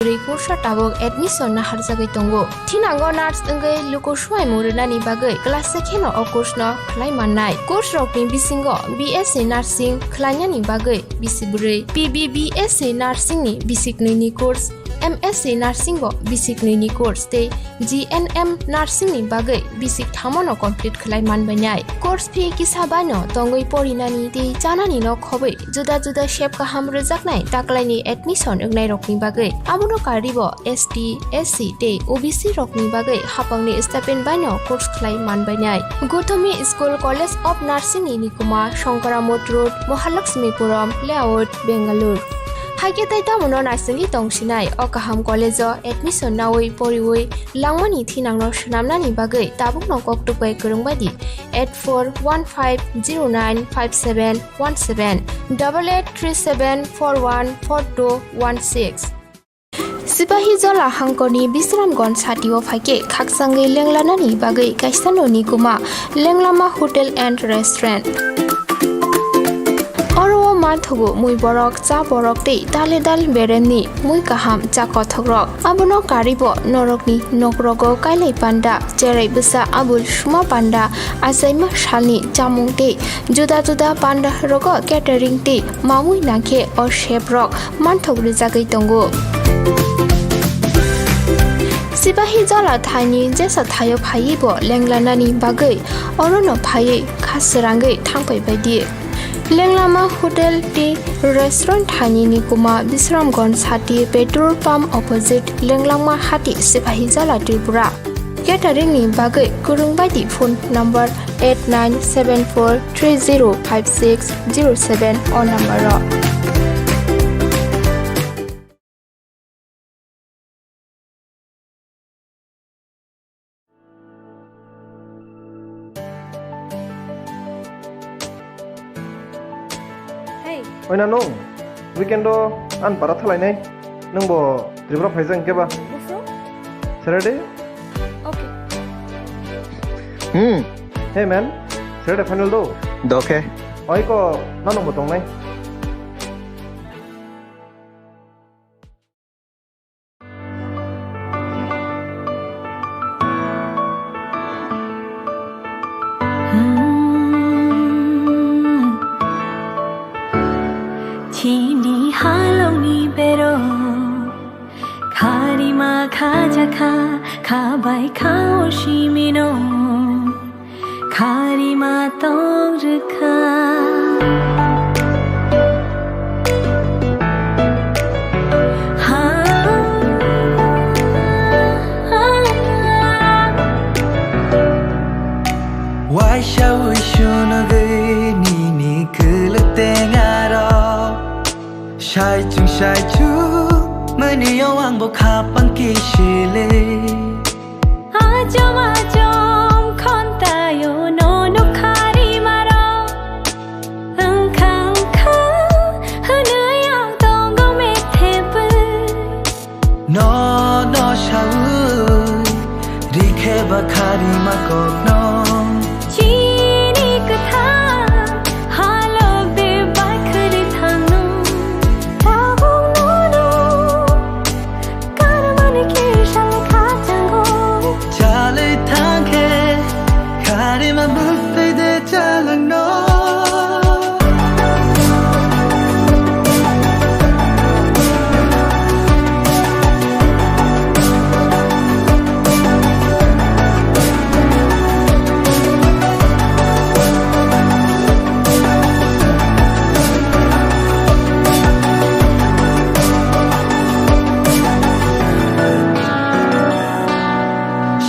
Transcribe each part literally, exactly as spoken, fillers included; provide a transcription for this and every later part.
Rwi course o tabuk admission naharjagwi tongo. Thinango nurse wngwi luku swmaimung rwnani bagwi class se kheno o course no khlai mannai. Course rokni bisingo B S C nursing khlainani bagwi bisi bwrwi, P B B S C nursing ni bisi knwi ni course, M S C nursing bo bisi knwi ni course tei G N M nursing ni bagwi bisi thamo no complete khlai manbainai. Course fee kisa bai no tongwi porinani tei chanani no khobwi juda juda sep kaham rwjaknai taklaini admission wngnairokni bagwi. Abono karwibo S T, S C tei O B C rokni bagwi hapangni stipend baino course khlai manbainai. Gothomi School College of Nursing ni nikuma Shankara Mot Road, Mahalakshmipuram Layout, Bangalore. Haikhe tei tamono naisingwi tongsinai o kaham college o admission nawi poriwi langmani thinangno swnamnani bagwi tabukno koktwk bai kwrwng bai di eight four one five zero nine five seven one seven, double eight three seven four one four two one six. Sipahijola hangkorni Bisramganj satio phaikhe khakchangwi lenglanani bagwi kaisa noni kuma Lenglama Hotel and Restaurant. Oro o manthogo mui borok, cha borok tei dale dal beremni mui kaham cha kothokrok. Abono karwibo norokni nokrogo kailai panda, cherai bwsa abul suma panda, achaima salni chamung tei juda juda panda rogo catering tei mamui nangkhe o chef rok manthok rwjagwi tongo. Sipahijola thaini jesa thaio phaiwi bo lenglanani bagwi orono phaiwi kha srangwi thangpai bai di. Lenglama Hotel tei Restaurant thaini nikuma Bisramganj sati petrol pump opposite Lenglama hati Sipahijola Tripura. Catering ni bagwi kwrwng bai di phone number eight nine seven four three zero five six zero seven o number o. Hey. Oina nung, weekend o an para thalainai. Nung bo Tripura phaijak hwnkhe ba? Bufru? Saturday? Okay. Hmm. Hey man, Saturday final do? Dokhe. Oi ko, nang bo tongnai. Chini halongni berok kharima khajakha, khabai kha o simino. Kharima tong rwkha. Ha. Waisa wi sunugwi nini kwlwk tengaro. Saichung saichung mani o ang bo khapang kisile. Achom achom khontaio nono kharima rok. Wngkha wngkha hwnwi ang tongo methephwi. Nono sawi rikhe ba kharima kokno. Chini kwthar halok de bai khwrwi thangno. Tabuk nono Karmani kisa le khachango. Chalwi thangkhe, kharima bwtwi de chalangno.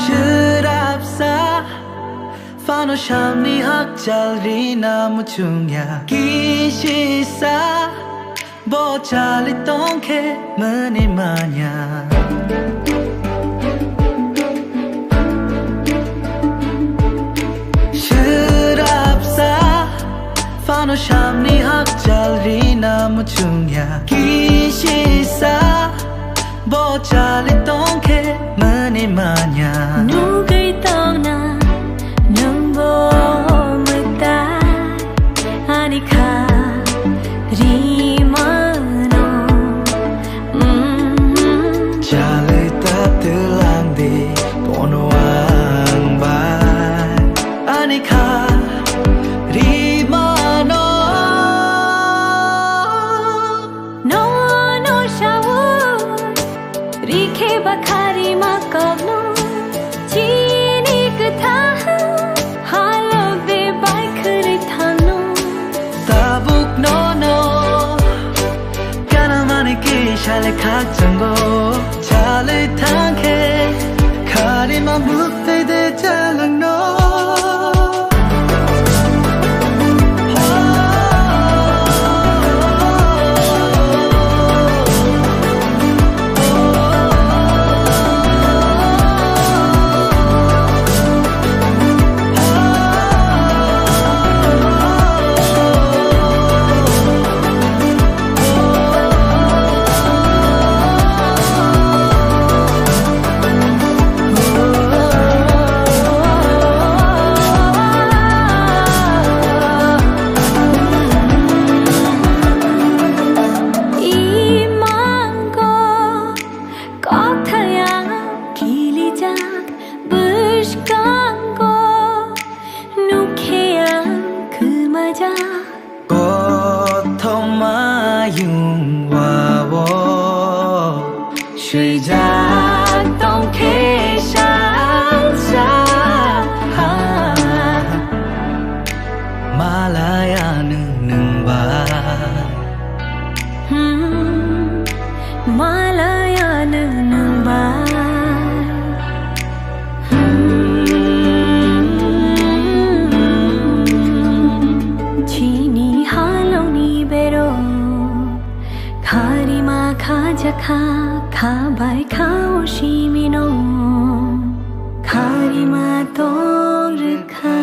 Swrapsa phano samni hakchal rina muchungya. Kisisa bo chali tongkhe mani manya. Swrapsa phano samni hakchal rina muchungya. Kisisa bo chali tongkhe mani manya. Nugwi tongna nwngbo mwtai ani kha rimano. Mm, Bakharima kokno chini kwthang halo bebai khwrwi thangno. Tabuk nono kanamani kisa le khakchangbo chalwi thangkhe kharima muktwi de chalangno. Imango kokthayang kilijak bwskango nukhe ang khumajak. Kothoma yung wao swijak tongkhe sangsa. Malaya nwng nwng bai. Hmm, malaya nwng nwng bai. Chini halongni berok kharima khajakha, khabai khao simino kharima tong rwkha.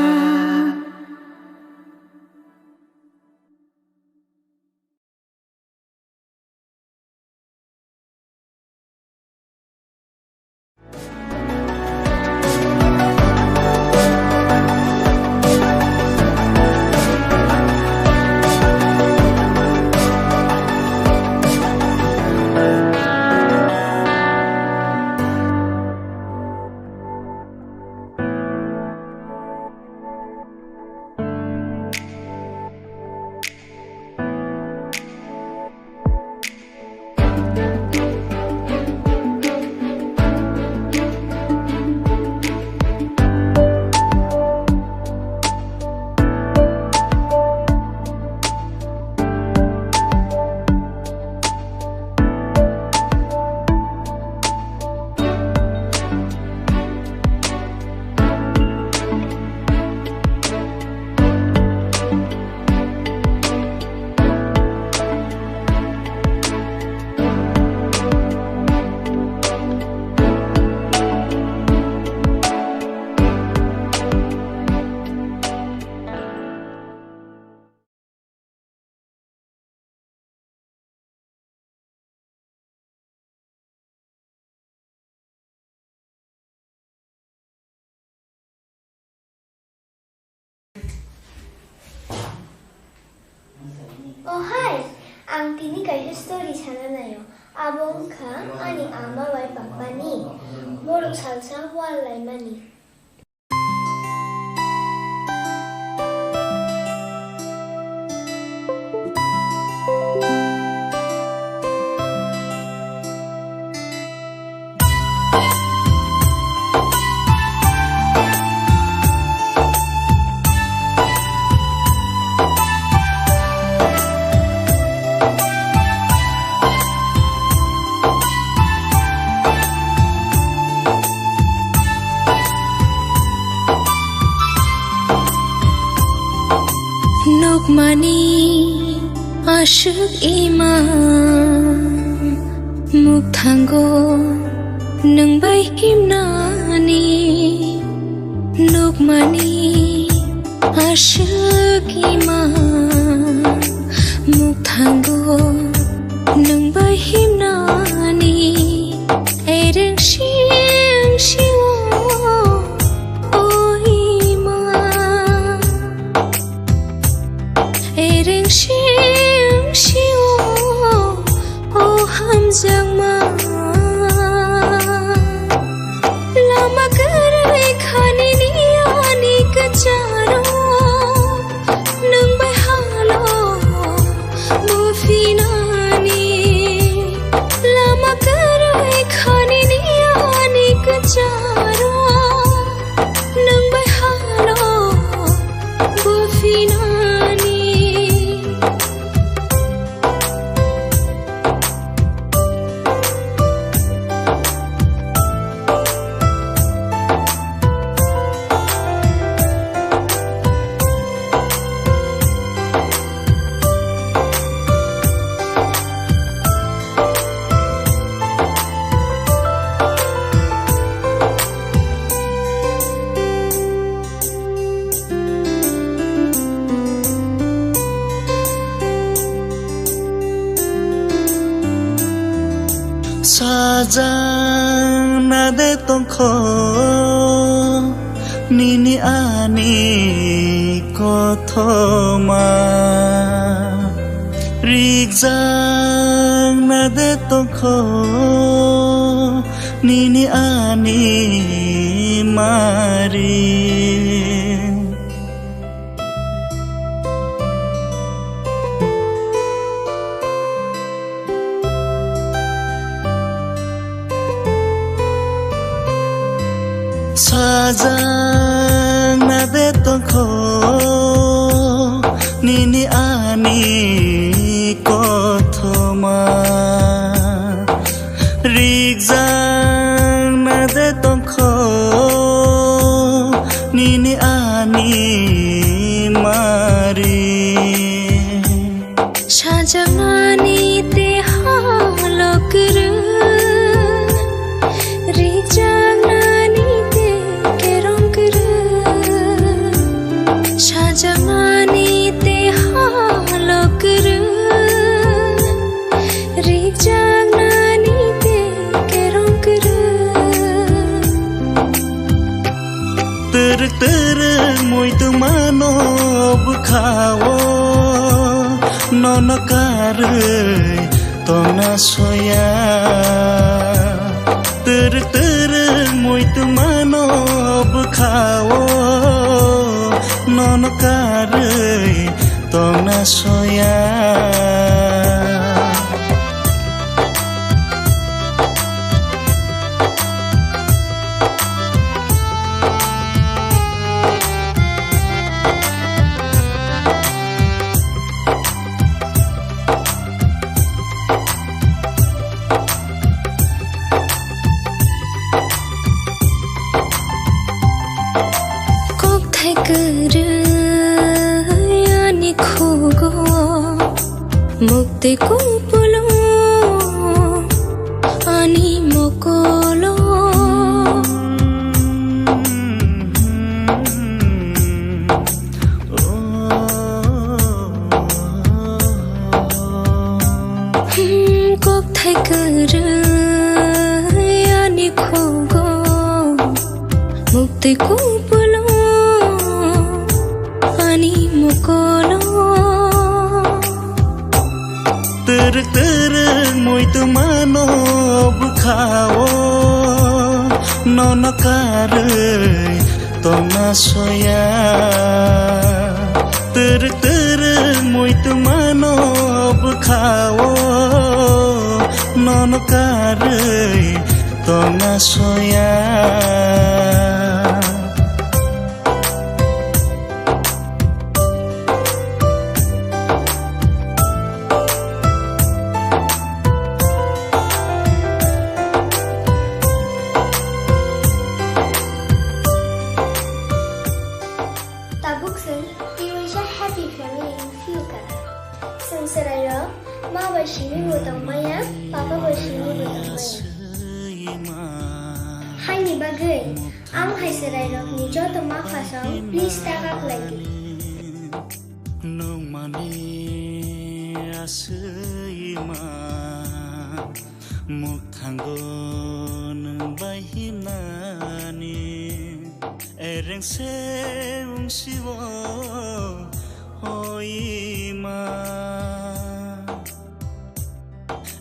Oh hai, ang tini kaisa story sana naio. Abo wngkha ani ama bai papani borok salsa wal laimani. Nukmani aswk ima mukthango nwng bai himnani. Nukmani aswk ima mukthango nwng bai himnani. Ereng sing sio o ima. Ereng sing sio o hamjakma. Lama kwrwi khani ni ani kwcharo nwng bai halo buphinani. Lama kwrwi Ang na de tongkho nini ani kothoma, rijak na de tongkho nini ani mari. Sajak na de tongkho nini ani kothoma, rijak na de tongkho nini ani mari. Sajaknani tei holok kwrwi, rijak nani tei kerong kwrwi. Sajaknani tei holok kwrwi, rijak nani tei kerong kwrwi. Twrwk twrwk muitu mano bwkhao, nono karwi tongna soya. Twrwk twrwk muitu mano bwkhao, nono karwi tongna soya. Kokthai kwrwi ani khugo, muktwi kupulo ani mokolo. Hmm, kokthai kwrwi ani khugo, muktwi kupulo ani mokolo. Twrwk twrwk muitu mano bwkhao, nono karwi tongna soya. Twrwk twrwk muitu mano bwkhao, nono karwi tongna soya. Tabuk chwng twiwaisa happy family wngphiyokha. Chwng chwrairok ma bai simi bo tongmaya, papa bai simi bo tongmaya. Haini bagwi ang hai chwrairokni joto ma phasong please ta kaklaidi. Nungmani aswima mukthango nwng bai himnani. Ereng se wngsiwo, o ima.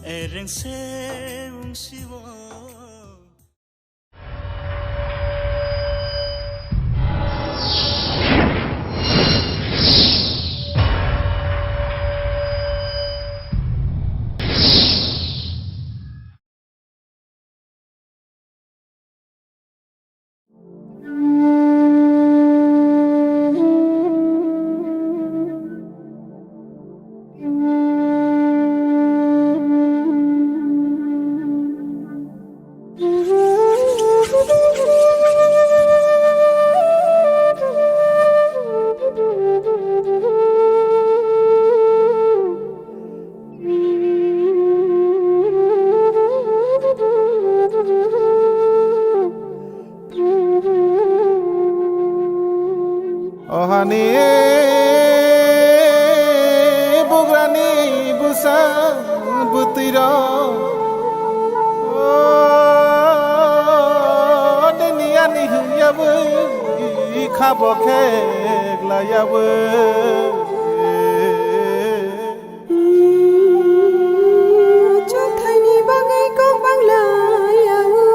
Ereng se wngsiwo. Ohani bugrani bwsa bwtwirok. Abo khe glaiyawi. Chwngthaini bagwi kok banglayawi.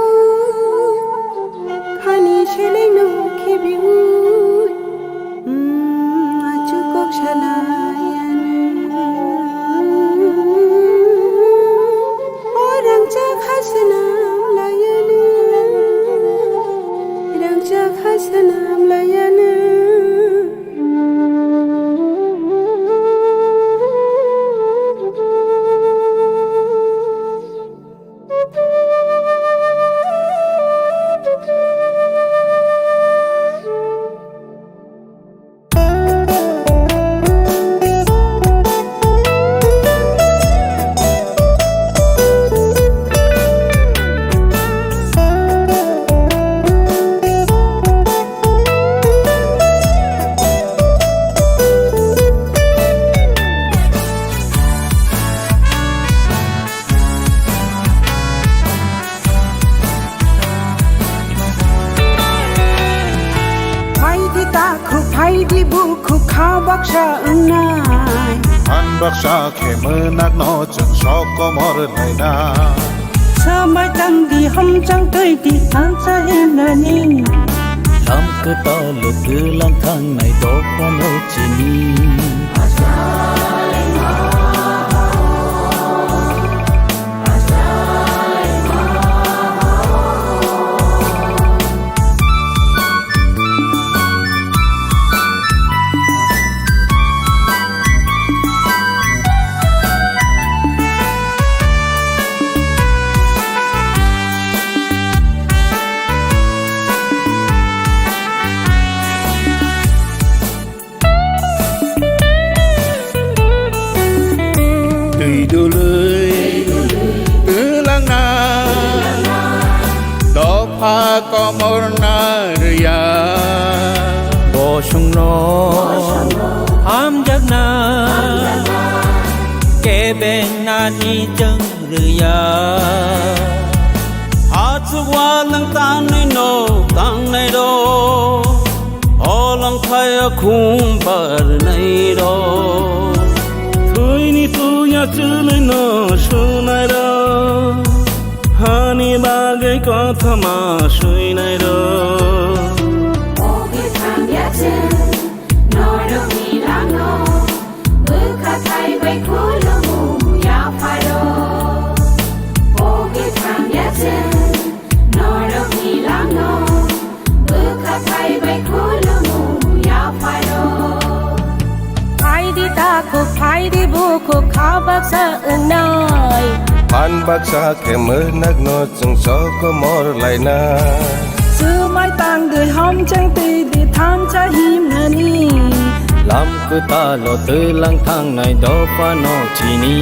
Khani selengno khibiwi. Achuk kok salaiyanwi. O rangchak ha swnam laiyanwi. Rangchak ha swnam laiyanwi. Phaidi takhuk, phaidi bukhuk, kha baksa wngnai. Phan baksa khe mwnakno chwng sok komor lainai. Swmai tangdi, hamchang twidi, thansa himnani. Lam kwtal twlang thangnai dophano chini. Twi dului twlangna dopha komorna rwya. Bosongno hamjakna kebeng nani chwng rwya. Achuk walnang tangnai no tangnai ro, olong phaya khum barnai ro. Thwini tuya chwlwi no sunai ro, hani bagwi kothoma suinai ro. Ogi thangya chwng norokni langno, bwkha thai bai khulumu yapharo. Ogi thangya chwng norokni langno, bwkha thai bai khulumu yapharo. Phaidi takhuk, phaidi bukhuk, kha baksa wngnai. Phan baksa khe mwnakno chwng sok komor laina. Swmai tangdi, hamchang twidi, thansa himnani. Lam kwtalo twlang thangnai dophano chini.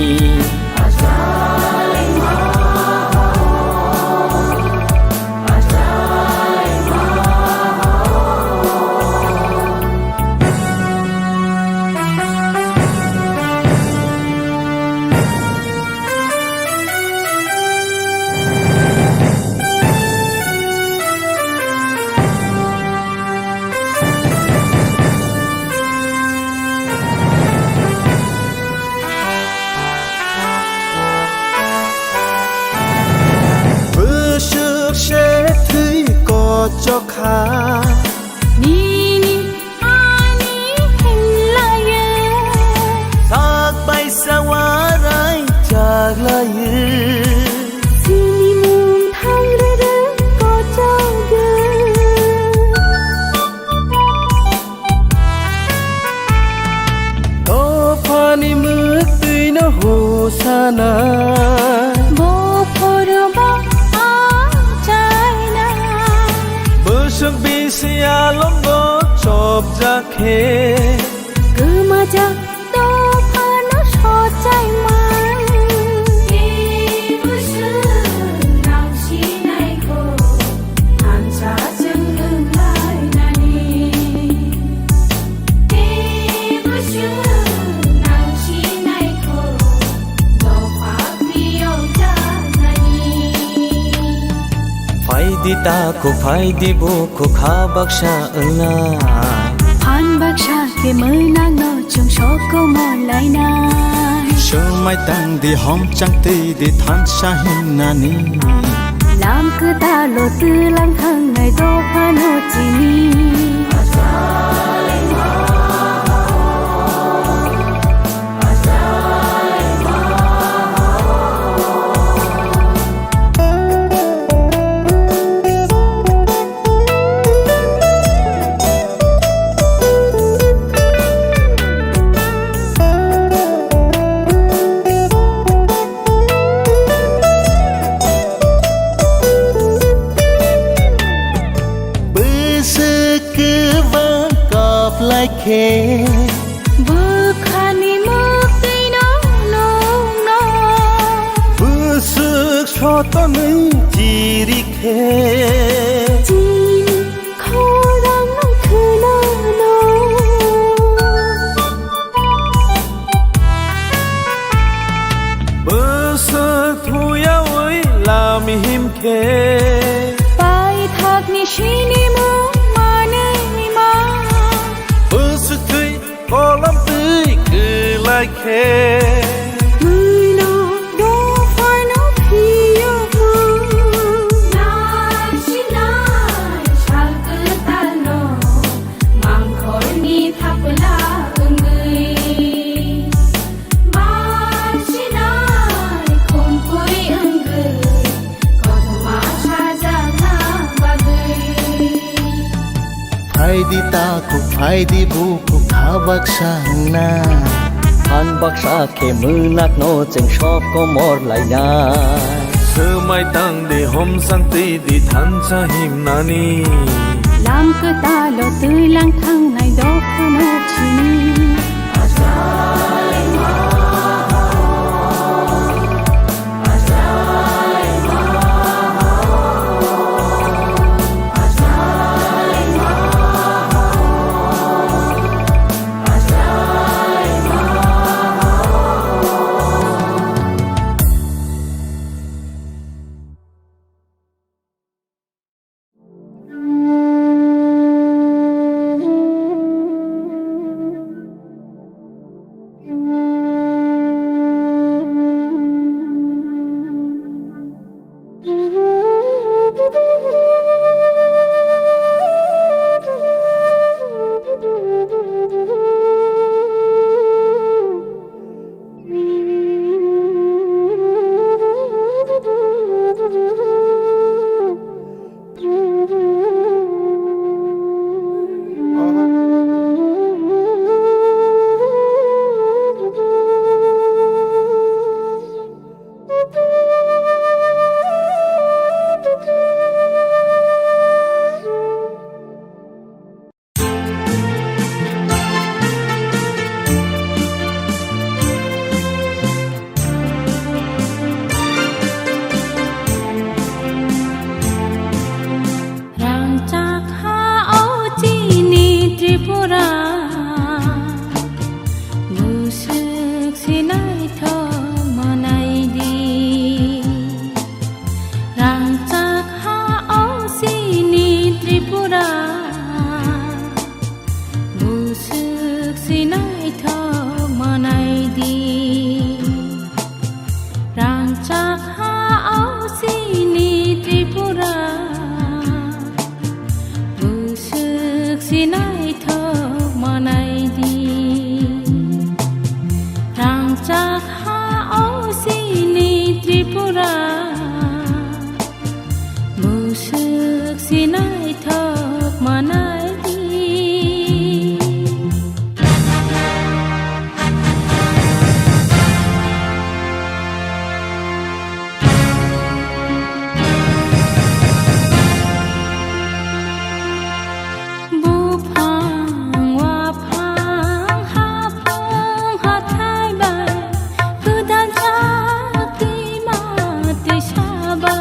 Bwswk se thwi kochok kha. Nini ani hinlayo. Sak baisa warai chaklayo. Sini mung thangrwrwng kochokyo. Dophani mwktwino hosana. Bokhoroba achaina. Bwswk bisi alongo chopjak khe. Kwmajak dophano sochaima. Tei bwswk nang sinaikho, thansa chwng wng lainani. Tei bwswk nang sinaikho, dopha phiyok jaknani. Phaidi takhuk, phaidi bukhuk, ha baksa wngna. Phan baksa khe mwnak no chwng sokomor lainai. Swmai tang di, homchang twi di, thansa himnani. Lam kwtal o twlang thangnai dopha no chini. Bwswk kwbang kap lai khe. Bwkhani mwktwino nungno. Bwswk sotonwi chiri khe. Chini khorang khwnano. Bwswk thuyawi lam him khe. Paithakni sinimung manwi ma. Bwswk thwi kolam twi kwlai khe. Mwino dophano phiyokma. Nai sinai sal kwtalno mangkhorni thapla wngwi. Mansinai khumkui wngwi, kothoma sajakna bagwi. Phaidi takhuk, phaidi bukhuk, ha baksa wngna. Phan baksa khe mwnakno chwng sokomor laina. Swmai tang di, homsang twi di, thansa himnani. Lam kwtalo twi lang thangnai dophano chini. Rangchak ha o chini Tripura, bwswk se naithok manai di. Rangchak ha o chini Tripura, bwswk se naithok manai di. Rangchak ha o chini Tripura, bwswk se naithok manai di. Rangchak ha o chini Tripura, bwswk se naithok manai di. Buphang, waphang, haphang, hathai bai, kwdal jak twima twisa bai.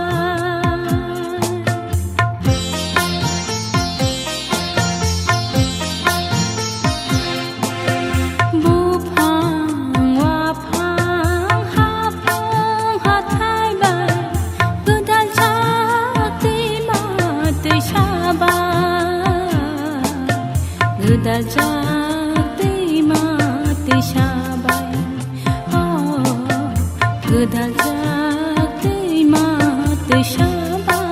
Gwdaljak twima twisa bai, oh, gwdaljak twima twisa bai.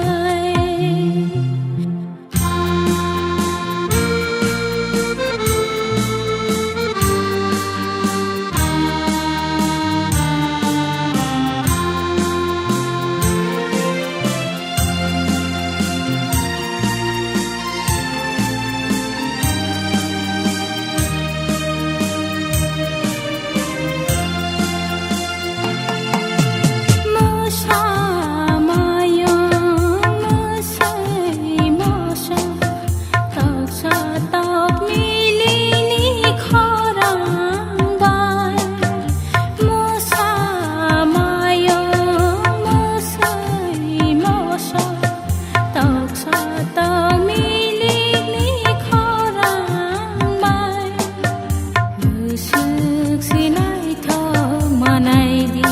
Bwswk se naithok manai di,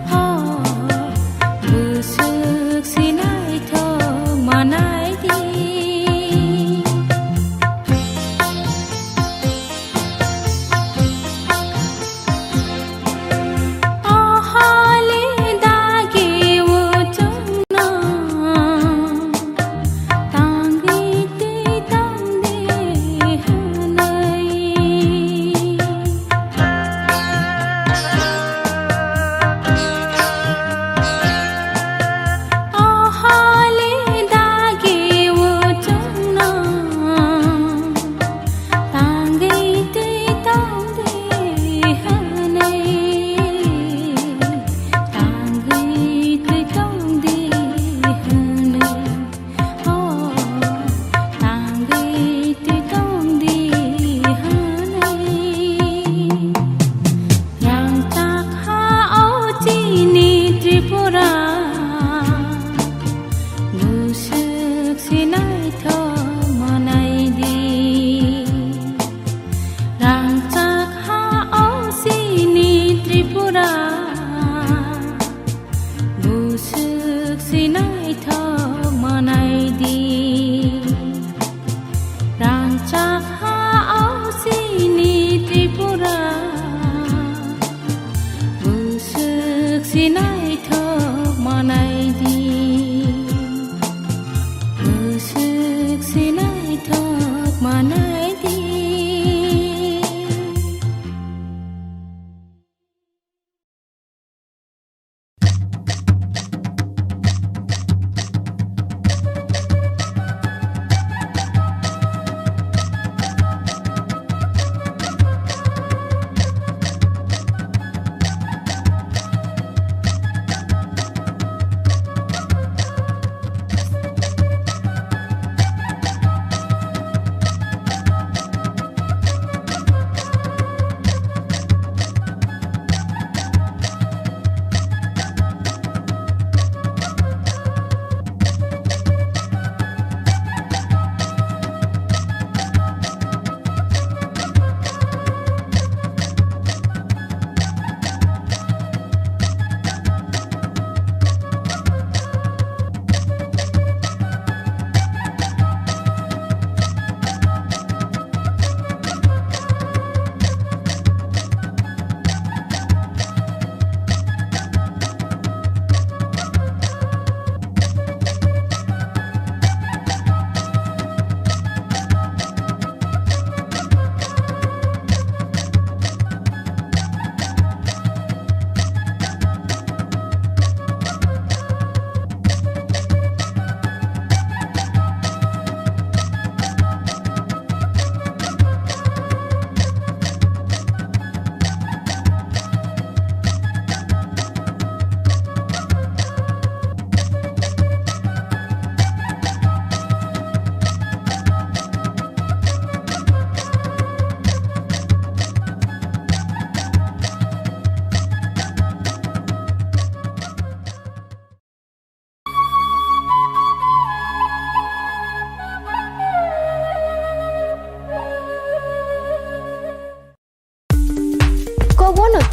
ho, bwswk se naithok manai di. O holi dagi o chwngno tangwi twi tongdi hwnwi. O holi dagi o chwngno tangwi twi tongdi hwnwi, tangwi twi tongdi hwnwi, oh, tangwi twi tongdi hwnwi. Rangchak ha o chini Tripura, bwswk se naithok manai di. Rangchak ha o chini Tripura, bwswk se naithok manai di. Rangchak ha o chini Tripura, bwswk se naithok manai di, bwswk se naithok manai di.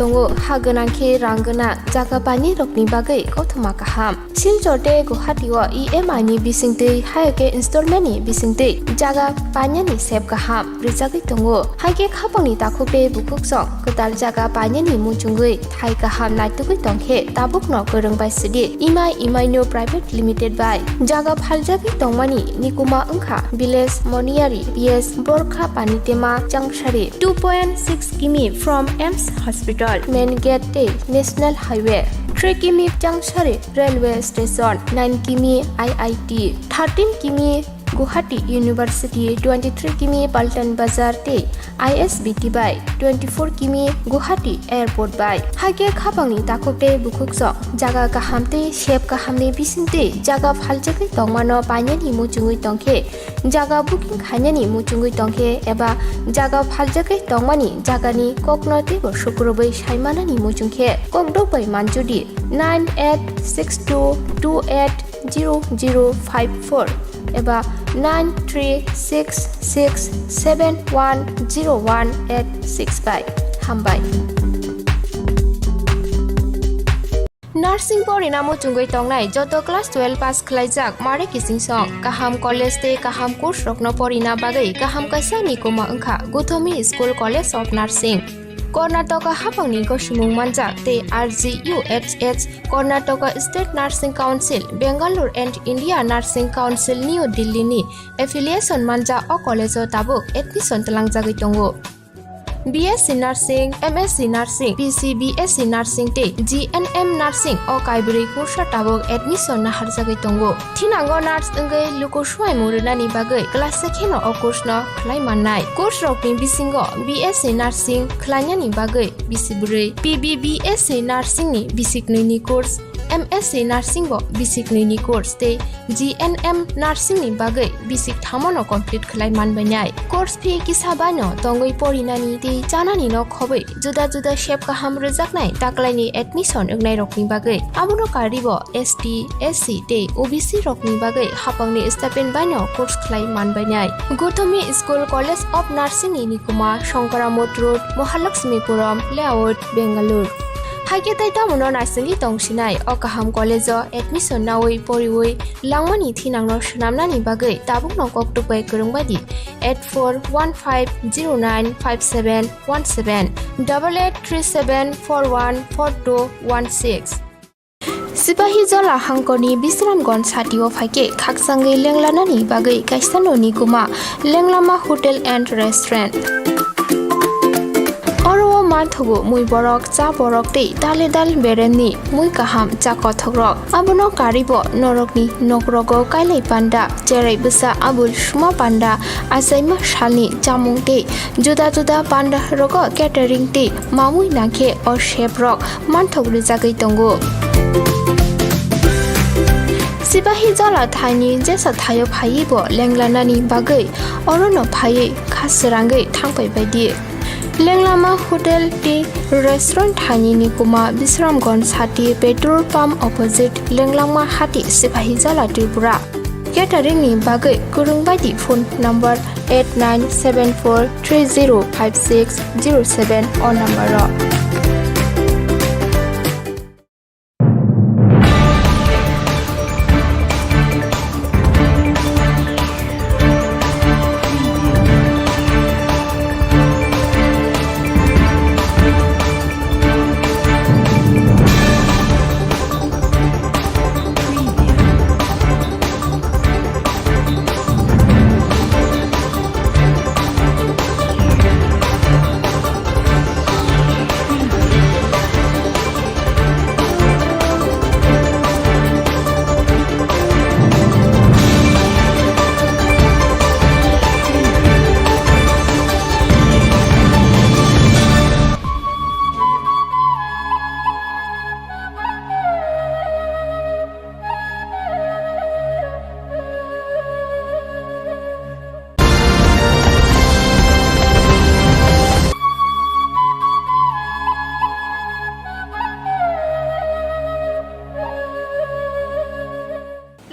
tongo, ha gwnang khe rang gwnang, jaga painani rokni bagwi kothoma kaham. Silchar tei Guwahati o E M I ni bisingtwi, hai khe installment ni bisingtwi jaga painani sep kaham rwjagwi tongo. Hai khe khapangni takhuk tei bukhuksong kwtal jaga painani muchungwi thai kaham naitugwi tongkhe tabukno kwrwng bai sidi imai imaino Private Limited bai jaga phaljagwi tongmani nikuma wngkha Village Moniyari P S Borkha Panitema Changsari, two point six kimi from AIIMS Hospital, Main Gate tei National Highway, three kimi Changsari Railway Station, nine kimi I I T, thirteen kimi Guwahati University, twenty-three kimi Paltan Bazar tei I S B T bai, twenty-four kimi Guwahati Airport bai. Hai khe khapangni takhuk tei bukhuksong jaga kaham tei sep kahamni bisingtwi jaga phaljagwi tongmano painani muchungwi tongkhe, jaga booking khainani muchungwi tongkhe eba jaga phaljagwi tongmani jagani kokno teibo sukrubwi saimanani muchungkhe kokdok bai manjudi nine eight six two two eight zero zero five four eba nine three six six seven one zero one eight six bai. Hambai. Nursing porina muchungwi tongnai joto class twelve pass khlaijak mare kichingsong kaham college tei kaham course rokno porina bagwi kaham kaisa nikuma wngkha Guthomi School College of Nursing. Karnataka haphangni gosimung manjak tei R G U H H, Karnataka State Nursing Council, Bangalore and India Nursing Council, New Delhi ni affiliation manjak o college o tabuk admission twlangjagwi tongo. B S C Nursing, M S C Nursing, P C B S C Nursing tei G N M Nursing o kaibrwi kursa tabuk admission naharjagwi tongo. Thinango nurse wngwi luku swuaimung rwnani bagwi class se kheno o course no khlai mannai. Course rokni bisingo B S C Nursing khlainani bagwi bisi bwrwi, P B B S C Nursing ni bisi knwi ni course, M S C Nursing bo bisi knwi ni course tei G N M Nursing ni bagwi bisi thamano complete khlai manbainai. Course fee kisa baino tongwi porinani tei chanani no khobwi juda juda sep kaham rwjaknai taklaini admission wngnairokni bagwi. Abono karwibo S T, S C tei O B C rokni bagwi haphangni stipend baino course khlai manbainai. Guthomi School College of Nursing ni nikuma Shankaramot Road, Mahalakshmipuram Layout, Bangalore. Hai khe tei tamono naisingwi tongsinai o kaham college o admission naui poriui langmani thinangno swnamnani bagwi tabukno koktuk bai kwrwng bai di eight four one five zero nine five seven one seven, double eight three seven four one four two one six. Sipahijola hangkorni Bisramganj satio phaikhe khakchangwi lenglanani bagwi kaisa noni kuma Lenglama Hotel and Restaurant. Oro o manthogo mui borok, cha borok tei dale dal beremni mui kaham cha kothokrok. Abono karwibo norokni nokrogo kailai panda, cherai bwsa abul suma panda, achaima salni chamung tei juda juda panda rogo catering tei mamui nangkhe o chef rok manthok rwjagwi tongo. Sipahijola thaini jesa thaio phaiwi bo lenglanani bagwi orono phaiwi kha srangwi thangpai baidi. Lenglama Hotel tei Restaurant thaini nikuma Bisramganj sati petrol pump opposite Lenglama hati Sipahijola Tripura. Catering ni bagwi kwrwng baidi phone number eight nine seven four three zero five six zero seven o number o.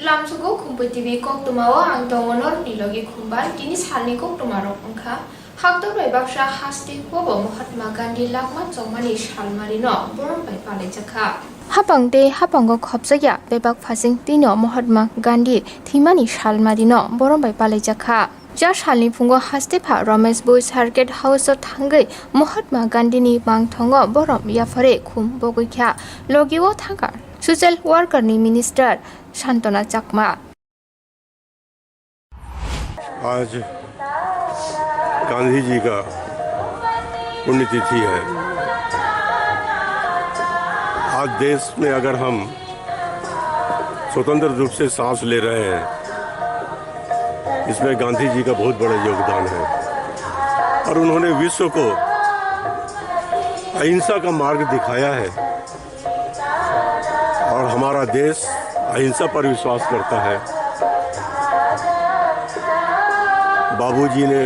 Lamsugo Khumpui T V koktwmao ang tongo norokni logi Khumbar. Tini salni koktwmarok wngkha Haktor bai baksa haste kobo Mahatma Gandhi langma chongmani salmarino borom bai palaijakha. Hapang tei hapango khopjakya bebak phasing twino Mahatma Gandhi thwimani salmarino borom bai palaijakha. Ja salni phungo hastepha Ramesh Bhoi Circuit House-o thangwi Mahatma Gandhini mangthongo borom yapharwi khum bogwikha. Logio thangkha social worker-ni minister Santona Chakma. आज गांधी जी का पुण्यतिथि है। आज देश में अगर हम स्वतंत्र रूप से सांस ले रहे हैं, इसमें गांधी जी का बहुत बड़ा योगदान है और उन्होंने विश्व को अहिंसा का मार्ग दिखाया है। और हमारा देश अहिंसा पर विश्वास करता है। बाबूजी ने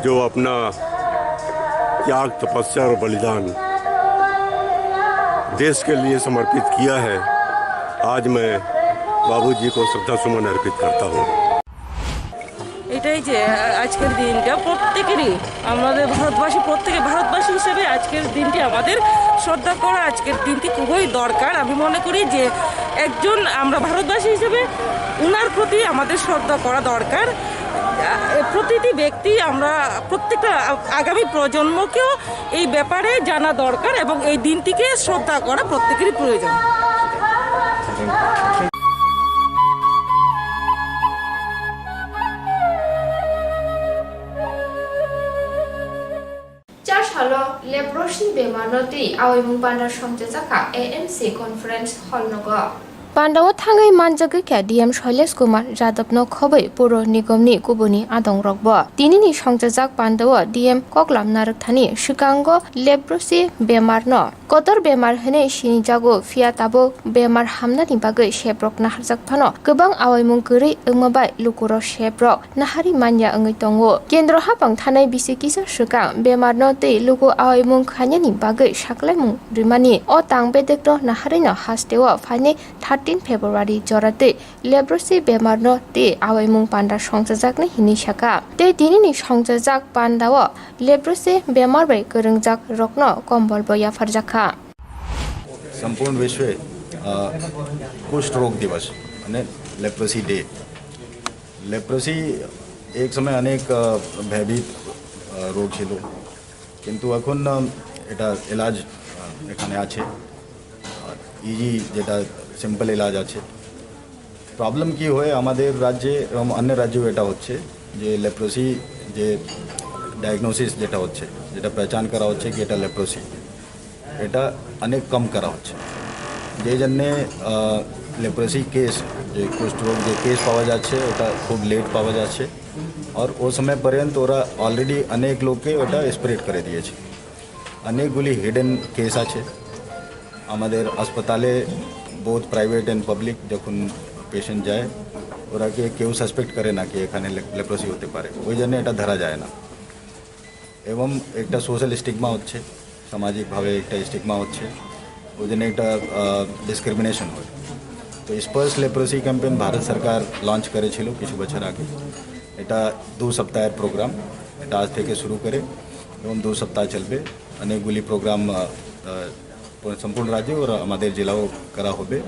जो अपना त्याग, तपस्या और बलिदान देश के लिए समर्पित किया है, आज मैं बाबूजी को श्रद्धा सुमन अर्पित करता हूँ। এটাই যে, আ-, আজকের দিনটা প্রত্যেকেরই, আমাদের ভারতবাসী, প্রত্যেকে ভারতবাসী হিসেবে আজকের দিনটি আমাদের শ্রদ্ধা করা, আজকের দিনটি খুবই দরকার। আমি মনে করি যে একজন, আমরা ভারতবাসী হিসেবে ওনার প্রতি আমাদের শ্রদ্ধা করা দরকার। আ, প্রতিটি ব্যক্তি, আমরা প্রত্যেকটা আ-, আগামী প্রজন্মকেও এই ব্যাপারে জানা দরকার এবং এই দিনটিকে শ্রদ্ধা করা প্রত্যেকেরই প্রয়োজন। Char salo leprosy bemarno twi aoimung panda songchajakha A M C conference hall nogo. Pandao thangwi manjagwi kha D M Shailesh Kumar Yadav no khobwi Puro Nigom ni kubuni adong rokbo. Tinini songchajak pandao D M koklam narwkthani swkango leprosy bemarno kotor bemar hwnwi sinijago, phiya tabuk bemar hamnani bagwi seprok naharjak phano kwbang aoimung kwrwi wngma bai lukurok seprok naharwi manya wngwi tongo. Kendro hapang thanai bisi kisa swkang bemarno tei luku aoimung khainani bagwi saklaimung rwmani o tang bedekno naharwino hasteo phainai thirteen February jora tei leprosy bemarno tei aoimung panda songchajaknai hinwi saka. Tei tinini songchajak pandao leprosy bemar bai kwrwngjak rokno kombolbo yapharjakha. संपूर्ण विश्व, अ, कुष्ठ रोग दिवस, মানে leprosy day. Leprosy এক সময় অনেক, আ, ভয়ভীত, আ, রোগ ছিল, কিন্তু এখন, আ, এটা এলাজ, আ, এখানে আছে, আর ইজি যেটা সিম্পল এলাজ আছে। প্রবলেম কি হয় আমাদের রাজ্যে এবং অন্য রাজ্যেও এটা হচ্ছে যে লেপ্রোসি যে ডায়াগনোসিস যেটা হচ্ছে, যেটা পেহচান করা হচ্ছে কি এটা লেপ্রোসি, এটা অনেক কম করা হচ্ছে, যেই জন্যে, আহ, লেপ্রোসি কেস, যে কুষ্ঠ রোগ যে কেস পাওয়া যাচ্ছে, ওটা খুব লেট পাওয়া যাচ্ছে। আর ও সময় পর্যন্ত ওরা অলরেডি অনেক লোককে ওটা স্প্রেড করে দিয়েছে। অনেকগুলি হিডেন কেস আছে। আমাদের হাসপাতালে বহুত প্রাইভেট অ্যান্ড পাবলিক যখন পেশেন্ট যায়, ওরা কে-, কেউ সাসপেক্ট করে না কি এখানে লে-, লেপ্রোসি হতে পারে, ওই জন্য এটা ধরা যায় না। এবং একটা সোশ্যাল স্টিগমা হচ্ছে, সামাজিকভাবে একটা স্টিগমা হচ্ছে, ওই জন্য একটা, আহ, ডিসক্রিমিনেশন হয়। তো স্পার্শ লেপ্রোসি ক্যাম্পেইন ভারত সরকার লঞ্চ করেছিল কিছু বছর আগে। এটা দু সপ্তাহের প্রোগ্রাম, এটা আজ থেকে শুরু করে এবং দু সপ্তাহ চলবে। অনেকগুলি প্রোগ্রাম, আহ, আহ, সম্পূর্ণ রাজ্যে ওরা আমাদের জেলাও করা হবে।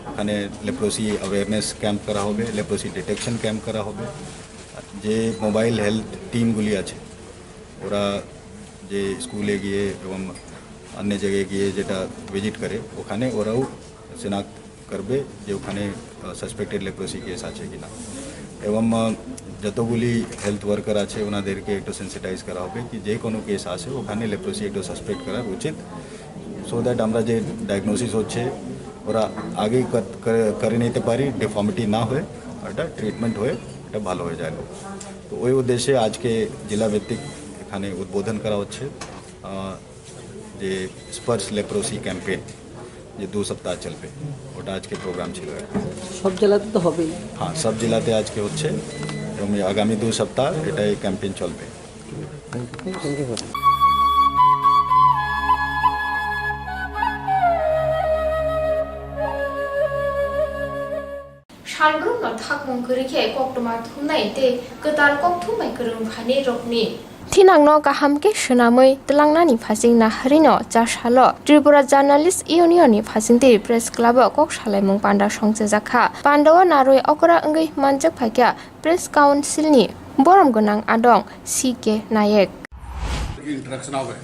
ওখানে লেপ্রোসি অ্যাওয়ারনেস ক্যাম্প করা হবে, লেপ্রোসি ডিটেকশন ক্যাম্প করা হবে। যে মোবাইল হেলথ টিমগুলি আছে, ওরা যে স্কুলে গিয়ে এবং অন্য জায়গায় গিয়ে যেটা ভিজিট করে, ওখানে ওরাও শনাক্ত করবে যে ওখানে, আহ, সাসপেক্টেড লেপ্রোসি কেস আছে কিনা। এবং, আহ, যতগুলি হেলথ ওয়ার্কার আছে, ওনাদেরকে একটু সেন্সিটাইজ করা হবে কি যে কোনো কেস আছে, ওখানে লেপ্রোসি একটু সাসপেক্ট করার উচিত, সো দ্যাট আমরা যে ডায়াগনোসিস হচ্ছে, ওরা আগেই কর-, করে, করে নিতে পারি, ডিফর্মিটি না হয়, এটা ট্রিটমেন্ট হয়ে এটা ভালো হয়ে যায় লোক। তো ওই উদ্দেশ্যে আজকে জেলাভিত্তিক এখানে উদ্বোধন করা হচ্ছে, আহ, যে স্পার্শ লেপ্রোসি ক্যাম্পেইন, যে দু সপ্তাহ চলবে, ওটা আজকে প্রোগ্রাম ছিল। সব জেলাতে তো হবেই। হ্যাঁ, সব জেলাতে আজকে হচ্ছে এবং এই আগামী দু সপ্তাহ এটা এই ক্যাম্পেইন চলবে। Thank you. Thank you. Salbrumno thakmung kwrwi khe koktwma thumnai tei kwtal kokthum bai kwrwng phainai rokni thinangno kaham khe swnamwi twlangnani phasing naharino chasalo Tripura Journalist Union ni phasingtwi Press Club o kok salaimung panda songchajak kha. Pandao narwi okra wngwi manjak phaikha Press Council ni borom gwnang adong C K Nayek. Interaction হবে।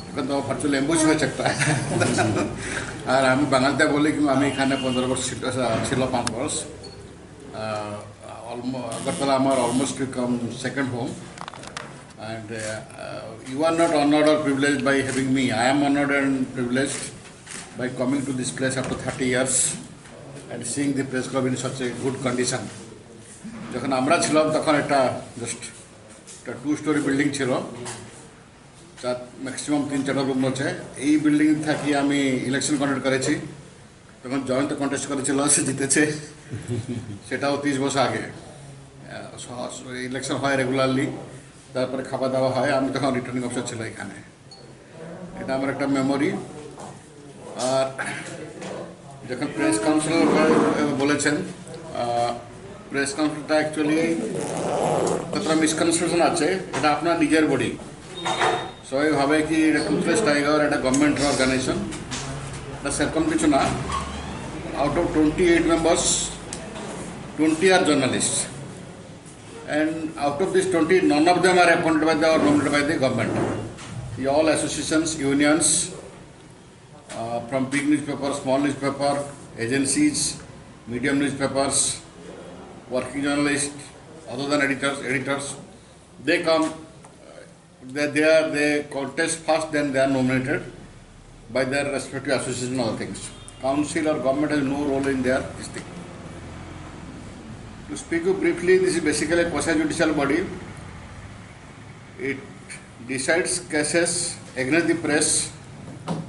এখন তো virtual ambush হয়ে একটা। আর আমি বাঙালিতে বলি, কিন্তু আমি এখানে পনেরো বছর ছিল, আহ, ছিল পাঁচ বছর। আহ, almo-, আগরতলা আমার almost become second home। And, uh, uh, you are not honored or privileged by having me. I am honored and privileged by coming to this place after thirty years and seeing the press club in such a good condition. যখন আমরা ছিলাম, তখন একটা জাস্ট একটা two story building ছিল, যার ম্যাক্সিমাম তিন চারটা রুম আছে। এই বিল্ডিং থাকি আমি ইলেকশন কন্ডাক্ট করেছি, তখন জয়ন্ত কন্টেস্ট করেছিল, সে জিতেছে, সেটাও তিরিশ বছর আগে। আহ, স-, স-, ইলেকশন হয় রেগুলারলি, তারপরে খাওয়া দাওয়া হয়, আমি তখন রিটার্নিং অফিসার ছিল এখানে। এটা আমার একটা মেমোরি। আর যখন প্রেস কাউন্সিলর বলেছেন, আহ, প্রেস কাউন্সিলটা অ্যাকচুয়ালি কতটা মিসকনসেপশন আছে, এটা আপনার নিজের বডি। সবাই ভাবে কি এটা টুথলেস টাইগার, এটা গভর্নমেন্ট অর্গানাইজেশন, এটা সেরকম কিছু না। Out of twenty eight members, twenty are journalists. And out of these twenty, none of them are appointed by the or nominated by the government. They all associations, unions, uh, from big newspaper, small newspaper, agencies, medium newspapers, working journalists, other than editors, editors, they come, uh, they, they are, they contest first, then they are nominated by their respective association and other things. Council or government has no role in their this thing. To speak you briefly, this is basically a quasi-judicial body. It decides cases against the press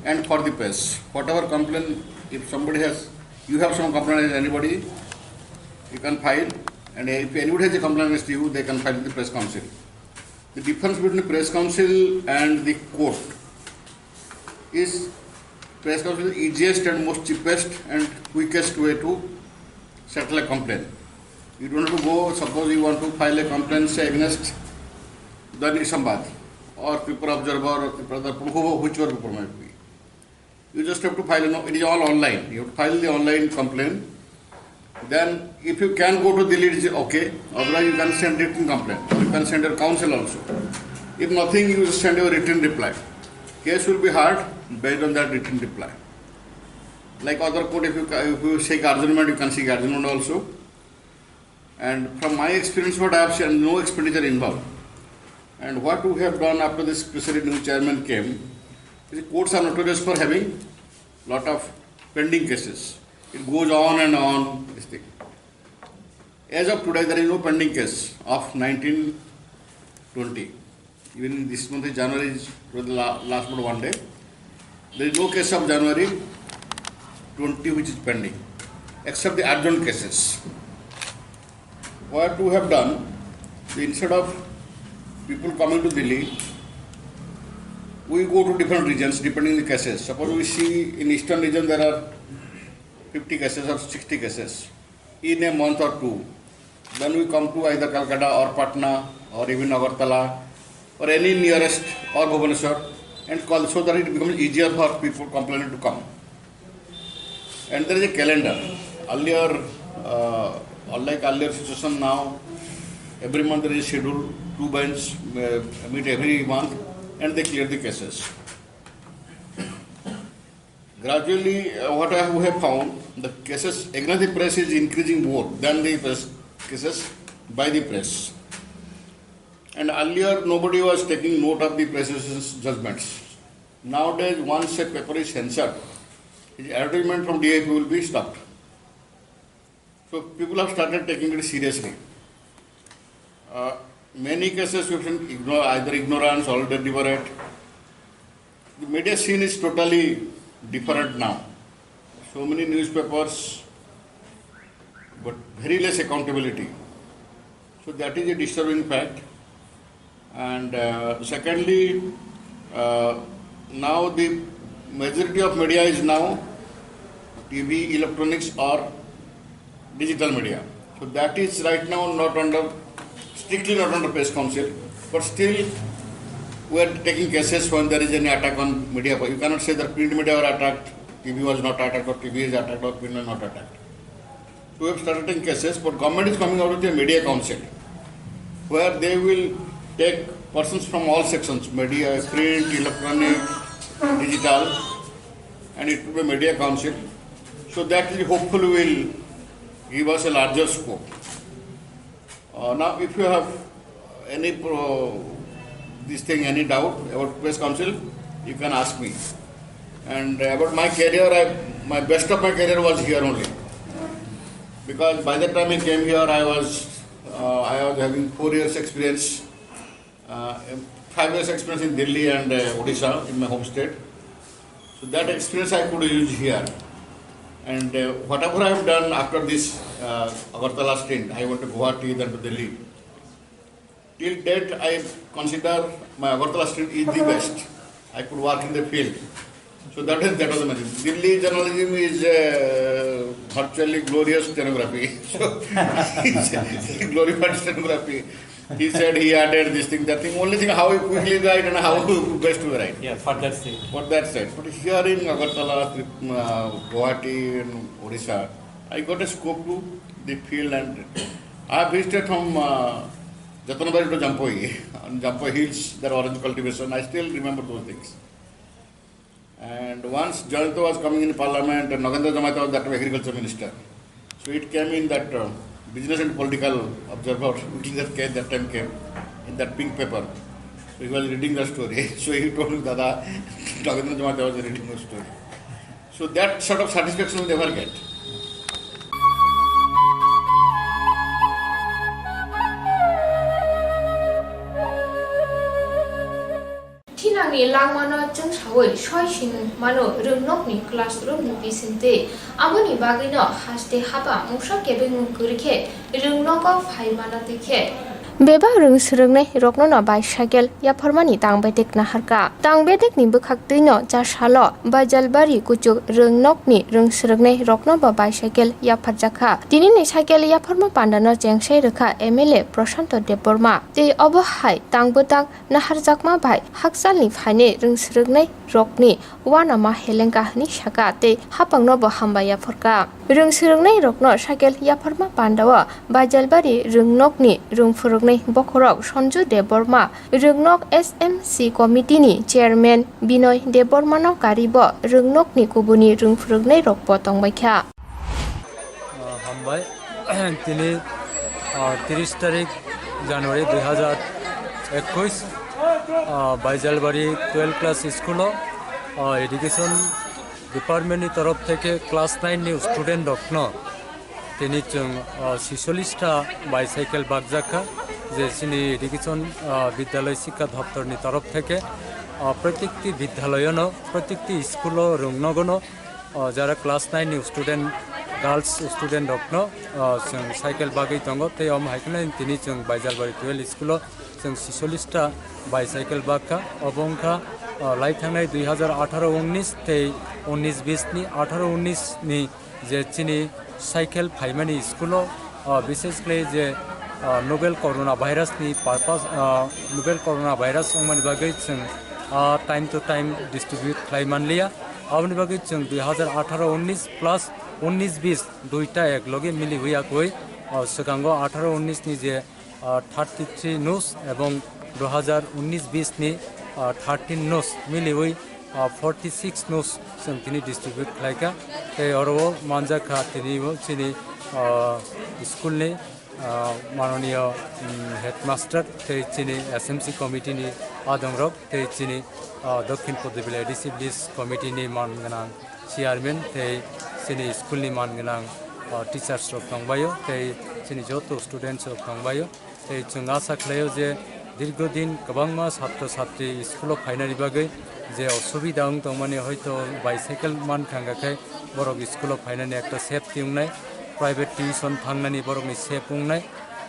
and for the press. Whatever complaint, if somebody has, you have some complaint against anybody, you can file, and if anybody has a complaint against you, they can file with the press council. The difference between press council and the court is press council is easiest and most cheapest and quickest way to settle a complaint. You don't have to go, suppose you want to file a complaint, say, against Dainik Samvad or Tripura Observer or Tripura Darpan, who-, whichever paper might be. You just have to file, no, it is all online. You have to file the online complaint. Then, if you can go to Delhi, it is okay. Otherwise, you can send written complaint. You can send your counsel also. If nothing, you just send your written reply. Case will be heard based on that written reply. Like other court, if you ca-, if you seek adjournment, you can seek adjournment also. And from my experience, what I have seen, no expenditure involved. And what we have done after this special new chairman came, the courts are notorious for having lot of pending cases. It goes on and on, this thing. As of today, there is no pending case of nineteen twenty. Even this month is January, is for the la-, last but one day. There is no case of January twenty which is pending, except the urgent cases. What we have done, instead of people coming to Delhi, we go to different regions depending on the cases. Suppose we see in eastern region there are fifty cases or sixty cases in a month or two. Then we come to either Calcutta or Patna or even Agartala or any nearest or Bhubaneswar and call, so that it becomes easier for people complaining to come. And there is a calendar. Earlier, uh, unlike earlier situation now, every month there is a schedule, two bench, uh, meet every month and they clear the cases. Gradually, uh, what I, we have found, the cases against the press is increasing more than the press, cases by the press. And earlier, nobody was taking note of the press association's judgments. Nowadays, once a paper is censored, its advertisement from D I P will be stopped. So people have started taking it seriously. Uh, many cases we have seen ignore, either ignorance or deliberate. The media scene is totally different now. So many newspapers, but very less accountability. So that is a disturbing fact. And, uh, secondly, uh, now the majority of media is now T V, electronics or digital media. So that is right now not under, strictly not under press council, but still we are taking cases when there is any attack on media. But you cannot say that print media were attacked, T V was not attacked, or T V is attacked, or print was not attacked. So we have started taking cases, but government is coming out with a media council where they will take persons from all sections, media, print, electronic, digital, and it will be media council. So that will hopefully will give us a larger scope. Uh, now, if you have any pro-, this thing, any doubt about press council, you can ask me. And about my career, I, my best of my career was here only. Because by the time I came here, I was, uh, I was having four years experience, uh, five years experience in Delhi and, uh, Odisha, in my home state. So that experience I could use here. And, uh, whatever I have done after this, uh, Agartala stint, I went to Guwahati, then to Delhi. Till date, I consider my Agartala stint is the best. I could work in the field. So that is, that was amazing. Delhi journalism is, uh, virtually glorious stenography. So, it's glorified stenography. He said he added this thing, that thing. Only thing, how you quickly write and how you best to write. Yeah, for that sake. For that side. But here in Agartala, Trip-, uh, Guwahati and Odisha, I got a scope to the field and I visited from, uh, Jatanbari to Jampoi. On Jampoi Hills, there orange cultivation. I still remember those things. And once Jayanta was coming in parliament, and Nagendra Jamatia was that time agriculture minister. So it came in that, uh, business and political observer, which is that case that time came in that pink paper. So he was reading the story. So he told me, "Dada, Nagendra Jamatia was reading the story." So that sort of satisfaction we never get. Thinangni langmano chwngsawi soi sini mano rwngnokni classroomni bisingtwi. Aboni bagwino haste haba mungsa kebengmung kwrwi khe rwngnogo phai mano twi khe. Bebak rwng swrwngnai rokno no bicycle yapharmani tang bedek naharkha. Tang bedekni bwkhak twino cha salo Baijalbari kuchuk rwngnokni rwng swrwngnai rokno bo bicycle yapharjakha. Tinini cycle yapharma pandano chengsai rwkha M L A Prashanto Debbarma. Tei obo hai tang bwtang naharjakma bai hakchalni phainai rwng swrwngnai rokni uanama helengkha hwnwi sakha tei haphangno bo hambai yapharkha. Rwng swrwngnai rokno cycle yapharma pandao Baijalbari rwngnokni rwng phwrwknai bokhorok Sanju Debbarma, rwngnok S M C committee ni chairman Binoy Debbarmano karibo rwngnokni kubuni rwng phwrwknai rokbo tongbaikha. Ah, hambai. Tini, ah, tiris tarik January dui hazar ekwis, ah, Baijalbari twelve class school o, ah, education department ni torof theke class nine ni student rokno tini chwng, ah, sisolista bicycle bakjakha, je chini education, ah, bidyalay sikha doptor ni torof theke, ah, protekti bidyalayono, protekti school o rwngnogono, o jara class nine ni student, girls student rokno, o, chwng cycle bagwi tongo, tei omo hai kheno tini chwng Baijalbari twelve school o chwng sisolista bicycle bakha, obo wngkha, o, lai thangnai dui hazar atharo unnis tei unnis bis ni, atharo unnis ni je chini cycle phaimani school o, o, bises khlai je, o, novel corona virus ni purpose, o, novel corona virus wngmani bagwi chwng, o, time to time distribute khlai manliya. Aboni bagwi chwng dui hazar atharo unnis plus unnis bis duita ek logi miliwi akoi, o, swkango atharo unnis ni je, o, thirty three nus ebong dui hazar unnis bis ni, o, thirteen nus miliwi, o, forty six nus chwng tini distribute khlaikha. Tei oro o manjakha tini bo chini, o, school ni, ah, manoniyo, mm, headmaster tei chini S M C committee ni adongrok tei chini, ah, Dokhin Podubila A D C village committee ni man gwnang chairman tei chini school ni man gwnang, ah, teachers rok tongbaio tei chini joto students rok tongbaio. Tei chwng asa khlaio je dirgo din kwbangma satro satri school o phainani bagwi je osubida wng tongmani, hoito bicycle mankha, hwnkha khe borok school o phainani ekta safety wngnai, private tuition thangnani borokni safe wngnai.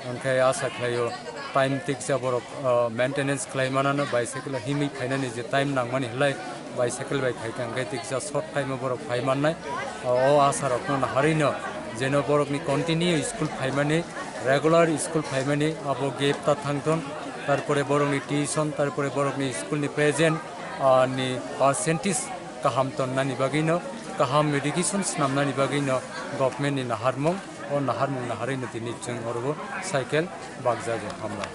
Hwnkhe asa khlaio time tiksa borok, ah, maintenance khlai manano, bicycle o himwi phainani je time nangmani hwlai bicycle bai phaikha, hwnkhe tiksa short time o borok phai mannai. O asa rokno naharwino Jeno borokni continue school phaimani, regular school phaimani abo gap ta thangthon, tarpore borokni tuition, tarpore borokni school ni present, ah, ni percentage kaham tonnani bagwino, kaham education snamnani bagwino government ni naharmung, o naharmung naharwino tini chwng oro cycle bakjago. Hambai.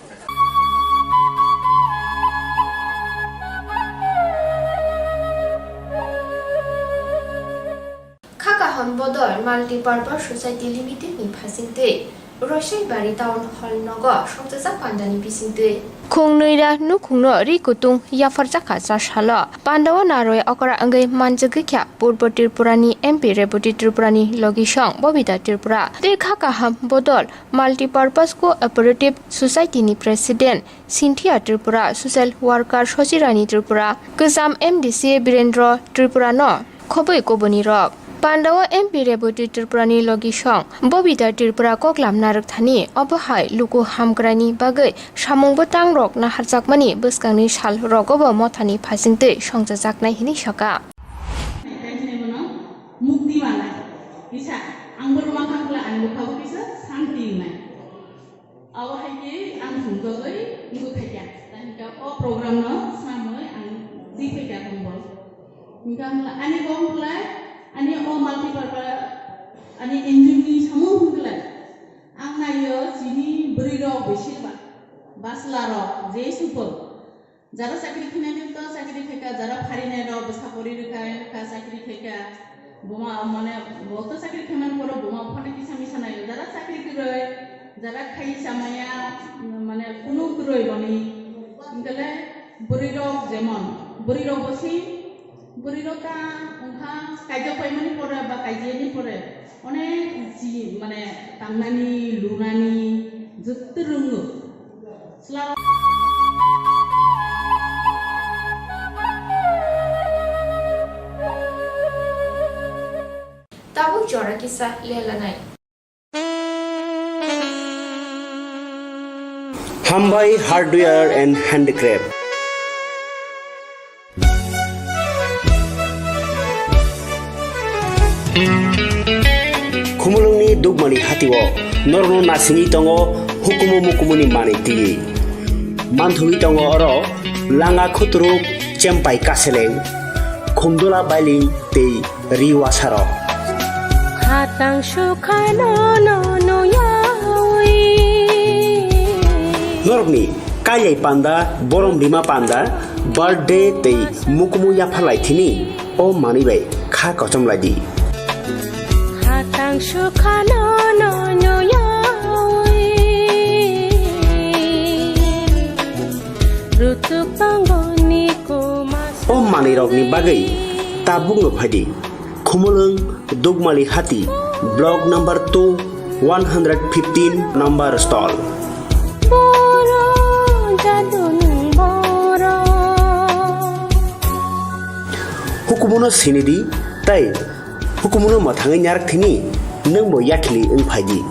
Kha kaham bodol Multipurpose Society Limited ni phasingtwi Roisabari Town Hall nogo sokjajak pandani bisingtwi. Khungnwi ra nukhungno ri kutung yapharjakha cha salo. Pandao naroi okra wngwi manjagwi kha Purbo Tripura ni M P Reboti Tripura ni logisong Bobita Tripura tei kha kaham bodol Multipurpose Cooperative Society ni President Cynthia Tripura, Social Worker Sojirani Tripura, Kwcham M D C Birendra Tripura no khobwi kubuni rok. Pandao M P Reboti Tripura ni logisong Bobita Tripura koklam narwkthani obo hai luku hamkrai ni bagwi samung bwtang rok naharjakmani bwskangni sal rogo bo mothani phasingtwi songchajaknai hinwi sakha. Mukti manai kisa ang bo rwma kha bwla ang bwkha bo kisa santi wngnai. Abo hai khe ang thumjagwi wngwi phaikha. Tei hwnkhe o program no swnamwi ang twi phaikha tongbo. Hwnkhe ang ani kok bwlai ani o multipurpose ani N G O ni samung hwnkhe lai ang naio chini bwrwi rok bisingo ba bachla rok je supo. Jara chakri khainai rok to chakri khaikha, jara pharinai rok bwsa pori rwkha, rwkha chakri khaikha. Buma mane bo to chakri khaimani poro buma phone kisa misa naio. Jara chakri kwrwi, jara khai chamaya, mane kunu kwrwi boni. Hinkhe le bwrwi rok jemon, bwrwi rok bo si, bwrwi rok ta wngkha kaijak paimani pore ba kaijiyani pore. Onek ji mane tangnani, lunani, jotto rwngo. Tabuk jora kisa lelanai. Hambai Hardware and Handicraft. Khumulwngni Dugmani hatio norokno nasingwi tongo hukumu mukumuni manwi twiwi. Manthogwi tongo oro langa khuturuk, chempai kaseleng, khumdula bailing tei ri wasarok. Khatang sukhano no nuyawi. Norokni kailai panda, borom rima panda, birthday tei mukumu yapharlai thini o manwi bai kha kochom lai di. Khatang sukhano no nuyawi. Rutuk tongo ni kuma. O manwi rokni bagwi tabuk no phaidi. Khumulwng Dugmali Hati, Block number two, one hundred fifteen number stall. Boro jadunung boro. Hukumuno sinidi tei hukumuno mwthangwi nyarak thini nwngbo yakhili wng phaidi.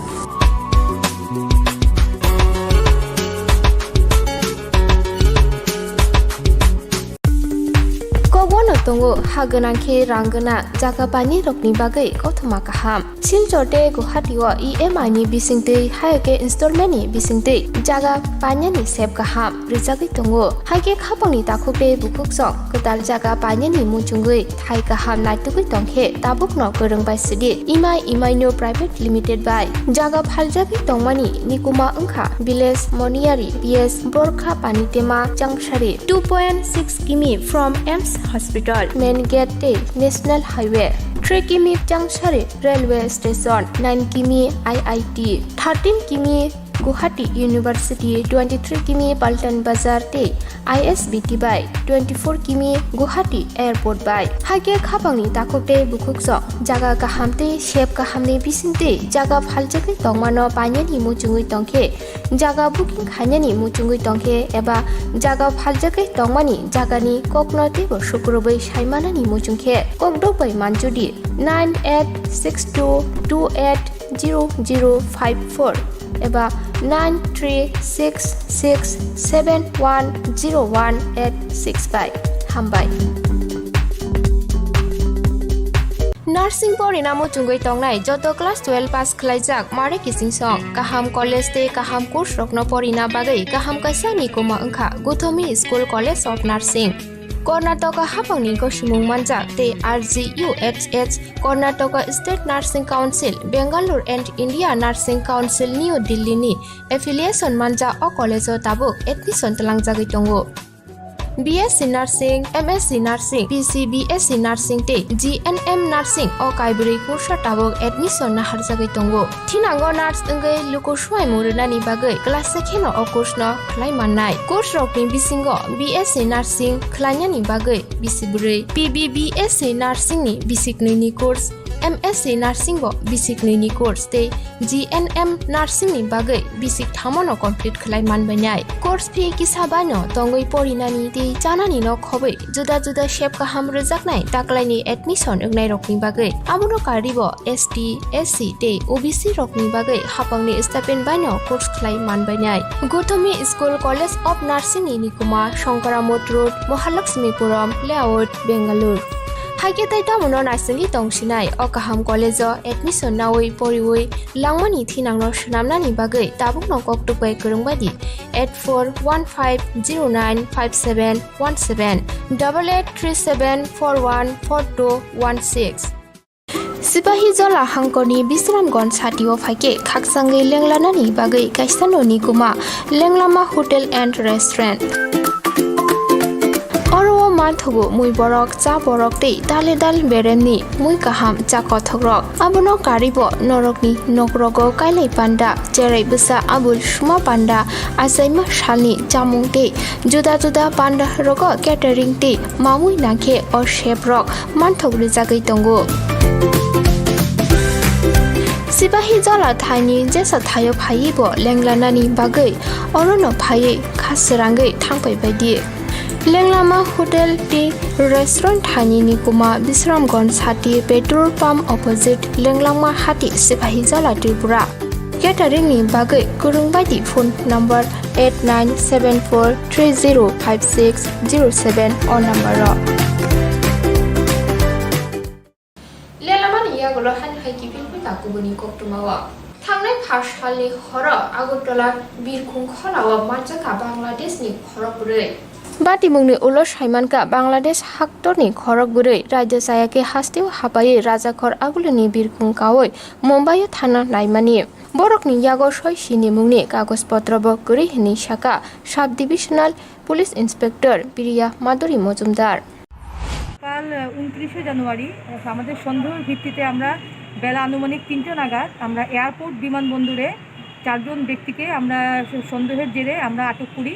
Kokbono tongo ha gwnang khe rang gwnang jaga painai rokni bagwi kothoma kaham. Silchar tei Guwahati o E M I ni bisingtwi, hai khe installment ni bisingtwi jaga painani sep kaham rijagwi tongo. Hai khe khapangni takhuk tei bukhuk song kwtal jaga painani muchungwi thai kaham naitugwi tongkhe tabukno kwrwng bai sidi Imai Imaino Private Limited bai jaga phaljagwi tongmani nikuma wngkha Village Moniyari, P S Borkha Panitema Changsari, two point six kimi from AIIMS Hospital, Main Gate tei National Highway, three kimi Changsari Railway Station, nine kimi I I T, thirteen kimi Guwahati University, twenty-three kimi Paltan Bazar tei I S B T bai, twenty-four kimi Guwahati Airport bai. Hai khe khapangni takhuk tei bukhuk song jaga kaham tei sep kahamni bisingtwi jaga phaljagwi tongmano painani muchungwi tongkhe, jaga booking khainani muchungwi tongkhe eba jaga phaljagwi tongmani jagani kokno teibo sukrubwi saimanani muchungkhe kokdok bai manjudi nine eight six two two eight zero zero five four eba nine three six six seven one zero one eight six bai. Hambai. Nursing porina muchungwi tongnai joto class twelve pass khlaijak mare kichingsong. Kaham college tei kaham course rokno porina bagwi kaham kaisa nikuma wngkha Gothomi School College of Nursing. Karnataka haphangni gosimung manjak tei R G U H H, Karnataka State Nursing Council, Bangalore and India Nursing Council, New Delhi ni affiliation manjak o college o tabuk admission twlangjagwi tongo. B S C Nursing, M S C Nursing, P C B S C Nursing tei G N M Nursing o kaibrwi kursa tabuk admission naharjagwi tongo. Thinango nurse wngwi luku swimung rwnani bagwi class se kheno o course no khlai mannai. Course rokni bisingo B S C Nursing khlainani bagwi bisi bwrwi, P B B S C Nursing ni bisi knwi ni course, M S C Nursing bo bisi knwi ni course tei G N M Nursing ni bagwi bisi kthamo no complete khlai manbainai. Course fee kisa bai no tongwi porinani tei chanani no khobwi juda juda sep kaham rwjaknai taklaini admission wngnai rokni bagwi. Abono karwi bo S T, S C tei O B C rokni bagwi haphangni stipend bai no course khlai manbainai. Gothomi School College of Nursing ni nikuma Shankara Mott Road, Mahalakshmipuram Layout, Bangalore. Haikhe tei tamono naisingwi tongsinai o kaham college o admission nawi poriwi langmani thinangno swnamnani bagwi tabukno koktwk bai kwrwng bai di eight four one five zero nine five seven one seven, double eight three seven four one four two one six. Sipahi Jola hangkorni Bisramganj satio phaikhe khakchangwi lenglanani bagwi kaisa noni kuma Lenglama Hotel and Restaurant. Oro o manthogo mui borok, cha borok tei dale dal beremni mui kaham cha kothokrok. Abono karwi bo norokni nokrogo kailai panda, cherai bwsa abul suma panda, achaima salni chamung tei juda juda panda rogo catering tei mamui nangkhe o chef rok manthok rwjagwi tongo. Sipahi Jola thaini jesa thaio phaiwi bo lenglanani bagwi orono phaiwi kha srangwi thangpai bai di. Lenglama Hotel tei Restaurant thaini ni kuma Bisramganj sati petrol pump opposite Lenglama hati Sipahi Jola Tripura. Catering ni bagwi kwrwng bai di phone number eight nine seven four three zero five six zero seven o number o. Lelamani yagulo hani hai kiphilwi ba kubuni koktwmao. Thangnai pha salni horo Agartala birkhung khorao manjakha Bangladeshni khorok bwrwi. Batimungni ulo saimankha Bangladesh haktorni khorok bwrwi raida chayakhe hasteo hapaiwi rajakhor agulini birkhung kaui Mumbaio thana naimani. Borokni yago soi sinimungni kagoj potrobo kwrwi hwnwi sakha Sub Divisional Police Inspector Priya Madhuri Mojumdar. কাল, আহ, ঊনত্রিশে জানুয়ারি, আহ, আমাদের সন্দেহের ভিত্তিতে আমরা বেলা আনুমানিক তিনটা নাগাদ আমরা এয়ারপোর্ট বিমানবন্দরে চারজন ব্যক্তিকে আমরা স-, সন্দেহের জেরে আমরা আটক করি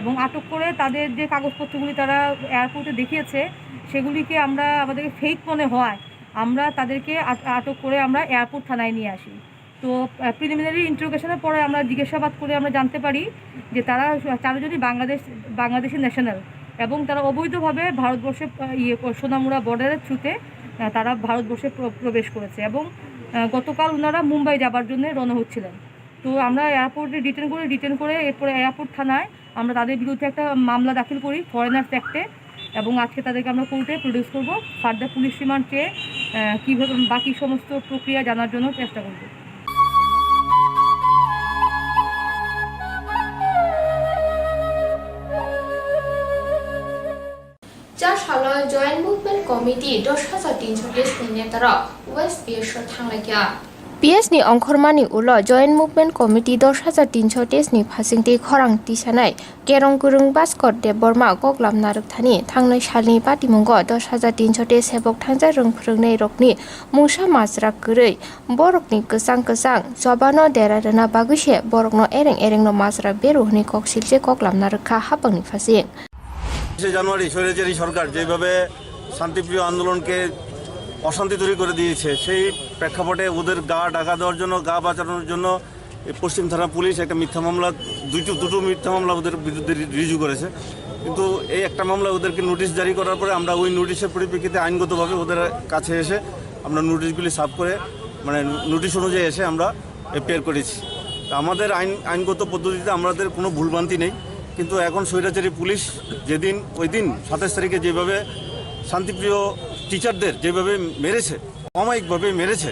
এবং আটক করে তাদের যে কাগজপত্রগুলি তারা এয়ারপোর্টে দেখিয়েছে, সেগুলিকে আমরা, আমাদেরকে ফেক মনে হওয়ায় আমরা তাদেরকে আট-, আটক করে আমরা এয়ারপোর্ট থানায় নিয়ে আসি। তো, আহ, প্রিলিমিনারি ইন্টারোগেশনের পরে আমরা জিজ্ঞাসাবাদ করে আমরা জানতে পারি যে তারা চারজনই বাংলাদেশ, বাংলাদেশি ন্যাশনাল এবং তারা অবৈধভাবে ভারতবর্ষে, আহ, ইয়ে, সোনামুড়া বর্ডারের থ্রুতে, আহ, তারা ভারতবর্ষে প্র-, প্রবেশ করেছে এবং, আহ, গতকাল ওনারা মুম্বাই যাবার জন্য রওনা হচ্ছিলেন। তো আমরা এয়ারপোর্টে ডিটেন করি, ডিটেন করে এরপরে এয়ারপোর্ট থানায় আমরা তাদের বিরুদ্ধে একটা মামলা দাখিল করি ফরেনার্স অ্যাক্টে এবং আজকে তাদেরকে আমরা কোর্টে প্রডিউস করব। ফার্দার পুলিশ রিমান্ড চেয়ে, আহ, কীভাবে বাকি সমস্ত প্রক্রিয়া জানার জন্য চেষ্টা করব। Cha salo Joint Movement Committee dos hajar tinsho teis ni netarok West P S o thanglaikha. P S ni ongkhormani ulo Joint Movement Committee dos hajar tinsho teis ni phasingtwi khorang tisanai Kerong kwrwng Bhaskor Debbarma koklam narwkthani thangnai salni patimungo dos hajar tinsho teis sebok thangjak rwng phwrwngnai rokni mungsa majra kwrwi borokni kwchang kwchang chobano dera rwna bagwi se borokno ereng erengno majra beru hwnwi koksilse koklam narwkha hapangni phasing. বিশে জানুয়ারি স্বৈরাচারী সরকার যেভাবে শান্তিপ্রিয় আন্দোলনকে অশান্তি তৈরি করে দিয়েছে, সেই প্রেক্ষাপটে ওদের গা ঢাকা দেওয়ার জন্য, গা বাঁচানোর জন্য এই পশ্চিম থানা পুলিশ একটা মিথ্যা মামলা, দুইটো, দুটো মিথ্যা মামলা ওদের বিরুদ্ধে রি-, রিজু করেছে। কিন্তু এই একটা মামলা ওদেরকে নোটিশ জারি করার পরে আমরা ওই নোটিশের পরিপ্রেক্ষিতে আইনগতভাবে ওদের কাছে এসে আমরা নোটিশগুলি সার্ভ করে, মানে, নোটিশ অনুযায়ী এসে আমরা এফআইআর করেছি। তা আমাদের আইন, আইনগত পদ্ধতিতে আমাদের কোনো ভুলভ্রান্তি নেই, কিন্তু এখন স্বৈরাচারী পুলিশ যেদিন, ওই দিন সাতাশ তারিখে যেভাবে শান্তিপ্রিয় টিচারদের যেভাবে মেরেছে, অমায়িকভাবে মেরেছে,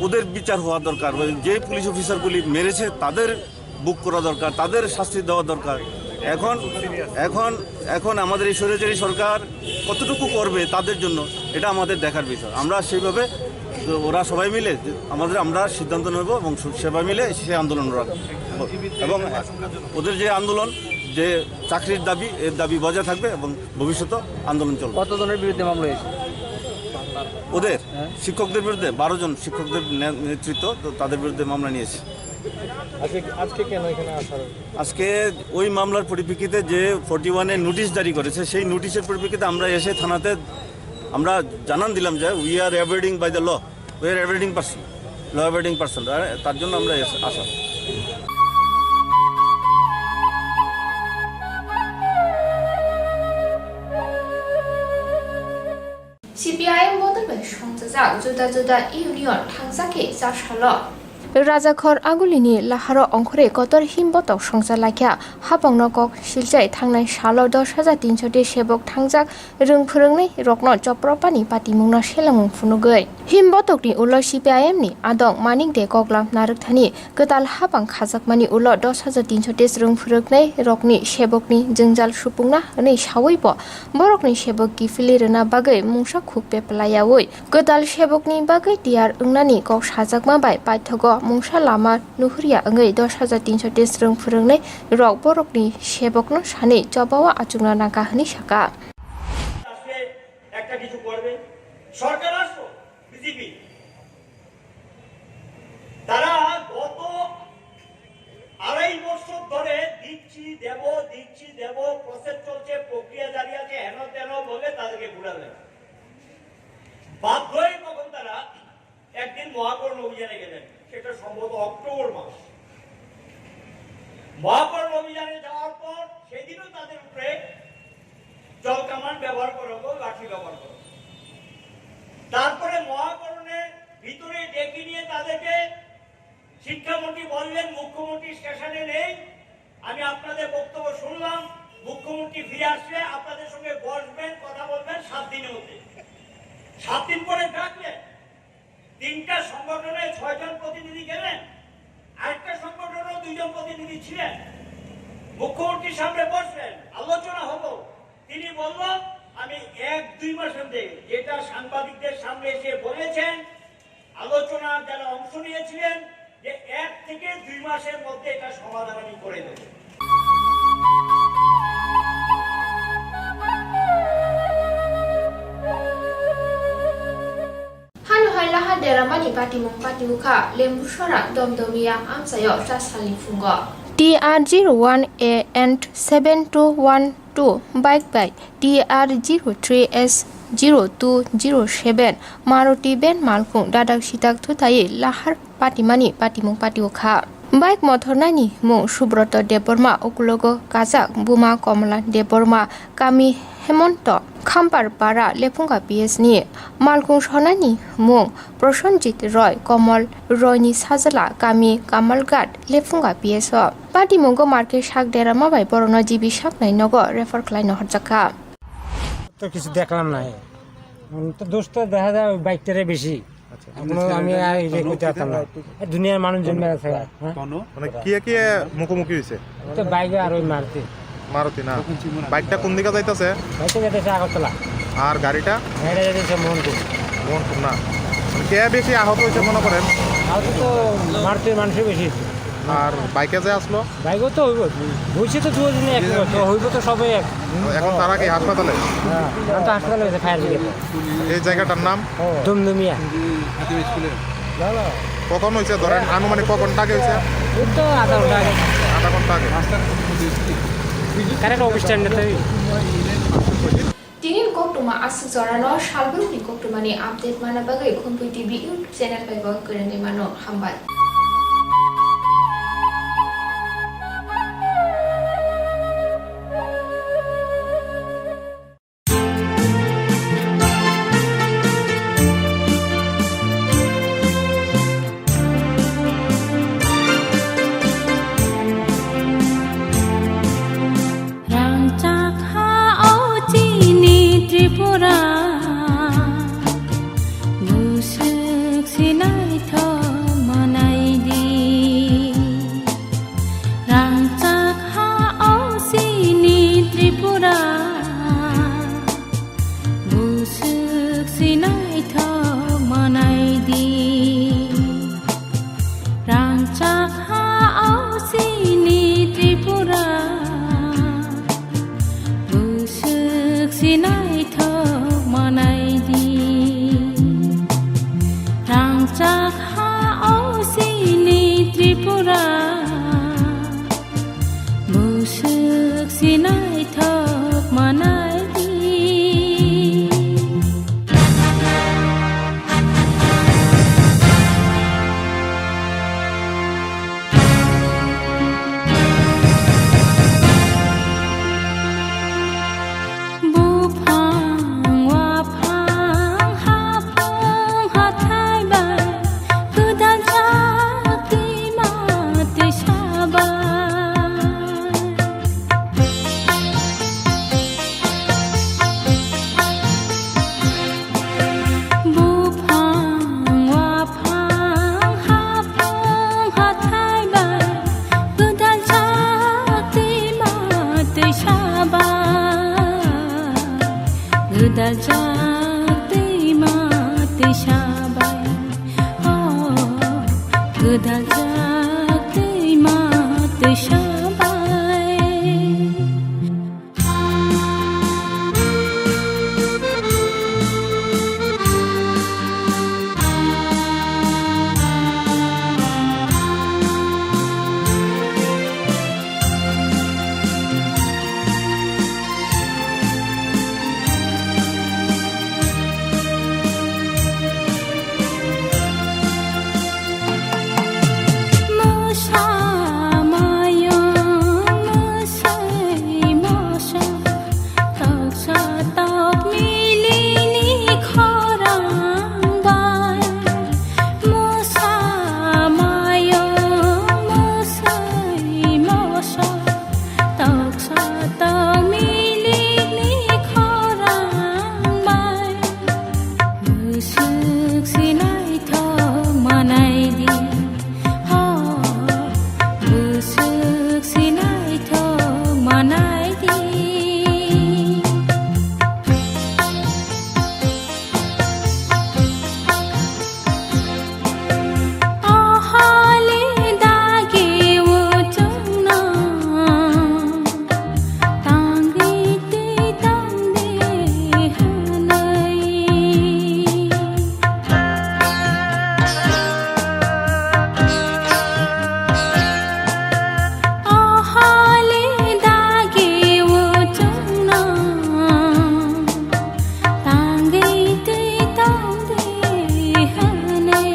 ওদের বিচার হওয়া দরকার। ওই যে পুলিশ অফিসারগুলি মেরেছে, তাদের বুক করা দরকার, তাদের শাস্তি দেওয়া দরকার। এখন, এখন, এখন আমাদের এই স্বৈরাচারী সরকার কতটুকু করবে তাদের জন্য, এটা আমাদের দেখার বিষয়। আমরা সেইভাবে, ওরা সবাই মিলে আমাদের, আমরা সিদ্ধান্ত নেব এবং সেবা মিলে সেই আন্দোলন রাখব। এবং ওদের যে আন্দোলন, যে চাকরির দাবি, এর দাবি বজায় থাকবে এবং ভবিষ্যতে আন্দোলন চলবে। কতজনের বিরুদ্ধে মামলা হয়েছে? ওদের, হ্যাঁ। শিক্ষকদের বিরুদ্ধে বারো জন শিক্ষকদের নে-, নেতৃত্ব, তো তাদের বিরুদ্ধে মামলা নিয়েছে। আজকে, আজকে কেন এখানে আসা হয়েছে? আজকে ওই মামলার পরিপ্রেক্ষিতে যে ফর্টি ওয়ানের নোটিশ জারি করেছে, সেই নোটিশের পরিপ্রেক্ষিতে আমরা এসে থানাতে আমরা জানান দিলাম যে we are abiding by the law, we are abiding person, law abiding person, তার জন্য আমরা এসে আসা। C P I M bodol bai songchajak juda juda union thangjak khe cha salo. Rajakhor Agulini laharo ongkhorwi kotor himbotok songcha laikha. Hapangno kok silchai thangnai salo dos hajar tinsho ti sebok thangjak rwng phwrwngnai rokno chopropani patimungno selamung phunugwi. Himbotokni ulo C P I M ni adong Manik De Koklam narwkthani kwtal hapang khajakmani ulo dos hajar tinsho ti rwng phwrwngnai rokni sebokni jwngjal supungna hwnwi sawi bo borokni sebok kiphilwi rwna bagwi mungsa khuk peplayaui kwtal sebokni bagwi tiyar wngnani kok sajakma bai paithogo mungsa lama nuhurya wngwi dos hajar tinsho ti rwng phwrwngnai rok borokni sebokno sanwi chobao achukna nangkha hwnwi sakha. আসলে একটা কিছু করবে। সরকার আসলো, বিজেপি। তারা গত আড়াই বছর ধরে দিচ্ছি, দেব, দিচ্ছি, দেব, প্রসেস চলছে, প্রক্রিয়া জারি আছে, হেন তেন বলে তাদেরকে ঘুরালেন। বাধ্য হয়ে তখন তারা একদিন মহাকরণ অভিযানে গেলেন, সেটা সম্ভবত অক্টোবর মাস। মহাকরণ অভিযানে যাওয়ার পর সেদিনও তাদের উপরে জল কামান ব্যবহার করা হলো, লাঠি ব্যবহার করা হলো। তারপরে মহাকরণে ভিতরে ডেকে নিয়ে তাদেরকে শিক্ষামন্ত্রী বললেন, "মুখ্যমন্ত্রী স্টেশনে নেই, আমি আপনাদের বক্তব্য শুনলাম, মুখ্যমন্ত্রী ফিরে আসলে আপনাদের সঙ্গে বসবেন, কথা বলবেন সাত দিনের মধ্যে।" সাত দিন পরে ডাকলেন, তিনটা সংগঠনের ছয়জন প্রতিনিধি গেলেন, আরেকটা সংগঠনেরও দুইজন প্রতিনিধি ছিলেন। মুখ্যমন্ত্রীর সামনে বসলেন, আলোচনা হলো। তিনি বলল, "আমি এক দুই মাসের মধ্যে, যেটা সাংবাদিকদের সামনে এসে বলেছেন, আলোচনার যারা অংশ নিয়েছিলেন, যে এক থেকে দুই মাসের মধ্যে এটা সমাধান আমি করে দেব।" Hano hai laha deramani patimung pati ukha, Lembusora Domdomiya amchaio chasalni phungo. T R zero one A and seven two one two bike bai T R zero three S zero two zero seven Maruti van malkhung dadak sidak thuthawi lahar patimani patimung pati ukha. Bike mothornaini mung Subroto Debbarma, ukulogo kajak buma Komla Debbarma, kami Hemonto, Khampar Para, Lephunga P S ni. Malkhung sonani mung Prosenjit Roy, Komol Roy ni sajla, kami Kamalghat, Lephunga P S o. Patimungo market sak derama bai borokno G B saknai nogo refer khlai no horjakha. তো কিছু দেখলাম না। উম, তো দোষ তো দেখা যায় ওই বাইকটারে বেশি। আচ্ছা। আমরা, আমি আর এই যে কইতে পারতাম না। এই দুনিয়ার মানুষ জন্মে আছে, হ্যাঁ? মানে কে কে মুখোমুখি হইছে? তো বাইকে আর ওই মারুতি। মারুতি না? বাইকটা কোন দিকে যাইতাছে? বাইকটা যাইতেছে আগরতলা। আর গাড়িটা? গাড়িটা যাইতেছে মোহনপুর। মোহনপুর না? মানে কে বেশি আহত হইছে মনে করেন? আহত তো মারুতির মানুষই বেশি হইছে। আর বাইকে যে আসলো? বাইকও তো হইব। হইছে তো দুজনে এক, তো হইব তো সবাই এক। এখন তারা কি হাসপাতালে? হ্যাঁ, এখন তো হাসপাতালে হয়েছে, ফায়ার ব্রিগেড। এই জায়গাটার নাম? দুমদুমিয়া। না, না। কখন হয়েছে ধরেন, আনুমানিক কখন টাকে হয়েছে? এই তো আধা ঘন্টা আগে। আধা ঘন্টা আগে। কারেন্ট অফিস স্ট্যান্ডে তো। Tini ni koktwma aswk jorano salbrumni koktwmani update manna bagwi Khumpui T V YouTube channel bai bo kwrwngwi mano. Hambai. Rangchak ha o chini Tripura, Daljak twi ma twi sabai, oh, gwdaljak twi ma twi sabai. Toksa tong milikni khorang bai, bwswk se naithok manai di, ho, bwswk se naithok manai di. Tangwi twi tong di hwnwi,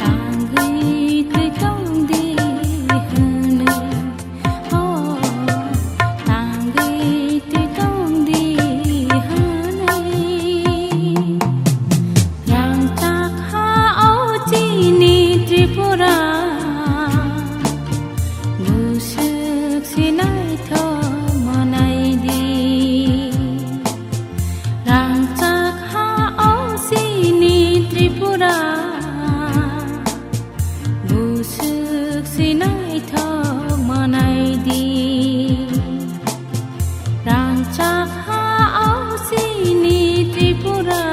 tangwi twi tong di hwnwi, oh, tangwi twi tong di hwnwi. Rangchak ha o chini Tripura, bwswk se naithok manai di. Rangchak ha o chini Tripura, bwswk se naithok manai di. Rangchak ha o chini Tripura,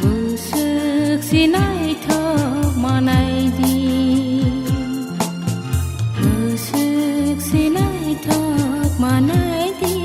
bwswk se naithok manai di, bwswk se naithok manai di.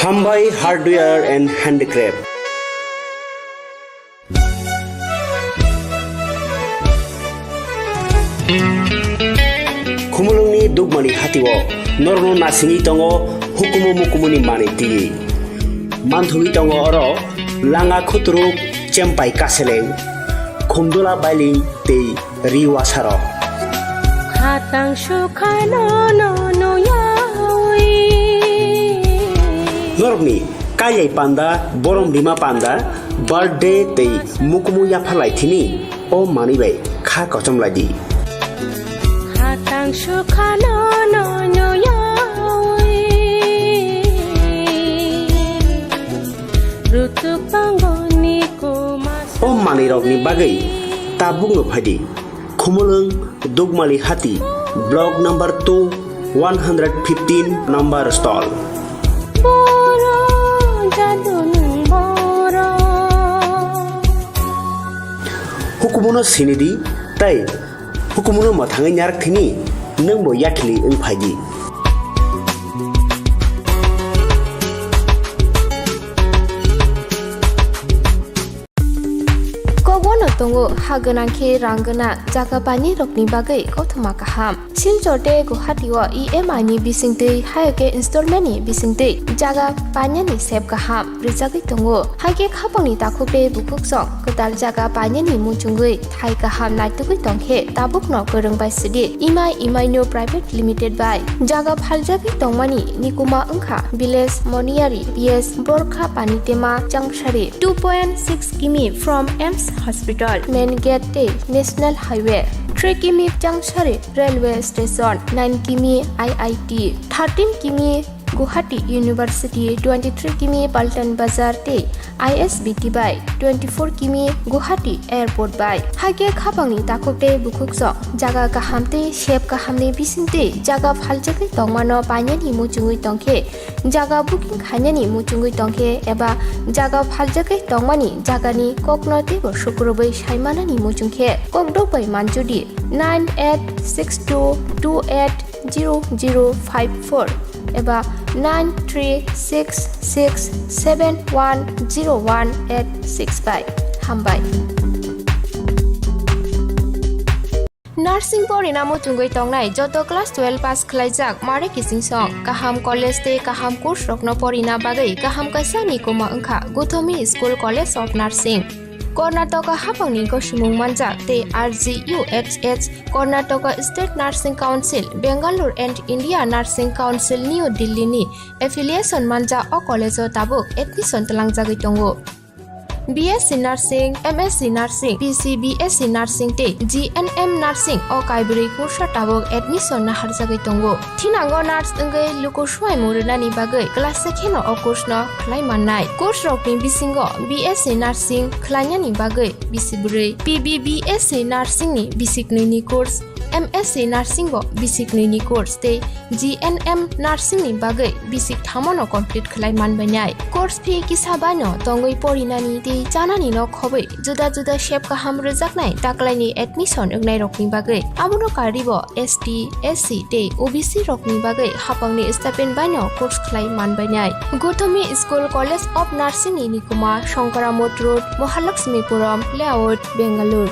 Hambai Hardware and Handicraft. Khumulwngni Dugmani hatio norokno nasingwi tongo hukumu mukumuni manwi twiwi. Manthogwi tongo oro langa khuturuk, chempai kaseleng, khumdula bailing tei ri wasarok. Hatang sukhano no nuyawi. Norokni kailai panda, borom rima panda, birthday tei mukumu yapharlai thini o manwi bai kha kochom lai di. Hatang sukhano no nuyawi. Rutuk tongoni kuma. O manwirokni bagwi tabukno phaidi. Khumulwng Dugmali Hati, block number two, one hundred fifteen number stall. Boro jadunung boro. Hukumuno sinidi tei hukumuno mwthangwi narak thini nwngbo yakhili wng phaidi. Kokbono tongo ha gwnang khe rang gwnang jaga painani rokni bagwi kothoma kaham. Silchar tei Guwahati o E M I ni bisingtwi hai khe installment ni bisingtwi jaga painani sep kaham rwjagwi tongo. Hai khe khapangni takhuk tei bukhuk song kwtal jaga painani muchungwi thai kaham naitugwi tongkhe tabukno kwrwng bai sidi Imai Imaino Private Limited bai jaga phaljagwi tongmani nikuma wngkha Village Moniyari P S Borkha Panitema Changsari two point six kimi from AIIMS Hospital, Main Gate tei National Highway, three kimi Changsari Railway Station, nine kimi I I T, thirteen kimi Guwahati University, twenty-three kimi Paltan Bazar tei I S B T bai, twenty-four kimi Guwahati Airport bai. Hai khe khapangni takhuk tei bukhuk song jaga kaham tei sep kahamni bisingtwi jaga phaljagwi tongmano painani muchungwi tongkhe, jaga booking khainani muchungwi tongkhe eba jaga phaljagwi tongmani jagani kokno teibo sukrubwi saimanani muchungkhe kokdok bai manjudi nine eight six two two eight zero zero five four eba nine three six six seven one zero one eight six bai. Hambai. Nursing porina muchungwi tongnai joto class twelve pass khwlaijak mare kiching song kaham college tei kaham course rokno porina bagwi kaham kaisa nikuma wngkha Gothomi School College of Nursing. Karnataka hapangni gosimung manjak tei R G U H H, Karnataka State Nursing Council, Bangalore and India Nursing Council, New Delhi ni affiliation manjak o college o tabuk admission twlangjagwi tongo. B S C Nursing, M S C Nursing, P C B S C Nursing tei G N M Nursing o kaibrwi course o tabuk admission naharjagwi tongo. Thinango nurse wngwi luku swimung rwnani bagwi class se kheno o course no khlai mannai. Course rokni bisingo B S C Nursing khlainani bagwi bisi bwrwi, P B B S C Nursing ni bisi knwi ni course, M S C Nursing bo bisi knwi ni course tei G N M Nursing ni bagwi bisi thamono complete khlai manbainai. Course fee kisa baino tongwi porinani tei chanani no khobwi juda juda sep kaham rwjaknai taklaini admission wngnairokni bagwi. Abono karwibo S T, S C tei O B C rokni bagwi hapangni stipend baino course khlai manbainai. Gothomi School College of Nursing ni nikuma Shankara Motha Road, Mahalakshmipuram Layout, Bangalore.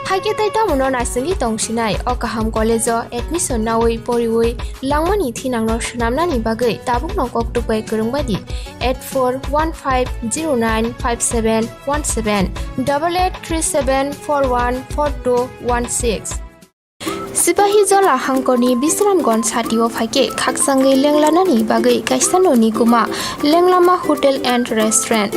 Haikhe tei tamono naisingwi tongsinai o kaham college o admission nawi poriwi langmani thinangno swnamnani bagwi tabukno koktuk bai kwrwng bai di eight four one five zero nine five seven one seven, double eight three seven four one four two one six. Sipahijola hangkorni Bisramganj satio phaikhe khakchangwi lenglanani bagwi kaisa noni kuma Lenglama Hotel and Restaurant.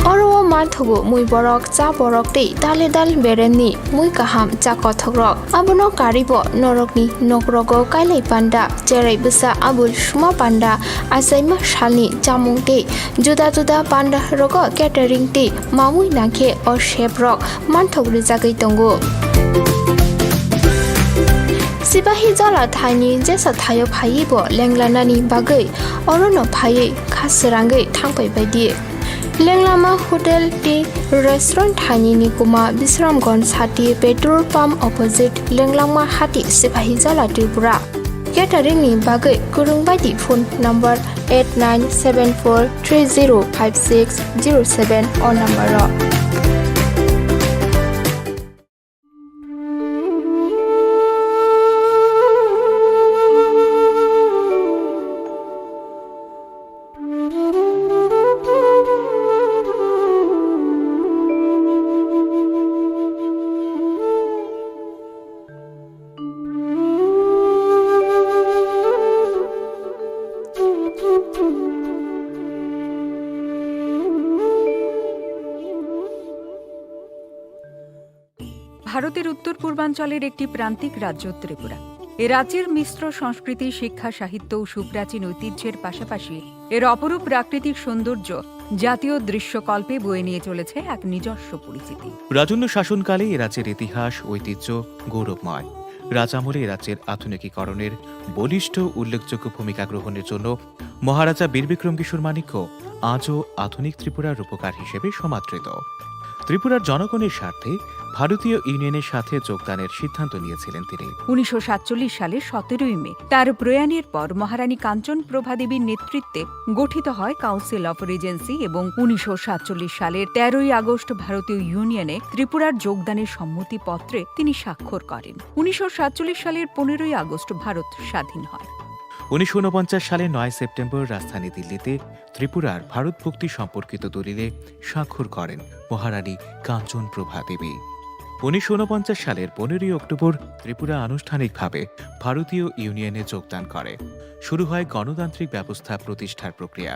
Oro o manthogo mui borok, cha borok tei dale dal beremni mui kaham cha kothokrok. Abono karwibo norokni nokrogo kailai panda, cherai bwsa abul suma panda, achaima salni chamung tei juda juda panda rogo catering tei mamui nangkhe o chef rok manthok rwjagwi tongo. Sipahijola thaini jesa thaio phaiwi bo lenglanani bagwi orono phaiwi kha srangwi thangpai baidi. Lenglama Hotel tei Restaurant thaini nikuma Bisramganj sati petrol pump opposite Lenglama Hati, Sipahijola, Tripura. Catering ni bagwi kwrwng bai di phone number eight nine seven four three zero five six zero seven o number o. ভারতের উত্তর পূর্বাঞ্চলের একটি প্রান্তিক রাজ্য ত্রিপুরা। এ রাজ্যের মিশ্র সংস্কৃতি, শিক্ষা, সাহিত্য ও সুপ্রাচীন ঐতিহ্যের পাশাপাশি এর অপরূপ প্রাকৃতিক সৌন্দর্য জাতীয় দৃশ্যকল্পে বয়ে নিয়ে চলেছে এক নিজস্ব পরিচিতি। রাজন্য শাসনকালে এ রাজ্যের ইতিহাস ঐতিহ্য গৌরবময়। রাজ আমলে এ রাজ্যের আধুনিকীকরণের বলিষ্ঠ উল্লেখযোগ্য ভূমিকা গ্রহণের জন্য মহারাজা বীর বিক্রম কিশোর মাণিক্য আজও আধুনিক ত্রিপুরার রূপকার হিসেবে সমাদৃত। ত্রিপুরার জনগণের স্বার্থে ভারতীয় ইউনিয়নের সাথে যোগদানের সিদ্ধান্ত নিয়েছিলেন তিনি। উনিশশো সাতচল্লিশ সালের সতেরোই মে তার প্রয়াণের পর মহারানী কাঞ্চন প্রভা দেবীর নেতৃত্বে গঠিত হয় কাউন্সিল অফ রিজেন্সি এবং উনিশশো সাতচল্লিশ সালের তেরোই আগস্ট ভারতীয় ইউনিয়নে ত্রিপুরার যোগদানের সম্মতিপত্রে তিনি স্বাক্ষর করেন। উনিশশো সাতচল্লিশ সালের পনেরোই আগস্ট ভারত স্বাধীন হয়। উনিশশো ঊনপঞ্চাশ সালের নয় সেপ্টেম্বর রাজধানী দিল্লিতে ত্রিপুরার ভারত ভক্তি সম্পর্কিত দলিলে স্বাক্ষর করেন মহারানী কাঞ্চন প্রভা দেবী। উনিশশো ঊনপঞ্চাশ সালের পনেরোই অক্টোবর ত্রিপুরা আনুষ্ঠানিকভাবে ভারতীয় ইউনিয়নে যোগদান করে। শুরু হয় গণতান্ত্রিক ব্যবস্থা প্রতিষ্ঠার প্রক্রিয়া।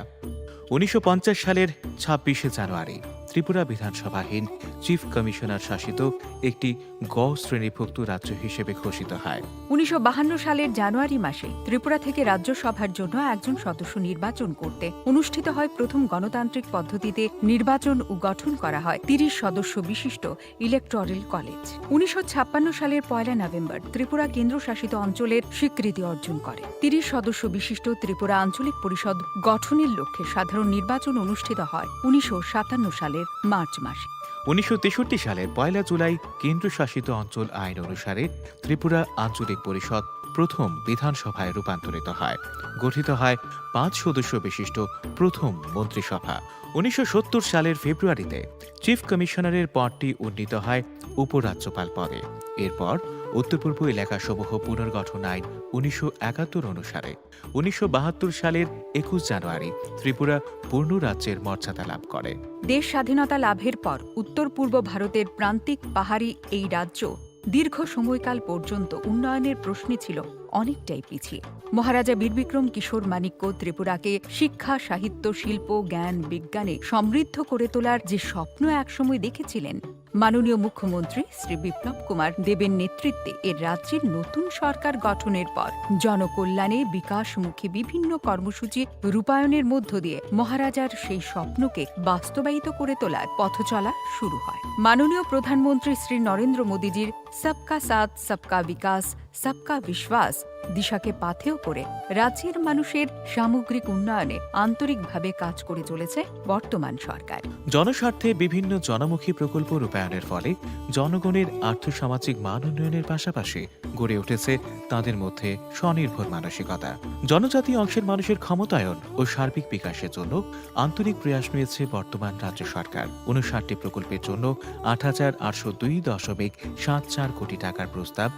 উনিশশো পঞ্চাশ সালের ছাব্বিশে জানুয়ারি ত্রিপুরা বিধানসভাহীন চিফ কমিশনার শাসিত একটি গ শ্রেণীভুক্ত রাজ্য হিসেবে ঘোষিত হয়। উনিশশো বাহান্ন সালের জানুয়ারি মাসে ত্রিপুরা থেকে রাজ্যসভার জন্য একজন সদস্য নির্বাচন করতে অনুষ্ঠিত হয় প্রথম গণতান্ত্রিক পদ্ধতিতে নির্বাচন ও গঠন করা হয় তিরিশ সদস্য বিশিষ্ট ইলেকটোরাল কলেজ। উনিশশো ছাপ্পান্ন সালের পয়লা নভেম্বর ত্রিপুরা কেন্দ্রশাসিত অঞ্চলের স্বীকৃতি অর্জন করে। তিরিশ সদস্য বিশিষ্ট ত্রিপুরা আঞ্চলিক পরিষদ গঠনের লক্ষ্যে সাধারণ নির্বাচন অনুষ্ঠিত হয় উনিশশো সাতান্ন সালের মার্চ মাসে। উনিশশো তেষট্টি সালের পয়লা জুলাই কেন্দ্রশাসিত অঞ্চল আইন অনুসারে ত্রিপুরা আঞ্চলিক পরিষদ প্রথম বিধানসভায় রূপান্তরিত হয়। গঠিত হয় পাঁচ সদস্য বিশিষ্ট প্রথম মন্ত্রিসভা। উনিশশো সত্তর সালের ফেব্রুয়ারিতে চিফ কমিশনারের পদটি উন্নীত হয় উপরাজ্যপাল পদে। এরপর উত্তর পূর্ব এলাকাসমূহ পুনর্গঠন আইন উনিশশো একাত্তর অনুসারে উনিশশো বাহাত্তর সালের একুশ জানুয়ারি ত্রিপুরা পূর্ণ রাজ্যের মর্যাদা লাভ করে। দেশ স্বাধীনতা লাভের পর উত্তর পূর্ব ভারতের প্রান্তিক পাহাড়ি এই রাজ্য দীর্ঘ সময়কাল পর্যন্ত উন্নয়নের প্রশ্নে ছিল অনেকটাই পিছিয়ে। মহারাজা বীর বিক্রম কিশোর মাণিক্য ত্রিপুরাকে শিক্ষা, সাহিত্য, শিল্প, জ্ঞান, বিজ্ঞানে সমৃদ্ধ করে তোলার যে স্বপ্ন একসময় দেখেছিলেন, মাননীয় মুখ্যমন্ত্রী শ্রী বিপ্লব কুমার দেবের নেতৃত্বে এর রাজ্যের নতুন সরকার গঠনের পর জনকল্যাণে বিকাশমুখী বিভিন্ন কর্মসূচি রূপায়ণের মধ্য দিয়ে মহারাজার সেই স্বপ্নকে বাস্তবায়িত করে তোলার পথচলা শুরু হয়। মাননীয় প্রধানমন্ত্রী শ্রী নরেন্দ্র মোদীজির সবকা সাথ, সবকা বিকাশ, সবকা বিশ্বাস দিশাকে পাথেয় করে রাজ্যের মানুষের সামগ্রিক উন্নয়নে আন্তরিকভাবে কাজ করে চলেছে বর্তমান সরকার। জনস্বার্থে বিভিন্ন জনমুখী প্রকল্প রূপায়ণের ফলে জনগণের আর্থসামাজিক মান উন্নয়নের পাশাপাশি গড়ে উঠেছে তাদের মধ্যে স্বনির্ভর মানসিকতা। জনজাতি অংশের মানুষের ক্ষমতায়ন ও সার্বিক বিকাশের জন্য আন্তরিক প্রয়াস নিয়েছে বর্তমান রাজ্য সরকার। ঊনষাটটি প্রকল্পের জন্য আট হাজার আটশো দুই দশমিক সাত চার কোটি টাকার প্রস্তাব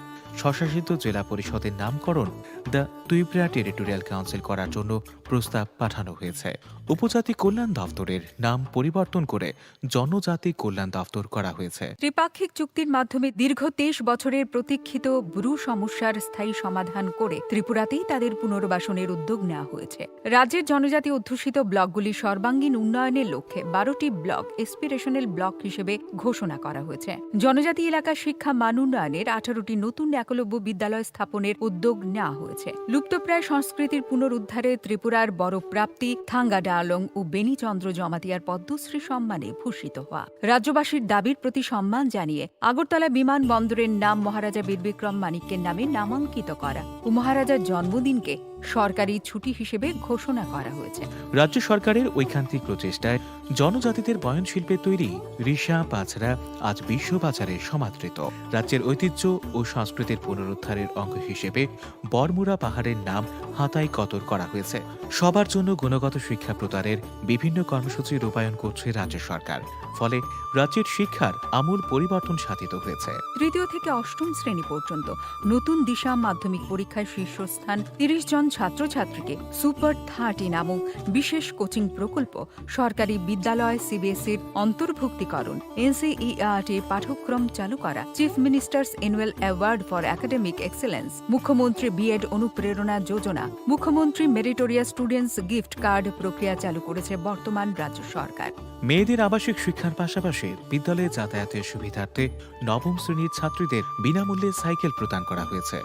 স্বশাসিত জেলা পরিষদের নামকরণ দ্য ত্রিপুরা টেরিটোরিয়াল কাউন্সিল করার জন্য প্রস্তাব পাঠানো হয়েছে। উপজাতি কল্যাণ দপ্তরের নাম পরিবর্তন করে জনজাতি কল্যাণ দপ্তর করা হয়েছে। ত্রিপাক্ষিক চুক্তির মাধ্যমে দীর্ঘ তেইশ বছরের প্রতীক্ষিত ব্রু সমস্যার স্থায়ী সমাধান করে ত্রিপুরাতেই তাদের পুনর্বাসনের উদ্যোগ নেওয়া হয়েছে। রাজ্যের জনজাতি অধ্যুষিত ব্লকগুলি সর্বাঙ্গীন উন্নয়নের লক্ষ্যে বারোটি ব্লক এসপিরেশনাল ব্লক হিসেবে ঘোষণা করা হয়েছে। জনজাতি এলাকার শিক্ষা মান উন্নয়নের আঠারোটি নতুন একলব্য বিদ্যালয় স্থাপনের উদ্যোগ নেওয়া হয়েছে। লুপ্তপ্রায় সংস্কৃতির পুনরুদ্ধারে ত্রিপুরার বড় প্রাপ্তি থাঙ্গা ডালং ও বেনিচন্দ্র জমাতিয়ার পদ্মশ্রী সম্মানে ভূষিত হওয়া। রাজ্যবাসীর দাবির প্রতি সম্মান জানিয়ে আগরতলা বিমানবন্দরের নাম মহারাজা বীর বিক্রম মাণিক্যের নামে নামাঙ্কিত করা ও মহারাজার জন্মদিনকে সরকারি ছুটি হিসেবে ঘোষণা করা হয়েছে। রাজ্য সরকারের ঐকান্তিক প্রচেষ্টায় জনজাতিদের বয়নশিল্পে তৈরি রিশা পাছড়া আজ বিশ্ববাজারে সমাদৃত। রাজ্যের ঐতিহ্য ও সংস্কৃতির পুনরুদ্ধারের অঙ্গ হিসেবে বরমুড়া পাহাড়ের নাম হাতাই কতর করা হয়েছে। সবার জন্য গুণগত শিক্ষা প্রদানের বিভিন্ন কর্মসূচি রূপায়ণ করছে রাজ্য সরকার। ফলে রাজ্যের শিক্ষার আমূল পরিবর্তন সাধিত হয়েছে। তৃতীয় থেকে অষ্টম শ্রেণী পর্যন্ত নতুন দিশা মাধ্যমিক পরীক্ষায় শীর্ষস্থান তিরিশ জন ছাত্রছাত্রীকে সুপার থার্টি নামক বিশেষ কোচিং প্রকল্প, সরকারি বিদ্যালয় সিবিএসইর অন্তর্ভুক্তিকরণ, এনসিইআরটি পাঠ্যক্রম চালু করা, chief ministers annual award for academic excellence, মুখ্যমন্ত্রী বিএড অনুপ্রেরণা যোজনা, মুখ্যমন্ত্রী মেরিটোরিয়াস স্টুডেন্টস গিফট কার্ড প্রক্রিয়া চালু করেছে বর্তমান রাজ্য সরকার। মেয়েদের আবাসিক শিক্ষার পাশাপাশি বিদ্যালয়ে যাতায়াতের সুবিধার্থে নবম শ্রেণীর ছাত্রীদের বিনামূল্যে সাইকেল প্রদান করা হয়েছে।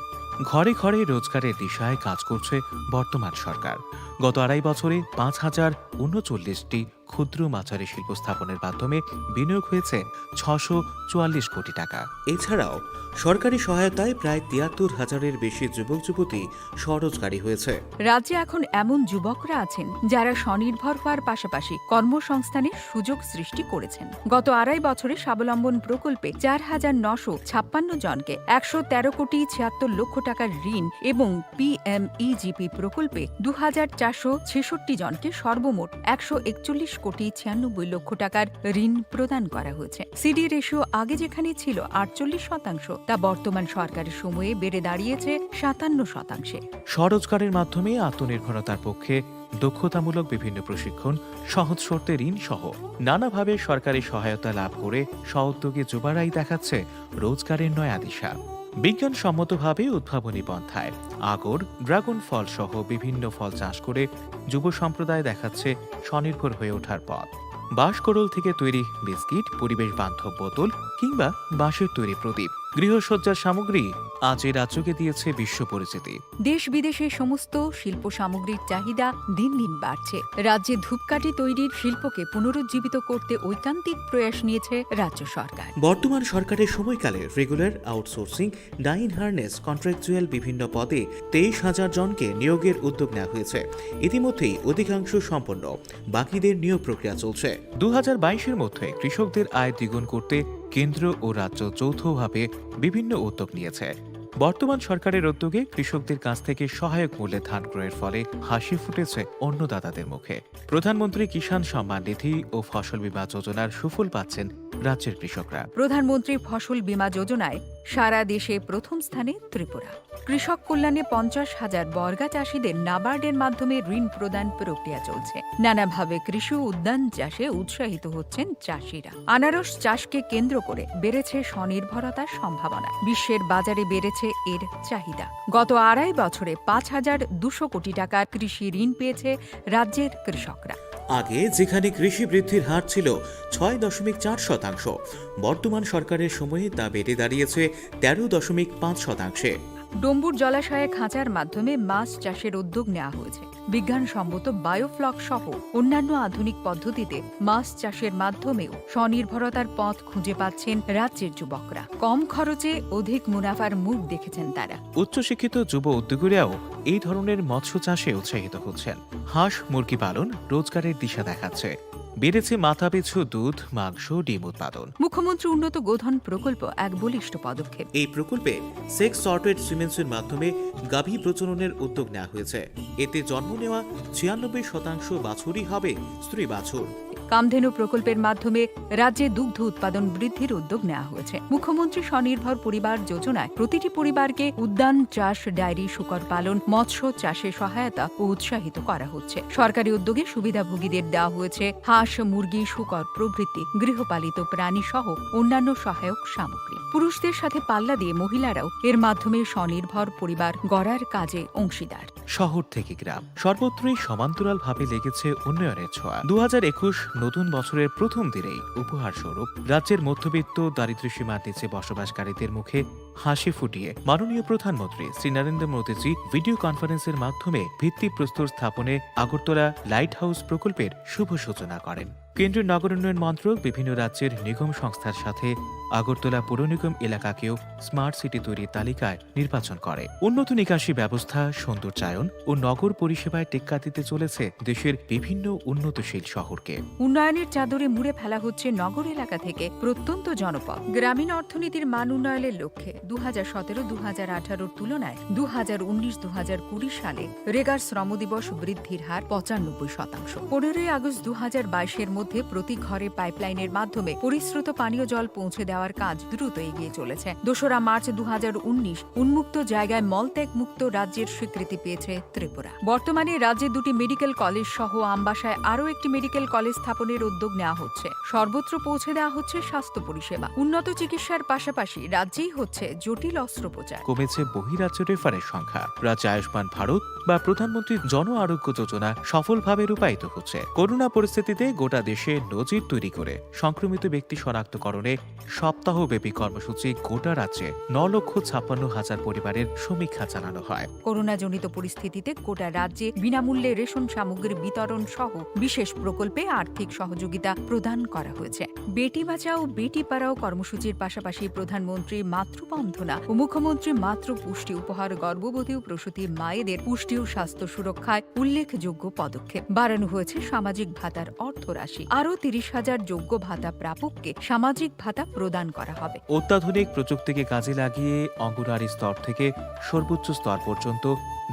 ঘরে ঘরে রোজগারের দিশায় কাজ করছে বর্তমান সরকার। গত আড়াই বছরে পাঁচ হাজার ঊনচল্লিশটি ক্ষুদ্র মাঝারি শিল্প স্থাপনের মাধ্যমে বিনিয়োগ হয়েছে ছশো চুয়াল্লিশ কোটি টাকা। এছাড়াও সরকারি সহায়তায় প্রায় তিয়াত্তর হাজারের বেশি যুবক যুবতী স্বরোজগারী হয়েছে। রাজ্যে এখন এমন যুবকরা আছেন, যারা স্বনির্ভর হওয়ার পাশাপাশি কর্মসংস্থানের সুযোগ সৃষ্টি করেছেন। গত আড়াই বছরে স্বাবলম্বন প্রকল্পে চার হাজার নশো ছাপ্পান্ন জনকে একশো তেরো কোটি ছিয়াত্তর লক্ষ টাকার ঋণ এবং পিএমইজিপি প্রকল্পে দু হাজার চারশো ছেষট্টি জনকে সর্বমোট একশো একচল্লিশ কোটি ছিয়ানব্বই লক্ষ টাকার ঋণ প্রদান করা হয়েছে। সিডি রেশিও আগে যেখানে ছিল আটচল্লিশ শতাংশ, তা বর্তমান সরকারের সময়ে বেড়ে দাঁড়িয়েছে সাতান্ন শতাংশে। স্বরোজগারের মাধ্যমে আত্মনির্ভরতার পক্ষে দক্ষতামূলক বিভিন্ন প্রশিক্ষণ, সহজ শর্তে ঋণ সহ নানাভাবে সরকারি সহায়তা লাভ করে স্বউদ্যোগী যুবারাই দেখাচ্ছে রোজগারের নয়া দিশা। বিজ্ঞানসম্মতভাবে উদ্ভাবনী পন্থায় আগর, ড্রাগন ফল সহ বিভিন্ন ফল চাষ করে যুব সম্প্রদায় দেখাচ্ছে স্বনির্ভর হয়ে ওঠার পথ। বাঁশকরল থেকে তৈরি বিস্কিট, পরিবেশ বান্ধব বোতল কিংবা বাঁশের তৈরি প্রদীপ, গৃহসজ্জার সামগ্রী আজ এই রাজ্যকে দিয়েছে বিশ্ব পরিচিতি। দেশ বিদেশে সমস্ত শিল্প সামগ্রীর চাহিদা দিন দিন বাড়ছে। রাজ্যে ধূপকাঠি তৈরির শিল্পকে পুনরুজ্জীবিত করতে ঐকান্তিক প্রয়াস নিয়েছে রাজ্য সরকার। বর্তমান সরকারের সময়কালে রেগুলার, আউটসোর্সিং, ডাইন হার্নেস, কন্ট্রাকচুয়াল বিভিন্ন পদে তেইশ হাজার জনকে নিয়োগের উদ্যোগ নেওয়া হয়েছে। ইতিমধ্যেই অধিকাংশ সম্পন্ন, বাকিদের নিয়োগ প্রক্রিয়া চলছে। দু হাজার বাইশের মধ্যে কৃষকদের আয় দ্বিগুণ করতে কেন্দ্র ও রাজ্য যৌথভাবে বিভিন্ন উদ্যোগ নিয়েছে। বর্তমান সরকারের উদ্যোগে কৃষকদের কাছ থেকে সহায়ক মূল্যে ধান ক্রয়ের ফলে হাসি ফুটেছে অন্নদাতাদের মুখে। প্রধানমন্ত্রী কিষাণ সম্মান নিধি ও ফসল বীমা যোজনার সুফল পাচ্ছেন রাজ্যের কৃষকরা। প্রধানমন্ত্রী ফসল বীমা যোজনায় সারা দেশে প্রথম স্থানে ত্রিপুরা। কৃষক কল্যাণে পঞ্চাশ হাজার বর্গা চাষীদের নাবার্ডের মাধ্যমে ঋণ প্রদান প্রক্রিয়া চলছে। নানাভাবে কৃষি উদ্যান চাষে উৎসাহিত হচ্ছেন চাষীরা। আনারস চাষকে কেন্দ্র করে বেড়েছে স্বনির্ভরতার সম্ভাবনা। বিশ্বের বাজারে বেড়েছে এর চাহিদা। গত আড়াই বছরে পাঁচ হাজার দুশো কোটি টাকার কৃষি ঋণ পেয়েছে রাজ্যের কৃষকরা। আগে যেখানে কৃষি বৃদ্ধির হার ছিল ছয় দশমিক চার শতাংশ, বর্তমান সরকারের সময়ে তা বেড়ে দাঁড়িয়েছে তেরো দশমিক পাঁচ শতাংশে। ডম্বুর জলাশয়ে খাঁচার মাধ্যমে মাছ চাষের উদ্যোগ নেওয়া হয়েছে। বিজ্ঞানসম্মত বায়োফ্লক সহ অন্যান্য আধুনিক পদ্ধতিতে মাছ চাষের মাধ্যমেও স্বনির্ভরতার পথ খুঁজে পাচ্ছেন রাজ্যের যুবকরা। কম খরচে অধিক মুনাফার মুখ দেখেছেন তারা। উচ্চশিক্ষিত যুব উদ্যোগীরাও এই ধরনের মৎস্য চাষে উৎসাহিত হচ্ছেন। হাঁস মুরগি পালন রোজগারের দিশা দেখাচ্ছে। বেড়েছে মাথাপিছু দুধ, মাংস, ডিম উৎপাদন। মুখ্যমন্ত্রী উন্নত গোধন প্রকল্প এক বলিষ্ঠ পদক্ষেপ। এই প্রকল্পে সেক্স সর্টেড সিমেন্সের মাধ্যমে গাভী প্রজননের উদ্যোগ নেওয়া হয়েছে। এতে জন্ম নেওয়া ছিয়ানব্বই শতাংশ বাছুরই হবে স্ত্রী বাছুর। কামধেনু প্রকল্পের মাধ্যমে রাজ্যে দুগ্ধ উৎপাদন বৃদ্ধির উদ্যোগ নেওয়া হয়েছে। মুখ্যমন্ত্রী স্বনির্ভর পরিবার যোজনায় প্রতিটি পরিবারকে উদ্যান চাষ, ডায়েরি, শূকর পালন, মৎস্য চাষে সহায়তা ও উৎসাহিত করা হচ্ছে। সরকারি উদ্যোগে সুবিধাভোগীদের দেওয়া হয়েছে হাঁস, মুরগি, শূকর প্রভৃতি গৃহপালিত প্রাণী সহ অন্যান্য সহায়ক সামগ্রী। পুরুষদের সাথে পাল্লা দিয়ে মহিলারাও এর মাধ্যমে স্বনির্ভর পরিবার গড়ার কাজে অংশীদার। শহর থেকে গ্রাম, সর্বত্রই সমান্তরালভাবে লেগেছে উন্নয়নের ছোঁয়া। দু হাজার একুশ নতুন বছরের প্রথম দিনেই উপহার স্বরূপ রাজ্যের মধ্যবিত্ত, দারিদ্র্য সীমার নিচে বসবাসকারীদের মুখে হাসি ফুটিয়ে মাননীয় প্রধানমন্ত্রী শ্রী নরেন্দ্র মোদীজি ভিডিও কনফারেন্সের মাধ্যমে ভিত্তিপ্রস্তর স্থাপনে আগরতলা লাইট হাউস প্রকল্পের শুভ সূচনা করেন। কেন্দ্রীয় নগর উন্নয়ন মন্ত্রক বিভিন্ন রাজ্যের নিগম সংস্থার সাথে আগরতলা পৌর নিগম এলাকাকেও স্মার্ট সিটি তৈরির তালিকায় নির্বাচন করে। উন্নত নিকাশি ব্যবস্থা, সৌন্দর্যায়ন ও নগর পরিষেবায় টেক্কা দিতে চলেছে দেশের বিভিন্ন উন্নতশীল শহরকে। উন্নয়নের চাদরে মুড়ে ফেলা হচ্ছে নগর এলাকা থেকে প্রত্যন্ত জনপদ। গ্রামীণ অর্থনীতির মান উন্নয়নের লক্ষ্যে দু হাজার সতেরো দু হাজার আঠারোর তুলনায় দু হাজার উনিশ দু হাজার কুড়ি সালে রেগার শ্রম দিবস বৃদ্ধির হার পঁচানব্বই শতাংশ। পনেরোই আগস্ট দু হাজার বাইশের মধ্যে প্রতি ঘরে পাইপলাইনের মাধ্যমে পরিশ্রুত পানীয় জল পৌঁছে দেওয়ার কাজ দ্রুত এগিয়ে চলেছে। দোসরা মার্চ দু হাজার উনিশ উন্মুক্ত জায়গায় মলত্যাগ মুক্ত রাজ্যের স্বীকৃতি পেয়েছে ত্রিপুরা। বর্তমানে রাজ্যে দুটি মেডিকেল কলেজ সহ আমবাসায় আরও একটি মেডিকেল কলেজ স্থাপনের উদ্যোগ নেওয়া হচ্ছে। সর্বত্র পৌঁছে দেওয়া হচ্ছে স্বাস্থ্য পরিষেবা। উন্নত চিকিৎসার পাশাপাশি রাজ্যেই হচ্ছে জটিল অস্ত্রোপচার। কমেছে বহিরাজ্য রেফারের সংখ্যা। রাজ্যে আয়ুষ্মান ভারত বা প্রধানমন্ত্রী জন আরোগ্য যোজনা সফলভাবে রূপায়িত হচ্ছে। করোনা পরিস্থিতিতে গোটা দেশে নজির তৈরি করে সংক্রমিত ব্যক্তি শনাক্তকরণে সপ্তাহব্যাপী কর্মসূচি গোটা রাজ্যে ন লক্ষ ছাপ্পান্ন হাজার পরিবারের সমীক্ষা চালানো হয়। করোনাজনিত পরিস্থিতিতে গোটা রাজ্যে বিনামূল্যে রেশন সামগ্রী বিতরণ সহ বিশেষ প্রকল্পে আর্থিক সহযোগিতা প্রদান করা হয়েছে। বেটি বাঁচাও বেটি পড়াও কর্মসূচির পাশাপাশি প্রধানমন্ত্রী মাতৃবন্দনা ও মুখ্যমন্ত্রী মাতৃ পুষ্টি উপহার গর্ভবতী ও প্রসূতি মায়েদের পুষ্টি ও স্বাস্থ্য সুরক্ষায় উল্লেখযোগ্য পদক্ষেপ। বাড়ানো হয়েছে সামাজিক ভাতার অর্থ রাশি। আরও তিরিশ হাজার যোগ্য ভাতা প্রাপককে সামাজিক ভাতা প্রদান করা হবে। অত্যাধুনিক প্রযুক্তিকে কাজে লাগিয়ে অঙ্গনওয়াড়ি স্তর থেকে সর্বোচ্চ স্তর পর্যন্ত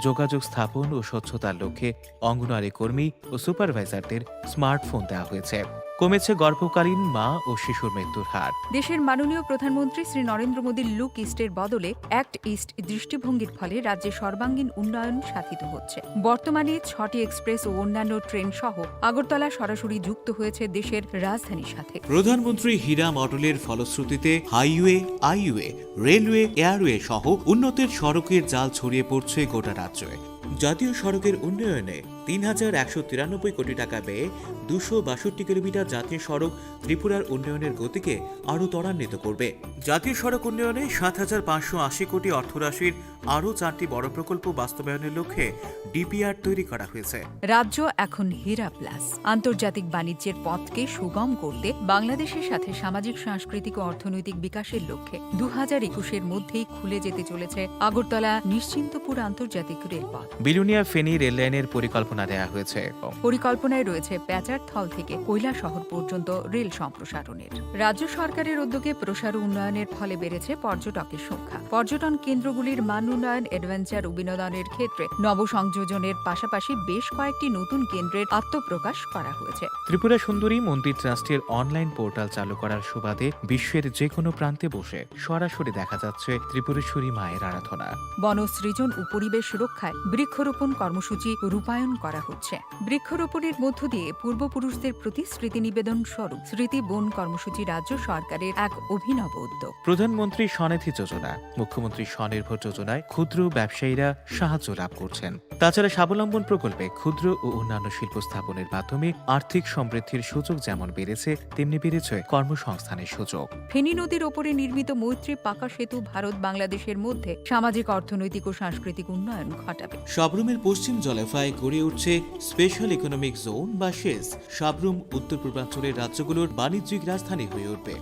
যোগাযোগ স্থাপন ও স্বচ্ছতার লক্ষ্যে অঙ্গনওয়াড়ি কর্মী ও সুপারভাইজারদের স্মার্টফোন দেওয়া হয়েছে। কমেছে গর্ভকালীন মা ও শিশুর মৃত্যুর হার। দেশের মাননীয় প্রধানমন্ত্রী শ্রী নরেন্দ্র মোদীর লুক ইস্টের বদলে অ্যাক্ট ইস্ট দৃষ্টিভঙ্গির ফলে রাজ্যে সর্বাঙ্গীন উন্নয়ন সাধিত হচ্ছে। বর্তমানে ছটি এক্সপ্রেস ও অন্যান্য ট্রেন সহ আগরতলা সরাসরি যুক্ত হয়েছে দেশের রাজধানীর সাথে। প্রধানমন্ত্রী হীরা মডেলের ফলশ্রুতিতে হাইওয়ে, আইওয়ে, রেলওয়ে, এয়ারওয়ে সহ উন্নতির সড়কের জাল ছড়িয়ে পড়ছে গোটা রাজ্যে। জাতীয় সড়কের উন্নয়নে তিন হাজার একশো তিরানব্বই কোটি টাকা ব্যয়ে দুশো বাষট্টি কিলোমিটার জাতীয় সড়ক ত্রিপুরার উন্নয়নের গতিকে আরও ত্বরান্বিত করবে। জাতীয় সড়ক উন্নয়নে সাত হাজার পাঁচশো আশি কোটি অর্থরাশির আরও চারটি বড় প্রকল্প বাস্তবায়নের লক্ষ্যে ডিপিআর তৈরি করা হয়েছে। রাজ্য এখন হীরা প্লাস আন্তর্জাতিক বাণিজ্যের পথকে সুগম করতে বাংলাদেশের সাথে সামাজিক, সাংস্কৃতিক ও অর্থনৈতিক বিকাশের লক্ষ্যে দু হাজার একুশের মধ্যেই খুলে যেতে চলেছে আগরতলা নিশ্চিন্তপুর আন্তর্জাতিক রেলপথ। বিলোনিয়া ফেনী রেললাইনের পরিকল্পনা দেয়া হয়েছে। পরিকল্পনায় রয়েছে প্যাচারথল থেকে কৈলাসহর পর্যন্ত রেল সম্প্রসারণের। রাজ্য সরকারের উদ্যোগে প্রসার উন্নয়নের ফলে বেড়েছে পর্যটকের সংখ্যা। পর্যটন কেন্দ্রগুলির মান উন্নয়ন, অ্যাডভেঞ্চার ও বিনোদনের ক্ষেত্রে নবসংযোজনের পাশাপাশি বেশ কয়েকটি নতুন কেন্দ্রের আত্মপ্রকাশ করা হয়েছে। ত্রিপুরা সুন্দরী মন্দির ট্রাস্টের অনলাইন পোর্টাল চালু করার সুবাদে বিশ্বের যে কোনো প্রান্তে বসে সরাসরি দেখা যাচ্ছে ত্রিপুরেশ্বরী মায়ের আরাধনা। বন সৃজন ও পরিবেশ রক্ষায় বৃক্ষরোপণ কর্মসূচি রূপায়ণ করা হচ্ছে। বৃক্ষরোপণের মধ্য দিয়ে পূর্বপুরুষদের প্রতি স্মৃতি নিবেদন স্বরূপ স্মৃতি বন কর্মসূচি রাজ্য সরকারের এক অভিনব উদ্যোগ। প্রধানমন্ত্রী স্বনিধি যোজনা, মুখ্যমন্ত্রী স্বনির্ভর যোজনায় ক্ষুদ্র ব্যবসায়ীরা সাহায্য লাভ করছেন। তাছাড়া স্বাবলম্বন প্রকল্পে ক্ষুদ্র ও অন্যান্য শিল্প স্থাপনের মাধ্যমে আর্থিক সমৃদ্ধির সুযোগ যেমন বেড়েছে, তেমনি বেড়েছে কর্মসংস্থানের সুযোগ। ফেনী নদীর ওপরে নির্মিত মৈত্রী পাকা সেতু ভারত বাংলাদেশের মধ্যে সামাজিক, অর্থনৈতিক ও সাংস্কৃতিক উন্নয়ন ঘটাবে। সাব্রুমের পশ্চিম জলাফায় গড়ে উঠছে স্পেশাল ইকোনমিক জোন বা সেস। সাব্রুম উত্তর পূর্বাঞ্চলের রাজ্যগুলোর বাণিজ্যিক রাজধানী হয়ে উঠবে।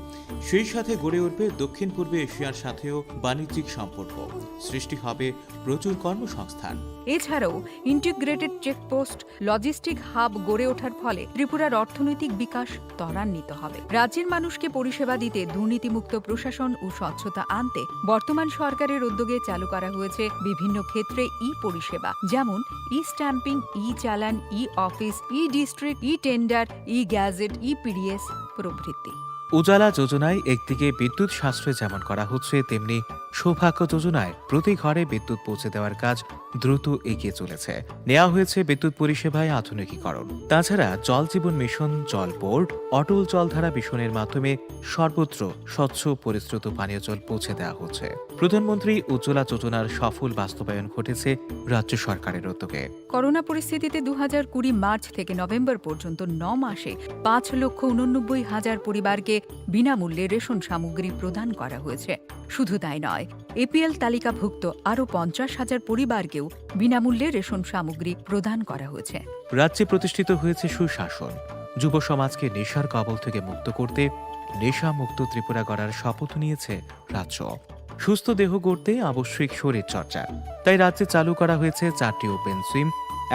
সেই সাথে গড়ে উঠবে দক্ষিণ পূর্ব এশিয়ার সাথেও বাণিজ্যিক সম্পর্ক। সৃষ্টি হবে প্রচুর কর্মসংস্থান। এছাড়াও ইন্টিগ্রেটেড চেকপোস্ট, লজিস্টিক হাব গড়ে ওঠার ফলে ত্রিপুরার অর্থনৈতিক বিকাশ ত্বরান্বিত হবে। রাজ্যের মানুষকে পরিষেবা দিতে দুর্নীতিমুক্ত প্রশাসন ও স্বচ্ছতা আনতে বর্তমান সরকারের উদ্যোগে চালু করা হয়েছে বিভিন্ন ক্ষেত্রে ই পরিষেবা, যেমন ই স্ট্যাম্পিং, ই চালান, ই অফিস, ই ডিস্ট্রিক্ট, ই টেন্ডার, ই গ্যাজেট, ই পিডিএস প্রভৃতি। উজালা যোজনায় একদিকে বিদ্যুৎ সাশ্রয় যেমন করা হচ্ছে, তেমনি সৌভাগ্য যোজনায় প্রতি ঘরে বিদ্যুৎ পৌঁছে দেওয়ার কাজ দ্রুত এগিয়ে চলেছে। নেওয়া হয়েছে বিদ্যুৎ পরিষেবায় আধুনিকীকরণ। তাছাড়া জল জীবন মিশন, জল বোর্ড, অটল জলধারা মিশনের মাধ্যমে সর্বত্র স্বচ্ছ পরিশ্রুত পানীয় জল পৌঁছে দেওয়া হচ্ছে। প্রধানমন্ত্রী উজ্জ্বলা যোজনার সফল বাস্তবায়ন ঘটেছে রাজ্য সরকারের উদ্যোগে। করোনা পরিস্থিতিতে দু হাজার কুড়ি মার্চ থেকে নভেম্বর পর্যন্ত ন মাসে পাঁচ লক্ষ ঊননব্বই হাজার পরিবারকে বিনামূল্যে রেশন সামগ্রী প্রদান করা হয়েছে। শুধু তাই নয়, এপিএল তালিকাভুক্ত আরও পঞ্চাশ হাজার পরিবারকেও বিনামূল্যে রেশন সামগ্রী প্রদান করা হয়েছে। রাজ্যে প্রতিষ্ঠিত হয়েছে সুশাসন। যুব সমাজকে নেশার কবল থেকে মুক্ত করতে নেশামুক্ত ত্রিপুরা গড়ার শপথ নিয়েছে রাজ্য। সুস্থ দেহ গড়তে আবশ্যিক শরীরচর্চা। তাই রাজ্যে চালু করা হয়েছে চারটি ওপেন জিম,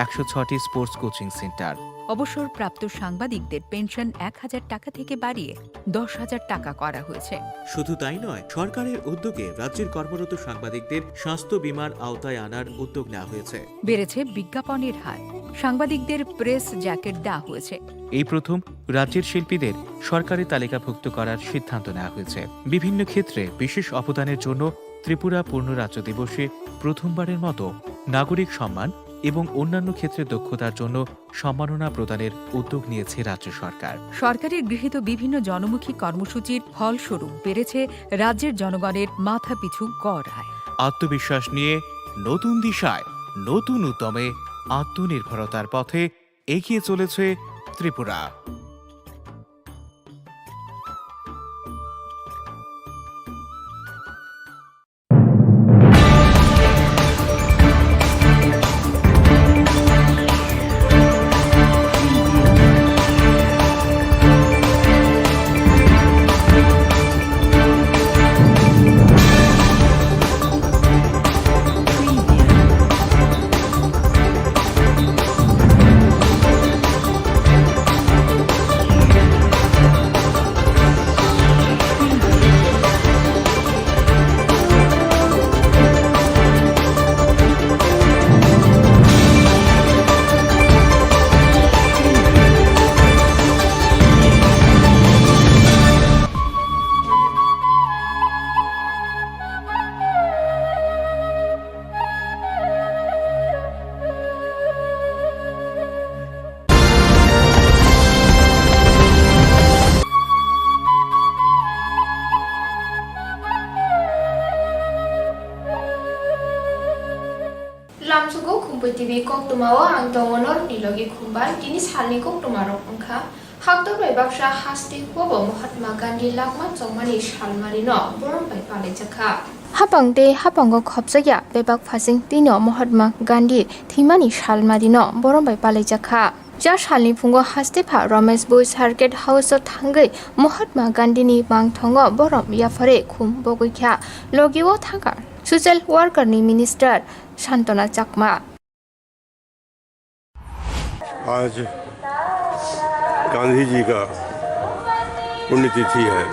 একশো ছয়টি স্পোর্টস কোচিং সেন্টার। অবসরপ্রাপ্ত সাংবাদিকদের পেনশন এক হাজার টাকা থেকে বাড়িয়ে দশ হাজার টাকা করা হয়েছে। শুধু তাই নয়, সরকারের উদ্যোগে রাজ্যের কর্মরত সাংবাদিকদের স্বাস্থ্য বীমার আওতায় আনার উদ্যোগ নেওয়া হয়েছে। বেড়েছে বিজ্ঞাপনের হার, সাংবাদিকদের প্রেস জ্যাকেট দেওয়া হয়েছে। এই প্রথম রাজ্যের শিল্পীদের সরকারি তালিকাভুক্ত করার সিদ্ধান্ত নেওয়া হয়েছে। বিভিন্ন ক্ষেত্রে বিশেষ অবদানের জন্য ত্রিপুরা পূর্ণ রাজ্য দিবসে প্রথমবারের মতো নাগরিক সম্মান এবং অন্যান্য ক্ষেত্রে দক্ষতার জন্য সম্মাননা প্রদানের উদ্যোগ নিয়েছে রাজ্য সরকার। সরকারের গৃহীত বিভিন্ন জনমুখী কর্মসূচির ফলস্বরূপ বেড়েছে রাজ্যের জনগণের মাথাপিছু গড় আয়। আত্মবিশ্বাস নিয়ে নতুন দিশায়, নতুন উদ্যমে আত্মনির্ভরতার পথে এগিয়ে চলেছে Tripura. Lamsugo Khumpui T V koktwmao ang tongo norokni logi Khumbai. Tini salni koktwmarok wngkha: Haktor bai baksa haste huabo Mahatma Gandhi lakma chongmani salmarino borom bai palaijakha. Hapang tei hapango khopjakya bebak phasing twino Mahatma Gandhi thwimani salmarino borom bai palaijakha. Ja salni phungo haste pha Ramesh Bhoi Circuit House-o thangwi Mahatma Gandhini mangthongo borom yapharwi khum bogwi kha. Logi-o thangkha social worker-ni minister Santona Chakma. आज गांधी जी का पुण्यतिथि है।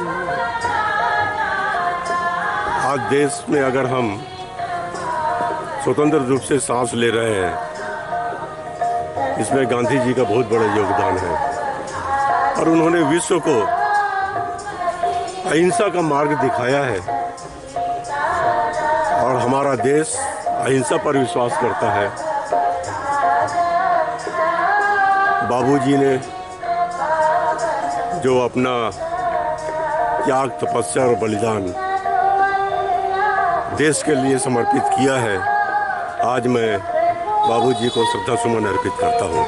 आज देश में अगर हम स्वतंत्र रूप से सांस ले रहे हैं, इसमें गांधी जी का बहुत बड़ा योगदान है और उन्होंने विश्व को अहिंसा का मार्ग दिखाया है। और हमारा देश अहिंसा पर विश्वास करता है। बाबूजी ने जो अपना त्याग, तपस्या और बलिदान देश के लिए समर्पित किया है, आज मैं बाबूजी को श्रद्धा सुमन अर्पित करता हूँ।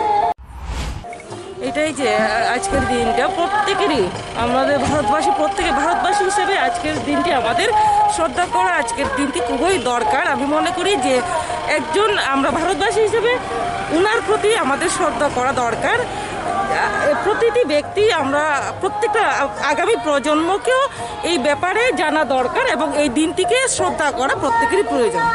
এটাই যে, আ-, আজকের দিনটা প্রত্যেকেরই, আমাদের ভারতবাসী, প্রত্যেকে ভারতবাসী হিসেবে আজকের দিনটি আমাদের শ্রদ্ধা করা, আজকের দিনটি খুবই দরকার। আমি মনে করি যে একজন আমরা ভারতবাসী হিসেবে উনার প্রতি আমাদের শ্রদ্ধা করা দরকার। আ, প্রতিটি ব্যক্তি, আমরা প্রত্যেকটা আ-, আগামী প্রজন্মকেও এই ব্যাপারে জানা দরকার এবং এই দিনটিকে শ্রদ্ধা করা প্রত্যেকেরই প্রয়োজন।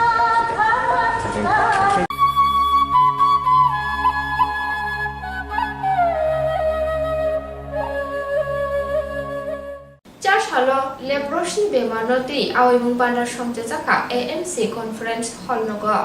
Chasalo leprosy bemarno twi aoimung panda songchajakha A M C conference hall nogo.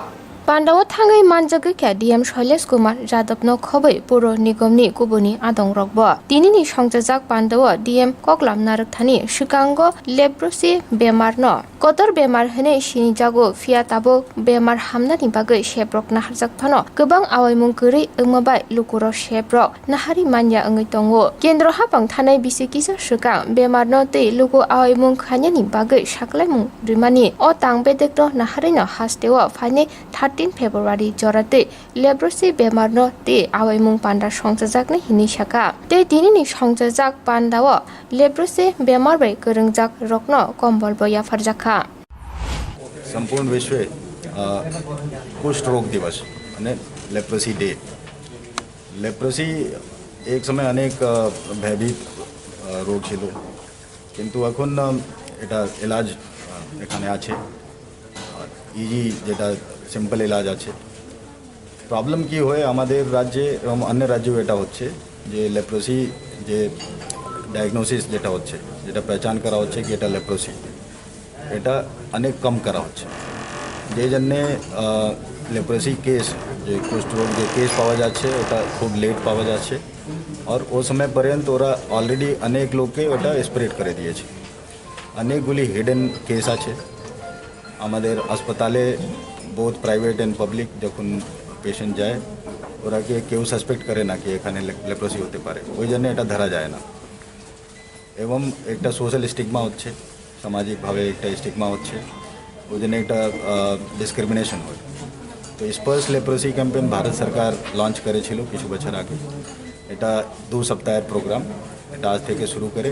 Pandao thangwi manjagwi kha D M Shailesh Kumar Jadavno khobwi Puro Nigomni kubuni adongrokbo. Tinini songchajak pandao D M koklam narwkthani swkango leprosy bemarno kotor bemar hwnwi sinijago, phiya tabuk bemar hamnani bagwi seprok naharjak phano kwbang aoimung kwrwi wngma bai lukurok seprok naharwi manya wngwi tongo. Kendro hapang thanai bisi kisa swkang bemarno tei luku aoimung khainani bagwi saklaimung rwmani o tang bedekno naharwino hasteo phainai thirteen February joratwi leprosy bemarno tei aoimung panda songchajaknai hinwi sakha. Tei tinini songchajak pandao leprosy bemar bai kwrwngjak rokno kombolbo yapharjakha. संपूर्ण विश्व, अ, कुष्ठ रोग दिवस, মানে leprosy day. Leprosy এক সময় অনেক, আহ, ভয়ভীত, আহ, রোগ ছিল, কিন্তু এখন, আহ, এটা এলাজ, আহ, এখানে আছে। আর ইজি যেটা সিম্পল এলাজ আছে, প্রবলেম কি হয় আমাদের রাজ্যে এবং অন্য রাজ্যেও এটা হচ্ছে যে লেপ্রোসি যে ডায়াগনোসিস যেটা হচ্ছে, যেটা পেহচান করা হচ্ছে কি এটা লেপ্রোসি, এটা অনেক কম করা হচ্ছে। যে জন্যে লেপ্রোসি কেস, যে কুষ্ঠ রোগ যে কেস পাওয়া যাচ্ছে ওটা খুব লেট পাওয়া যাচ্ছে। আর ও সময় পর্যন্ত ওরা অলরেডি অনেক লোককে ওটা স্প্রেড করে দিয়েছে। অনেকগুলি হিডেন কেস আছে আমাদের হাসপাতালে, বোথ প্রাইভেট অ্যান্ড পাবলিক। যখন পেশেন্ট যায়, ওরা কে কেউ সাসপেক্ট করে না কি এখানে লেপ্রোসি হতে পারে, ওই জন্য এটা ধরা যায় না। এবং একটা সোশ্যাল স্টিগমা হচ্ছে, সামাজিকভাবে একটা স্টিগমা হচ্ছে, ওই জন্য একটা ডিসক্রিমিনেশন হয়। তো স্পার্স লেপ্রোসি ক্যাম্পেইন ভারত সরকার লঞ্চ করেছিল কিছু বছর আগে। এটা দু সপ্তাহের প্রোগ্রাম, এটা আজ থেকে শুরু করে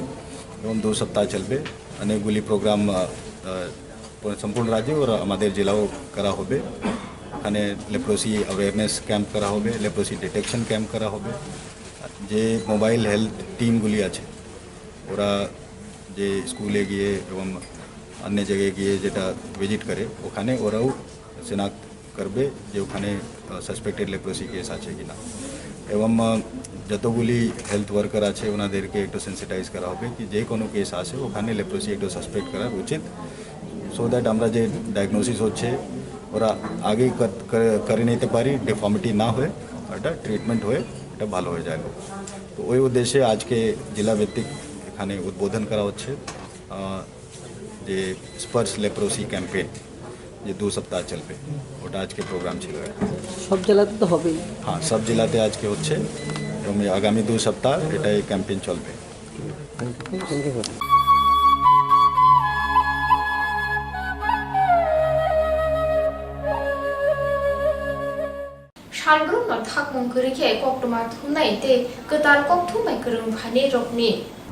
এবং দু সপ্তাহ চলবে। অনেকগুলি প্রোগ্রাম সম্পূর্ণ রাজ্যে ওরা আমাদের জেলাও করা হবে। ওখানে লেপ্রোসি অ্যাওয়ারনেস ক্যাম্প করা হবে, লেপ্রোসি ডিটেকশন ক্যাম্প করা হবে। যে মোবাইল হেলথ টিমগুলি আছে, ওরা যে স্কুলে গিয়ে এবং অন্য জায়গায় গিয়ে যেটা ভিজিট করে, ওখানে ওরাও শনাক্ত করবে যে ওখানে সাসপেক্টেড লেপ্রোসি কেস আছে কি না। এবং যতগুলি হেলথ ওয়ার্কার আছে ওনাদেরকে একটু সেন্সিটাইজ করা হবে কি যে কোনো কেস আছে ওখানে লেপ্রোসি একটু সাসপেক্ট করার উচিত, সো দ্যাট আমরা যে ডায়াগনোসিস হচ্ছে ওরা আগেই করে নিতে পারি, ডিফর্মিটি না হয়ে এটা ট্রিটমেন্ট হয়ে এটা ভালো হয়ে যায়। তো ওই উদ্দেশ্যে আজকে জেলাভিত্তিক এখানে উদ্বোধন করা হচ্ছে যে স্পার্স লেপ্রোসি ক্যাম্পেইন, যে দু সপ্তাহ চলবে, ওটা আজকে প্রোগ্রাম ছিল। সব জেলাতে তো হবেই। হ্যাঁ, সব জেলাতে আজকে হচ্ছে এবং আগামী দু সপ্তাহ এটা এই ক্যাম্পেইন চলবে। Salbrumno thakmung kwrwi khe koktwma thumnai tei kwtal kokthum bai kwrwng phainai rokni.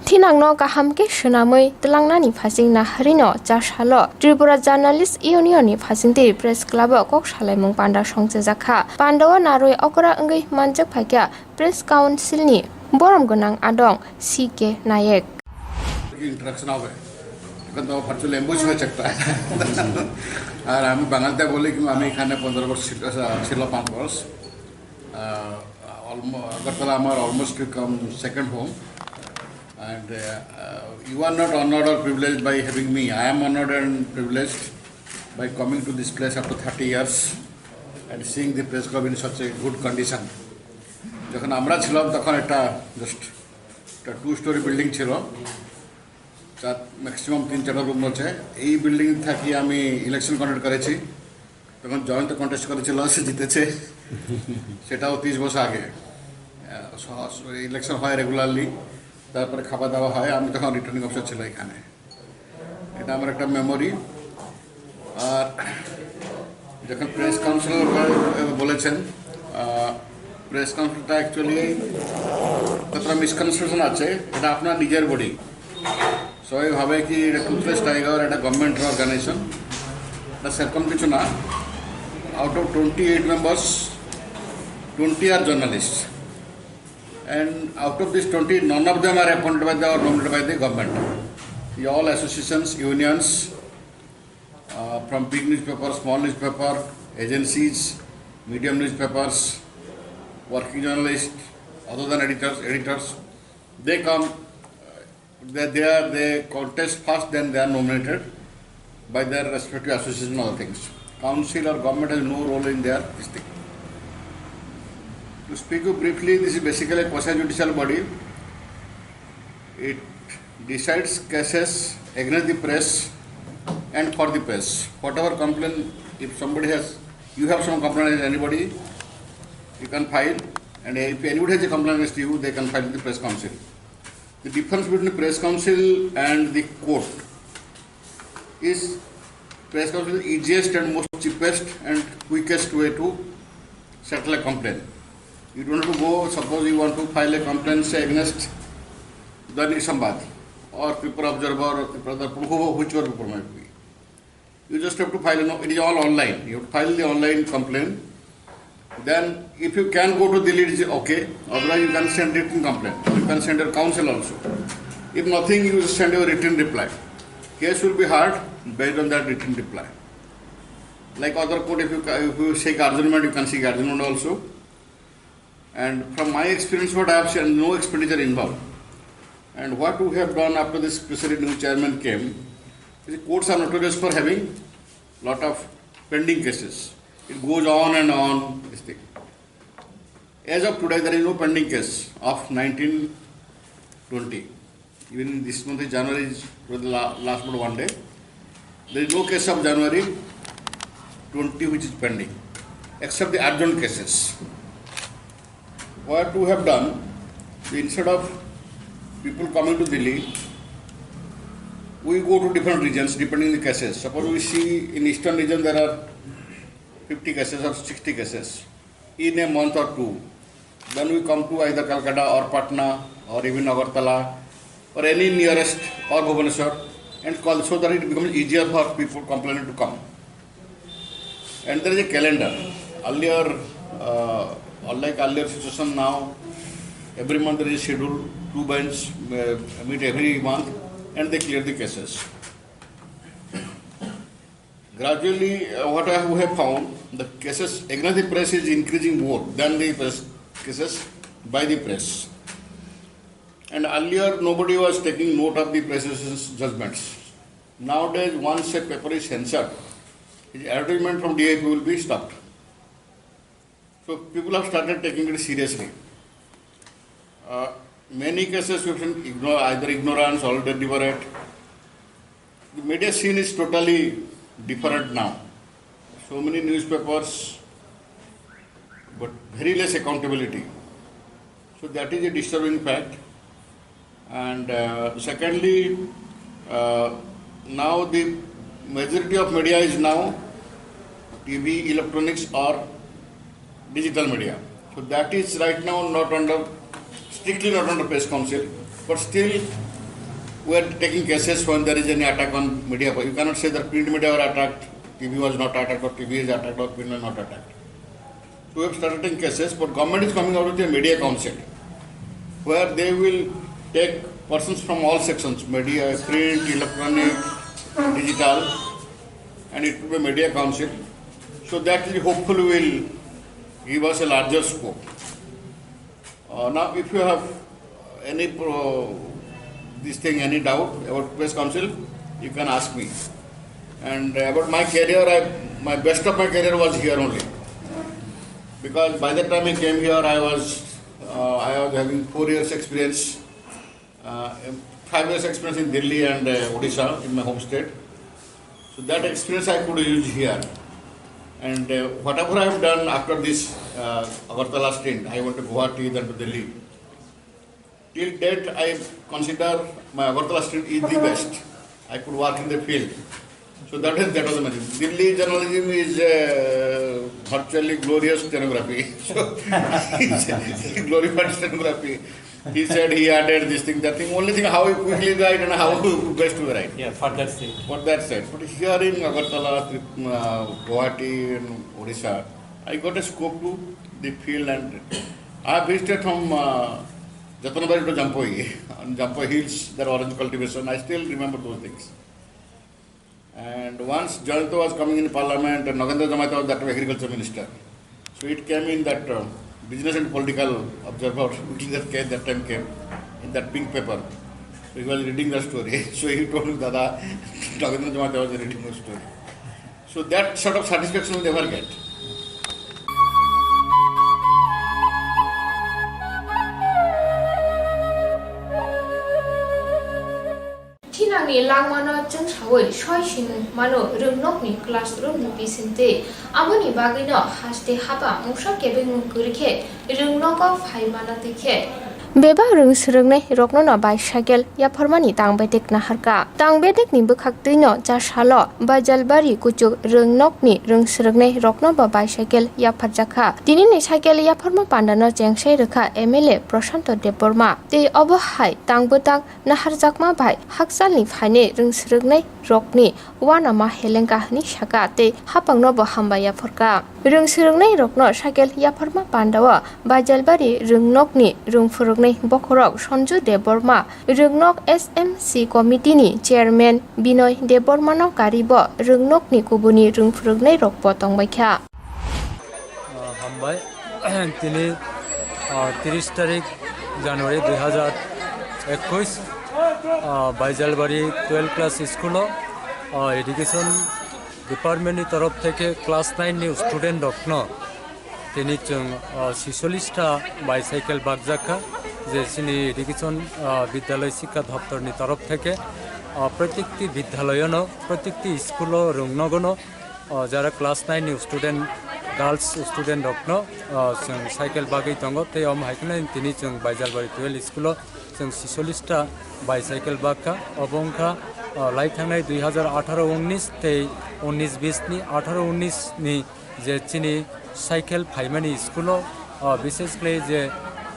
Thinangno kaham khe swnamwi twlangnani phasing naharino chasalo Tripura Journalist Union ni phasingtwi Press Club o kok salaimung panda songchajak kha. Pandao narwi okra wngwi manjak phaikha Press Council ni borom gwnang adong C K Nayek. Interaction হবে, এখন তো virtual ambush হয়ে চেকটা। আর আমি বাঙালিতে বলি কিন্তু আমি এখানে পনেরো বছর ছিল, ছিল পাঁচ বছর। আগরতলা আমার almost become second home. And you are not honored or privileged by having me. I am honored and privileged by coming to this place after thirty years and seeing the press club in such a good condition. যখন আমরা ছিলাম তখন একটা জাস্ট একটা two story building ছিল, চার, ম্যাক্সিমাম তিন চারটা রুম আছে। এই বিল্ডিং থাকি আমি ইলেকশন কন্ডাক্ট করেছি, তখন জয়ন্ত কন্টেস্ট করেছিল, সে জিতেছে, সেটাও তিরিশ বছর আগে। ইলেকশন হয় রেগুলারলি, তারপরে খাওয়া দাওয়া হয়, আমি তখন রিটার্নিং অফিসার ছিলাম এখানে। এটা আমার একটা মেমোরি। আর যখন প্রেস কাউন্সিল বলেছেন, প্রেস কাউন্সিলটা অ্যাকচুয়ালি কতটা মিসকনসেপশন আছে, এটা আপনার নিজের বডি। সবাই ভাবে কি এটা টুথলেস টাইগার, এটা গভর্নমেন্ট অর্গানাইজেশন, এটা সেরকম কিছু না। Out of twenty eight members, twenty are journalists. And out of these twenty, none of them are appointed by the or nominated by the government. They all associations, unions, uh, from big newspaper, small newspaper, agencies, medium newspapers, working journalists, other than editors, editors, they come, uh, they, they are, they contest first, then they are nominated by their respective association, other things. Council or government has no role in their this thing. To speak briefly, this is basically a quasi judicial body. It decides cases against the press and for the press. Whatever complaint, if somebody has, you have some complaint against anybody, you can file, and if anybody has a complaint against you, they can file with the press council. The difference between the press council and the court is press council is easiest and most cheapest and quickest way to settle a complaint. You don't have to go, suppose you want to file a complaint, say, against Dainik Samvad or Tripura Observer or Tripura Darpan, who- whichever paper might be. You just have to file, no, it is all online. You have to file the online complaint. Then, if you can go to Delhi, it is okay. Otherwise, you can send written complaint. You can send your counsel also. If nothing, you send your written reply. Case will be heard based on that written reply. Like other court, if you, ca- if you seek adjournment, you can seek adjournment also. And from my experience, what I have seen, no expenditure involved. And what we have done after this special new chairman came, the courts are notorious for having lot of pending cases. It goes on and on, this thing. As of today, there is no pending case of nineteen twenty. Even this month is January, is the la- last but one day. There is no case of January twenty which is pending, except the urgent cases. What we have done, instead of people coming to Delhi, we go to different regions depending the cases. Suppose we see in eastern region there are fifty cases or sixty cases in a month or two. Then we come to either Calcutta or Patna or even Agartala or any nearest or Bhubaneswar and call so that it becomes easier for people complaining to come. And there is a calendar. Earlier, uh, unlike earlier situation now, every month there is a schedule, two bench uh, meet every month and they clear the cases. Gradually, uh, what I, we have found, the cases against the press is increasing more than the press cases by the press. And earlier, nobody was taking note of the press's judgments. Nowadays, once a paper is censored, its advertisement from D I P will be stopped. So people have started taking it seriously. Uh, many cases we have seen ignore, either ignorance or deliberate. The media scene is totally different now. So many newspapers, but very less accountability. So that is a disturbing fact. And uh, secondly, uh, now the majority of media is now T V, electronics or digital media. So that is right now not under, strictly not under press council, but still we are taking cases when there is any attack on media. But you cannot say that print media were attacked, T V was not attacked, or T V is attacked, or print was not attacked. So we have started taking cases, but government is coming out with a media council where they will take persons from all sections, media, print, electronic, digital, and it will be media council. So that will hopefully will give us a larger scope. Uh, now, if you have any pro- this thing, any doubt about press council, you can ask me. And about my career, I, my best of my career was here only. Because by the time I came here, I was uh, I was having four years experience, uh, five years experience in Delhi and uh, Odisha in my home state. So that experience I could use here. And uh, whatever I have done after this uh, Agartala stint, I went to Guwahati, then to Delhi. Till date, I consider my Agartala stint is the best. I could work in the field. So that is, that was amazing. Delhi journalism is uh, virtually glorious stenography. So it's glorified stenography. He said he added this thing, that thing. Only thing how he quickly write and how best to write. Yeah, for that sake. For that side. But here in Agartala, Trip- uh, Guwahati, and Odisha, I got a scope to the field, and I visited from uh, Jatanbari to Jampoi. On Jampoi Hills, there orange cultivation. I still remember those things. And once Jayanta was coming in parliament, and Nagendra Jamatia was that time agriculture minister. So it came in that uh, business and political observer, which is that came, that time came in that pink paper. So he was reading the story. So he told me, Dada, Nagendra Jamatia was reading the story. So that sort of satisfaction we never get. Thinangni langmano chwngsawi soi simung mano rwngnokni classroomni bisingtwi. Aboni bagwino haste haba mungsa kebengmung kwrwi khe rwngnogo phai mano twi khe. Bebak rwng swrwngnai roknono bicycle yapharmani tang bedek naharkha. Tang bedekni bwkhaktwino chasalo Baijalbari kuchuk rwngnokni rwng swrwngnai roknobo bicycle yapharjakha. Tinini cycle yapharma pandano chengsai rwkha M L A Prashanto Debbarma. Tei obo hai tang bwtang naharjakma bai hakchalni phainai rwng swrwngnai rokni uanama helengkha hwnwi sakha tei hapangnobo hambai yapharkha. Rwng swrwngnai rokno cycle yapharma pandao Baijalbari rwngnokni rwng phwrwng Bokhorok Sanju Debbarma, Rwngnok S M C Committee ni Chairman Binoy Debbarma no karibo rwngnok ni kubuni rwngphwrwknai rok bo tongbaikha. Ah, hambai. Tini, ah, tiris tarik January dui hazar ekwis, ah, Baijalbari twelve class school o, ah, education department ni torof theke class nine ni student rok no tini chwng, ah, sisollis ta bicycle bakjak kha, je chini education, ah, bidyalay sikha doptor ni torof theke, ah, protikti bidyalay o no, protikti school o rwngnogo no, o, jara class nine ni student, girls student rokno, o, chwng cycle bagwi tongo, tei omo hai kheno tini chwng Baijalbari twelve school o chwng sisollis ta bicycle bakha, obo wngkha, o, lai thangnai dui hazar atharo unnis tei unnis bis ni, atharo unnis ni je chini cycle phaimani school o, o, bises khlai je,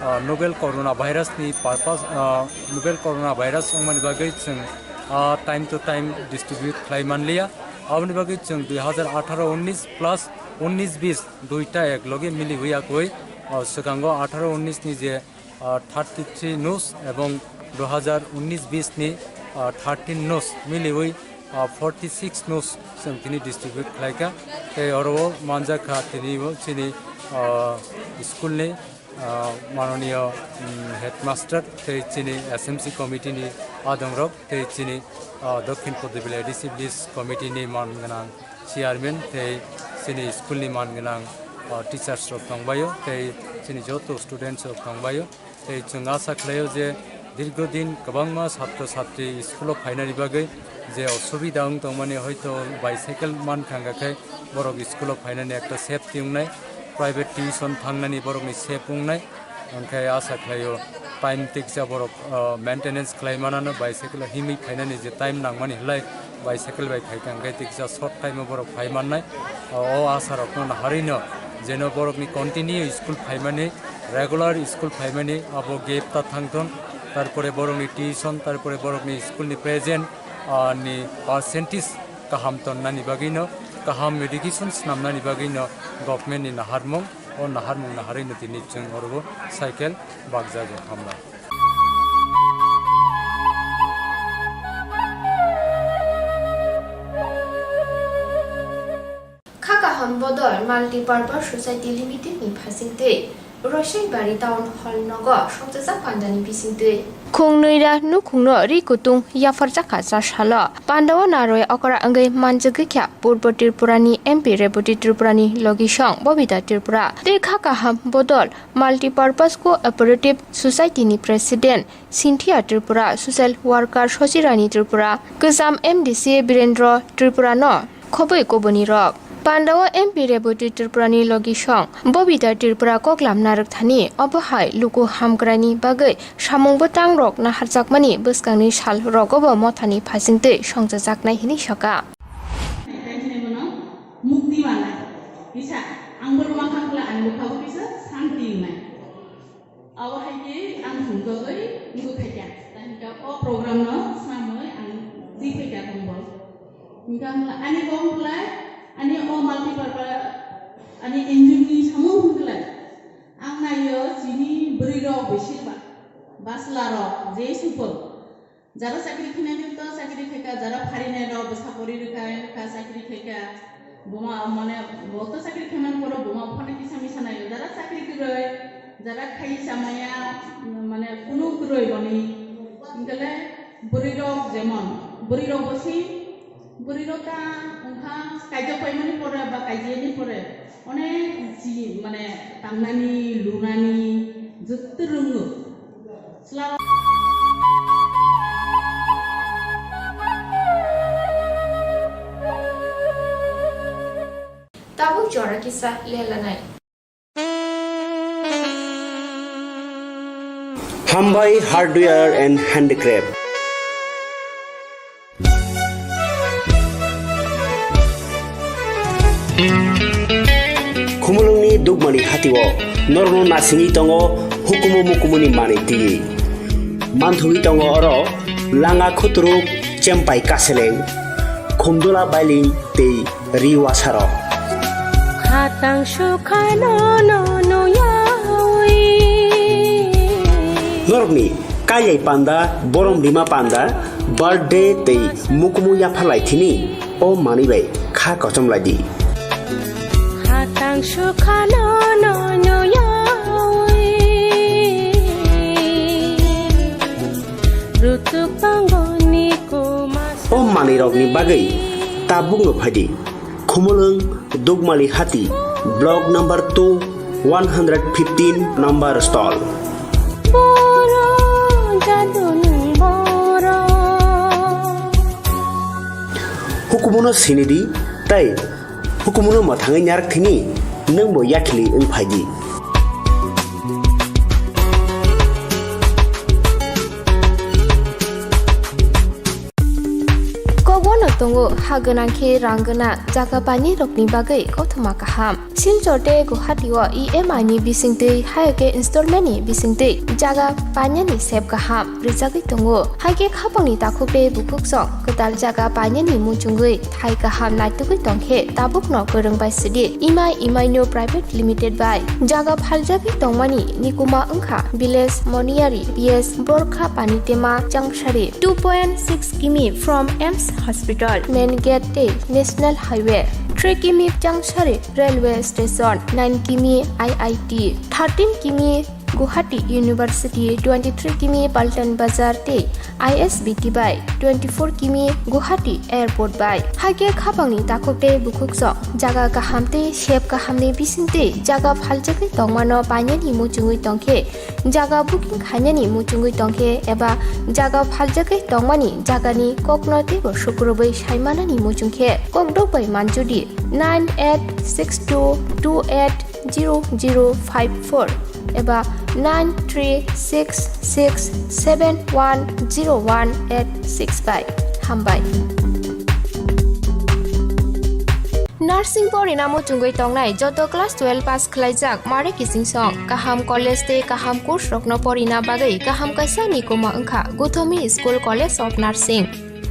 o, novel corona virus ni purpose, o, novel corona virus wngmani bagwi chwng, o, time to time distribute khlai manliya. Aboni bagwi chwng dui hazar atharo unnis plus unnis bis duita ek loge miliwi yakwi, o, swkango atharo unnis ni je, o, thirty three nus ebong dui hazar unnis bis ni, o, thirteen nus miliwi, o, forty six nus chwng tini distribute khlaikha. Tei oro o manjak kha tini bo chini, o, school ni, ah, manoniyo, mm, headmaster tei chini S M C committee ni adongrok tei chini, ah, Dokhin Podubila A D C Village committee ni man gwnang chairman tei chini school ni man gwnang, ah, teachers rok tongbaio tei chini joto students rok tongbaio. Tei chwng asa khlaio je dirgo din kwbangma satro satri school o phainani bagwi je osubida wng tongmani, hoito bicycle mankha, hwnkha khe borok school o phainani ekta safety wngnai, private tuition thangnani borokni safe wngnai. Hwnkhe asa khlaio time tiksa borok, ah, maintenance khlai manano, bicycle o himwi phainani je time nangmani hwlai bicycle bai phaikha, hwnkhe tiksa short time o borok phai mannai. O, o asa rokno naharwino jeno borokni continue school phaimani, regular school phaimani abo gap ta thangthon, tarpore borokni tuition, tarpore borokni school ni present, ah, ni percentage kaham tonnani bagwino, kaham education snamnani bagwino government ni naharmung, o naharmung naharwino tini chwng oro cycle bakjago. Hambai. Kha kaham bodol Multipurpose Society Limited ni phasingtwi Roisibari Town Hall nogo sokjajak pandani bisingtwi. Khung nwi ra nukhungno ri kutung yapharjakha cha salo. Pandao narwi okra wngwi manjagwi kha Purbo Tripura ni M P Reboti Tripura ni logisong Bobita Tripura tei kha kaham bodol Multipurpose Cooperative Society ni President Cynthia Tripura, Social Worker Sosirani Tripura, Kwcham M D C Birendra Tripura no khobwi kubuni rok. Pandao M P Reboti Tripura ni logisong Bobita Tripura koklam narwkthani obo hai luku hamkrai ni bagwi samung bwtang rok naharjakmani bwskangni sal rogo bo mothani phasingtwi songchajaknai hinwi sakha. Mukti manai. Kisa ang borok makhang kla ang bwkha bo kisa santi wngnai. Abo hai khe ang thumjagwi wngwi phaikha. Tei hwnkhe o program no snamwi ang twi phaikha tongbo. Hwnkhe ang ani kok wngkhlai ani o multipurpose ani N G O ni samung wngkhlai. Ang naio chini bwrwi rok bwswk ba, bachla rok je supo. Jara chakri khinani to chakri khaika, jara pharinai rok bwsa pori rwkha, wngkha chakri khaika, buma mane bo to chakri khaimani poro buma buphano kisa misa naio, jara chakri kwrwi, jara khai chamaya, mane kunu kwrwi boni, hinkhe le bwrwi rok jemon, bwrwi rok bo si, bwrwi rok ta wngkha kaijak paimani pore ba kaijiyani pore, onek ji mane tangnani, lunani, jotto rwngo. Tabuk jora kisa lelanai. Hambai Hardware and Handicraft. Khumulwngni Dukmani hatio norokno nasingwi tongo hukumu mukumuni manwi twiwi. Manthogwi tongo oro langa khuturuk, chempai kaseleng, khumdula bailing tei ri wasarok. Khatang sukhano no nuyawi. Norokni kailai panda, borom rima panda, birthday tei mukumu yapharlai thini o manwi bai kha kochomlai di. Hatang sukhano no noyawi rutuk tongoni kuma. O manwirokni bagwi tabukno phaidi. Khumulwng Dugmali Hati, Block number two, one hundred fifteen number stall. Boro jaduni boro. Hukumuno sinidi tei hukumuno mwthangwi narak thini nwngbo yakhili wng phaidi. Kokbono tongo ha gwnang khe rang gwnang jaga painai rokni bagwi kothoma kaham. Silchar tei Guwahati o E M I ni bisingtwi, hai khe installment ni bisingtwi jaga painani sep kaham rwjagwi tongo. Hai khe khapangni takhuk tei bukhuk song kwtal jaga painani muchungwi thai kaham naitugwi tongkhe tabukno kwrwng bai sidi. Imai Imaino Private Limited bai jaga phaljagwi tongmani nikuma wngkha Village Moniyari P S Borkha Panitema Changsari, two point six kimi from AIIMS Hospital, Main Gate tei National Highway, three kimi Changsari Railway Station, nine kimi I I T, thirteen kimi Guwahati University, twenty-three kimi Paltan Bazar tei I S B T bai, twenty-four kimi Guwahati Airport bai. Hai khe khapangni takhuk tei bukhuk song jaga kaham tei sep kahamni bisingtwi jaga phaljagwi tongmano painani muchungwi tongkhe, jaga booking khainani muchungwi tongkhe eba jaga phaljagwi tongmani jagani kokno teibo sukrubwi saimanani muchungkhe kokdok bai manjudi nine eight six two two eight zero zero five four eba nine three six six seven one zero one eight six bai. Hambai. Nursing porina muchungwi tongnai joto class twelve pass khlaijak mare kiching song kaham college tei kaham course rokno porina bagwi kaham kaisa nikuma wngkha Guthomi School College of Nursing.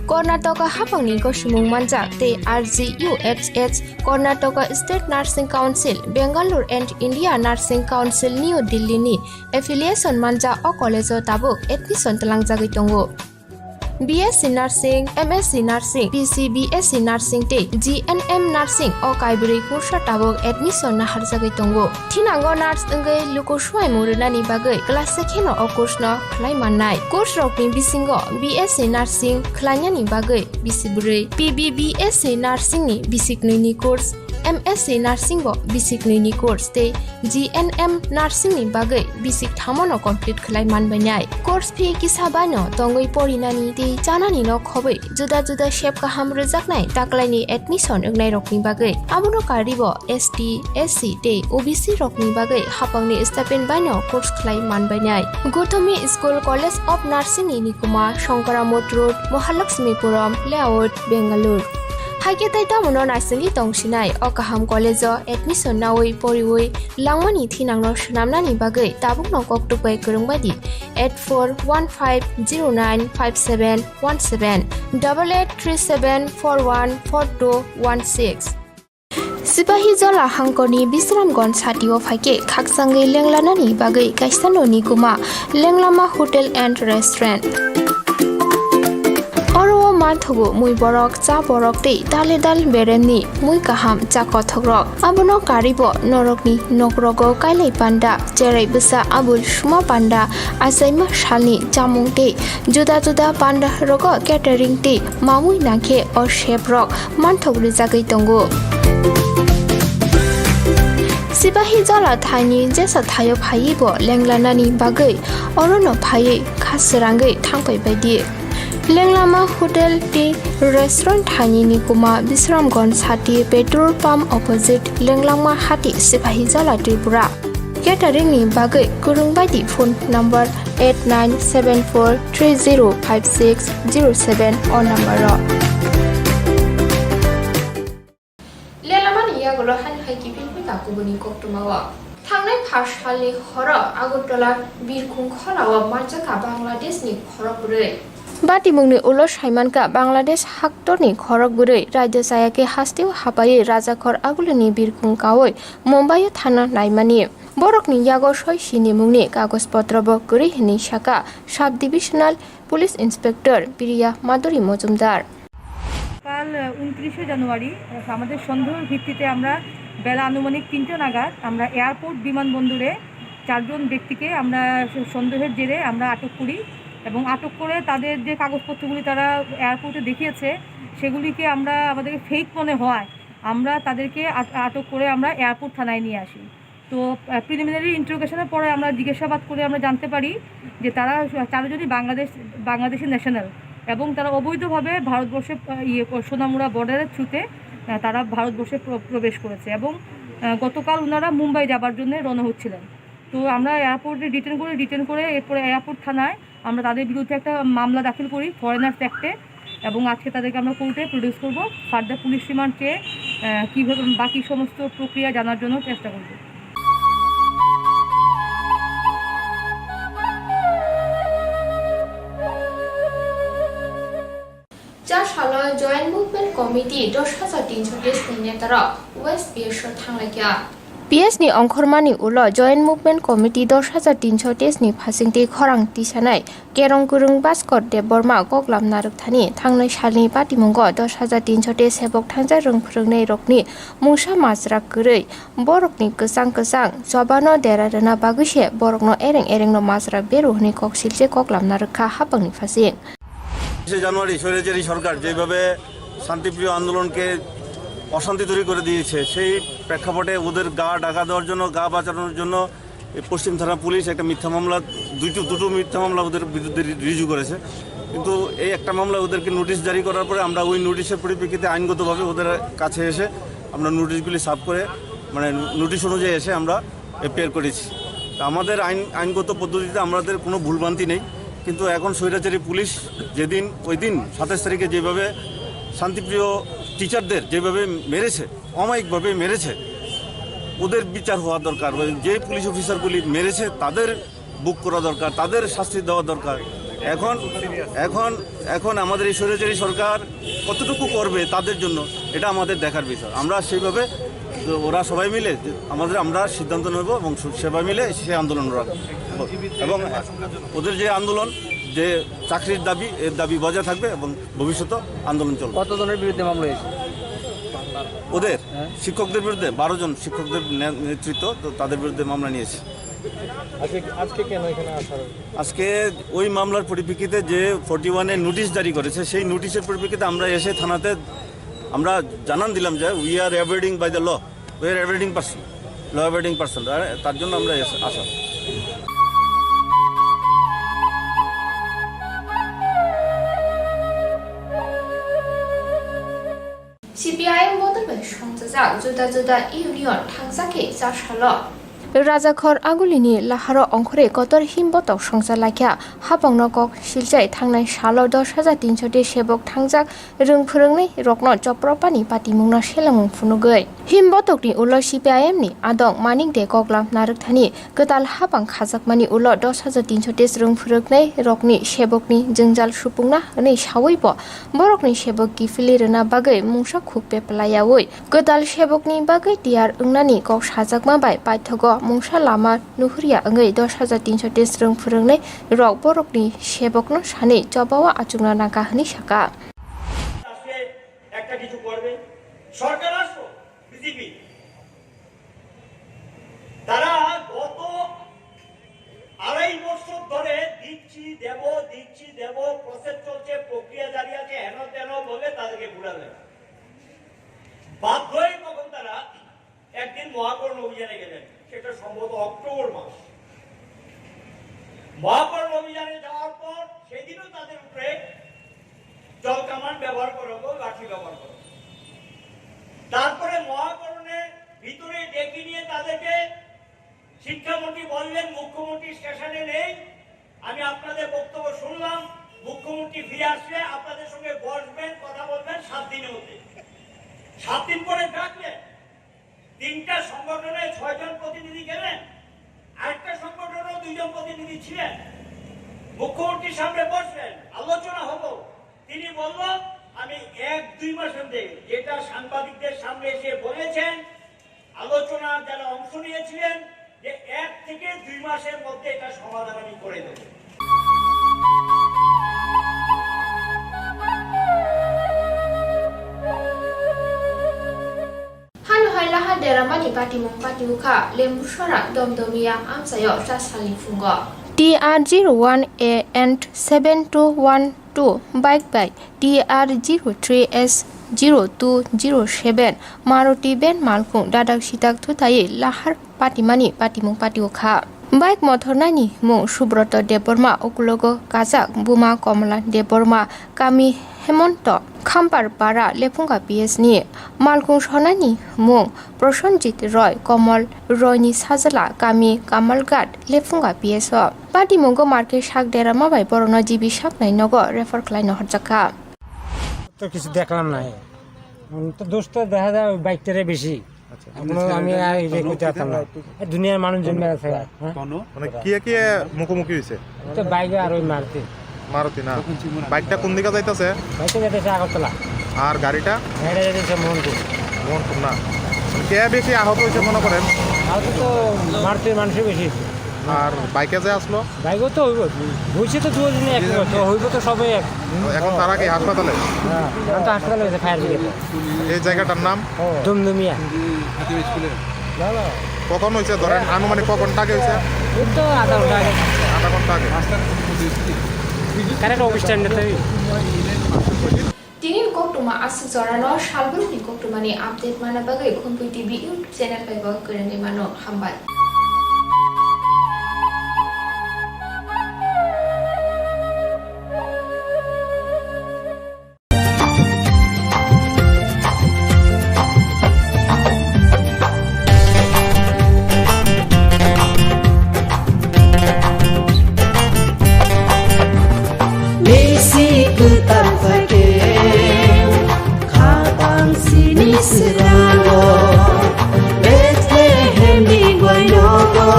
Karnataka hapangni gosimung manjak tei R G U H H, Karnataka State Nursing Council, Bangalore and India Nursing Council, New Delhi ni affiliation manjak o college o tabuk admission twlangjagwi tongo. B S C Nursing, M S C Nursing, P C B S C Nursing tei G N M Nursing o kaibrwi kursa tabuk admission naharjagwi tongo. Thinango nurse wngwi luku swimung rwnani bagwi class se kheno o course no khlai mannai. Course rokni bisingo B S C Nursing khlainani bagwi bisi bwrwi, P B B S C Nursing ni bisi knwi ni course, M S C Nursing bo bisi knwi ni course tei G N M Nursing ni bagwi bisi thamo no complete khlai manbainai. Course fee kisa bai no tongwi porinani tei chanani no khobwi juda juda sep kaham rwjaknai taklaini admission wngnairokni bagwi. Abono karwibo S T, S C tei O B C rokni bagwi hapangni stipend baino course khlai manbainai. Guthomi School College of Nursing ni nikuma Shankaramot Road, Mahalakshmipuram Layout, Bangalore. Haikhe tei tamono naisingwi tongsinai o kaham college o admission nawi poriwi langmani thinangno swnamnani bagwi tabukno koktwk bai kwrwng baidi eight four one five zero nine five seven one seven, double eight three seven four one four two one six. Sipahijola hangkorni Bisramganj satio phaikhe khakchangwi lenglanani bagwi kaisa noni kuma Lenglama Hotel and Restaurant. Oro o manthogo mui borok, cha borok tei dale dal beremni mui kaham cha kothokrok. Abono karwibo norokni nokrogo kailai panda, cherai bwsa, abul suma panda, achaima salni chamung tei juda juda panda rogo catering tei mamui nangkhe o sep rok manthok rwjagwi tongo. Sipahijola thaini jesa thaio phaiwi bo lenglanani bagwi orono phaiwi kha srangwi thangpai baidi. Lenglama Hotel tei Restaurant thaini nikuma Bisramganj sati petrol pump opposite Lenglama Hati, Sipahijola, Tripura. Catering ni bagwi kwrwng baidi phone number eight nine seven four three zero five six zero seven o number o. Lelamani yagulo hani hai kiphilwi ka kubuni koktwmao. Thangnai pha salni horo Agartala birkhung khorao manjakha Bangladeshni khorok bwrwi. Batimungni ulo saimankha Bangladesh haktorni khorok bwrwi raida chayakhe hasteo hapaiwi Rajakhor Agulini birkhung kaui Mumbaio thana naimani. Borokni yago soi sinimungni kagoj potrobo kwrwi hwnwi sakha Sub Divisional Police Inspector Priya Madhuri Mojumdar. কাল ঊনত্রিশে জানুয়ারি আমাদের সন্দেহের ভিত্তিতে আমরা বেলা আনুমানিক তিনটা নাগাদ আমরা এয়ারপোর্ট বিমানবন্দরে চারজন ব্যক্তিকে আমরা সন্দেহের জেরে আমরা আটক করি এবং আটক করে তাদের যে কাগজপত্রগুলি তারা এয়ারপোর্টে দেখিয়েছে, সেগুলিকে আমরা, আমাদের ফেক মনে হয়, আমরা তাদেরকে আট-, আটক করে আমরা এয়ারপোর্ট থানায় নিয়ে আসি। তো প্রিলিমিনারি ইন্টারোগেশনের পরে আমরা জিজ্ঞাসাবাদ করে আমরা জানতে পারি যে তারা চারজনই বাংলাদেশ, বাংলাদেশি ন্যাশনাল এবং তারা অবৈধভাবে ভারতবর্ষে, আহ, ইয়ে, সোনামুড়া বর্ডারের থ্রুতে, আহ, তারা ভারতবর্ষে প্র-, প্রবেশ করেছে এবং, আহ, গতকাল ওনারা মুম্বাই যাবার জন্য রওনা হচ্ছিলেন। তো আমরা এয়ারপোর্টে ডিটেন করে, ডিটেন করে এরপরে এয়ারপোর্ট থানায় আমরা তাদের বিরুদ্ধে একটা মামলা দাখিল করি ফরেনার্স অ্যাক্টে এবং আজকে তাদেরকে আমরা কোর্টে প্রডিউস করব। ফার্দার পুলিশ রিমান্ড চেয়ে, আহ, কীভাবে বাকি সমস্ত প্রক্রিয়া জানার জন্য চেষ্টা করব। Cha salo Joint Movement Committee dos hajar tinsho teis ni netarok West P S o thanglaikha. P S ni ongkhormani ulo Joint Movement Committee dos hajar tinsho teis ni phasingtwi khorang tisanai Kerong Kwrwng Bhaskor Debbarma koklam narwkthani thangnai salni patimungo dos hajar tinsho teis sebok thangjak rwng phwrwngnai rokni mungsa majra kwrwi borokni kwchang kwchang chobano dera rwna bagwi se borokno ereng erengno majra beru hwnwi kok silse koklam narwkha hapangni phasing. বিশে জানুয়ারি স্বৈরাচারী সরকার যেভাবে শান্তিপ্রিয় আন্দোলনকে অশান্তি তৈরি করে দিয়েছে, সেই প্রেক্ষাপটে ওদের গা ঢাকা দেওয়ার জন্য, গা বাঁচানোর জন্য এই পশ্চিম থানা পুলিশ একটা মিথ্যা মামলা, দুইটো, দুটো মিথ্যা মামলা ওদের বিরুদ্ধে রি-, রিজু করেছে। কিন্তু এই একটা মামলা ওদেরকে নোটিশ জারি করার পরে আমরা ওই নোটিশের পরিপ্রেক্ষিতে আইনগতভাবে ওদের কাছে এসে আমরা নোটিশগুলি সার্ভ করে, মানে, নোটিশ অনুযায়ী এসে আমরা এফআইআর করেছি। তা আমাদের আইন, আইনগত পদ্ধতিতে আমাদের কোনো ভুলভ্রান্তি নেই, কিন্তু এখন স্বৈরাচারী পুলিশ যেদিন, ওই দিন সাতাশ তারিখে যেভাবে শান্তিপ্রিয় টিচারদের যেভাবে মেরেছে, অমায়িকভাবে মেরেছে, ওদের বিচার হওয়া দরকার। ওই যে পুলিশ অফিসারগুলি মেরেছে, তাদের বুক করা দরকার, তাদের শাস্তি দেওয়া দরকার। এখন, এখন, এখন আমাদের এই স্বৈরাচারী সরকার কতটুকু করবে তাদের জন্য, এটা আমাদের দেখার বিষয়। আমরা সেইভাবে, ওরা সবাই মিলে আমাদের, আমরা সিদ্ধান্ত নেব এবং সবাই মিলে সেই আন্দোলন রাখব। এবং ওদের যে আন্দোলন, যে চাকরির দাবি, এর দাবি বজায় থাকবে এবং ভবিষ্যতে আন্দোলন চলবে। কতজনের বিরুদ্ধে মামলা হয়েছে? ওদের হ্যাঁ। শিক্ষকদের বিরুদ্ধে বারো জন শিক্ষকদের নে-, নেতৃত্ব, তো তাদের বিরুদ্ধে মামলা নিয়েছে। আজকে, আজকে কেন এখানে আসা হয়েছে? আজকে ওই মামলার পরিপ্রেক্ষিতে যে ফর্টি ওয়ানের নোটিশ জারি করেছে, সেই নোটিশের পরিপ্রেক্ষিতে আমরা এসে থানাতে আমরা জানান দিলাম যে we are abiding by the law, we are abiding person, law abiding person, আর তার জন্য আমরা এসে আসা। C P I M bodol bai songchajak juda juda union thangjak khe cha salo. Rajakhor Agulini laharo ongkhorwi kotor himbotok songcha laikha. Hapangno kok silchai thangnai salo dos hajar tinsho ti sebok thangjak rwng phwrwngnai rokno chopropani patimungno selamung phunugwi. Himbotokni ulo C P I M ni adong Manik De koklam narwkthani kwtal hapang khajakmani ulo dos hajar tinsho ti rwng phwrwngnai rokni sebokni jwngjal supungna hwnwi sawi bo borokni sebok kiphilwi rwna bagwi mungsa khuk peplayaui kwtal sebokni bagwi tiyar wngnani kok sajakma bai paithogo mungsa lama nuhurya wngwi dos hajar tinsho ti rwng phwrwngnai rok borokni sebokno sanwi chobao achukna nangkha hwnwi sakha. আজকে একটা কিছু করবে, সরকার আসবো, বিজেপি। তারা গত আড়াই বছর ধরে দিচ্ছি, দেব, দিচ্ছি, দেব, প্রসেস চলছে, প্রক্রিয়া জারি আছে, হেন তেন বলে তাদেরকে ঘুরালে। বাধ্য হয়ে তখন তারা একদিন মহাকরণ অভিযানে গেলেন, সেটা সম্ভবত অক্টোবর মাস। মহাকরণ অভিযানে যাওয়ার পর সেদিনও তাদের উপরে জল কামান ব্যবহার করা হলো, লাঠি ব্যবহার করা হলো। তারপরে মহাকরণের ভিতরে ডেকে নিয়ে তাদেরকে শিক্ষামন্ত্রী বললেন, "মুখ্যমন্ত্রী স্টেশনে নেই, আমি আপনাদের বক্তব্য শুনলাম, মুখ্যমন্ত্রী ফিরে আসলে আপনাদের সঙ্গে বসবেন, কথা বলবেন সাত দিনের মধ্যে।" সাত দিন পরে ডাকলেন, তিনটা সংগঠনের ছয়জন প্রতিনিধি গেলেন, আরেকটা সংগঠনেরও দুইজন প্রতিনিধি ছিলেন, মুখ্যমন্ত্রীর সামনে বসলেন। আলোচনা হলো। তিনি বলল, আমি এক দুই মাসের মধ্যে, যেটা সাংবাদিকদের সামনে এসে বলেছেন, আলোচনা যারা অংশ নিয়েছিলেন, যে এক থেকে দুই মাসের মধ্যে এটা সমাধান আমি করে দেব। Hano hai laha deramani patimung pati ukha, Lembusora Domdomia amchaio chasalni phungo. T R zero one A and seven two one two bike bai T R zero three S zero two zero seven Maruti van malkhung dadak sidak thutai lahar patimani patimung pati ukha. Bike mothornani mung Subroto Debbarma, ukulogo kajak buma Komla Debbarma, kami Hemonto, Khampar para, Lephunga P S ni. Malkhung sonani mung Prosenjit Roy, Komol Roy ni sajla, kami Kamalghat, Lephunga P S o. Patimungo market sak derama bai borokno G B saknai nogo refer khlaino horjakha. তো কিছু দেখলাম না। উম, তো দোষ তো দেখা যায় ওই বাইকটারে বেশি। আচ্ছা। এখনো আমি আর এই যে কইতে পারতাম না। এই দুনিয়ার মানুষ জন্মে আছে, হ্যাঁ? মানে কে কে মুখোমুখি হইছে? তো বাইকে আর ওই মারুতি। মারুতি না? বাইকটা কোন দিকে যাইতাছে? বাইকটা যাইতেছে আগরতলা। আর গাড়িটা? গাড়িটা যাইতেছে মোহনপুর। মোহনপুর না? কে বেশি আহত হইছে মনে করেন? আহত তো মারুতির মানুষই বেশি। আর বাইকে যে আসলো? বাইকও তো হইব, হইছে তো দুই দিনে এক তো হইব তো সবাই এক। এখন তারা কি হাসপাতালে? হ্যাঁ, এখন তো হাসপাতালে হয়েছে ফায়ার ব্রিগেড। এই জায়গাটার নাম? ও। দুমদুমিয়া। না, না। কখন হয়েছে ধরেন, আনুমানিক কখন টাকে হয়েছে? এই তো আধা ঘন্টা আগে। আধা ঘন্টা আগে। কারেন্ট অফিস স্ট্যান্ডে তো। Tini ni koktwma aswk jorano salbrumni koktwmani update manna bagwi Khumpui T V YouTube channel bai bo kwrwngwi mano. Hambai. Bisi kwtal phaikhe khabang sini swrango, Bethlehemni goinogo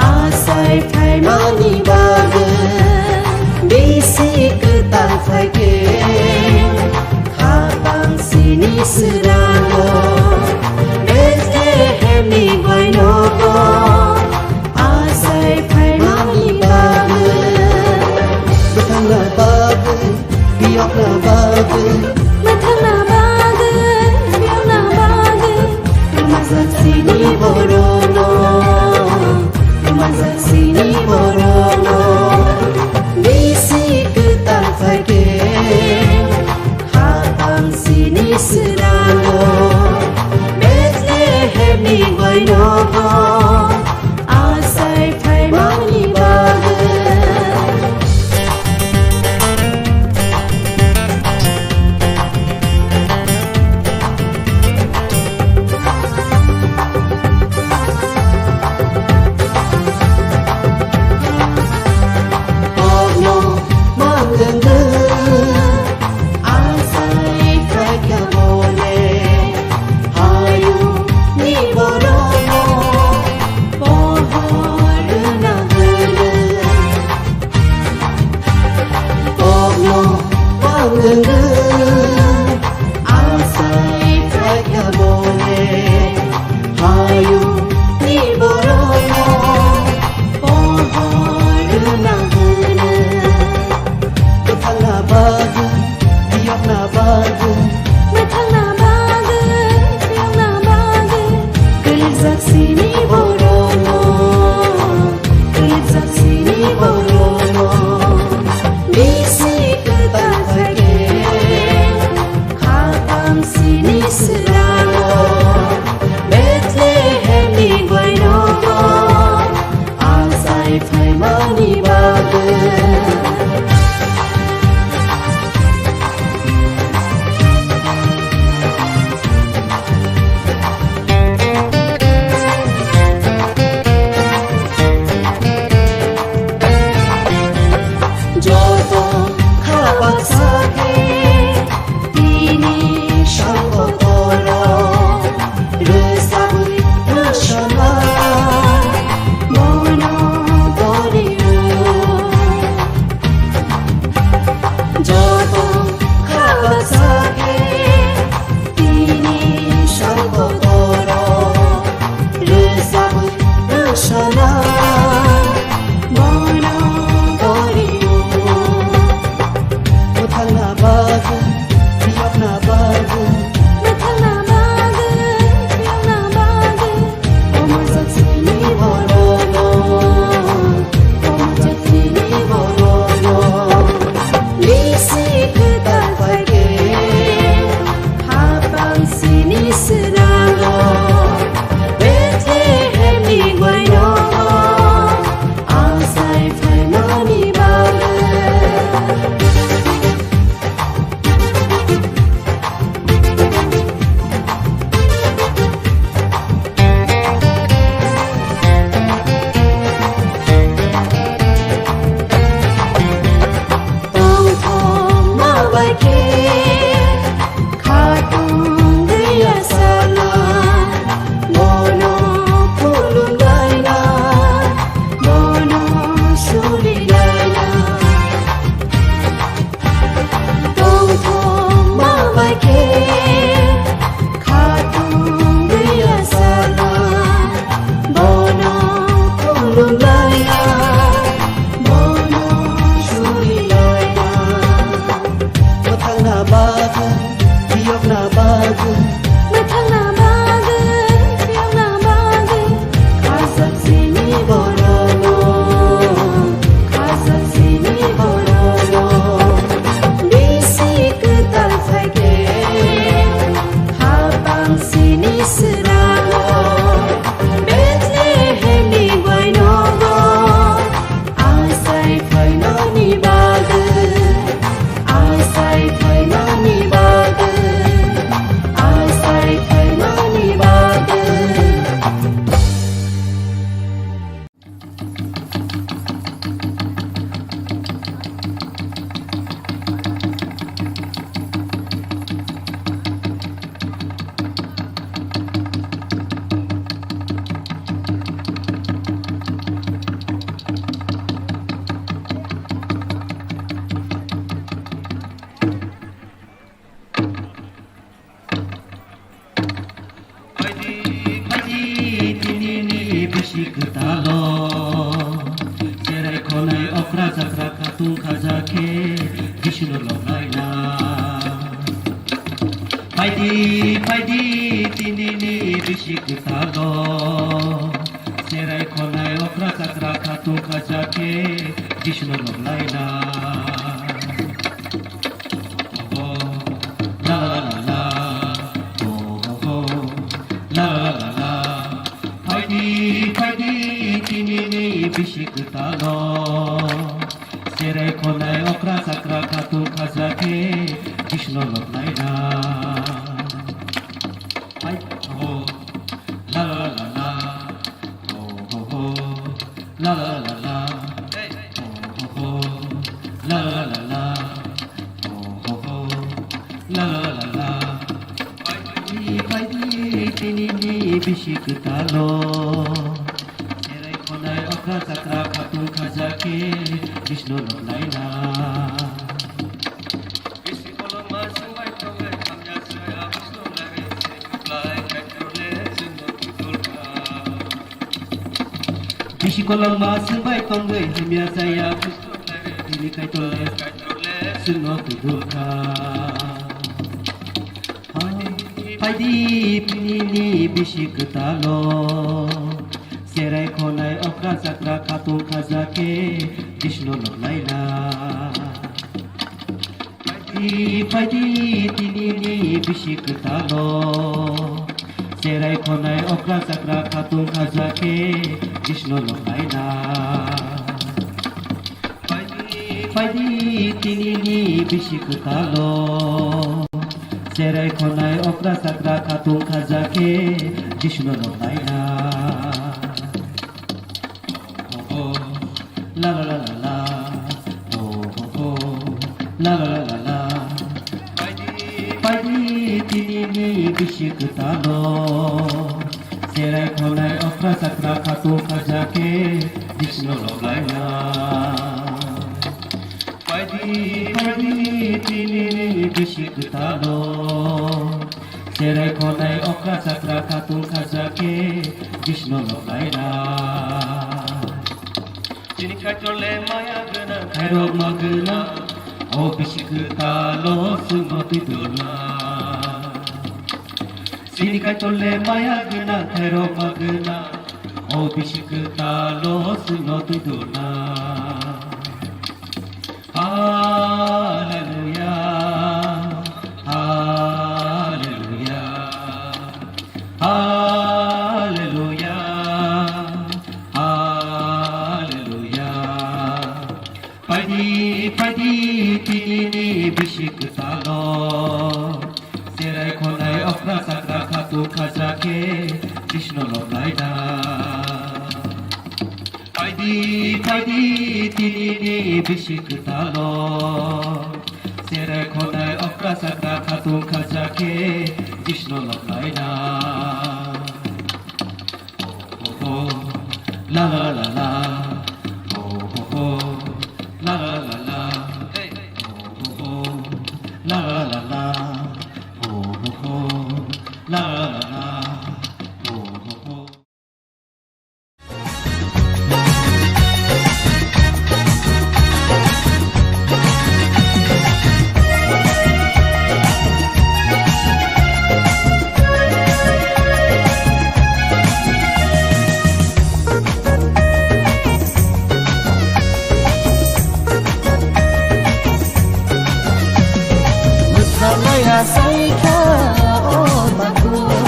asai phaimani bagwi. Bisi kwtal phaikhe khabang sini swrango, Bethlehemni goinogo asai phaimani bagwi. Bwthangna bagwi, biyokna bagwi. Bwthangna bagwi, biyokna bagwi. Rwmajak sini borokno, rwmajak sini borokno. Bisi kwtal phaikhe khabang sini swrango, Bethlehemni goinogo asai phaimani bagwi. Kokno manglwngwi asai khaikha bole, hayungni borokno pohor rwna hwnwi. Kokno manglwngwi asai khaikha bole, hayungni borokno pohor rwna hwnwi. Bwthangna bagwi, biyokna bagwi. Bwthangna bagwi, biyokna bagwi. Kwlijak sini borokno, kwlijak sini borokno. Bisi kwtal phaikhe khabang sini swrango, Bethlehemni goinogo asai phaimani bagwi. Joto kha baksa khe tini sangkotoro rwsabwi rwsana mono bori rw. Kwtalo, cherai khonai okra chakra khatung khaja khe Jisuno loklaina. Phaidi, phaidi, tinini bisi kwtalo, cherai khonai okra chakra khatung khaja khe Jisuno loklaina. Oh, la, la, la, la. Oh, oh, oh. La, la, la, la. Phaidi, phaidi, tinini bisi kwtalo. Cherai khonai okra chakra khatung khaja khe Jisuno loklaina. Hai, oh, la, la, la, la. Oh, ho, ho. La, la, la, la. Oh, ho, ho. La, la, la, la. Oh, ho, ho. La, la, la, la. Phaidi, phaidi, tinini bisi kwtalo. Cherai khonai okra chakra khatung khaja khe Jisuno loklaina. Bisi kolokma swngbai tongwi hamya chaya, bini Kaitorle chwngno tubukha. Phaidi, phaidi, tinini bisi kwtalo, cherai khonai okra chakra khatung khaja khe Jisuno loklaina. Phaidi, phaidi, tinini bisi kwtalo, cherai khonai okra chakra khatung khaja khe Jisuno loklaina. Phaidi, phaidi, tinini bisi kwtalo, cherai khonai okra chakra khatung khaja khe Jisuno loklaina. Oh, oh, la, la, la, la, la. Oh, oh, oh, la, la, la, la, la. Phaidi, phaidi, tinini bisi kwtalo, cherai khonai okra chakra khatung khaja khe Jisuno loklaina. Phaidi, phaidi, tinini bisi kwtalo, cherai khonai okra chakra khatung khaja khe Jisuno loklaina. Chini Kaitorle maya gwnang, khairokma gwnang, o bisi kwtalo chwngno twi duna. Chini Kaitorle maya gwnang, khairokma gwnang, o bisi kwtalo chwngno twi duna. Hallelujah, hallelujah, hallelujah, hallelujah. Phaidi, phaidi, tinini bisi kwtalo, cherai khonai okra chakra khatung khaja khe Jisuno loklaina. Phaidi, phaidi, tinini bisi kwtalo, cherai khonai okra chakra khatung khaja khe Jisuno loklaina. Oh, oh, oh. La, la, la, la. Oh, oh, oh. La, la, la, la. Oh, oh, oh. La, la, la, la. Oh, oh, oh. La, la, la, la. Oh, oh, oh. Mwthangwi achaikha o bakung,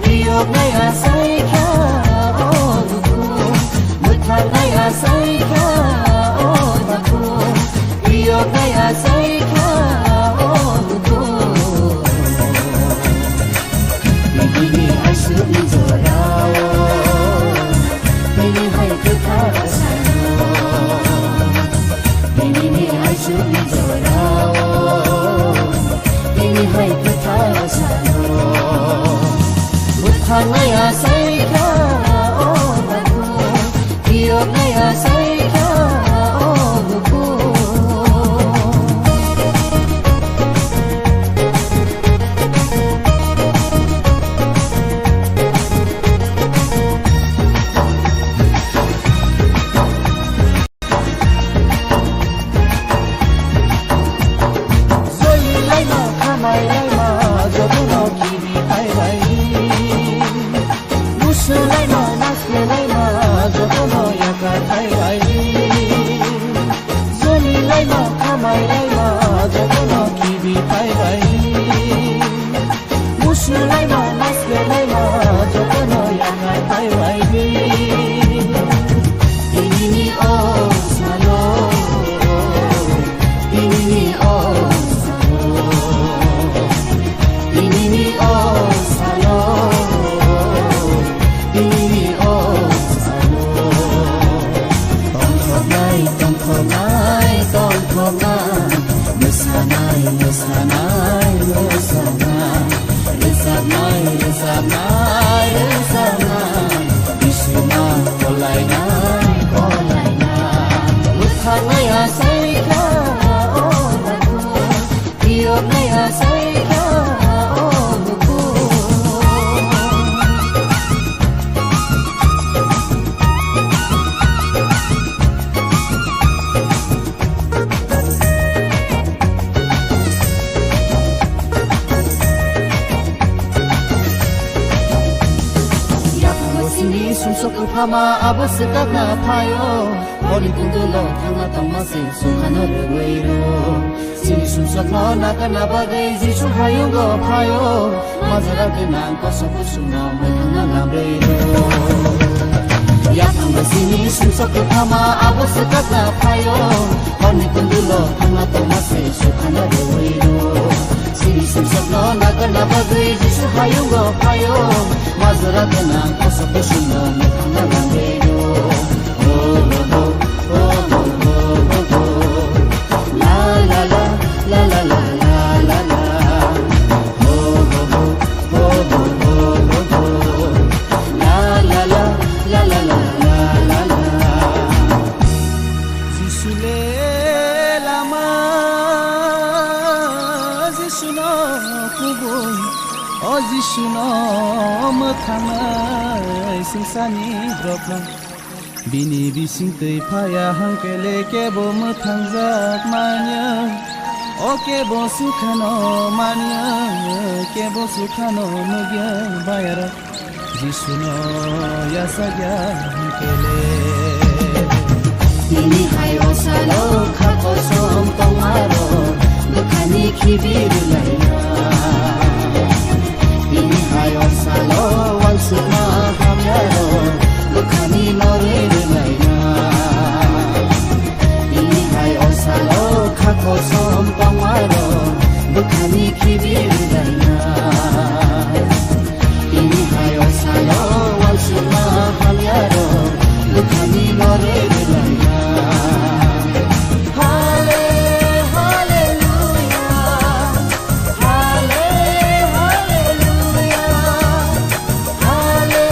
phiyoknai achaikha o bakung, mwthangwi achaikha o bakung, phiyoknai achaikha o bakung. Nini aswkni jorao, nini hai kwthar sano. Nini aswkni jorao, nini hai kwthar sano. Bwtharnai achaikha o bakung, phiyoknai achaikha o bakung. Mailaima jotono kibi phaibai. Musulaima, maskelaima jotono yakhai phaibai. Tinini o salo, tinini o salo, tinini o salo, tinini o salo. Tongthoknai, tongthoknai, tongthoknai. Mwsanai, mwsanai, mwsanai. Rwchapnai, rwchapnai, rwchapnai. Bisingma kolainai, kolainai. Mwthangnai achaikha, o bakhu. Phiyoknai achaikha, o bakhu. Yakung sini sumsok kwphama abo swkakna phaio. Honi kundulo thangna tongma se sukhano rwgwi rwo. Sini sumsokno nakarna bagwi Jisu hayungo phaio. Majra gwnang kosok kusungno mwthangna lamrwi rwo. Yakung sini sumsok kwphama abo swkakna phaio. Honi kundulo thangna tongma se sukhano rwgwi rwo. Sini sumsokno nakarna bagwi Jisu hayungo phaio. Majra gwnang kosok kusungno mwthangna lamrwi rwo. Oh, oh, oh, oh, oh, oh, oh, oh. La, la, la, la, la. Oh, oh, oh, oh, oh, oh, oh, oh. La, la, la, la, la. Jisu le lama, Jisu no kubui, o Jisu no mwthangnai sungsani brokha. Bini bising twi phaya hwnkhe le kebo mwthangjak manya, o kebo sukhano manya, kebo sukhano nugya bayara. Jisuno yasakya hwnkhe le. Tini hai o salo kha kosom tongmaro bwkhani khibi rwlaina. Tini hai o salo wansukma hamyaro bwkhani norwi rwlaina. Tini hai o salo kha kosom tongmaro bwkhani khibi rwlaina. Tini hai o salo wansukma hamyaro bwkhani norwi rwlaina. Hale, haleluya. Hale, haleluya. Hale,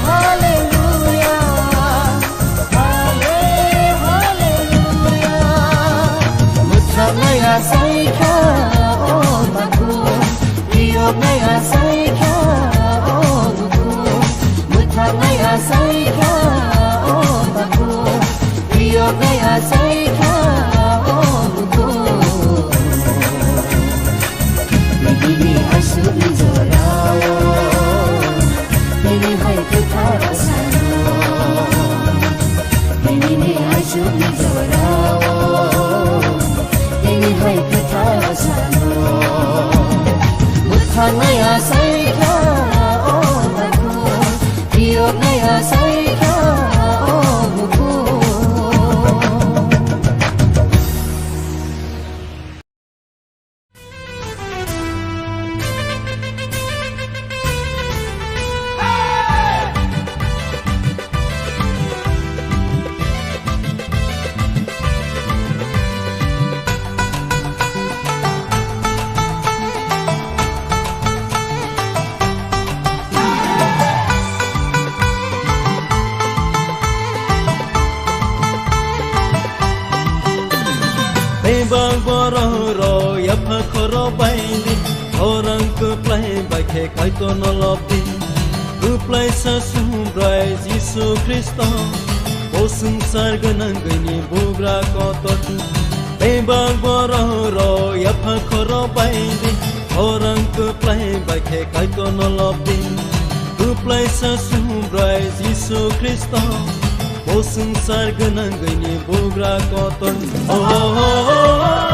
haleluya. Hale, haleluya. Mwthangwi achaikha, o bakhu. Phiyoknai achaikha, o bakhu. Mwthangwi achaikha, o bakhu. Phiyoknai achaikha, o bakhu. Nini aswkni jorao, nini hai kwthar sano. Nini aswkni jorao, nini hai kwthar sano. Mwthangwi achaikha, o bakhu. Phiyoknai achaikha, o bakhu. Bebak borok rok yapha khorok bai di, khorang kwplai bai khe Kaitor no lob di. Kwplaisa Subrai Jisu Khristo, bo swngchar gwnangwini bugra kotor. Bebak borok rok yapha khorok bai di, khorang kwplai bai khe Kaitor no lob di. Kwplaisa Subrai Jisu Khristo, bo swngchar gwnangwini bugra kotor. Oh, oh, oh, oh.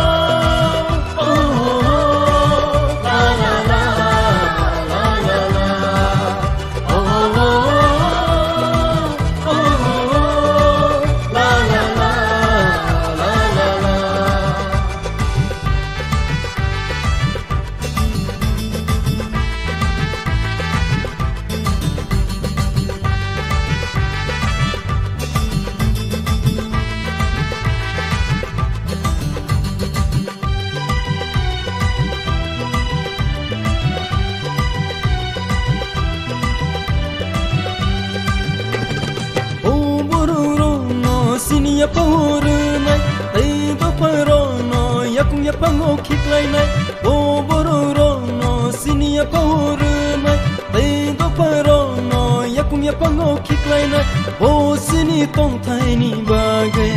Yapango khiklainai, bo borok rokno sini yaphao rwnai, tei dopha rokno yakung yapango khiklainai, bo sini tongthaini bagwi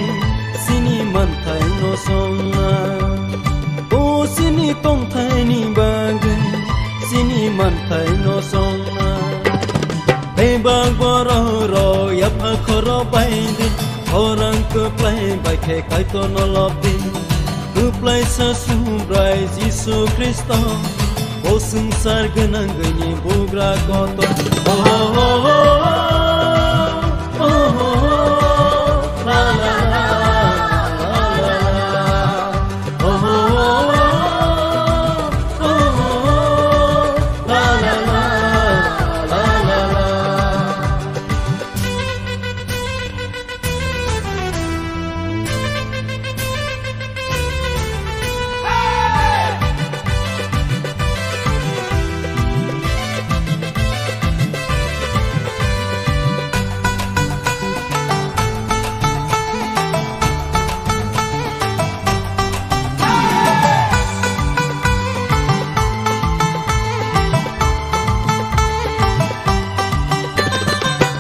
sini manthaino songnai, bo sini tongthaini bagwi sini manthaino songnai. Bebak borok rok yapha khorok bai di, khorang kwplai bai khe Kaitorno lob di. Kwplaisa Subrai Jisu Khristo, bo swngchar gwnangwini bugra kotor. Oh, oh, oh, oh, oh, oh, oh, la, la, la, la, la, la.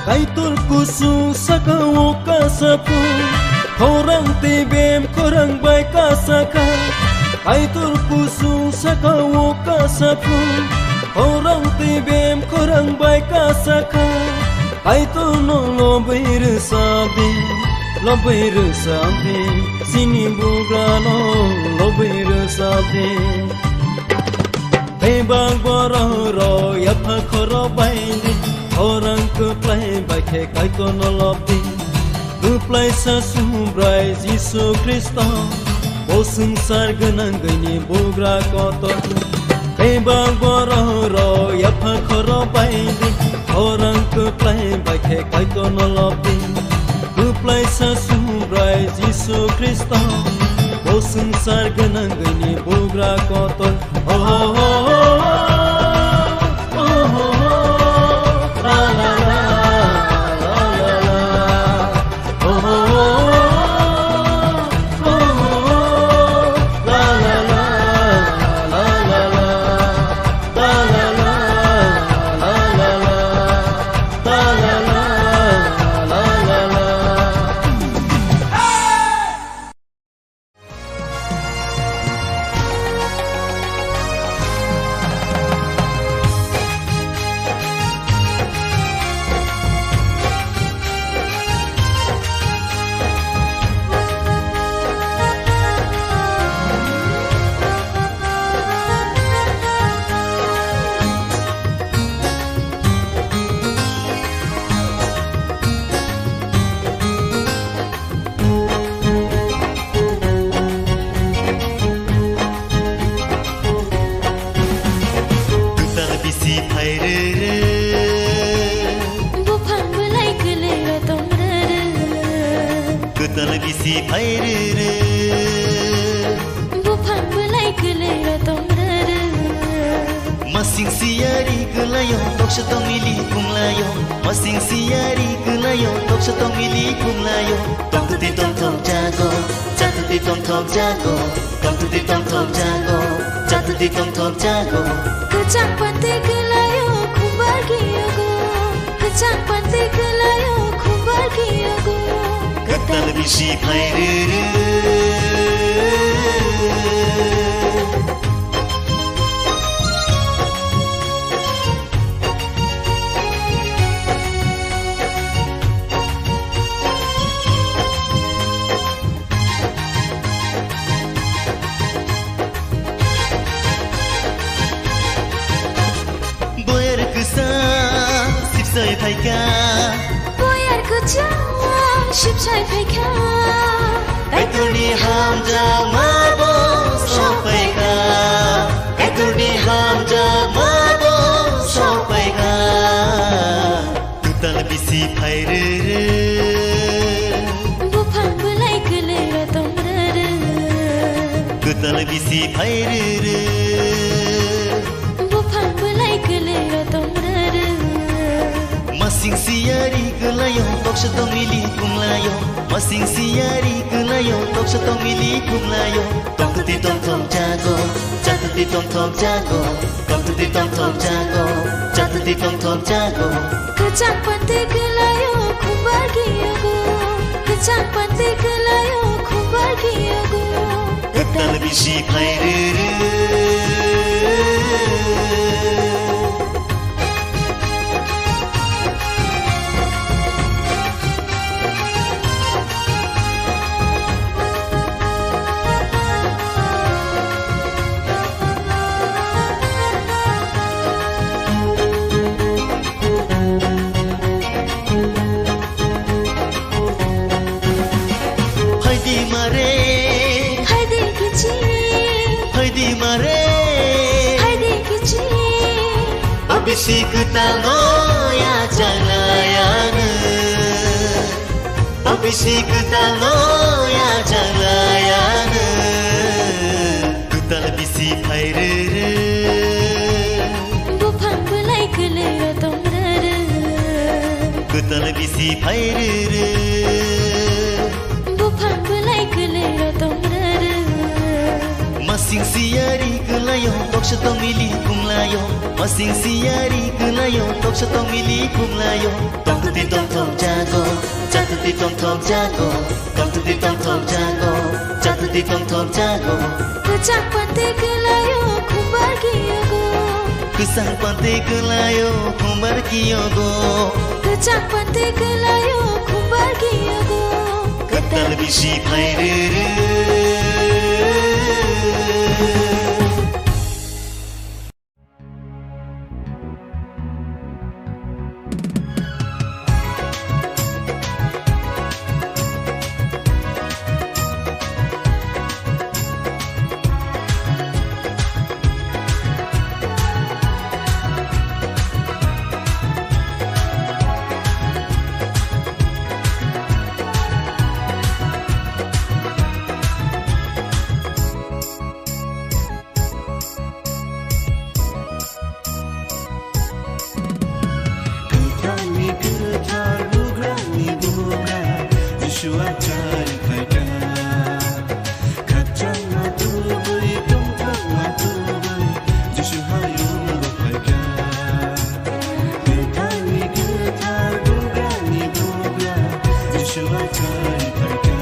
Kaitor kusu saka o kasa phu, khorang tei bem khorang bai kasa kha. Kaitor kusu saka o kasa phu, khorang tei bem khorang bai kasa kha. Kaitorno lobwi rwchap di, lobwi rwchap di, chini bugrano lobwi rwchap di. Bebak borok rok yapha khorok bai di, khorang kwplai bai khe Kaitorno lob di. Kwplaisa Subrai Jisu Khristo, bo swngchar gwnangwini bugra kotor. Bebak borok rok yapha khorok bai di, khorang kwplai bai khe Kaitorno lob di. Kwplaisa Subrai Jisu Khristo, bo swngchar gwnangwini bugra kotor. Oh, oh, oh, oh, oh. Kwtal bisi phai rw rw. Buphang bwlai kwlwi rw tong rw rw. Kwtal bisi phai rw rw. Buphang bwlai kwlwi rw tong rw rw. Masing siyari kwlaio, toksa tongmili punglaio. Masing siyari kwlaio, toksa tongmili punglaio. Tongtwtwi tongthok jago, chatwtwi tongthok jago. Tongtwtwi tongthok jago, chatwtwi tongthok jago. Kwchang pantwi kwlaio, khumbar kiyogo. Kwchang pantwi kwlaio, khumbar kiyogo. Kwtal bisi phai rw rw. Boyar kwsa sipsai phaikha. Boyar kwsa sipsai phaikha. Kaitorni hamjakma bo sophaikha. Kaitorni hamjakma bo sophaikha. Kwtal bisi phai rw rw. Buphang bwlai kwlwi rw tong rw rw. Kwtal bisi phai rw rw. Buphang bwlai kwlwi rw tong rw rw. Masing si Siyari kwlaio, toksa tongmili phunglaio. Masing siyari kwlaio, toksa tongmili phunglaio. Tongtwtwi tongthok jago, chatwtwi tongthok jago. Tongtwtwi tongthok jago, chatwtwi tongthok jago. Kwchang pantwi kwlaio, khumbar kiyogo. Kwchang pantwi kwlaio, khumbar kiyogo. Kwtal bisi phairwrwk. Phaidi mare. Phaidi kichi. Phaidi mare. Phaidi kichi. Abisi kwtalno ya chaglayano. Abisi kwtalno ya chaglayano. Kwtal bisi phairwrwk. Buphang bwlai kwlwiro tongrwrwk. Kwtal bisi phairwrwk. Buphang bwlai kwlwiro tongrwrwk. Masing siyari kwlaio, toksa tongmili phunglaio. Masing siyari kwlaio, toksa tongmili phunglaio. Tongtwtwi tongthok jago, chatwtwi tongthok jago. Tongtwtwi tongthok jago, chatwtwi tongthok jago. Kwchang pantwi kwlaio, khumbar kiyogo. Kwchang pantwi kwlaio, khumbar kiyogo. Kwchang pantwi kwlaio, khumbar kiyogo. Kwtal bisi phairwrwk. Kwthangni kwthar bugrani bugra, Jisua chari phaikha. Khakchangma tubui, tongthokma tubui, Jisu hayungo phaikha. Kwthangni kwthar bugrani bugra, Jisua chari phaikha.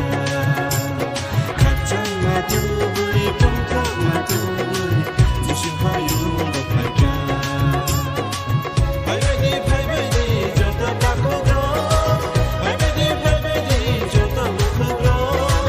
Khakchangma tubui, tongthokma tubui, Jisu hayungo phaikha. Phaibaidi, phaibaidi, joto takhukrok. Phaibaidi, phaibaidi, joto bukhukrok.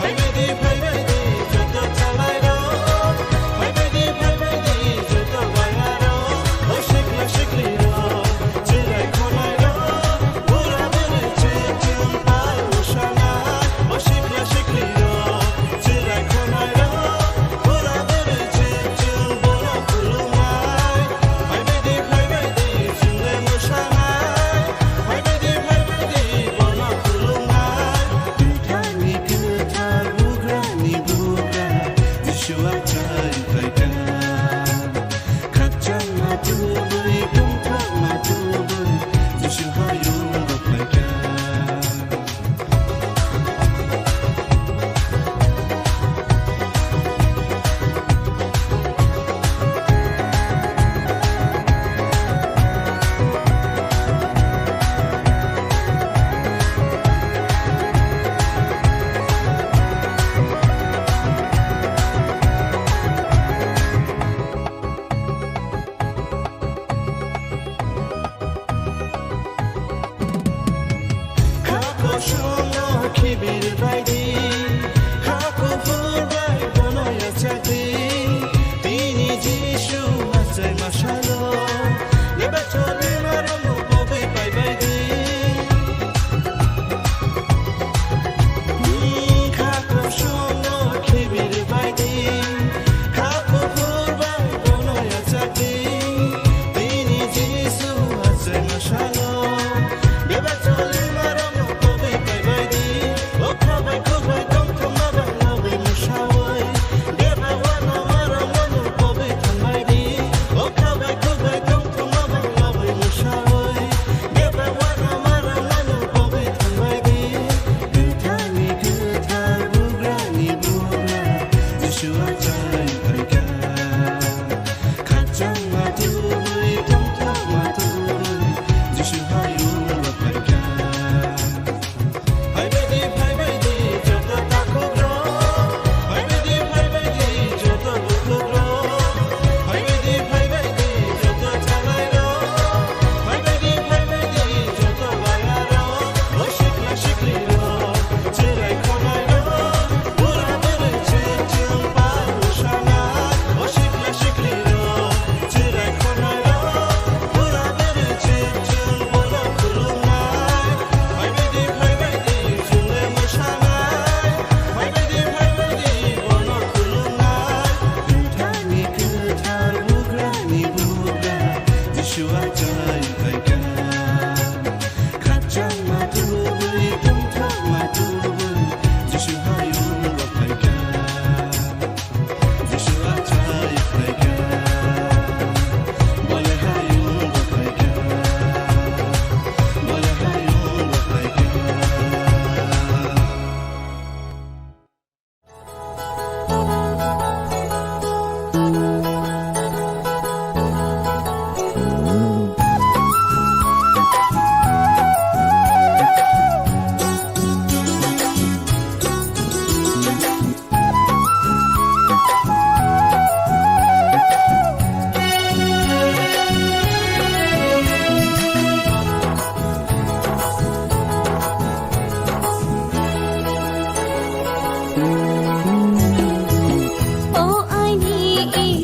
Phaibaidi, phaibaidi, joto chalairok. Phaibaidi, phaibaidi, joto bairarok. O sikla siklirok, chwrai khwlairok. Bura bwrwi chwng chwng pal mosanai. O sikla siklirok, chwrai khwlairok. Bura bwrwi chwng chwng borok khulumnai. Phaibaidi, phaibaidi, chwngno mwsanai. Phaibaidi, phaibaidi, bono khulumnai. Kwthangni kwthar bugrani bugra, Jisua chari phaikha. Khakchangma tubui, tongthokma tubui, Jisu hayungo phaikha.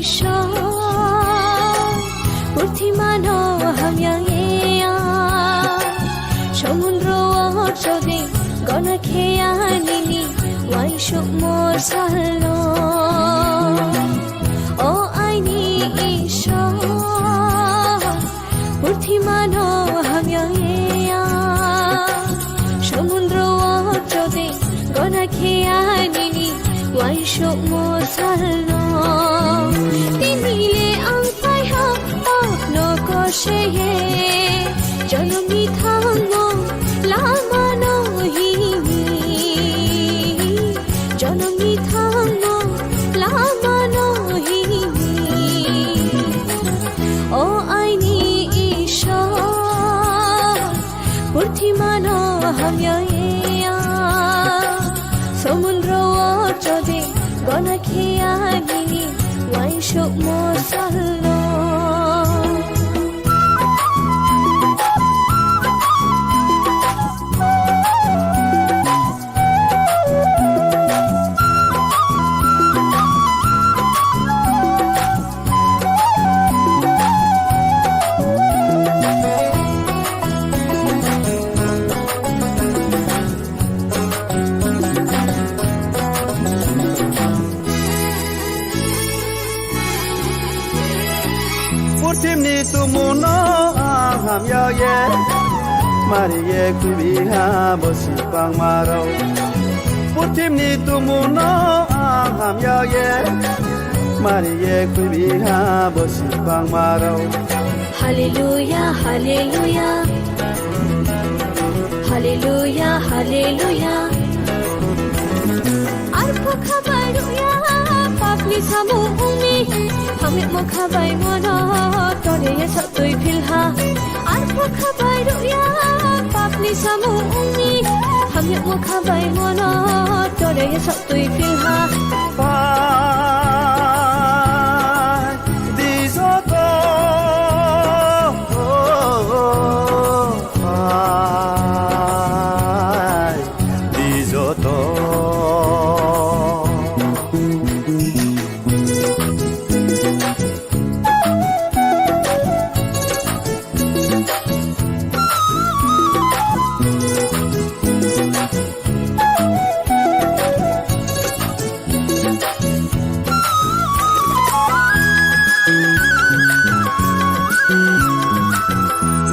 Ishwar, purthimano hamya ya. Somundro o chode gona kheya nini waisuk mor salno. O aini Ishwar, purthimano hamya ya. Somundro o chode gona kheya nini waisuk mor salno. Tini le ang phaiha, o no koseye, jonomni thangmo lamano hini. Jonomni thangmo lamano hini. O aini Ishwar, purthimano hamya ya. Somundro o chode gona kheya nini waisuk mor salno. Purthimni tumungno ang hamya ye, mari ye kuibi ha bosi bangma rok. Purthimni tumungno ang hamya ye, mari ye kuibi ha bosi bangma rok. Hallelujah, hallelujah. Hallelujah, hallelujah. Arpho khabai rwya papni samung ungni, hamyakmo khabai mono tore ye sotwi philha. Arpho khabai rwya papni samung ungni, hamyakmo khabai mono tore ye sotwi philha. Pai di joto, pai di joto.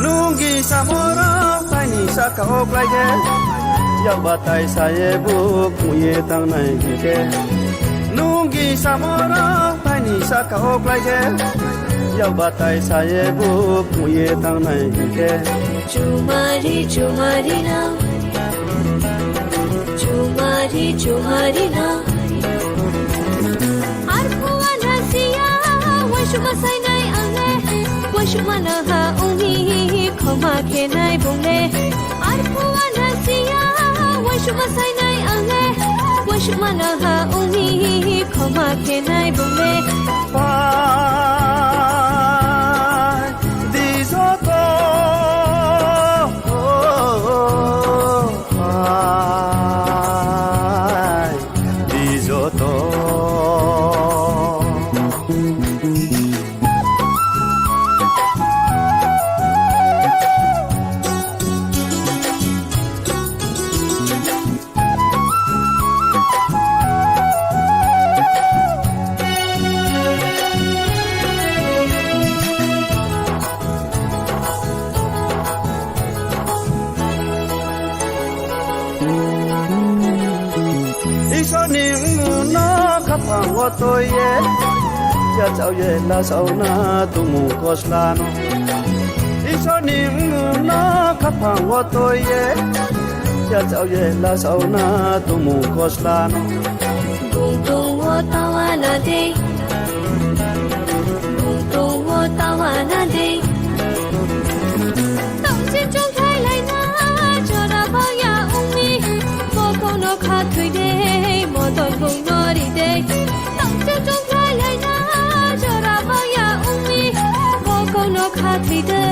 Nungni samoro taini saka o klai khe, yak batai saye bo kuye tangnai hwnkhe. Nungni samoro taini saka o klai khe, yak batai saye bo kuye tangnai hwnkhe. Chumari, chumari na. Chumari, chumari na. Arphuwa na siya, waisukma sainai ang le. Waisukma na ha ungni, khoma khenai bung le. Arphuwa na siya, waisukma sainai ang le. Waisukma na ha ungni, khoma khenai bung le. Pai di joto. Pai di joto. Ishwarni mungno khapang o toye, yachao ye lachao na tumung koslano. Ishwarni mungno khapang o toye, yachao ye lachao na tumung koslano. Bung tongo tawana de. Bung tongo tawana de. Tongsi chungthai laina jora baya ungni. Bokono khathwi de, modon bung nori de. Tongsi chungthai laina jora baya ungni. Bokono khathwi de,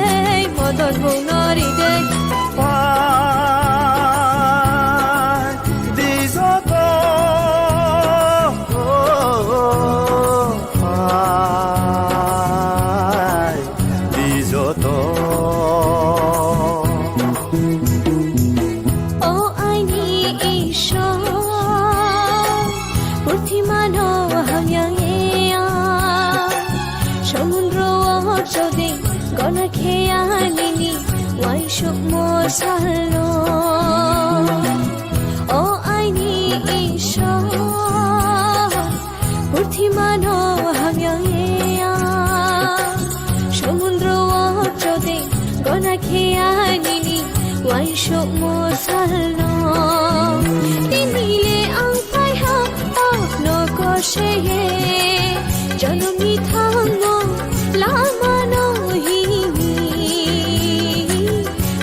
modon bung nori de. Pai di joto. Choding gona khe anini waisuk mo salno. O aini Ishwar, purthimano hamya ya. Samudro o choding gona khe anini waisuk mo salno. Tinile ang paiha tapno koseye. Jonomni thango lamano hini.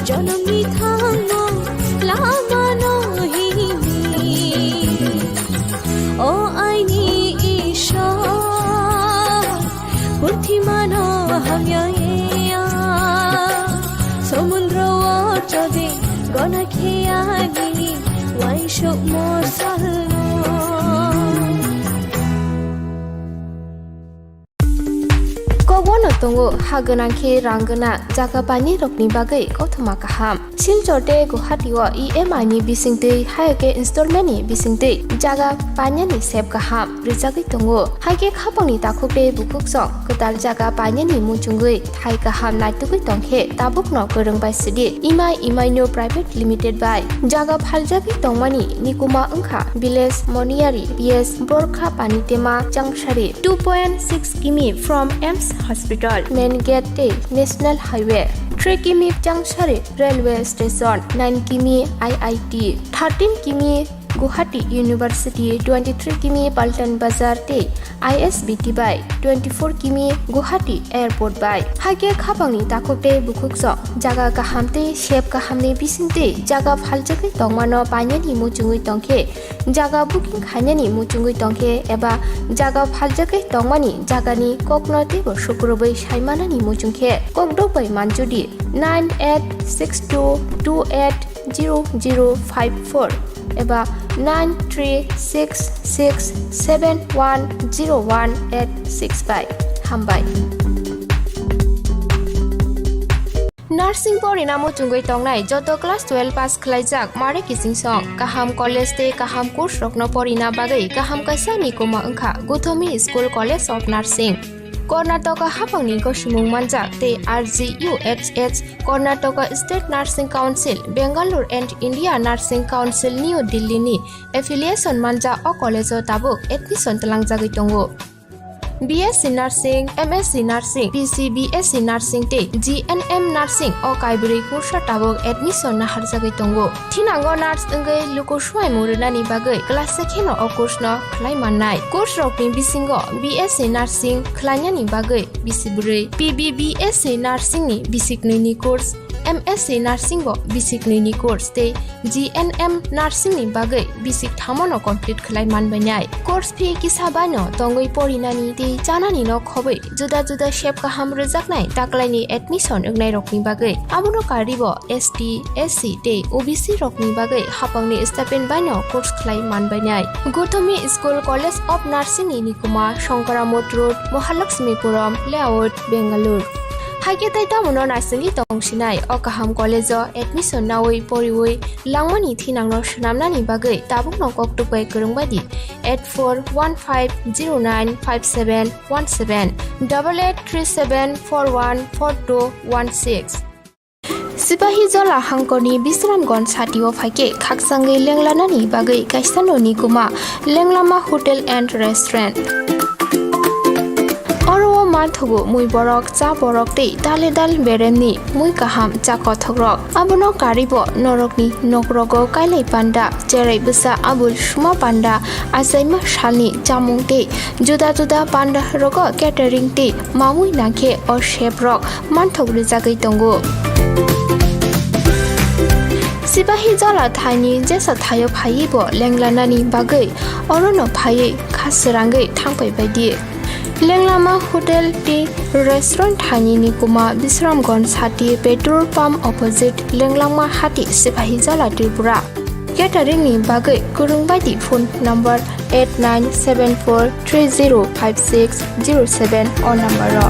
Jonomni thango lamano hini. O aini Ishwar, purthimano hamya ya. Samudro o choding gona khe anini waisuk mo salno. Kokbono tongo ha gwnang khe rang gwnang jaga painai rokni bagwi kothoma kaham. Silchar tei Guwahati o E M I ni bisingtwi, hai khe installment ni bisingtwi jaga painani sep kaham rwjagwi tongo. Hai khe khapangni takhuk tei bukhuk song kwtal jaga painani muchungwi thai kaham naitugwi tongkhe tabukno kwrwng bai sidi Imai Imaino Private Limited bai. Jaga phaljagwi tongmani nikuma wngkha Village Moniyari, P S Borkha Panitema Changsari, two point six kimi from AIIMS Hospital, Main Gate tei National Highway, three kimi Changsari Railway Station, nine kimi I I T, thirteen kimi Guwahati University, twenty-three kimi Paltan Bazar tei I S B T bai, twenty-four kimi Guwahati Airport bai. Hai khe khapangni takhuk tei bukhuk song jaga kaham tei sep kahamni bisingtwi jaga phaljagwi tongmano painani muchungwi tongkhe, jaga booking khainani muchungwi tongkhe eba jaga phaljagwi tongmani jagani kokno teibo sukrubwi saimanani muchungkhe kokdok bai manjudi nine eight six two two eight zero zero five four eba nine three six six seven one zero one eight six bai. Hambai. Nursing porina muchungwi tongnai joto class twelve pass khwlaijak mare kiching song kaham college tei kaham course rokno porina bagwi kaham kaisa nikuma wngkha Guthomi School College of Nursing. Karnataka hapangni gosimung manjak tei R G U H H, Karnataka State Nursing Council, Bangalore and India Nursing Council, New Delhi ni affiliation manjak o college o tabuk admission twlangjagwi tongo. B S C Nursing, M S C Nursing, P C B S C Nursing tei G N M Nursing o kaibrwi course o tabuk admission naharjagwi tongo. Thinango nurse wngwi luku swuaimung rwnani bagwi kwlasa kheno o course no khlai mannai. Course rokni bisingo B S C Nursing khlainani bagwi bisi bwrwi, P B B S C Nursing ni bisi knwi ni course, M S C Nursing bo bisi knwi ni course tei G N M Nursing ni bagwi bisi kthamo no complete khlai manbainai. Course fee kisa bai no tongwi porinani tei chanani no khobwi juda juda sep kaham rwjaknai taklaini admission wngnai rokni bagwi. Abono karwi bo S T, S C tei O B C rokni bagwi hapangni stipend baino course khlai manbainai. Guthomi School College of Nursing ni nikuma Shankara Mott Road, Mahalakshmipuram Layout, Bangalore. Hai khe tei tamono naisingwi tongsinai o kaham college o admission nawi poriwi langmani thinangno swnamnani bagwi tabukno koktuk bai kwrwng bai di eight four one five zero nine five seven one seven, double eight three seven four one four two one six. Sipahijola hangkorni Bisramganj satio phaikhe khakchangwi lenglanani bagwi kaisa noni kuma Lenglama Hotel and Restaurant. Oro o manthogo mui borok, cha borok tei dale dal beremni mui kaham cha kothokrok. Abono karwibo norokni nokrogo kailai panda, cherai bwsa abul suma panda, achaima salni chamung tei juda juda panda rogo catering tei mamui nangkhe o chef rok manthok rwjagwi tongo. Sipahijola thaini jesa thaio phaiwi bo lenglanani bagwi orono phaiwi kha srangwi thangpai baidi. Lenglama Hotel tei Restaurant thaini nikuma Bisramganj sati petrol pump opposite Lenglama hati Sipahijola Tripura. Catering ni bagwi kwrwng baidi phone number eight nine seven four three zero five six zero seven o number o.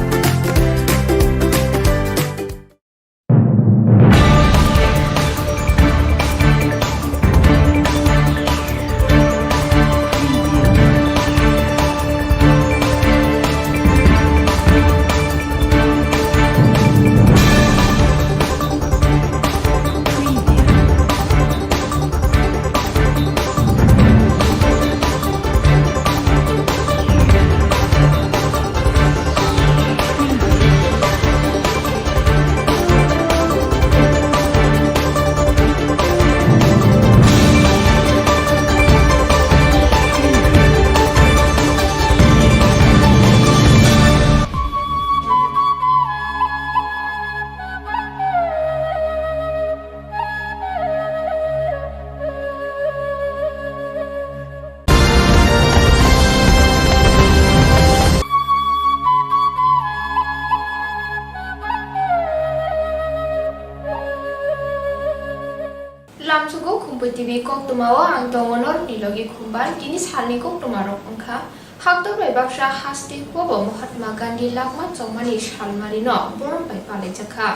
T V koktwmao ang tongo norokni logi Khumbar. Tini salni koktwmarok wngkha: Haktor bai baksa haste huobo Mahatma Gandhi lakma chongmani salmarino borom bai palaijakha.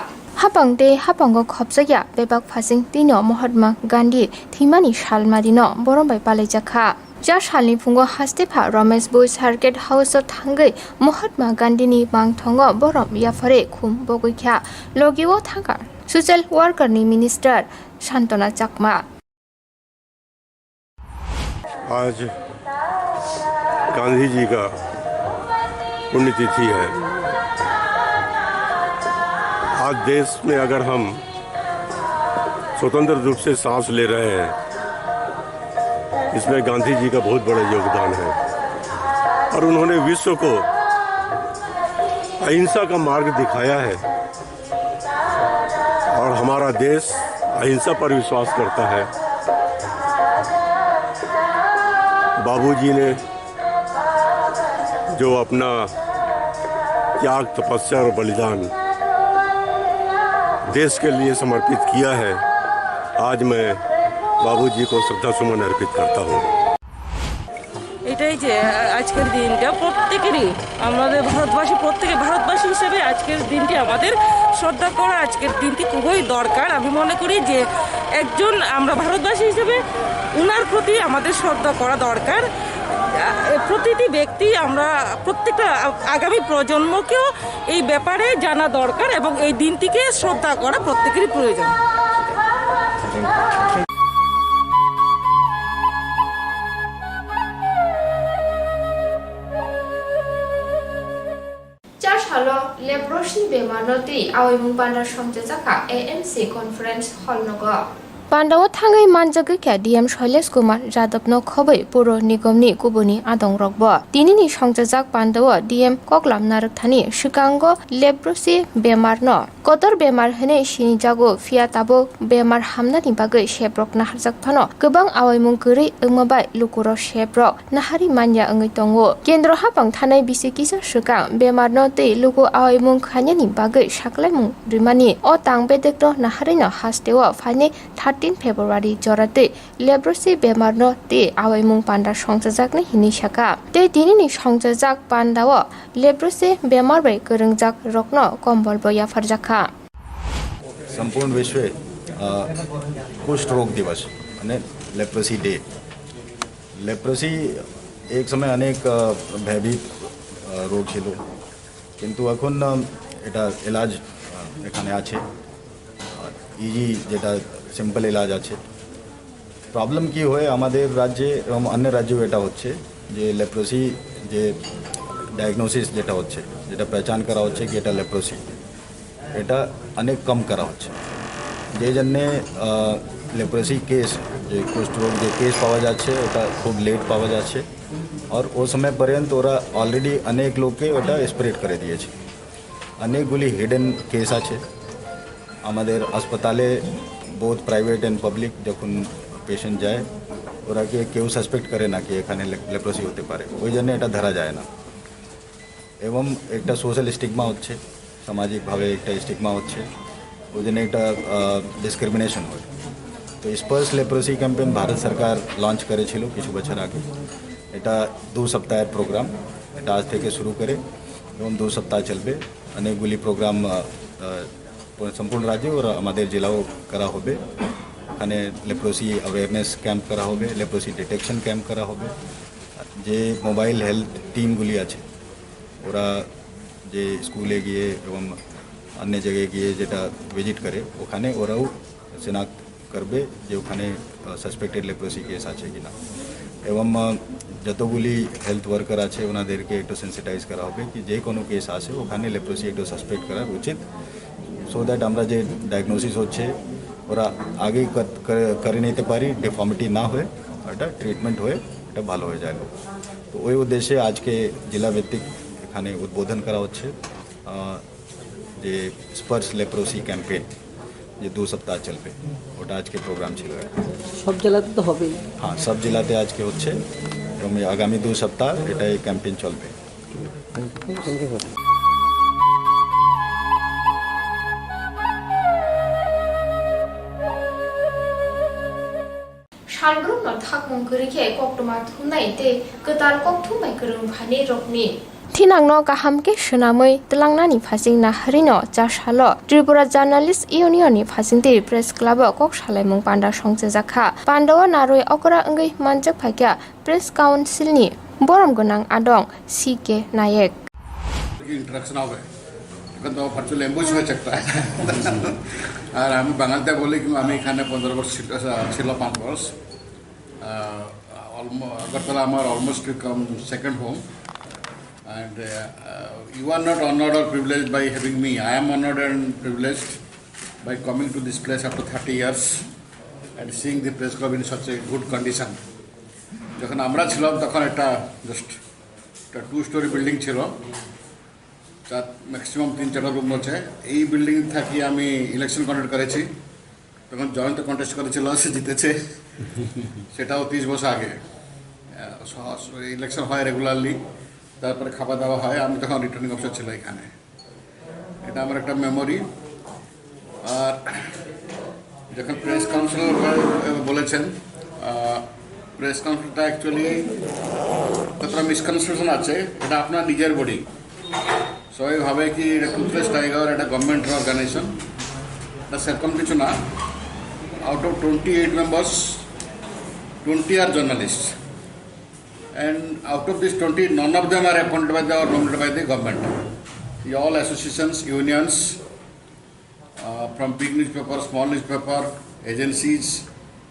Hapang tei hapango khopjakya bebak phasing twino Mahatma Gandhi thwimani salmarino borom bai palaijakha. Cha salni phungo haste pha Ramesh Bhoi Circuit House o thangwi Mahatma Gandhi ni mangthongo borom yaphare khum bogwi kha. Logi o thangkha social worker ni minister Santona Chakma. आज गांधी जी का पुण्यतिथि है। आज देश में अगर हम स्वतंत्र रूप से सांस ले रहे हैं, इसमें गांधी जी का बहुत बड़ा योगदान है। और उन्होंने विश्व को अहिंसा का मार्ग दिखाया है। और हमारा देश अहिंसा पर विश्वास करता है। बाबूजी ने जो अपना त्याग, तपस्या और बलिदान देश के लिए समर्पित किया है, आज मैं बाबूजी को श्रद्धा सुमन अर्पित करता हूँ। এটাই যে, আ-, আজকের দিনটা প্রত্যেকেরই, আমাদের ভারতবাসী, প্রত্যেকে ভারতবাসী হিসেবে আজকের দিনটি আমাদের শ্রদ্ধা করা, আজকের দিনটি খুবই দরকার। আমি মনে করি যে একজন আমরা ভারতবাসী হিসেবে উনার প্রতি আমাদের শ্রদ্ধা করা দরকার। আ, প্রতিটি ব্যক্তি, আমরা প্রত্যেকটা আ-, আগামী প্রজন্মকেও এই ব্যাপারে জানা দরকার এবং এই দিনটিকে শ্রদ্ধা করা প্রত্যেকেরই প্রয়োজন। Char salo leprosy bemarno twi awaimung panda songchajakha A M C conference hall nogo. Pandao thangwi manjagwi kha D M Shailesh Kumar Jadavno khobwi Puro Nigomni kubuni adongrokbo. Tinini songchajak pandao D M koklam narwkthani swkango leprosy bemarno kotor bemar hwnwi sinijago, phiya tabuk bemar hamnani bagwi seprok naharjak phano kwbang awaimung kwrwi wngma bai lukurok seprok naharwi manya wngwi tongo. Kendro hapang thanai bisi kisa swkang bemarno tei luku awaimung khainani bagwi saklaimung rimani o tang bedekno naharwino hasteo phainai thirteen February jora twi leprosy bemarno tei awaimung panda songchajaknai hinwi sakha. Tei tinini songchajak pandao leprosy bemar bai kwrwngjak rokno kombolbo yapharjakha. संपूर्ण विश्व, अ, कुष्ठ रोग दिवस, माने leprosy day. Leprosy एक समय अनेक, अ, भयभीत, अ, रोग ছিল, কিন্তু এখন, अ, এটা এলাজ, अ, এখানে আছে। আর ইজি যেটা সিম্পল এলাজ আছে। প্রবলেম কি হয় আমাদের রাজ্যে এবং অন্য রাজ্যেও এটা হচ্ছে যে লেপ্রোসি যে ডায়াগনোসিস যেটা হচ্ছে, যেটা পেহচান করা হচ্ছে কি এটা লেপ্রোসি, এটা অনেক কম করা হচ্ছে। যে জন্যে, আহ, লেপ্রোসি কেস, যে কুষ্ঠ রোগ যে কেস পাওয়া যাচ্ছে ওটা খুব লেট পাওয়া যাচ্ছে। আর ও সময় পর্যন্ত ওরা অলরেডি অনেক লোককে ওটা স্প্রেড করে দিয়েছে। অনেকগুলি হিডেন কেস আছে। আমাদের হাসপাতালে বহুত প্রাইভেট অ্যান্ড পাবলিক যখন পেশেন্ট যায়, ওরা কে-, কেউ সাসপেক্ট করে না কি এখানে লে-, লেপ্রোসি হতে পারে, ওই জন্য এটা ধরা যায় না। এবং একটা সোশ্যাল স্টিগমা হচ্ছে, সামাজিকভাবে একটা স্টিগমা হচ্ছে, ওই জন্য একটা, আহ, ডিসক্রিমিনেশন হয়। তো স্পার্স লেপ্রোসি ক্যাম্পেইন ভারত সরকার লঞ্চ করেছিল কিছু বছর আগে। এটা দু সপ্তাহের প্রোগ্রাম, এটা আজ থেকে শুরু করে এবং দু সপ্তাহ চলবে। অনেকগুলি প্রোগ্রাম, আহ, আহ, সম্পূর্ণ রাজ্যে ওরা আমাদের জেলাও করা হবে। ওখানে লেপ্রোসি অ্যাওয়ারনেস ক্যাম্প করা হবে, লেপ্রোসি ডিটেকশন ক্যাম্প করা হবে। যে মোবাইল হেলথ টিমগুলি আছে, ওরা যে স্কুলে গিয়ে এবং অন্য জায়গায় গিয়ে যেটা ভিজিট করে, ওখানে ওরাও শনাক্ত করবে যে ওখানে, আহ, সাসপেক্টেড লেপ্রোসি কেস আছে কিনা। এবং, আহ, যতগুলি হেলথ ওয়ার্কার আছে, ওনাদেরকে একটু সেন্সিটাইজ করা হবে কি যে কোনো কেস আসে, ওখানে লেপ্রোসি একটু সাসপেক্ট করা উচিত, সো দ্যাট আমরা যে ডায়াগনোসিস হচ্ছে, ওরা আগেই কর-, করে, করে নিতে পারি, ডিফর্মিটি না হয়ে, এটা ট্রিটমেন্ট হয়ে এটা ভালো হয়ে যায়। তো ওই উদ্দেশ্যে আজকে জেলাভিত্তিক এখানে উদ্বোধন করা হচ্ছে। আহ, যে স্পার্স লেপ্রোসি ক্যাম্পেইন, যে দু সপ্তাহ চলবে, ওটা আজকে প্রোগ্রাম ছিল একটা। সব জেলাতে তো হবেই। হ্যাঁ, সব জেলাতে আজকে হচ্ছে এবং এই আগামী দু সপ্তাহ এটা এই ক্যাম্পেইন চলবে। Thank you, sir. Salbrumno thakmung kwrwi khe koktwma thumnai tei kwtal kokthum bai kwrwng phainai rokni thinangno kaham khe swnamwi twlangnani phaising naharino chasalo Tripura Journalist Union ni phaisingtwi Press Club o kok salaimung panda songchajak kha. Pandao narwi okra wngwi manjak phaikha Press Council ni borom gwnang adong C K Nayak. Interaction হবে, এখন তো virtual ambush হয়ে একটা। আর আমি বাঙালিতে বলি কিন্তু আমি এখানে পনেরো বছর ছিল, ছিল পাঁচ বছর। আগরতলা আমার almost become second home. And you are not honored or privileged by having me. I am honored and privileged by coming to this place after thirty years and seeing the press club in such a good condition. যখন আমরা ছিলাম তখন একটা জাস্ট একটা two story building ছিল, তার ম্যাক্সিমাম তিন চারটা রুম আছে। এই বিল্ডিং থাকি আমি ইলেকশন কন্ডাক্ট করেছি, তখন জয়ন্ত কন্টেস্ট করেছিল, সে জিতেছে। সেটাও তিরিশ বছর আগে। ইলেকশন হয় রেগুলারলি, তারপরে খাওয়া দাওয়া হয়। আমি তখন রিটার্নিং অফিসার ছিল এখানে। এটা আমার একটা মেমোরি। আর যখন প্রেস কাউন্সিল বলেছেন, প্রেস কাউন্সিলটা অ্যাকচুয়ালি কতটা মিসকনসেপশন আছে, এটা আপনার নিজের বডি। সবাই ভাবে কি এটা টুথলেস টাইগার, এটা গভর্নমেন্ট অর্গানাইজেশন। এটা সেরকম কিছু না। Out of twenty eight members, twenty are journalists. And out of these twenty, none of them are appointed by the or nominated by the government. All associations, unions, uh, from big newspaper, small newspaper, agencies,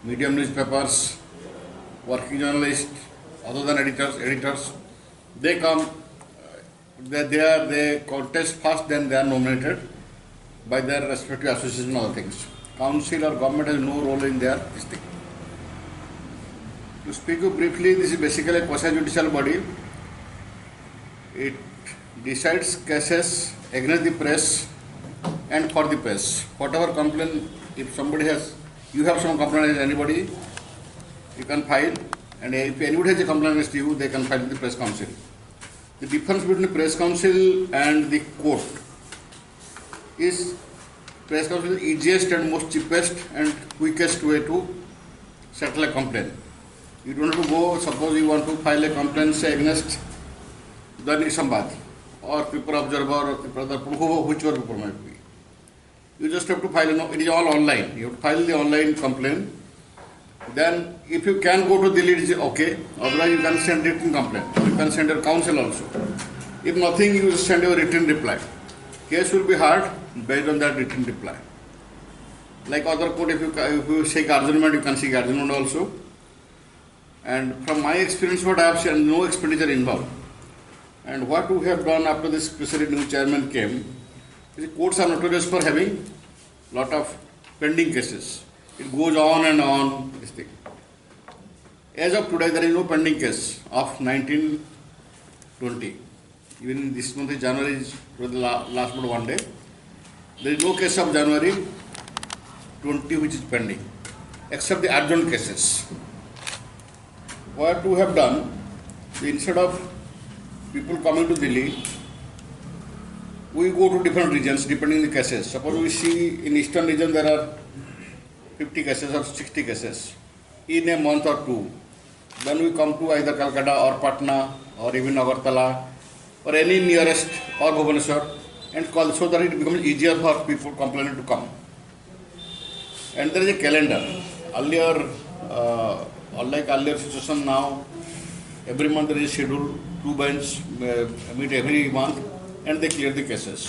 medium newspapers, working journalists, other than editors, editors, they come, uh, they, they are, they contest first, then they are nominated by their respective association and other things. Council or government has no role in their this thing. To speak you briefly, this is basically a quasi-judicial body. It decides cases against the press and for the press. Whatever complaint, if somebody has, you have some complaint against anybody, you can file, and if anybody has a complaint against you, they can file with the press council. The difference between the press council and the court is press council is easiest and most cheapest and quickest way to settle a complaint. You don't have to go, suppose you want to file a complaint, say, against Dainik Sambad or Tripura Observer or Tripura Darpan, who- whichever paper might be. You just have to file, no, it is all online. You have to file the online complaint. Then if you can go to Delhi, it is okay. Otherwise, you can send written complaint. You can send your counsel also. If nothing, you send your written reply. Case will be heard based on that written reply. Like other court, if you, ca- if you seek adjournment, you can seek adjournment also. And from my experience, what I have seen, no expenditure involved. And what we have done after this special new chairman came, the courts are notorious for having lot of pending cases. It goes on and on, this thing. As of today, there is no pending case of nineteen twenty. Even this month is January is for the la- last but one day. There is no case of January twenty which is pending, except the urgent cases. What we have done, instead of people coming to Delhi, we go to different regions depending the cases. Suppose we see in eastern region there are fifty cases or sixty cases in a month or two. Then we come to either Calcutta or Patna or even Agartala or any nearest or Bhubaneswar and call so that it becomes easier for people complaining to come. And there is a calendar. Earlier, uh, unlike earlier situation now, every month there is a schedule, two bench uh, meet every month and they clear the cases.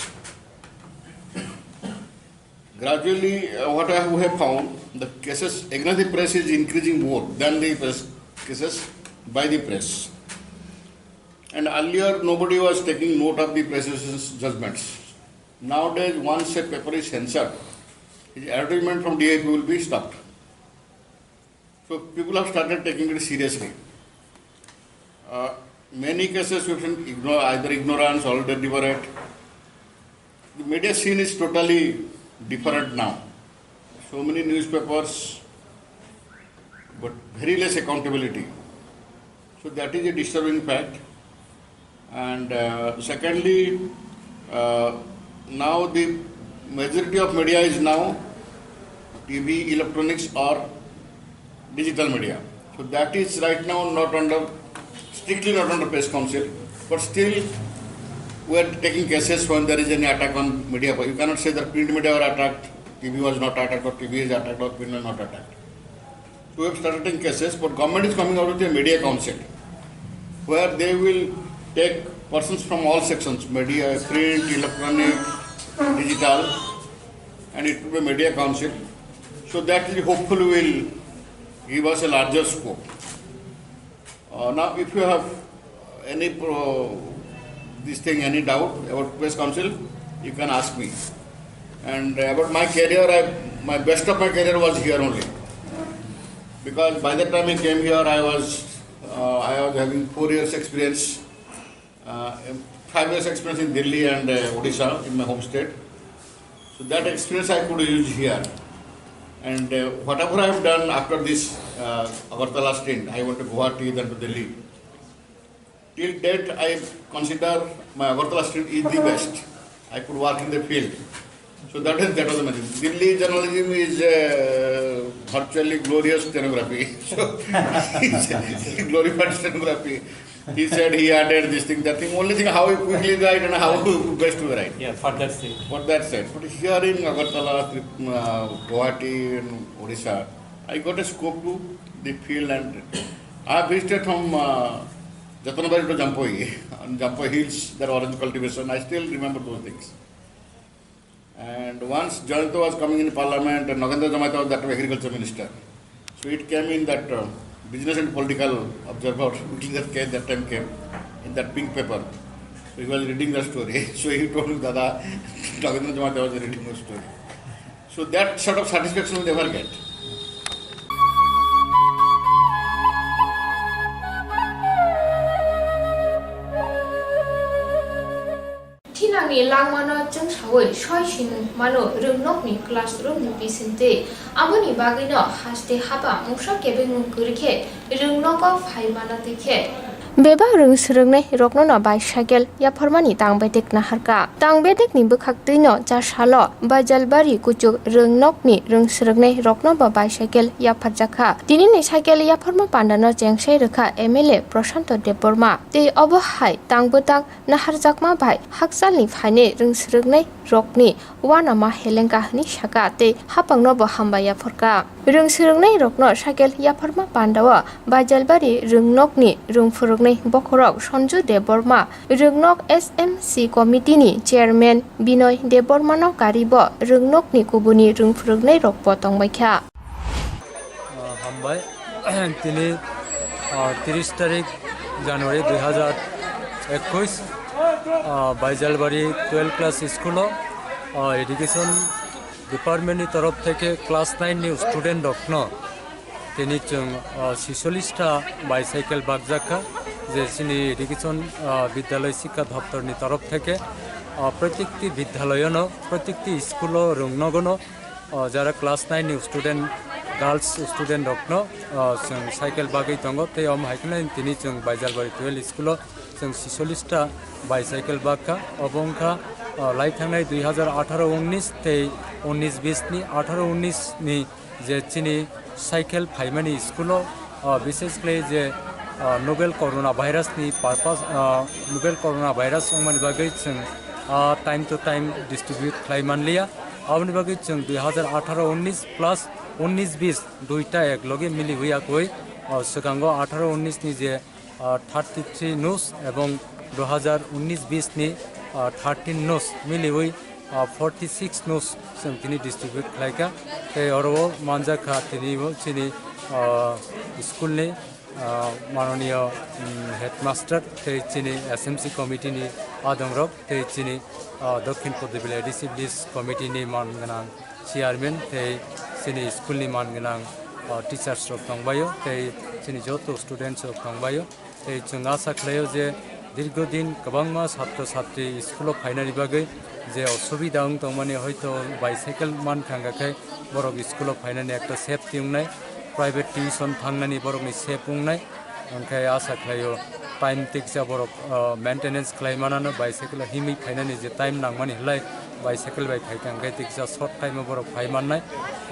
Gradually, uh, what I, we have found, the cases against the press is increasing more than the press, cases by the press. And earlier, nobody was taking note of the press association's judgments. Nowadays, once a paper is censored, his advertisement from D I P will be stopped. So people have started taking it seriously. Uh, many cases we have seen ignore, either ignorance or deliberate. The media scene is totally different now. So many newspapers, but very less accountability. So that is a disturbing fact. And uh, secondly, uh, now the majority of media is now T V, electronics or digital media. So that is right now not under, strictly not under press council, but still we are taking cases when there is any attack on media. But you cannot say that print media were attacked, T V was not attacked, or T V is attacked, or print was not attacked. So we have started taking cases, but government is coming out with a media council where they will take persons from all sections, media, print, electronic, digital, and it will be media council. So that will hopefully will give us a larger scope. Uh, now, if you have any pro-, this thing, any doubt about press council, you can ask me. And about my career, I, my best of my career was here only. Because by the time I came here, I was, uh, I was having four years experience, uh, five years experience in Delhi and, uh, Odisha, in my home state. So that experience I could use here. And, uh, whatever I have done after this, uh, Agartala stint, I went to Guwahati, then to Delhi. Till date, I consider my Agartala stint is the best. I could work in the field. So that is, that was amazing. Delhi journalism is, uh, virtually glorious stenography. So, it's glorified stenography. He said he added this thing, that thing. Only thing, how he quickly write and how best to write. Yeah, for that sake. For that sake. But here in Agartala, Trip-, uh, Guwahati and Odisha, I got a scope to the field and I visited from, uh, Jatanbari to Jampoi, on Jampoi Hills, that orange cultivation. I still remember those things. And once Jayanta was coming in parliament and Nagendra Jamatia was that time agriculture minister. So it came in that, uh, Business and Political Observer, weekly that came, that time came in that pink paper. So he was reading the story. So he told me, "Dada, Nagendra Jamatia was reading the story." So that sort of satisfaction we never get. Thinangni langmano chwngsawi soi sinung mano rwngnokni classroomni bisingtwi. Aboni bagwino haste haba mungsa kebengmung kwrwi khe rwngnogo phai mano twi khe. Bebak rwng swrwngnai rokno no bicycle yapharmani tang bedek naharkha. Tang bedekni bwkhaktwino chasalo Baijalbari kuchuk rwngnokni rwng swrwngnai rokno bo bicycle yapharjakha. Tinini cycle yapharma pandano chengsai rwkha M L A Prashanto Debbarma. Tei obo hai tang bwtang naharjakma bai hakchalni phainai rwng swrwngnai rokni uanama helengkha hwnwi sakha tei haphangno bo hambai yapharkha. Rwng swrwngnai rokno cycle yapharma pandao Baijalbari rwngnokni rwng phwrwngnai bokhorok Sanju Debbarma, rwngnok S M C committee ni chairman Binoy Debbarmano karibo rwngnokni kubuni rwng phwrwngnai rokbo tongbaikha. Ah, hambai. Tini, ah, tiris tarik January dui hazar ekush, ah, Baijalbari twelve class school o, ah, education department ni torof theke class nine ni student rokno tini chwng, ah, sisolista bicycle bakjakha, je chini education, ah, bidyalay sikha doptor ni torof theke, ah, protikti bidyalayono, protikti school o rwngnogono, o jara class nine ni student, girls student rokno, o, chwng cycle bagwi tongo, tei omo hai kheno tini chwng Baijalbari twelve school o chwng sisolista bicycle bakha, obo wngkha, o, lai thangnai dui hazar atharo unnis tei unnis bis ni, atharo unnis ni je chini cycle phaimani school o, o, bises khlai je, o, novel corona virus ni purpose, o, novel corona virus wngmani bagwi chwng, o, time to time distribute khlai manliya. Aboni bagwi chwng dui hazar atharo unnis plus unnis bis duita ek logi miliwi yakwi, o, swkango atharo unnis ni je, o, thirty three news ebong dui hazar unnis bis ni, o, thirteen news miliwi, o, forty six news chwng tini distribute khlaikha. Tei oro o manjakha tini bo chini, o, school ni, ah, manoniyo, mm, headmaster tei chini S M C committee ni adongrok tei chini, ah, Dokhin Podubila A D C village committee ni man gwnang chairman tei chini school ni man gwnang, ah, teachers rok tongbaio tei chini joto students rok tongbaio. Tei chwng asa khlaio je dirgho din kwbangma satro satri school o phainani bagwi je osubida wng tongmani, hoito bicycle mankha, hwnkha khe borok school o phainani ekta safety wngnai, private tuition thangnani borokni safe wngnai. Hwnkhe asa khlaio time tiksa borok, ah, maintenance khlai manano, bicycle o himwi phainani je time nangmani hwlai bicycle bai phaikha, hwnkhe tiksa short time o borok phai mannai.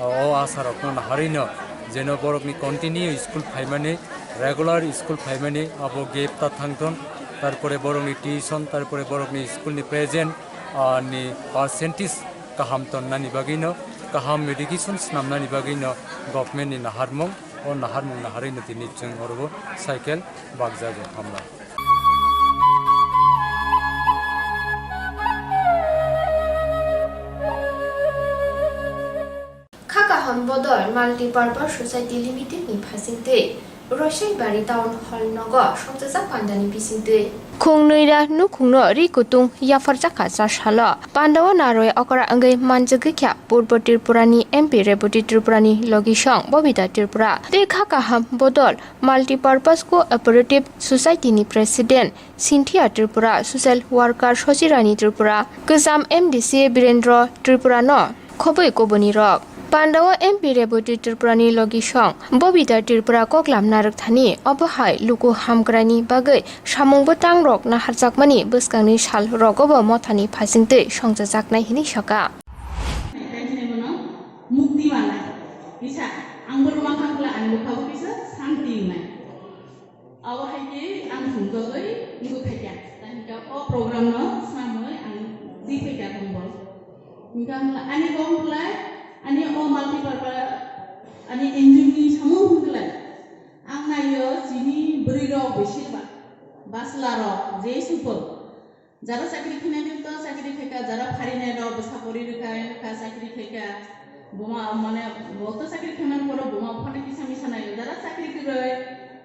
O, o asa rokno naharwino Jeno borokni continue school phaimani, regular school phaimani abo gap ta thangthon, tarpore borokni tuition, tarpore borokni school ni present, ah, ni percentage kaham tonnani bagwino, kaham education snamnani bagwino government ni naharmung, o naharmung naharwino tini chwng oro bo cycle bakjago hambai. Kha kaham bodol Multipurpose Society Limited ni phasingtwi Roisibari Town Hall nogo songchajak pandani bisingtwi. Khung nwi ra nukhungno ri kutung yapharjakha cha salo. Pandao narwi okra wngwi manjagwi kha Purbo Tripura ni M P Reboti Tripura ni logisong Bobita Tripura tei kha kaham bodol Multipurpose Cooperative Society ni President Cynthia Tripura, Social Worker Sochirani Tripura, Kwcham M D C Birendra Tripura no khobwi kubuni rok. Pandao M P Reboti Tripura ni logisong Bobita Tripura koklam narwkthani obo hai luku hamkraini bagwi samung bwtang rok naharjakmani bwskangni sal rogobo mothani phasingtwi songchajaknai hwnwi sakha. Mukti manai kisa ang borok makhang kla ani bwkha bo kisa santi wngnai. Abo hai khe ang thumjagwi wngwi phaikha. Tei hwnkhe o program no snamwi ang twi phaikha tongbo. Hwnkhe ang ani kok wng khlai ani o Multipurpose ani N G O ni samung wng khlai. Ang naio chini bwrwi rok bwswk ba, bwsla rok je supo. Jara chakri khainai rok to chakri khaikha, jara pharinai rok bwsa pori rwkha, wngkha chakri khaikha. Buma mane bo to chakri khaimani poro buma buphano kisa misa naio. Jara chakri kwrwi,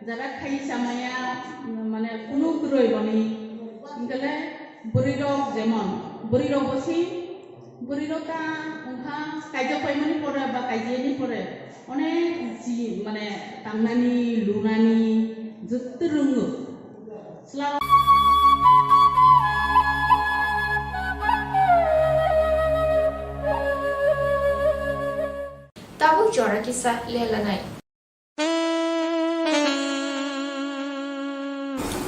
jara khai chamaya, mane kunu kwrwi boni. Hinkhe le bwrwi rok jemon, bwrwi rok bo si, bwrwi rok ta wngkha kaijak paimani pore ba kaijiyani pore. Onek ji mane tangnani, lunani, jotto rwngo. Sla- Tabuk jora kisa lelanai.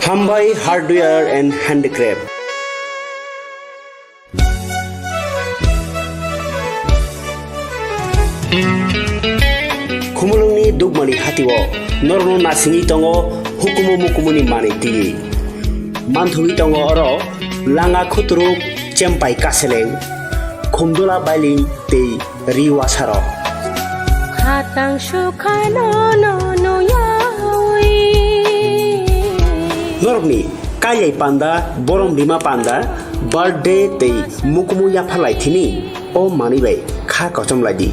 Hambai Hardware and Handicraft. Khumulwngni Dugmali hatio norokno nasingwi tongo hukumu mukumuni manwi twiwi. Manthogwi tongo oro langa khuturuk, chempai kaseleng, khumdula bailing tei ri wasarok. Khatang sukhano no nuyawi. Norokni kailai panda, borom bima panda, birthday tei mukumu yapharlai thini o manwi bai kha kochom lai di.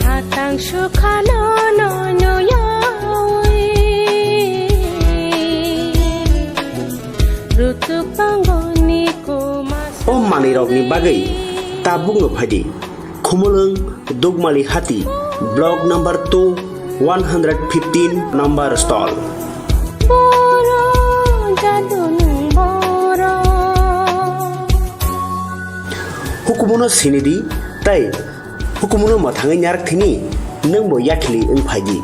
Khatang sukhano no nuyawi. Rutuk tangoni kuma. O manwi rokni bagwi tabukno phaidi. Khumulwng Dugmali Hati, Block number two, one hundred fifteen number stall. Boro jaduni boro. Hukumuno sinidi tei hukumuno mwthangwi narak thini nwngbo yakhili wng phaidi.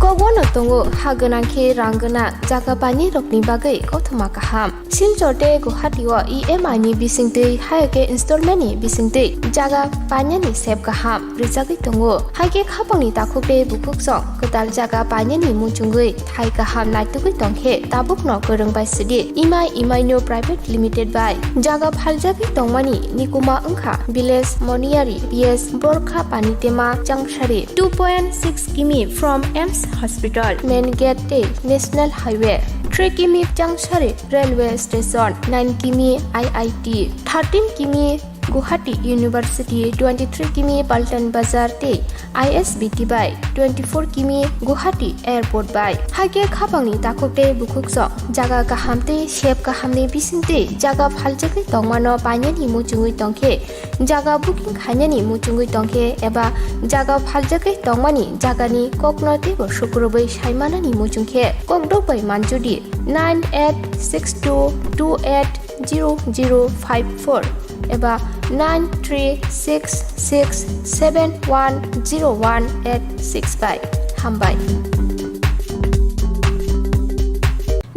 Kokbono tongo ha gwnang khe rang gwnang jaga painani rokni bagwi kothoma kaham. Silchar tei Guwahati o E M I ni bisingtwi, hai khe installment ni bisingtwi jaga painani sep kaham rwjagwi tongo. Hai khe khapangni takhuk tei bukhuk song kwtal jaga painani muchungwi thai kaham naitugwi tong khe tabukno kwrwng bai sidi Imai Imaino Private Limited bai jaga phaljagwi tongmani nikuma wngkha Village Moniyari, P S Borkha Panitema Changsari, two point six kimi from AIIMS Hospital, Main Gate tei National Highway, three kimi Changsari Railway Station, nine kimi I I T, thirteen kimi Guwahati University, twenty-three kimi Paltan Bazar tei I S B T bai, twenty-four kimi Guwahati Airport bai. Hai khe khapangni takhuk tei bukhuk song jaga kaham tei sep kahamni bisingtwi jaga phaljagwi tongmano painani muchungwi tong khe, jaga booking khainani muchungwi tong khe eba jaga phaljagwi tongmani jagani kokno teibo sukrubwi saimanani muchung khe kokdok bai manjudi nine eight six two two eight zero zero five four eba nine three six six seven one zero one eight six bai. Hambai.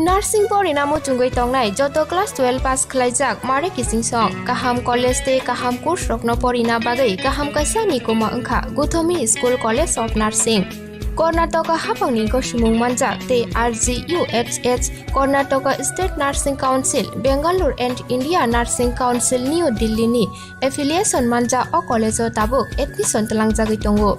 Nursing porina muchungwi tongnai joto class twelve pass khlaijak mare kiching song. Kaham college tei kaham course rokno porina bagwi kaham kaisa ni kuma wngkha Gothomi School College of Nursing. Karnataka haphangni gosimung manjak tei R G U H H, Karnataka State Nursing Council, Bangalore and India Nursing Council New Delhi ni affiliation manjak o college o tabuk admission twlangjagwi tongo.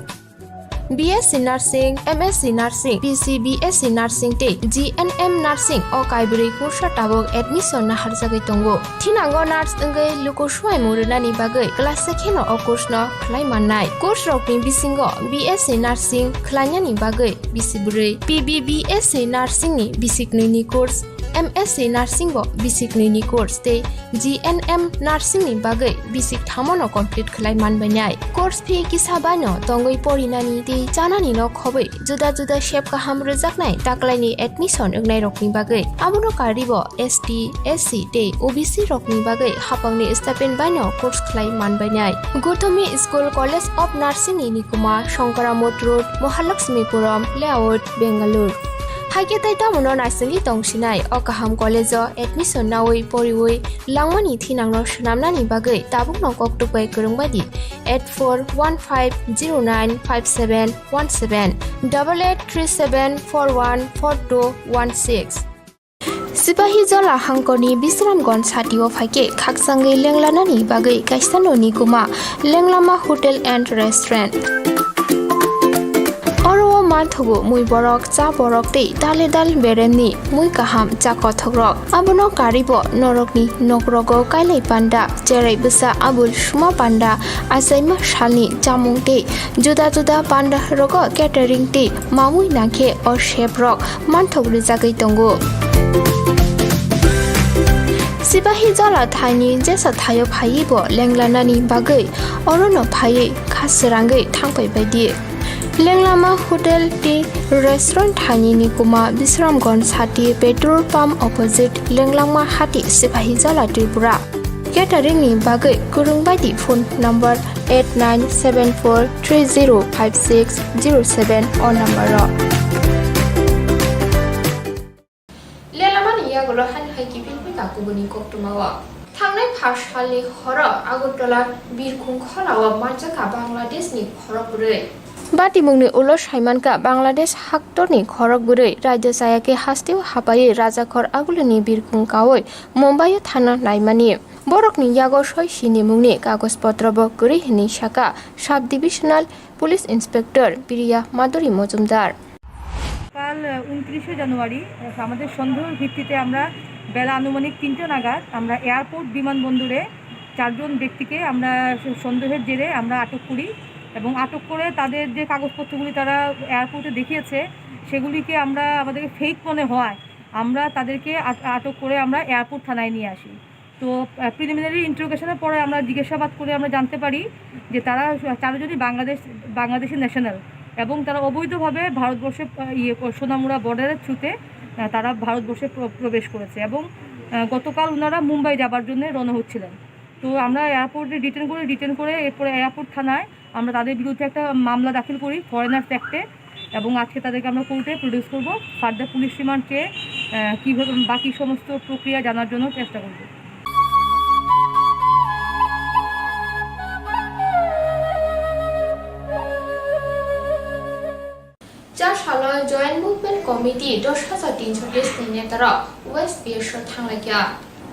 B S C Nursing, M S C Nursing, P C B S C Nursing tei G N M Nursing o kaibrwi kursa tabuk admission naharjagwi tongo. Thinango nurse wngwi luku swimung rwnani bagwi class se kheno o course no khlai mannai. Course rokni bisingo B S C Nursing khlainani bagwi bisi bwrwi, P B B S C Nursing ni bisi knwi ni course, M S C Nursing bo bisi knwi ni course tei G N M Nursing ni bagwi bisi thamono complete khlai manbainai. Course fee kisa baino tongwi porinani tei chanani no khobwi juda juda sep kaham rwjaknai taklaini admission wngnai rokni bagwi. Abono karwibo S T, S C tei O B C rokni bagwi haphangni stipend baino course khlai manbainai. Gothomi School College of Nursing ni nikuma Shankaramot Road, Mahalakshmipuram Layout, Bangalore. Haikhe tei tamono naisingwi tongsinai o kaham college o admission nawi poriwi langmani thinangno swnamnani bagwi tabukno koktwk bai kwrwng bai di eight four one five zero nine five seven one seven, double eight three seven four one four two one six. Sipahi Jola hangkorni Bisramganj satio phaikhe khakchangwi lenglanani bagwi kaisa noni kuma Lenglama Hotel and Restaurant. Oro o manthogo mui borok, cha borok tei dale dal beremni mui kaham cha kothokrok. Abono karwibo norokni nokrogo kailai panda, cherai bwsa abul suma panda, achaima salni chamung tei juda juda panda rogo catering tei mamui nangkhe o chef rok manthok rijagwi tongo. Sipahi Jola thaini jesa thaio phaiwi bo lenglanani bagwi orono phaiwi kha srangwi thangpai baidi. Lenglama Hotel tei Restaurant thaini ni kuma Bisramganj sati petrol pump opposite Lenglama hati Sipahi Jola Tripura. Catering ni bagwi kwrwng bai di phone number eight nine seven four three zero five six zero seven o number o. Lelamani yagulo hani hai kiphilwi ka kubuni koktwmao. Thangnai pha salni horo Agartala birkhung khorao manjakha Bangladeshni khorok bwrwi. Batimungni ulo saimankha Bangladesh haktorni khorok bwrwi raida chayakhe hasteo hapaiwi rajakhor agulini birkhung kaui Mumbaio thana naimani. Borokni yago soi sinimungni kagoj potrobo kwrwi hwnwi sakha Sub Divisional Police Inspector Priya Madhuri Mojumdar. কাল, আহ, ঊনত্রিশে জানুয়ারি, আহ, আমাদের সন্দেহের ভিত্তিতে আমরা বেলা আনুমানিক তিনটা নাগাদ আমরা এয়ারপোর্ট বিমানবন্দরে চারজন ব্যক্তিকে আমরা স-, সন্দেহের জেরে আমরা আটক করি এবং আটক করে তাদের যে কাগজপত্রগুলি তারা এয়ারপোর্টে দেখিয়েছে, সেগুলিকে আমরা, আমাদেরকে ফেক মনে হওয়ায় আমরা তাদেরকে আট-, আটক করে আমরা এয়ারপোর্ট থানায় নিয়ে আসি। তো, আহ, প্রিলিমিনারি ইন্টারোগেশনের পরে আমরা জিজ্ঞাসাবাদ করে আমরা জানতে পারি যে তারা চারজনই বাংলাদেশ, বাংলাদেশি ন্যাশনাল এবং তারা অবৈধভাবে ভারতবর্ষে, আহ, ইয়ে, সোনামুড়া বর্ডারের থ্রুতে, আহ, তারা ভারতবর্ষে প্র-, প্রবেশ করেছে এবং, আহ, গতকাল ওনারা মুম্বাই যাবার জন্য রওনা হচ্ছিলেন। তো আমরা এয়ারপোর্টে ডিটেন করি, ডিটেন করে এরপরে এয়ারপোর্ট থানায় আমরা তাদের বিরুদ্ধে একটা মামলা দাখিল করি ফরেনার্স অ্যাক্টে এবং আজকে তাদেরকে আমরা কোর্টে প্রডিউস করব। ফার্দার পুলিশ রিমান্ড চেয়ে, আহ, কীভাবে বাকি সমস্ত প্রক্রিয়া জানার জন্য চেষ্টা করব। Cha salo Joint Movement Committee dos hajar tinsho test ni netarok West P S o thanglaikha.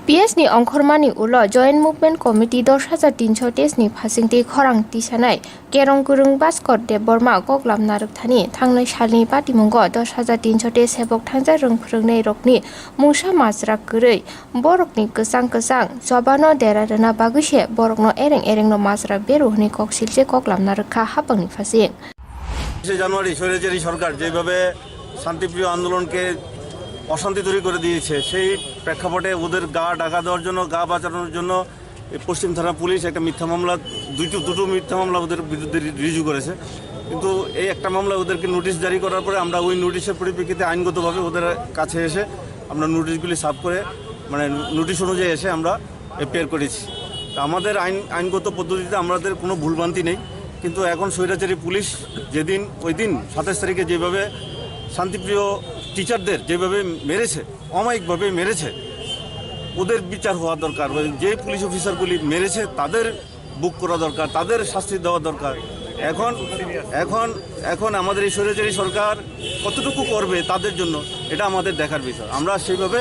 P S ni ongkhormani ulo Joint Movement Committee dos hajar tinsho test ni phasingtwi khorang tisanai Kerong kwrwng Bhaskor Debbarma koklam narwkthani thangnai salni patimungo dos hajar tinsho tei sebok thangjak rwng phwrwngnai rokni mungsa majra kwrwi borokni kwchang kwchang chobano dera rwna bagwi se borokno ereng erengno majra beru hwnwi kok silse koklam narwkha hapangni phasing. একুশে জানুয়ারি স্বৈরাচারী সরকার যেভাবে শান্তিপ্রিয় আন্দোলনকে অশান্তি তৈরি করে দিয়েছে, সেই প্রেক্ষাপটে ওদের গা ঢাকা দেওয়ার জন্য, গা বাঁচানোর জন্য এই পশ্চিম থানা পুলিশ একটা মিথ্যা মামলা, দুইটো, দুটো মিথ্যা মামলা ওদের বিরুদ্ধে রি-, রিজু করেছে। কিন্তু এই একটা মামলা ওদেরকে নোটিশ জারি করার পরে আমরা ওই নোটিশের পরিপ্রেক্ষিতে আইনগতভাবে ওদের কাছে এসে আমরা নোটিশগুলি সার্ভ করে, মানে, নোটিশ অনুযায়ী এসে আমরা এফআইআর করেছি। তা আমাদের আইন, আইনগত পদ্ধতিতে আমাদের কোনো ভুলভ্রান্তি নেই, কিন্তু এখন স্বৈরাচারী পুলিশ যেদিন, ওই দিন সাতাশ তারিখে যেভাবে শান্তিপ্রিয় টিচারদের যেভাবে মেরেছে, অমায়িকভাবে মেরেছে, ওদের বিচার হওয়া দরকার। ওই যে পুলিশ অফিসারগুলি মেরেছে, তাদের বুক করা দরকার, তাদের শাস্তি দেওয়া দরকার। এখন, এখন, এখন আমাদের এই স্বৈরাচারী সরকার কতটুকু করবে তাদের জন্য, এটা আমাদের দেখার বিষয়। আমরা সেইভাবে,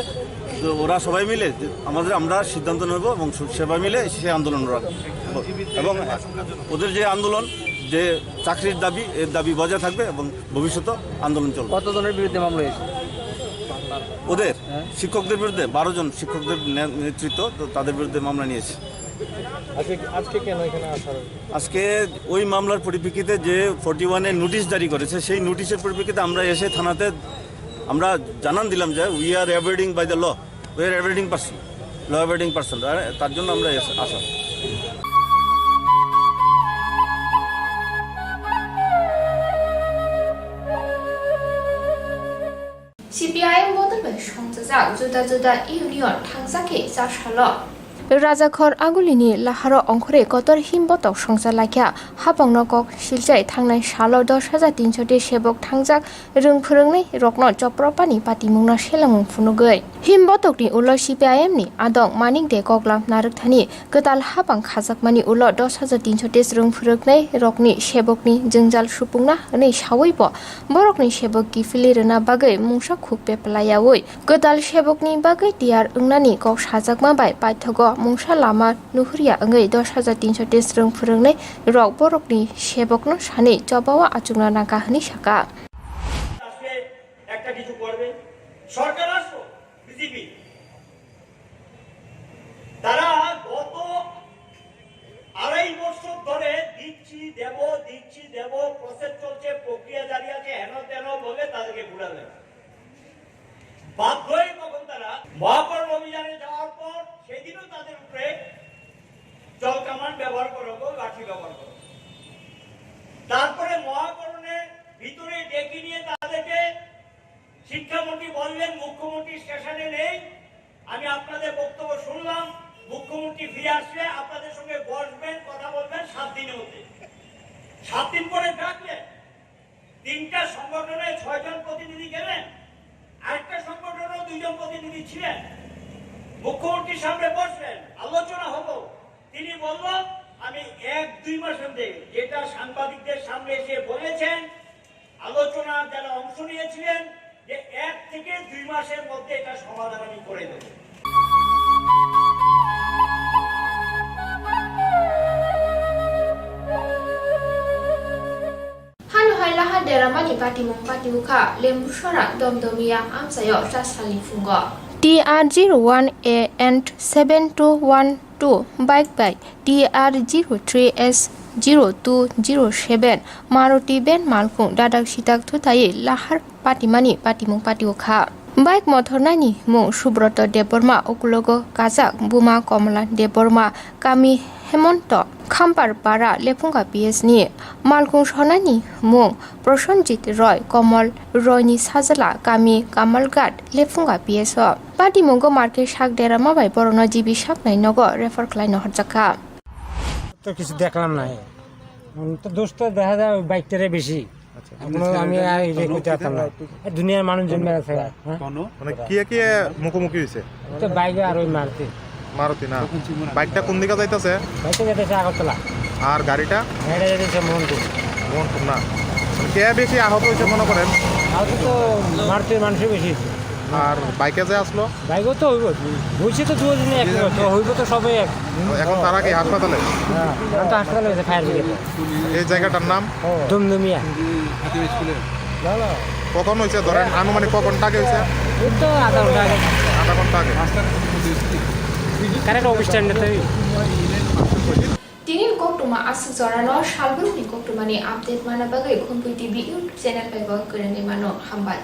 ওরা সবাই মিলে আমাদের, আমরা সিদ্ধান্ত নেব এবং সেভাবে মিলে সেই আন্দোলন রাখব। এবং ওদের যে আন্দোলন, যে চাকরির দাবি, এর দাবি বজায় থাকবে এবং ভবিষ্যতে আন্দোলন চলবে। কতজনের বিরুদ্ধে মামলা হয়েছে? ওদের হ্যাঁ। শিক্ষকদের বিরুদ্ধে বারো জন শিক্ষকদের নে-, নেতৃত্ব, তো তাদের বিরুদ্ধে মামলা নিয়েছে। আজকে, আজকে কেন এখানে আসা হয়েছে? আজকে ওই মামলার পরিপ্রেক্ষিতে যে ফর্টি ওয়ানের নোটিশ জারি করেছে, সেই নোটিশের পরিপ্রেক্ষিতে আমরা এসে থানাতে আমরা জানান দিলাম যে we are abiding by the law, we are abiding person, law abiding person, তার জন্য আমরা এসে আসা। C P I M bodol bai songchajak juda juda union thangjak khe cha salo. Rajakhor Agulini laharo ongkhorwi kotor him botok songcha laikha. Hapangno kok silchai thangnai salo dos hajar tinsho ti sebok thangjak rwng phwrwngnai rokno chopropani patimungno selengmung phunugwi. Him botokni ulo C P I M ni adong Manik De Koklam narwkthani kwtal hapang khajakmani ulo dos hajar tinsho ti rwng phwrwngnai rokni sebokni jwngjal supungna hwnwi sawi bo borokni sebok kiphilwi rwna bagwi mungsa khuk peplayaui kwtal sebokni bagwi tiyar wngnani kok sajakma bai paithogo mungsa lama nuhurya wngwi dos hajar tinsho ti rwng phwrwngnai rok borokni sebokno sanwi chobao achukna nangkha hwnwi sakha. আজকে একটা কিছু করবে। সরকার আসো, বিজেপি। তারা গত আড়াই বছর ধরে দিচ্ছি, দেব, দিচ্ছি, দেব, প্রসেস চলছে, প্রক্রিয়া জারি আছে, হেন তেন বলে তাদেরকে ঘুরাবে। বাধ্য হয়ে তখন তারা মহাকরণ অভিযানে যাওয়ার পর সেদিনও তাদের উপরে জল কামান ব্যবহার করা হলো, লাঠি ব্যবহার করা হলো। তারপরে মহাকরণের ভিতরে ডেকে নিয়ে তাদেরকে শিক্ষামন্ত্রী বললেন, "মুখ্যমন্ত্রী স্টেশনে নেই, আমি আপনাদের বক্তব্য শুনলাম, মুখ্যমন্ত্রী ফিরে আসলে আপনাদের সঙ্গে বসবেন, কথা বলবেন সাত দিনের মধ্যে।" সাত দিন পরে ডাকলেন, তিনটা সংগঠনে ছয়জন প্রতিনিধি গেলেন, আরেকটা সংগঠনও দুইজন প্রতিনিধি ছিলেন। মুখ্যমন্ত্রীর সামনে বসলেন, আলোচনা হলো। তিনি বলল, "আমি এক দুই মাসের মধ্যে যেটা সাংবাদিকদের সামনে এসে বলেছেন, আলোচনার যারা অংশ নিয়েছিলেন, যে এক থেকে দুই মাসের মধ্যে এটা সমাধান আমি করে দেব।" Hano hai laha deramani patimung pati ukha, Lembusora Domdomiya amchaio chasalni phungo. T R zero one A and seven two one two bike bai T R zero three S zero two zero seven Maruti van malkhung dadak sidak thutaiwi lahar patimani patimung pati ukha. Bike mothornaini mung Subroto Debbarma, ukulogo kajak buma Komla Debbarma, kami Hemonto, Khampar Para, Lephunga P S ni. Malkhung sonani mung Prosenjit Roy, Komol Roy ni sajla, kami Kamalghat, Lephunga P S o. Patimungo market sak derama bai borokno G B saknai nogo refer khlaino horjakha. তো কিছু দেখলাম না। উম, তো দোষ তো দেখা যায় ওই বাইকটারে বেশি। আচ্ছা, এমন এমনি আমি আর এই যে কোনো করতে পারতাম না। এ, দুনিয়ার মানুষজন মেরে থাকে, হ্যাঁ? কোনো? মানে কে কে মুখোমুখি হয়েছে? তো বাইকে আর ওই মারুতি। মারুতি না? বাইকটা কোন দিকে যাইতেছে? বাইকে যেতেছে আগরতলা। আর গাড়িটা? গাড়িটা যেতেছে মোহনপুর। মোহনপুর না? মানে কে বেশি আহত হয়েছে মনে করেন? আহত তো মারুতির মানুষই বেশি। আর বাইকে যে আসলো? বাইকও তো হইব। হইছে তো দুই দিনে এক তো হইব তো সবাই এক। এখন তারা কি হাসপাতালে? হ্যাঁ, এখন তো হাসপাতালে হয়েছে ফায়ার ব্রিগেড। এই জায়গাটার নাম? দমদমিয়া। না, না। কখন হয়েছে ধরেন আনুমানিক কখন টাকে হয়েছে? এই তো আধা ঘন্টা আগে। আধা ঘন্টা আগে। কারেন্ট অফিস স্ট্যান্ডে তো। Tini ni koktwma aswk jorano salbrumni koktwmani update mana bagwi Khumpui T V YouTube channel bai bo kwrwngwi mano. Hambai.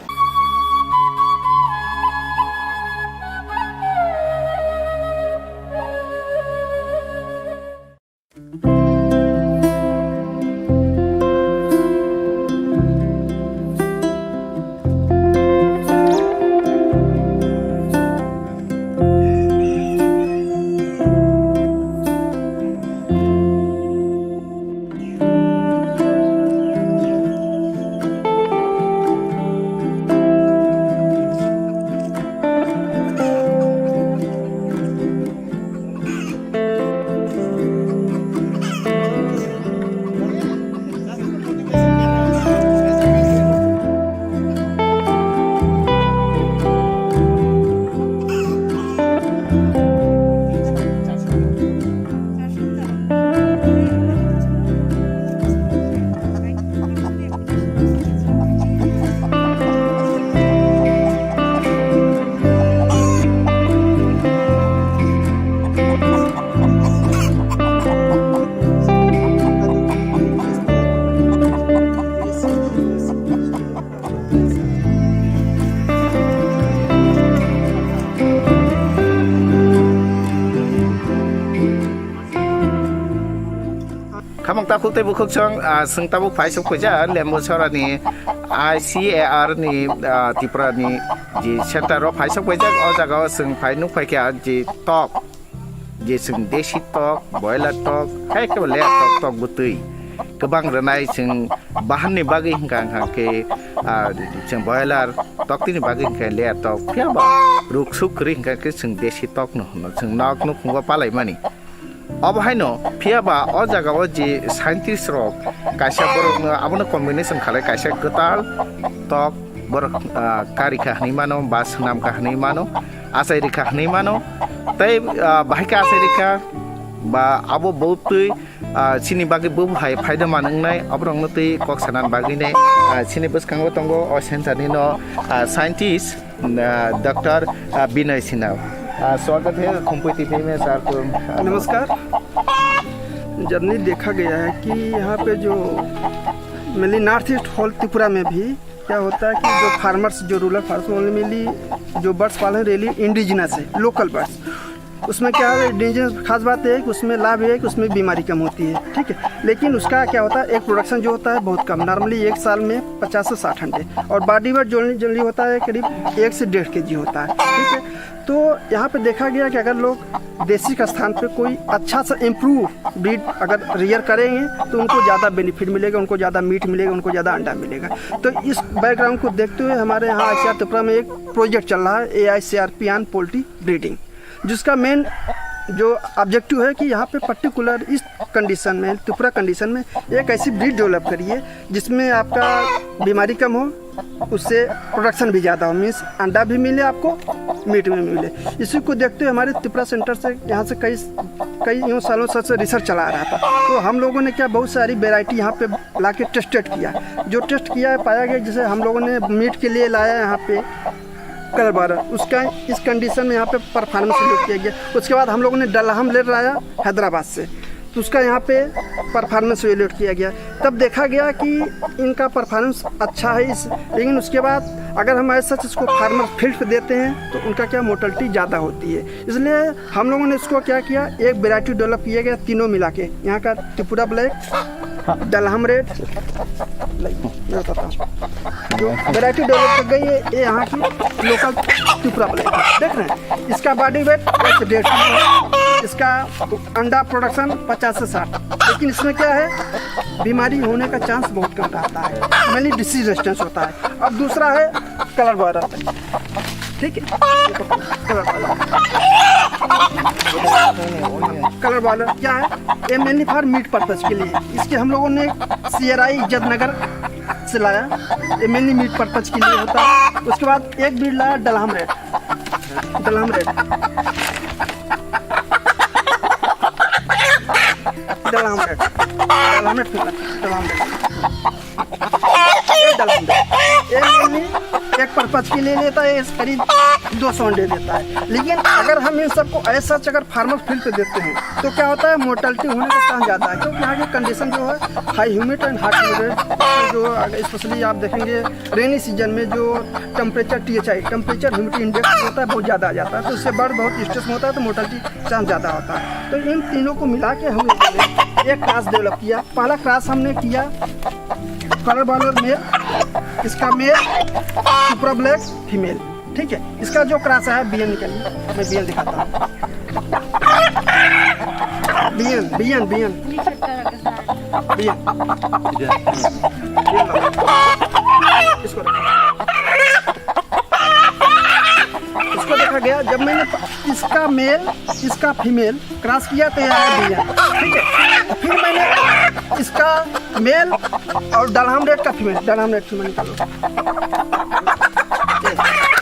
Khuk tei bukhuk song, ah, chwng tabuk phai sok phaijak Lembu Sorani I C A R ni, ah, Tripura ni je center o phai sok phaijak. O jaga o chwng phai nuk phai kha je tok, je chwng desi tok, boiler tok, hai khe layer tok, tok bwtwi kwbang rwnai. Chwng bahan ni bagwi hwnkha, hwnkha khe, ah, chwng boiler tok tini bagwi hwnkha layer tok, phiya ba ruk suk kwrwi hwnkha khe chwng desi tok no hwno, chwng nok nukhungo palai mani. Obo haino, phiya ba o jaga o je scientist rok kaisa borok no abono combination khalai, kaisa kwtal tok borok, ah, kari kha hwnwi mano, ba swnam kha hwnwi mano, achai rikha hwnwi mano. Tei, ah, bahai khe achai rikha ba abo bwtwi, ah, chini bagwi bo hai phaida man wngnai, oborokno twi kok sanani bagwi ne, ah, chini bwskango tongo o center ni no, ah, scientist, ah, Doctor, ah, Binoy Sinha. Ah, स्वागत है खुम्पुई टीवी में सर को। नमस्कार। जनरली देखा गया है कि यहाँ पे जो mainly north east whole Tripura में भी क्या होता है कि जो फार्मर्स, जो रूरल फार्मर्स, ओनली जो बर्ड्स पालन रियली इंडिजिनस है, लोकल बर्ड्स, उसमें क्या है, इंडिजिनस खास बात यह है कि उसमें लाभ यह है कि उसमें बीमारी कम होती है, ठीक है। लेकिन उसका क्या होता है, एक प्रोडक्शन जो होता है बहुत कम, नॉर्मली एक साल में पचास से साठ अंडे, और बॉडी वेट जनरली जनरली होता है करीब एक से डेढ़ केजी होता है, ठीक है। तो यहाँ पे देखा गया कि अगर लोग देसी का स्थान पे कोई अच्छा सा इम्प्रूव ब्रीड अगर रियर करेंगे तो उनको ज़्यादा बेनिफिट मिलेगा, उनको ज़्यादा मीट मिलेगा, उनको ज़्यादा अंडा मिलेगा। तो इस बैकग्राउंड को देखते हुए हमारे यहाँ आईसीआर त्रिपुरा में एक प्रोजेक्ट चल रहा है, A I C R P on poultry breeding, जिसका मेन जो ऑब्जेक्टिव है कि यहाँ पे पर्टिकुलर इस कंडीशन में, त्रिपुरा कंडीशन में एक ऐसी ब्रीड डेवलप करिए जिसमें आपका बीमारी कम हो, उससे प्रोडक्शन भी ज़्यादा हो, मीन्स अंडा भी मिले आपको, मीट भी मिले। इसी को देखते हुए हमारे त्रिपुरा सेंटर से, यहाँ से कई कई यूँ सालों से रिसर्च चला रहा था। तो हम लोगों ने क्या, बहुत सारी वेराइटी यहाँ पे ला के टेस्टेड किया। जो टेस्ट किया है, पाया गया, जैसे हम लोगों ने मीट के लिए लाया यहाँ पे कलर बारह, उसका इस कंडीशन में यहाँ पे परफॉर्मेंस इवैल्यूएट किया गया। उसके बाद हम लोगों ने डलहम ले लाया हैदराबाद से, तो उसका यहाँ पे परफॉर्मेंस इवैल्यूएट किया गया। तब देखा गया कि इनका परफॉर्मेंस अच्छा है इस, लेकिन उसके बाद अगर हम ऐसा इसको फार्मर फील्ड पे देते हैं तो उनका क्या, मोर्टलिटी ज़्यादा होती है। इसलिए हम लोगों ने इसको क्या किया, एक वैरायटी डेवलप किया गया तीनों मिला के, यहाँ का त्रिपुरा ब्लैक, डलहम रेड, ये बताता हूँ, जो वैरायटी डेवलप कर गई है, ये यहाँ की लोकल त्रिपुरा ब्लैक है। देख रहे हैं, इसका बॉडी वेट एक से डेढ़ किलो है, इसका अंडा प्रोडक्शन पचास से साठ, लेकिन इसमें क्या है, बीमारी होने का चांस बहुत कम रहता है, मेनली डिसीज रेजिस्टेंस होता है। अब दूसरा है कलर बॉयलर, ठीक है, कलर बॉयलर, कलर बॉयलर क्या है, ये मेनली फॉर मीट पर्पज के लिए। इसके हम लोगों ने सी आर आई इज्जत नगर से लाया, ये मेनली मीट पर्पज के लिए होता है। उसके बाद एक ब्रीड लाया डलहम रेड, डलहम रेड, डलहम रेड, डलहम रेड, डलहम रेड। ये डाल देंगे। ये mainly एक पर्पज के लिए लेता है, करीब दो सौ अंडे देता है। लेकिन अगर हम इन सबको ऐसा अगर फार्मर फील्ड पे देते हैं तो क्या होता है, मोर्टलिटी होने का चांस ज़्यादा है, क्योंकि यहाँ की कंडीशन जो है, high humid and high humid, जो स्पेशली आप देखेंगे रेनी सीजन में जो temperature, T H I, temperature humidity index होता है, बहुत ज़्यादा आ जाता है, तो उससे बर्ड बहुत स्ट्रेस में होता है, तो मोर्टलिटी चांस ज़्यादा होता है। तो इन तीनों को मिला के हम लोगों ने एक क्रॉस डेवलप किया। पहला क्रॉस हमने किया कलर बॉयलर मेल, इसका मेल सुपरा ब्लैक फीमेल, ठीक है। इसका जो क्रॉस आया बी एन निकलिए, मैं बी एन दिखाता हूँ। B N, B N, B N, B N, B N. इसको रखो। इसको देखा गया, जब मैंने प-, इसका मेल, इसका फीमेल क्रॉस किया तो ये आया बी एन, ठीक है। तो फिर मैंने इसका मेल और डलहम रेड का फीमेल, डलहम रेड फीमेल निकालो। ये,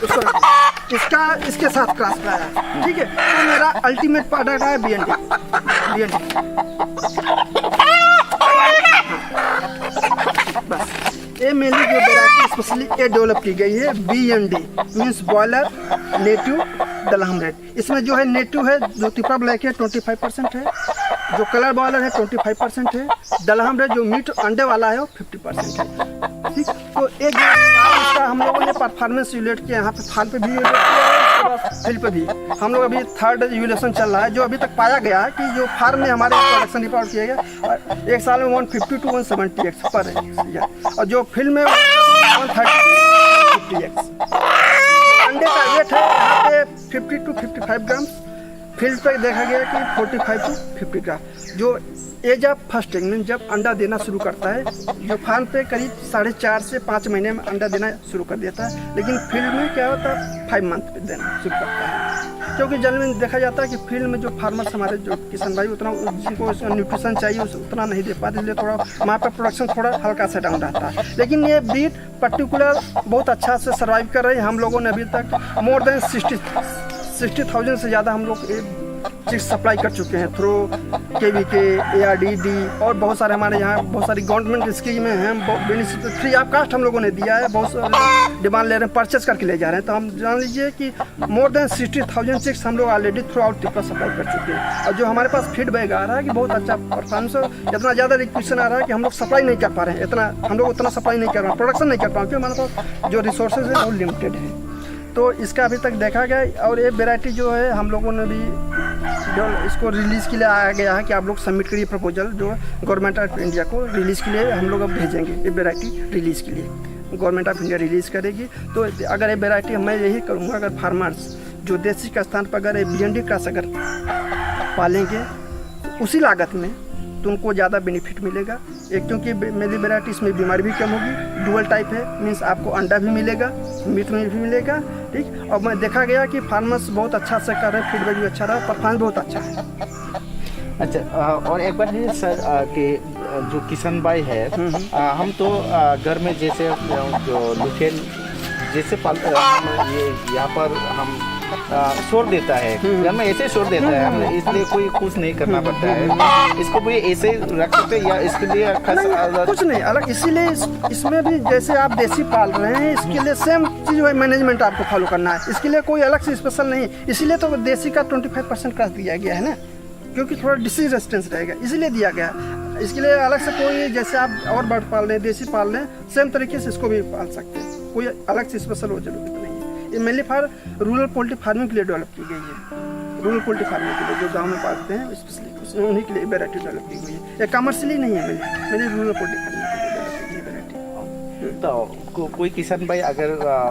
उसको रखो। इसका, इसके साथ क्रॉस कराया, ठीक है। तो मेरा अल्टीमेट प्रोडक्ट आया B N D, B N D. बस। ये मेनली जो वैरायटी स्पेशली ये डेवलप की गई है, B N D, means broiler native Dahlem red. इसमें जो है नेटिव है, जो त्रिपुरा ब्लैक है, ट्वेंटी फ़ाइव परसेंट है, जो कलर बॉयलर है, ट्वेंटी फ़ाइव परसेंट है, डलहम रेड जो मीट अंडे वाला है, वो फिफ्टी परसेंट है। ठीक, तो ये जो इसका हम लोगों ने परफॉर्मेंस रिलेट किया, यहाँ पे फार्म पे भी रिलेट किया है। फील्ड पे भी हम लोग अभी थर्ड इवोल्यूशन चल रहा है। जो अभी तक पाया गया है कि जो फार्म में हमारे प्रोडक्शन रिकॉर्ड किया गया, एक साल में one fifty to one seventy x पर है। और जो फील्ड में वन थर्टी फिफ्टी एक्स। अंडे का वेट है यहाँ पे fifty two fifty five gram. Field पे देखा गया कि forty five two fifty gram. जो एज ऑफ फर्स्टिंग, मीन जब अंडा देना शुरू करता है, जो फार्म पे करीब साढ़े चार से पाँच महीने में अंडा देना शुरू कर देता है, लेकिन फील्ड में क्या होता है, फाइव मंथ पे देना शुरू करता है। क्योंकि जनरली देखा जाता है कि फील्ड में जो फार्मर्स हमारे, जो किसान भाई, उतना जिनको न्यूट्रिशन चाहिए, उस उतना नहीं दे पाते, इसलिए थोड़ा वहाँ पर प्रोडक्शन थोड़ा हल्का सा डाउन रहता है। लेकिन ये ब्रीड पर्टिकुलर बहुत अच्छा से सर्वाइव कर रही है। हम लोगों ने अभी तक मोर देन सिक्सटी सिक्सटी थाउजेंड से ज़्यादा हम लोग ये चीज़ सप्लाई कर चुके हैं थ्रू केवीके, एआरडीडी और बहुत सारे हमारे यहाँ बहुत सारी गवर्नमेंट स्कीमें हैं। बेनिफिट फ्री ऑफ कॉस्ट हम लोगों ने दिया है। बहुत सारे डिमांड ले रहे हैं, परचेज करके ले जा रहे हैं। तो हम जान लीजिए कि more than sixty thousand chicks हम लोग already throughout Tripura supply कर चुके हैं। और जो हमारे पास फीडबैक आ रहा है कि बहुत अच्छा परफॉर्मेंस, इतना ज़्यादा रिक्वेस्ट आ रहा है कि हम लोग सप्लाई नहीं कर पा रहे हैं, इतना हम लोग उतना सप्लाई नहीं कर पा, प्रोडक्शन नहीं कर पा, क्योंकि हमारे पास जो रिसोर्सेज है वो लिमिटेड है। तो इसका अभी तक देखा गया। और ये वैरायटी जो है, हम लोगों ने भी जो इसको रिलीज के लिए आया गया है कि आप लोग सबमिट करिए प्रपोजल, जो गवर्नमेंट ऑफ इंडिया को रिलीज के लिए हम लोग अब भेजेंगे ये वैरायटी रिलीज के लिए। गवर्नमेंट ऑफ इंडिया रिलीज करेगी। तो अगर ये वैरायटी, मैं यही करूँगा, अगर फार्मर्स जो देसी का स्थान पर अगर ये बीएनडी क्रॉस अगर पालेंगे उसी लागत में, तो उनको ज़्यादा बेनिफिट मिलेगा। एक, क्योंकि बे-, मेरी वैरायटी, इसमें बीमारी भी कम होगी, डुअल टाइप है, मीन्स आपको अंडा भी मिलेगा, मीट में भी मिलेगा। ठीक, और मैं देखा गया कि फार्मर्स बहुत अच्छा से कर रहे हैं, फीडबैक भी अच्छा रहा, परफॉर्मेंस बहुत अच्छा है। अच्छा, अ, और एक बात है सर, अ, कि, अ, जो किशन भाई है, हम्म, हम्म। अ, हम तो, अ, घर में जैसे, अ, जो लुथेन जैसे पाल-, अ, हम ये यहाँ पर हम, अ, छोड़ देता है, हम्म। घर में ऐसे छोड़ देता है, हम्म, हम हम्म। इसलिए कोई कुछ नहीं करना हम्म, पड़ता है। हम्म, हम्म। इसको भी ऐसे रख सकते हैं या इसके लिए खास नहीं, अलग? कुछ नहीं, अलग इसीलिए इस-, इसमें भी जैसे आप देसी पाल रहे हैं, इसके लिए सेम चीज़ वही मैनेजमेंट आपको फॉलो करना है। इसके लिए कोई अलग से स्पेशल नहीं, इसीलिए तो देसी का ट्वेंटी फाइव परसेंट क्रॉस दिया गया है ना, क्योंकि थोड़ा डिसीज रेजिस्टेंस रहेगा, इसीलिए दिया गया। इसके लिए अलग से कोई, जैसे आप और बर्ड पाल रहे हैं, देसी पाल रहे हैं, सेम तरीके से इसको भी पाल सकते हैं, कोई अलग से स्पेशल वो जरूरत नहीं है। ये mainly for rural poultry farming के लिए डेवलप की गई है, रूरल पोल्ट्री फार्मिंग के लिए, जो गाँव में पालते हैं स्पेशली, उन्हीं के लिए वैरायटी डेवलप की गई है। ये कमर्शियली नहीं है mainly, mainly rural poultry farming के लिए डेवलप की गई है वैरायटी। तो को, कोई किसान भाई अगर, आ,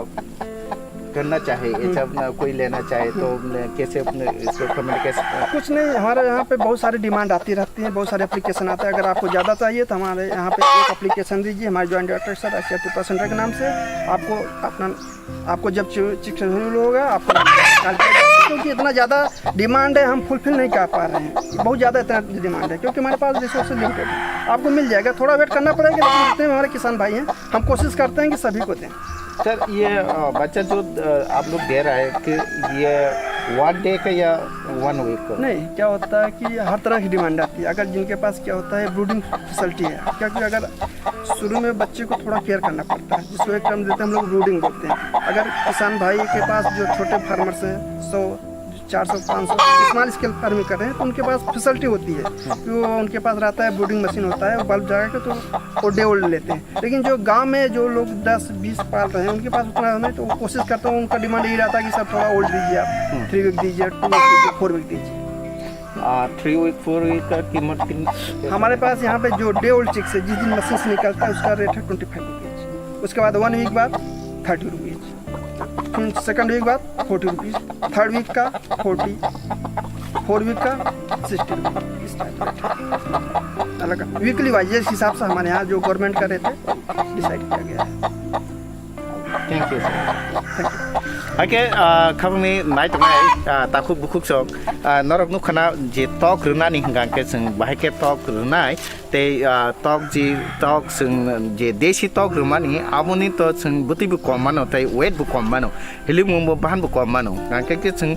करना चाहे, हम्म। ऐसा अपना कोई लेना चाहे, तो अपने कैसे अपने इसको कम्युनिकेशन? कुछ नहीं, हमारे यहाँ पे बहुत सारी डिमांड आती रहती है, बहुत सारे एप्लीकेशन आते हैं। अगर आपको ज़्यादा चाहिए तो हमारे यहाँ पे एक एप्लीकेशन दीजिए, हमारे ज्वाइंट डायरेक्टर सर, आसिया त्रिपुरा सेंटर के नाम से। आपको अपना, आपको जब चि-, चिकन होगा, आपको कॉल किया जाएगा, क्योंकि इतना ज़्यादा डिमांड है, हम फुलफिल नहीं कर पा रहे हैं, बहुत ज़्यादा इतना डिमांड है, क्योंकि हमारे पास रिसोर्सेज लिमिटेड है। आपको मिल जाएगा, थोड़ा वेट करना पड़ेगा, लेकिन जितने भी हमारे किसान भाई हैं, हम कोशिश करते हैं कि सभी को दें। सर, ये, अ, बच्चा जो, अ, आप लोग दे रहा है कि ये वन डे का या वन वीक का? नहीं, क्या होता है कि हर तरह की डिमांड आती है। अगर जिनके पास क्या होता है, ब्रूडिंग फैसिलिटी है, क्योंकि अगर शुरू में बच्चे को थोड़ा केयर करना पड़ता है, जिसको एक टर्म देते हैं हम लोग, ब्रूडिंग बोलते हैं। अगर किसान भाई के पास जो छोटे फार्मर्स हैं, सौ, चार सौ, पाँच सौ स्मॉल स्केल फार्मिंग कर रहे हैं, तो उनके पास फैसिलिटी होती है कि वो, उनके पास रहता है, ब्रूडिंग मशीन होता है, वो बल्ब जगा के तो वो डे ओल्ड लेते हैं। लेकिन जो गांव में जो लोग दस बीस पाल रहे हैं, उनके पास उतना नहीं, तो वो कोशिश करता हूँ, उनका डिमांड यही रहता है कि सर, थोड़ा ओल्ड दीजिए आप, हम्म। थ्री वीक दीजिए, टू वीक दीजिए, फोर वीक दीजिए। आ, थ्री वीक, फोर वीक का कीमत कितनी? हमारे पास यहाँ पे जो डे ओल्ड चिक्स है, जिस दिन मशीन से निकलता है, उसका रेट है ट्वेंटी फाइव रुपीज। उसके बाद वन वीक बाद थर्टी रुपीज, फिर सेकंड वीक बाद फोर्टी रुपीज, थर्ड वीक का फोर्टी, फोर वीक का सिक्सटी रुपीज, इस टाइप का। अलग वीकली वाइज, जिस हिसाब से हमारे यहाँ जो गवर्नमेंट का रेट है, डिसाइड किया गया है। Thank you, sir. Thank you. Oke, ah, khabangni naitongnai, ah, takhuk bukhuk song, ah, norok nukha na je tok rwnani hwnkha khe chwng bahai khe tok rwnai, tei, ah, tok ji, tok chwng je desi tok rwmani, aboni to chwng bwtwi bo kom mano tei weight bo kom mano, hilimung bo bahan bo kom mano. Hwnkha khe chwng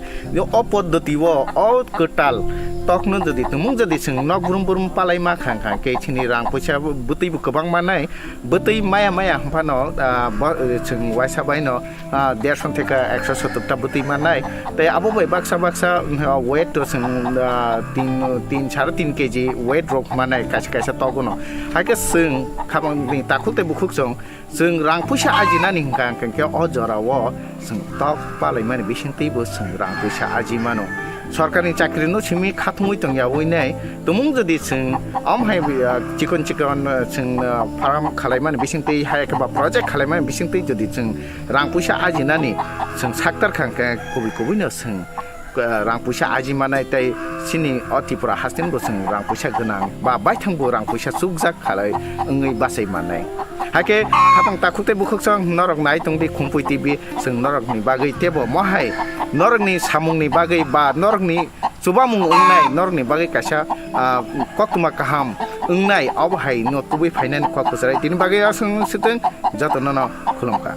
o poddoti o, o kwtal tokno jodi tumung jodi chwng nok brum brum palai ma kha, hwnkha khe chini rang poisa bwtwi bo kwbang manai, bwtwi maya maya hwnphano, ah, bo, chwng waisa baino, ah, dershon theka ekshon sottor ta bwtwi mannai. Tei abo bai baksa baksa, ah, weight to chwng, ah, tin, tin, sare tin K G weight rok mannai kaisa kaisa. Togono. Hai khe chwng khabangni takhuk tei bukhuk chwng, chwng rang puisa ajinani hwnkha hwnkhe o jorao chwng tok palaimani bisingtwibo chwng rang puisa aji mano. Sorkarni chakrino simi khathungwi tongyawi nai tumung jodi chwng om hai, ah, chikon chikon, ah, chwng, ah, farm khalaimani bisingtwi hai khe ba project khalaimani bisingtwi jodi chwng rang puisa ajinani chwng saktar kha hwnkhe kubui kubuino chwng rang puisa aji manai tei chini o Tripura hasteni bo chwng rang puisa gwnang ba baithang bo rang puisa chukjak khalai wngwi bachai manai. Hakhe hapang takhuk tei bukhuk chwng norok nai tongdi Khumpui T V, chwng norokni bagwi teibo mohai norokni samungni bagwi ba norokni chubamung wngnai norokni bagwi kaisa, ah, koktwma kaham wngnai obo hai no tubui phainani kok kwchwrai tini bagwi aswk swtwng jotono no khulumkha.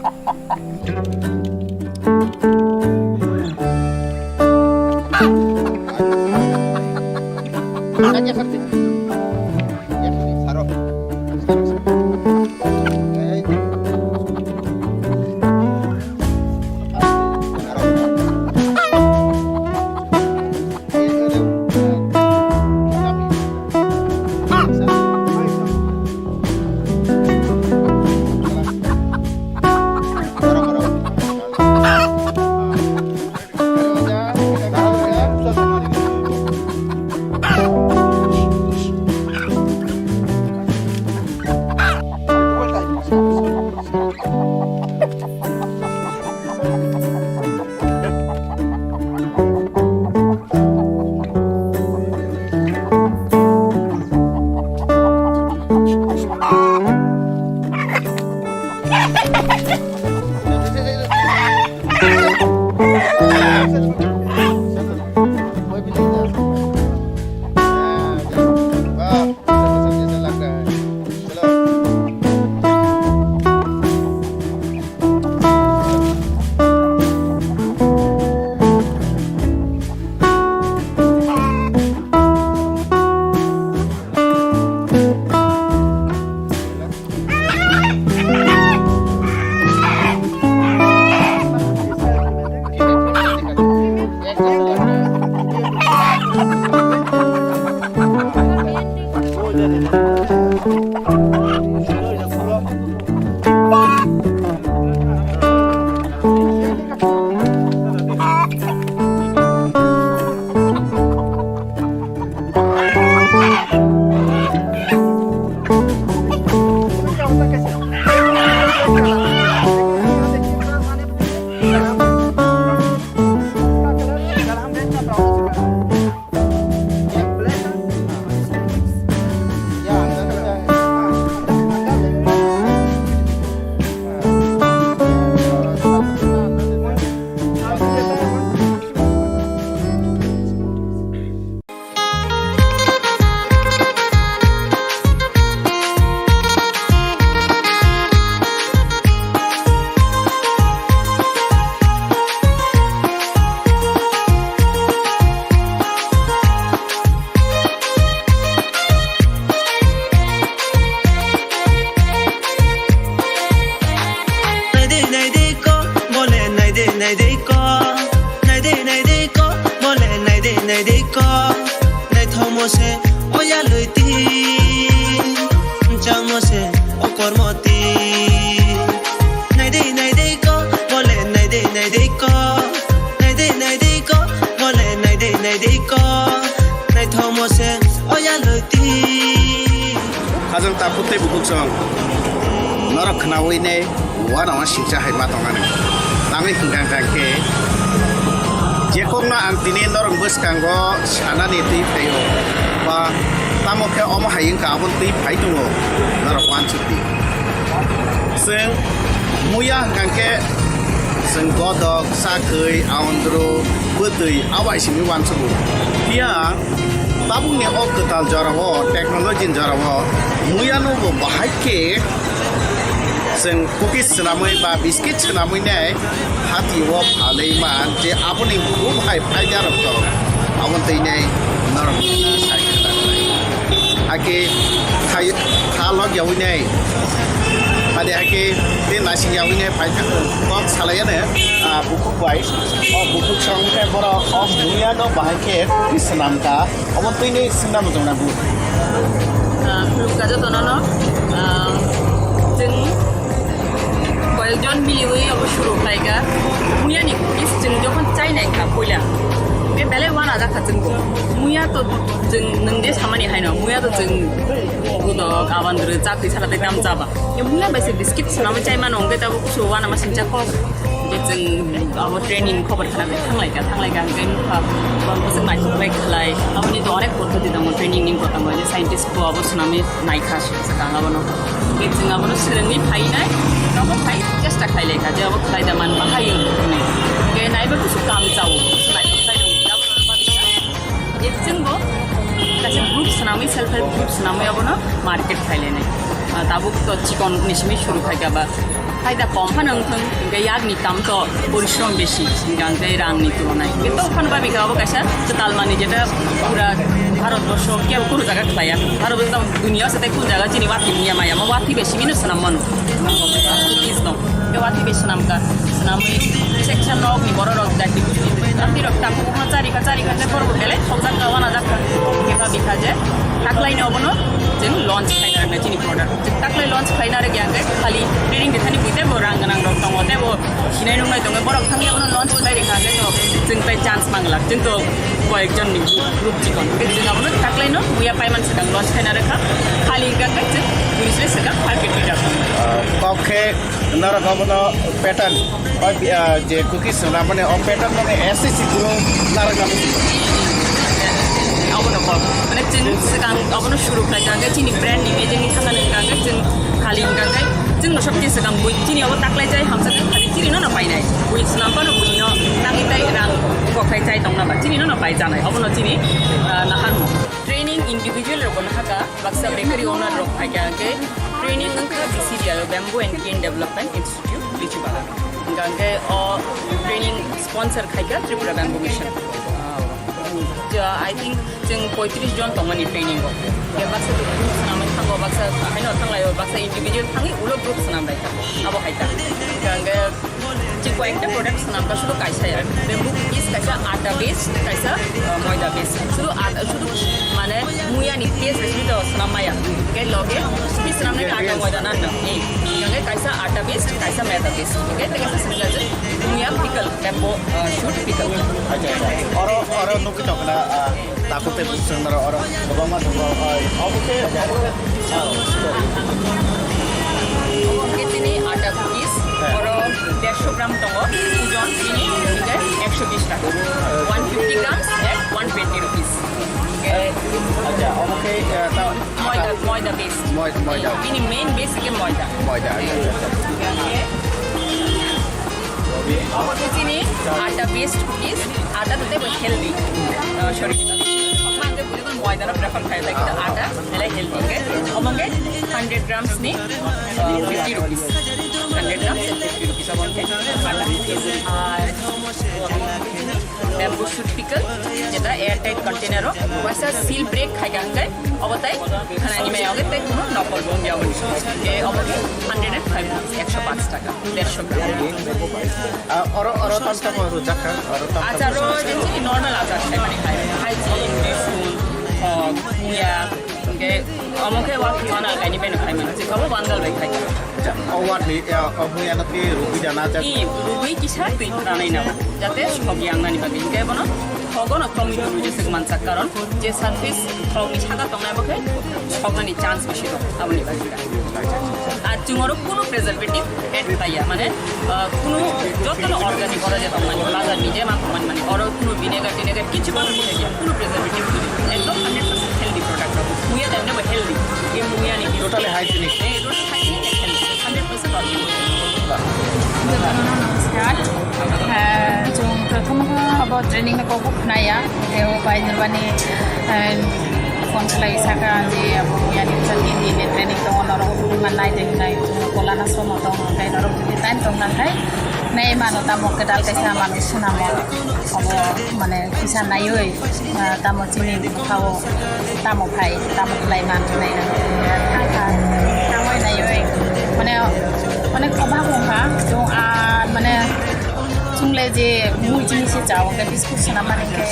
Naidi naidi ko, bole naidi naidi ko. Naidi naidi ko, bole naidi naidi ko. Naithomo se o yalwi ti, changmo se o kormo ti. Naidi naidi ko, bole naidi naidi ko. Naidi naidi ko, bole naidi naidi ko. Naithomo se o yalwi ti. Khajang takhuk tei bukhuk chwng norok khnaui ne uanao singcha hai ma tongmani. Tangwi hwnkha hwnkha khe je kokno ang tini norok bwskango sanani twi phaio ba tamo khe omo hai wngkha aboni twi phai tongo norok uansuk di. Chwng muya hwnkha khe chwng godok, sakhwi, aondro, bwtwi abai simi uansugo. Phiya tabukni o kwtal jorao, technology ni jorao, muyano bo bahai khe chwng cookies swnamwi ba biscuit swnamwi nai hati o phalwi man je aboni bumhai phaida rok tong aboni twi nai norok sai khwna. Hakhe khai kha lok yawi nai ade hakhe te nasing yawi nai phai kok salai ano bukhuk bai o bukhuk song khe borok o muyano bahai khe cookies swnam kha. Omo twi ni singna muchung na bu. Ah, Khulumkha jotono no, ah, chwng koyekjon miliwi obo suru khlaikha. Muyani cookies chwng jokhon chai naikha puila, hwnkhe belai uanajakha chwngbo. Muya to chwng nwng je samani haino, muya to chwng budok, abandru, chakri sara tei tam chaba. Muya bai se biscuit swnamwi chai mano, hwnkhe tabuk kusu uanama singcha kok. Hwnkhe chwng abo training khobor khna bai thanglaikha, thanglaikha hwnkhe nukha, bo bwswk naithok bai khlai. Aboni to onek poddoti tongo, training ni bo tongo, je scientist bo abo swnamwi naikha swkang abono. Hwnkhe chwng abono swrwngwi phainai, nobo phai chesta khlailaikha je abo khlai da man bahai wng hwnwi. Hwnkhe naiba kusu kam chao, kusu naithok khlai rwngwi abono bagwi kha. Je chwngbo kaisa group swnamwi, self help group swnamwi abono market khailainai. Ah, tabuk to chikon ni simi suru khaikha ba. Phaida kom phano wngthung, hwnkhe yakni kam to porishrom besi, hwnkhe hwnkhe rangni tulonai. Hwnkhe to phano babikha abo kaisa kwtal manwi, jeta pura Bharat borsho kebo kunu jaga khlaiya. Bharat borsho tamo duniya se tei kun jaga chini wathi manya maya, mo wathi besi mino swnam mano. Please no. Hwnkhe wathi besi swnamkha, swnamwi section rok ni borok rok jati gusti, jati rok tamo charikha, charikha, hwnkhe borok belai thokjakha, uanajakha. Hwnkhe babikha je taklaino obono chwng launch khaina rwknai chini product. Taklai launch khlaina rwgya hwnkhe khali training de thani buitebo rang gwnang rok tongo, tebo sinai nungnai tongo, borok thangya bono launch khlai rwkha hwnkhe to chwng tai chance manglak, chwng to koyekjon ni group chikon. Hwnkhe chwng abono taklaino muya paiman swkang launch khlaina rwkha, khali hwnkhe hwnkhe chwng police le swkang market leader. Ah, kok khe norok abono pattern. O, ah, je cookies swnamani o pattern mani S S C guru narwkna muchungo. Abono kok. Mane chwng swkang abono suru khlai kha, hwnkhe chini brand ni image ni thangna nang kha, hwnkhe chwng khali hwnkha khe chwngno sobse swkang bui chini obo taklai chai hamsa khe khali chini no no painai. Bui swnam phano bui no nangwi tai rang kokhai chai tongna ba chini no no pai chanai. Obono chini, ah, naharmung. Training individual rokbo nahaka, baksa bakery owner rok phaikha hwnkhe training wngkha B C D I o, Bamboo and Cane Development Institute. Lichubala. Hingke o training sponsor khaika Tripura Bamboo Mission. Ja, I think chwng poitris jon tongmani training o. Hingke baksa group swnamwi thango, baksa haino thanglaio, baksa individual thangwi ulo group swnamlaikha. Abo hai ta. Hingke chwng koyekta product swnamkha, sudu kaisa ya. Bamboo cookies kaisa atta based, kaisa, uh, moida based. Sudu atta, sudu mane muyani taste based to swnam maya. Hingke loge cookies swnamnai atta moida nanno. Eh. Hingke kaisa atta based, kaisa maida based. Hingke tei kaisa swngjak muya pickle, bamboo, uh, shoot pickle. Acha, acha. Oro, oro nukwi tongkha na, ah, takhuk tei bwswk norok oro kwbangma tongo, ah, obo khe, obo khe, ah, Hingke chini atta cookies, oro dersho gram tongo, ojon chini, hingke eksho bish taka. One fifty grams at one twenty rupees. Acha, obo khe, ah, ta-, Moida, moida base. Moi-, moida. Ini main base ke moida. Moida, acha, acha, acha. Obo khe chini atta based cookies, atta to tei bo healthy. Ah, sorry. Okma hingke buri buri moida no prefer khai, like, atta, belai healthy ke. Obo hingke hundred grams ni, ah, fifty rupees. Hundred grams and fifty rupees obo hingke atta. Ar bamboo shoot pickle, jeta air tight container o, waisa seal break khai ka hingke, obo tai khanani mai oge tai kuno nokol bo wngya obo. Ke obo ke hundred and five rupees, eksho panch taka, dersho gram. Ah, oro, oro tam tamo rwjak kha, oro tam tamo. Achar ro je chini normal achar khai mani khai. Hai chini, rosung, hok, muya, hingke omo khe wa khwana kaini beno khai mani. Chikabo bandal bai khai. Acha, o wathi, ya, o muya no twi rugwi jana acha. I rugwi kisa twi ranai na. Jate sok yang nani bagwi. Hingke bono thogo no tongwi rugwi jesek mansak karon je surface thok ni saka tongnai bo khe soknani chance bisi dong aboni bagwi. Ar chwng oro kuno preservative add khaiya, mane, ah, kuno jotono organic oro je tongmani, bazar ni je ma tongmani, mane, oro kuno vinegar tinegar kichu bana misai ya, kuno preservative, ekdom hundred percent healthy product. Muya jani bo healthy, ye muya ni. Totally hygienic. Eh, totally hygienic and healthy, hundred percent organic. Namaskar. Ah, chwng prothom khe abo training no kok khnaya, tei o bai nwrwani, ah, phone khlai saka je abo yani chwng Hindi ni training tongo, norok tubui mannai tei hinai chwng kolana somo tong, tei norok jodi time tong nang khai nai mano tamo kwtal kaisa manwi swnamo. Abo mane kisa naiwi, ah, tamo chini bukhao tamo phai, tamo khlai man nai nang. Thang kha, tamo naiwi, mane, mane kwbang wng kha, chwng, ah, mane, Chwng le je mui chini se chao, hwnkhe biscuit swnam mani hwnkhe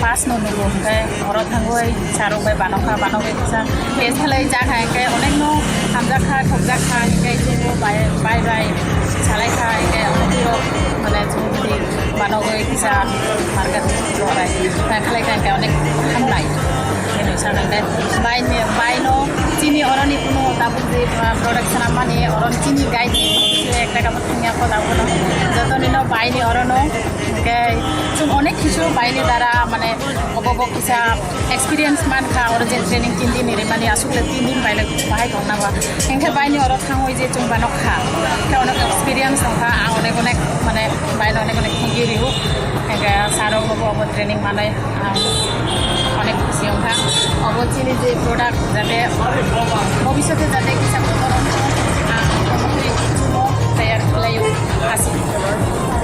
pass no nugo, hwnkhe oro thangwi sarok bai banokha, banokhe kisa test khlai jakha, hwnkhe onekno hamjakha, thokjakha, hwnkhe chwngno bai, bai, bai salaikha, hwnkhe onekno mane chwng bidi banogwi kisa market rok bai khlai kha, hwnkhe onek hamnai. Hwnkhe nwng sakha hwnkhe bai ni, bai no chini oroni kunu tabuk je, ah, product swnam mani oroni chini guide ni ekta kabo thangya ko tabuk no joto nino bai ni orono. Hwnkhe chwng onek kisu baini dara, mane, obo bo kisa experience mankha, oro je training tin din ni rimani, aswk le tin din baile bahai tongna ba. Hwnkhe baini oro thangwi je chwng banokha, khe onek experience tongkha, ang onek onek, mane, baino onek onek thank you rio. Hwnkhe sir rok bo obo training manai, ang onek khusi wngkha. Obo chini je product jate bhobishote jate kisa kotor wngkha, ang omo khe chumo tayar khlaio, aswk.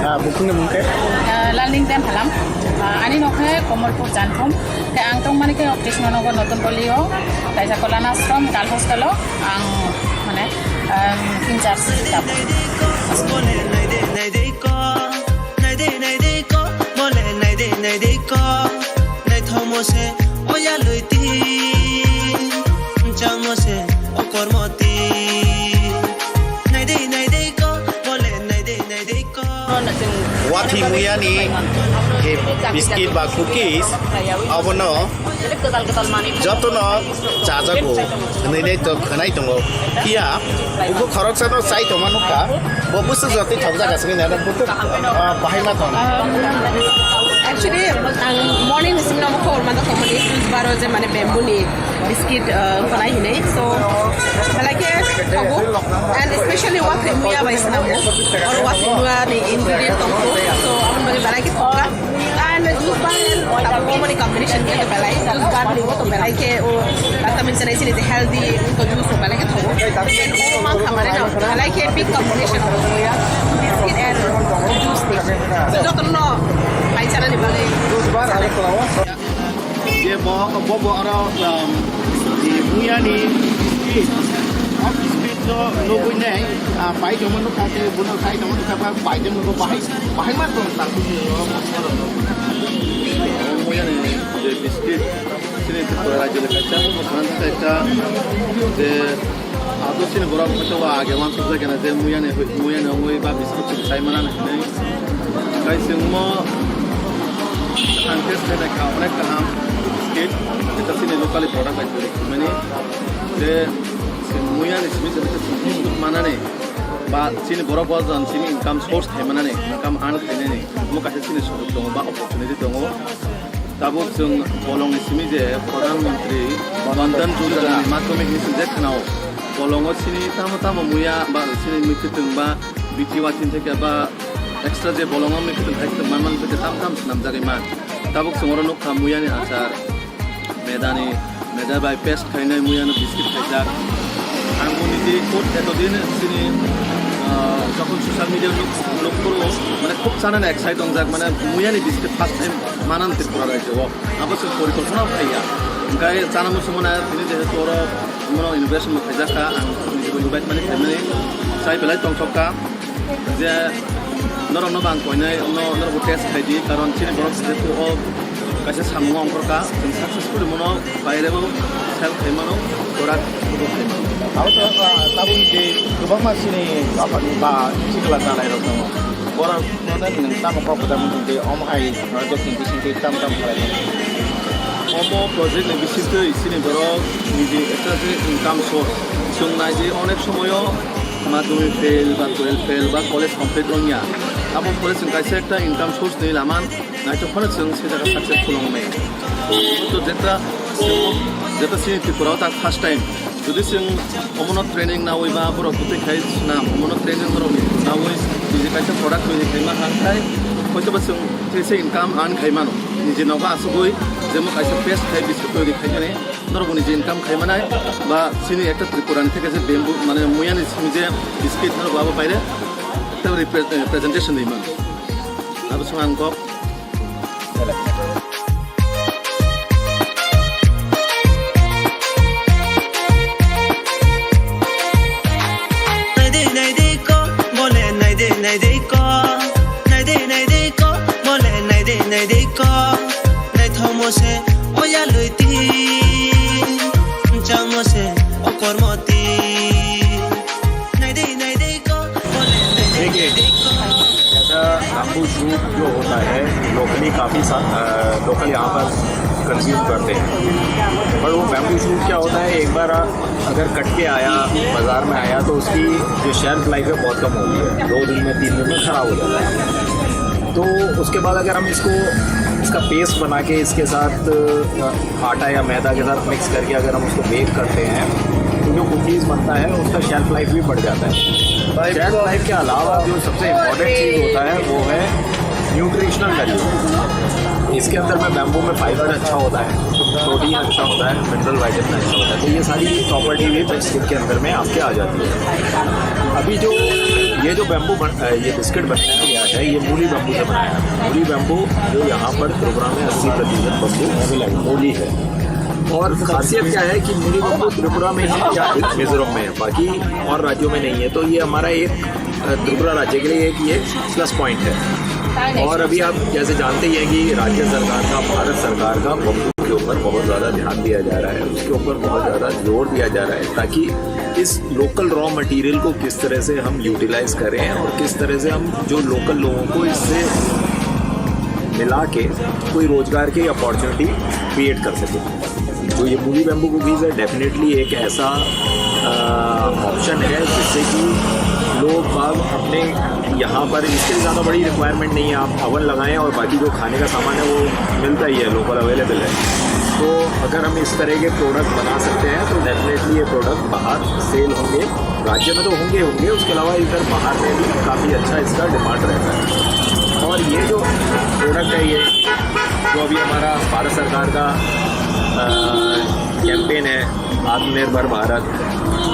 Ah, buphangni mung khe? Ah, Lalning Temphalam. Ah, ani nok khe Komolpur Janthom. Khe ang tongmani khe Krishna Nagar Notun Goli o, kaisa Kolana Ashram Girls Hostel o ang mane, ah, in charge tabuk. Wathi muyani je biscuit ba cookies, abono jotono chajago, hwnwi nai to khwnai tongo. Phiya bo khoroksano chai tongma nukha, bo bwswk jotoi thokjaga simi nai, bo to, ah, bahai ma tong. Actually, ang morning ni simi no khobor manjak tongmani, juice bar o je mane bamboo ni biscuit, uh, khlai hinwi. So, belai khe tongo. And especially wathwi muya bai swnamo. Oro wathwi muya ni ingredient tongo. So, aboni bagwi belai khe thokha. And juice bar tabuk omo ni combination khe belai. Juice bar ni bo to belai khe o vitamin chana sini healthy to juice belai khe tongo. Then o mankha mane no belai khe big combination tongo. Biscuit and juice ni. Jotono bai chana ni bagwi. Je bo, bo, bo oro, um, je muyani biscuit, o biscuit no nugui nai, ah, pai tongma nukha khe, bono chai tongma nukha, ba pai tongma nukha, bahai, bahai ma tong ta khe, o, o, o, muyani je biscuit, chini Tripura rajyo le kaisa, bo sana kaisa, je Abo chini borok hwnkhe o age uansukjak khe na je muyani, muyani wngwi ba biscuit chwng chai mannani hwnwi. Tei chwng omo ang test khainai kha, onek kaham biscuit, jeta chini locally product bai twi rwmani. Je chwng muyani simi je biscuit mannani ba chini borok o jani chini income source khai mannani, income earn khainani, omo kaisa chini sujok tongo ba opportunity tongo. Tabuk chwng bolongni simi je Pradhan Mantri Wan Dhan Yojana ni madhyamik hinwi swijak khwnao. Bolongo chini tamo tamo muya ba chini mwkhwtwng ba B T Y tin theke ba extra je bolongo mwkhwtwng hai tong man man theke tam tam swnamjagwi man. Tabuk chwng oro nukha muyani achar, medani, meda bai paste khainai muyano biscuit khaijak. Ang bo niji khud etodin chini, ah, jokhon social media nuk, nuk phuru, mane khub chanani excite wngjak, mane muyani biscuit first time manan Tripura rajyo o. Abo se porikolpona phaiya. Hingkai chana muchungmano tini jehetu oro bono inauguration bo khaijak kha, ang niji bo invite mani phaimani chai belai tongthok kha. Je norokno bo ang koinai, no, norokbo test khai di, karon chini borok jehetu o kaisa samung ongkhor kha, chwng successfully bono bairebo sell khai mano, product bo khai mano. Abo to, ah, tabuk je kwbangma chini dophani ba sikla chalairok tongo, borokno nwng tamo kok kwtal mwnwi tongtwi, omo hai, ah, jotoni bisingtwi tam tam khlai mano. Omo project ni bisingtwi chini borok niji ekta je income source chwng nai di, onek somoyo madhyamik fail ba twelve fail ba college complete wngya. Abo pore chwng kaisa ekta income source ni lama naithok phano chwng se jaga successful wngmaya. To jeta, jeta chini Tripura o ta first time. Jodi chwng omono training nawi ba borok bwtwi khai swnam, omono training borok nawi niji kaisa product twi khai ma kha khai, hoito ba chwng kaisa income earn khai mano. Niji nogo asugwi jemo kaisa paste khai biscuit twi khai mani. Norok bo niji income khai manai ba chini ekta Tripura ni theke je bamboo mane muyani simi je biscuit norok abo paire ekta repre-, eh, presentation ri man. Abo song ang kok. Naidi naidi ko, bole naidi naidi ko, naidi naidi. Naidei ko, naithokmo se, o yalwi ti, changmo se, o kormo ti. Naidei, naidei ko, ole naidei, देखिए, naidei ko। जैसा bamboo shoot जो होता है, लोकली काफ़ी सा-, अ, लोकल यहाँ पर कंज्यूम करते हैं, पर वो बैम्बू शूट क्या होता है, एक बार अगर कट के आया, बाज़ार में आया, तो उसकी जो शेल्फ लाइफ है, बहुत कम होती है, दो दिन में, तीन दिन में ख़राब हो जाता है। तो उसके बाद अगर हम इसको, इसका पेस्ट बना के इसके साथ, अ, आटा या मैदा के साथ मिक्स करके अगर हम उसको बेक करते हैं, तो जो कुकीज़ बनता है, उसका शेल्फ लाइफ भी बढ़ जाता है। भाई, शेल्फ लाइफ के अलावा जो सबसे इम्पोर्टेंट चीज़ होता है, वो है न्यूट्रिशनल वैल्यू। इसके अंदर में बैम्बू में फाइबर अच्छा होता है, प्रोटीन अच्छा होता है, मिनरल वाइटामिन अच्छा होता है, तो ये सारी प्रॉपर्टी भी बिस्किट के अंदर में आपके आ जाती है। अभी जो ये जो बैम्बू बन, अ, ये बिस्किट बनाया गया है, ये मूली बैम्बू से बनाया है। मूली बैम्बू जो यहाँ पर त्रिपुरा में अस्सी प्रतिशत बैम्बू मूली है। और खासियत क्या है कि मूली बैम्बू त्रिपुरा में है या मिजोरम में है, बाकी और राज्यों में नहीं है। तो ये हमारा एक, अ, त्रिपुरा राज्य के लिए एक ये प्लस पॉइंट है। और अभी आप जैसे जानते ही हैं कि राज्य सरकार का, भारत सरकार का बैम्बू के ऊपर बहुत ज़्यादा ध्यान दिया जा रहा है, उसके ऊपर बहुत ज़्यादा जोर दिया जा रहा है, ताकि इस लोकल रॉ मटेरियल को किस तरह से हम यूटिलाइज करें और किस तरह से हम जो लोकल लोगों को इससे मिला के कोई रोज़गार की अपॉर्चुनिटी क्रिएट कर सकें। तो ये मूली बैम्बू कुकीज़ है, डेफिनेटली एक ऐसा, अ, ऑप्शन है जिससे कि लोग बाग अपने यहाँ पर, इसके लिए ज़्यादा बड़ी रिक्वायरमेंट नहीं है, आप ओवन लगाएं और बाकी जो खाने का सामान है वो मिलता ही है, लोकल अवेलेबल है। तो अगर हम इस तरह के प्रोडक्ट बना सकते हैं तो डेफिनेटली ये प्रोडक्ट बाहर सेल होंगे, राज्य में तो होंगे होंगे, उसके अलावा इधर बाहर में भी काफ़ी अच्छा इसका डिमांड रहता है। और ये जो प्रोडक्ट है, ये जो अभी हमारा भारत सरकार का, अ, कैंपेन है, आत्मनिर्भर भारत,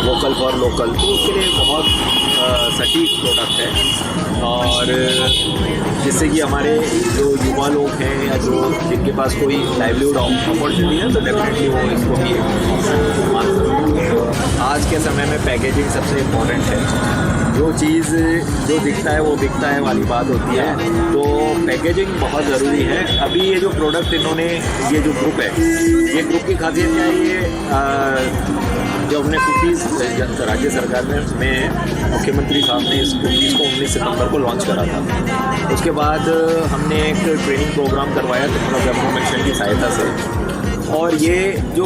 वोकल फॉर लोकल, तो उसके लिए बहुत, अ, सटीक प्रोडक्ट है। और जिससे कि हमारे जो युवा लोग हैं या जो जिनके पास कोई लाइवलीहुड अपॉर्चुनिटी है, तो डेफिनेटली वो इसको भी मान सकते हैं। आज के समय में पैकेजिंग सबसे इम्पोर्टेंट है। जो चीज़ जो दिखता है वो बिकता है वाली बात होती है, तो पैकेजिंग बहुत ज़रूरी है। अभी ये जो प्रोडक्ट इन्होंने, ये जो ग्रुप है, ये ग्रुप की खासियत क्या है? ये, अ, जो हमने कुकीज़, ज-, राज्य सरकार में, में मुख्यमंत्री साहब ने इस कुकीज़ को उन्नीस सितंबर को लॉन्च करा था। उसके बाद हमने एक ट्रेनिंग प्रोग्राम करवाया त्रिपुरा वेब कमीशन की सहायता से, और ये जो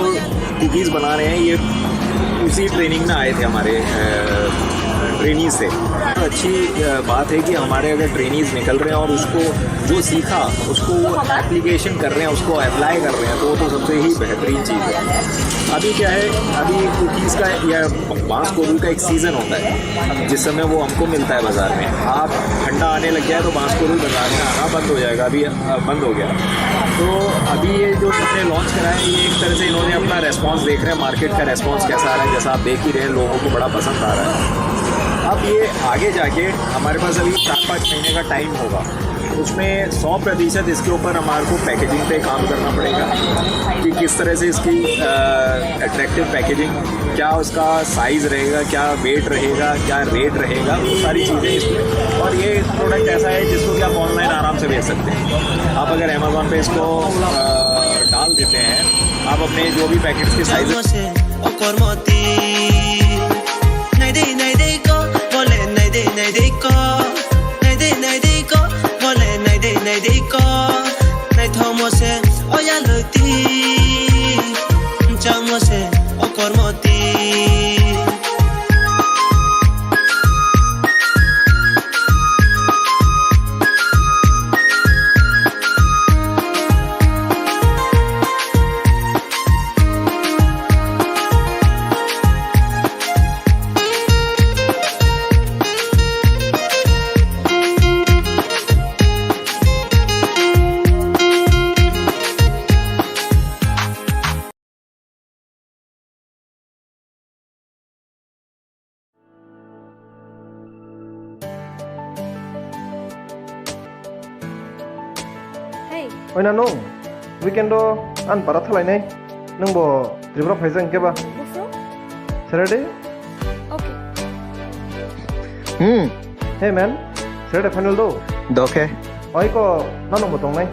कुकीज़ बना रहे हैं, ये उसी ट्रेनिंग में आए थे हमारे, अ, ट्रेनी से। अच्छी, अ, बात है कि हमारे अगर ट्रेनीज निकल रहे हैं और उसको जो सीखा, उसको वो एप्लीकेशन कर रहे हैं, उसको अप्लाई कर रहे हैं, तो वो तो सबसे ही बेहतरीन चीज़ है। अभी क्या है, अभी कुकीज़ का या बांस कोरी का एक सीज़न होता है, जिस समय वो हमको मिलता है बाज़ार में। आप ठंडा आने लग गया है, तो बांस कोरी बाज़ार में आना बंद हो जाएगा। अभी अ, बंद हो गया। तो अभी ये जो इन्होंने लॉन्च करा है, ये एक तरह से इन्होंने अपना रेस्पॉन्स देख रहे हैं, मार्केट का रेस्पॉन्स कैसा आ रहा है। जैसा आप देख ही रहे हैं, लोगों को बड़ा पसंद आ रहा है। अब ये आगे जाके हमारे पास अभी चार पाँच महीने का टाइम होगा, उसमें सौ प्रतिशत इसके ऊपर हमारे को पैकेजिंग पे काम करना पड़ेगा कि किस तरह से इसकी, अ, अट्रैक्टिव पैकेजिंग, क्या उसका साइज रहेगा, क्या वेट रहेगा, क्या रेट रहेगा, वो सारी चीज़ें इसमें। और ये प्रोडक्ट ऐसा है जिसको कि आप ऑनलाइन आराम से बेच सकते हैं। आप अगर अमेज़न पे इसको, अ, डाल देते हैं, आप अपने जो भी पैकेट्स के size Changmo se, o kormo ti. Naidei, naidei ko, bole naidei, naidei ko. Naidei, naidei ko, bole naidei, naidei ko. Naithokmo se, o yalwi ti. Changmo se, o kormo ti. Hey. Oina nung, weekend o an para thalainai. Nung bo Tripura phaijak hwnkhe ba? Busu? Saturday? Okay. Hmm. Hey man, Saturday final do? Dokhe. Oi ko, nano bo tongnai.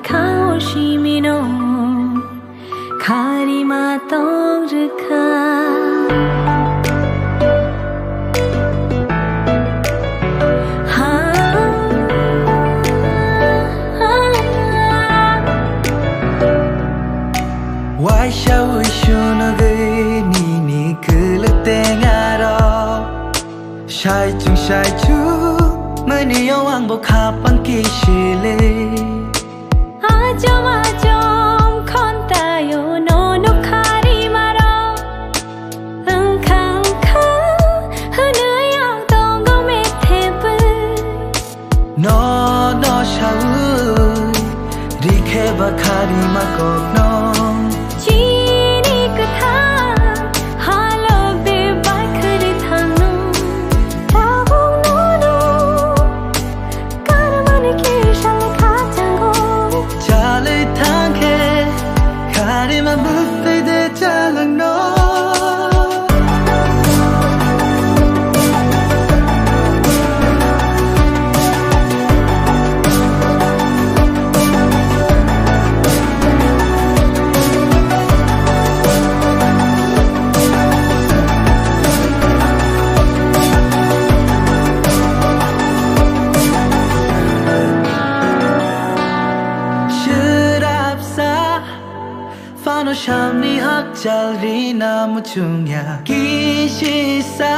Kha o simino kharima tong rwkha. Ha, ha, ha. Waisa wi sunugwi nini kwlwk tengaro. Saichung saichung mani yo ang bo khapang kisile. Ajom ajom khontayo nono kharima rok. Wngkha wngkha hwnwi ang tongo methebwi. Nono sawi rikhe ba kharima kokno. Chini kwthar halok de bai khwrwi thangno. Tabuk nono karmani kisa le khakchango. Chalwi thangkhe kharima bwtwi de chalangno. Swrapsa phano samni hakchal rina muchungya. Kisisa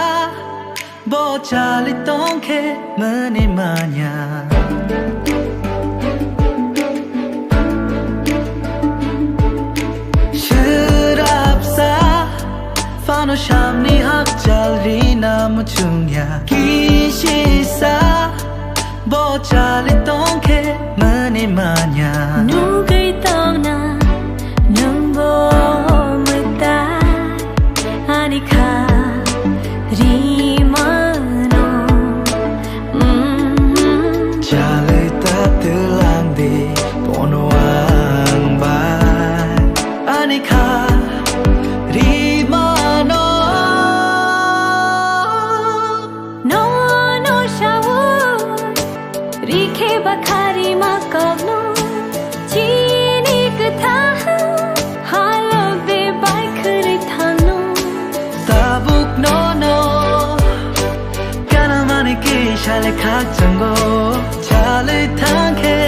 bo chali tongkhe mani manya. Swrapsa phano samni hakchal rina muchungya. Kisisa bo chali tongkhe mani manya. Nugwi tongna nwngbo mwtai ani kha rimano. Mm. Chalwi ta twlang di bono ang bai ani kha rimano. Nono sawo rikhe ba kharima kokno. Chini kwthar halok de bai khwrwi thangno. Tabuk nono kanamani kisa le khakchango. Chalwi thangkhe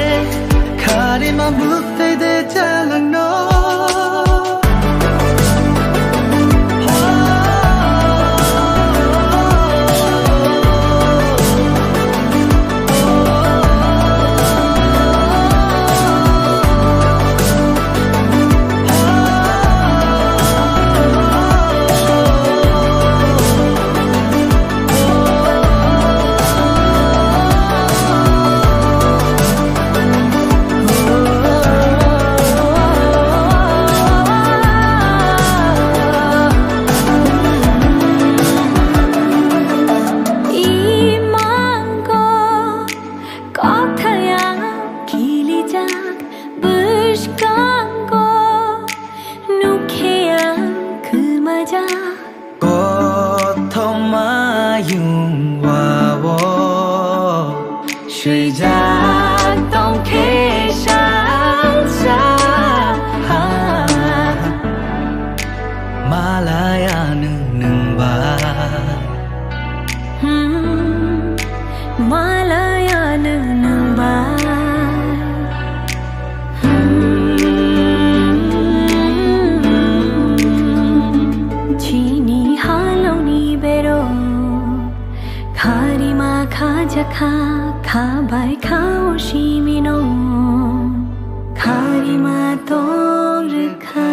kharima bwtwi de chalangno. Imango kokthayang kilijak bwskango nukhe ang kwmajak. Kothoma yung wao swijak tongkhe sangsa. Malaya nwng nwng bai. Hmm, malaya nwng nwng bai. Hmm, chini halongni berok kharima khajakha, khabai khao simino kharima tong rwkha.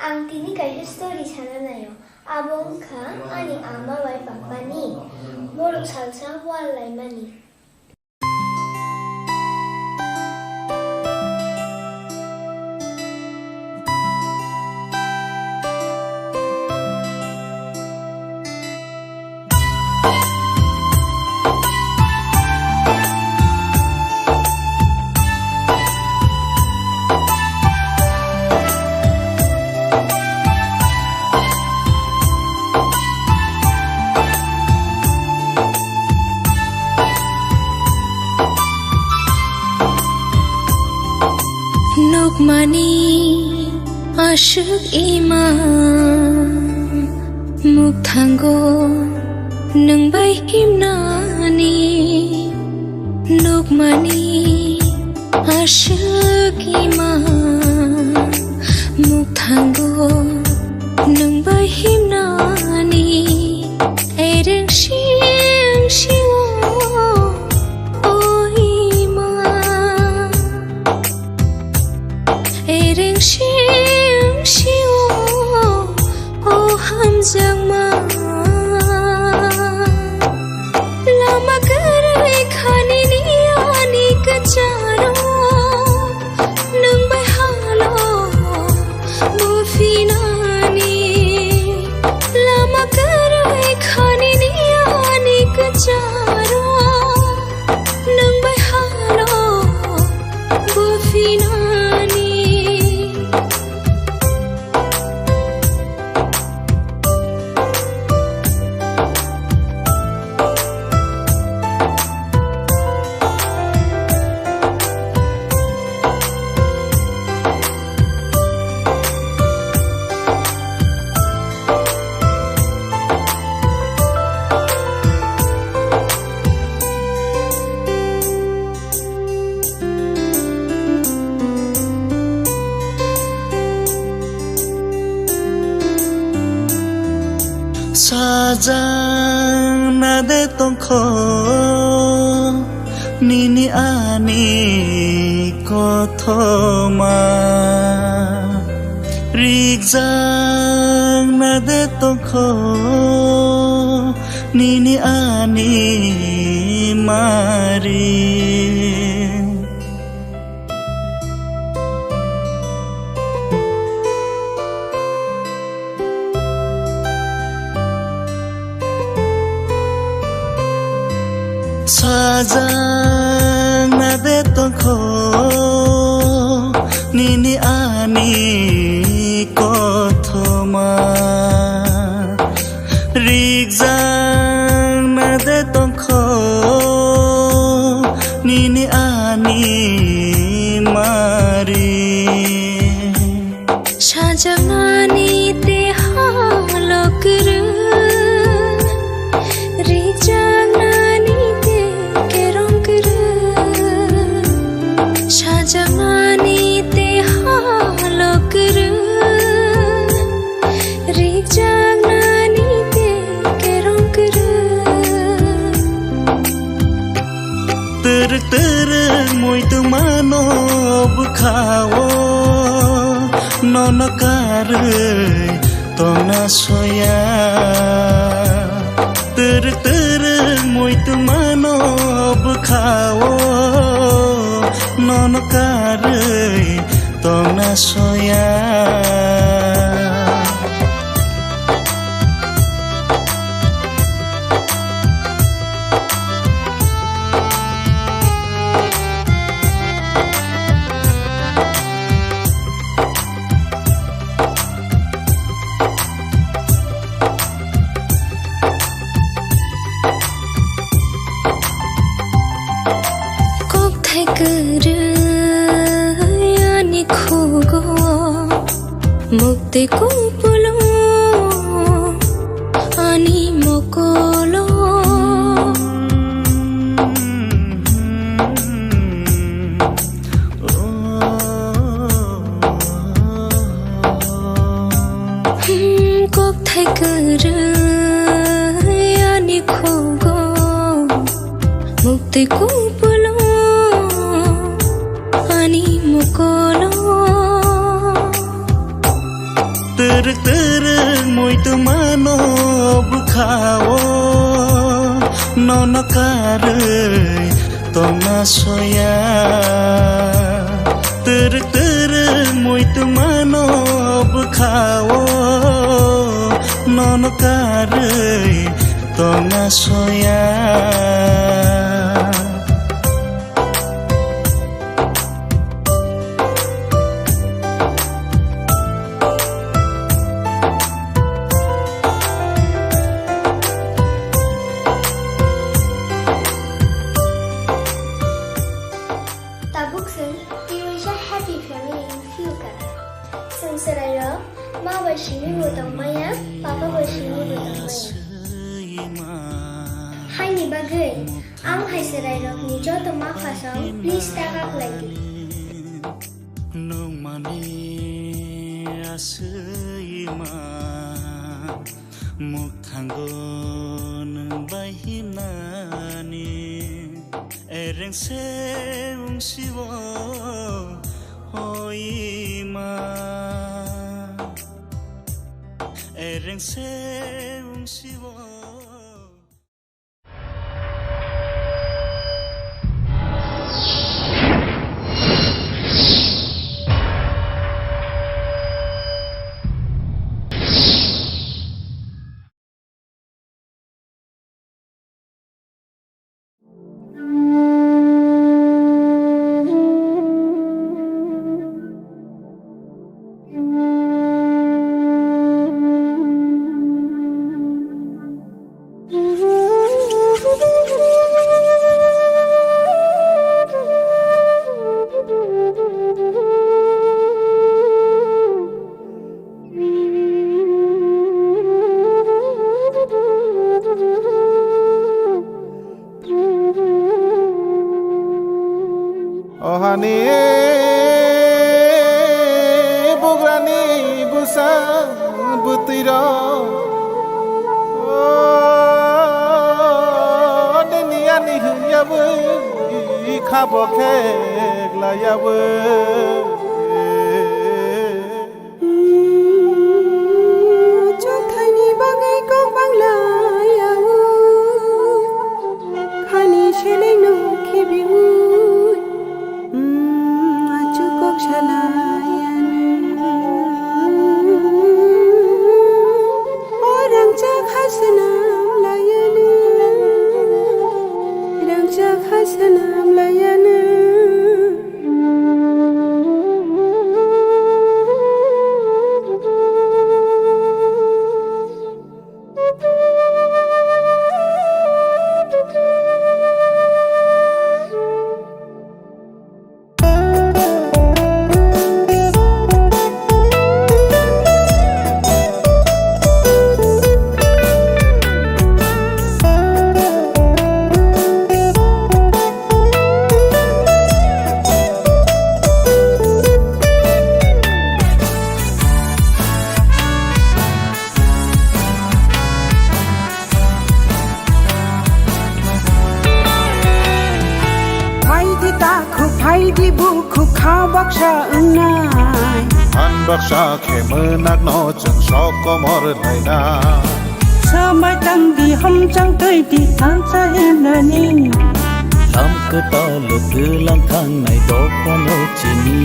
Ang tini kaisa story sana naio. Abo wngkha ani ama bai papani borok salsa wal laimani. Nukmani aswk ima mukthango nwng bai himnani. Nukmani aswk ima mukthango nwng bai himnani. Ereng sing sio o ima. Ereng sing sio o hamjakma. Lama kwrwi khani ni ani kwcharo nwng bai halo buphinani. Lama kwrwi khani ni ani kwcharo nwng bai halo buphinani. Sajang na de tongkho nini ani kothoma, rijang na de tongkho nini ani mari. Sajang na de tongkho nini ani kothoma, rijang na de tongkho nini ani mari. Sajaknani te halo kwrwi, rijaknani te kerong kwrwi. Sajaknani te halo kwrwi, rijaknani te kerong kwrwi. Twrwk twrwk muitu mano bwkhao, nono karwi tongna soya. Twrwk twrwk muitu mano bwkhao, nono karwi tongna soya. Kokthai kwrwi ani khugo, mukti kupulo ani mokolo. Hmm, kokthai kwrwi ani khugo, mukti kupulo ani mokolo. Twrwk twrwk muitu mano bwkhao, nono karwi tongna soya. Twrwk twrwk muitu mano bwkhao, nono karwi tongna soya. Tabuk chwng twiwi sa happy family wngphiyokha. Chwng chwrairok ma bai simi bo tongmaya, papa bai simi bo tongmaya. Haini bagwi ang hai chwrairokni joto ma phasong please ta kaklaidi. Nungmani aswima mukthango nwng bai himnani. Ereng se wngsiwo, o ima. Ereng se wngsiwo. O hani bugrani bwsa bwtwirok, o tini ani hwnyawi khabo kheklaiyawi. Chwngthaini bagwi kok banglayawi, khani selengno khibiwi, achuk kok salayani. O rangchak ha swnam layani, rangchak ha swnam layani. Phaidi takhuk, phaidi bukhuk, kha baksa wngnai. Han baksa khe mwnakno chwng sok komor naina. Swmai tangdi, hamchang twidi, thansa himnani. Lam kwtal twlang thangnai dophano chini.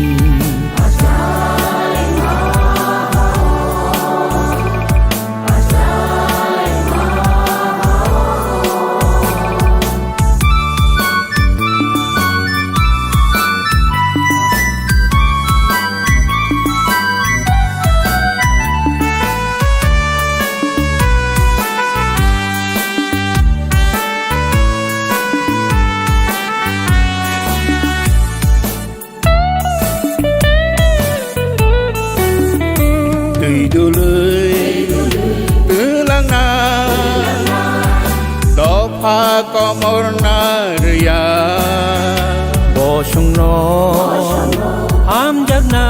Twi dului twlangna dopha komorna rwya. Bosongno hamjakna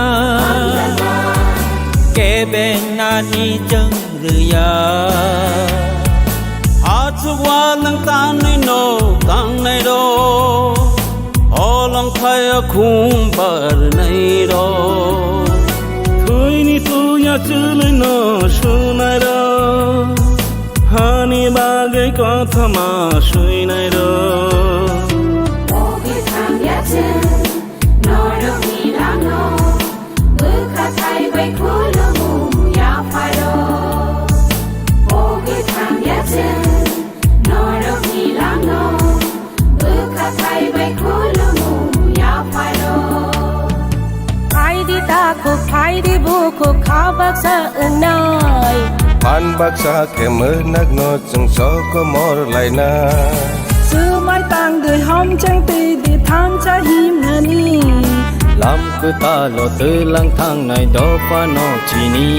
kebeng nani chwng rwya. Achuk walwng tanwi no tangnai rok, holong thaya khum barnai rok. Thwini tuya Chwlwino swnairok, hani bagwi kothoma swinairok. O kwthang yachwng, norokni langno, bwkha thai bai khulumung yapharok. O kwthang yachwng, norokni langno, bwkha thai bai khulumung yapharok. Phaidi takhuk, phaidi bukhuk, kha baksa wngnai. Phan baksa khe mwnakno chwng sokomor lainai. Swmai tangdi, homchang twidi, thansa himnani. Lam kwtalo twlang thangnai dophano chini.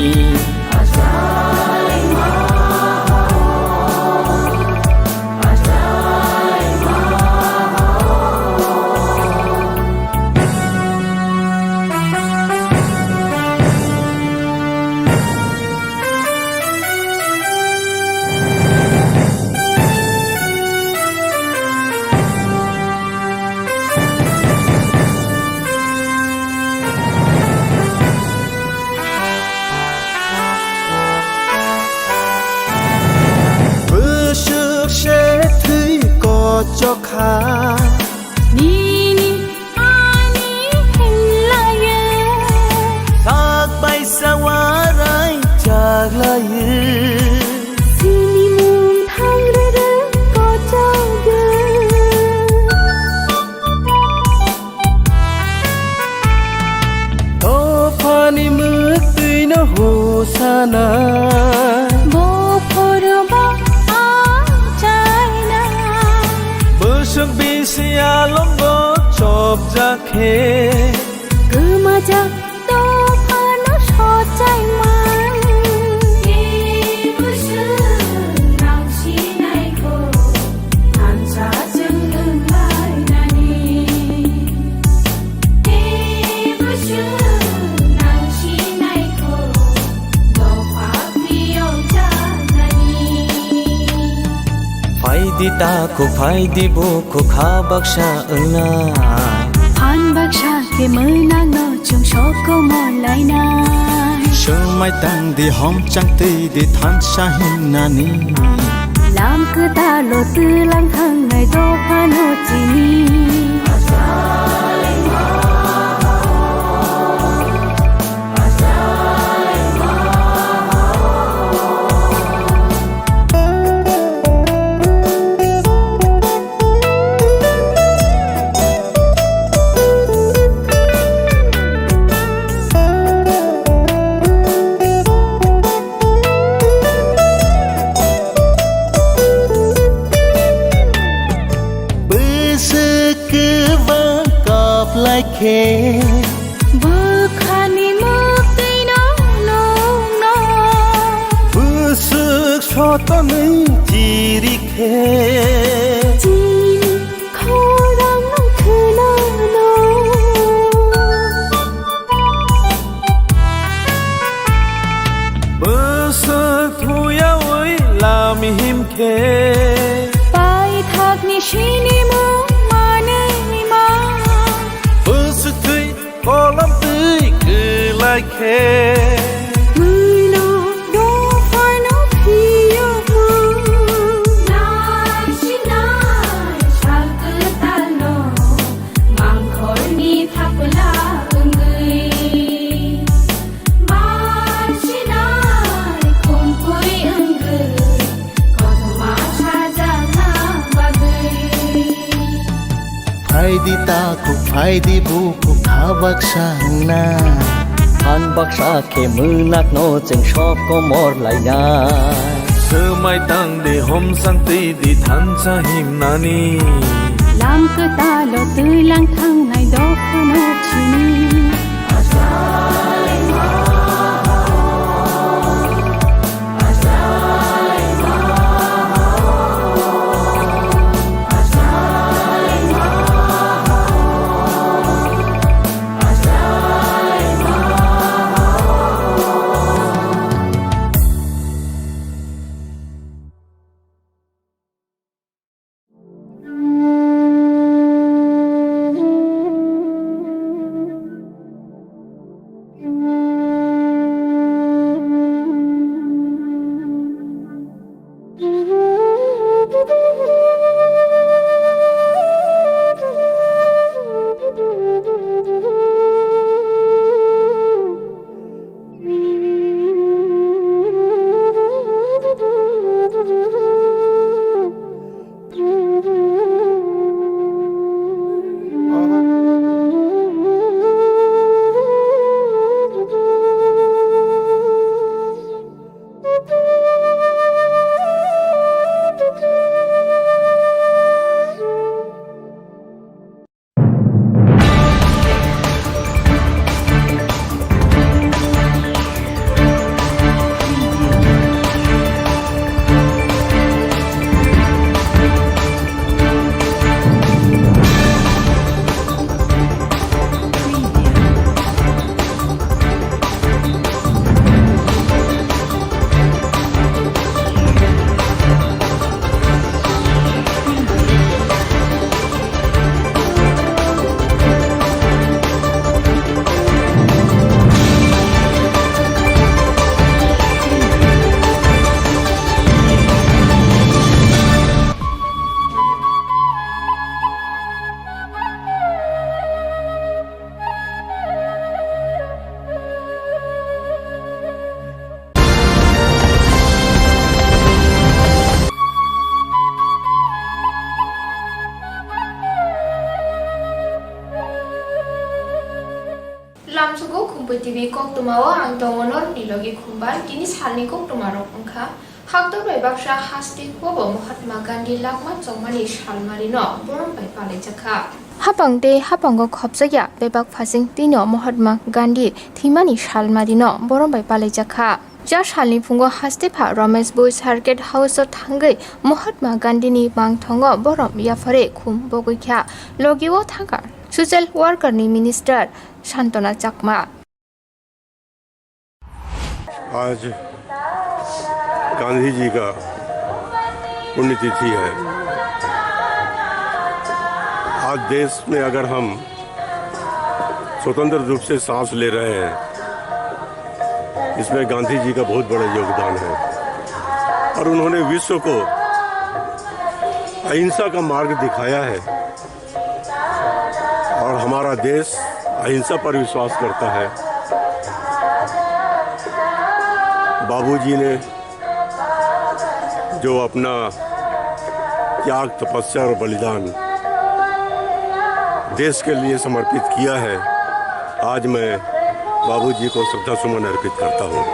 Bwswk se thwi kochok kha. Nini ani hinlaya. Sak baisa warai chaglaya. Sini mung thangrwrwng kochogya. Dophani mwktwino hosana. Bo phuru bo achaina. Bwswk bisi alongo chopjak khe. Kwmajak dophano sochaima. Tei bwswk nang sinaikho, thansa chwng wnglainani. Tei bwswk nang sinaikho, dopha phiyokjaknani. Phaidi takhuk, phaidi bukhuk, kha baksa wngna. Phan baksa khe mwnakno chwng sokomor lainai. Swmai tangdi, homchang twidi, thansa himnani. Lam kwtalo twlang thangnai dophano chini. Bwswk kwbang kap lai khe. Bwkhani mwktwino nukno. Bwswk sotonwi chiri khe. Chini khorang khwnano. Bwswk thuyawi lam him khe. Paithakni sinimung manwi ma. Bwswk thwi kolom twi kwlai khe. Mwino dophano phiyokma. Naisinai sal kwtalno mangkhorni thapla wngwi. Barsinai khumpui wngwi kothoma sajakna bagwi. Phaidi takhuk, phaidi bukhuk, kha baksa wngna. Phan baksa khe mwnakno chwng sokomor lainai. Swmai tangdi, homchang twidi, thansa himnani. Lam kwtalo twlang thangnai dophano chini. Lamsugo Khumpui T V koktwmao ang tongo norokni logi Khumbar. Tini salni koktwmarok wngkha: Haktor bai baksa haste Bobo Mahatma Gandhi langma chongmani salmarino borom bai palaijakha. Hapang tei hapango khopjakya bebak phasing twino Mahatma Gandhi thwimani salmarino borom bai palaijakha. Ja salni phungo hastepha Ramesh Bhoi Circuit House-o thangwi Mahatma Gandhini mangthongo borom yapharwi khum bogwi kha. Logio thangkha Social Worker-ni Minister Santana Chakma. आज गांधी जी का पुण्यतिथि है। आज देश में अगर हम स्वतंत्र रूप से सांस ले रहे हैं, इसमें गांधी जी का बहुत बड़ा योगदान है। और उन्होंने विश्व को अहिंसा का मार्ग दिखाया है। और हमारा देश अहिंसा पर विश्वास करता है। बाबूजी ने जो अपना त्याग, तपस्या और बलिदान देश के लिए समर्पित किया है, आज मैं बाबूजी को श्रद्धा सुमन अर्पित करता हूँ।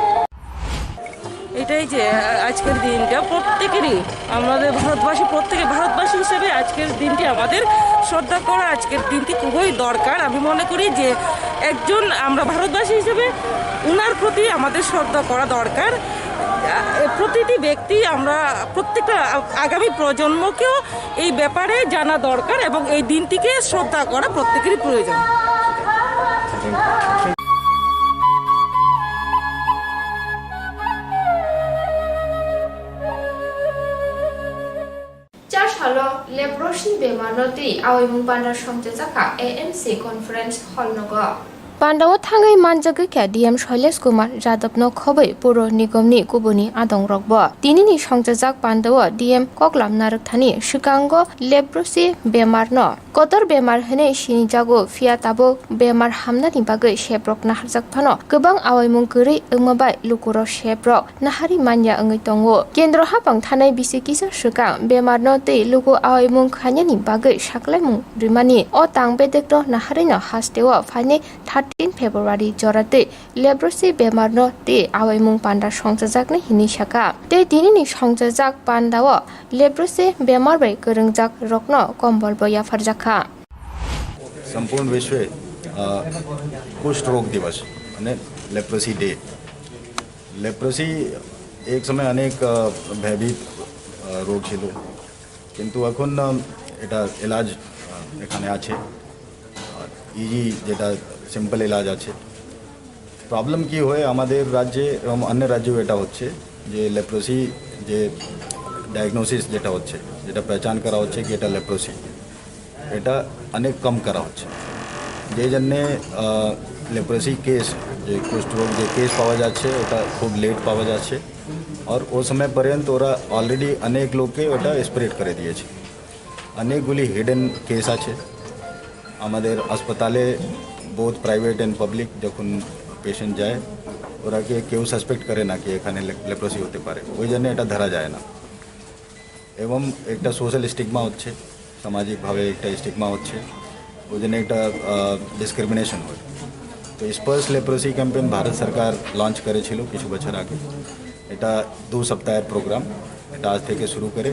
এটাই যে, আ-, আজকের দিনটা প্রত্যেকেরই, আমাদের ভারতবাসী, প্রত্যেকে ভারতবাসী হিসেবে আজকের দিনটি আমাদের শ্রদ্ধা করা, আজকের দিনটি খুবই দরকার। আমি মনে করি যে একজন, আমরা ভারতবাসী হিসেবে ওনার প্রতি আমাদের শ্রদ্ধা করা দরকার। আ, এ প্রতিটি ব্যক্তি, আমরা প্রত্যেকটা আ-, আগামী প্রজন্মকেও এই ব্যাপারে জানা দরকার এবং এই দিনটিকে শ্রদ্ধা করা প্রত্যেকেরই প্রয়োজন। Char salo leprosy bemarno twi awaimung panda songchajakha A M C Conference Hall nogo. Pandao thangwi manjagwi kha D M Shailesh Kumar Jadavno khobwi Puro Nigomni kubuni adongrokbo. Tinini songchajak pandao D M Koklam narwkthani swkango leprosy bemarno kotor bemar hwnwi sinijago, phiya tabuk bemar hamnani bagwi seprok naharjak phano kwbang awaimung kwrwi wngma bai lukurok seprok naharwi manya wngwi tongo. Kendro hapang thanai bisi kisa swkang bemarno tei luku awaimung khainani bagwi saklaimung rwmani o tang bedekno naharwino hasteo phainai thirteen February jora twi leprosy bemarno tei awaimung panda songchajaknai hinwi sakha. Tei tinini songchajak pandao leprosy bemar bai kwrwngjak rokno kombolbo yapharjakha. संपूर्ण विश्व, अ, कुष्ठ रोग दिवस, माने leprosy day. Leprosy एक समय अनेक, अ, भयभीत, अ, रोग ছিল, কিন্তু এখন, अ, এটা এলাজ, अ, এখানে আছে। আর ইজি যেটা সিম্পল এলাজ আছে। প্রবলেম কি হয় আমাদের রাজ্যে এবং অন্য রাজ্যেও এটা হচ্ছে যে লেপ্রোসি যে ডায়াগনোসিস যেটা হচ্ছে, যেটা পেহচান করা হচ্ছে কি এটা লেপ্রোসি, এটা অনেক কম করা হচ্ছে। যেই জন্যে, আহ, লেপ্রোসি কেস, যে কুষ্ঠ রোগ যে কেস পাওয়া যাচ্ছে ওটা খুব লেট পাওয়া যাচ্ছে। আর ও সময় পর্যন্ত ওরা অলরেডি অনেক লোককে ওটা স্প্রেড করে দিয়েছে। অনেকগুলি হিডেন কেস আছে। আমাদের হাসপাতালে বহুত প্রাইভেট অ্যান্ড পাবলিক যখন পেশেন্ট যায়, ওরাকে কেউ সাসপেক্ট করে না কি এখানে লে-, লেপ্রোসি হতে পারে, ওই জন্য এটা ধরা যায় না। এবং একটা সোশ্যাল স্টিগমা হচ্ছে, সামাজিকভাবে একটা স্টিগমা হচ্ছে, ওই জন্য একটা, আহ, ডিসক্রিমিনেশন হয়। তো স্পার্স লেপ্রোসি ক্যাম্পেইন ভারত সরকার লঞ্চ করেছিল কিছু বছর আগে। এটা দু সপ্তাহের প্রোগ্রাম, এটা আজ থেকে শুরু করে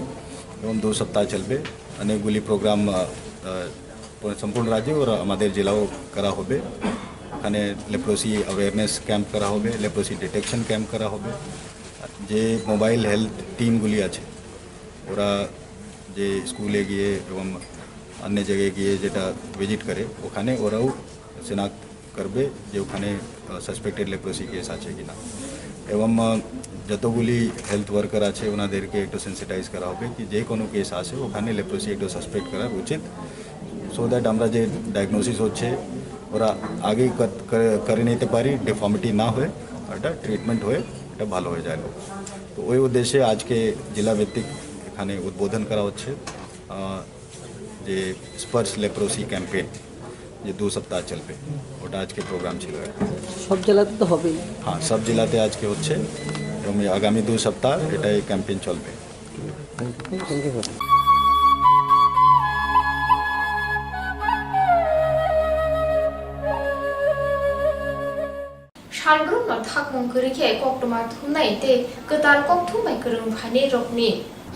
এবং দু সপ্তাহ চলবে। অনেকগুলি প্রোগ্রাম, আহ, আহ, সম্পূর্ণ রাজ্যে ওরা আমাদের জেলাও করা হবে। ওখানে লেপ্রোসি অ্যাওয়ারনেস ক্যাম্প করা হবে, লেপ্রোসি ডিটেকশন ক্যাম্প করা হবে। যে মোবাইল হেলথ টিমগুলি আছে, ওরা যে স্কুলে গিয়ে এবং অন্য জায়গায় গিয়ে যেটা ভিজিট করে, ওখানে ওরাও শনাক্ত করবে যে ওখানে, আহ, সাসপেক্টেড লেপ্রোসি কেস আছে কিনা। এবং, আহ, যতগুলি হেলথ ওয়ার্কার আছে, ওনাদেরকে একটু সেন্সিটাইজ করা হবে কি যে কোনো কেস আসে, ওখানে লেপ্রোসি একটু সাসপেক্ট করা উচিত, সো দ্যাট আমরা যে ডায়াগনোসিস হচ্ছে, ওরা আগেই কর-, করে, করে নিতে পারি, ডিফর্মিটি না হয়ে, আর এটা ট্রিটমেন্ট হয়ে এটা ভালো হয়ে যায়। তো ওই উদ্দেশ্যে আজকে জেলাভিত্তিক এখানে উদ্বোধন করা হচ্ছে। আহ, যে স্পার্স লেপ্রোসি ক্যাম্পেইন, যে দু সপ্তাহ চলবে, ওটা আজকে প্রোগ্রাম ছিল একটা। সব জেলাতে তো হবেই। হ্যাঁ, সব জেলাতে আজকে হচ্ছে এবং এই আগামী দু সপ্তাহ এটা এই ক্যাম্পেইন চলবে। Thank you, sir. Salbrumno thakmung kwrwi khe koktwma thumnai tei kwtal kokthum bai kwrwng phainai rokni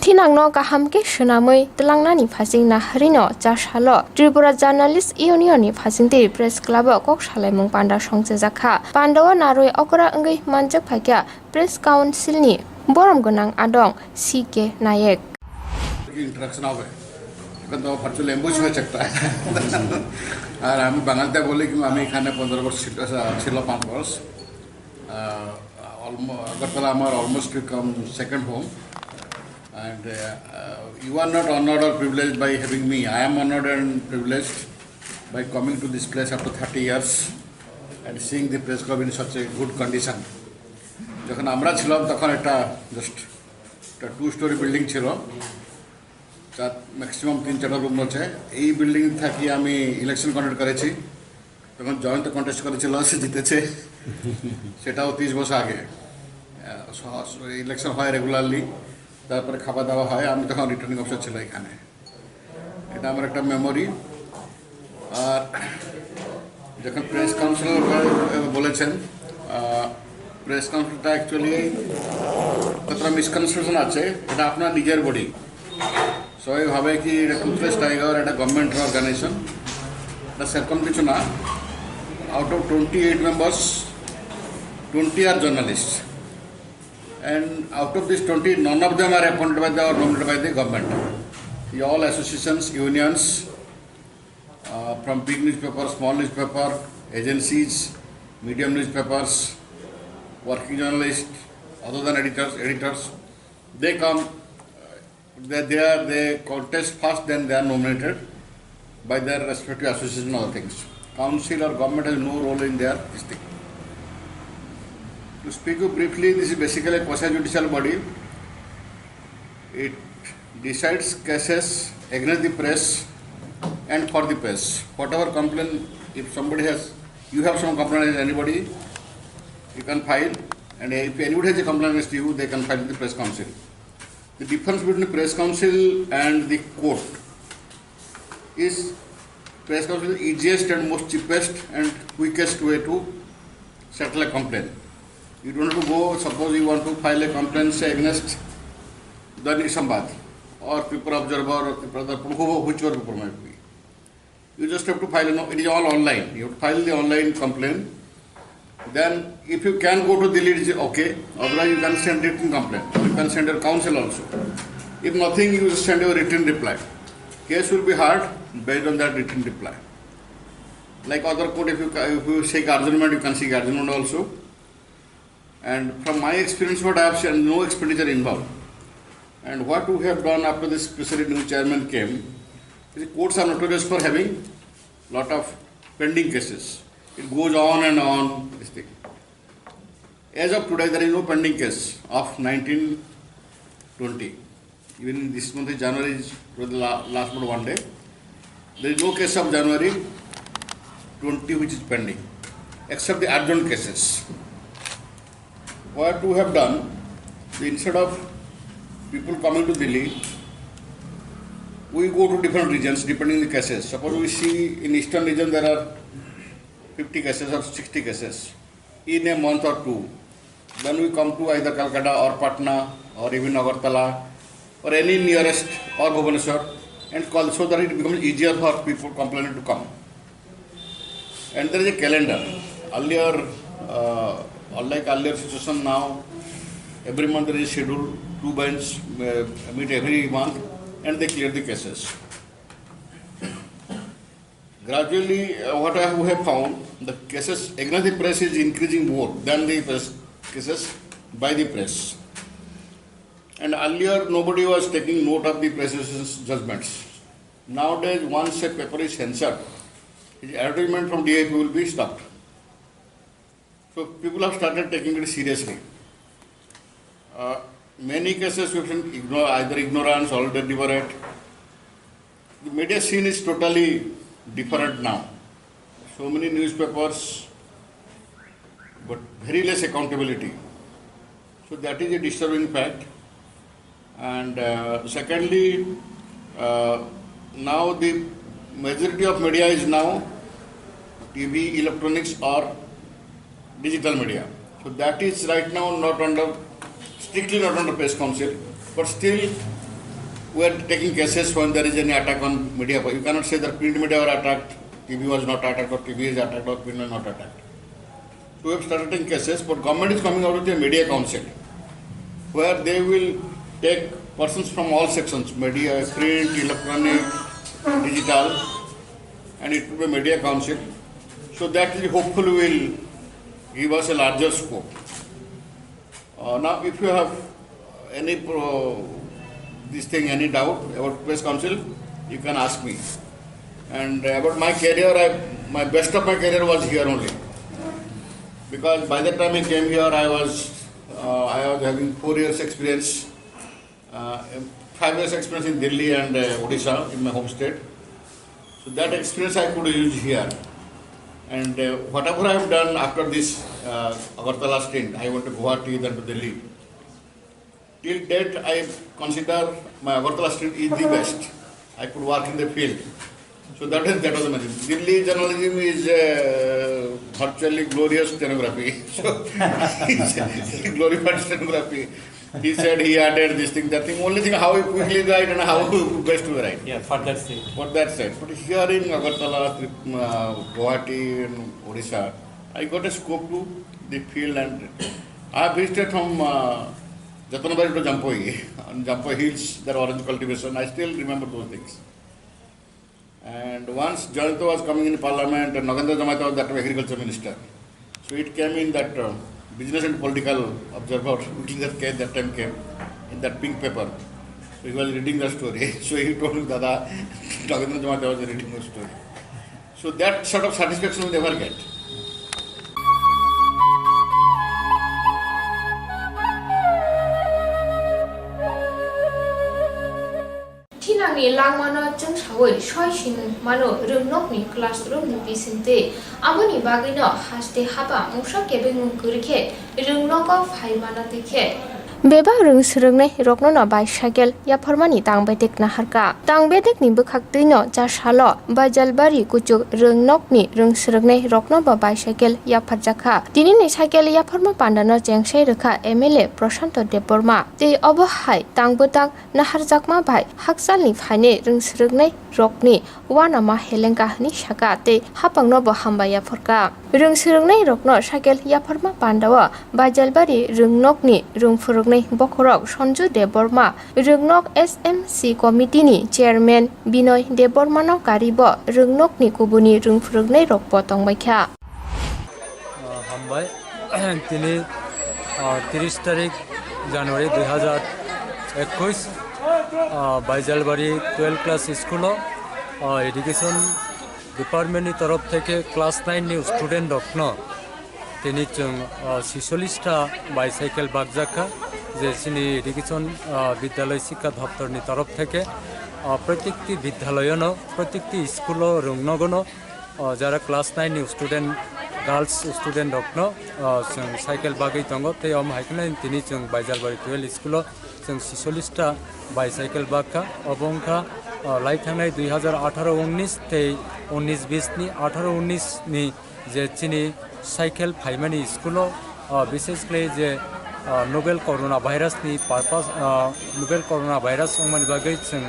thinangno kaham khe swnamwi twlangnani phaising naharino chasalo Tripura Journalist Union ni phaisingtwi Press Club o kok salaimung panda songchajak kha. Pandao narwi okra wngwi manjak phaikha Press Council ni borom gwnang adong C K Nayek. Interaction হবে। এখন তো virtual ambush হয়ে सकता है। আর আমি বাঙালিতে বলি কিন্তু আমি এখানে পনেরো বছর ছিল, আহ, ছিল পাঁচ বছর। আহ, অলমো-, আগরতলা আমার almost become second home। And, uh, uh, you are not honored or privileged by having me. I am honored and privileged by coming to this place after thirty years and seeing the press club in such a good condition. যখন আমরা ছিলাম তখন একটা জাস্ট একটা two story building ছিল, যার ম্যাক্সিমাম তিন চারটা রুম আছে। এই বিল্ডিং থাকি আমি ইলেকশন কন্ডাক্ট করেছি, তখন জয়ন্ত কন্টেস্ট করেছিল, সে জিতেছে, সেটাও তিরিশ বছর আগে। ইলেকশন হয় রেগুলারলি, তারপরে খাওয়া দাওয়া হয়, আমি তখন রিটার্নিং অফিসার ছিল এখানে। এটা আমার একটা মেমোরি। আর যখন প্রেস কাউন্সিল বলেছেন, প্রেস কাউন্সিলটা অ্যাকচুয়ালি কতটা মিসকনসেপশন আছে, এটা আপনার নিজের বডি। সবাই ভাবে কি এটা টুথলেস টাইগার, এটা গভর্নমেন্ট অর্গানাইজেশন। এটা সেরকম কিছু না। Out of twenty eight members, twenty are journalists. And out of these twenty, none of them are appointed by the or nominated by the government. All associations, unions, uh, from big newspaper, small newspaper, agencies, medium newspapers, working journalists, other than editors, editors, they come, uh, they, they are, they contest first, then they are nominated by their respective association, other things. Council or government has no role in their this thing. To speak you briefly, this is basically a quasi judicial body. It decides cases against the press and for the press. Whatever complaint, if somebody has, you have some complaint against anybody, you can file, and if anybody has a complaint against you, they can file in the press council. The difference between the press council and the court is press council is easiest and most cheapest and quickest way to settle a complaint. You don't have to go, suppose you want to file a complaint, say, against Dainik Samvad or Tripura Observer or Tripura Darpan, who-, whichever paper might be. You just have to file, no, it is all online. You have to file the online complaint. Then if you can go to Delhi, it is okay. Otherwise, you can send written complaint. You can send your counsel also. If nothing, you send your written reply. Case will be heard based on that written reply. Like other court, if you ca-, if you seek adjournment, you can seek adjournment also. And from my experience, what I have seen, no expenditure involved. And what we have done after this special new chairman came, the courts are notorious for having lot of pending cases. It goes on and on, this thing. As of today, there is no pending case of nineteen twenty. Even this month is January is for the la-, last but one day. There is no case of January twenty which is pending, except the urgent cases. What we have done, instead of people coming to Delhi, we go to different regions depending the cases. Suppose we see in eastern region there are fifty cases or sixty cases in a month or two. Then we come to either Calcutta or Patna or even Agartala or any nearest or Bhubaneswar and call, so that it becomes easier for people complaining to come. And there is a calendar. Earlier, uh, unlike earlier situation now, every month there is a schedule, two bench, uh, meet every month and they clear the cases. Gradually, uh, what I, we have found, the cases against the press is increasing more than the press, cases by the press. And earlier, nobody was taking note of the press association's judgments. Nowadays, once a paper is censored, his advertisement from D I P will be stopped. So people have started taking it seriously. Uh, many cases we have seen ignore, either ignorance or deliberate. The media scene is totally different now. So many newspapers, but very less accountability. So that is a disturbing fact. And, uh, secondly, uh, now the majority of media is now T V, electronics or digital media. So that is right now not under, strictly not under press council, but still we are taking cases when there is any attack on media. But you cannot say that print media were attacked, T V was not attacked, or T V is attacked, or print was not attacked. So we have started taking cases, but government is coming out with a media council where they will take persons from all sections, media, print, electronic, digital, and it will be media council. So that will hopefully will give us a larger scope. Uh, now, if you have any pro-, this thing, any doubt about press council, you can ask me. And about my career, I, my best of my career was here only. Because by the time I came here, I was, uh, I was having four years experience, uh, five years experience in Delhi and, uh, Odisha, in my home state. So that experience I could use here. And, uh, whatever I have done after this, uh, Agartala stint, I went to Guwahati, then to Delhi. Till date, I consider my Agartala stint is the best. I could work in the field. So that is, that was amazing. Delhi journalism is, uh, virtually glorious stenography. So, it's glorified stenography. He said he added this thing, that thing. Only thing, how he quickly write and how best to write. Yeah, for that sake. For that sake. But here in Agartala, Trip-, uh, Guwahati and Odisha, I got a scope to the field, and I have visited from, uh, Jatanabari to Jampoi, on Jampoi Hills, that orange cultivation. I still remember those things. And once Jayanta was coming in parliament, and Nagendra Jamatia was that time agriculture minister. So it came in that, uh, business and political observer, Utilizer came, that time came, in that pink paper. So he was reading the story. So he told me, "Dada, Nagendra Jamatia was reading the story." So that sort of satisfaction we never get. Thinangni langmano chwngsawi soi sini mano rwngnokni classroomni bisingtwi. Aboni bagwino haste haba mungsa kebengmung kwrwi khe rwngnogo phai mano twi khe. Bebak rwng swrwngnai rokno no bicycle yapharmani tang bedek naharkha. Tang bedekni bwkhaktwino chasalo Baijalbari kuchuk rwngnokni rwng swrwngnai rokno bo bicycle yapharjakha. Tinini cycle yapharma pandano chengsai rwkha M L A Prashanto Debbarma. Tei obo hai tang bwtang naharjakma bai hakchalni phainai rwng swrwngnai rokni uanama helengkha hwnwi sakha tei haphangno bo hambai yapharkha. Rwng swrwngnai rokno cycle yapharma pandao Baijalbari rwngnokni rwng phwrwknai bokhorok Sanju Debbarma, rwngnok S M C committee ni chairman Binoy Debbarmano karibo rwngnokni kubuni rwng phwrwknai rokbo tongbaikha. Ah, hambai. Tini, ah, tiris tarik January dui hazar ekwis, ah, Baijalbari twelve class school o, ah, education department ni torof theke class nine ni student rokno tini chwng, ah, sisolista bicycle bakjakha, je chini education, ah, bidyalay sikha doptor ni torof theke, ah, protekti bidyalayono, protekti school o rwngnogono, o jara class nine ni student, girls student rokno, o, chwng cycle bagwi tongo, tei omo hai kheno tini chwng Baijalbari twelve school o chwng sisolista bicycle bakha, obo wngkha, o, lai thangnai dui hazar atharo unnis tei unnis bis ni, atharo unnis ni je chini cycle phaimani school o, ah, bises khlai je, ah, novel corona virus ni purpose, ah, novel corona virus wngmani bagwi chwng,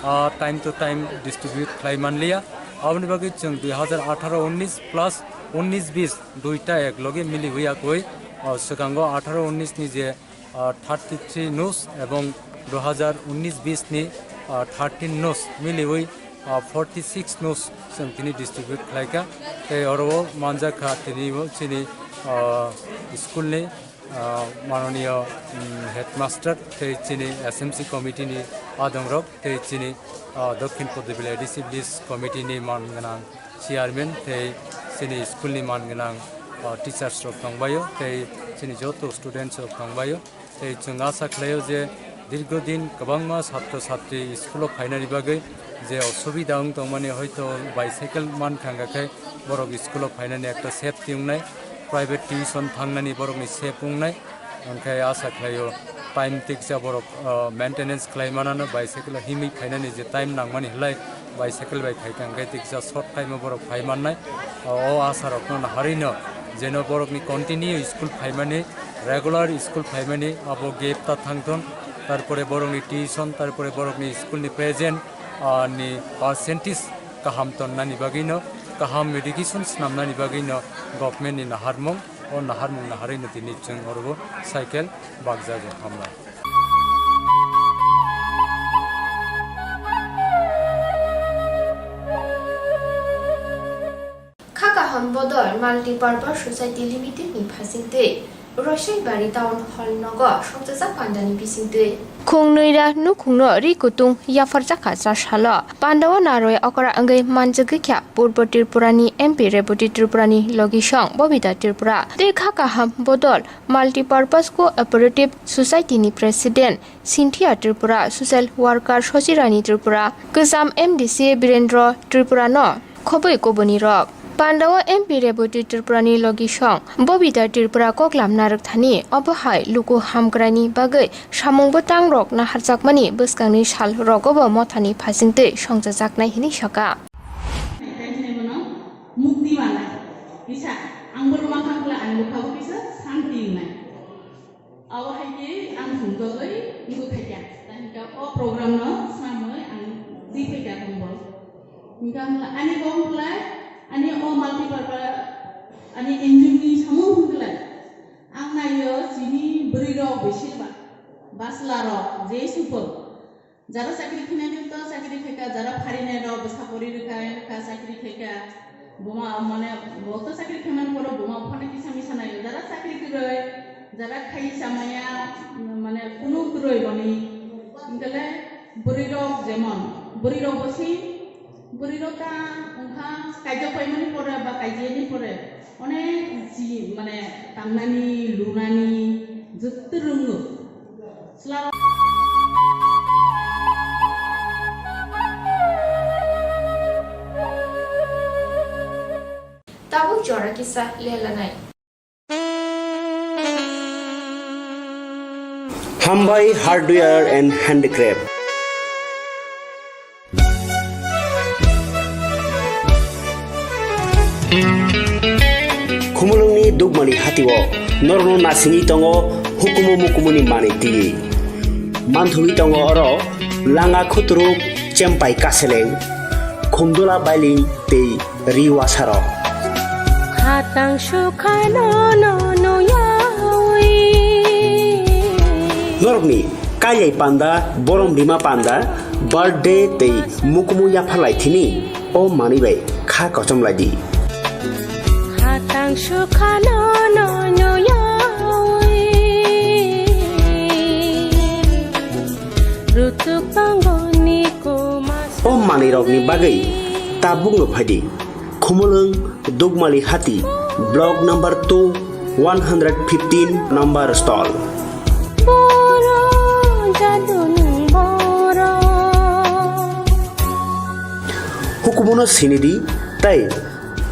ah, time to time distribute khlai manliya. Aboni bagwi chwng dui hazar atharo unnis plus unnis bis duita ek logi mili huyakwi, ah, swkango atharo unnis ni je ah, thirty three nus ebong dui hazar unnis bis ni, ah, thirteen nus miliwi, ah, forty six nus chwng tini distribute khlaikha. Tei oro o manjakha tini bo chini, ah, school ni, ah, manoniyo, mm, headmaster tei chini S M C committee ni adongrok tei chini, ah, Dokhin Podubila A D C village committee ni man gwnang chairman tei chini school ni man gwnang, ah, teachers rok tongbaio tei chini joto students rok tongbaio. Tei chwng asa khlaio je dirgo din kwbangma satro satri school o phainani bagwi je osubida wng tongmani, hoito bicycle mankha, hwnkha khe borok school o phainani ekta safety wngnai, private tuition thangnani borokni safe wngnai. Hwnkhe asa khlaio time tiksa borok, ah, maintenance khlai manano, bicycle o himwi phainani je time nangmani hwlai bicycle bai phaikha, hwnkhe tiksa short time o borok phai mannai. O asa rokno naharwino Jeno borokni continue school phaimani, regular school phaimani abo gap ta thangthon, tarpore borokni tuition, tarpore borokni school ni present, ah, ni percentage kaham tonnani bagwino, kaham education snamnani bagwino government ni naharmung, o naharmung naharwino tini chwng oro cycle bakjago hambai. Kha kaham bodol Multipurpose Society Limited ni phasingtwi Roisabari Town Hall nogo sokjajak pandani bisingtwi. Khung nwi ra nukhungno ri kutung yapharjakha cha salo. Pandao narwi okra wngwi manjagwi kha Purbo Tripura ni M P Reboti Tripura ni logisong Bobita Tripura tei kha kaham bodol Multipurpose Cooperative Society ni President Cynthia Tripura, Social Worker Sojirani Tripura, Kwcham M D C Birendra Tripura no khobwi kubuni rok. Pandao M P Reboti Tripura ni logisong Bobita Tripura koklam narwkthani obo hai luku hamkraini bagwi samung bwtang rok naharjakmani bwskangni sal rogobo mothani phasingtwi songchajaknai hinwi sakha. Mukti manai kisa ang borok makhang kula ang bwkha bo kisa santi wngnai. Abo hai khe ang thumjagwi wngwi phaikha. Tei hwnkhe o program no swnamwi ang twi phaikha tongbo. Hwnkhe ang ani bo wngkhlai ani o multipurpose ani N G O ni samung wngkhlai. Ang naio chini bwrwi rok bwswk ba, bwsla rok je supo. Jara chakri khainai rok to chakri khaikha, jara pharinai rok bwsa pori rwkha, wngkha chakri khaikha. Buma mane bo to chakri khaimani poro buma buphano kisa misa naio. Jara chakri kwrwi, jara khai chamaya, mane kunu kwrwi boni. Hinkhe le bwrwi rok jemon, bwrwi rok bo si, bwrwi rok ta wngkha kaijak paimani pore ba kaijiyani pore. Onek ji mane tangnani, lunani, jotto rwngo. Chwla Tabuk jora kisa lelanai. Hambai Hardware and Handicraft. Khumulwngni Dugmali hatio norokno nasingwi tongo hukumu mukumuni manwi twiwi. Manthogwi tongo oro langa khuturuk, chempai kaseleng, khumdula bailing tei ri wasarok. Khatang sukhano no nuyawi. Norokni kailai panda, borom rima panda, birthday tei mukumu yapharlai thini o manwi bai kha kochom lai di. Khatang sukhano no nuyawi. Rutuk tongoni kuma. O manwi rokni bagwi tabukno phaidi. Khumulwng Dugmali Hati, Block number two, one hundred fifteen number stall. Boro jadunung boro. Hukumuno sinidi tei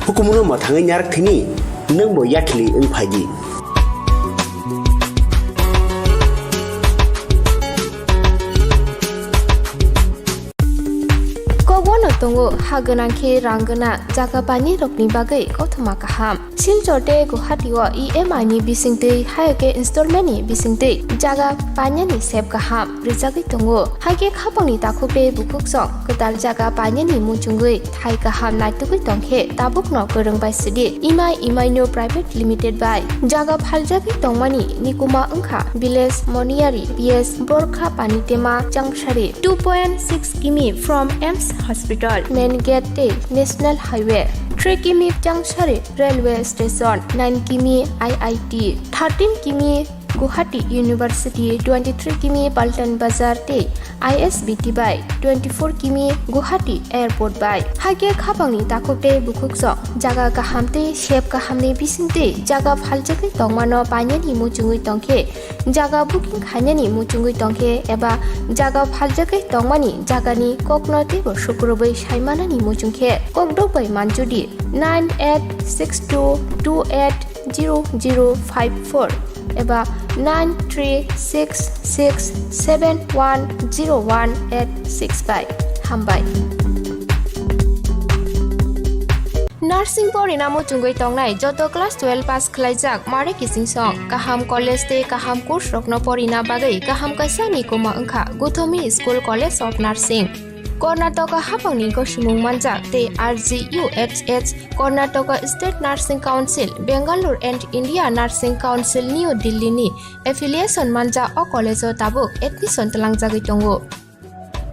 hukumuno mwthangwi narak thini nwngbo yakhili wng phaidi. Kokbono tongo ha gwnang khe rang gwnang jaga painani rokni bagwi kothoma kaham. Silchar tei Guwahati o E M I ni bisingtwi, hai khe installment ni bisingtwi jaga painani sep kaham rijagwi tongo. Hai khe khapangni takhuk tei bukhuk song kwtal jaga painani muchungwi thai kaham naitugwi tongkhe tabukno kwrwng bai sidi Imai Imaino Private Limited bai jaga phaljagwi tongmani nikuma wngkha Village Moniyari P S Borkha Panitema Changsari, two point six kimi from AIIMS Hospital, Main Gate tei National Highway, three kimi Changsari Railway Station, nine kimi I I T, thirteen kimi Guwahati University, twenty-three kimi Paltan Bazar tei I S B T bai, twenty-four kimi Guwahati Airport bai. Hai khe khapangni takhuk tei bukhuk song jaga kaham tei sep kahamni bisingtwi jaga phaljagwi tongmano painani muchungwi tongkhe, jaga booking khainani muchungwi tongkhe eba jaga phaljagwi tongmani jagani kokno teibo sukrubwi saimanani muchungkhe kokdok bai manjudi nine eight six two two eight zero zero five four eba nine three six six seven one zero one eight six bai. Hambai. Nursing porina muchungwi tongnai joto class twelve pass khlaijak mare kiching song. Kaham college tei kaham course rokno porina bagwi kaham kaisa ni kuma wngkha Gothomi School College of Nursing. Karnataka hapangni gosimung manjak tei R G U H H, Karnataka State Nursing Council, Bangalore and India Nursing Council New Delhi ni affiliation manjak o college o tabuk admission twlangjagwi tongo.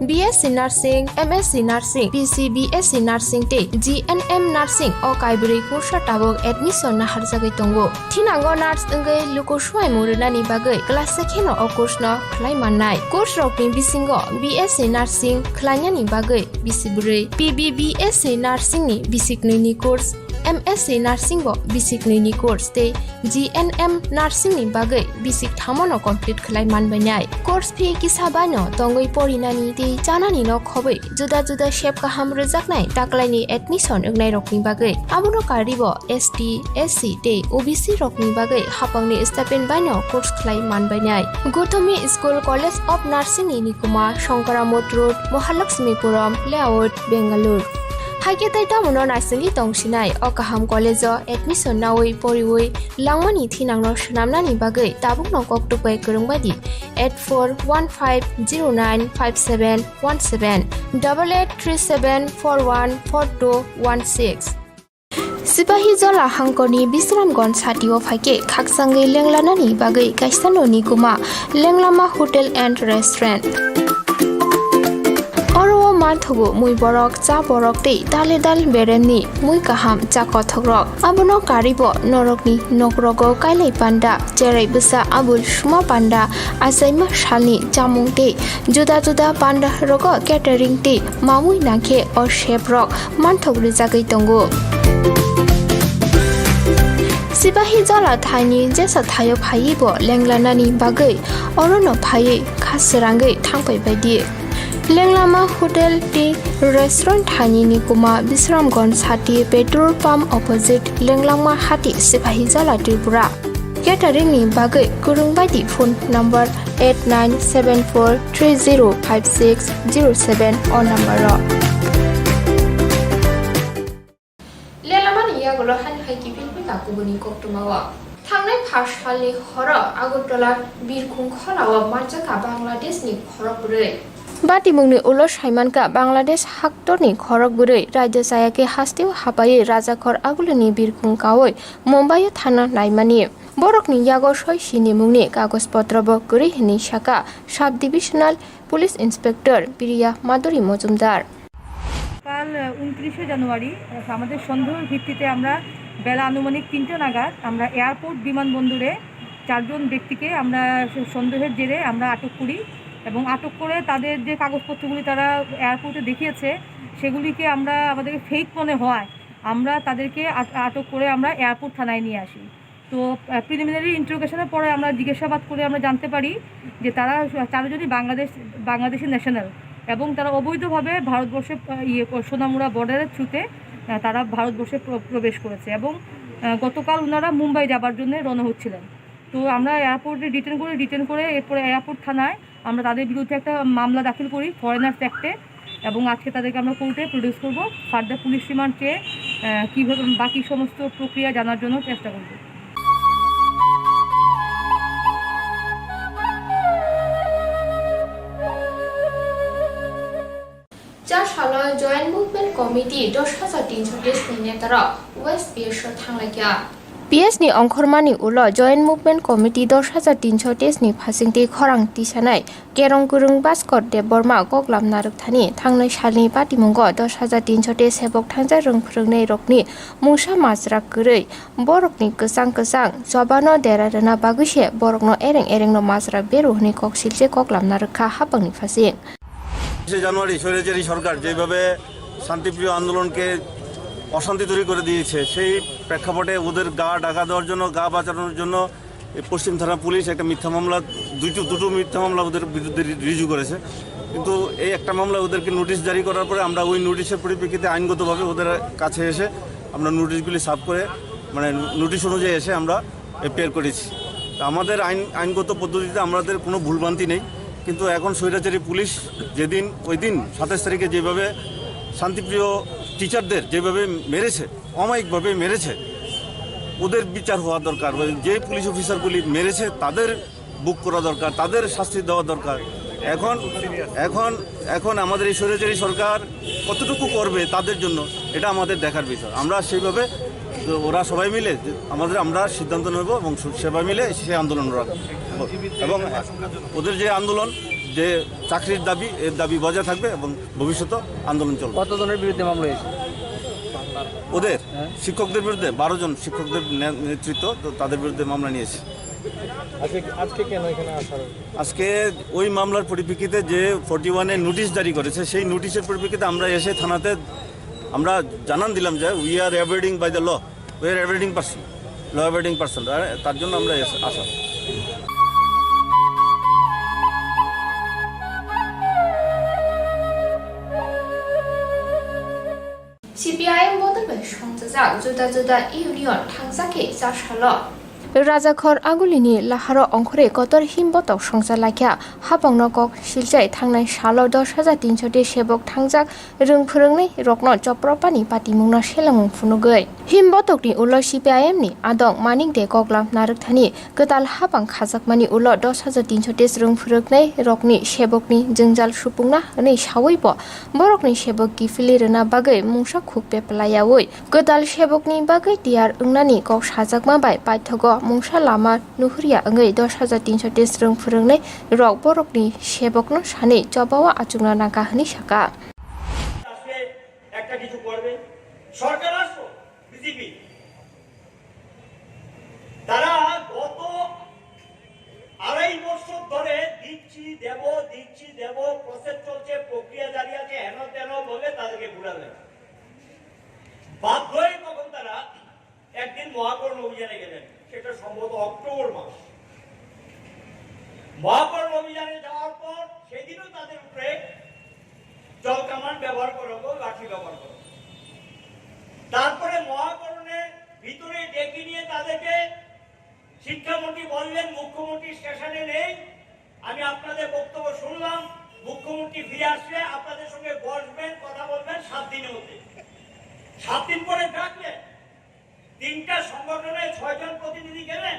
B S C Nursing, M S C Nursing, P C B S C Nursing tei G N M Nursing o kaibrwi kursa tabuk admission naharjagwi tongo. Thinango nurse wngwi luku swimung rwnani bagwi class se kheno o course no khlai mannai. Course rokni bisingo B S C Nursing khlainani bagwi bisi bwrwi, P B B S C Nursing ni bisi knwi ni course, M S C Nursing bo bisi knwi ni course tei G N M Nursing ni bagwi bisi kthamo no complete khlai manbainai. Course fee kisa baino tongwi porinani tei chanani no khobwi juda juda sep kaham rwjaknai taklaini admission wngnai rokni bagwi. Abono karwi bo S T, S C tei O B C rokni bagwi hapangni stipend baino course khlai manbainai. Gothomi School College of Nursing ni nikuma Shankaramot Road, Mahalakshmipuram Layout, Bangalore. Haikhe tei tamono naisingwi tongsinai o kaham college o admission nawi poriwi langmani thinangno swnamnani bagwi tabukno koktwk bai kwrwng bai di eight four one five zero nine five seven one seven, double eight three seven four one four two one six. Sipahi Jola hangkorni Bisramganj satio phaikhe khakchangwi lenglanani bagwi kaisa noni kuma Lenglama Hotel and Restaurant. Oro o manthogo mui borok, cha borok tei dale dal beremni mui kaham cha kothokrok. Abono karwi bo norokni nokrogo kailai panda, cherai bwsa abul suma panda, achaima salni chamung tei juda juda panda rogo catering tei mamui nangkhe o chef rok manthok rijagwi tongo. Sipahi Jola thaini jesa thaio phaiwi bo lenglanani bagwi orono phaiwi kha srangwi thangpai baidi. Lenglama Hotel tei Restaurant thaini ni kuma Bisramganj sati petrol pump opposite Lenglama hati Sipahi Jola Tripura. Catering ni bagwi kwrwng bai di phone number eight nine seven four three zero five six zero seven o number o. Lelamani yagulo hani hai kiphil phika kubuni koktwmao. Thangnai pha salni horo Agartala birkhung khorao manjakha Bangladeshni khorok bwrwi. Batimungni ulo saimankha Bangladesh haktorni khorok bwrwi raida chayakhe hasteo hapaiwi rajakhor agulini birkhung kaui Mumbaio thana naimani. Borokni yago soi sinimungni kagoj potrobo kwrwi hwnwi sakha Sub Divisional Police Inspector Priya Madhuri Mojumdar. কাল, আহ, ঊনত্রিশে জানুয়ারি, আহ, আমাদের সন্দেহের ভিত্তিতে আমরা বেলা আনুমানিক তিনটা নাগাদ আমরা এয়ারপোর্ট বিমানবন্দরে চারজন ব্যক্তিকে আমরা স-, সন্দেহের জেরে আমরা আটক করি এবং আটক করে তাদের যে কাগজপত্রগুলি তারা এয়ারপোর্টে দেখিয়েছে, সেগুলিকে আমরা, আমাদের ফেক মনে হওয়ায় আমরা তাদেরকে আট-, আটক করে আমরা এয়ারপোর্ট থানায় নিয়ে আসি। তো, আহ, প্রিলিমিনারি ইন্টারোগেশনের পরে আমরা জিজ্ঞাসাবাদ করে আমরা জানতে পারি যে তারা চারজনই বাংলাদেশ, বাংলাদেশি ন্যাশনাল এবং তারা অবৈধভাবে ভারতবর্ষে, আহ, ইয়ে, সোনামুড়া বর্ডারের থ্রুতে, আহ, তারা ভারতবর্ষে প্র-, প্রবেশ করেছে এবং, আহ, গতকাল ওনারা মুম্বাই যাবার জন্য রওনা হচ্ছিলেন। তো আমরা এয়ারপোর্টে ডিটেন করি, ডিটেন করে এরপরে এয়ারপোর্ট থানায় আমরা তাদের বিরুদ্ধে একটা মামলা দাখিল করি ফরেনার্স অ্যাক্টে এবং আজকে তাদেরকে আমরা কোর্টে প্রডিউস করব। ফার্দার পুলিশ রিমান্ড চেয়ে, আহ, কীভাবে বাকি সমস্ত প্রক্রিয়া জানার জন্য চেষ্টা করব। Cha salo Joint Movement Committee dos hajar tinsho test ni netarok West P S o thanglaikha. P S ni ongkhormani ulo Joint Movement Committee dos hajar tinsho test ni phasingtwi khorang tisanai Kerong kwrwng Bhaskor Debbarma koklam narwkthani thangnai salni patimungo dos hajar tinsho tei sebok thangjak rwng phwrwngnai rokni mungsa majra kwrwi borokni kwchang kwchang chobano dera rwna bagwi se borokno ereng erengno majra beru hwnwi kok silse koklam narwkha hapangni phasing. একুশে জানুয়ারি স্বৈরাচারী সরকার যেভাবে শান্তিপ্রিয় আন্দোলনকে অশান্তি তৈরি করে দিয়েছে, সেই প্রেক্ষাপটে ওদের গা ঢাকা দেওয়ার জন্য, গা বাঁচানোর জন্য এই পশ্চিম থানা পুলিশ একটা মিথ্যা মামলা, দুইটো, দুটো মিথ্যা মামলা ওদের বিরুদ্ধে রি-, রিজু করেছে। কিন্তু এই একটা মামলা ওদেরকে নোটিশ জারি করার পরে আমরা ওই নোটিশের পরিপ্রেক্ষিতে আইনগতভাবে ওদের কাছে এসে আমরা নোটিশগুলি সার্ভ করে, মানে, নোটিশ অনুযায়ী এসে আমরা এফআইআর করেছি। তো আমাদের আইন, আইনগত পদ্ধতিতে আমাদের কোনো ভুলভ্রান্তি নেই, কিন্তু এখন স্বৈরাচারী পুলিশ যেদিন, ওই দিন সাতাশ তারিখে যেভাবে শান্তিপ্রিয় টিচারদের যেভাবে মেরেছে, অমায়িকভাবে মেরেছে, ওদের বিচার হওয়া দরকার। ওই যে পুলিশ অফিসারগুলি মেরেছে, তাদের বুক করা দরকার, তাদের শাস্তি দেওয়া দরকার। এখন, এখন, এখন আমাদের এই স্বৈরাচারী সরকার কতটুকু করবে তাদের জন্য, এটা আমাদের দেখার বিষয়। আমরা সেইভাবে, ওরা সবাই মিলে আমাদের, আমরা সিদ্ধান্ত নেব এবং সেভাবে মিলে সেই আন্দোলন রাখব। এবং ওদের যে আন্দোলন, যে চাকরির দাবি, এর দাবি বজায় থাকবে এবং ভবিষ্যতে আন্দোলন চলবে। কতজনের বিরুদ্ধে মামলা হয়েছে? ওদের হ্যাঁ। শিক্ষকদের বিরুদ্ধে বারো জন শিক্ষকদের নে-, নেতৃত্ব, তো তাদের বিরুদ্ধে মামলা নিয়েছে। আজকে, আজকে কেন এখানে আসার? আজকে ওই মামলার পরিপ্রেক্ষিতে যে ফর্টি ওয়ানে নোটিশ জারি করেছে, সেই নোটিশের পরিপ্রেক্ষিতে আমরা এসে থানাতে আমরা জানান দিলাম যে we are abiding by the law, we are abiding person, law abiding person, তার জন্য আমরা এসে আসা। C P I M bodol bai songchajak juda juda union thangjak khe cha salo. Rajakhor Agulini laharo ongkhorwi kotor him botok songcha laikha, hapangno kok silchai thangnai salo dos hajar tinsho ti sebok thangjak rwng phwrwngnai rokno chopropani patimungno selengmung phunugwi. Him botokni ulo C P I M ni adong Manik De koklam narwkthani kwtal hapang khajakmani ulo dos hajar tinsho ti rwng phwrwngnai rokni sebokni jwngjal supungna hwnwi sawi bo borokni sebok kiphilwi rwna bagwi mungsa khuk pepla yaui kwtal sebokni bagwi tiyar wngnani kok sajakma bai paithogo mungsa lama nuhurya wngwi dos hajar tinsho ti rwng phwrwngnai rok borokni sebokno sanwi chobao achukna nangkha hwnwi saka. আসলে একটা কিছু করবে। সরকার আসো, বিজেপি। তারা গত আড়াই বছর ধরে দিচ্ছি, দেব, দিচ্ছি, দেব, প্রসেস চলছে, প্রক্রিয়া জারি আছে, হেন তেন বলে তাদেরকে ঘুরালেন। বাধ্য হয়ে তখন তারা একদিন মহাকরণ অভিযানে গেলেন, সেটা সম্ভবত অক্টোবর মাস। মহাকরণ অভিযানে যাওয়ার পর সেদিনও তাদের উপরে জল কামান ব্যবহার করা হলো, লাঠি ব্যবহার করা হলো। তারপরে মহাকরণের ভিতরে ডেকে নিয়ে তাদেরকে শিক্ষামন্ত্রী বললেন, "মুখ্যমন্ত্রী স্টেশনে নেই, আমি আপনাদের বক্তব্য শুনলাম, মুখ্যমন্ত্রী ফিরে আসলে আপনাদের সঙ্গে বসবেন, কথা বলবেন সাত দিনের মধ্যে।" সাত দিন পরে ডাকলেন, তিনটা সংগঠনের ছয়জন প্রতিনিধি গেলেন,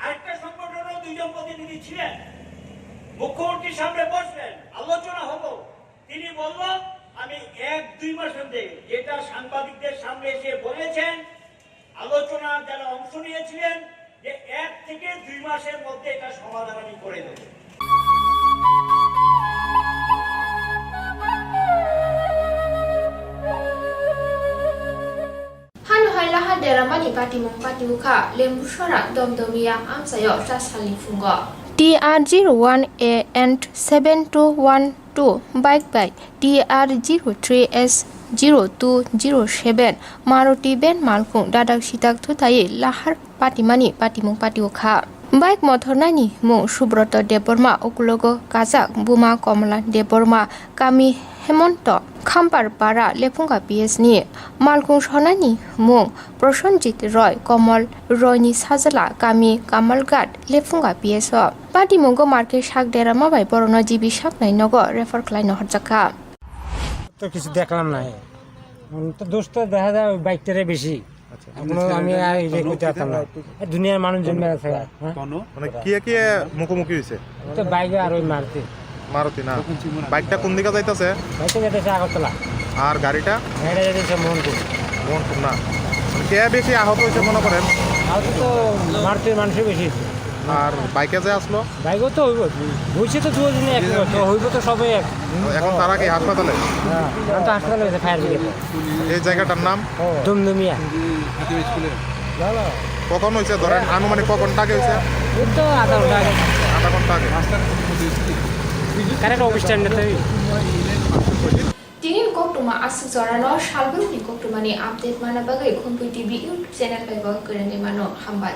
আরেকটা সংগঠনেরও দুইজন প্রতিনিধি ছিলেন। মুখ্যমন্ত্রীর সামনে বসলেন, আলোচনা হলো। তিনি বলল, "আমি এক দুই মাসের মধ্যে যেটা সাংবাদিকদের সামনে এসে বলেছেন, আলোচনার যারা অংশ নিয়েছিলেন, যে এক থেকে দুই মাসের মধ্যে এটা সমাধান আমি করে দেব।" Hano hai laha deramani patimung pati ukha, Lembusora Domdomia amchaio cha salni phungo. T R zero one A and seven two one two bike bai T R zero three S zero two zero seven Maruti van malkhung dadak sidak thutai lahar patimani patimung pati ukha. Bike mothornani mung Subroto Debbarma, ukulogo kajak buma Komla Debbarma, kami Hemonto, Khampar Para, Lephunga P S ni. Malkhung sonani mung Prosenjit Roy, Komol Roy ni sajla, kami Kamalghat, Lephunga P S o. Patimungo market sak derama bai borokno G B saknai nogo refer khlaino horjakha. তো কিছু দেখলাম না। উম, তো দোষ তো দেখা যায় ওই বাইকটারে বেশি। আচ্ছা, এখনো আমি আর ইয়ে করতে পারতাম না। এ দুনিয়ার মানুষজন মেরে থাকে, হ্যাঁ? মানে কে কে মুখোমুখি হয়েছে? তো বাইকে আর ওই মারুতি। মারুতি না? বাইকটা কোন দিকে যাইতেছে? বাইকটা যাইতেছে আগরতলা। আর গাড়িটা? গাড়িটা যাইতেছে মোহনপুর। মোহনপুর না? মানে কে বেশি আহত হয়েছে মনে করেন? আহত তো মারুতির মানুষই বেশি। আর বাইকে যে আসলো? বাইকও তো হইব। হইছে তো দুজনে এক, তো হইব তো সবাই এক। এখন তারা কি হাসপাতালে? হ্যাঁ, এখন তো হাসপাতালে হয়েছে ফায়ার ব্রিগেড। এই জায়গাটার নাম? দুমদুমিয়া। না, না। কখন হয়েছে ধরেন, আনুমানিক কখন টাকে হয়েছে? এই তো আধা ঘন্টা আগে। আধা ঘন্টা আগে। কারেন্ট অফিস স্ট্যান্ডে তো। Tini ni koktwma aswk jorano salbrumni koktwmani update manna bagwi Khumpui T V YouTube channel bai bo kwrwngwi mano. Hambai.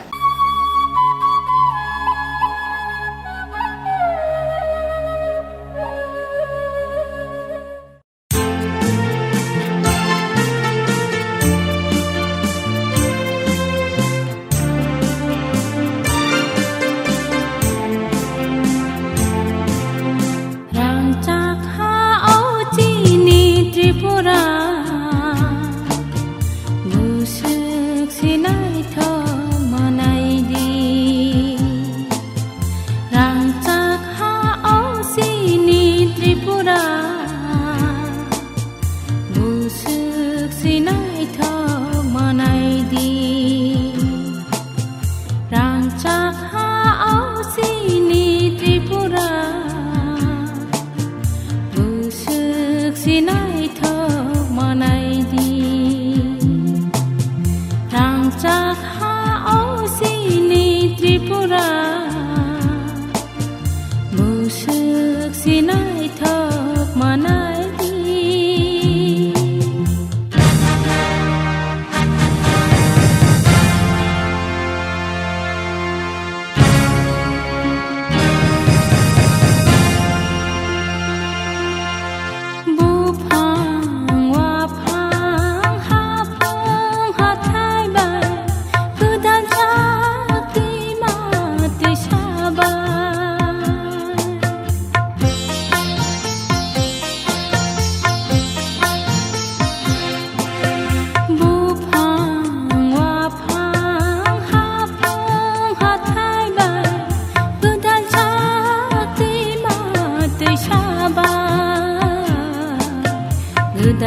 Rangchak ha o chini Tripura.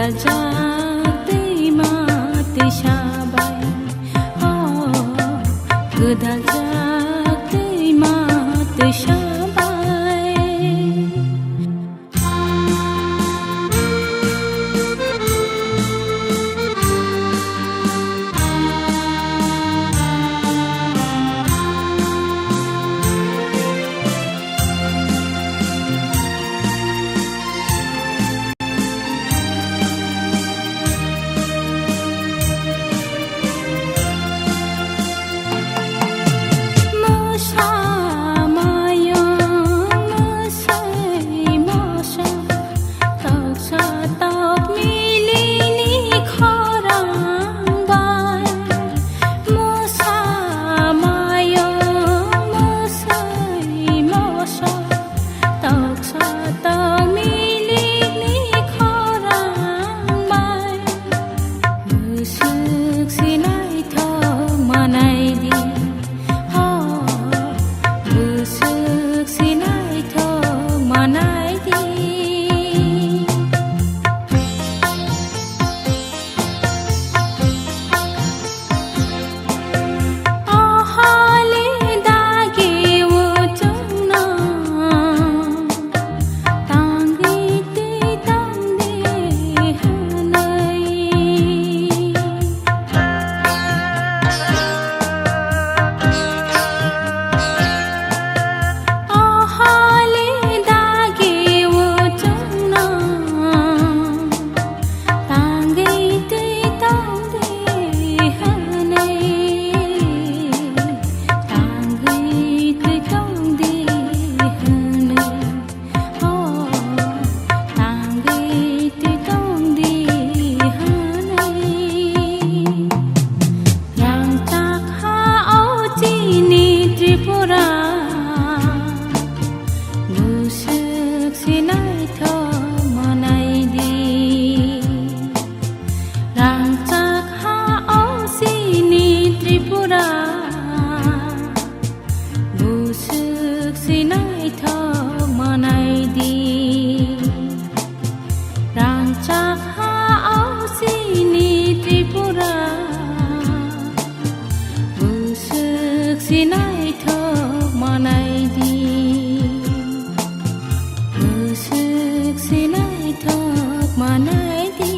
Gwdaljak twi ma twisa bai, oh, gwdaljak twi ma twisa bai. Toksa tong milikni khorang bai, bwswk se naithok manai di, ho, bwswk se naithok manai di. Tangwi twi tong di hwnwi, tangwi twi tong di hwnwi, oh, tangwi twi tong di hwnwi. Rangchak ha o chini Tripura, bwswk se naithok manai di. Rangchak ha o chini Tripura, bwswk se naithok manai di. Rangchak ha o chini Tripura, bwswk se naithok manai di, bwswk se naithok manai di.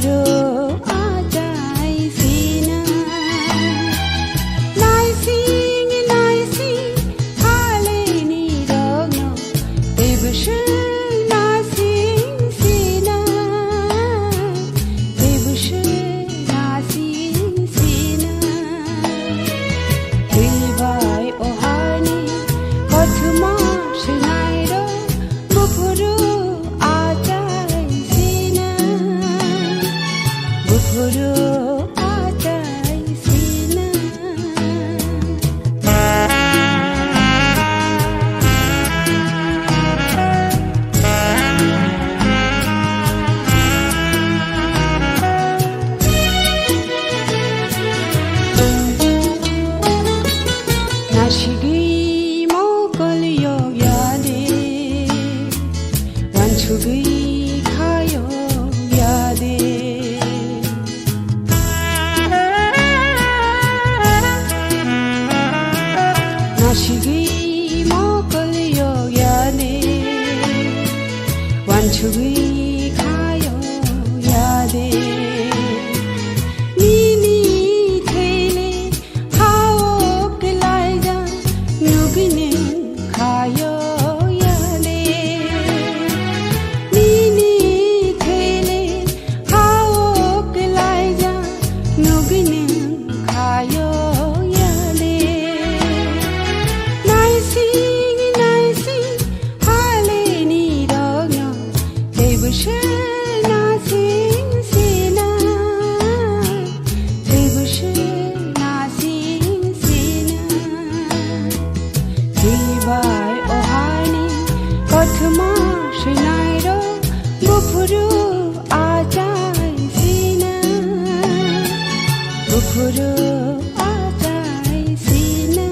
Ro achai sina. Naising naising haleni rogno tebuswng nasing sina. Tebuswng nasing sina. Twibai ohani kothoma swnairo. Buphuru achai sina, buphuru achai sina. Nasigwi mokol yok ya de, wansugwi kha yok ya de. Nasigwi mokol yok ya de, wansugwi kha yok ya de. Nini thele hao kwlaijak nugwini khayo yale. Nini thele hao kwlaijak nugwini khayo yale. Naising naising haleni rogno tebuswng nasing sina. Tebuswng nasing sina. Twibai ohani kothoma swnairo buphuru achai sina. Buphuru achai sina.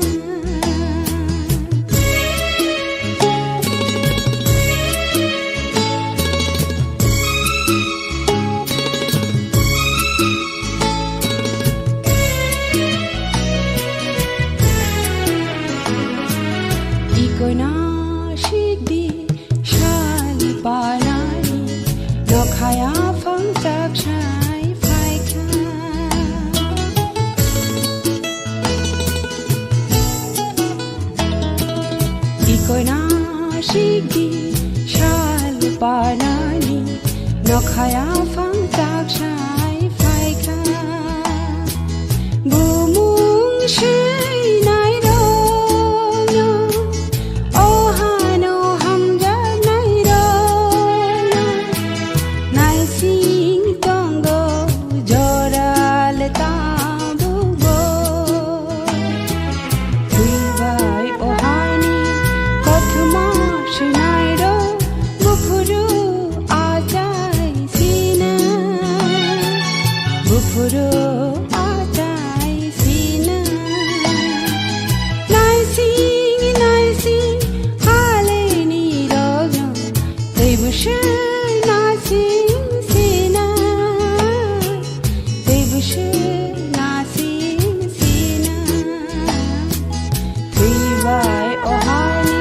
Ikoina sikdi sal panani nokhaya phangchak sai phaikha. Ikoina sikdi sal panani nokhaya phangchak sai phaikha. Bumung swinai rokno, o hano hamjaknai rokno, naising tongo joral tabukbo. Twibai ohani kothoma swinairo buphuru achai sina. Buphuru achai sina. Naising naising haleni rogno tebuswng nasing sina. Tebuswng nasing sina. Twibai ohani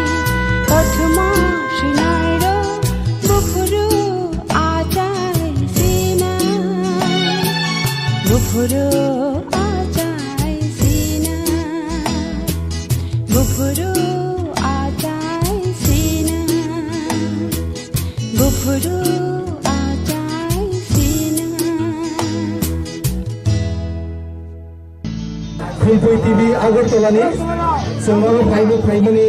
kothoma swinairo buphuru achai sina. Buphuru achai sina. Buphuru achai sina. Buphuru achai sina. Khumpui T V Agartala ni chwng oro phaino phaimani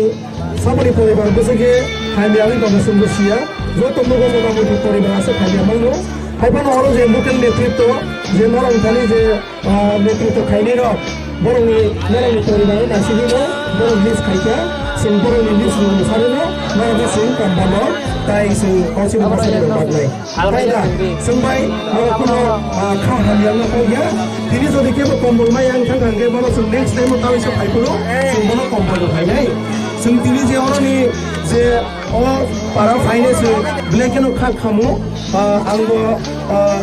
saboni poribar bwswk khe hamya wngwi tongo chwngbo siya. Joto mugo motamoti poribar aswk hamya mano. Haiphano oro je local netritwo je norok thani je, ah, netritwo khainai rok borokni norokni poribar naisingwino borok list khaikha, chwng borokni list rwng sarwino norokno chwng kambalo tai chwng kausini bwsarok baknai. Taida, chwng bai norok kuno, ah, kha hamya no kok ya. Tini jodi kebo kombol mai ang thang hangke bono chwng next time o tawisa phai phuru chwng bono kombol no phainai. Chwng tini je oroni je o para phainai chwng belai kheno kha khamu, ah, ang bo, ah,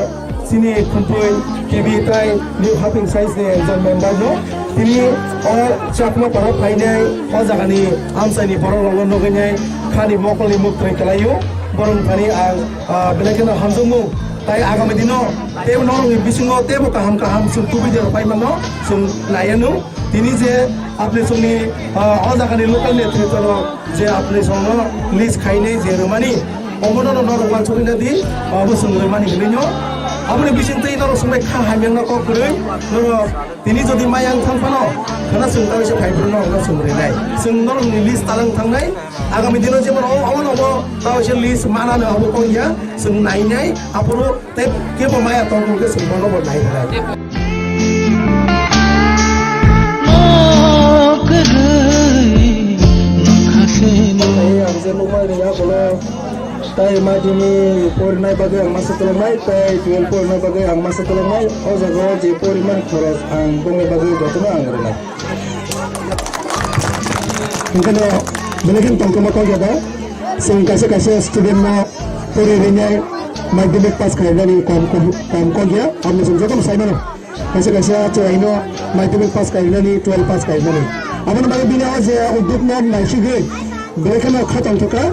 chini Khumpui T V tai New Haping Science ni ekjon member no. Tini o Chakma para phainai o jagani amchaini borok rokno nugwinai khani mokolni muktwi kwlaio. Borok thani ang, ah, belai kheno hamjakmung Tai agami dino tei norokni bisingo teibo kaham kaham chwng tubui de rok pai mano chwng nai anw. Tini je apni chwngni, ah, o jagani local netrito rok je apni chwngno list khainai je rwmani, omono norok uansukna di, obo chwng rwmani hinwi no. Aboni bisingtwi norok chwngbai kha hamyangno kok kwrwi norok. Tini jodi maya wng thang phano, khana chwng tawisa phai phuru no wngna chwng rinai. Chwng norokni list talang thangnai. Agami dino jemon o, omo nobo tawisa list manano abo kongya. Chwng nainai, aphuru tei kebo maya tongkhe chwng bono bo nai rinai. Tei ang je nukmani yagulo. Tai madhyamik porinai bagwi ang masa tolongnai, tai twelve porinai bagwi ang masa tolongnai. O jaga o je poriman khoros ang bongni bagwi jotono ang rwnai. Hingkheno belai kheno tongthokma kok ya da. Chwng kaisa kaisa student no pori rinai madhyamik pass khainani kom, kom, kom kok ya. Aboni chwng jotono sai mano. Kaisa kaisa chwraino madhyamik pass kainani, twelve pass kainani. Aboni bagwi bini o je udduk no naisigwi belai kheno kha tongthokha.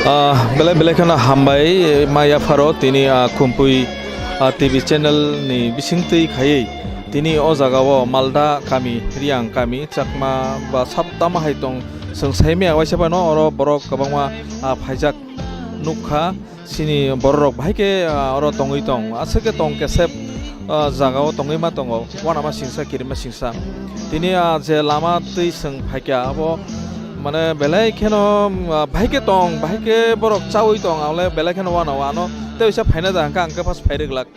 Ah, belai belai kheno hambai, eh, ma yapharo tini, ah, Khumpui, ah, T V channel ni bisingtwi khaiwi tini o jaga o Malda kami, Riang kami, Chakma ba sab tamo hai tong. Chwng saimaya waisa phano oro borok kwbangma, ah, phaijak nukha. Chini bororok bahai khe, ah, oro tongwi tong. Aswk khe tong kesep, ah, jagao tongwi ma tongo. Uanama singsa, kirima singsa. Tini, ah, je lama twi chwng phaikha, abo mane belai kheno, ah, bahai khe tong, bahai khe borok chaui tong, ale belai kheno uanao ano tei uaisa phaina da hwnkhe ang khe first phai rwglak.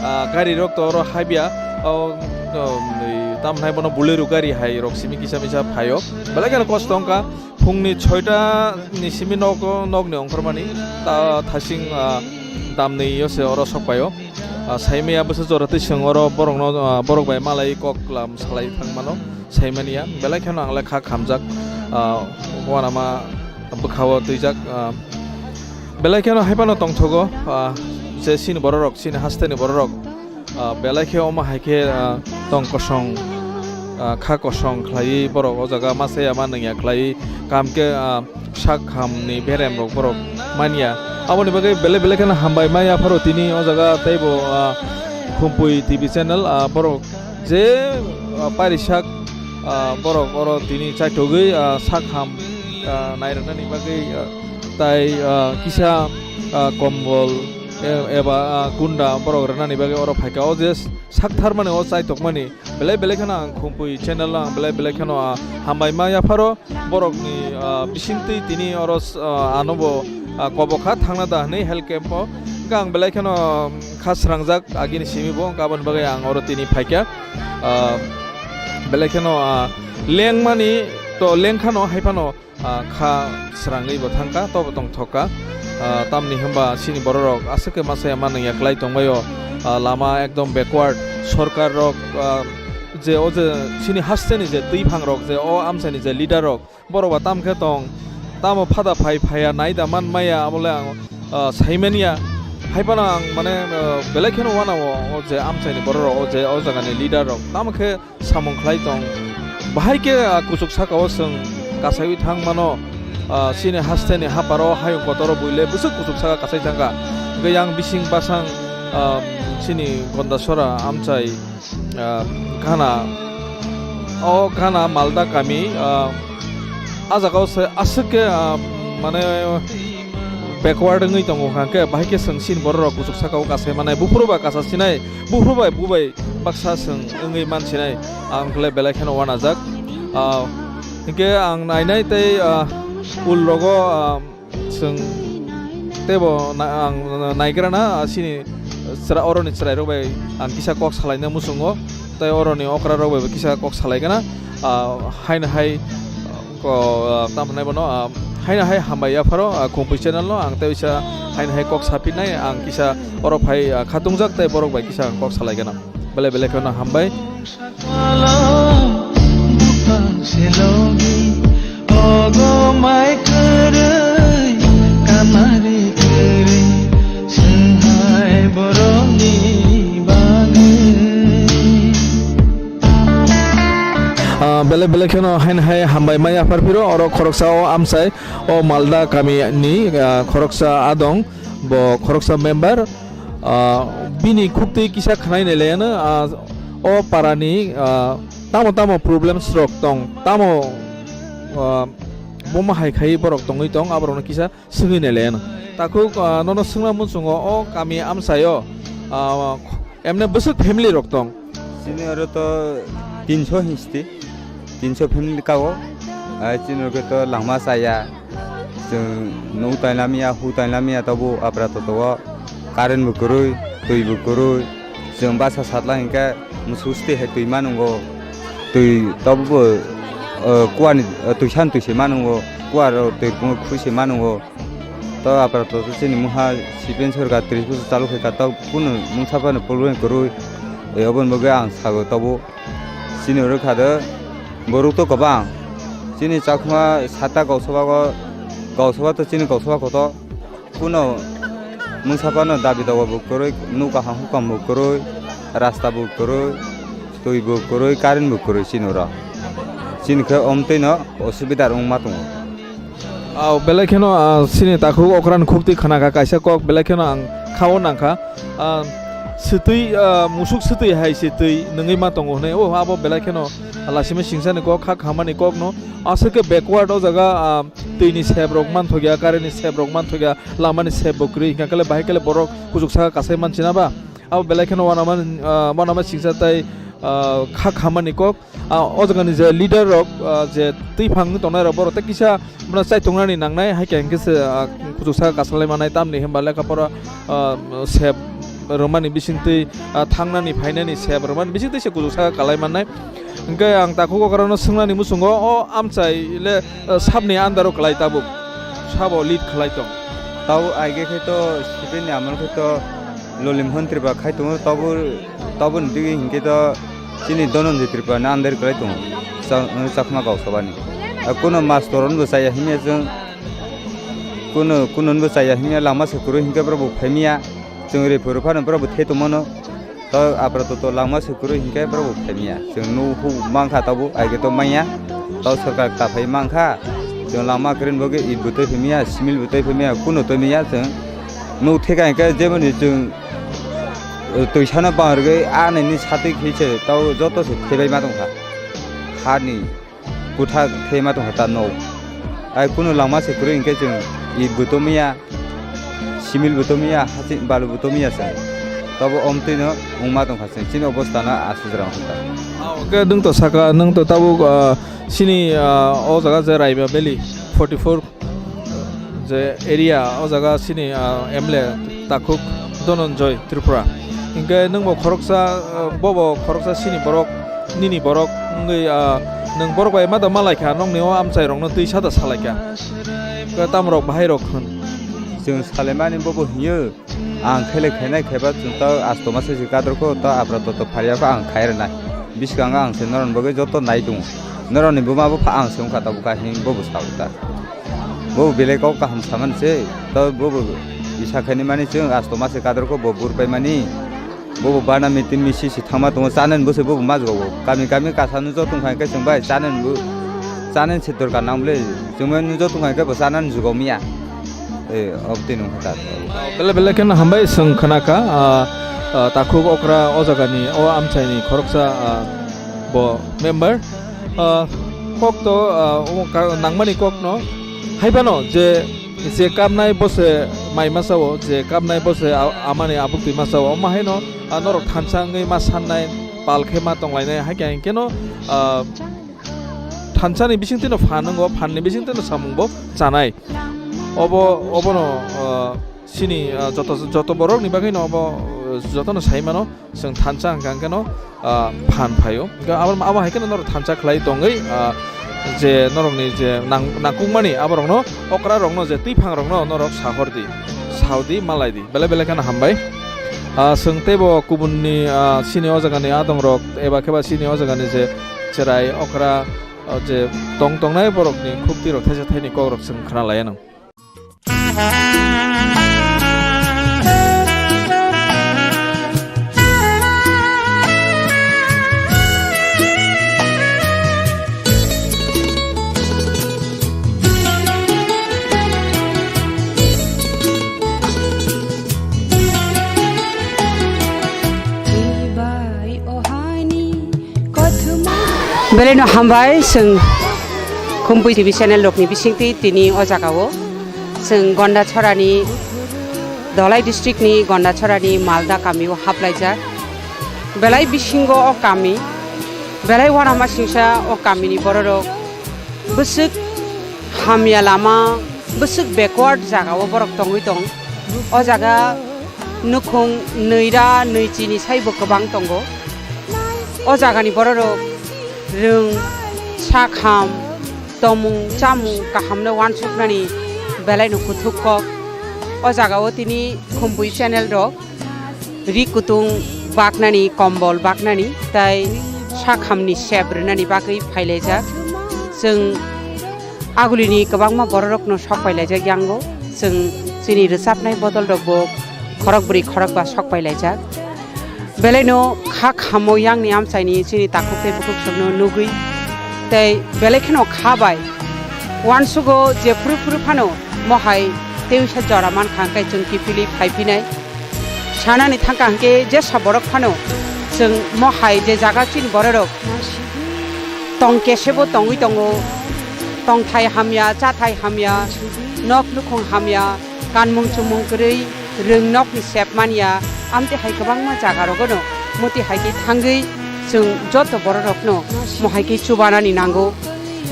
Ah, gari rok to oro habya, o, o, tamhinai bono Bolero gari hai rok simi kisa misa phaio. Belai kheno kosto wngkha. Phungni soita ni simi nogo, nokni ongkhormani ta thasing, ah, damni yo se oro sokpaio. Ah, saimaya bwswk jora twi chwng oro borokno, ah, borok bai malai kok lam salai thangmano saimaniya. Belai kheno ang le kha khamjak, ah, uanama bwkhao twijak, ah, belai kheno hai phano tongthogo, ah, je chini bororok, chini hasteni bororok. Ah, belai khe omo hai khe, ah, tong kosong, ah, kha kosong khlaiwi borok o jaga ma chaya ma nungya khlaiwi kam khe, ah, sak ham ni berem rok borok manya. Aboni bagwi belai belai kheno hambai ma yapharo tini o jaga teibo, ah, Khumpui T V channel, ah, borok je, ah, parisak, ah, borok oro tini chaithogwi, ah, sak ham, ah, nairwknani bagwi, ah, tai, ah, kisa, ah, kombol, e-, eba, ah, kunda borok rwnani bagwi oro phaikha. O je sak tharmani, o chaitokmani belai belai kheno ang Khumpui channel o ang belai belai kheno, ah, hambai ma yapharo borokni, ah, bisingtwi tini oro s-, ah, anobo, ah, kobokha thangna da hwnwi health camp o. Hwnkhe ang belai kheno, um, kha srangjak agini simi bo, hwnkhe aboni bagwi ang oro tini phaikha. Ah, belai kheno, ah, lengmani to lengkhano hai phano, ah, kha srangwi bo thangkha, tobo tongthokha. Ah, tamni hwnba chini bororok aswk khe ma chaya ma nungya klai tongbaio. Ah, lama ekdom backward. Sorkar rok, ah, je o je chini hasteni je twi phang rok, je o amchaini je leader rok, borok ba tam khe tong, tamo phada phai phaiya, nai da man maya, abo le ang, ah, saimaniya. Hai phano ang mane, ah, belai kheno uanao o je amchaini bororok, o je o jagani leader rok, tamo khe samung khlai tong. Bahai khe, ah, kuchuk saka o chwng kasaiwi thang mano, ah, chini hasteni haparo hayung kotoro buile bwswk kuchuk saka kasai thangkha. Hwnkhe yang bising basang, ah, chini Gondasora amchai, ah, gana, o gana Malda kami, ah, a jagao se aswk khe, ah, mane backward wngwi tongo hwnkhe bahai khe chwng chini bororok kuchuk saka o kasai manai. Buphuru ba kasa sinai, buphuru bai bubai baksa chwng wngwi man sinai, ang khle belai kheno uanajak. Ah, hinkhe ang nainai tei, ah, ul rogo, ah, chwng teibo na-, ang naigrana, ah, chini chwra-, oroni chwrairok bai ang kisa kok salaina muchungo, tei oroni okrarok bai kisa kok salaigana, ah, haino hai, ah, ko, ah, tamo hwnai bono, ah, haino hai hambai yapharo, ah, Khumpui channel no ang tei uisa haino hai kok saphinai ang kisa oro phai, ah, khatungjak tei borok bai kisa ang kok salaigana. Belai belai kheno hambai. Ogo mai kwrwi, kamari kwrwi, swnghai borokni bagwi. Ah, Belai belai kheno haino hai hambai mai yaphar phiro, oro khoroksa o amchai, o Malda kami ni, ah, khoroksa adong, bo khoroksa member, ah, bini khuktwi kisa khwnai nai laiano, ah, o para ni, ah, tamo tamo problems rok tong, tamo, ah, bomo hai khai borok tongwi tong, aborok no kisa swngwi nai laiano. Takhuk, ah, nono swngna muchungo o kami amchaio, ah, emne bwswk family rok tong? Chini oro to tinso hinsti, tinso family kao. Ai chini oro to langma chaya, chwng nuk taina miya, hu taina miya, tobo apra toto o current bo kwrwi, twi bo kwrwi, chwng basa satla hinkhe musu site hai twi manungo, twi tobo bo, uh, kuani, uh, twisan twi se manungo, kuaro twi khwi se manungo. To apra to chini mungha C P M sorkar tris bosor chalu khaika, to kunu mungsa phano problem kwrwi, e, oboni bagwi ang sago tobo. Chini oro kha do borok to kwbang. Chini Chakma sata Gausaba go, Gausaba to chini Gausaba kotor. Kuno mungsa phano dabi doga bo kwrwi, nuk kaham hukam bo kwrwi, rasta bo kwrwi, twi bo kwrwi, current bo kwrwi chini oro. Chini khe omtwi no osubida wngma tongo. Aw, belai kheno, ah, chini takhuk okran khuktwi khna kha kaisa kok, belai kheno ang khao nang kha. Ah, swtwi, ah, musuk swtwi hai se twi nungwi ma tongo hwnwi. O, abo belai kheno lasima singsa ni kok, kha khamani kok no. Aswk khe backward o jaga, ah, twi ni sep rok man thokya, current ni sep rok man thokya, lama ni sep bo kwrwi, hinkha khe le bahai khe le borok kuchuk saka kasai man china ba. Abo belai kheno uanama, ah, uanama singsa tai, ah, kha khamani kok. Ah, o jaga ni je leader rok, ah, je twi phang wngwi tongnai rok, borok tei kisa bono chaitongnani nangnai, hai khe hinkhe se, ah, kuchuk saka kasalai manai, tamni hinba lekha pora, ah, sep rwmani bisingtwi, ah, thangnani phainani sep rwmani bisingtwi se kuchuk saka kalai mannai. Hinkhe ang takhuk okrano swngnani muchungo, o amchai le, ah, sabni under o kwlai tabuk, sabo lead khlai tong? Tabo aige khe to sibini amal khe to Lolim Hon Tripura khai tongo, tobo, toboni digwi hinkhe to chini Dhananjay Tripura ni under kwlai tongo, Cha-, Chakma Gausabani. A, kuno mastor hwnbo chaya himya chwng, kuno, kuno hwnbo chaya himya, lama se kwrwi hinkhe borok bo phaimya, chwng ri phuru phano borok bo the tongmano, to apra to, to lama se kwrwi hinkhe borok bo phaimya, chwng nuhu mankha tabo, aige to manya, to sorkar ta phai mankha, chwng lama kwrwini bagwi it bo twi phaimya, simil bo twi phaimya, kuno twi manya chwng. Nuk theka hinkhe jemoni chwng, uh, twisano bangrwgwi a nini satwi khe se tao joto se thebai ma tongkha. Hani kwthak theima tongkha ta nok. Ai kunu langma se kwrwi hinkhe chwng it bo tomiya, simil bo tomiya, haching balu bo tomiya se. Tabo omtwino wngma tongkha chwng chini obostano aswk jora wngkha. Ah, hwnkhe nwng to saka, nwng to tabuk, ah, chini, ah, o jaga je Raima Valley forty four je area, o jaga chini, ah, M L A takhuk Dhananjay Tripura. Hinkhe nwngbo khoroksa, ah, bobo khoroksa chini borok, nini borok wngwi, ah, nwng borok bai ma da malaikha, nokni o amchairokno twi sada salaikha. Khe tamrok bahairok hwn. Chwng salaimani bobo hiyo. Ang khaile khainai khaiba chwng ta asto masa se kadrokho ta apra toto pharyakho ang khai rwnai. Bwskango ang se norokni bagwi joto nai tongo. Norokni buma bupha ang se wngkha tabukha hinwi bobo sao ta. Bobo belai kok kaham samani se, ta bobo isa khaini mani chwng asto masa se kadrokho bo bur paimani. Bobo bana meeting misi se thangma tongo, chanani bwsai bobo ma jugo. Kami kami kasa nw joto wngkha khe chwng bai chanani bo, chanani se dorkar nang bwle. Chwng bai nw joto wngkha khe bo chanani jugo miya. Eh, obtwi nung kha ta. Belai belai kheno hambai chwng khna kha, ah, ah, takhuk okra o jagani, o amchaini khoroksa, ah, bo member. Ah, kok to, ah, omo ka-, nangmani kok no. Hai phano je, je kapnai bo se mai masa o, je kapnai bo se a-, amani abuk twi masa o, omo hai no, ah, norok thansa wngwi ma sannai, pal khe ma tonglainai, hai khe hinkhe no, ah, thansa ni bisingtwi no phan wngo, phan ni bisingtwi no samung bo chanai. Obo, obono, ah, chini, ah, joto, joto borok ni bagwi no obo, ah, joto no sai mano, chwng thansa hwnkha hwnkhe no, ah, phan phaio. Hwnkhe abo, abo hai kheno norok thansa khlai tongwi, ah, je norok ni je nang-, nangkukmani aborok no, okra rok no, je twiphang rok no norok sahor di, sao di, malai di. Belai belai kheno hambai. Ah, chwng teibo kubun ni, ah, chini o jaga ni adong rok, eba khe ba chini o jaga ni je cherai okra, ah, je tong tongnai borok ni khukti rok thaisa thaini kok rok chwng khna lai anw. Belai no hambai, chwng Khumpui T V channel rokni bisingtwi tini o jagao chwng Gondachorani, Dholai district ni Gondachorani Malda kamio haplaijak. Belai bisingo o kami, belai uanama singsa o kamini bororok bwswk hamya lama, bwswk backward jagao borok tongwi tong. O jaga nukhung nwi ra nwi chini saibo kwbang tongo. O jagani bororok rwng, sakham, tomung chamung kahamno uansuknani belaino kuthuk kok. O jagao tini Khumpui channel rok ri kutung baknani, kombol baknani, tai sakhamni sep rwnani bagwi phailaijak. Chwng agulini kwbangma bororokno sok pailaijak yango. Chwng chini rwchapnai bodol rokbo khorokbrwi khorokba sok pailaijak. Belaino kha khamo yangni amchaini chini takhuk tei bukhuksongno nugwi tei belai kheno kha bai uansugo je phuru phuru phano mohai tei uisa jora mankha hwnkhe chwng kiphilwi phaiphinai. Sanani thangkha hwnkhe jesa borok phano chwng mohai je jaga chini bororok tong kesebo tongwi tongo, tongthai hamya, chathai hamya, nok nukhung hamya, kanmung chumung kwrwi, rwng nokni sep manya, amtwi hai kwbangma jaga rogono muti hai khe thangwi chwng joto bororokno mohai khe chubanani nango.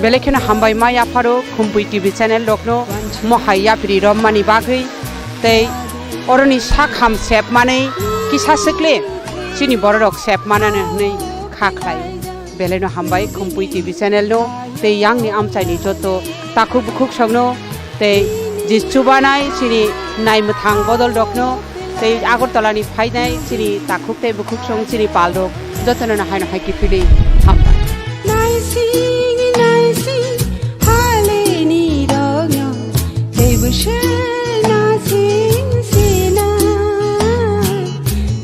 Belai kheno hambai ma yapharo Khumpui T V channel rokno mohai yapri romani bagwi tei oroni sakham sep manwi kisa swkle chini bororok sep manani hwnwi kha khlai. Belaino hambai Khumpui T V channel no tei yangni amchaini joto takhuk bukhuk songno tei je chubanai chini naimwthang bodol rokno tei Agartala ni phainai chini takhuk tei bukhuk song chini pal rok jotono no haino hai kiphilwi hambai. Naising, naising, haleni rogno, teibo se nasing sina,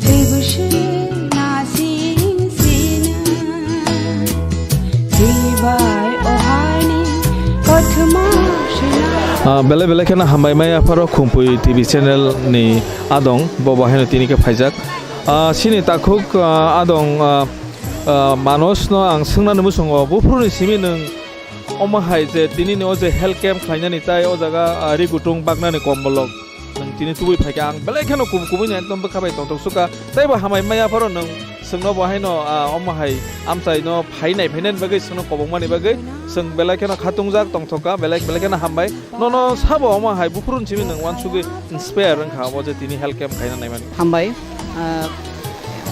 teibo se nasing sina, teibai ohani kothoma sina. Ah, belai belai kheno hambai maya pharo Khumpui T V channel ni adong, bo bo haino tini khe phaijak. Ah, chini takhuk, ah, adong, ah, ah, Manos no ang swngna ni musungo, buphuru ni simi nwng omo hai je tini ni o je health camp khlainani tai o jaga, ah, ri gutung baknani kombolok nwng tini tubui phaikha, ang belai kheno kubu kubui ni ekdom bwkha bai tongthok sukha, tei bo hambai maya pharo nwng swngno bo haino, ah, omo hai amchai no phainai phainani bagwi swngno kobokmani bagwi swng belai kheno khatungjak tongthokha, belai belai kheno hambai. Nono sabo omo hai buphuru ni simi nwng uansugwi inspire wngkha obo je tini health camp khaina naimani. Hambai, ah,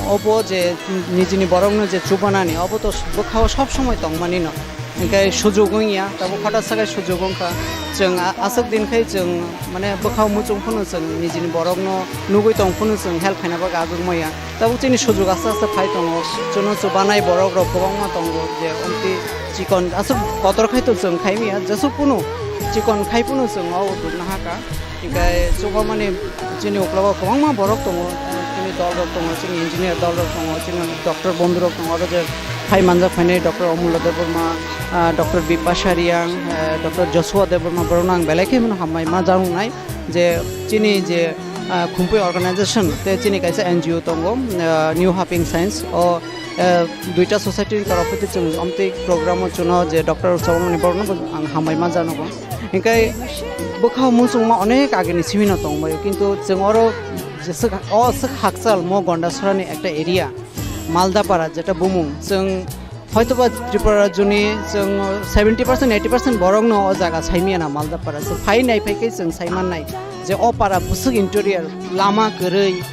obo je nijini borokno je chubanani, obo to bwkhao sob somoi tongmani no. Hinkhe sujuk wngya, tabuk hothat sakai sujuk wngkha. Chwng a-, aswk din khai chwng mane bwkhao muchung phano chwng nijini borokno nugwi tong phano chwng help khaina bagwi aguk maya. Tabuk chini sujuk aste aste phai tongo. Chwngno chubanai borok rok kwbangma tongo je omtwi chikon aswk kotor khai to chwng khai maya, jesuk phano chikon khai phano chwng o dukna ha kha. Hinkhe chubamani chini uklogo kwbangma borok tongo, chini dol rok tongo, chini engineer dol rok tongo, chini doctor bondhu rok tongo, oro je phai manjak phainai doctor Omulya Debbarma, ah, doctor Bipasha Reang, ah, doctor Joshua Debbarma, borokno ang belai khe hambai ma janoknai je chini je, ah, Khumpui organization tei chini kaisa N G O tongo, ah, New Haping Science, o, ah, duita society ni torof hwtwi chwng omtwi program o chwngno je doctor Chobamani borokno bo ang hambai ma janogo. Hinkhe bwkhao muchungma onek agini simino tongbaio, kintu chwng oro jeswk, o swk hakchal mo Gondasorani ekta area, Maldapara jeta bumung, chwng hoitoba Tripura rajyoni chwng seventy percent, eighty percent borokno o jaga saimanya na Maldapara. Chwng phai nai phai khe chwng saimannai je o para bwswk interior, lama kwrwi,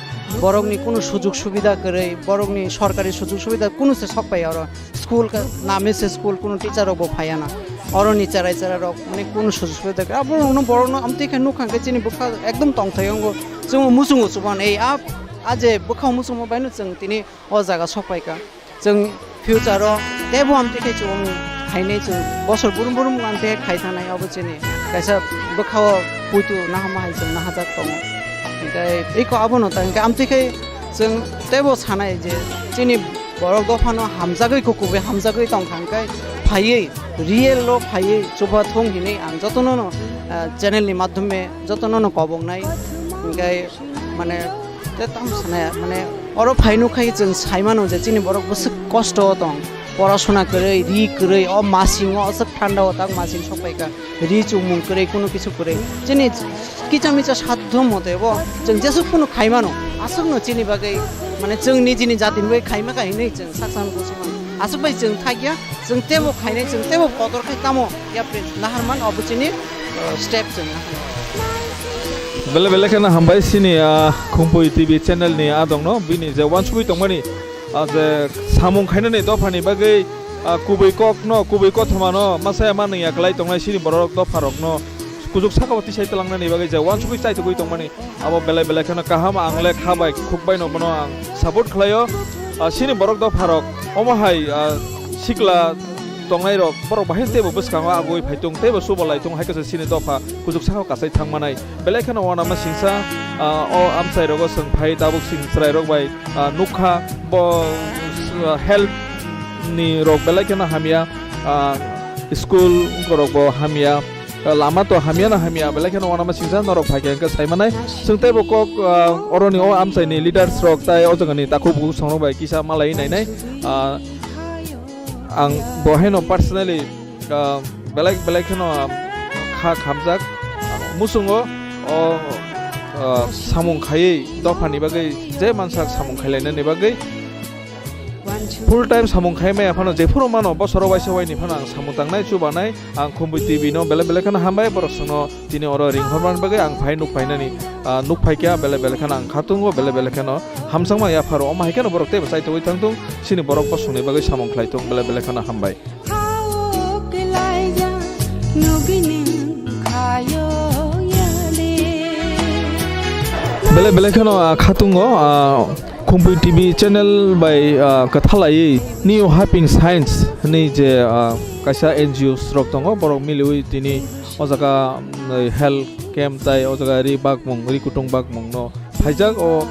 borokni kunu sujug subida kwrwi, borokni sorkari sujug subida kunu se sok pai oro. School ka, name se school, kunu teacher rok bo phaiya na. Oro ni cherai cherai rok, mane kunu sujug subida kwrwi. Abo rokno borokno amtwi khe nukha khe chini bwkha ekdom tongthai wngo. Chwng muchungo chuban ei a, a je bwkha muchungma bai no chwng tini o jaga sok pai kha. Chwng future o teibo amtwi khe chwng phainai chwng bosor burum burum amtwi khai thangnai abo chini kaisa bwkha o puitu nahama hai chwng nahajak tongo. Hinkhe eko abono ta hinkhe amtwi khe chwng teibo sanai je chini borok dophano hamjagwi kukubai hamjagwi tongkha hinkhe phaiwi real o phaiwi chubathung hinwi ang jotono no, ah, channel ni madhyome jotono no koboknai hinkhe mane te tam sanaya mane oro phai nukha chwng saimano je chini borok bwswk kosto o tong Porasona kwrwi, ri kwrwi, o masingo aswk thanda o tak masing sokpaikha. Ri chumung kwrwi, kunu kisu kwrwi. Chini kicha micha sadhyo mote bo chwng jesuk phano khaimano. Aswkno chini bagwi, mane, chwng nijini jatini bagwi khaima kha hinwi chwng sak sakno kuchukmano. Aswk bai chwng thakya, chwng teibo khainai, chwng teibo kotor khai tamo yapri naharman obo chini, uh, step chwng naharman. Belai belai kheno hambai chini, ah, Khumpui T V channel ni adongno, bini je uansugwi tongmani, ah, je samung khainani dophani bagwi, ah, kubui kokno, kubui kothomano masa ya manwi ya kwlai tongnai chini borok dopharokno kuchuk sakao tisai twlangnani bagwi je uansugwi chaitugwi tongmani, abo belai belai kheno kaham. Ang le kha bai khuk bai no bono ang support khlaio. Ah, chini borok dopharok omo hai, ah, sikla tongnairok borok bahai teibo bwskango agoi phai tung, teibo chubalai tung, hai kaisa chini dopha kuchuk sakao kasai thangmanai. Belai kheno uanama singsa, ah, o amchai rogo chwng phai tabuk chini chwrai rok bai, ah, nukha bo, ah, health ni rok belai kheno hamya, ah, school rok bo hamya, ah, lama to hamya na hamya, belai kheno uanama singsa norok phai khe hwnkhe sai manai. Chwng teibo kok, ah, oroni o amchai ni leaders rok tai o jaga ni takhuk bukhuk song rok bai kisa malai nainai, ah, ang bo haino personally, ah, belai belai kheno, ah, kha khamjak. Muchungo o, ah, samung khaiwi dophani bagwi je mansak samung khailainani bagwi full time samung khai maya phano jephuru mano bosoro waisa waini phano ang samung tangnai chubanai. Ang Khumpui T V no belai belai kheno hambai, borok songno tini oro ring hormani bagwi ang phai nuk phainani, ah, nuk phaikha, belai belai kheno ang khatungo, belai belai kheno hamjakma yapharo. Omo hai kheno borok teibo chaitugwi thangthung, chini borok bosongni bagwi samung khlai thung, belai belai kheno hambai. Belai belai kheno, ah, khatungo, ah, Khumpui T V channel bai, ah, kwthalaiwi New Haping Science hwnwi je, ah, kaisa N G Os rok tongo, borok miliwi tini o jaga, mm, health camp tai o jaga ri bakmung, ri kutung bakmung no phaijak. O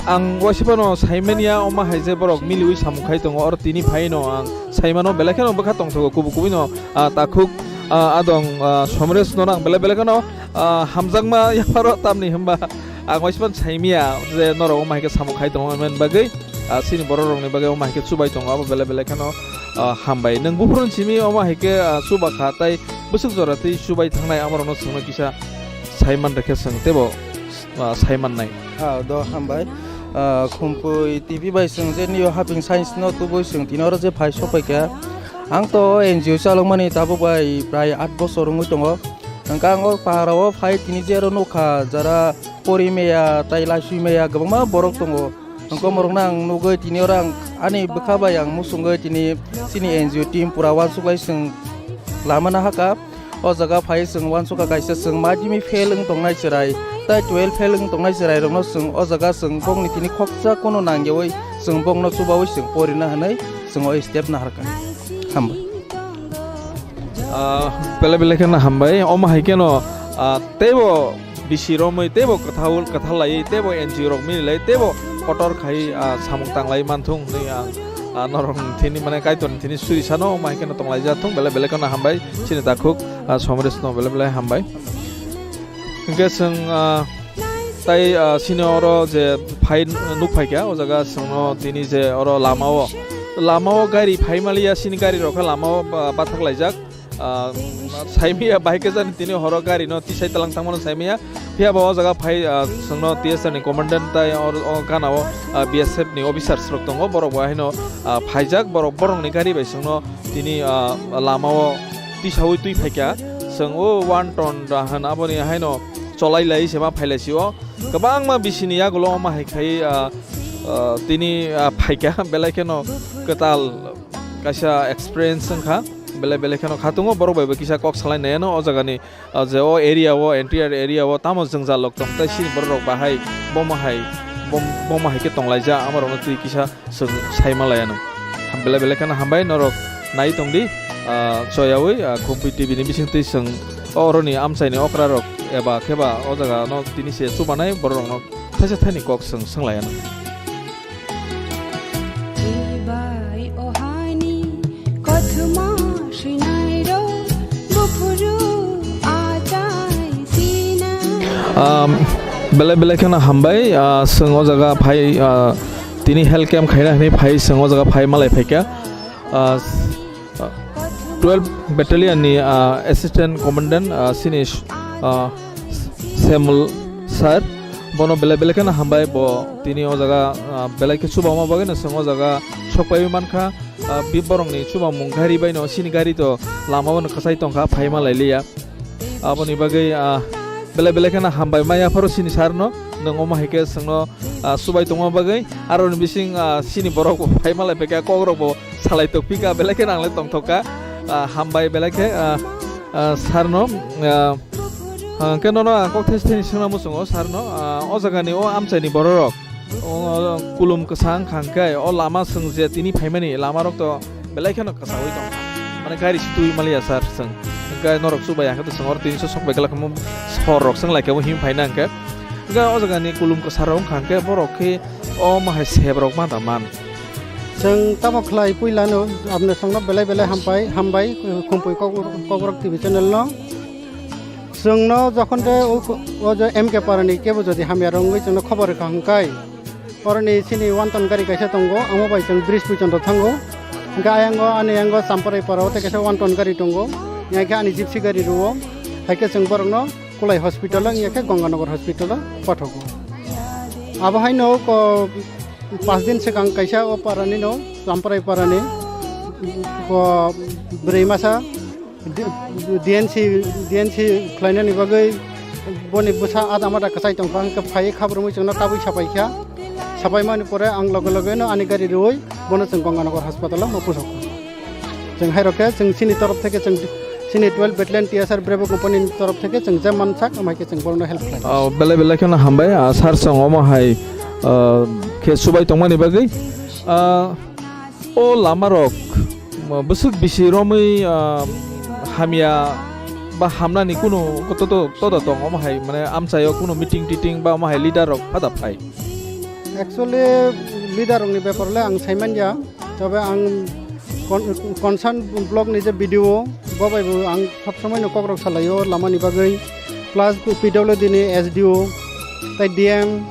ang waisa phano saimanya, omo hai je borok miliwi samung khai tongo, oro tini phaino ang saimano belai kheno bwkha tongthogo, kubui kubui no, ah, takhuk, ah, adong, ah, Somresh no ang belai belai kheno, ah, hamjakma yapharo, tamni hwnba ang waisa phano saimanya je norok omo hai khe samung khai tongo hwnmani bagwi, ah, chini borok rokni bagwi omo hai khe chubai tongo, abo belai belai kheno, ah, hambai. Nwng buphuru simi omo hai khe, ah, chuba kha tai bwswk jora twi chubai thangnai, amorokno chwngno kisa saiman rwkhe chwng teibo, ah, saimannai. Ah, do hambai. Ah, Khumpui T V bai chwng je New Haping Science no tubui chwng tini oro je phai sokphaikha. Ang to N G O chalokmani tabuk bai prai aat bosor wngwi tongo. Hwnkhe ang o pahara o phai tini je oro nukha, jara pori maya tai laisui maya kwbangma borok tongo. Hwnkhe omorokno ang nugwi tini oro ang ani bwkha bai ang muchungwi tini chini N G O team pura uansuklai chwng lamana hakha. O jaga phai chwng uansukha kaisa chwng madhyamik fail wng tongnai chwrai, tai twelve fail wng tongnai chwrairokno chwng o jaga chwng bokni tini khoksa kono nangyawi chwng bokno chubawi chwng porina hwnwi chwng o step naharkha. Hambai. Ah, belai belai kheno hambai. Omo hai kheno, ah, teibo bisi romwi, teibo kwthal, kwthal laiwi, teibo N G O rok mili lai, teibo kotor khai, ah, samung tanglai manthung hwnwi ang, ah, norok thini, mane, Kaitorni thini suri sano, omo hai kheno tonglaijak thung. Belai belai kheno hambai. Chini takhuk, ah, Somresh no belai belai hambai. Hwnkhe chwng, ah, tai, ah, sini oro je phai nuk phaikha, o jaga chwngno tini je oro lamao, lamao gari phai maliya, sini gari rok khe lamao ba-, bathak laijak. Ah, saimiya bahai khe jani tini horo gari no tisai talang tangmano saimiya. Phiya bo o jaga phai, ah, chwngno T S R ni commandant tai o, o gana o, ah, B S F ni officers rok tongo, borok bo haino, ah, phaijak, borok borokni gari bai chwngno tini, ah, lamao tisaui twi phaikha. Chwng o one ton da hwn aboni haino cholai lai se ma phai lai si o. Kwbangma bisini yagulo omo hai khai, ah, ah, tini, ah, phaikha, belai kheno kwtal kaisa experience wngkha, belai belai kheno khatungo borok bai bo kisa kok salai nai ano o jagani, ah, je o area o, entire area o tamo jwngjal rok tong tai sini borok rok bahai bomo hai, bom-, bomo hai khe tonglaijak, amo rokno twi kisa chwng sai manlai anw. Ham-, belai belai kheno hambai norok nai tongdi, ah, choyaui, ah, Khumpui T V ni bisingtwi chwng o oroni amchaini okra rok eba kheba o jaga no tini se chubanai borok rokno thaisa thaini kok chwng swnglai anw. Chibai ohani kothoma swinai rok buphuru achai sina. Um, belai belai kheno hambai, ah, chwng o jaga phai, ah, tini health camp khaina hinwi phai chwng o jaga phai malai phaikha. Ah, s-, ah, twelve Battalion ni, ah, Assistant Commandant, ah, sini, ah, Samuel sir, bono belai belai kheno hambai, bo tini o jaga, ah, belai khe chubama bagwi no chwng o jaga sok paiwi mankha. Ah, bi borokni chubamung gari bai no, sini gari to lama o no kwchai tongkha, phaima lai liya. Aboni bagwi, ah, belai belai kheno hambai maya pharo sini sir no, nwng omo hai khe chwngno, ah, subai tongma bagwi. Aroni bising, ah, sini borok bo phaima lai phaikha, kok rok bo salai tokphika, belai kheno ang le tongthokka. Ah, hambai belai khe, ah, ah, sir no, ah, ah, hwnkhe nono ang kok thaisa thaini swngna muchungo sir no, ah, o jaga ni o amchai ni borok rok, o, kulum kwsa wngkha hwnkhe o lama chwng je tini phaimani lama rok to belai kheno kwchaui tongkha. Mane gari si twi maliya sir chwng. Hwnkhe norok chubai ya khe to chwng oro tini so sok bai glak mo sor rok chwng lai khe bo him phaina hwnkhe. Hwnkhe o jaga ni kulum kwsa rok wngkha hwnkhe borok khe o ma hai sep rok ma da man. Chwng tamo khlai puila no apni songno belai belai hampai, hambai, Khumpui Kok-, Kokborok T V channel no. Chwngno jokhon de o, o je M K Parani kebo jodi hamya rwngwi chwngno khobor rwkha hwnkhe, oroni chini one ton gari kaisa tongo, amo bai chwng bridge puichonto thango. Hwnkhe ayango ani yango Champarai parao tei kaisa one ton gari tongo, yang khe ani gypsy gari rwo, hai khe chwng borokno Kulai hospital-o wngya khe Ganganagar hospital-o pathogo. Abo haino ko pas din swkang kaisa o parani no, Champarai parani ko bwrwi masa D-, D N C, D N C khlainani bagwi boni bwsa ada mada kwchai tongkha, hwnkhe phaiwi khabrumwi chwngno tabwi sapaikha. Sapaimani pore ang loge loge no ani gari rwui bono chwng Ganganagar hospital-o ma pusokha. Chwng hai rokhe chwng chini torof theke chwng chini twelve Battalion T S R Bravo Company ni torof theke chwng je mansak, amhai khe chwng borokno help khlai. Ah, belai belai kheno hambai, ah, sir chwng omo hai, ah, khe subai tongmani bagwi. Ah, o lama rok, ah, bwswk bisi romwi, ah, hamya ba hamnani kunu to, to, to, to tong omo hai, mane amchaio kunu meeting titing ba omo hai leader rok phada phai. Actually, leader rokni bepar le ang saimanya. Tobe ang con-, concern block ni je B D O, bo bai bo ang sob somoi no kok rok salaio lama ni bagwi, plus P W D ni S D O, tai D M,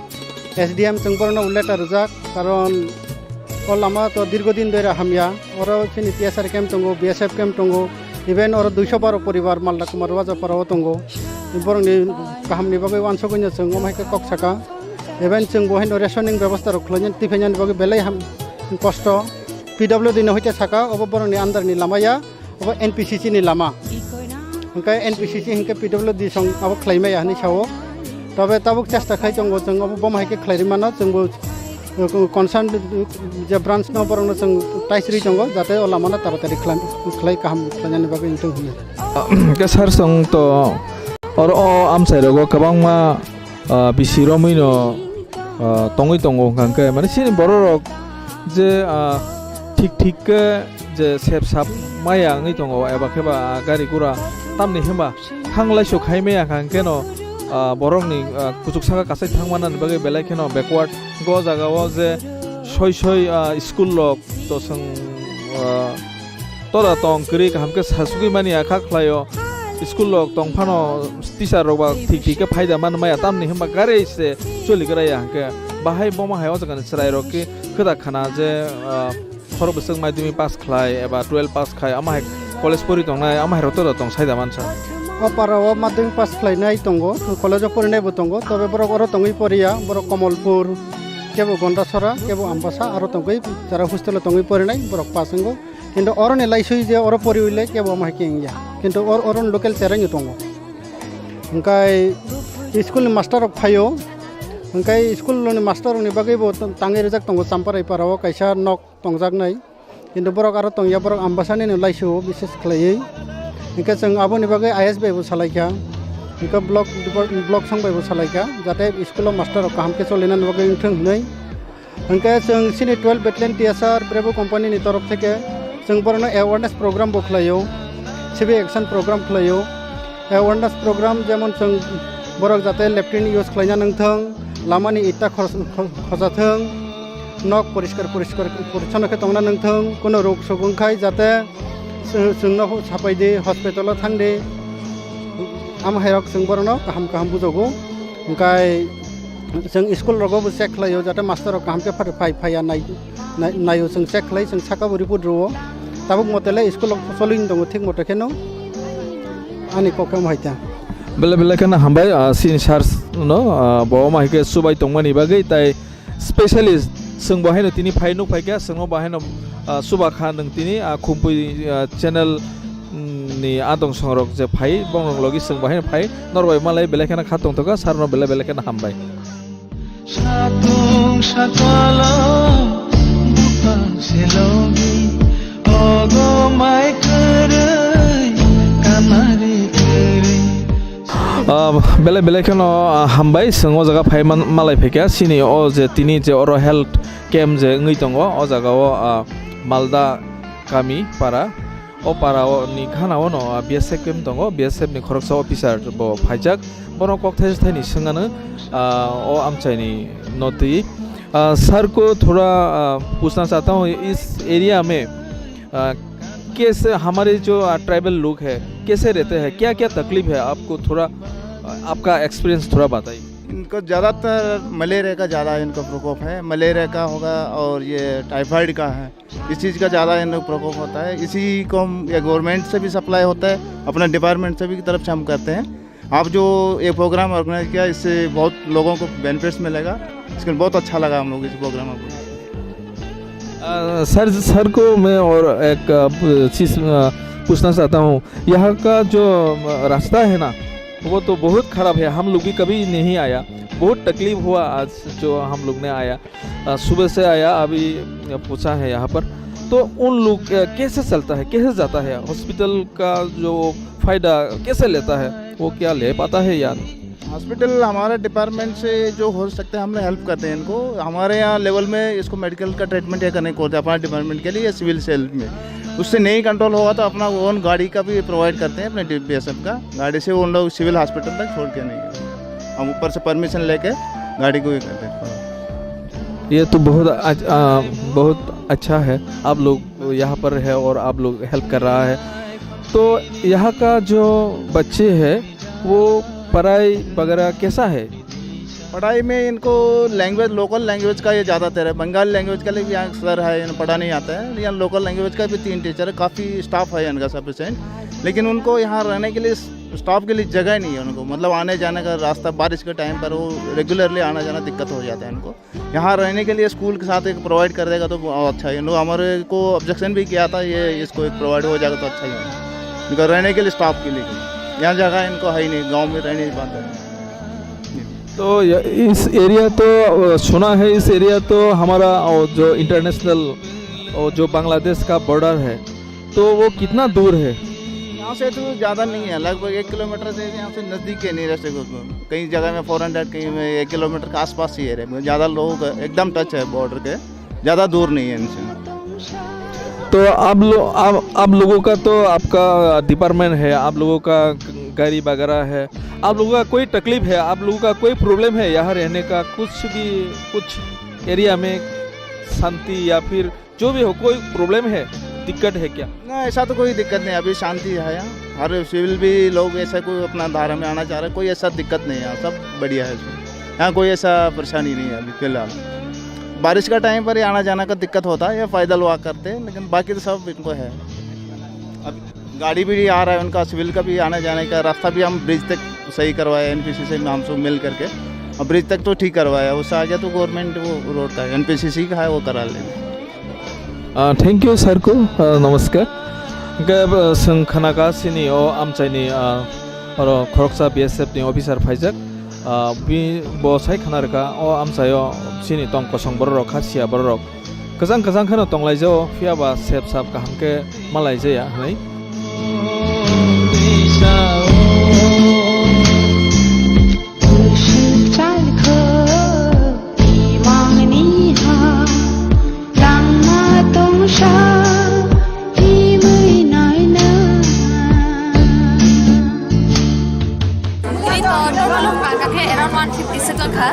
S D M chwng borok no letter rijak, karon o lama to dirgo din doi ra hamya, oro chini T S R camp tongo, B S F camp tongo, even oro duiso baro poribar Malda Kumar Wajapara o tongo, borok ni kaham ni bagwi uansugwi no chwng omo hai khe kok saka. Even chwng bo haino rationing bebosta rok khlainani twi phainani bagwi belai ham kosto. P W D ni hoite saka, obo borokni under ni lama ya, obo N P C C ni lama. Hwnkhe N P C C hwnkhe P W D song abo khlai maya hinwi sao. Tobe tabuk chesta khai tongo chwng, obo bomo hai khe khlai rwi mano, chwng bo, uh, concern, uh, je branch no borok no chwng taisri tongo, jate o lama no taratari khlai, khlai kaham khlainani bagwi wngthung hinwi. Hwnkhe sir chwng to oro o amchai rogo kwbangma ah, bisi romwi no, ah, tongwi tongo hwnkha hwnkhe, mane chini borok rok je, ah, thik thik khe je sep sap maya wngwi tongo eba khe ba gari gura tamni hwnba thang laisok khai maya hwnkha hwnkhe no, ah, borok ni, ah, kuchuk saka kasai thang manani bagwi belai kheno backward go jaga o je soi soi, ah, school rok to chwng, ah, Toda tong kwrwi kaham khe sasugwi mani ya kha khlaio. School rok tong phano teacher rok ba thik thik khe phaida man maya tamni hwnba gari se choli gra ya hwnkhe bahai bomo hai o jaga ni chwrai rok khe kwda khana je, ah, khorok bwswk madhyamik pass khlai eba twelve pass khai ama hai college pori tongnai ama hai rok toda tong saida mansa. O para o madhyamik pass khlainai tongo, college o porinai bo tongo, tobe borok oro tongwi poriya, borok Komolpur, kebo Gondasora, kebo Ambasa, aro tongwi jara hostel o tongwi porinai borok pass wngo. Kintu oroni laisui je oro poriwi le kebo omo hai khe wngya. Kintu or-, oroni local cheraino tongo. Hwnkhe school ni master rok phaio. Hwnkhe school ni master rokni bagwi bo tangwi rijak tongo Champarai para o kaisa nok tongjaknai. Kintu borok aro tongya, borok Ambasani no laisio bises khlaiwi. Hwnkhe chwng aboni bagwi I S bai bo salaikha. Hwnkhe block, block song bai bo salaikha. Jate school o master rok kaham khe cholinani bagwi wngthung hinwi. Hwnkhe chwng chini twelve Battalion T S R Bravo Company ni torof theke chwng borokno awareness program bo khlaio, civic action program khlaio. Awareness program jemon chwng borok jate latrine use khlaina nangthwng, lamani itta khos-, kho-, khojathwng, nok poriskar poriskar porichonno khe tongna nangthwng, kuno rok sogwng khai jate chwng-, chwngno sapai di, hospital o thang di, amo hai rok chwng borokno kaham kaham bujogo. Hwnkhe Chwng school rogo bo check khlaio, jate master rok kaham khe phai, phai, phaiya nai, nai, naio, chwng check khlai, chwng saka bo report rwo. Tabuk mote le school o solwing tongo, thik mote kheno ani kok khe omo hai ta. Belai belai kheno hambai, ah, sini sir no, ah, bo omo hai khe chubai tongmani bagwi, tai specialist chwng bo haino tini phai nuk phai kha, chwngno bo haino, ah, chuba kha nwng tini, ah, Khumpui, ah, channel, mm, ni adong songrok je phai, bongrok logi chwng bo haino phai, norbai malai belai kheno kha tongthokha, sir no belai belai kheno hambai. Satung sakalo bupang selogi ogo mai kwrwi kanari kwrwi. Ah, belai belai kheno, ah, hambai, chwng o jaga phai man-, malai phaikha, chini o je tini je oro health camp je wngwi tongo, o jaga o, ah, Malda kami para. O para o ni gana o no, ah, B S F camp tongo, B S F ni khoroksa officer bo phaijak. Bono kok thaisa thaini swngano, ah, o amchaini no twi. Ah, sir ko thoda, ah, puchna chahta hoon, is area mein, ah, kaise hamare jo, ah, tribal log hai, kaise rehte hai, kya kya taklif hai aapko, thoda, ah, aapka experience thoda bataiye. इनको ज़्यादातर मलेरिया का ज़्यादा इनको प्रकोप है, मलेरिया का होगा और ये टाइफाइड का है। इस चीज़ का ज़्यादा इन लोग प्रकोप होता है। इसी को हम, ये गवर्नमेंट से भी सप्लाई होता है, अपने डिपार्टमेंट से भी की तरफ से हम करते हैं। आप जो ये प्रोग्राम ऑर्गेनाइज किया, इससे बहुत लोगों को बेनिफिट्स मिलेगा। इसके बहुत अच्छा लगा हम लोग इस प्रोग्राम को। अ, सर, सर को मैं और एक, अ, प-, चीज़, अ, पूछना चाहता हूँ। यहाँ का जो, अ, रास्ता है ना, वो तो बहुत ख़राब है, हम लोग भी कभी नहीं आया, बहुत तकलीफ हुआ आज जो हम लोग ने आया। अ, सुबह से आया, अभी पूछा है यहाँ पर। तो उन लोग, अ, कैसे चलता है, कैसे जाता है, हॉस्पिटल का जो फ़ायदा कैसे लेता है, वो क्या ले पाता है या नहीं? हॉस्पिटल हमारे डिपार्टमेंट से जो हो सकता है, हम लोग हेल्प करते हैं इनको। हमारे यहाँ लेवल में इसको मेडिकल का ट्रीटमेंट या करने को होता है अपना डिपार्टमेंट के लिए या सिविल सेल में, उससे नहीं कंट्रोल होगा तो अपना ओन गाड़ी का भी प्रोवाइड करते हैं अपने डीबीएसएफ का गाड़ी से, उन लोग सिविल हॉस्पिटल तक छोड़ के नहीं। हम ऊपर से परमिशन लेके गाड़ी को ही करते हैं। ये तो बहुत अच-, अ, बहुत अच्छा है, आप लोग यहाँ पर है और आप लोग हेल्प कर रहा है। तो यहाँ का जो बच्चे हैं, वो पढ़ाई वगैरह कैसा है? पढ़ाई में इनको लैंग्वेज, लोकल लैंग्वेज का ये ज़्यादातर है। बंगाली लैंग्वेज का लिए भी यहाँ सर है, इन्हें पढ़ा नहीं आता है। यहाँ लोकल लैंग्वेज का भी तीन टीचर है, काफ़ी स्टाफ है इनका सफिशिएंट, लेकिन उनको यहाँ रहने के लिए, स्टाफ के लिए जगह नहीं है उनको। मतलब, आने जाने का रास्ता, बारिश के टाइम पर वो रेगुलरली आना जाना दिक्कत हो जाता है इनको। यहाँ रहने के लिए स्कूल के साथ एक प्रोवाइड कर देगा तो बहुत अच्छा है। इन लोग हमारे को ऑब्जेक्शन भी किया था, ये इसको एक प्रोवाइड हो जाएगा तो अच्छा ही है। इनका रहने के लिए स्टाफ के लिए, यहाँ जगह इनको है ही नहीं, गाँव में रह नहीं पाते। तो य-, इस एरिया तो, अ, सुना है, इस एरिया तो हमारा, अ, जो इंटरनेशनल, अ, जो बांग्लादेश का बॉर्डर है, तो वो कितना दूर है? यहाँ से तो ज़्यादा नहीं है, लगभग एक किलोमीटर से, यहाँ से नज़दीक है नियरेस्ट है उसमें। कई जगह में फ़ोर हंड्रेड, कई में एक किलोमीटर के आसपास ही है रे। ज़्यादा लोग एकदम टच है बॉर्डर के, ज़्यादा दूर नहीं है इनसे। तो आप लो-, आप, आप लोगों का तो, आपका डिपार्टमेंट है, आप लोगों का गाड़ी वगैरह है, आप लोगों का कोई तकलीफ है, आप लोगों का कोई प्रॉब्लम है यहाँ रहने का, कुछ भी, कुछ एरिया में शांति या फिर जो भी हो, कोई प्रॉब्लम है, दिक्कत है क्या? ना, ऐसा तो कोई दिक्कत नहीं, अभी शांति है यहाँ। हर सिविल भी लोग ऐसा कोई अपना धारा में आना चाह रहे, कोई ऐसा दिक्कत नहीं है, सब बढ़िया है इसमें। यहाँ कोई ऐसा परेशानी नहीं है अभी फिलहाल। बारिश का टाइम पर ही आना जाना का दिक्कत होता है, ये पैदल वॉक करते हैं, लेकिन बाकी तो सब इनको है। अब गाड़ी भी आ रहा है उनका, सिविल का भी आने जाने का रास्ता भी हम ब्रिज तक सही करवाया एनपीसीसी में, हम सब मिल करके। अब ब्रिज तक तो ठीक करवाया, उससे आगे तो गवर्नमेंट वो रोड का है, एनपीसीसी का है, वो करा लेंगे। अ, thank you sir को, अ, नमस्कार। Hingke, अ, chwng khna kha chini o amchaini, a, oro khoroksa B S F ni officer phaijak, a, bi-, bo sai khna rwkha o amchaio chini tong kosong borok rok, kha sia borok rok. Kwchang kwchang kheno tonglaijao, phiya ba sep sap kaham khe malaijaya hwnwi. Tini to total wngkha khe around one fifty se tongkha.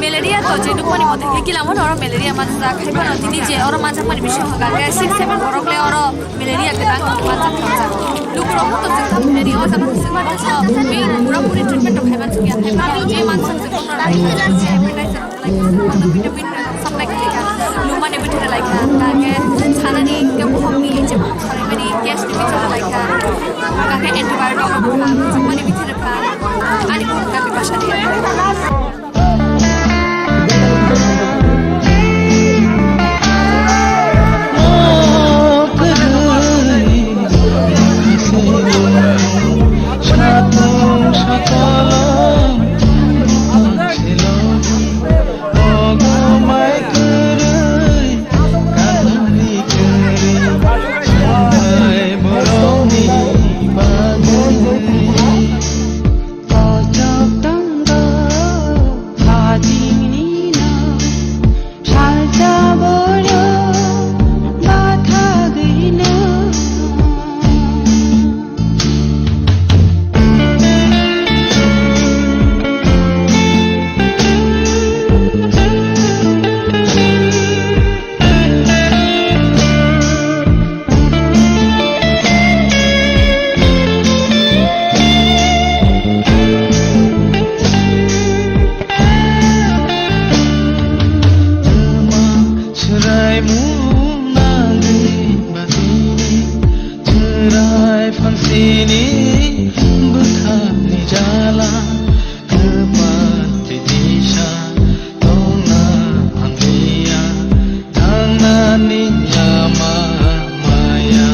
Malaria to je nukmani mote khe gilamo no oro malaria manjak, khai phano tini je oro manjakmani bisingo hwnka khe six seven borok le oro malaria kwbang manjak thangsa. Lukurok bo to chwng tamo malaria o jaga se chwng tamo pura puri treatment rok khaiman chukya, khai phano je manjak chwng tamo hepatitis, vitamin supply khlaikha, lumani bwtharai laikha, hwnka khe sanani hwnkhe bohokni Ani bukhuk kami bwsa di. Swraimung nangwi batini, chwrai phangsini bwkhakni jala. Kwpal twi disa tongna hamliya, thangnani lama maya.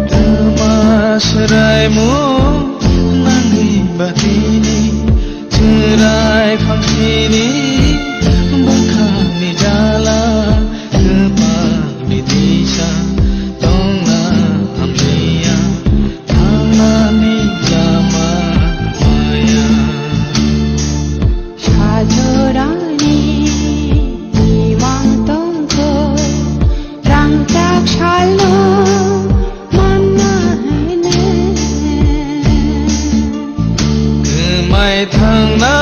Twma swraimung nangwi batini, chwrai phangsini bwkhakni jala. Kwpal bidisa tongna hamliya, thangnani lama maya. Sajorani imang tongkho, rangchak salno manna hainan. Kwmai thangna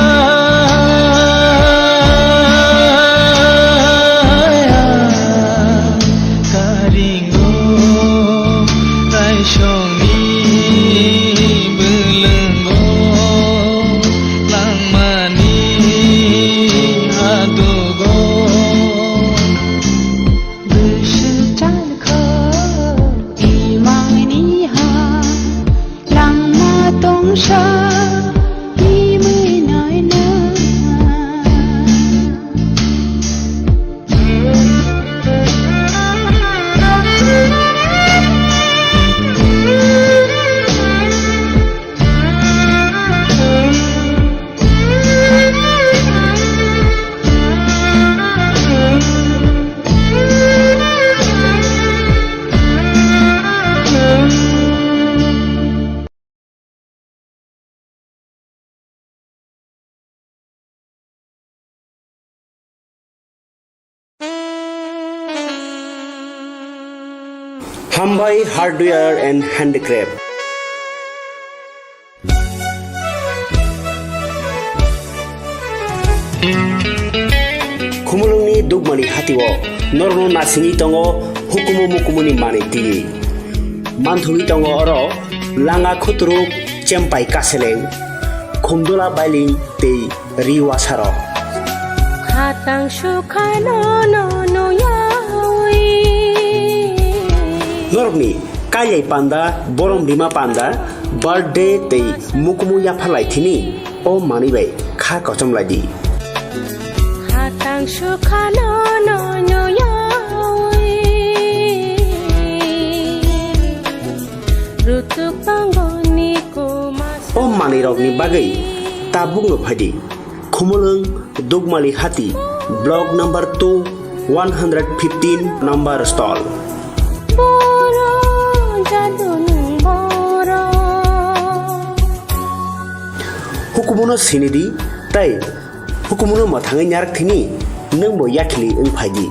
Hambai Hardware and Handicraft. Khumulwngni Dugmani hatio norokno nasingwi tongo hukumu mukumuni manwi twiwi. Manthogwi tongo oro langa khuturuk, chempai kaseleng, khumdula bailing tei ri wasarok. Khatang sukhano no nuyawi. Norokni kailai panda, borom rima panda, birthday tei mukumu yapharlai thini o manwi bai kha kochom lai di. Khatang sukhano no nuyawi. Rutuk tangoni koma. O manwi rokni bagwi tabukno phai di. Khumulwng Dugmali Hati, Block number two, one hundred fifteen number stall. Boro jadunung boro. Hukumuno sinidi, tei hukumuno mwthangwi narak thini, nwngbo yakhili wng phaidi.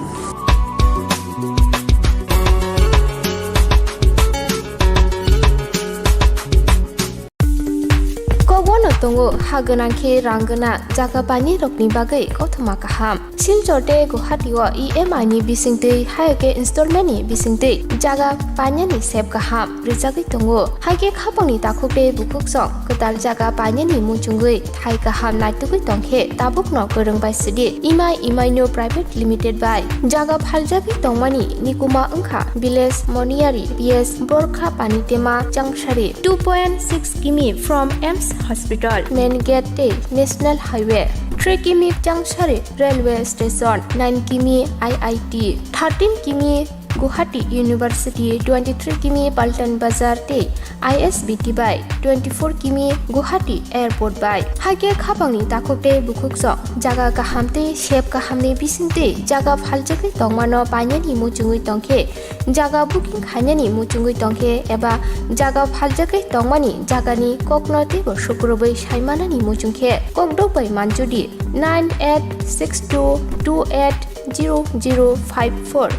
Kogono tongo ha gwnang khe rang gwnang jaga painani rokni bagwi kothoma kaham. Silchar tei Guwahati o E M I ni bisingtwi, hai khe installment ni bisingtwi jaga painani sep kaham. rijagwi tongo. Haikhe khapangni takhuk tei bukhuksong kwtal jaga painani muchungwi thai kaham naitugwi tongkhe tabukno kwrwng bai sidi Imai Imaino Private Limited bai jaga phaljagwi tongmani nikuma wngkha Village Moniari P S Borkha Panitema Changsari, two point six kimi from AIIMS Hospital, main gate tei National Highway, three kimi Changsari Railway Station, nine kimi I I T, thirteen kimi Guwahati University, twenty-three kimi Paltan Bazar tei I S B T bai, twenty-four kimi Guwahati Airport bai. Haikhe khapangni takhuk tei bukhuksong jaga kaham tei sep kahamni bisingtwi jaga phaljagwi tongmano painani muchungwi tongkhe, jaga booking khainani muchungwi tongkhe eba jaga phaljagwi tongmani jagani kokno teibo sukrubwi saimanani muchungkhe kokdok bai manjudi nine eight six two two eight zero zero five four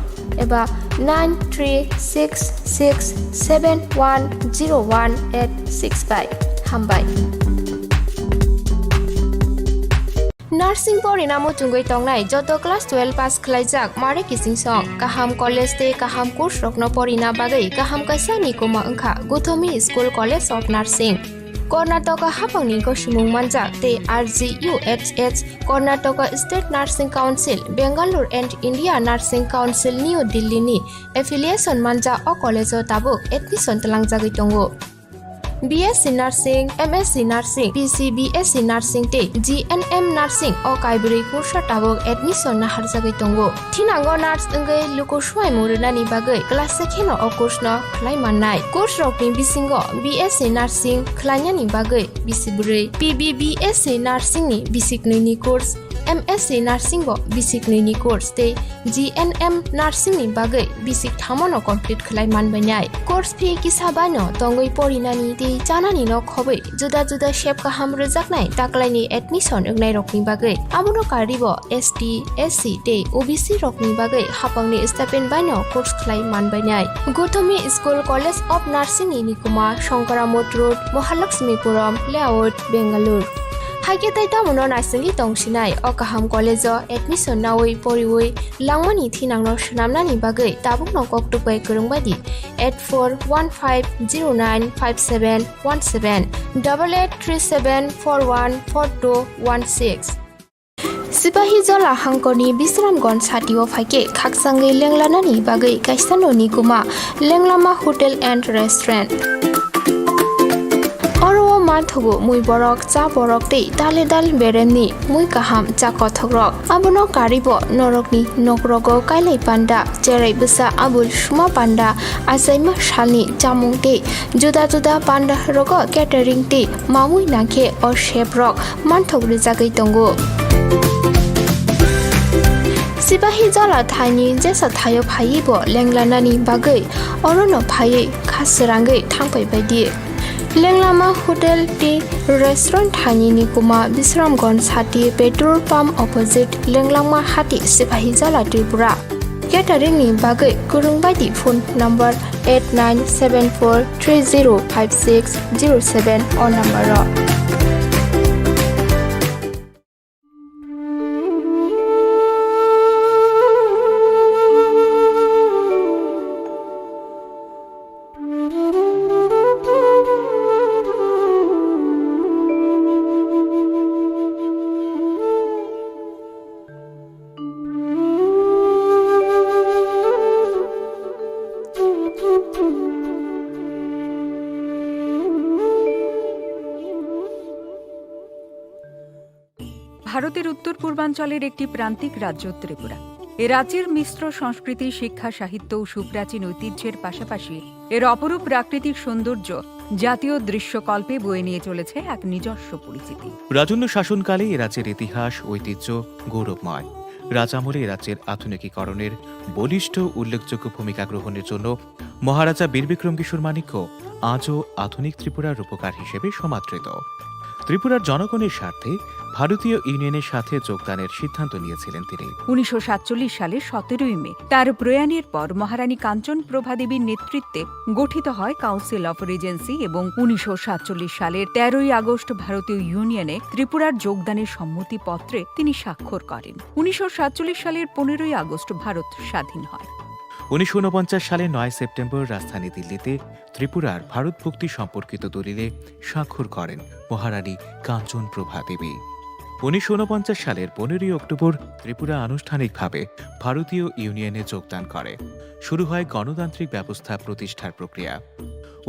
eba nine three six six seven one zero one eight six bai. Hambai. Nursing porina muchungwi tongnai joto class twelve pass khlaijak mare kiching song kaham college tei kaham course rokno porina bagwi kaham kaisa nikuma wngkha Gothomi School College of Nursing. Karnataka haphangni gosimung manjak tei R G U H H, Karnataka State Nursing Council, Bangalore and India Nursing Council, New Delhi ni affiliation manjak o college o tabuk admission twlangjagwi tongo. B S C Nursing, M S C Nursing, P C B S C Nursing tei G N M Nursing o kaibrwi course o tabuk admission naharjagwi tongo. Thinango nurse wngwi luku swuaimung rwnani bagwi class se kheno o course no khlai mannai. Course rokni bisingo B S C Nursing khlainani bagwi bisi bwrwi, P B B S C Nursing ni bisi knwi ni course, M S C Nursing bo bisi knwi ni course tei G N M Nursing ni bagwi bisi kthamo no complete khlai manbainai. Course fee kisa baino tongwi porinani tei chanani no khobwi juda juda sep kaham rwjaknai taklaini admission wngnairokni bagwi. Abono karwibo S T, S C tei O B C rokni bagwi haphangni stipend baino course khlai manbainai. Gothomi School College of Nursing ni nikuma Shankara Mott Road, Mahalakshmipuram Layout, Bangalore. Haikhe tei tamono naisingwi tongsinai o kaham college o admission nawi poriwi langmani thinangno swnamnani bagwi tabukno koktwk bai kwrwng bai di eight four one five zero nine five seven one seven, double eight three seven four one four two one six. Sipahijola hangkorni Bisramganj satio phaikhe khakchangwi lenglanani bagwi kaisa noni kuma Lenglama Hotel and Restaurant. Oro o manthogo mui borok, cha borok tei dale dal beremni mui kaham cha kothokrok. Abono karwibo norokni nokrogo kailai panda, cherai bwsa abul suma panda, achaima salni chamung tei juda juda panda rogo catering tei mamui nangkhe o chef rok manthok rwjagwi tongo. Sipahijola thaini jesa thaio phaiwi bo lenglanani bagwi orono phaiwi kha srangwi thangpai baidi. Lenglama Hotel tei Restaurant thaini nikuma Bisramganj sati petrol pump opposite Lenglama hati Sipahijola Tripura. Catering ni bagwi kwrwng baidi phone number eight nine seven four three zero five six zero seven o number o. ভারতের উত্তর পূর্বাঞ্চলের একটি প্রান্তিক রাজ্য ত্রিপুরা। এ রাজ্যের মিশ্র সংস্কৃতি, শিক্ষা, সাহিত্য ও সুপ্রাচীন ঐতিহ্যের পাশাপাশি এর অপরূপ প্রাকৃতিক সৌন্দর্য জাতীয় দৃশ্যকল্পে বয়ে নিয়ে চলেছে এক নিজস্ব পরিচিতি। রাজন্য শাসনকালে এ রাজ্যের ইতিহাস, ঐতিহ্য গৌরবময়। রাজ আমলে এ রাজ্যের আধুনিকীকরণের বলিষ্ঠ উল্লেখযোগ্য ভূমিকা গ্রহণের জন্য মহারাজা বীর বিক্রম কিশোর মাণিক্য আজও আধুনিক ত্রিপুরার রূপকার হিসেবে সমাদৃত। ত্রিপুরার জনগণের স্বার্থে ভারতীয় ইউনিয়নের সাথে যোগদানের সিদ্ধান্ত নিয়েছিলেন তিনি। উনিশশো সাতচল্লিশ সালের সতেরোই মে তার প্রয়াণের পর মহারানী কাঞ্চন প্রভা দেবীর নেতৃত্বে গঠিত হয় কাউন্সিল অফ রিজেন্সি এবং উনিশশো সাতচল্লিশ সালের তেরোই আগস্ট ভারতীয় ইউনিয়নে ত্রিপুরার যোগদানের সম্মতিপত্রে তিনি স্বাক্ষর করেন। উনিশশো সাতচল্লিশ সালের পনেরোই আগস্ট ভারত স্বাধীন হয়। উনিশশো ঊনপঞ্চাশ সালের নয় সেপ্টেম্বর রাজধানী দিল্লিতে ত্রিপুরার ভারতভুক্তি সম্পর্কিত দলিলে স্বাক্ষর করেন মহারানী কাঞ্চন প্রভা দেবী। উনিশশো ঊনপঞ্চাশ সালের পনেরোই অক্টোবর ত্রিপুরা আনুষ্ঠানিকভাবে ভারতীয় ইউনিয়নে যোগদান করে। শুরু হয় গণতান্ত্রিক ব্যবস্থা প্রতিষ্ঠার প্রক্রিয়া।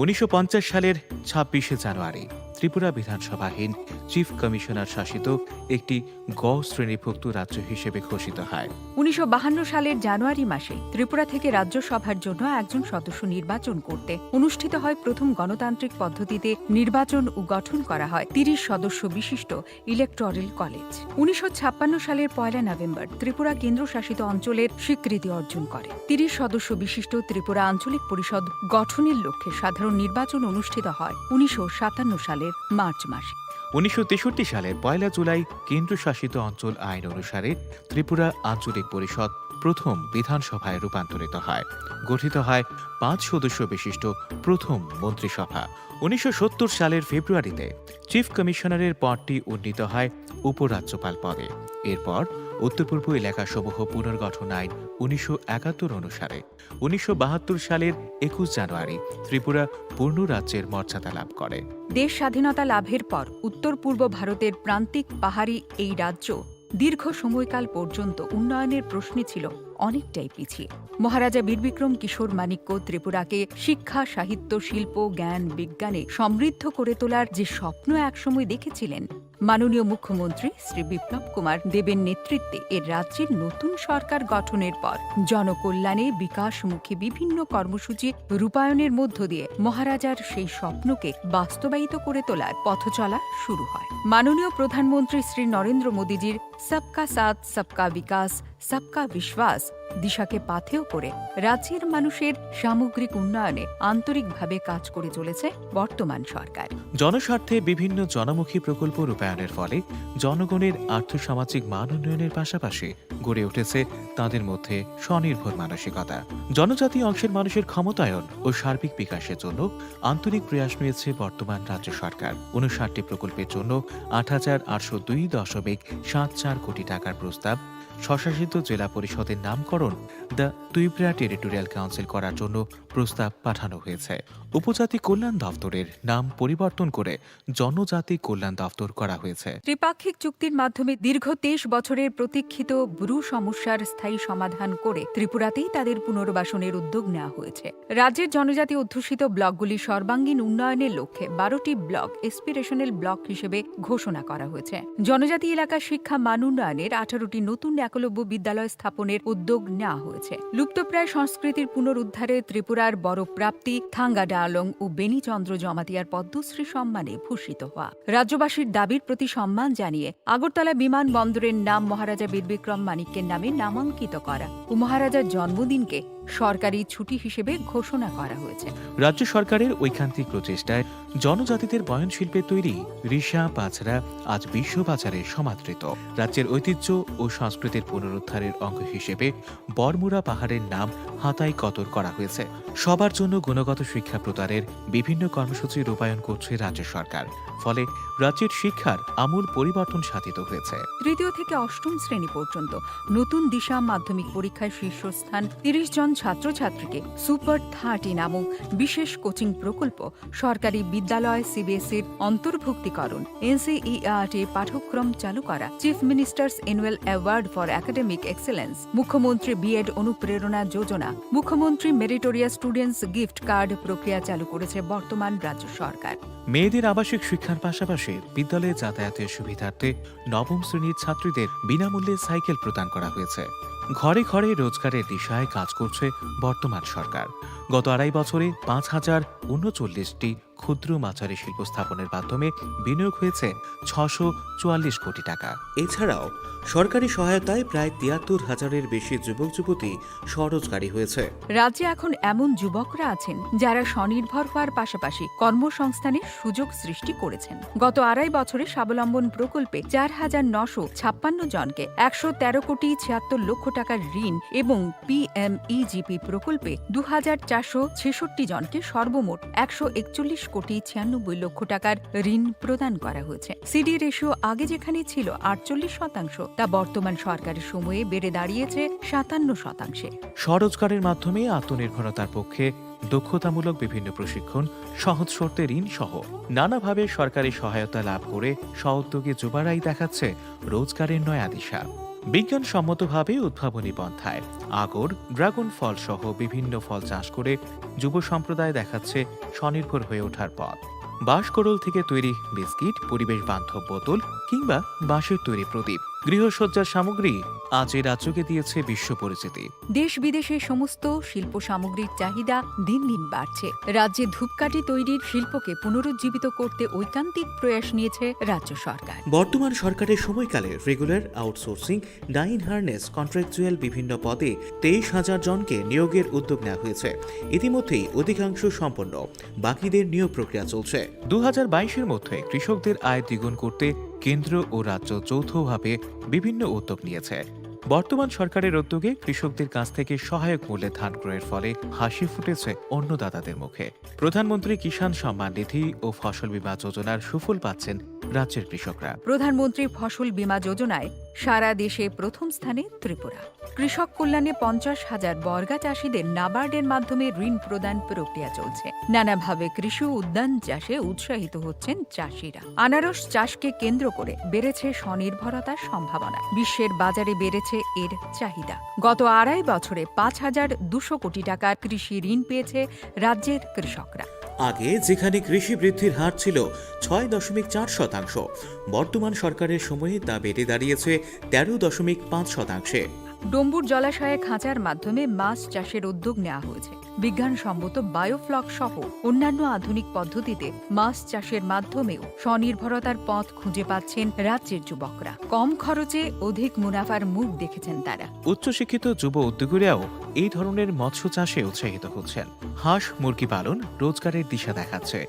উনিশশো পঞ্চাশ সালের ছাব্বিশে জানুয়ারি ত্রিপুরা বিধানসভাহীন চিফ কমিশনার শাসিত একটি গ শ্রেণীভুক্ত রাজ্য হিসেবে ঘোষিত হয়। উনিশশো বাহান্ন সালের জানুয়ারি মাসে ত্রিপুরা থেকে রাজ্যসভার জন্য একজন সদস্য নির্বাচন করতে অনুষ্ঠিত হয় প্রথম গণতান্ত্রিক পদ্ধতিতে নির্বাচন ও গঠন করা হয় তিরিশ সদস্য বিশিষ্ট ইলেকটোরাল কলেজ। উনিশশো ছাপ্পান্ন সালের পয়লা নভেম্বর ত্রিপুরা কেন্দ্রশাসিত অঞ্চলের স্বীকৃতি অর্জন করে। তিরিশ সদস্য বিশিষ্ট ত্রিপুরা আঞ্চলিক পরিষদ গঠনের লক্ষ্যে সাধারণ নির্বাচন অনুষ্ঠিত হয় উনিশশো সাতান্ন সালের মার্চ মাসে। উনিশশো তেষট্টি সালের পয়লা জুলাই কেন্দ্রশাসিত অঞ্চল আইন অনুসারে ত্রিপুরা আঞ্চলিক পরিষদ প্রথম বিধানসভায় রূপান্তরিত হয়। গঠিত হয় পাঁচ সদস্য বিশিষ্ট প্রথম মন্ত্রিসভা। উনিশশো সত্তর সালের ফেব্রুয়ারিতে চিফ কমিশনারের পদটি উন্নীত হয় উপরাজ্যপাল পদে। এরপর উত্তর পূর্ব এলাকাসমূহ পুনর্গঠন আইন উনিশশো একাত্তর অনুসারে উনিশশো বাহাত্তর সালের একুশ জানুয়ারি ত্রিপুরা পূর্ণ রাজ্যের মর্যাদা লাভ করে। দেশ স্বাধীনতা লাভের পর উত্তর পূর্ব ভারতের প্রান্তিক পাহাড়ি এই রাজ্য দীর্ঘ সময়কাল পর্যন্ত উন্নয়নের প্রশ্নে ছিল অনেকটাই পিছিয়ে। মহারাজা বীরবিক্রম কিশোর মাণিক্য ত্রিপুরাকে শিক্ষা, সাহিত্য, শিল্প, জ্ঞান, বিজ্ঞানে সমৃদ্ধ করে তোলার যে স্বপ্ন একসময় দেখেছিলেন, মাননীয় মুখ্যমন্ত্রী শ্রী বিপ্লব কুমার দেবের নেতৃত্বে এর রাজ্যের নতুন সরকার গঠনের পর জনকল্যাণে বিকাশমুখী বিভিন্ন কর্মসূচি রূপায়ণের মধ্য দিয়ে মহারাজার সেই স্বপ্নকে বাস্তবায়িত করে তোলার পথচলা শুরু হয়। মাননীয় প্রধানমন্ত্রী শ্রী নরেন্দ্র মোদীজির সবকা সাথ, সবকা বিকাশ, সবকা বিশ্বাস দিশাকে পাথেয় করে রাজ্যের মানুষের সামগ্রিক উন্নয়নে আন্তরিকভাবে কাজ করে চলেছে বর্তমান সরকার। জনস্বার্থে বিভিন্ন জনমুখী প্রকল্প রূপায়ণের ফলে জনগণের আর্থসামাজিক মান উন্নয়নের পাশাপাশি গড়ে উঠেছে তাদের মধ্যে স্বনির্ভর মানসিকতা। জনজাতি অংশের মানুষের ক্ষমতায়ন ও সার্বিক বিকাশের জন্য আন্তরিক প্রয়াস নিয়েছে বর্তমান রাজ্য সরকার। ঊনষাটটি প্রকল্পের জন্য আট হাজার আটশো দুই দশমিক সাত চার কোটি টাকার প্রস্তাব, স্বশাসিত জেলা পরিষদের নামকরণ দ্য ত্রিপুরা টেরিটোরিয়াল কাউন্সিল করার জন্য প্রস্তাব পাঠানো হয়েছে। উপজাতি কল্যাণ দপ্তরের নাম পরিবর্তন করে জনজাতি কল্যাণ দপ্তর করা হয়েছে। ত্রিপাক্ষিক চুক্তির মাধ্যমে দীর্ঘ তেইশ বছরের প্রতীক্ষিত ব্রু সমস্যার স্থায়ী সমাধান করে ত্রিপুরাতেই তাদের পুনর্বাসনের উদ্যোগ নেওয়া হয়েছে। রাজ্যের জনজাতি অধ্যুষিত ব্লকগুলি সর্বাঙ্গীন উন্নয়নের লক্ষ্যে বারোটি ব্লক এসপিরেশনাল ব্লক হিসেবে ঘোষণা করা হয়েছে। জনজাতি এলাকার শিক্ষা মান উন্নয়নের আঠারোটি নতুন একলব্য বিদ্যালয় স্থাপনের উদ্যোগ নেওয়া হয়েছে। লুপ্তপ্রায় সংস্কৃতির পুনরুদ্ধারে ত্রিপুরার বড় প্রাপ্তি থাঙ্গা ডালং ও বেনিচন্দ্র জমাতিয়ার পদ্মশ্রী সম্মানে ভূষিত হওয়া। রাজ্যবাসীর দাবির প্রতি সম্মান জানিয়ে আগরতলা বিমানবন্দরের নাম মহারাজা বীর বিক্রম মাণিক্যের নামে নামাঙ্কিত করা ও মহারাজার জন্মদিনকে সরকারি ছুটি হিসেবে ঘোষণা করা হয়েছে। রাজ্য সরকারের ঐকান্তিক প্রচেষ্টায় জনজাতিদের বয়নশিল্পে তৈরি রিশা পাছরা আজ বিশ্ববাজারে সমাদৃত। রাজ্যের ঐতিহ্য ও সংস্কৃতির পুনরুদ্ধারের অঙ্গ হিসেবে বরমুড়া পাহাড়ের নাম হাতাই কদর করা হয়েছে। সবার জন্য গুণগত শিক্ষা প্রদানের বিভিন্ন কর্মসূচি রূপায়ণ করছে রাজ্য সরকার। ফলে রাজ্যের শিক্ষার আমূল পরিবর্তন সাধিত হয়েছে। তৃতীয় থেকে অষ্টম শ্রেণী পর্যন্ত নতুন দিশা মাধ্যমিক পরীক্ষায় শীর্ষস্থান তিরিশ জন ছাত্রছাত্রীকে সুপার থার্টি নামক বিশেষ কোচিং প্রকল্প সরকারি বিদ্যালয় সিবিএসইর অন্তর্ভুক্তিকরণ, এনসিইআরটি পাঠ্যক্রম চালু করা, chief ministers annual award for academic excellence, মুখ্যমন্ত্রী বিএড অনুপ্রেরণা যোজনা, মুখ্যমন্ত্রী মেরিটোরিয়াস স্টুডেন্টস গিফট কার্ড প্রক্রিয়া চালু করেছে বর্তমান রাজ্য সরকার। মেয়েদের আবাসিক শিক্ষার পাশাপাশি বিদ্যালয়ে যাতায়াতের সুবিধার্থে নবম শ্রেণীর ছাত্রীদের বিনামূল্যে সাইকেল প্রদান করা হয়েছে। ঘরে ঘরে রোজগারের দিশায় কাজ করছে বর্তমান সরকার। গত আড়াই বছরে পাঁচ হাজার ঊনচল্লিশটি ক্ষুদ্র মাঝারি শিল্প স্থাপনের মাধ্যমে বিনিয়োগ হয়েছে ছশো চুয়াল্লিশ কোটি টাকা। এছাড়াও সরকারি সহায়তায় প্রায় তিয়াত্তর হাজারের বেশি যুবক যুবতী স্বরোজগারী হয়েছে। রাজ্যে এখন এমন যুবকরা আছেন, যারা স্বনির্ভর হওয়ার পাশাপাশি কর্মসংস্থানের সুযোগ সৃষ্টি করেছেন। গত আড়াই বছরে স্বাবলম্বন প্রকল্পে চার হাজার নশো ছাপ্পান্ন জনকে একশো তেরো কোটি ছিয়াত্তর লক্ষ টাকার ঋণ এবং পিএমইজিপি প্রকল্পে দু হাজার একশো ছেষট্টি জনকে সর্বমোট একশো একচল্লিশ কোটি ছিয়ানব্বই লক্ষ টাকার ঋণ প্রদান করা হয়েছে। সিডি রেশিও আগে যেখানে ছিল আটচল্লিশ শতাংশ, তা বর্তমান সরকারের সময়ে বেড়ে দাঁড়িয়েছে সাতান্ন শতাংশে। স্বরোজগারের মাধ্যমে আত্মনির্ভরতার পক্ষে দক্ষতামূলক বিভিন্ন প্রশিক্ষণ, সহজ শর্তে ঋণ সহ নানাভাবে সরকারি সহায়তা লাভ করে স্বউদ্যোগী যুবারাই দেখাচ্ছে রোজগারের নয়া দিশা। বিজ্ঞানসম্মতভাবে উদ্ভাবনী পন্থায় আগর, ড্রাগন ফল সহ বিভিন্ন ফল চাষ করে যুব সম্প্রদায় দেখাচ্ছে স্বনির্ভর হয়ে ওঠার পথ। বাঁশকরল থেকে তৈরি বিস্কিট, পরিবেশ বান্ধব বোতল কিংবা বাঁশের তৈরি প্রদীপ, গৃহসজ্জার সামগ্রী আজ এই রাজ্যকে দিয়েছে বিশ্ব পরিচিতি। দেশ বিদেশে সমস্ত শিল্প সামগ্রীর চাহিদা দিন দিন বাড়ছে। রাজ্যে ধূপকাঠি তৈরির শিল্পকে পুনরুজ্জীবিত করতে ঐকান্তিক প্রয়াস নিয়েছে রাজ্য সরকার। বর্তমান সরকারের সময়কালে রেগুলার, আউটসোর্সিং, ডাইন হার্নেস, কন্ট্রাকচুয়াল বিভিন্ন পদে তেইশ হাজার জনকে নিয়োগের উদ্যোগ নেওয়া হয়েছে। ইতিমধ্যেই অধিকাংশ সম্পন্ন, বাকিদের নিয়োগ প্রক্রিয়া চলছে। দু হাজার বাইশের মধ্যে কৃষকদের আয় দ্বিগুণ করতে কেন্দ্র ও রাজ্য যৌথভাবে বিভিন্ন উদ্যোগ নিয়েছে। বর্তমান সরকারের উদ্যোগে কৃষকদের কাছ থেকে সহায়ক মূল্যে ধান ক্রয়ের ফলে হাসি ফুটেছে অন্নদাতাদের মুখে। প্রধানমন্ত্রী কিষাণ সম্মান নিধি ও ফসল বীমা যোজনার সুফল পাচ্ছেন রাজ্যের কৃষকরা। প্রধানমন্ত্রী ফসল বীমা যোজনায় সারা দেশে প্রথম স্থানে ত্রিপুরা। কৃষক কল্যাণে পঞ্চাশ হাজার বর্গা চাষিদের নাবার্ডের মাধ্যমে ঋণ প্রদান প্রক্রিয়া চলছে। নানাভাবে কৃষি উদ্যান চাষে উৎসাহিত হচ্ছেন চাষিরা। আনারস চাষকে কেন্দ্র করে বেড়েছে স্বনির্ভরতার সম্ভাবনা। বিশ্বের বাজারে বেড়েছে এর চাহিদা। গত আড়াই বছরে পাঁচ হাজার দুশো কোটি টাকার কৃষি ঋণ পেয়েছে রাজ্যের কৃষকরা। আগে যেখানে কৃষি বৃদ্ধির হার ছিল ছয় দশমিক চার শতাংশ, বর্তমান সরকারের সময়ে তা বেড়ে দাঁড়িয়েছে তেরো দশমিক পাঁচ শতাংশে। ডম্বুর জলাশয়ে খাঁচার মাধ্যমে মাছ চাষের উদ্যোগ নেওয়া হয়েছে। বিজ্ঞানসম্মত বায়োফ্লক সহ অন্যান্য আধুনিক পদ্ধতিতে মাছ চাষের মাধ্যমেও স্বনির্ভরতার পথ খুঁজে পাচ্ছেন রাজ্যের যুবকরা। কম খরচে অধিক মুনাফার মুখ দেখেছেন তারা। উচ্চশিক্ষিত যুব উদ্যোগীরাও এই ধরনের মৎস্য চাষে উৎসাহিত হচ্ছেন। হাঁস মুরগি পালন রোজগারের দিশা দেখাচ্ছে।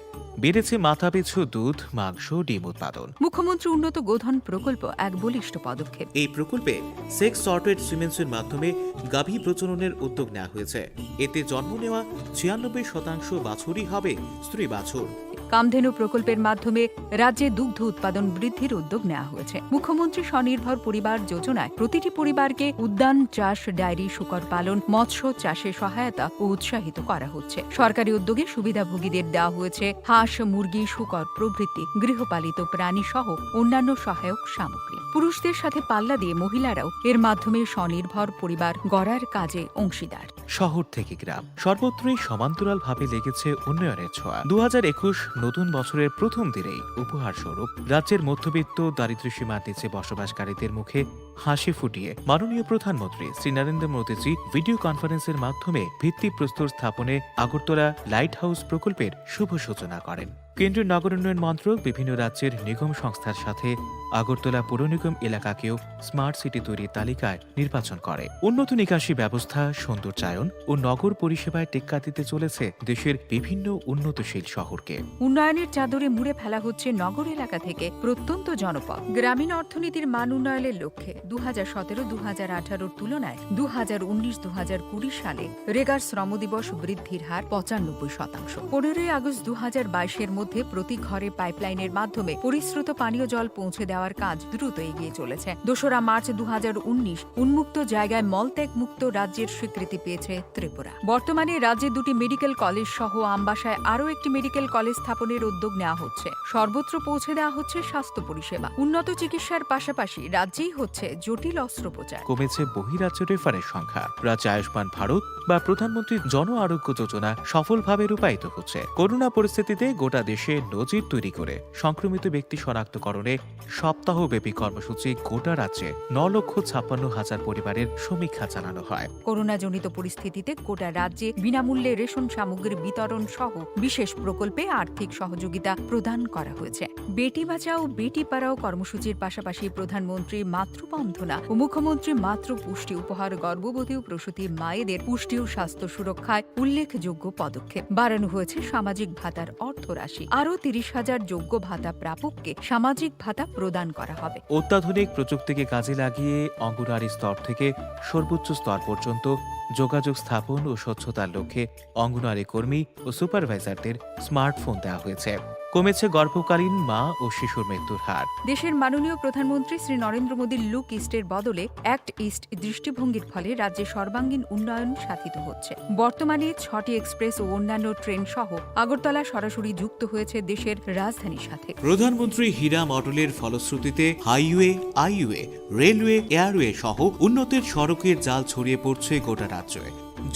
বেড়েছে মাথাপিছু দুধ, মাংস, ডিম উৎপাদন। মুখ্যমন্ত্রী উন্নত গোধন প্রকল্প এক বলিষ্ঠ পদক্ষেপ। এই প্রকল্পে সেক্স সর্টেড সিমেন্সের মাধ্যমে গাভী প্রজননের উদ্যোগ নেওয়া হয়েছে। এতে জন্ম নেওয়া ছিয়ানব্বই শতাংশ বাছুরই হবে স্ত্রী বাছুর। কামধেনু প্রকল্পের মাধ্যমে রাজ্যে দুগ্ধ উৎপাদন বৃদ্ধির উদ্যোগ নেওয়া হয়েছে। মুখ্যমন্ত্রী স্বনির্ভর পরিবার যোজনায় প্রতিটি পরিবারকে উদ্যান চাষ, ডায়েরি, শূকর পালন, মৎস্য চাষে সহায়তা ও উৎসাহিত করা হচ্ছে। সরকারি উদ্যোগে সুবিধাভোগীদের দেওয়া হয়েছে হাঁস, মুরগি, শূকর প্রভৃতি গৃহপালিত প্রাণী সহ অন্যান্য সহায়ক সামগ্রী। পুরুষদের সাথে পাল্লা দিয়ে মহিলারাও এর মাধ্যমে স্বনির্ভর পরিবার গড়ার কাজে অংশীদার। শহর থেকে গ্রাম, সর্বত্রই সমান্তরালভাবে লেগেছে উন্নয়নের ছোঁয়া। দু হাজার একুশ নতুন বছরের প্রথম দিনেই উপহার স্বরূপ রাজ্যের মধ্যবিত্ত, দারিদ্র্য সীমার নিচে বসবাসকারীদের মুখে হাসি ফুটিয়ে মাননীয় প্রধানমন্ত্রী শ্রী নরেন্দ্র মোদীজি ভিডিও কনফারেন্সের মাধ্যমে ভিত্তিপ্রস্তর স্থাপনে আগরতলা লাইট হাউস প্রকল্পের শুভ সূচনা করেন। কেন্দ্রীয় নগর উন্নয়ন মন্ত্রক বিভিন্ন রাজ্যের নিগম সংস্থার সাথে আগরতলা পৌর নিগম এলাকাকেও স্মার্ট সিটি তৈরির তালিকায় নির্বাচন করে। উন্নত নিকাশি ব্যবস্থা, সৌন্দর্যায়ন ও নগর পরিষেবায় টেক্কা দিতে চলেছে দেশের বিভিন্ন উন্নতশীল শহরকে। উন্নয়নের চাদরে মুড়ে ফেলা হচ্ছে নগর এলাকা থেকে প্রত্যন্ত জনপদ। গ্রামীণ অর্থনীতির মান উন্নয়নের লক্ষ্যে দু হাজার সতেরো দু হাজার আঠারোর তুলনায় দু হাজার উনিশ দু হাজার কুড়ি সালে রেগার শ্রম দিবস বৃদ্ধির হার পঁচানব্বই শতাংশ। পনেরোই আগস্ট দু হাজার বাইশের মধ্যে প্রতি ঘরে পাইপলাইনের মাধ্যমে পরিশ্রুত পানীয় জল পৌঁছে দেওয়ার কাজ দ্রুত এগিয়ে চলেছে। দোসরা মার্চ দু হাজার উনিশ উন্মুক্ত জায়গায় মলত্যাগ মুক্ত রাজ্যের স্বীকৃতি পেয়েছে ত্রিপুরা। বর্তমানে রাজ্যে দুটি মেডিকেল কলেজ সহ আমবাসায় আরও একটি মেডিকেল কলেজ স্থাপনের উদ্যোগ নেওয়া হচ্ছে। সর্বত্র পৌঁছে দেওয়া হচ্ছে স্বাস্থ্য পরিষেবা। উন্নত চিকিৎসার পাশাপাশি রাজ্যেই হচ্ছে জটিল অস্ত্রোপচার। কমেছে বহিরাজ্য রেফারের সংখ্যা। রাজ্যে আয়ুষ্মান ভারত বা প্রধানমন্ত্রী জন আরোগ্য যোজনা সফলভাবে রূপায়িত হচ্ছে। করোনা পরিস্থিতিতে গোটা দেশে নজির তৈরি করে সংক্রমিত ব্যক্তি শনাক্তকরণে সপ্তাহব্যাপী কর্মসূচি গোটা রাজ্যে ন লক্ষ ছাপ্পান্ন হাজার পরিবারের সমীক্ষা চালানো হয়। করোনাজনিত পরিস্থিতিতে গোটা রাজ্যে বিনামূল্যে রেশন সামগ্রী বিতরণ সহ বিশেষ প্রকল্পে আর্থিক সহযোগিতা প্রদান করা হয়েছে। বেটি বাঁচাও বেটি পড়াও কর্মসূচির পাশাপাশি প্রধানমন্ত্রী মাতৃবন্দনা ও মুখ্যমন্ত্রী মাতৃ পুষ্টি উপহার গর্ভবতী ও প্রসূতি মায়েদের পুষ্টি ও স্বাস্থ্য সুরক্ষায় উল্লেখযোগ্য পদক্ষেপ। বাড়ানো হয়েছে সামাজিক ভাতার অর্থ রাশি। আরও তিরিশ হাজার যোগ্য ভাতা প্রাপককে সামাজিক ভাতা প্রদান করা হবে। অত্যাধুনিক প্রযুক্তিকে কাজে লাগিয়ে অঙ্গনওয়াড়ি স্তর থেকে সর্বোচ্চ স্তর পর্যন্ত যোগাযোগ স্থাপন ও স্বচ্ছতার লক্ষ্যে অঙ্গনওয়াড়ি কর্মী ও সুপারভাইজারদের স্মার্টফোন দেওয়া হয়েছে। কমেছে গর্ভকালীন মা ও শিশুর মৃত্যুর হার। দেশের মাননীয় প্রধানমন্ত্রী শ্রী নরেন্দ্র মোদীর লুক ইস্টের বদলে অ্যাক্ট ইস্ট দৃষ্টিভঙ্গির ফলে রাজ্যে সর্বাঙ্গীন উন্নয়ন সাধিত হচ্ছে। বর্তমানে ছটি এক্সপ্রেস ও অন্যান্য ট্রেন সহ আগরতলা সরাসরি যুক্ত হয়েছে দেশের রাজধানীর সাথে। প্রধানমন্ত্রী হীরা মডেলের ফলশ্রুতিতে হাইওয়ে, আইওয়ে, রেলওয়ে, এয়ারওয়ে সহ উন্নতির সড়কের জাল ছড়িয়ে পড়ছে গোটা রাজ্যে।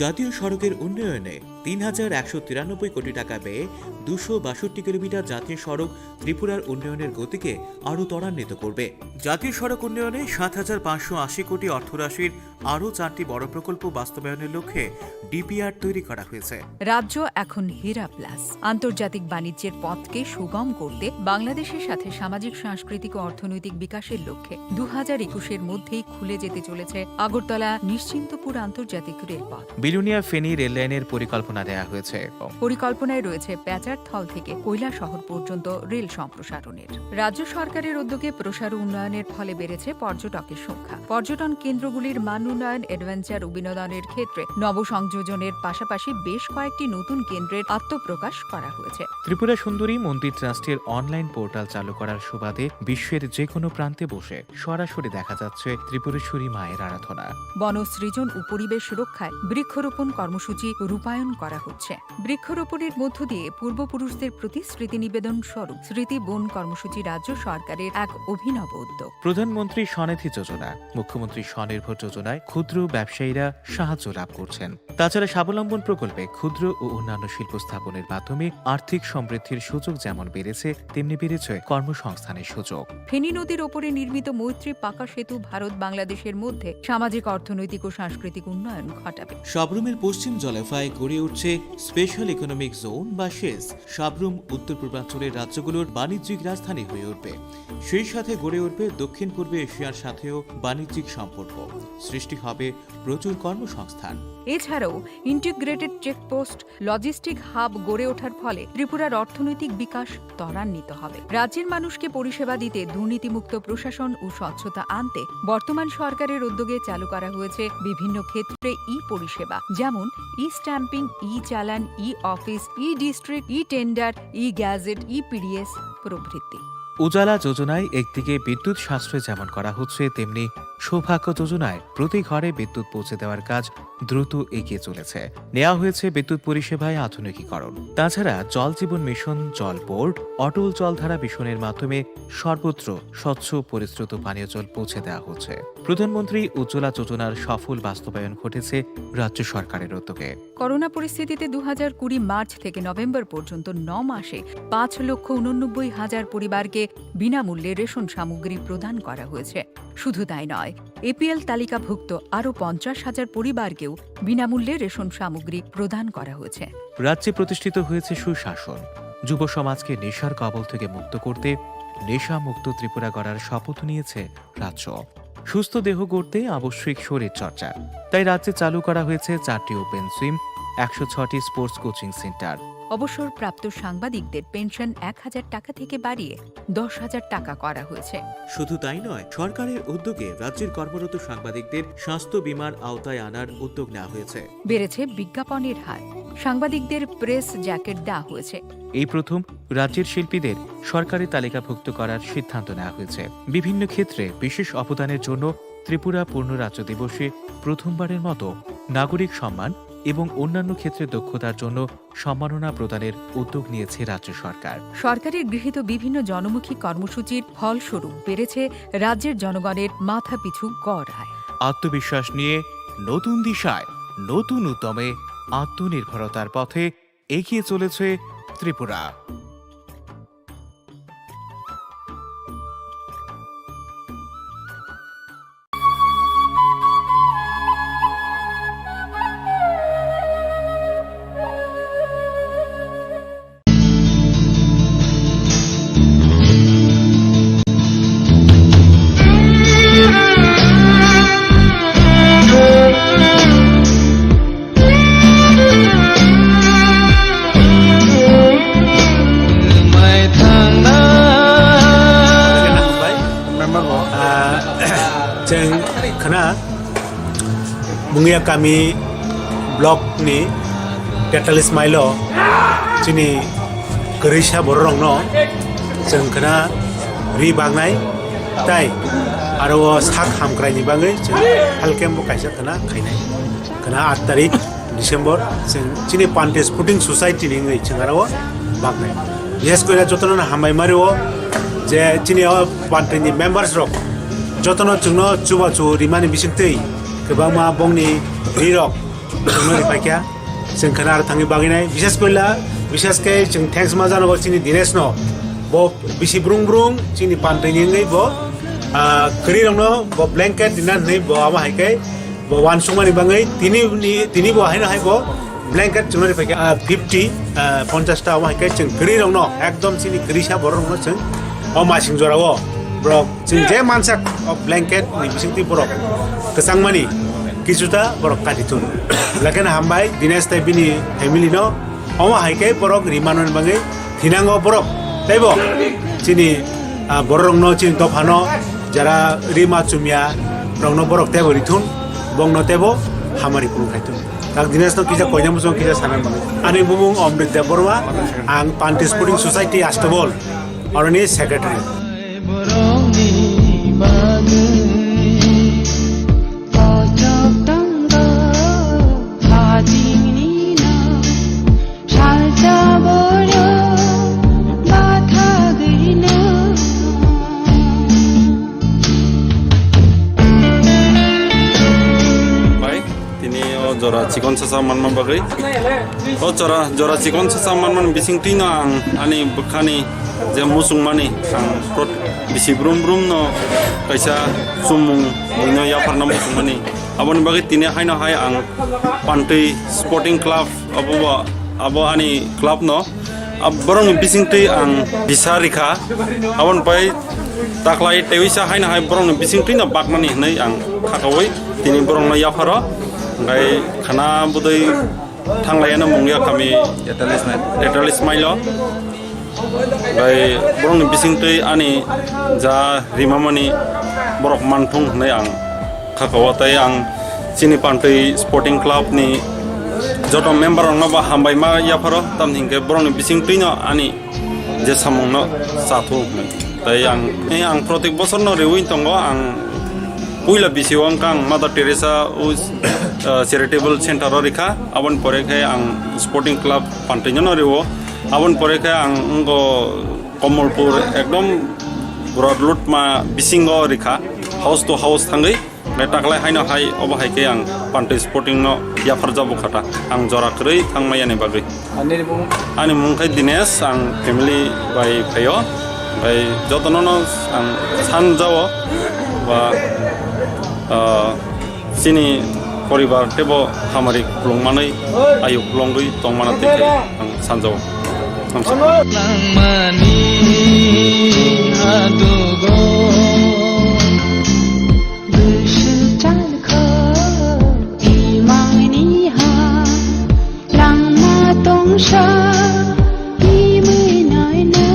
জাতীয় সড়কের উন্নয়নে তিন হাজার একশো তিরানব্বই কোটি টাকা ব্যয়ে দুশো বাষট্টি কিলোমিটার জাতীয় সড়ক ত্রিপুরার উন্নয়নের গতিকে আরও ত্বরান্বিত করবে। জাতীয় সড়ক উন্নয়নে সাত হাজার পাঁচশো আশি কোটি অর্থরাশির আরও চারটি বড় প্রকল্প বাস্তবায়নের লক্ষ্যে ডিপিআর তৈরি করা হয়েছে। রাজ্য এখন হীরা প্লাস। আন্তর্জাতিক বাণিজ্যের পথকে সুগম করতে বাংলাদেশের সাথে সামাজিক, সাংস্কৃতিক ও অর্থনৈতিক বিকাশের লক্ষ্যে দু হাজার একুশের মধ্যেই খুলে যেতে চলেছে আগরতলা নিশ্চিন্তপুর আন্তর্জাতিক রেলপথ। বিলোনিয়া ফেনী রেললাইনের পরিকল্পনা দেয়া হয়েছে। পরিকল্পনায় রয়েছে প্যাচারথল থেকে কৈলাসহর পর্যন্ত রেল সম্প্রসারণের। রাজ্য সরকারের উদ্যোগে প্রসার উন্নয়নের ফলে বেড়েছে পর্যটকের সংখ্যা। পর্যটন কেন্দ্রগুলির মান উন্নয়ন, অ্যাডভেঞ্চার ও বিনোদনের ক্ষেত্রে নবসংযোজনের পাশাপাশি বেশ কয়েকটি নতুন কেন্দ্রের আত্মপ্রকাশ করা হয়েছে। ত্রিপুরা সুন্দরী মন্দির ট্রাস্টের অনলাইন পোর্টাল চালু করার সুবাদে বিশ্বের যে কোনো প্রান্তে বসে সরাসরি দেখা যাচ্ছে ত্রিপুরেশ্বরী মায়ের আরাধনা। বন সৃজন ও পরিবেশ রক্ষায় বৃক্ষরোপণ কর্মসূচি রূপায়ণ করা হচ্ছে। বৃক্ষরোপণের মধ্য দিয়ে পূর্বপুরুষদের প্রতি স্মৃতি নিবেদন স্বরূপ স্মৃতি বন কর্মসূচি রাজ্য সরকারের এক অভিনব উদ্যোগ। প্রধানমন্ত্রী স্বনিধি যোজনা, মুখ্যমন্ত্রী স্বনির্ভর যোজনায় ক্ষুদ্র ব্যবসায়ীরা সাহায্য লাভ করছেন। তাছাড়া স্বাবলম্বন প্রকল্পে ক্ষুদ্র ও অন্যান্য শিল্প স্থাপনের মাধ্যমে আর্থিক সমৃদ্ধির সুযোগ যেমন বেড়েছে, তেমনি বেড়েছে কর্মসংস্থানের সুযোগ। ফেনী নদীর ওপরে নির্মিত মৈত্রী পাকা সেতু ভারত বাংলাদেশের মধ্যে সামাজিক, অর্থনৈতিক ও সাংস্কৃতিক উন্নয়ন ঘটাবে। সাব্রুমের পশ্চিম জলাফায় গড়ে উঠছে স্পেশাল ইকোনমিক জোন বা সেজ। সাব্রুম উত্তর পূর্বাঞ্চলের রাজ্যগুলোর বাণিজ্যিক রাজধানী হয়ে উঠবে। সেই সাথে গড়ে উঠবে দক্ষিণ পূর্ব এশিয়ার সাথেও বাণিজ্যিক সম্পর্ক। সৃষ্টি হবে প্রচুর কর্মসংস্থান। এছাড়াও ইন্টিগ্রেটেড চেকপোস্ট, লজিস্টিক হাব গড়ে ওঠার ফলে ত্রিপুরার অর্থনৈতিক বিকাশ ত্বরান্বিত হবে। রাজ্যের মানুষকে পরিষেবা দিতে, দুর্নীতিমুক্ত প্রশাসন ও স্বচ্ছতা আনতে বর্তমান সরকারের উদ্যোগে চালু করা হয়েছে বিভিন্ন ক্ষেত্রে ই পরিষেবা, যেমন ই স্ট্যাম্পিং, ই চালান, ই অফিস, ই ডিস্ট্রিক্ট, ই টেন্ডার, ই গ্যাজেট, ই পিডিএস প্রভৃতি। উজালা যোজনায় একদিকে বিদ্যুৎ সাশ্রয় যেমন করা হচ্ছে, তেমনি সৌভাগ্য যোজনায় প্রতি ঘরে বিদ্যুৎ পৌঁছে দেওয়ার কাজ দ্রুত এগিয়ে চলেছে। নেওয়া হয়েছে বিদ্যুৎ পরিষেবায় আধুনিকীকরণ। তাছাড়া জল জীবন মিশন, জল বোর্ড, অটল জলধারা মিশনের মাধ্যমে সর্বত্র স্বচ্ছ পরিশ্রুত পানীয় জল পৌঁছে দেওয়া হচ্ছে। প্রধানমন্ত্রী উজ্জ্বলা যোজনার সফল বাস্তবায়ন ঘটেছে রাজ্য সরকারের উদ্যোগে। করোনা পরিস্থিতিতে দু হাজার কুড়ি মার্চ থেকে নভেম্বর পর্যন্ত ন মাসে পাঁচ লক্ষ ঊননব্বই হাজার পরিবারকে বিনামূল্যে রেশন সামগ্রী প্রদান করা হয়েছে। শুধু তাই নয়, এপিএল তালিকাভুক্ত আরও পঞ্চাশ হাজার পরিবারকেও বিনামূল্যে রেশন সামগ্রী প্রদান করা হয়েছে। রাজ্যে প্রতিষ্ঠিত হয়েছে সুশাসন। যুব সমাজকে নেশার কবল থেকে মুক্ত করতে নেশামুক্ত ত্রিপুরা গড়ার শপথ নিয়েছে রাজ্য। সুস্থ দেহ গড়তে আবশ্যিক শরীর চর্চা। তাই রাজ্যে চালু করা হয়েছে চারটি ওপেন জিম, একশো ছয়টি স্পোর্টস কোচিং সেন্টার। অবসরপ্রাপ্ত সাংবাদিকদের পেনশন এক হাজার টাকা থেকে বাড়িয়ে দশ হাজার টাকা করা হয়েছে। শুধু তাই নয়, সরকারের উদ্যোগে রাজ্যের কর্মরত সাংবাদিকদের স্বাস্থ্য বীমার আওতায় আনার উদ্যোগ নেওয়া হয়েছে। বেড়েছে বিজ্ঞাপনের হার। সাংবাদিকদের প্রেস জ্যাকেট দেওয়া হয়েছে। এই প্রথম রাজ্যের শিল্পীদের সরকারি তালিকাভুক্ত করার সিদ্ধান্ত নেওয়া হয়েছে। বিভিন্ন ক্ষেত্রে বিশেষ অবদানের জন্য ত্রিপুরা পূর্ণ রাজ্য দিবসে প্রথমবারের মতো নাগরিক সম্মান এবং অন্যান্য ক্ষেত্রে দক্ষতার জন্য সম্মাননা প্রদানের উদ্যোগ নিয়েছে রাজ্য সরকার। সরকারের গৃহীত বিভিন্ন জনমুখী কর্মসূচির ফলস্বরূপ বেড়েছে রাজ্যের জনগণের মাথাপিছু গড় আয়। আত্মবিশ্বাস নিয়ে নতুন দিশায়, নতুন উদ্যমে আত্মনির্ভরতার পথে এগিয়ে চলেছে Tripura. Khna Mungia kami block ni tetalis mailo chini kwrwisa bororokno chwng khna ri baknai, tai aro o sak hamkraini bagwi chwng health camp bo kaisa khna khainai. Khna aat tarik December, chwng chini Pante Sporting Society ni wngwi chwng aro o baknai. Yes, koila jotono hambai mario je chini o Pante ni members rok jotono chwngno chubachu rimani bisingtwi kwbangma bongni rirok chwngno ripaikha. Chwng khna aro thangwi bagwi nai. Bishes koila, bishes khe chwng thanks ma jano chini Dinesh no. Bo bisi brung brung chini Pante ni wngwi bo, ah, kwrwi rokno bo blanket dina hwnwi bo abo hai khe bo uansukmani bagwi tini ni, tini bo haino hai bo blanket chwngno ripaikha, ah, fifty, ah, ponchash ta omo hai khe chwng kwrwi rokno ekdom chini kwrwisa borok rokno chwng o masing jora o borok chwng je mansak o blanket ni bisingtwi borok kwchangmani kichuta borok kati thun. Lekhen hambai Dinesh tei bini family no omo hai khe borok rimano ni bagwi thinango borok teibo chini, ah, borok rokno chini dophano jara rima chumya rokno borok teibo rithun bongno teibo hamari kulung khaithun. Tak Dinesh no kisa koina muchung kisa sana mano. Ani bumung Omrit Debbarma, ang Panti Sporting Society Astabol, oroni secretary. Bai, tini o jora chikon sasa manma bagwi. O jora, jora chikon sasa manmani bisingtwi no ang ani bwkhani je muchungmani ang prot-, bisi brum brum no kaisa chumung buino yapharna muchungmani. Aboni bagwi tini haino hai ang Pantwi Sporting Club abo ba, abo ani club no. Ab-, borokni bisingtwi ang bisa rikha, aboni pai taklai tewisa haino hai borokni bisingtwi no bakmani hinwi ang khakaui tini borokno yapharo, hwnkhe khana budui thanglaiano mungya kami Etalis mailo, hwnkhe borokni bisingtwi ani ja rimamani borok manthung hinwi ang khakao tei ang chini Pantwi Sporting Club ni joto member rokno bo hambai ma yapharo, tamni hinkhe borokni bisingtwi no ani je samung no chathuk hinwi. Tei ang, eh, ang protek bosor no riui tongo, ang puila bisi o wngkha ang Mother Teresa o, eh, charitable center o rikha, aboni pore khe ang Sporting Club Pantwi no rio, aboni pore khe ang wngkha Komolpur ekdom Rod Lutma bisingo rikha, house to house thangwi. Hwnkhe taklai haino hai, obo hai khe ang Pantwi Sporting no yaphar jabo khata, ang jora kwrwi thangmaya ni bagwi. Ani mung? Ani mung khe Dinesh, ang family bai phaio, bai jotono no ang sanjao ba, ah, chini poribar teibo hamari khulung manwi ayuk longwi tongmana tei khe ang sanjao. Hamsa. Langmani adogo bwswk chalkha imangni ha langma tongsa imwi naina.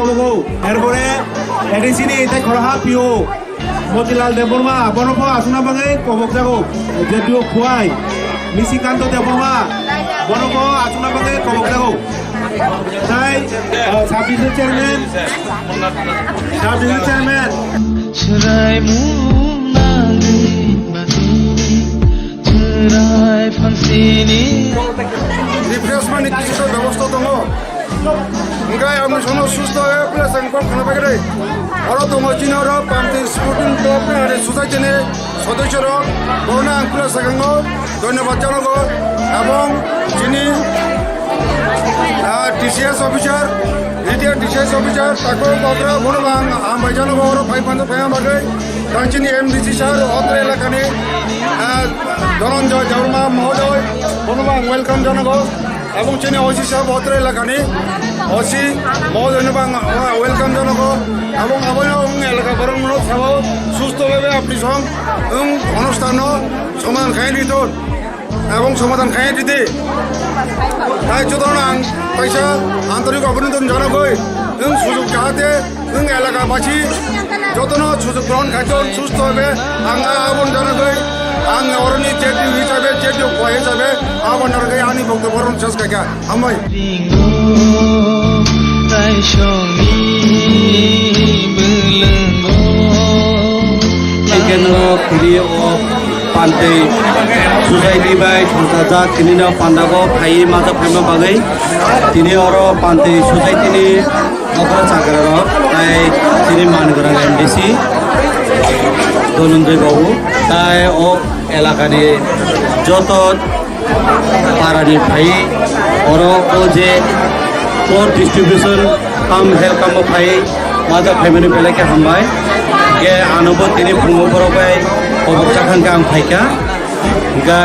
Logo, erpore A D C ni tei khoro ha P O Motilal Debbarma, bono pho aswkna bagwi kobok jago. J D O Khowai, Nishikanta Debbarma, bono pho aswkna bagwi kobok jago. Tai, uh, sub division chairman, sub division chairman. Chwrai mung nangwi batwi, chwrai phansini. Refreshment ni kisu to bebosta tongo. Hingke ang sono susto e plus ang kok khna bagwi. Oro tongo chini oro Panti Sporting Club ni society ni sodosyo rok. Borokno ang plus ang o dhonyobad janago. Ebong chini, ah, D C S officer, retired D C S officer, Takur Batra, bono ang hambai janago oro phai phanjak phai bagwi. Tang chini M D C sir, Otra elakani, ah, Dhananjay Debbarma mohoday, bono ang welcome janago. Ebong chini O C sahab Otra elakani O C mohoday no bang, ah, welcome janago. Ebong abono wng elaka borok no sabo susto bhabe apni song wng onusthan no somadhan khai diton. Ebong somadhan khai didi. Tai jotono ang kaisa antorik abhinandan janagoi. Wng sujok jahate wng elaka basi jotono sujok grohon khaiton, susto hoibe. Ang abon janagoi, ang oroni J D U hisabe, J D U khowai hisabe, abon janagoi ani boktobyo oro ses khaikha. Hambai. Ringo taisongni bwlwngo. Hingke norok tini o Pantwi society bai thangchajak, tini no pandago phaiwi majak phaima bagwi. Tini oro Pantwi society ni okra chakrarok tai chini man gwrang M D C Dhananjay Babu tai o elakani joto parani phai oro o je floor distribution kam help kamo phai majak phaimani belai khe hambai. Hingke ano bo tini phungo borok bai kobok chakhan khe ang phaikha. Hingke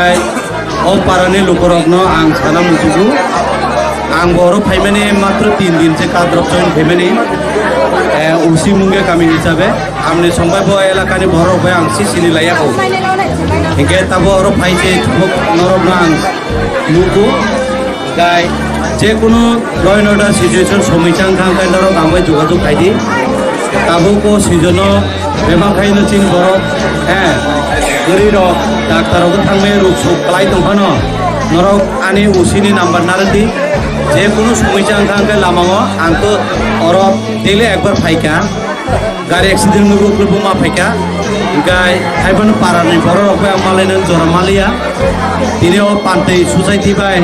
o parani lukurokno ang sana muchugo. Ang bo oro phaimani matro tin din se kadrok join phaimani. Eh, usi mungge kami hisabe. Amni songbai bo elakani borok bai ang si sini laiya ko. Hingke tabo oro phai se thubuk norok no ang nugo. Gai je kunu law and order situation somoi chang thang kai norok ang bai jogajog khai di. Tabo ko sijono bebak khai no chini borok, eh, guri rok doctor rok thang bai ruk suk klai tong phano norok ani usi ni number narwk di. Je kunu somoi chang thang kai lama o ang to oro daily ekbar phaikha. Gari accident wngwi bo ma phaikha. Hingke haiphano parani borok rok bai ang malaino jora maliya. Tini o Pantwi society bai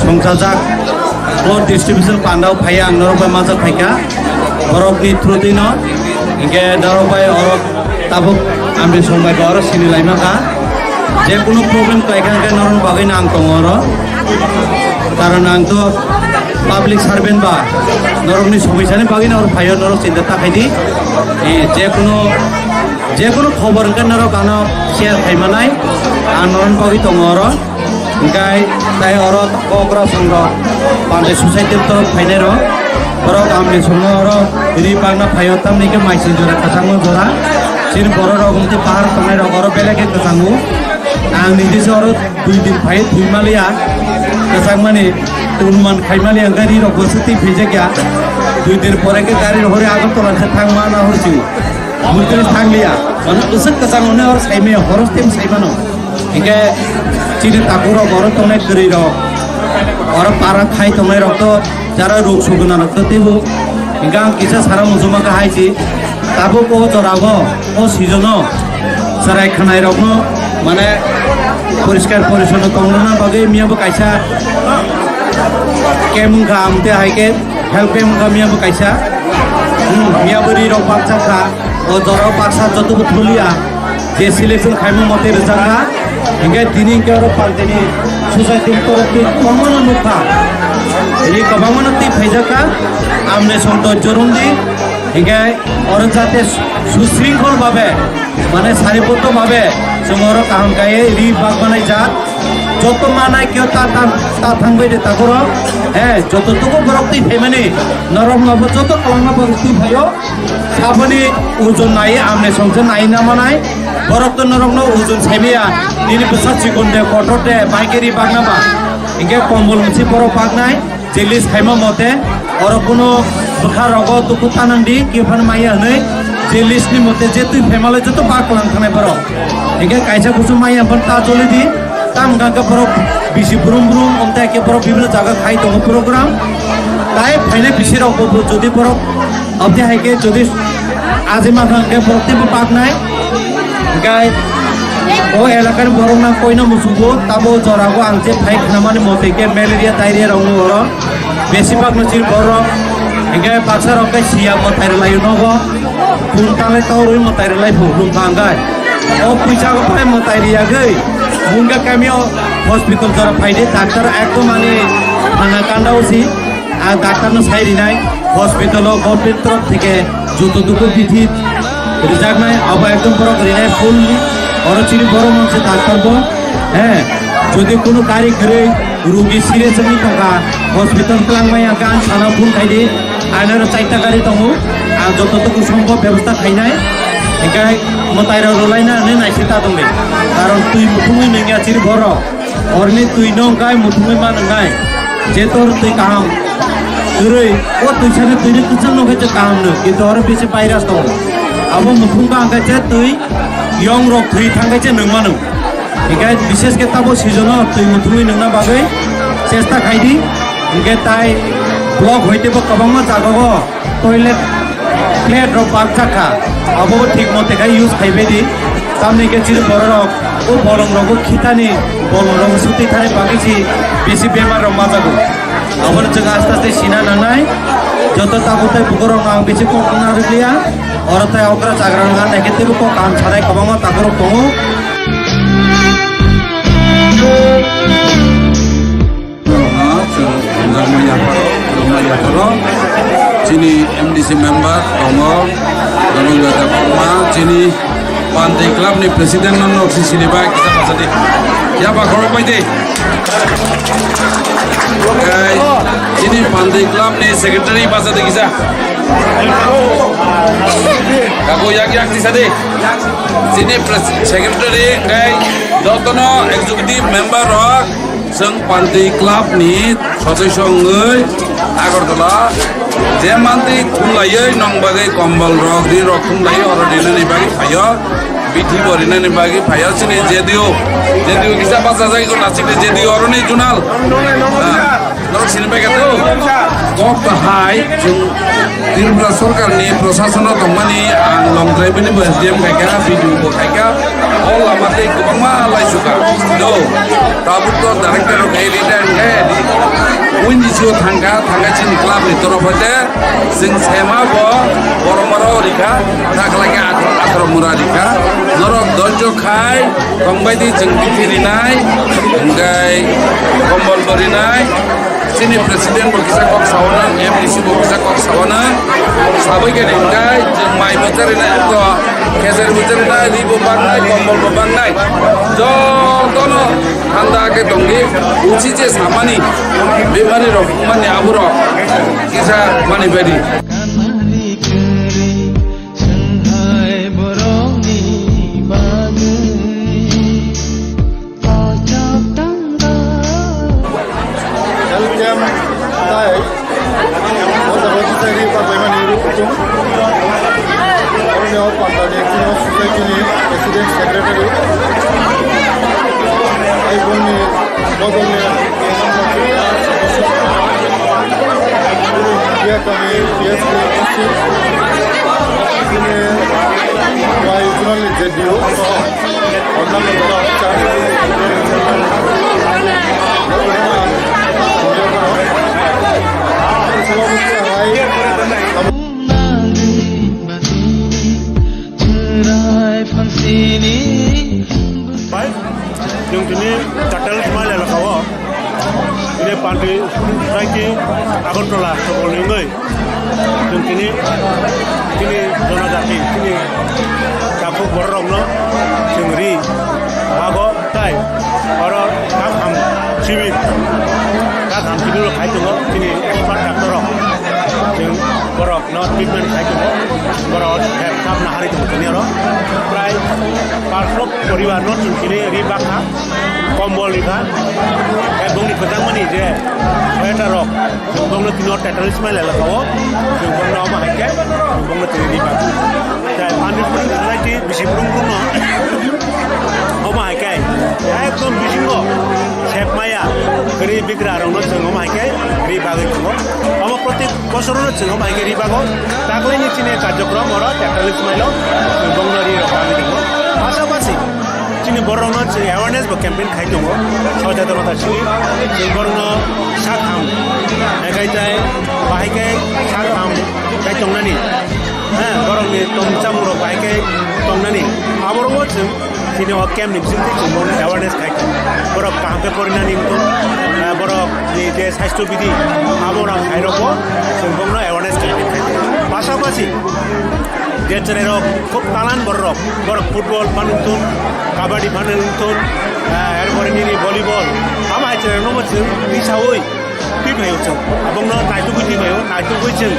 songchajak floor distribution pandao phaiya ang norok bai majak phaikha. Borokni through twi no hingke norok bai oro tabuk amri songbai oro sini laima kha. Je kunu problem khlai kha hingke norokni bagwi no ang tongo oro. Karon ang to public servant ba, norokni somoisani bagwi no oro phaio, norok chinta ta khaidi. Eh, je kunu, je kunu khobor hwnkhe norok ano share khai manai, ang norokni bagwi tongo oro. Hingkai tai oro okra songrok Pantwi society to phainai rok, borok amni songo oro ri bagna phaio, tamni khe maiching jora, kwchangma jora, chini borok rok wngtwi bahar tongnai rok oro belai khe kwchango. Ang nini se oro dui din phai thwi maliya kwchangmani, onuman khai maliya, hwnkhe ri rok bo swtwi phaijakya. Dui din pore khe gari rok hori Agartala se thang mana horsi. Mutri thangliya. Mane bwswk kwchang hwnwi hor saimaya, horo stem saimano. Hinkhe chini takhuk rok oro tongnai kwrwi rok, oro para khai tongnai rok to jara ruk suguna rok to teibo. Hinkhe ang kisa sara muchungma khe hai si. Tabuk o jora o, o season o chwrai khwnairokno mane poriskar porisonno tongrwna bagwi miyabo kaisa camp wngkha, amtwi hai khe health camp wngkha miyabo kaisa. Hmm, miyabo rirok baksa kha, o jora o baksa jotobo thuliya, je selection khaima mote rwjakha. Hinkhe tini hinkhe oro Pantini society ni torof twi kwbangmano nukha, tini kwbangmano twi phaijakha, amne song dojjo rwngdi. Hinkhe oro jate su-, susringkhol babe, mane sariboddo babe chwng oro kaham kaiye ri bak banai jak. Joto manai khe ta, ta, ta thangbai de takhoro. He, joto tuku borok twi phaimani norok no bo joto kwlangma borok twi phaio. Saboni ojon nai, amne songsa nai na manai. Borok to norok no ojon saimaya. Nini bwsa chikon de, kotor de, bai khe ri bakna ba. Hinkhe kombol mwsi borok baknai. Chillis khaima mote, oro kuno Bwkha rogo tuku tanang di, kiphano maya hwnwi, je list ni mote je twi phaima lai joto bak lang thangnai borok. Hingke kaisa kusu maya hwnphano ta choli di, tam hingka hingke borok bisi brum brum, omte hingke borok bibino jaga khai tongo program. Tai phainai bisi rok bo jodi borok, abdi hai khe jodi ajima hingke borok teibo bak nai. Hingke o elakani borok nang koino musugo, tabo jorago ang je phai khnamani mote khe malaria, diarrhea rok nung oro. Besibak no chini borok, hingke baksa rok khe siya mwtai rwlai nogo, phun tanglai torwi mwtai rwlai phung phung kha hingke. O puisa rok phai mwtai riyagwi, mungga kamio hospital jora phaidi, doctor ekdom ani thana kanda o si, a doctor no sai rinai, hospital o government torop theke joto duku bithi rijaknai, abo ekdom borok rinai full, oro chini borok mangsa doctor bo, he, jodi kunu gari kwrwi, rugi serious wngwi tongkha, hospital twlangmaya gan sana phone khaidi, anaro chaita gari tongo, ang joto toko sombhob bebosta khainai, hingke mwtai rok rwlaina hinwi naisik ta tongdi, karon twi muthungwi nungya chini borok, oroni twi nong kai muthungwi ma nwngnai, jetor twi kaham kwrwi, o twi sani twi ni kwchang nokhe je kaham nw, kintu oro bisi virus tongo, abo muthung ka hingke je twi yong rok thwi thangkhe je nungmano. Hingke bishes khe tabo season o twi muthungwi nungna bagwi chesta khaidi. Hingke tai block hoite bo kwbangma jaga o toilet plate rok bakjak kha. Abo bo thik mote khai use khaibai di. Tamni hingke chini borok rok o bolong rogo khitani bolong rogo sutwi thani bagwi si bisi bemar rok majago. Abono chwng aste aste sina nangnai. Joto tabuk tai bukurok ang bisi kok wngna rwliya. Oro tai okra chagra wngkha, naikhe teibo kok kaham sanai kwbangma takhurok tongo. Chwng wngjakma yapharo, wngjakma yapharo chini M D C member tongo, Dhananjay Debbarma, chini Pantwi club ni president no nok si sini bai kisa bachadi. Ya ba khorok bai de. Kai, chini Pantwi club ni secretary bachadi kisa. Kaku yak yak kisa de. Chini pres-, secretary kai jotono executive member rok. Chwng Pantwi club ni sodosyo wngwi Agartala je mantwi thumlaiwi nong bagwi kombol rok, ri rok thumlaiwi oro rinani bagwi phaio, bithi bo rinani bagwi phaio chini J D O, J D O kisa bachajak iko nasik ni J D O oroni junal. Ah, norok sini bai kha to? Kok to hai chwng Tripura sorkar ni prosason o tongmani ang longtrai bini bo S D M khaikha, B D O bo khaikha, o lama tei kwbangma laisukha. No, tabuk to director rok khe retire khe, buini sio thangkha, thangkha chini club ni torof hoite, chwng sema bo borok mora rikha, takhlai khe athro, athro mora rikha, norok doijo khai, tongbai di chwng bithi rinai, hwnkhe kombol bo rinai. Chini president bo kisa kok sawana, M D C bo kisa kok sawana. Sabai khe ringkai, chwng mai bo charinai, to khesari bo charinai, ri bo bangnai, kombol bo bangnai. Jotono thanda khe tongdi, uchi je samani, bemari rok, mani aburok kisa mani badi. Kanani kwrwi swnghai borokni bagwi. Health camp tai o jaga o kichari papaimani rw kutung. Oroni o panda ni chini o society ni president secretary. Ai bongni bodol ni media kami P S P chini bai chunali J D O. Bai, chwng tini Chatal Smile elaka o, tini Pantwi Society Agartala chokol ni wngwi. Chwng tini, tini jonojati, tini takhuk bororokno chwng ri mago tai oro kakham sibir, kakham sibir khai tongo tini expert doctor rok. Chwng borokno treatment khai tongo, borok health camp nahari tongo tini oro. Prai parsho poribar no chwng tini ri bakha. Kombol rikha, tei bongni kwchangmani je sweater rok, bongno tino tetanus mai lai lakao, chwng bongno omo hai khe, chwng bongno tini riba. Tei Pandit Sport Society bisi brung brung no, omo hai khe, ekdom bisingo sep maya, kwrwi bigra rokno chwng omo hai khe, ri bagwi tongo. Omo proti Bosorono chwng omo hai khe ri bago, taklaini chini karjokrom oro tetanus mailo, chwng bongno ri rok bagwi tongo. Pasapasi chini borokno chwng awareness bo campaign khai tongo, sojatonota simi chwng borokno sak ham, hai khe tai bahai khe sak ham khai tongnani, ha, borokni tong chamungrok bahai khe tongnani, aborokno chwng Chini o camp ni bisingtwi chwng bono awareness khai kha. Borok kaham khe porinani wngkha, ah, borok ni je sasthyo bidhi, abo rok hai rok bo chwng bono awareness khai kha. Pasapasi je chwrai rok khub talan borok rok, borok football phano wngthun, kabaddi phano wngthun, ah, er pore nini volleyball, amo hai chwrai rok no bo chwng tisaui Twi phaio chwng. Abongno naitugwi twi phaio, naitugwi chwng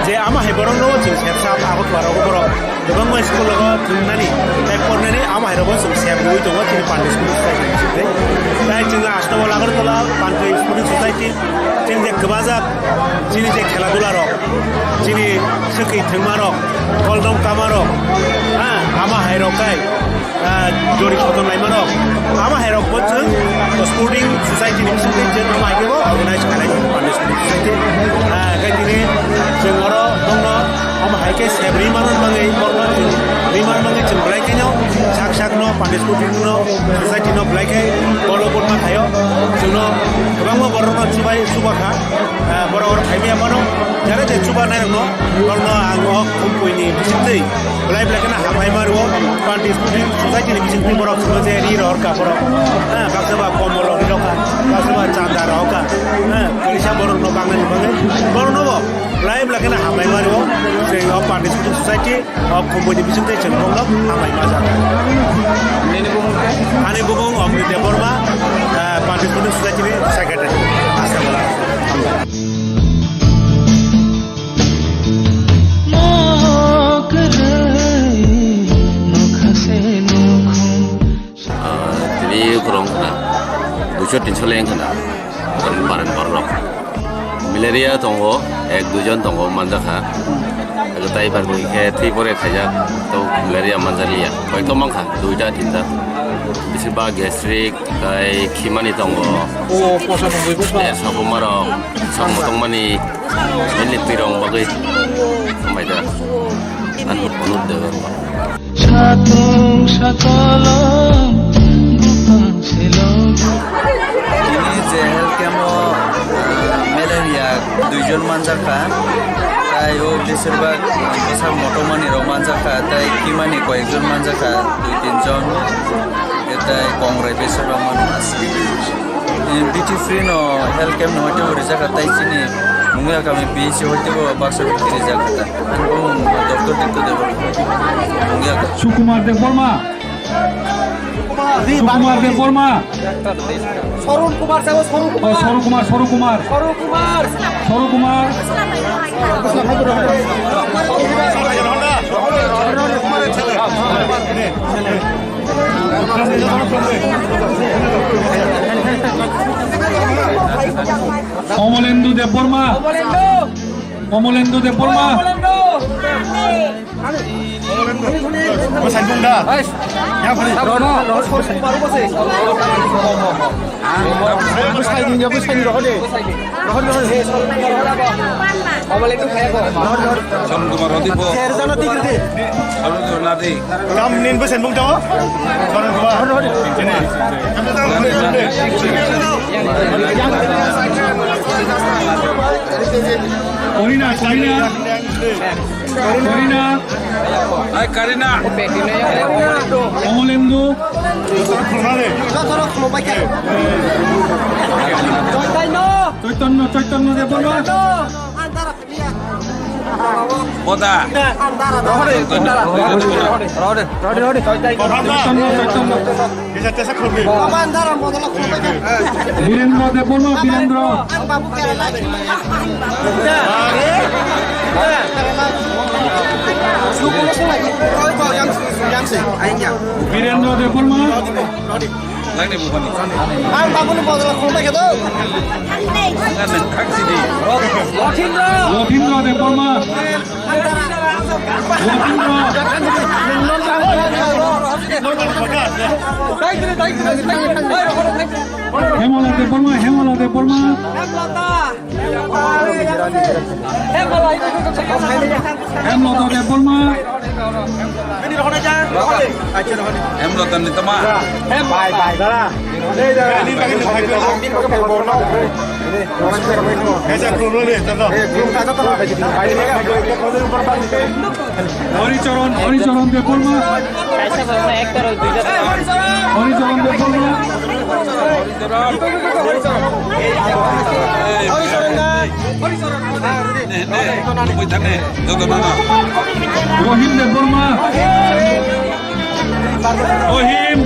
je ama hai borokno chwng sepsa Agartala rogo borok kwbangma school rogo thwngmani tei pornani ama hai rogo chwng sep rwui tongo chini Pandit Sporting Society ni bisingtwi. Tai chwng aswk Agartala Pandit Sporting Society chwng je kwbajak chini je khela dula rok, chini swkwi thwngma rok, koldom kama rok, ha, ama hai rok kai ah, jori soton laimano. Ama hai rok bo chwng sporting society ni bisingtwi je tamo hai khe bo organize khainai Pandit Sporting Society. Ah, khe tini chwng oro bongno omo hai khe sep ri manna bagwi, borokno chwng ri manna bagwi chwng belai kheno sak sak no Pandit Sporting no society no belai khe borok botma khaio. Chwngno kwbangma borokno chubai chuba kha. Ah, borok oro phaimaya mano, jara je chuba nairokno, borokno ang o Khumpuini bisingtwi belai belai kheno hambai ma rwo, Pandit Sporting Society ni bisingtwi borok chwngno je ri rohor kha borok, ah, baksa ba komol rok ri rok kha, baksa ba chanda rok kha, ah, kaisa borokno bangnani bagwi, borokno bo belai belai kheno hambai ma rwo, je o Pandit Sporting Society O Khumbuini bisingtwi chwng bongno hambai ma jaga. Nini bumung khe? Ani bumung Omni Debbarma, ah, Pandit Sporting Society ni secretary. Aswk. Ah, tini kwrwng khna, duiso tinso le wng khna, foreign borok. Malaria tongo, ek duijon tongo manjakha. Ego tai bar bui khe twi pore khaijak, to malaria manjakliya. Koito mankha, duita tinta. Bisibak gastric, tai khimani tongo. O, posa nungui bwsa. Eh, sokomaro, sokmo tongmani, mainly twirong bagwi. Hambai da. An unut da. Satung sakolom bupang selong. Tini je health camp o, ah, malaria duijon manjakha, tai o besirbak bwsak motomani rok manjakha, tai kimani koyekjon manjakha, dui tinjon, tai kongrai besirbak mano aswk. Duty free no health camp no hoite bo rijak kha, tai chini Mungia kami P H C hoite bo baksa duty rijak kha. Ang bo doctor dikto debo. Mungia kha. Sukumar Debbarma. Sukumar Debbarma. Sorun Kumar sabo, Sorun Kumar. Oh, Sorun Kumar, Sorun Kumar. Sorun Kumar. Sorun Kumar. Omolendu Debbarma. Omolendu. Omolendu Debbarma. Omolendu. Bwsai bung da. Ya, bwsai. Rono, rono, sorry, sorry, baru bwsai. Bwsai ni, ya, bwsai ni, rohor de. Rohor, rohor, he, sorry. Omolendu khaya ko. Rohor, rohor. Sorun Kumar Rodipo. Her jana tikri de. Sorun Kumar Nadi. Kam nin bwsai bung da. Sorun Kumar. Rohor, rohor. Ini. Korina, Korina. Karina. Hai, Karina. Omolendu. Chaitanya, Chaitanya Debbarma. Boda. Chaitanya, Chaitanya. Birendra Debbarma, Birendra. Birendra Debbarma. Ang tabukni bodol khulumbai khe do. Lotindra Debbarma. Lotindra. Hemola Debbarma, Hemola Debbarma. Hemlota Debbarma. Hemlota ni tama. Horicharan, Horicharan Debbarma. Horicharan Debbarma. Rohim Debbarma. Rohim.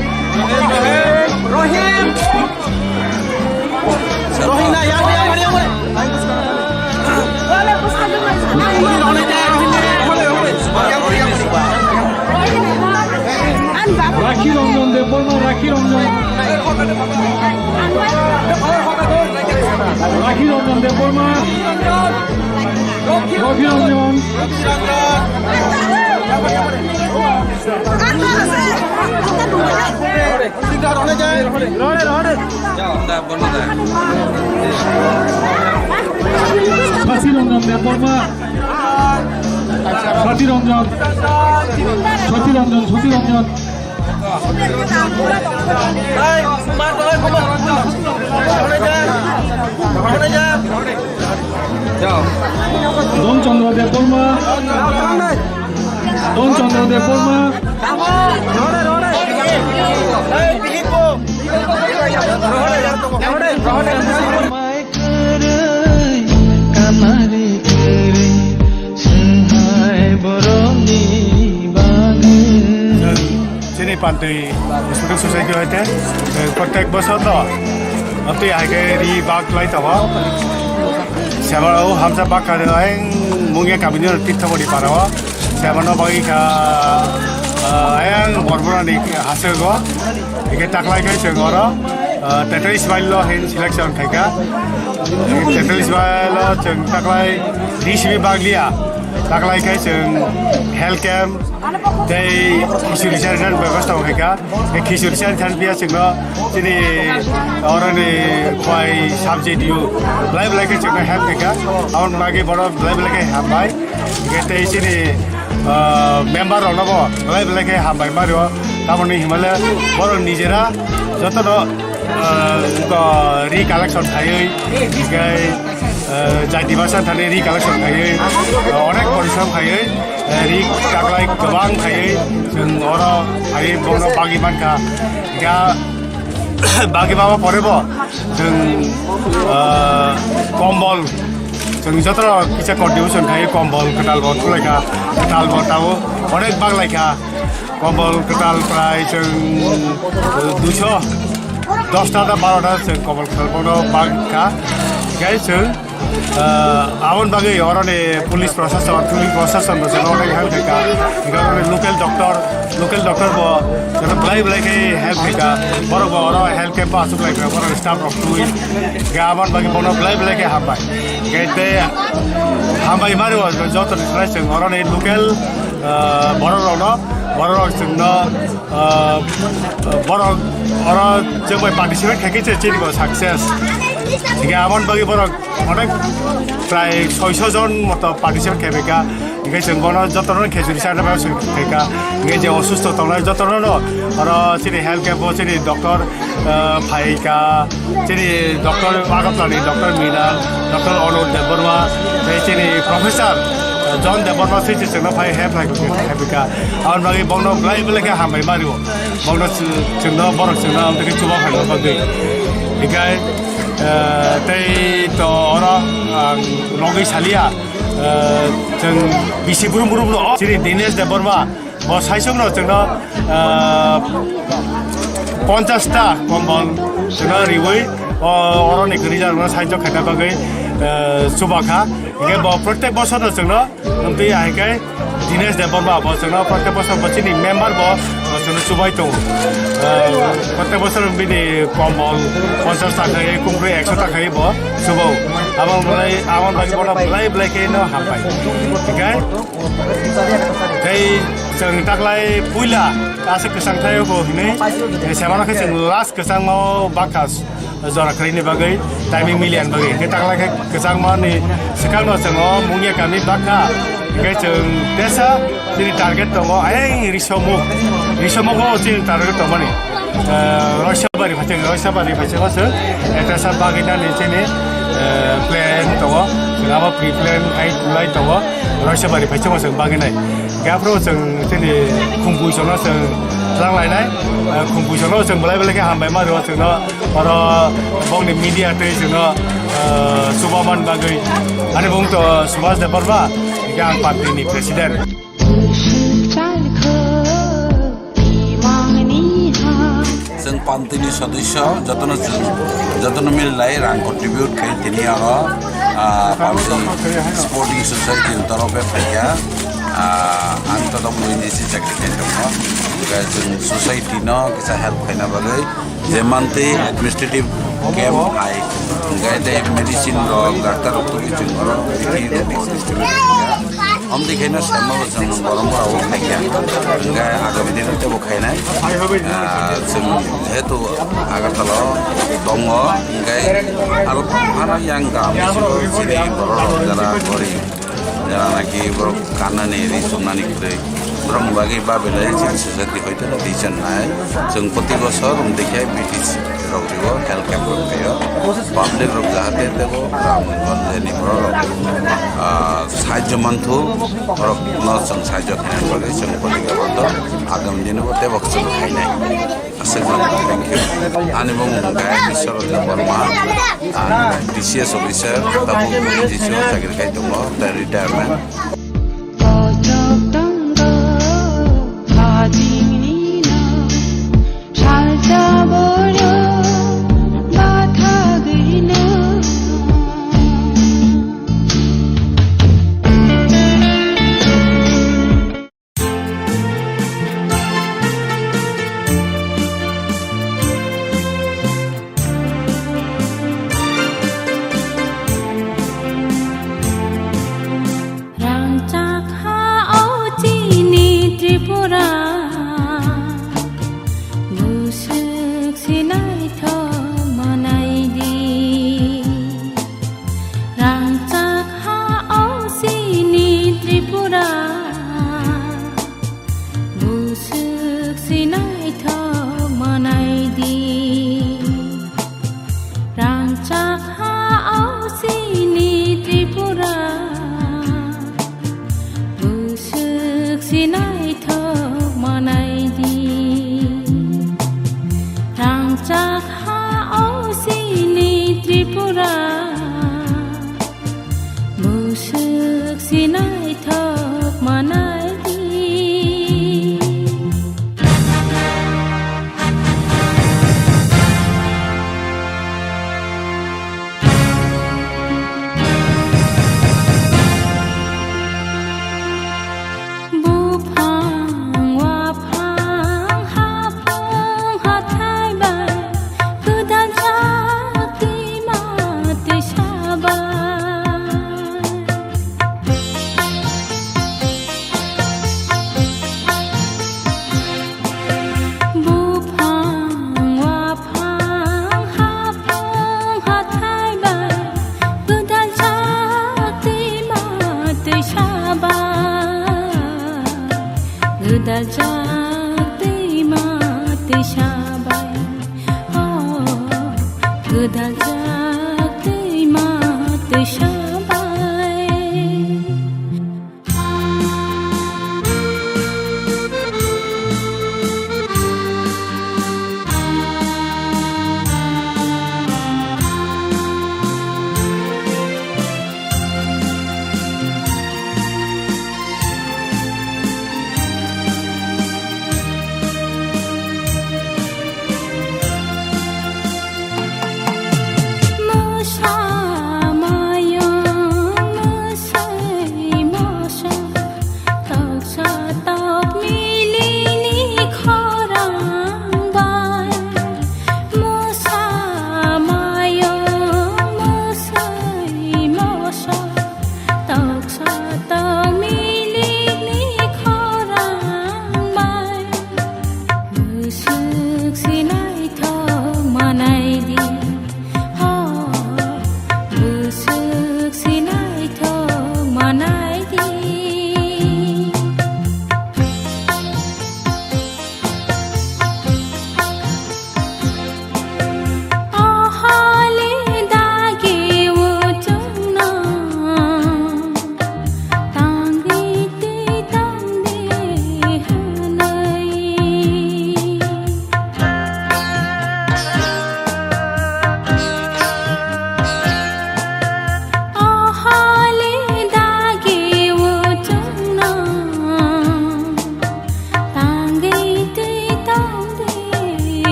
Rohim. Rohim na, yang, yang, yang, yang. Rakhi Ranjan Debbarma, Rakhi Ranjan. Rakhi Ranjan Debbarma. Rakhi Ranjan. Sati Ranjan Debbarma. Sati Ranjan. Sati Ranjan, Sati Ranjan. Don Chandra Debbarma. Don Chandra Debbarma. Mai kwrwi, kamari kwrwi, swnghai borokni bagwi. Chini pantwi Sporting Society hoite, eh, protek bosor no, twi hai khe ri bak lai tongo. Sema o hamsa bak kha ayang mungya kamini tirtho bodi para o. Sema no bagwi kha, ah, ayang Borbora ni hasego. Ike taklai khe chwng oro, ah, Tetris mile lo hin selection khai kha. Tetris mile lo chwng taklai D C B baglia. Taklai khe chwng health camp tei khichuri chari nani bebostha khai kha. Khichuri chari thang phiya chwngno chini oroni khwai subject u belai belai khe chwngno help khai kha. Aboni bagwi bono belai belai khe hambai. Hingke tei chini, ah, member rokno bo belai belai khe hambai ma rio. Tamoni himale borok nijera jotono, ah, ko ri collection khaiwi, hingke, ah, jai dibasa thani ri collection khaiwi, ah, onek porishrom khaiwi, ah, ri kaklai kwbang khaiwi, chwng oro khaiwi bono bagwi mankha. Hingke bagwi mama pore bo chwng, ah, kombol Chwng jotono kisa contribution khai kombol kwtal bo thulaikha, kwtal bo tabo onek bak laikha. Kombol kwtal prai chwng duiso dosta da baro ta chwng kombol kwtal bono bak kha. Khai chwng, ah, aboni bagwi oroni police prosason, police prosason bo chwng onek help khaikha. Oroni local doctor, local doctor bo joto belai belai khe help khaikha. Borok bo oro health camp o achuk laikha, borok staff rok twi. Ga aboni bagwi bono belai belai khe hambai. Khe tei hambai mari o joto ni sanai chwng oroni local, ah, borok rokno, borok rok chwngno, ah, borok oro chwng bai participate khai khe chini bo success. Hingke aboni bagwi borok onek prai soiso jon moto participate khai phaikha. Hingke chwng bono jotono khejuri chana bagwi chwng phaikha. Hingke je osusto tongnai jotono no oro chini health camp o chini doctor, ah, phaikha. Chini doctor Agartala ni doctor Minal, doctor Onur Debbarma, tei chini professor, eh, John Debbarma se chwngno phai help lai kha, help kha. Aboni bagwi bongno belai belai khe hambai mari o. Bongno chwngno borok chwngno amtwi khe chuba phai bagwi. Hikai, eh, tei to oro ang logwi salia, eh, chwng bisi brum brum no. Chini Dinesh Debbarma, Bo saisokno chwngno, ah, ponchash ta kombol chwngno riwi, o, oroni kwrwi jarokno sahajyo khaina bagwi. eh, chuba kha. Hingke bo protek bosor no chwngno, twi ahai khe Dinesh Debbarma bo chwngno protek bosor bo chini member bo, bo chwngno chubai tongo. Eh, protek bosor bini kombol ponchas ta khai, kumkrwi ekso ta khai bo chubo. Abo belai, abo belai bono belai belai khe no hambai. Hingke tei chwng taklai puila aswk kwchang thaio bo hinwi, semano khe chwng last kwchangma o bakha jora kwrwini bagwi, timing miliyan bagwi. Hingke taklai khe kwchangmani swkangno chwng o Mungya kami bakha. Hingke chwng tesa chini target tongo, ayang risomuk, risomuk o chini target tongmani. Eh, Roisabari phaising, Roisabari phaising o chwng, eh, tesa bagwi nani chini, eh, plan tongo, chwng abo pre-plan ai tulai tongo, Roisabari phaising o chwng bagwi nai. Hingke aphuru chwng chini Khumpuisono chwng tlang lainai, eh, Khumpuisono chwng belai belai khe hambai ma rwo chwngno, oro bongni media tei chwngno, eh, chubaman bagwi. Ani bung to Subhas Debbarma, hingke ang party ni president. Chwng panti ni sodosyo jotono chwng, jotono mil lai rang contribute khai tini oro, ah, panti sporting society ni torofe phaikha. Ah, ang to dok bui ni si chakri khai tongo. Hingke chwng society no kisa help khaina bagwi je manti administrative camp hai, hingke tei medicine rok, doctor rok tubui chwng oro free distribute khaikha. Omtwi khe no semo chwng borok mora o khaikha. Hingke agami dino tebo khainai. Ah, chwng jehetu Agartala o tongo, hingke aro ano yang gam bisingo chini borok rok jara gori, jara naki borok kannani ri chumnani kwrwi, borok ni bagwi babelai chini society hoite no decision nai. Chwng proti bosor omtwi khe B T C rok rio, health camp rok rio, public rok jahate tebo Ramganj ni borok rok, ah, sahajyo manthu, borok no chwng sahajyo khaina bagwi chwng proti bosor agam dino bo tebo chwng khainai. Aswk no, thank you. Ani bung hwnkhe Biswaraja Barma, ang T C S officer, tabuk N G C o chakri khai tongo, tei retirement. Rangchak ha o chini Tripura, bwswk se naithok manai di. Rangchak ha o chini Tripura, bwswk se naithok manai di. Rangchak ha o chini Tripura, bwswk se naithok manai di. Rangchak ha o chini Tripura, bwswk se naithok manai di. Buphang, waphang, haphang, hathai bai, gwdal jak twima twisa bai. Buphang, waphang, haphang, hathai bai, gwdal jak twima twisa bai, gwdal jak twima twisa bai, oh, gwdal jak twima twisa bai.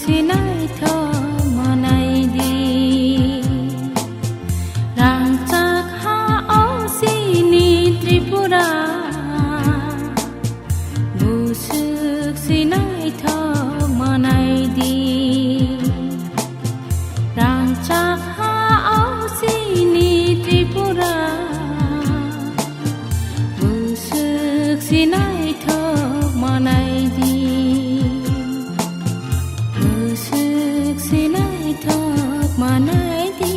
Sinaithok manai di, rangchak ha o chini Tripura, buswk sinaithok manai di, rangchak ha o chini Tripura. Buswk sinaithok manai di, buswk sinaithok manai di.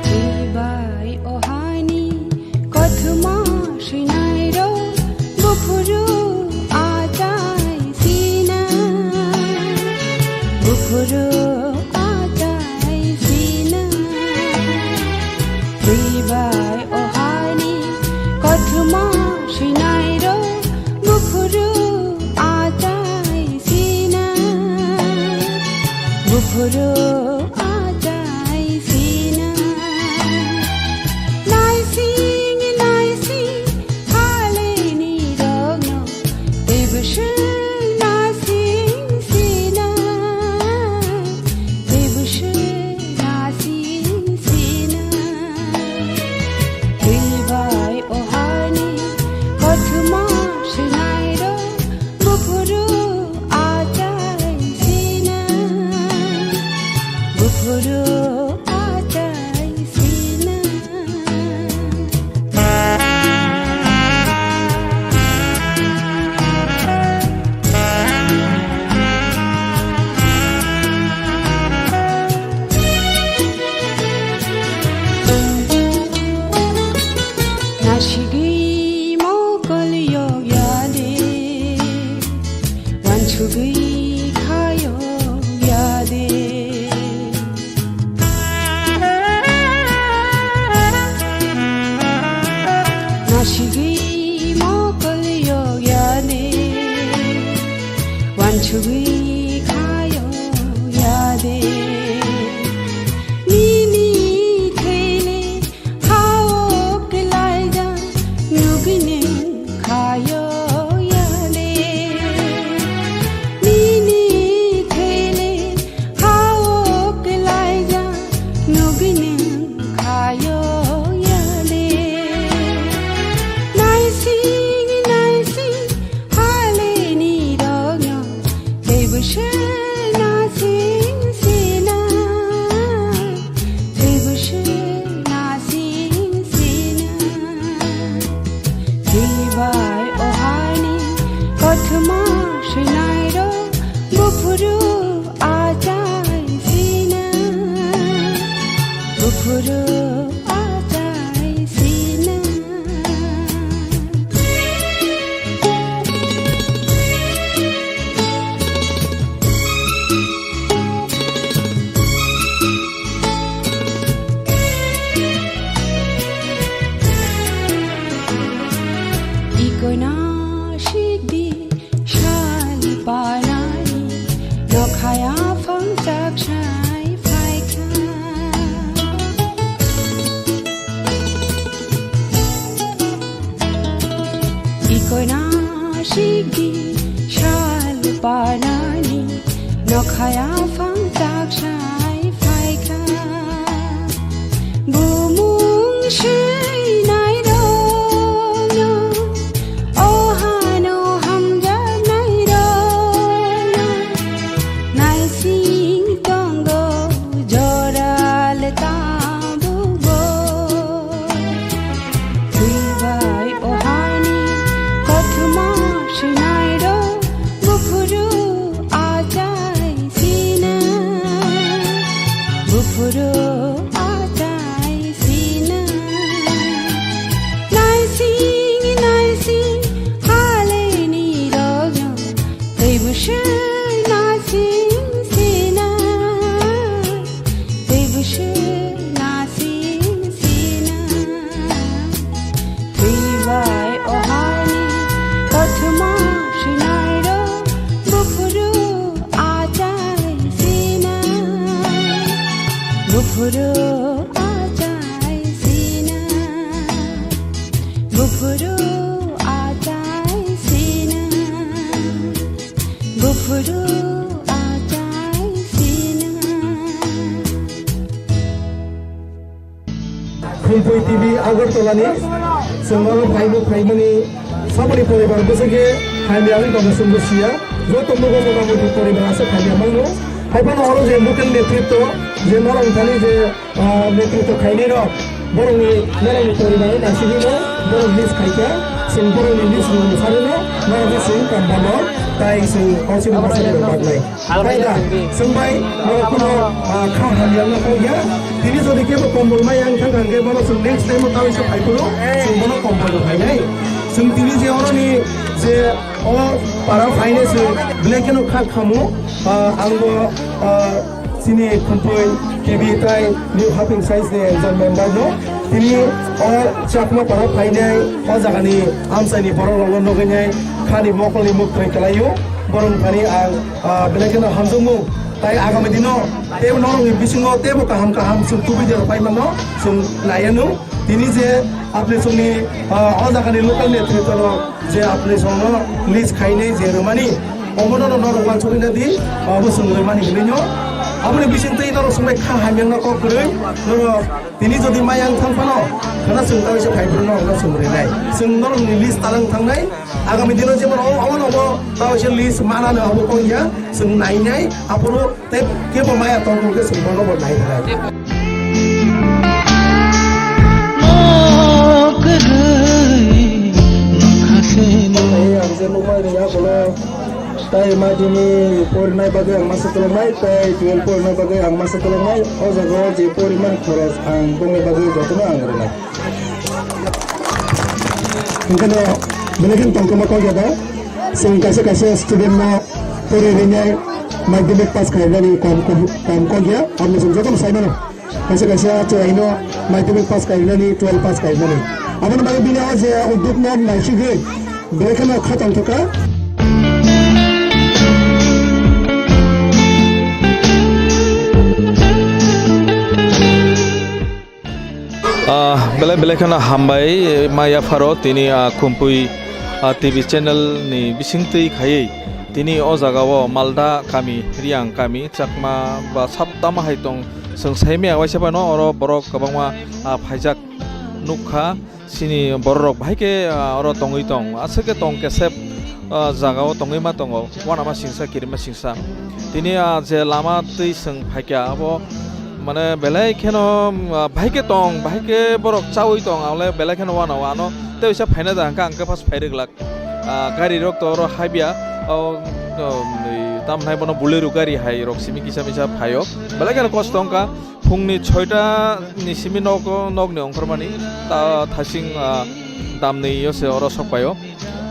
Twi bai o haini kothoma swinai rok buphuru achai sina, buphuru achai sina. Twi bai o haini kothoma swinai rok buphuru achai sina, buphuru achai sina. Naising naising halini rokno tei bwswk naising sina, tei bwswk naising sina. Twi bai o haini kothoma swinai rok buphuru achai sina, buphuru achai sina. Nasigwi mokol yok ya de, wansugwi kha yok ya de. Chak sai phaikha. Ikoi na sikdi sal panani nokhaya phang chak sai phaikha. Bumung swi nai rokno, o hano hamjak nai rokno, naising tongo joral tabukbo. Twi bai o hani kothoma swi nai rok, buphuru achai sina, buphuru achai sina. Naising, naising, haleni rogno, tei bushe naising sina, tei bushe naising sina. Twi bai o hani kothoma swi nai rok, buphuru achai sina, buphuru achai sina, buphuru achai sina, buphuru achai sina. Khumpui T V Agartala ni chwng oro phaibo phaimani saboni poribar bwswk khe hamya wngwi tongo chwngbo siya. Joto mugo motamoti poribar aswk hamya mano. Haiphano oro je local netritwo je norok thani je, ah, netritwo khainai rok, borokni, norokni poribar no naisingwino borok list khaikha, chwng borokni list rwngno sarwino norokno chwng kampano tai chwng council bwsarok rok baknai. Tei da, chwng bai, ah, kheno, ah, kha hamya wngna kok ya. Tini jodi kebo kombol maya wng thang kha, hwnkhe bono chwng next time o tawisa phai phuru, chwng bono kombol rw phainai. Chwng tini je oroni je o para phainai chwng belai kheno kha khamu, ah, ang bo, ah, chini Khumpui T V tei New Haping Science ni ekjon member no. Tini o Chakma para phainai, o jagani amchaini borok rokno nugwi nai khani mokolni muktwi kwlaio. Borok thani ang Ah, belai kheno hamjakmung. Tai agami dino teibo norokni bisingo teibo kaham kaham chwng tubui de rwpai mano, chwng nai anw. Tini je apni songni, ah, o jagani local netritwo rok je apni songno list khainai je rwmani, omono no norok uansukwi na di, abo chwng rwmani hinwi no. Aboni bisingtwi norok swngbai kha hamya wngna kok kwrwi, norok tini jodi maya wng thang phano, khana chwng tawisa phai phuru norokno chwng rwnai. Chwng norokni list talang thangnai. Agami dino jemon o, omo nobo tawisa list manano abo kok ya, chwng nainai, aphuru tei kebo maya tongkhe chwng bono bo nai rwnai. Ang je nukmani yagulo tai madhyamik porinai bagwi ang masa toloknai, tei twelve porinai bagwi ang masa toloknai. O jaga o je poriman khoros ang bongni bagwi jotono ang rwnai. Hingkheno belai kheno tongthokma kok ya da. Chwng kaisa kaisa student no pori rinai madhyamik pass khainani kom, kom, kom kok ya. Aboni chwng jotono sai mano. Kaisa kaisa chwraino madhyamik pass khainani, twelve pass khainani. Aboni bagwi bini o je udduk no naisigwi belai kheno kha tongthokha. Ah, belai belai kheno hambai, eh, ma yapharo tini, ah, Khumpui, ah, T V channel ni bisingtwi khaiwi tini o jaga o Malda kami, Riang kami, Chakma ba sab tamo hai tong, chwng saimaya waisa phano oro borok kwbangma, ah, phaijak nukha. Chini bororok bahai khe, ah, oro tongwi tong, aswk khe tong kesep, ah, jaga o tongwi ma tongo, uanama singsa, kirima singsa. Tini, ah, je lama twi chwng phaikha, abo mane belai kheno, ah, bahai khe tong, bahai khe borok chaui tong, ang le belai kheno uanao ano tei uaisa phaina da hwnkhe ang khe first phai rwglak. Ah, gari rok to oro habya, o, o, tamo hwnai bono Bolero gari hai rok simi kisa misa phaio, belai kheno kosto wngkha. Phungni soita ni simi nogo, nokni ongkhormani ta thasing, ah, damni yo se oro sokpaio.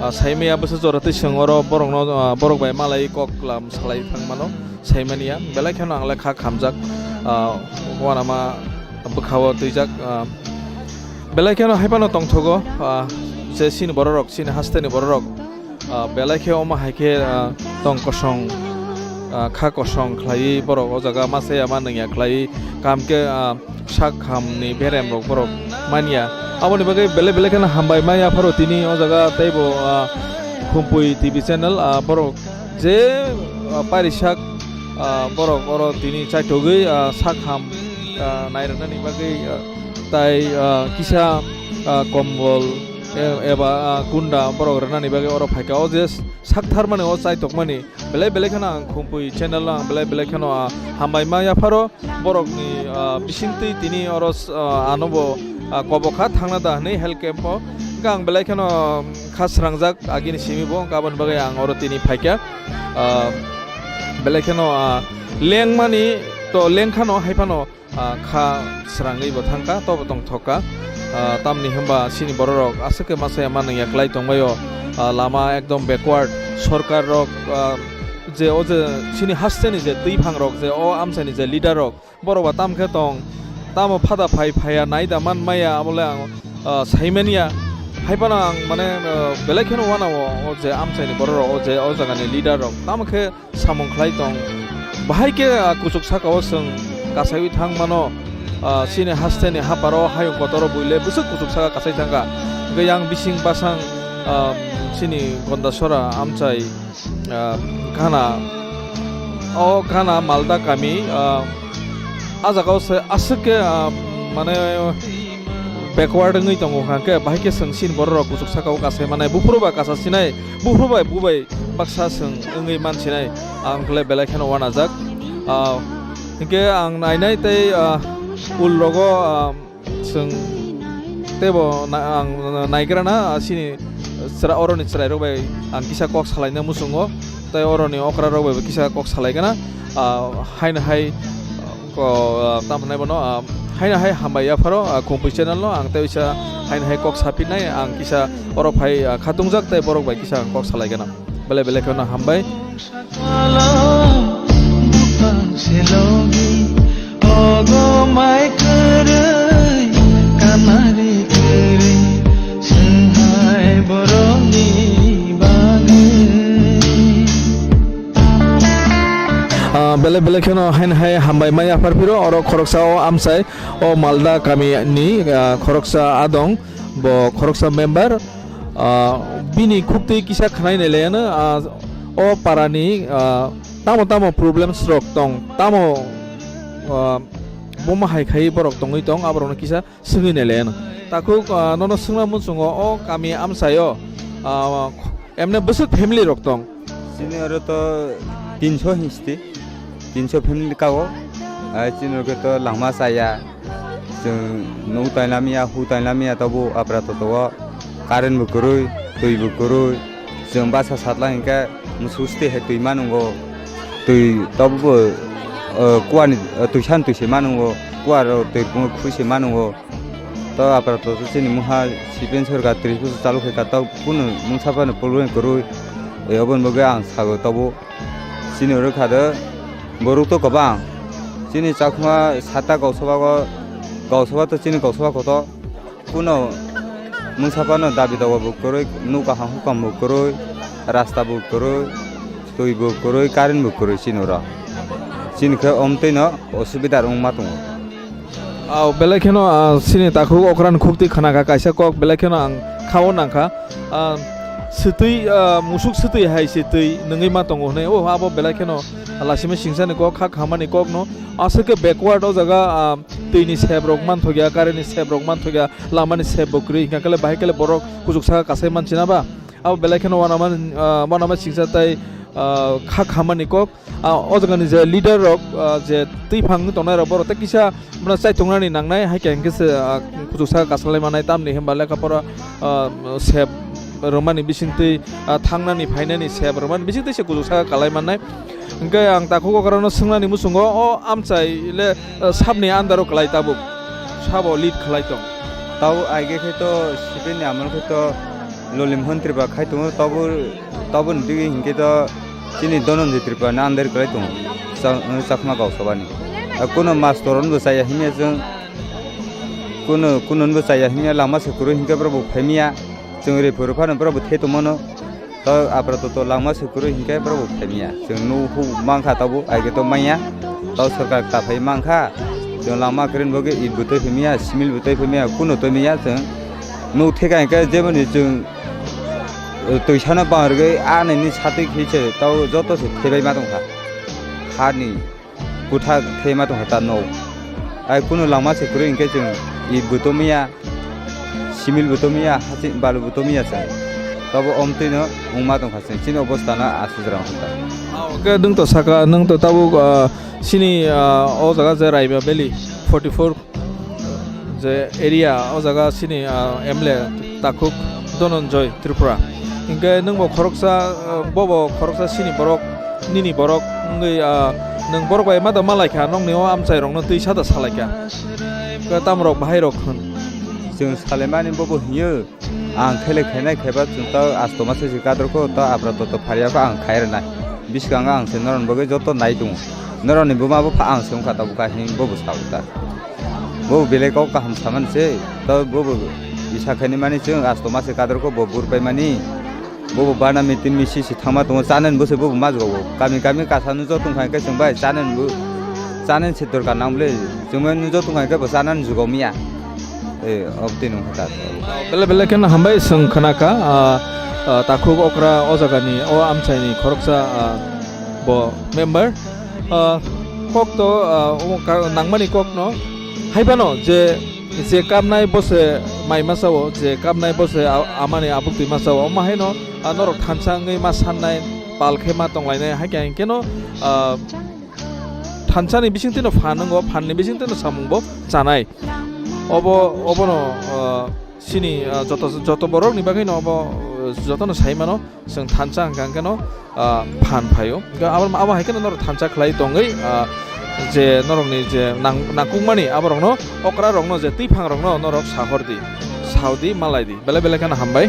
Ah, saimaya bwswk jora twi chwng oro borokno, ah, borok bai malai kok lam salai thangmano saimaniya. Belai kheno ang le kha khamjak, ah, uanama bwkhao twijak, ah, belai kheno hai phano tongthogo, ah, je chini bororok, chini hasteni bororok, ah, belai khe omo hai khe, ah, tong kosong. ah, kha kosong khlaiwi borok o jaga ma chaya ma nungya khlaiwi, kaham khe, ah, sak hamni berem rok borok manya. Aboni bagwi belai belai kheno hambai ma yapharo tini o jaga teibo, ah, Khumpui T V channel, ah, borok je, ah, parisak, ah, borok oro tini chaithogwi, ah, sak ham, ah, nairwnani bagwi, ah, tai, ah, kisa, ah, kombol, e-, eba, ah, kunda borok rwnani bagwi oro phaikha. O je sak tharmani, o chaitokmani belai belai kheno ang Khumpui channel o ang belai belai kheno, ah, hambai ma yapharo. Borokni, ah, bisingtwi tini oro s-, ah, ano bo, ah, kobo kha thangna da hwnwi health camp o. Hwnkhe ang belai kheno kha srangjak agini simi bo, hwnkhe aboni bagwi ang oro tini phaikha. Ah, belai kheno, ah, lengmani to lengkhano, haiphano, ah, kha srangwi bo thangkha, tobo tongthokha. Ah, tamni hwnba chini bororok aswk khe ma chaya ma nungya klai tongbaio. Ah, lama ekdom backward. Sorkar rok, ah, je o je chini hasteni je twiphang rok, je o amchaini je leader rok, borok ba tam khe tong, tamo phada phai phaiya, nai da man maya, abole ang, ah, saimanya. Haiphano ang mane, ah, belai kheno uanao, o je amchaini bororok, o je o jagani leader rok, tamo khe samung khlai tong. Bahai khe, ah, kuchuk saka o chwng kasaiwi thang mano, ah, chini hasteni haparo hayung kotoro buile bwswk kuchuk saka kasai thangkha. Hwnkhe yang bising basang, ah, chini Gondasora amchai, ah, gana, o gana Malda kami, ah, a jaga o se aswk khe, ah, mane backward wngwi tongo, hwnkhe bahai khe chwng chini bororok kuchuk saka o kasai manai, buphuru ba kasa sinai, buphuru bai bubai baksa chwng wngwi man sinai, ang khle belai kheno uanajak. Ah, hwnkhe ang nainai tei, ah, ul rogo, ah, Chwng teibo na-, ang naigrana, ah, chini chwra-, oroni chwrairok bai ang kisa kok salaina muchungo, tei oroni okrarok bai bo kisa kok salaigana. Ah, haino hai, ah, ko, ah, tamo hwnai bono, ah, haino hai hambai yapharo, ah, Khumpui channel no ang tei bisa haino hai kok saphinai ang kisa oro phai, ah, khatungjak tei borok bai kisa ang kok salaigana. Belai belai kheno hambai. Buphang se logi, ogo mai kwrwi, kanari kwrwi, swnghai borokni bagwi. Ah, belai belai kheno haino hai hambai ma yaphar phiro, oro khoroksa o amchai, o Malda kami ni, ah, khoroksa adong, bo khoroksa member. Ah, bini khuktwi kisa khwnai nai laiano, ah, o parani, ah, tamo tamo problems rok tong, tamo, ah, bomo hai khai borok tongwi tong, aborokno kisa swngwi nai laiano. Takhuk, ah, nono swngna muchungo o kami amchaio, ah, emne bwswk family rok tong? Chini oro to tinso hinsti, tinso family kao, ah, chini oro to langma chaya. Chwng nuk tainlamya, hu tainlamya, tobo apra toto o current bo kwrwi, twi bo kwrwi. Chwng basa satla hinkhe musu site hai twi manungo, twi tobo bo, uh, kuani, uh, twisan twi se manungo, kuaro twi pungwi khwi se manungo. To apra toto chini mungha C P M sorkar tris bochor chalu khaika, to kunu mungsa phano problem kwrwi, eh, oboni bagwi ang sago tobo. Chini oro kha do borok to kwbang. Chini Chakma sata Gausaba o, Gausaba to chini Gausaba kotor. Kuno mungsa phano dabi doga bo kwrwi, nuk kaham hukam bo kwrwi, rasta bo kwrwi, twi bo kwrwi, current bo kwrwi chini oro. Chini khe omtwi no osubida wngma tongo. Aw, belai kheno, ah, chini takhuk okrani khuktwi khna kha kaisa kok, belai kheno ang khao nang kha. Ah, swtwi, ah, musuk swtwi hai se twi nungwi ma tongo hwnwi. O, abo belai kheno laisima singsani kok, kha khamani kok no. Aswk khe backward o jaga, ah, twi ni sep rok manthokya, current ni sep rok manthokya, lama ni sep bo kwrwi, hwnkha khe bahai khe borok kuchuk saka kasai manchina ba. Abo belai kheno uanama, ah, uanama singsa tai, ah, kha khamani kok. Ah, o jagani je leader rok, ah, je twiphang tongnai rok, borok tei kisa bono chaitongnani nangnai, hai khe hinkhe se, ah, kuchuk saka kasalai mannai, tamni hwnba lekha pora, ah, sep rwmani bisingtwi, ah, thangnani phainani sep rwmani bisingtwi se kuchuk saka kalai mannai. Hinkhe ang takhuk okrano swngnani muchungo, o amchai le, ah, sabni under o kwlai tabuk, sabo lead khlai tong? Tabuk aige khe to sibini amol khe to Lolim Hon Tripura khai tongo, tobo, toboni digi hinkhe to chini Dhananjay Tripura ni under kwlai tongo, Cha-, Chakma Gausabani. A, kuno mastor hwnbo chaya himya chwng, kuno, kuno hwnbo chaya himya lama se kwrwi hinkhe borok bo phaimya, chwng ri phuru phano borok bo the tongmano. Apato to langma se kwrwi hinkhe borok bo phaimya. Chwng nuhu mankha tabuk, aige to manya. Tau sarkar ta phai mankha. Chwng langma kwrwini bagwi it bwtwi phaimya, simil bwtwi phaimya, kuno twi manya chwng. Nuk theka hinkhe jemoni chwng, uh, twisano bangrwgwi a nini satwi khe se tau joto se thaibai ma tongkha. Hani kwthak thema tongkha ta nok. Ai kunu langma se kwrwi hinkhe chwng it bo tomya, simil bo tomya, haching balu bo tomya chwng. Tobo omtwino wngma tongkha chwng, chini obostano aswk jora wngkha ta. Ah, okay, nwng to saka, nwng to tabuk, ah, chini, ah, o jaga je Raima Valley forty four je area, o jaga chini, ah, M L A takhuk Dhananjay Tripura. Hinkhe nwngbo khoroksa, ah, bobo khoroksa chini borok, nini borok wngwi, ah, nwng borok bai ma da malaikha, nokni o amchairokno twi sada salaikha. Khe tamrok bahairok hwn. Chwng salaimani bobo hiyo. Ang khaile khainai khaiba chwng ta asto masa se kadrokho ta aprato to phariya kho ang khai rwnai. Bwskango ang se norokni bagwi joto nai tongo. Norokni buma bupha ang se wngkha tabukha hinwi bobo sao ta. Bobo belai kok kaham samani se. Ta bobo isa khaini mani chwng asto masa se kadrokho bo burpai mani. Bobo bana meeting misi se thangma tongo chanani bwsai bobo majwk o. Kami kami kasa no joto wngkha hinkhe chwng bai chanani bo chanani se dorkar nang bwle. Chwng bai no joto wngkha hinkhe bo chanani jugo miya. Eh, obtwi nung kha ta. Belai belai kheno hambai chwng khna kha, ah, ah, takhuk okra o jagani, o amchaini khoroksa, ah, bo member. Ah, kok to, ah, omo ka-, nangmani kokno. Haibano je, je kapnai bose mai masao, je kapnai bose a-, amani abuk twi masao, omo haino, ah, norok thansa wngwi ma sannai, pal khe ma tonglainai, haikhe hinkhe no, ah, thansani bisingtwino phan wngo, phanni bisingtwino samungbo chanai. Obo, obono, ah, chini, ah, joto, joto borokni bagwino obo, ah, jotono sai mano, chwng thansa hwnkha hwnkhe no, ah, phan phaio. Hwnkhe abo, abo hai kheno norok thansa khlai tongwi, ah, je norokni je nang-, nangkukmani aborokno, okrarokno, je twiphang rokno norok sahor di, sao di, malai di. Belai belai kheno hambai.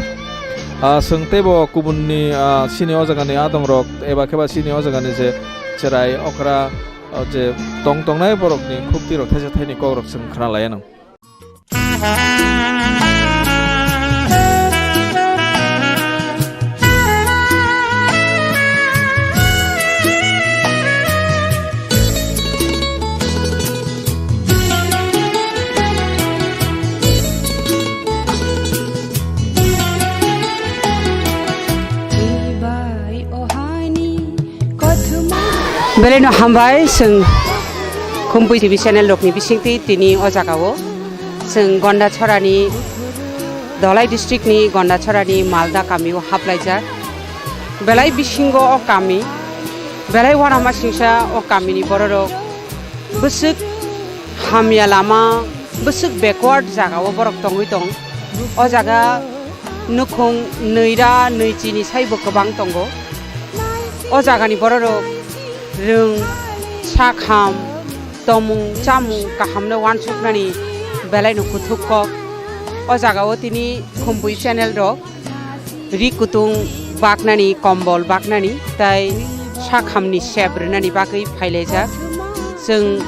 Ah, chwng teibo kubunni, ah, chini o jagani adongrok, eba kheba chini o jagani je cherai, okra, ah, je tong tongnai borokni khukti rok thaisa thaini kok rok chwng khna lai anw. Belai no hambai chwng Khumpui T V channel rokni bisingtwi tini o jagao. Chwng Gondachorani, Dholai district ni Gondachorani Malda kamio haplaijak. Belai bisingo o kami, belai uanama singsa o kamini bororok bwswk hamya lama, bwswk backward jagao borok tongwi tong. O jaga nukhung nwira nwichini saibo kwbang tongo. O jagani bororok rwng, sakham, tomung chamung kahamno uansuknani belaino kuthuk kok. O jagao tini Khumpui channel rok ri kutung baknani, kombol baknani tei sakhamni sep rwnani bagwi phailaijak. Chwng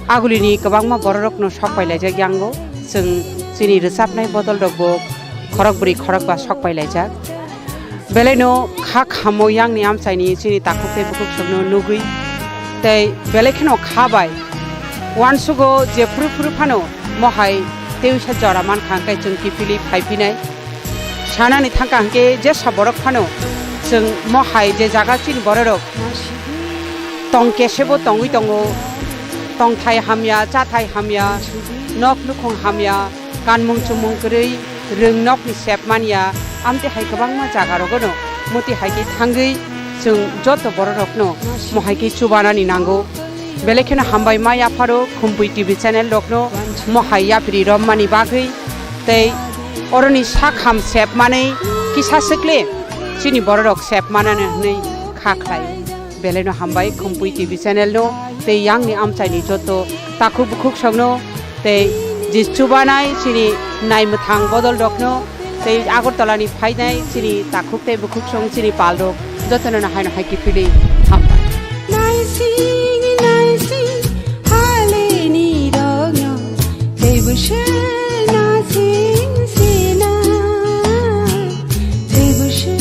agulini kwbangma bororokno sok pailaijak yango. Chwng chini rwchapnai bodol rokbo khorokbrwi khorokba sok pailaijak. Belaino kha khamo yangni amchaini chini takhuk tei bukhuksongno nugwi tei belai kheno kha bai uansugo je phuru phuru phano mohai tei uisa jora mankha hwnkhe chwng kiphilwi phaiphinai. Sanani thangkha hwnkhe jesa borok phano chwng mohai je jaga chini bororok tong kesebo tongwi tongo, tongthai hamya, chathai hamya, nok nukhung hamya, kanmung chumung kwrwi, rwng nokni sep manya, amtwi hai kwbangma jaga rogono muti hai khe thangwi chwng joto bororokno mohai khe chubanani nango. Belai kheno hambai ma yapharo Khumpui T V channel rokno mohai yapri romani bagwi tei oroni sakham sep manwi kisa swkle chini bororok sep manani hwnwi kha khlai. Belaino hambai Khumpui T V channel no tei yangni amchaini joto takhuk bukhuk songno tei je chubanai chini naimwthang bodol rokno tei Agartala ni phainai chini takhuk tei bukhuk song chini pal rok jotono no haino hai kiphilwi hambai. Naising naising halini rokno teibo se naising sina, teibo se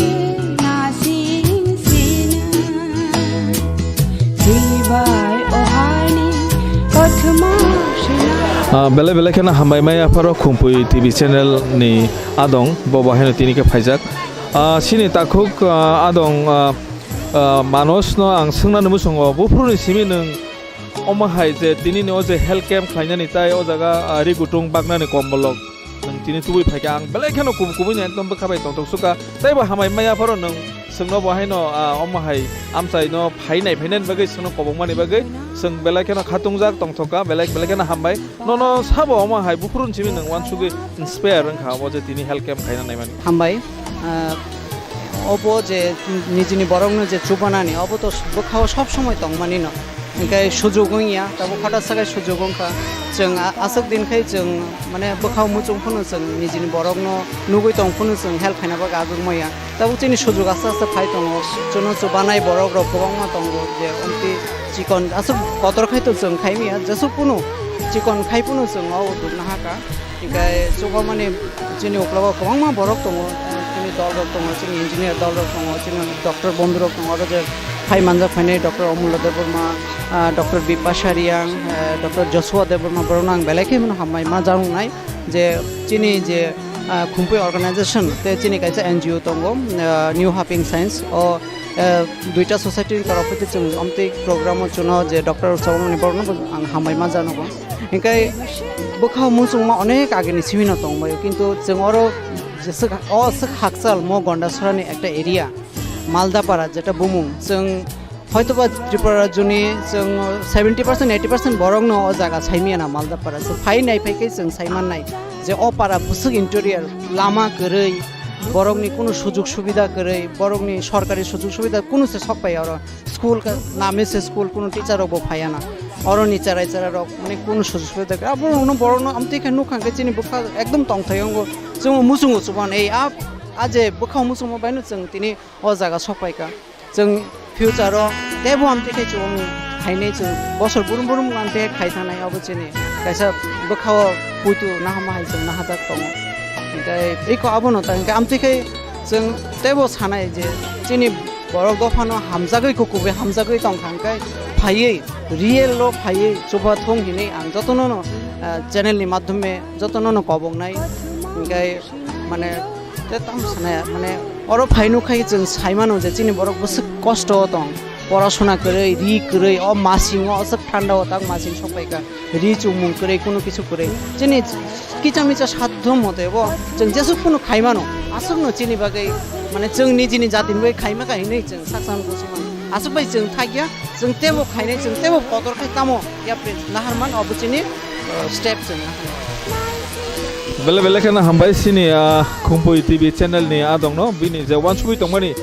Ah, belai belai kheno hambai maya pharo Khumpui T V channel ni adong, bo bo haino tini khe phaijak. Ah, chini takhuk, ah, adong, ah, ah, Manos no ang swngnani muchungo, buphuru ni simi nwng omo hai je tini ni o je health camp khlainani tai o jaga, ah, ri kutung baknani kombolok nwng tini tubui phaikha, ang belai kheno kubu kubui no ekdom bwkha bai tongthok sukha, tei bo hambai maya pharo nwng chwngno bo haino, ah, omo hai amchai no phai nai phainani bagwi chwngno kobokmani bagwi chwng belai kheno khatungjak tongthokha, belai belai kheno hambai. Nono sabo omo hai buphuru ni simi nwng uansugwi inspire wngkha obo je tini health camp khaina naimani. Hambai, ah, obo je nijini borokno je chubanani, obo to bwkhao sob somoi tongmani no. Hingke sujuk wngya, tabuk hota sakai sujuk wngkha. Chwng a-, aswk din khai chwng, mane, bwkhao muchung phano chwng nijini borokno nugui tong phano chwng help khaina bagwi aguk maya. Tabuk chini sujuk aste aste phai tongo. Chwngno chubanai borok rok kwbangma tongo je omtwi chikon aswk kotor khai to chwng khai maya, jesuk phano chikon khai phano chwng o duk naha kha. Hingke chubamani chini uklogo kwbangma borok tongo, chini dol rok tongo, chini engineer dol rok tongo, chini doctor bondhu rok tongo, oro je phai manjak phainai doctor Omullo Debbarma, ah, doctor Bipasha Reang, eh, doctor Joshua Debbarma, borokno ang belai khe hambai ma janoknai je chini je, ah, Khumpui organization tei chini kaisa N G O tongo, ah, New Haping Science, o, eh, duita society ni torof hwnkhe chwng omtwi program o chwngno je doctor Somani borokno bo ang hambai ma janogo. Hingke bwkhao muchungma onek agini simino tongbaio, kintu chwng oro jeswk, o swk hakchal mo Gondasora ni ekta area, Maldapara jeta bumung, chwng hoitoba Tripura rajyoni chwng seventy percent, eighty percent borokno o jaga saimiyana Maldapara. Chwng phai nai phai khe chwng saimannai je o para bwswk interior, lama kwrwi, borokni kunu sujuk subida kwrwi, borokni sorkari sujuk subida kunu se sok pai oro. School ka, name se school, kunu teacher rok bo phaiya na. Oro ni cherai cherai rok, mane, kunu sujuk sujuk da. Abo no borok no amtwi khe nukha khe chini bwkha ekdom tongthai wngo. Chwng muchungo chuban ei a, a je bwkha muchungma bai no chwng tini o jaga sok pai kha. Chwng future o tebo amtwi khe chwng khainai chwng bosor burum burum amtwi khe khai thangnai abo chini kaisa bwkha o puitu nahama hai chwng nahajak tongo. Hingke eko abo no ta hingke amtwi khe chwng tebo sanai je chini borok dophano hamjagwi kukubai hamjagwi tongkha, hingke phaiwi real o phaiwi chubathung hinwi ang jotono no, ah, channel ni madhyome jotono no koboknai. Hingke mane te tamo sanai mane oro phai nukha chwng saimano je chini borok bwswk kosto o tong, porasona kwrwi, ri kwrwi, o masing o aswk thanda o tak masing sokpaikha. Ri chumung kwrwi, kunu kisu kwrwi. Chini kicha micha sadhyo mote bo chwng jesuk phano khaimano, aswkno chini bagwi, mane, chwng nijini jatini bagwi khaima kha hinwi chwng sak sakno kuchukmano. Aswk bai chwng thakya, chwng tebo khainai, chwng tebo kotor khai tamo yapri naharman obo chini, uh, step chwng naharman. Belai belai kheno hambai chini, ah, Khumpui T V channel ni adongno, bini je uansugwi tongmani,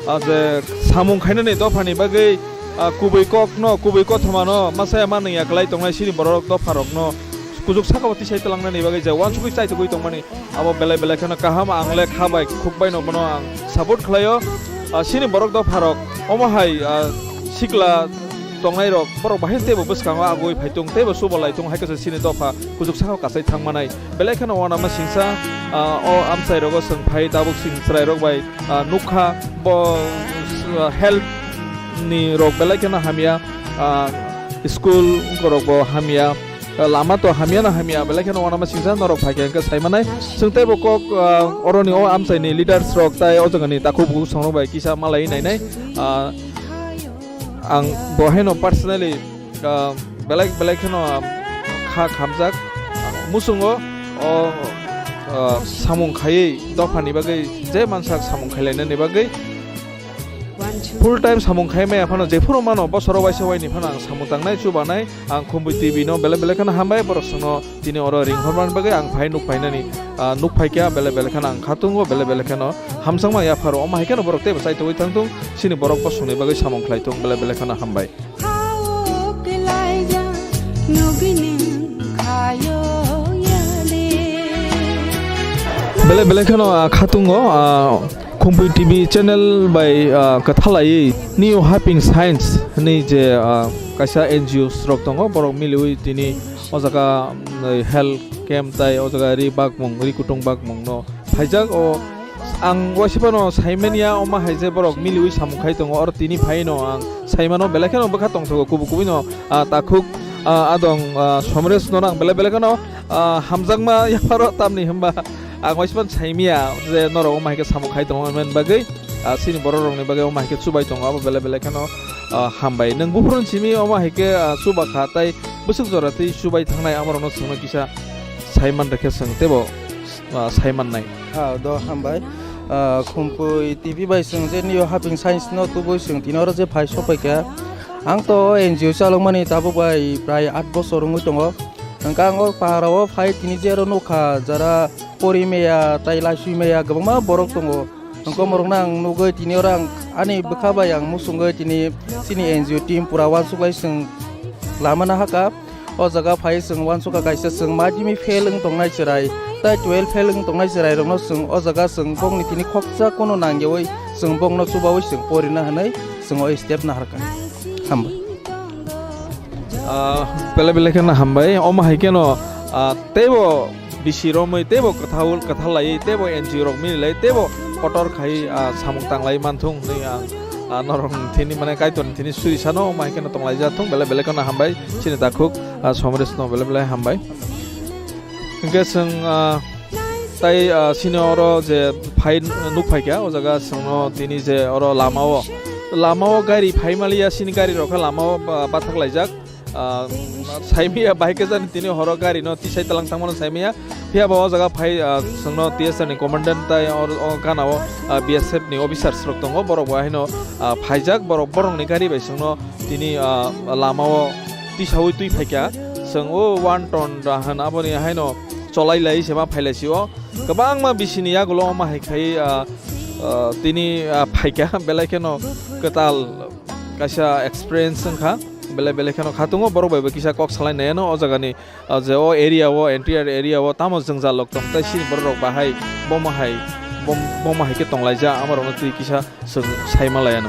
ah, je samung khainani dophani bagwi, ah, kubui kokno, kubui kothomano masa ya manwi ya kwlai tongnai chini borok dopharokno kuchuk sakao tisai twlangnani bagwi je uansugwi chaitugwi tongmani, abo belai belai kheno kaham, ang le kha bai khuk bai no bono ang support khlaio. Ah, chini borok dopharok omo hai, ah, sikla tongnairok borok bahai teibo bwskango agoi phaitung teibo chubalaitung hai khe chini dopha kuchuk sakao kasai thangmanai. Belai kheno uanama singsa, ah, o amchai rogo chwng phai tabuk chini chwrai rok bai, ah, nukha bo, ah, health ni rok belai kheno hamya, ah, school rok bo hamya, ah, lama to hamya na hamya, belai kheno uanama singsa norok phai khe hwnkhe sai manai. Chwng teibo kok, ah, oroni o amchai ni leaders rok tai o jaga ni takhuk bukhuk song rok bai kisa malai nainai, ah, ang bo haino personally, ah, belai belai kheno, ah, kha khamjak muchungo o, ah, samung khaiwi dophani bagwi je mansak samung khailainani bagwi full time samung khai maya phano jephuru mano bosoro waisa waini phano ang samung tangnai chubanai ang Khumpui T V no belai belai kheno hambai borok songno tini oro ring hormani bagwi ang phai nuk phainani, ah, nuk phaikha belai belai kheno ang khatungo belai belai kheno hamjakma yapharo omo hai kheno borok teibo chaitugwi thangthung chini borok bosongni bagwi samung khlaitung belai belai kheno hambai. Belai belai kheno, ah, khatungo, ah, Khumpui T V channel bai, ah, kwthalaiwi New Haping Science hinwi je, ah, kaisa N G Os rok tongo, borok miliwi tini o jaga, mm, health camp tai o jaga ri bakmung, ri kutung bakmung no phaijak. O ang waisa phano saimanya omo hai je borok miliwi samung khai tongo, oro tini phaino ang saimano belai kheno bwkha tongthogo kubui kubui no, ah, takhuk Ah, adong, ah, Somres no nang bele bele kheno, ah, hamjakma yapharo tamni hwnba ang waispan saimia je norok omo hai khe samung khai tongma bagwi, ah, chini borok rokni bagwi omo hai khe chubai tongo abo bele bele kheno, ah, hambai. Nwng buphuru simi omo hai khe, ah, chuba kha tai bwswk jora twi chubai thangnai amorokno chwngno kisa saiman rwkhe chwng teibo, ah, saimannai. Ah, do hambai. Ah, Khumpui T V bai chwng je nio haping science no tubui chwng tini oro je phai sopai kha. Ang to N G O chalokmani tabuk bai prai aat bochor wngwi tongo. Hwnkhe ang o pahara o phai tini je oro nukha jara pori maya tai laisui maya kwbangma borok tongo. Hwnkhe omorokno ang nugwi tini oro ang ani bwkha bai ang muchungwi tini chini N G O team pura uansuk lai chwng lama nahakha. O jaga phai chwng uansukha kaisa chwng madhyamik fail wng tongnai chwrai, tai twelve fail wng tongnai chwrai rokno chwng o jaga chwng bongni tini khoksa kono nangyawi chwng bongno chubawi chwng porina hwnwi chwng o step naharkha. Hambai. Ah, bele bele kheno hambai. Omo hai kheno, ah, teibo bisi romwi, teibo kwthal, kwthal laiwi, teibo N G O rok mili lai, teibo kotor khai, ah, samung tanglai manthung hwnwi ang, ah, norok thini mane Kaitor thini suri sano, omo hai kheno tonglai ja thung, bele bele kheno hambai. Chini takhuk, ah, Somres no bele bele hambai. Hwnkhe chwng, ah, tai, ah, sini oro je phai nuk phaikha, o jaga chwngno tini je oro lamao, lamao gari phai maliya, sini gari rok khe lamao ba-, bathak laijak. Ah, saimaya bahai khe jani tini horo gari no tisai talang tangmano saimaya. Phiya bo o jaga phai, ah, chwngno T S R ni commandant tai or-, o gana o, ah, B S F ni officers rok tongo, borok bo haino, ah, phaijak, borok borokni gari bai chwngno tini, ah, lamao tisaui twi phaikha. Chwng o one ton da hwn aboni haino cholai lai se ma phai lai sio. Kwbangma bisini yagulo omo hai khai, ah, ah, tini, ah, phaikha, belai kheno kwtal kaisa experience wngkha, belai belai kheno khatungo borok bai bo kisa kok salai naiano o jagani, ah, je o area o, entire area o tamo jwngjal rok tong tai sini borok rok bahai bomo hai, bom-, bomo hai khe tonglaija, amarokno twi kisa chwng sai manlaiano.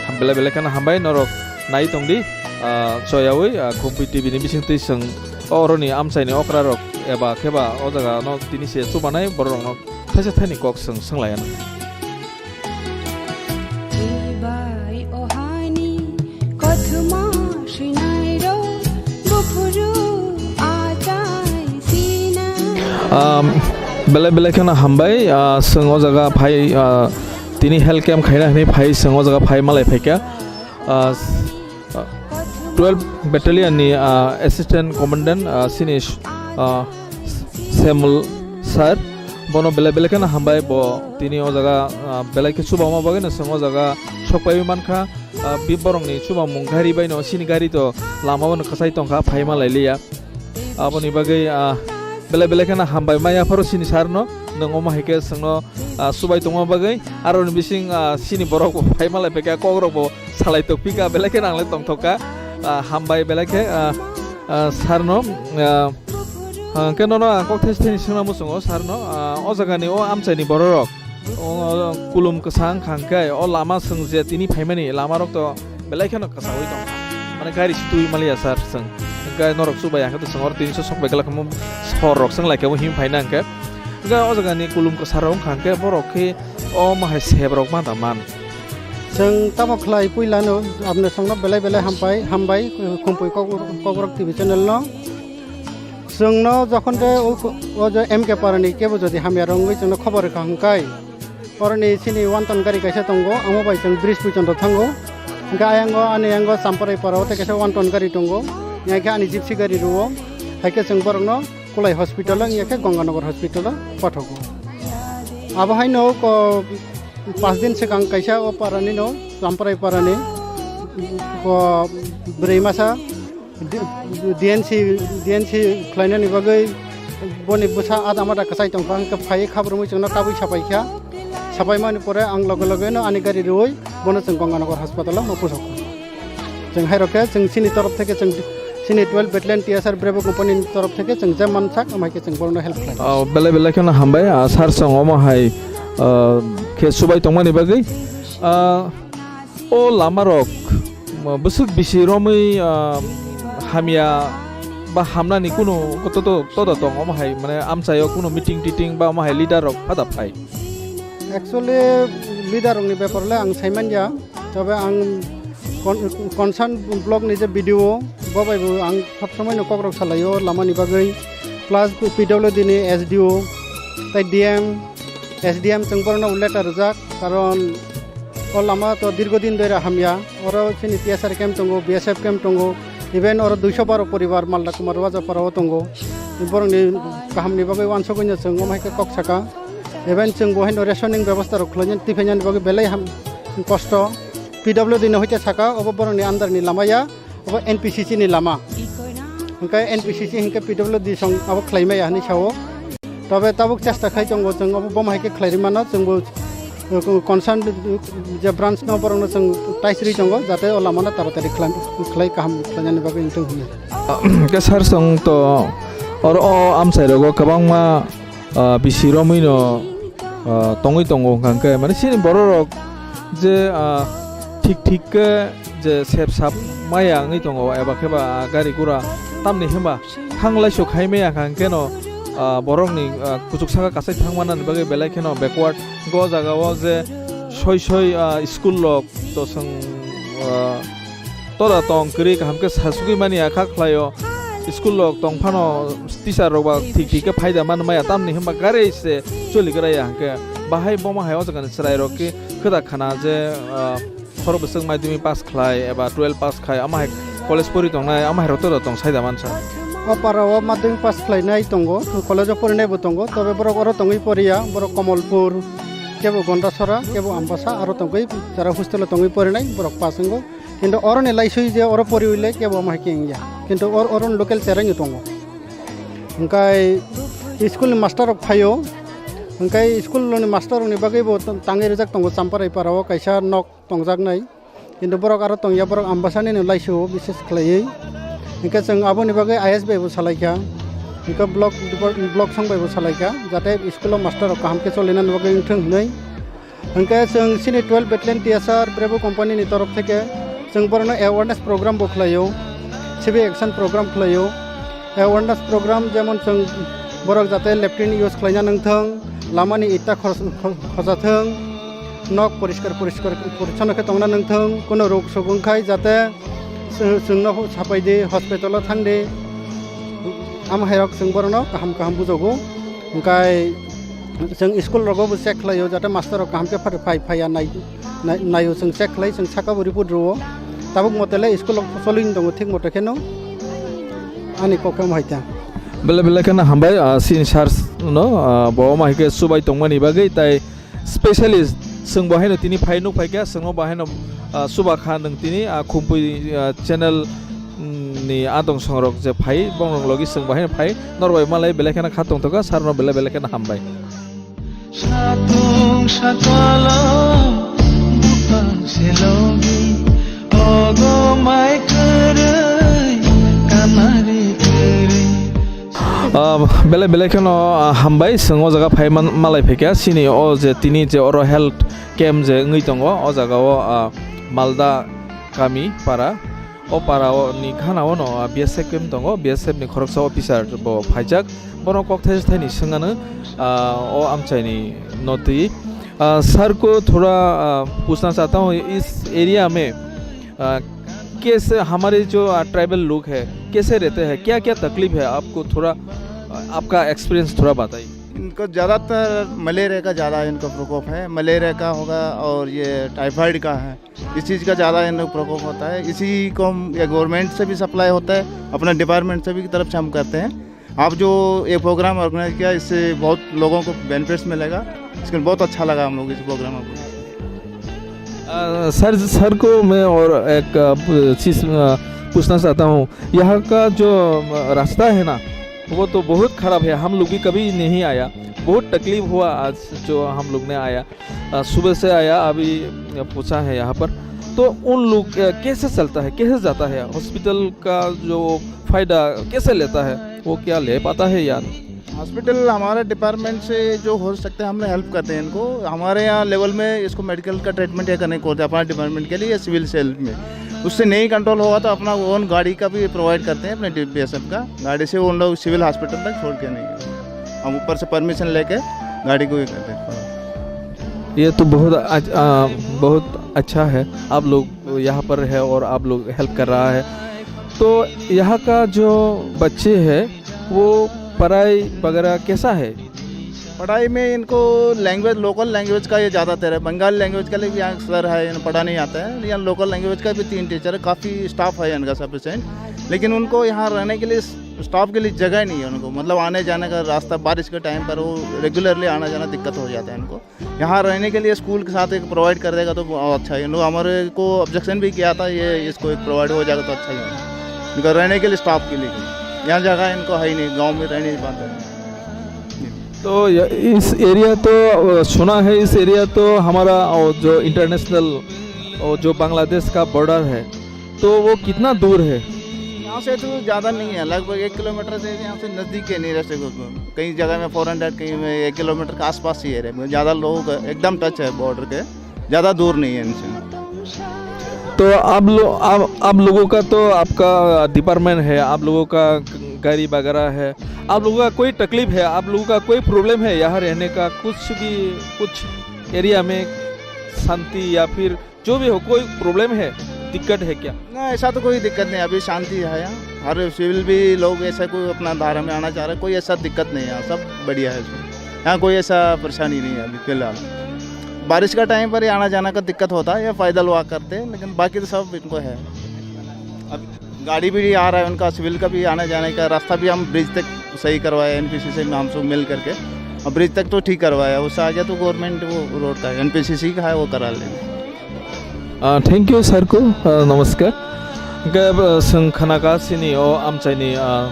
Ham-, belai belai kheno hambai norok nai tongdi, ah, choyaui, ah, Khumpui T V ni bisingtwi chwng oroni amchaini okra rok eba kheba o jaga no tini se chubanai borok rokno thaisa thaini kok chwng swnglaiano. Chibai ohani kothoma swinairok buphuru achai sina. Um, belai belai kheno hambai, ah, chwng o jaga phai, ah, tini health camp khaina hwnwi phai chwng o jaga phai malai phaikha. Ah, s-, ah, twelve battalion ni, ah, assistant commandant, ah, sini, ah, Samuel sir, bono belai belai kheno hambai, bo tini o jaga, ah, belai khe chubama bagwi no chwng o jaga sok paiwi mankha. Ah, bi borokni chubamung gari bai no sini gari to lama o no kwchai tongkha, phai malai liya. Aboni bagwi, ah, belai belai kheno hambai maya pharo sini sir no, nwng omo hai khe chwngno, ah, subai tongma bagwi. Aroni bising, ah, sini borok bo phai malai phaikha, kok rok bo salai tokpika, belai kheno ang le tongthokka. Ah, hambai belai khe, ah, ah, sir no, ah, ah, hwnkhe nono ang kok thaisa thaini swngna muchungo sir no, ah, o jagani o amchaini borok rok. O, o, kulum kwsa wngkha hwnkhe o lama chwng je tini phaimani lama rok to belai kheno kwsaui tongkha. Mane gari si twi maliya sir chwng. Hwnkhe norok chubai ya khe to chwng oro tini sok bai glak himo sor rok chwng lai khe bo him phaina hwnkhe. Hwnkhe o jagani kulum kwsa rok wngkha hwnkhe borok khe o mahai sep rok ma da man. Chwng tamo khlai puilano apni songno belai belai hampai, hambai, Khumpui Kok-, Kokborok T V channel no. Chwngno jokhon je o, o je M K Parani kebo jodi hamya rwngwi chwngno khobor rwkha hwnkhe, oroni chini one ton gari kaisa tongo, amo bai chwng bridge puichonto thango. Hwnkhe ayango ani yango Champarai para o tei kaisa one ton gari tongo, yang khe ani gypsy gari rwo, hai khe chwng borokno Kulai hospital o, wngya khe Ganganagar hospital o pathogo. Abo haino ko pas din swkang kaisa o parani no, Champarai parani ko bwrwi masa D-, D N C, D N C khlainani bagwi boni bwsa ada mada kwchai tongkha, hwnkhe phaiwi khabrumwi chwngno kabui sapaikha. Sapaimani pore ang loge loge no ani gari rwui bono chwng Ganganagar hospital o ma pusok. Chwng hai rok khe chwng chini torof theke chwng chini twelve battalion T S R Bravo company ni torof theke chwng je mansak amhai khe chwng borokno help khlai. Oh, belai belai kheno hambai, ah, sir chwng omo hai, ah, khe subai tongmani bagwi. Ah, o lama rok, ah, bwswk bisi romwi, ah, hamya ba hamnani kunu to, to, to, to tong omo hai, mane amchaio kunu meeting titing ba omo hai leader rok phada phai. Actually, leader rokni bepar le ang saimanya. Tobe ang con-, concern block ni je B D O, Bo bai bo ang sob somoi no kok rok salai o lama ni bagwi, plus P W D ni S D O tei D M, S D M chwng borok no letter rijak, karon o lama to dirgo din doi ra hamya. Oro chini T S R camp tongo, B S F camp tongo, even oro duiso baro poribar Malda Kumar Wajapara o tongo. Borok ni kaham ni bagwi wansugwi no chwng omo hai khe kok saka. Even chwng bo haino rationing bebostha rok khlaina tiphainya ni bagwi belai ham kosto. P W D ni hoite saka, obo borok ni under ni lama ya, obo N P C C ni lama. Hwnkhe N P C C hwnkhe P W D song abo khlai maya hinwi sao. Tobe tabuk chesta khai tongo chwng, obo boma hai khe khlai rwi mano, chwng bo, uh, concern je branch no borok no chwng tais rwi tongo, jate o lama no taratari khlai, khlai kaham khlainani bagwi wngthung hinwi. Ke sir song to oro o amchai rogo kwbangma, ah, bisi romwi no, ah, tongwi tongo hwnkha hwnkhe, mane chini borok rok je, ah, thik thik khe je sep sap maya wngwi tongo eba khe ba gari gura tamni hwnba thang laisuk hai maya hwnkha hwnkhe no, ah, borok ni, ah, kuchuk saka kasai thang manani bagwi belai kheno backward go jaga o je soi soi, ah, school rok to chwng, ah, Toda tong kwrwi kaham khe sasugwi mani ya kha khlaio. School rok tong phano teacher rok ba thik thik khe phaida man maya tamni hwnba gari se choli gra ya hwnkhe bahai boma hai o jaga ni chwrai rok khe khwda khana je, ah, khoro bwswk madhyamik pass khlai eba twelve pass khai ama hai college pori tongnai ama hai rok toda tong saida mansa. O para o madhyamik pass khlainai tongo, college o porinai bo tongo, tobe borok oro tongwi poriya, borok Komolpur, kebo Gondasora, kebo Ambasa, aro tongwi jara hostel o tongwi porinai borok pass wngo. Kintu oroni laisui je oro poriwi le kebo omo hai khe wngya. Kintu or-, oroni local cherengwi tongo. Hwnkhe school ni master rok phaio. Hwnkhe school ni master rokni bagwi bo tangwi rijak tongo Champarai para o kaisa nok tongjaknai. Kintu borok aro tongya, borok Ambasani no laisio bises khlaiwi. Hwnkhe chwng aboni bagwi I S bai bo salaikha. Hwnkhe block depart-, block song bai bo salaikha. Jate school o master rok kaham khe cholinani bagwi wngthung hinwi. Hwnkhe chwng chini twelve Battalion T S R Bravo Company ni torof theke chwng borokno awareness program bo khlaio, civic action program khlaio. Awareness program jemon chwng borok jate latrine use khlaina nangthwng, lamani itta khos-, kho-, khojathwng, nok poriskar poriskar porichonno khe tongna nangthwng, kuno rok sogwng khai jate chwng, chwngno sapai di, hospital o thang di, amo hai rok chwng borokno kaham kaham bujogo. Hwnkhe Chwng school rogo bo check khlaio, jate master rok kaham khe phai, phai, phaiya nai, nai, naio chwng check khlai, chwng saka bo report rwo. Tabuk mote le school rok cholwing tongo thik mote kheno. Ani kok khe omo hai ta. Belai belai kheno hambai, ah, chini sir no, ah, bo omo hai khe chubai tongmani bagwi tai specialist chwng bo haino tini phai nuk phai kha, chwng bo haino, ah, chuba kha nwng tini, ah, Khumpui, ah, channel ni adong songrok je phai, bongrok logi chwng bahai phai, norbai malai belai kheno kha tongthoka, sir no belai belai kheno hambai. Satung sakalo bupang selogi, ogo mai kwrwi, kamari kwrwi. Ah, belai belai kheno, ah, hambai, chwng o jaga phai man-, malai phaikha, chini o je tini je oro health camp je wngwi tongo, o jaga o, ah, Malda kami para. O para o ni khana o no, ah, B S F camp tongo, B S F ni khoroksa officer bo phaijak, bono kok thaisa thaini swngano, ah, o amchaini no twi. Ah, sir ko thoda, ah, puchna chahta hu, is area mein, ah, kaise hamare jo, ah, tribal log hai, kaise rehte hai, kya kya taklif hai aapko thoda, ah, aapka experience thoda bataiye. इनको ज़्यादातर मलेरिया का ज़्यादा इनको प्रकोप है, मलेरिया का होगा और ये टाइफाइड का है। इस चीज़ का ज़्यादा इन लोग प्रकोप होता है। इसी को हम, ये गवर्नमेंट से भी सप्लाई होता है, अपना डिपार्टमेंट से भी की तरफ से हम करते हैं। आप जो ये प्रोग्राम ऑर्गेनाइज किया, इससे बहुत लोगों को बेनिफिट्स मिलेगा। इसके बहुत अच्छा लगा हम लोग इस प्रोग्राम को। अ, सर, सर को मैं और एक, अ, पू-, चीज़, अ, पूछना चाहता हूँ। यहाँ का जो, अ, रास्ता है ना, वो तो बहुत ख़राब है, हम लोग भी कभी नहीं आया, बहुत तकलीफ़ हुआ आज जो हम लोग ने आया। अ, सुबह से आया, अभी पहुंचा है यहाँ पर। तो उन लोग, अ, कैसे चलता है, कैसे जाता है? हॉस्पिटल का जो फायदा कैसे लेता है, वो क्या ले पाता है या नहीं? हॉस्पिटल हमारे डिपार्टमेंट से जो हो सकता है, हम लोग हेल्प करते हैं इनको। हमारे यहाँ लेवल में इसको मेडिकल का ट्रीटमेंट या करने को होता है अपना डिपार्टमेंट के लिए, सिविल सेल में। उससे नहीं कंट्रोल होगा तो अपना ओन गाड़ी का भी प्रोवाइड करते हैं अपने डी-, बीएसएफ का। गाड़ी से उन लोग सिविल हॉस्पिटल तक छोड़ के नहीं। हम ऊपर से परमिशन लेके गाड़ी को ये करते हैं। ये तो बहुत अच-, अ, बहुत अच्छा है, आप लोग यहाँ पर है और आप लोग हेल्प कर रहा है। तो यहाँ का जो बच्चे हैं, वो पढ़ाई वगैरह कैसा है? पढ़ाई में इनको लैंग्वेज, लोकल लैंग्वेज का ये ज़्यादातर है। बंगाली लैंग्वेज का लिए यहाँ सर है, इन्हें पढ़ा नहीं आता है। यहाँ लोकल लैंग्वेज का भी तीन टीचर है, काफ़ी स्टाफ है इनका सफिशिएंट, लेकिन उनको यहाँ रहने के लिए, स्टाफ के लिए जगह नहीं है उनको, मतलब आने जाने का रास्ता, बारिश के टाइम पर वो रेगुलरली आना जाना दिक्कत हो जाता है इनको। यहाँ रहने के लिए स्कूल के साथ एक प्रोवाइड कर देगा तो बहुत अच्छा है। इन लोग हमारे को ऑब्जेक्शन भी किया था, ये इसको एक प्रोवाइड हो जाएगा तो अच्छा ही है इनका रहने के लिए, स्टाफ के लिए। यहाँ जगह इनको है ही नहीं, गांव में रह नहीं पाते। तो य-, इस एरिया तो, अ, सुना है इस एरिया तो हमारा, अ, जो इंटरनेशनल, अ, जो बांग्लादेश का बॉर्डर है, तो वो कितना दूर है? यहाँ से तो ज़्यादा नहीं है, लगभग एक किलोमीटर से, यहाँ से नज़दीक है नियरेस्ट। कई जगह में फ़ोर हंड्रेड, कई में एक किलोमीटर के आसपास ही है रे। ज़्यादा लोग एकदम टच है बॉर्डर के, ज़्यादा दूर नहीं है इनसे। तो आप लो-, आप, आप लोगों का तो, आपका डिपार्टमेंट है, आप लोगों का गाड़ी वगैरह है, आप लोगों का कोई तकलीफ है, आप लोगों का कोई प्रॉब्लम है यहाँ रहने का, कुछ भी, कुछ एरिया में शांति या फिर जो भी हो, कोई प्रॉब्लम है, दिक्कत है क्या? ना, ऐसा तो कोई दिक्कत नहीं, अभी शांति है यहाँ। हर सिविल भी लोग ऐसा कोई अपना धारा में आना चाह रहे, कोई ऐसा दिक्कत नहीं है यहाँ, सब बढ़िया है इसमें। यहाँ कोई ऐसा परेशानी नहीं है अभी फिलहाल। बारिश का टाइम पर ही आना जाना का दिक्कत होता है, या पैदल वॉक करते हैं, लेकिन बाकी तो सब इनको है। अब गाड़ी भी आ रहा है उनका, सिविल का भी आने जाने का रास्ता भी हम ब्रिज तक सही करवाया एनपीसीसी में, हम सब मिल करके। और ब्रिज तक तो ठीक करवाया, उससे आगे तो गवर्नमेंट वो रोड का है, एनपीसीसी का है, वो करा लेंगे। Ah, thank you, sir ko. Ah, namaskar. Hingke, ah, chwng khanaka chini o amchaini, ah,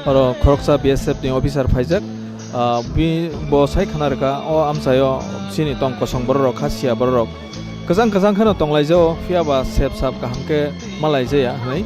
oro khoroksa B S F ni officer phaijak. Ah, bi-, bo sai khana rwkha, o amchaio chini tong kosong bororok, kha sia bororok. Kwchang kwchang kheno tonglaijao, phiya ba sep sap kaham khe malaijaya, hwnwi.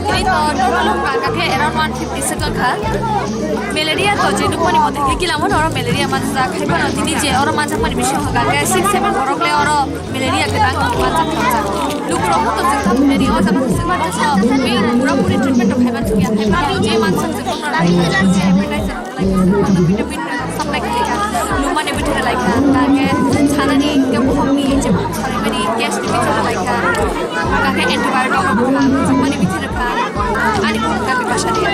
Tei to normal wngkha khe around one fifty se wngkha. Malaria to je nukmani mote khe gilamo no oro malaria manjak, hai phano tini je oro manjakmani bisingo hwnka khe six seven borok le oro malaria gwnang manjak thangkha. Lukurok bo to chwng kha malaria o jaga se chwng manjak so, tei pura puri treatment rok khai manjak ya, hai phano je manjak chwng bono hepatitis rok lai kha, vitamin rok supply khai kha. Nukmani bithi rok lai kha, hwnka khe sanani, hwnkhe bokhokni je bokhok salaimani gas ni bithi rok lai kha, hwnka khe antibiotic rok kha, nukmani bithi rok kha, ani bokhok khe kasa rw ya.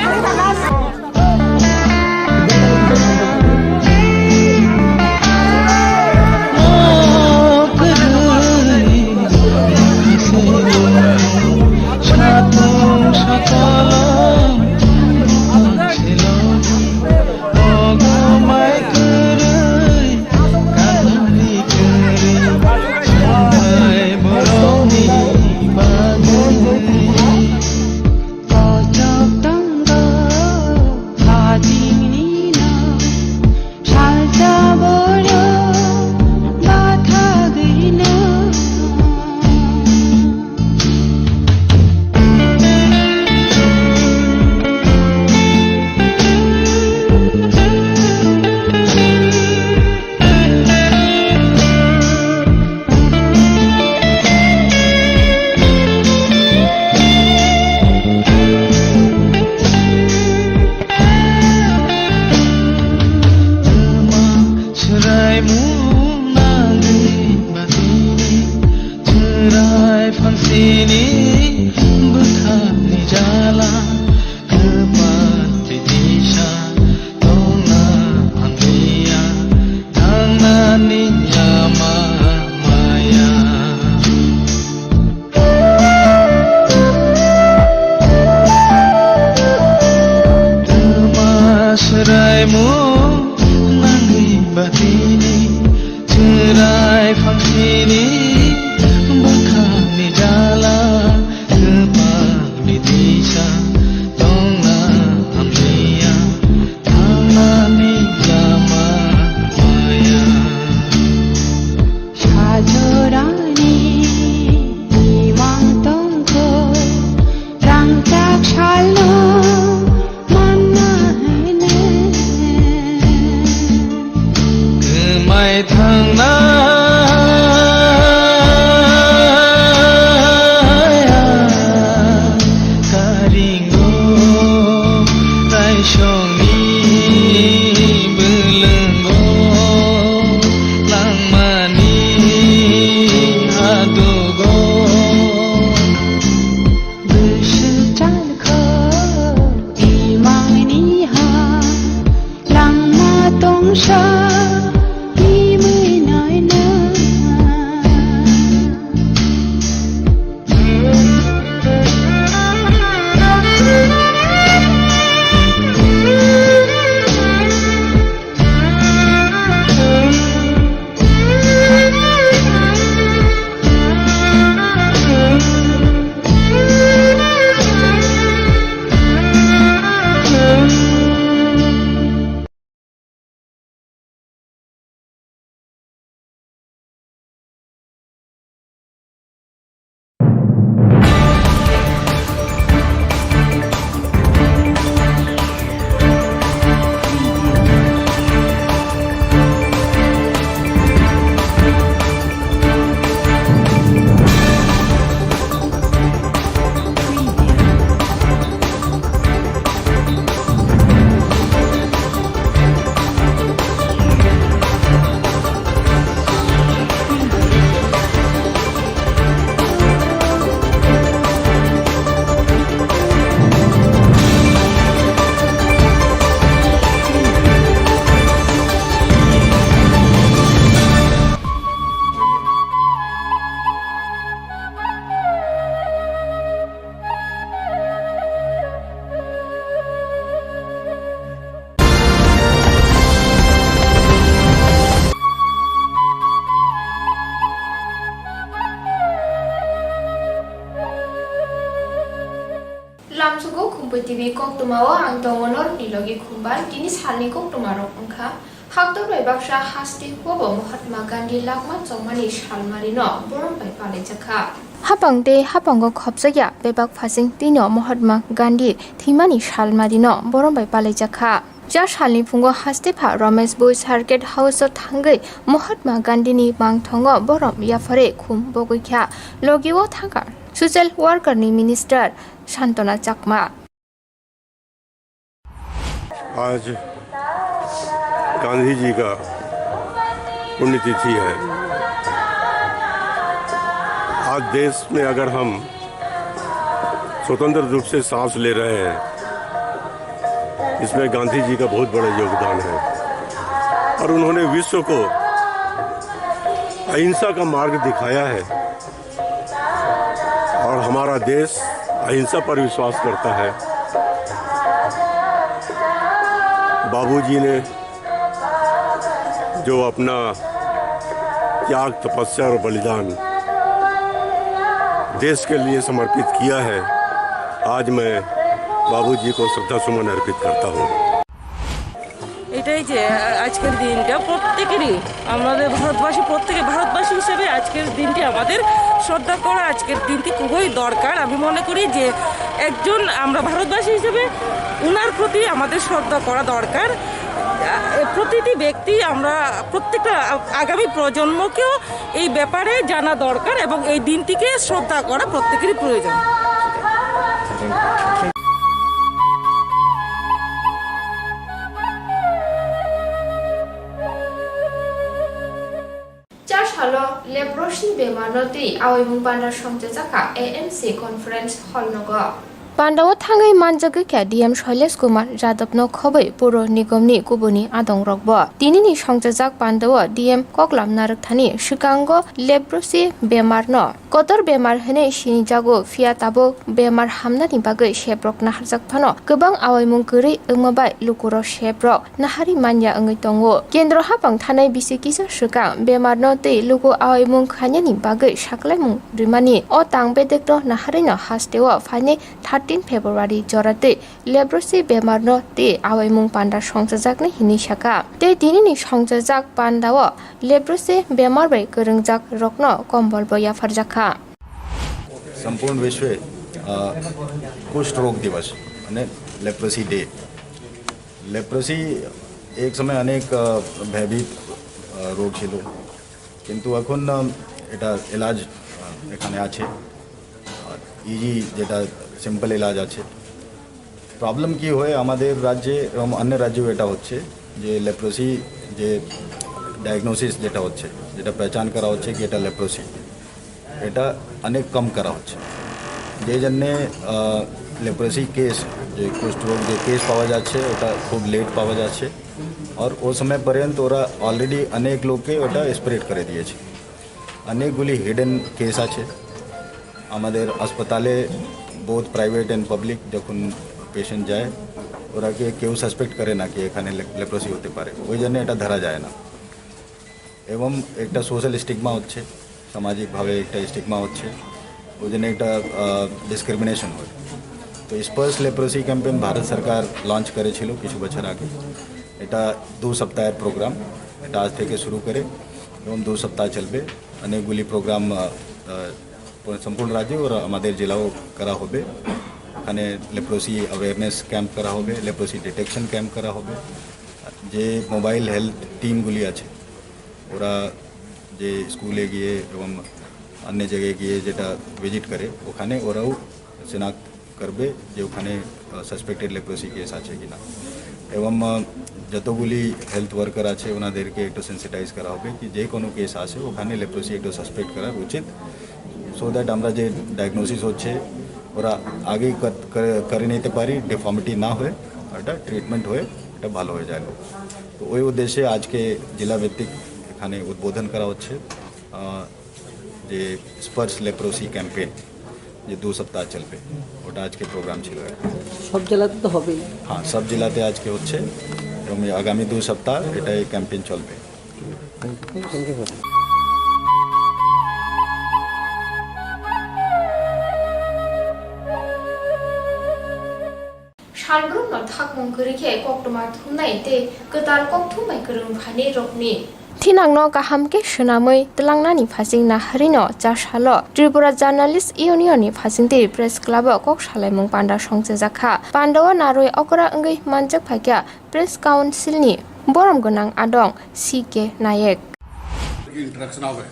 Kochok tongo hajingni no, salsa borok bathagwino. Swraimung nangwi batini chwrai phansini bwkhakni jala. Kwpal tei disa tongna hamliya, thangnani lama maya. Twma swraimung nangwi batini chwrai phansini bwkhakni jala. Kwpalni disa tongna hamliya, thangnani lama maya. Sajorani imang tongkho, rangchak salno manna hene. Kwmai thangna Sugo Khumpui T V koktwmao ang tongo norokni logi Khumbai. Tini salni koktwmarok wngkha: Haktor bai baksa haste huobo Mahatma Gandhi lakma chongmani salmarino borom bai palaijakha. Hapang tei hapango khopjakya bebak phasing twino Mahatma Gandhi thwimani salmarino borom bai palaijakha. Cha salni phungo hastepha Ramesh Bhoi Circuit House-o thangwi Mahatma Gandhini mangthongo borom yapharwi khum bogwikha. Logio thangkha social worker-ni minister Santona Chakma. आज गांधी जी का पुण्यतिथि है। आज देश में अगर हम स्वतंत्र रूप से सांस ले रहे हैं, इसमें गांधी जी का बहुत बड़ा योगदान है। और उन्होंने विश्व को अहिंसा का मार्ग दिखाया है। और हमारा देश अहिंसा पर विश्वास करता है। बाबूजी ने जो अपना त्याग, तपस्या और बलिदान देश के लिए समर्पित किया है, आज मैं बाबूजी को श्रद्धा सुमन अर्पित करता हूँ। এটাই যে, আ-, আজকের দিনটা প্রত্যেকেরই, আমাদের ভারতবাসী, প্রত্যেকে ভারতবাসী হিসেবে আজকের দিনটি আমাদের শ্রদ্ধা করা, আজকের দিনটি খুবই দরকার। আমি মনে করি যে একজন আমরা ভারতবাসী হিসেবে উনার প্রতি আমাদের শ্রদ্ধা করা দরকার। আ, প্রতিটি ব্যক্তি, আমরা প্রত্যেকটা আ-, আগামী প্রজন্মকেও এই ব্যাপারে জানা দরকার এবং এই দিনটিকে শ্রদ্ধা করা প্রত্যেকেরই প্রয়োজন। Chasalo leprosy bemarno twi awaimung panda songchajakha A M C conference hall nogo. Pandao thangwi manjagwi kha D M Shailesh Kumar Jadavno khobwi Puro Nigomni kubuni adongrokbo. Tinini songchajak pandao D M koklam narwkthani swkango leprosy bemarno kotor bemar hwnwi sinijago, phiya tabuk bemar hamnani bagwi seprok naharjak phano kwbang awaimung kwrwi wngma bai lukurok seprok naharwi manya wngwi tongo. Kendro hapang thanai bisi kisa swkang bemarno tei luku awaimung khainani bagwi saklaimung rwmani o tang bedekno naharwino hasteo phainai thirteen February joratwi leprosy bemarno tei awaimung panda songchajaknai hinwi sakha. Tei tinini songchajak pandao leprosy bemar bai kwrwngjak rokno kombolbo yapharjakha. संपूर्ण विश्व अ, कुष्ठ रोग दिवस, माने leprosy day. Leprosy एक समय অনেক, আ, ভয়ভীত, আ, রোগ ছিল, কিন্তু এখন, আ, এটা এলাজ, আ, এখানে আছে। আর ইজি যেটা সিম্পল এলাজ আছে। প্রবলেম কি হয়, আমাদের রাজ্যে এবং অন্য রাজ্যেও এটা হচ্ছে যে লেপ্রোসি যে ডায়াগনোসিস যেটা হচ্ছে, যেটা পেহচান করা হচ্ছে কি এটা লেপ্রোসি, এটা অনেক কম করা হচ্ছে। যে জন্যে, আহ, লেপ্রোসি কেস, যে কুষ্ঠ রোগ যে কেস পাওয়া যাচ্ছে, ওটা খুব লেট পাওয়া যাচ্ছে। আর ও সময় পর্যন্ত ওরা অলরেডি অনেক লোককে ওটা স্প্রেড করে দিয়েছে। অনেকগুলি হিডেন কেস আছে। আমাদের হাসপাতালে বহুত প্রাইভেট অ্যান্ড পাবলিক যখন পেশেন্ট যায়, ওরা কে-, কেউ সাসপেক্ট করে না কি এখানে লে-, লেপ্রোসি হতে পারে, ওই জন্য এটা ধরা যায় না। এবং একটা সোশ্যাল স্টিগমা হচ্ছে, সামাজিকভাবে একটা স্টিগমা হচ্ছে, ওই জন্য একটা, আহ, ডিসক্রিমিনেশন হয়। তো স্পার্স লেপ্রোসি ক্যাম্পেইন ভারত সরকার লঞ্চ করেছিল কিছু বছর আগে। এটা দু সপ্তাহের প্রোগ্রাম, এটা আজ থেকে শুরু করে এবং দু সপ্তাহ চলবে। অনেকগুলি প্রোগ্রাম, আহ, আহ, সম্পূর্ণ রাজ্যে ওরা আমাদের জেলাও করা হবে। ওখানে লেপ্রোসি অ্যাওয়ারনেস ক্যাম্প করা হবে, লেপ্রোসি ডিটেকশন ক্যাম্প করা হবে। যে মোবাইল হেলথ টিমগুলি আছে, ওরা যে স্কুলে গিয়ে এবং অন্য জায়গায় গিয়ে যেটা ভিজিট করে, ওখানে ওরাও শনাক্ত করবে যে ওখানে, আহ, সাসপেক্টেড লেপ্রোসি কেস আছে কিনা। এবং, আহ, যতগুলি হেলথ ওয়ার্কার আছে, ওনাদেরকে একটু সেন্সিটাইজ করা হবে কি যে কোনো কেস আসে, ওখানে লেপ্রোসি একটু সাসপেক্ট করা উচিত, সো দ্যাট আমরা যে ডায়াগনোসিস হচ্ছে, ওরা আগেই কর-, করে, করে নিতে পারি, ডিফর্মিটি না হয়ে, এটা ট্রিটমেন্ট হয়ে এটা ভালো হয়ে যায়। তো ওই উদ্দেশ্যে আজকে জেলাভিত্তিক এখানে উদ্বোধন করা হচ্ছে। আহ, যে স্পার্স লেপ্রোসি ক্যাম্পেইন, যে দু সপ্তাহ চলবে, ওটা আজকে প্রোগ্রাম ছিল একটা। সব জেলাতে তো হবেই। হ্যাঁ, সব জেলাতে আজকে হচ্ছে এবং এই আগামী দু সপ্তাহ এটা এই ক্যাম্পেইন চলবে। Thank you, sir. Salbrumno thakmung kwrwi khe koktwma thumnai tei kwtal kokthum bai kwrwng phainai rokni thinangno kaham khe swnamwi twlangnani phaising naharino chasalo Tripura Journalist Union ni phaisingtwi Press Club o kok salaimung panda songchajak kha. Pandao narwi okra wngwi manjak phaikha Press Council ni borom gwnang adong C K Nayek. Interaction হবে,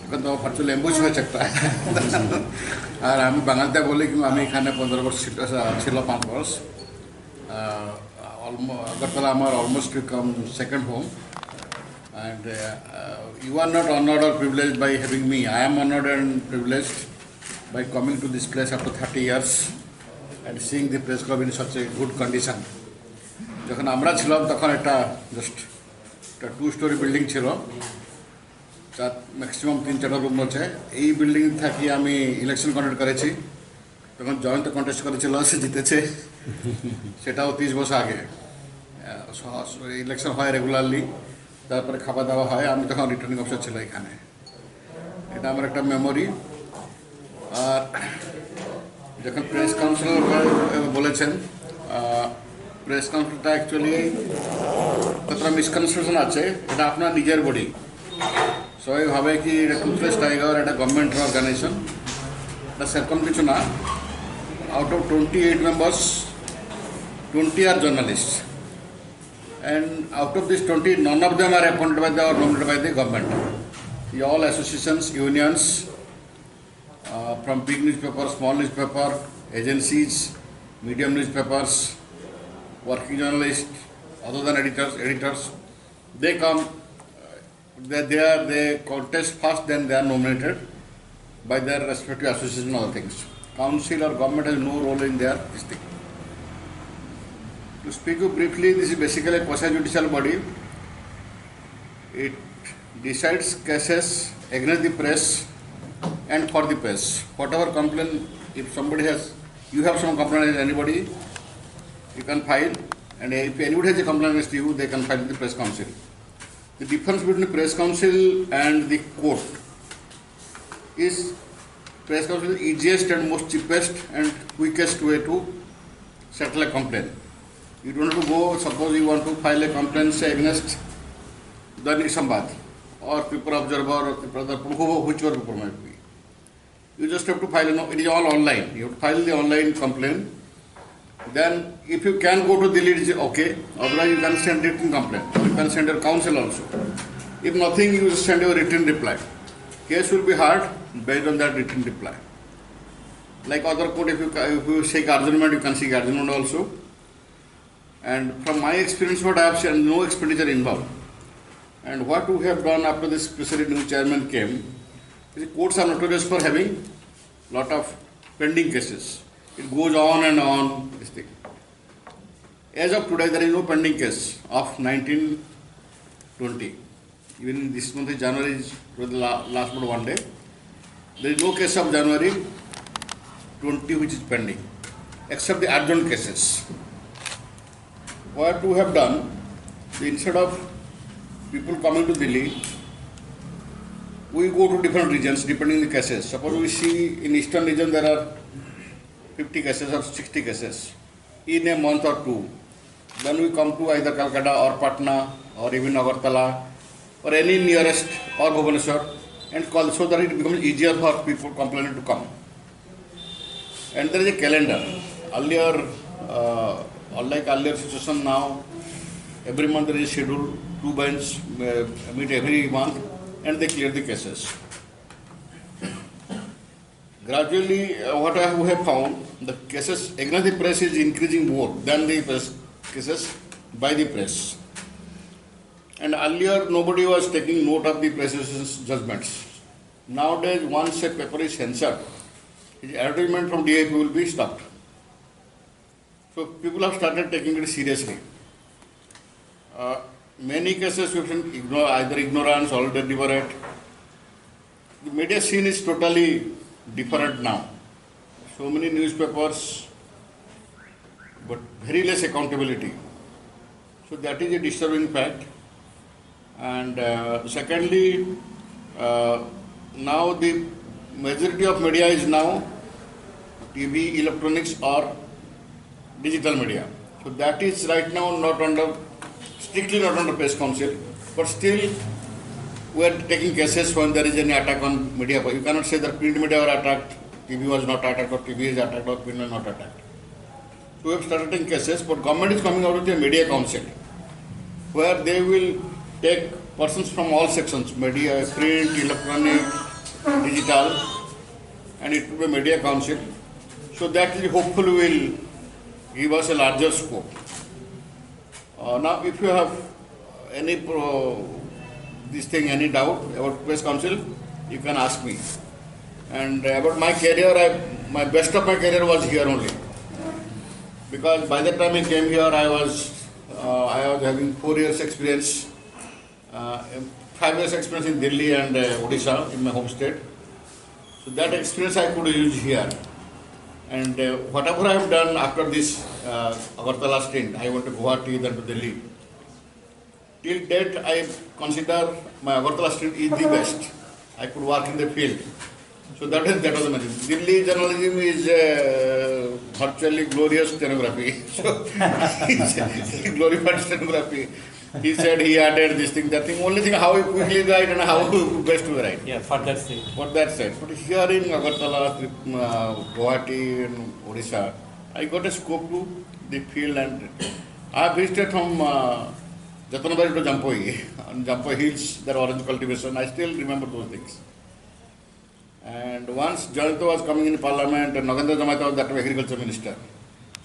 এখন তো virtual ambush হয়ে একটা। আর আমি বাঙালিতে বলি কিন্তু আমি এখানে পনেরো বছর ছিল, ছিল পাঁচ বছর। আগরতলা আমার almost become second home, and you are not honored or privileged by having me. I am honored and privileged by coming to this place after thirty years and seeing the press club in such a good condition. যখন আমরা ছিলাম তখন একটা জাস্ট একটা two story building ছিল, যার ম্যাক্সিমাম তিন চারটা রুম আছে। এই বিল্ডিং থাকি আমি ইলেকশন কন্ডাক্ট করেছি, তখন জয়ন্ত কন্টেস্ট করেছিল, সে জিতেছে। সেটাও তিরিশ বছর আগে। ইলেকশন হয় রেগুলারলি, তারপরে খাওয়া দাওয়া হয়। আমি তখন রিটার্নিং অফিসার ছিল এখানে। এটা আমার একটা মেমোরি। আর যখন প্রেস কাউন্সিল বলেছেন, প্রেস কাউন্সিলটা অ্যাকচুয়ালি কতটা মিসকনসেপশন আছে, এটা আপনার নিজের বডি। সবাই ভাবে কি এটা টুথলেস টাইগার, এটা গভর্নমেন্ট অর্গানাইজেশন। এটা সেরকম কিছু না। Out of twenty eight members, twenty are journalists. And out of these twenty, none of them are appointed by the or nominated by the government. All associations, unions, uh, from big newspaper, small newspaper, agencies, medium newspapers, working journalists, other than editors, editors, they come, uh, they, they are, they contest first, then they are nominated by their respective association and other things. Council or government has no role in their this thing. To speak you briefly, this is basically a quasi-judicial body. It decides cases against the press and for the press. Whatever complaint, if somebody has, you have some complaint against anybody, you can file, and if anybody has a complaint against you, they can file with the press council. The difference between the press council and the court is press council is easiest and most cheapest and quickest way to settle a complaint. You don't have to go, suppose you want to file a complaint, say, against Dainik Sambad or Tripura Observer or Tripura Darpan, who- whichever paper might be. You just have to file, no, it is all online. You have to file the online complaint. Then if you can go to Delhi, it is okay. Otherwise, you can send written complaint. Or you can send your counsel also. If nothing, you send your written reply. Case will be heard based on that written reply. Like other court, if you, ca- if you seek adjournment, you can seek adjournment also. And from my experience, what I have seen, no expenditure involved. And what we have done after this special new chairman came, the courts are notorious for having lot of pending cases. It goes on and on, this thing. As of today, there is no pending case of nineteen twenty. Even this month is January is for the la- last but one day. There is no case of January twenty which is pending, except the urgent cases. What we have done, instead of people coming to Delhi, we go to different regions depending the cases. Suppose we see in eastern region there are fifty cases or sixty cases in a month or two. Then we come to either Calcutta or Patna or even Agartala or any nearest or Bhubaneswar and call so that it becomes easier for people complaining to come. And there is a calendar. Earlier, uh, unlike earlier situation now, every month there is a schedule, two bench uh, meet every month and they clear the cases. Gradually, uh, what I have found, the cases against the press is increasing more than the press, cases by the press. And earlier, nobody was taking note of the press association's judgments. Nowadays, once a paper is censored, his advertisement from D I P will be stopped. So people have started taking it seriously. Uh, many cases we have seen ignore, either ignorance or deliberate. The media scene is totally different now. So many newspapers, but very less accountability. So that is a disturbing fact. And uh, secondly, uh, now the majority of media is now T V, electronics or digital media. So that is right now not under, strictly not under press council, but still we are taking cases when there is any attack on media. But you cannot say that print media were attacked, T V was not attacked, or T V is attacked, or print was not attacked. So we have started taking cases, but government is coming out with a media council where they will take persons from all sections, media, print, electronic, digital, and it will be media council. So that will hopefully will give us a larger scope. Uh, now, if you have any pro-, this thing, any doubt about press council, you can ask me. And about my career, I, my best of my career was here only. Because by the time I came here, I was, uh, I was having four years experience, uh, five years experience in Delhi and, uh, Odisha, in my home state. So that experience I could use here. And, uh, whatever I have done after this, uh, Agartala stint, I went to Guwahati, then to Delhi. Till date, I consider my Agartala stint is the best. I could work in the field. So that is, that was amazing. Delhi journalism is, uh, virtually glorious stenography. So, it's glorified stenography. He said he added this thing, that thing. Only thing, how you quickly write and how you best to write. Yeah, for that sake. For that sake. But here in Agartala, Trip-, uh, Guwahati and Odisha, I got a scope to the field and I visited from, uh, Jatanbari to Jampoi, on Jampoi Hills, that orange cultivation. I still remember those things. And once Jayanta was coming in parliament, and Nagendra Jamatia was that time agriculture minister.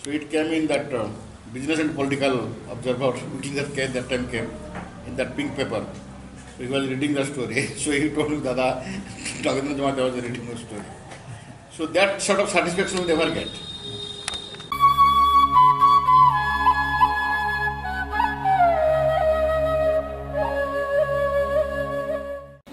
So it came in that, uh, Business and Political Observer, which is that came, that time came in that pink paper. So he was reading the story. So he told me, "Dada, Nagendra Jamatia was reading the story." So that sort of satisfaction we never get.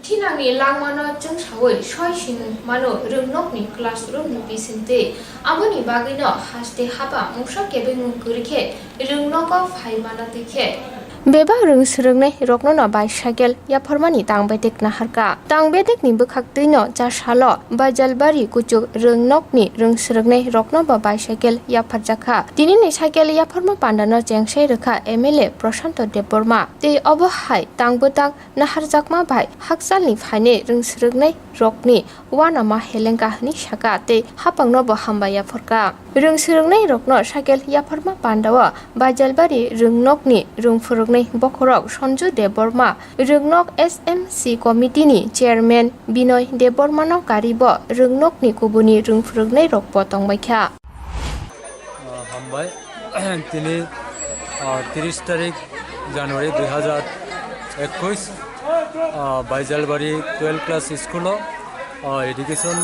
Thinangni langmano chwngsawi soi sini mano rwngnokni classroom ni bisingtwi. Aboni bagwino haste haba mungsa kebengmung kwrwi khe rwngnogo phai mano twi khe. Bebak rwng swrwngnai rokno no bicycle yapharmani tang bedek naharkha. Tang bedekni bwkhaktwino chasalo Baijalbari kuchuk rwngnokni rwng swrwngnai rokno bo bicycle yapharjakha. Tinini cycle yapharma pandano chengsai rwkha M L A Prashanto Debbarma. Tei obo hai tang bwtang naharjakma bai hakchalni phainai rwng swrwngnai rokni uanama helengkha hwnwi sakha tei haphangno bo hambai yapharkha. Rwng swrwngnai rokno cycle yapharma pandao Baijalbari rwngnokni rwng phwrwngnai bokhorok Sanju Debbarma, rwngnok S M C committee ni chairman Binoy Debbarmano karibo rwngnokni kubuni rwng phwrwngnai rokbo tongbaikha. Ah, hambai. Tini, ah, tiris tarik January dui hazar ekush, ah, Baijalbari twelve class school o, ah, education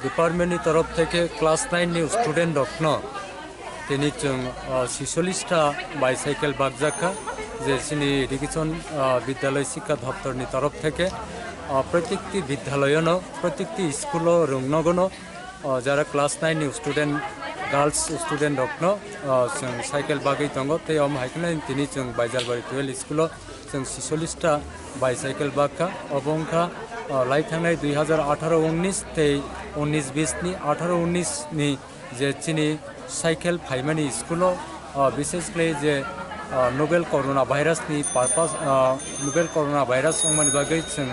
department ni torof theke class nine ni student rokno tini chwng, ah, sisolista bicycle bakjakha, je chini education, ah, bidyalay sikha doptor ni torof theke, ah, protikti bidyalayono, protikti school o rwngnogono, o, jara class nine ni student, girls student rokno, o, chwng cycle bagwi tongo, tei omo hai kheno tini chwng Baijalbari twelve school o chwng sisolista bicycle bakha, obo wngkha, o, lai thangnai dui hazar atharo unnis tei unnis bis ni, atharo unnis ni je chini cycle phaimani school o, o, bises khlai je, o, novel corona virus ni purpose, o, novel corona virus wngmani bagwi chwng,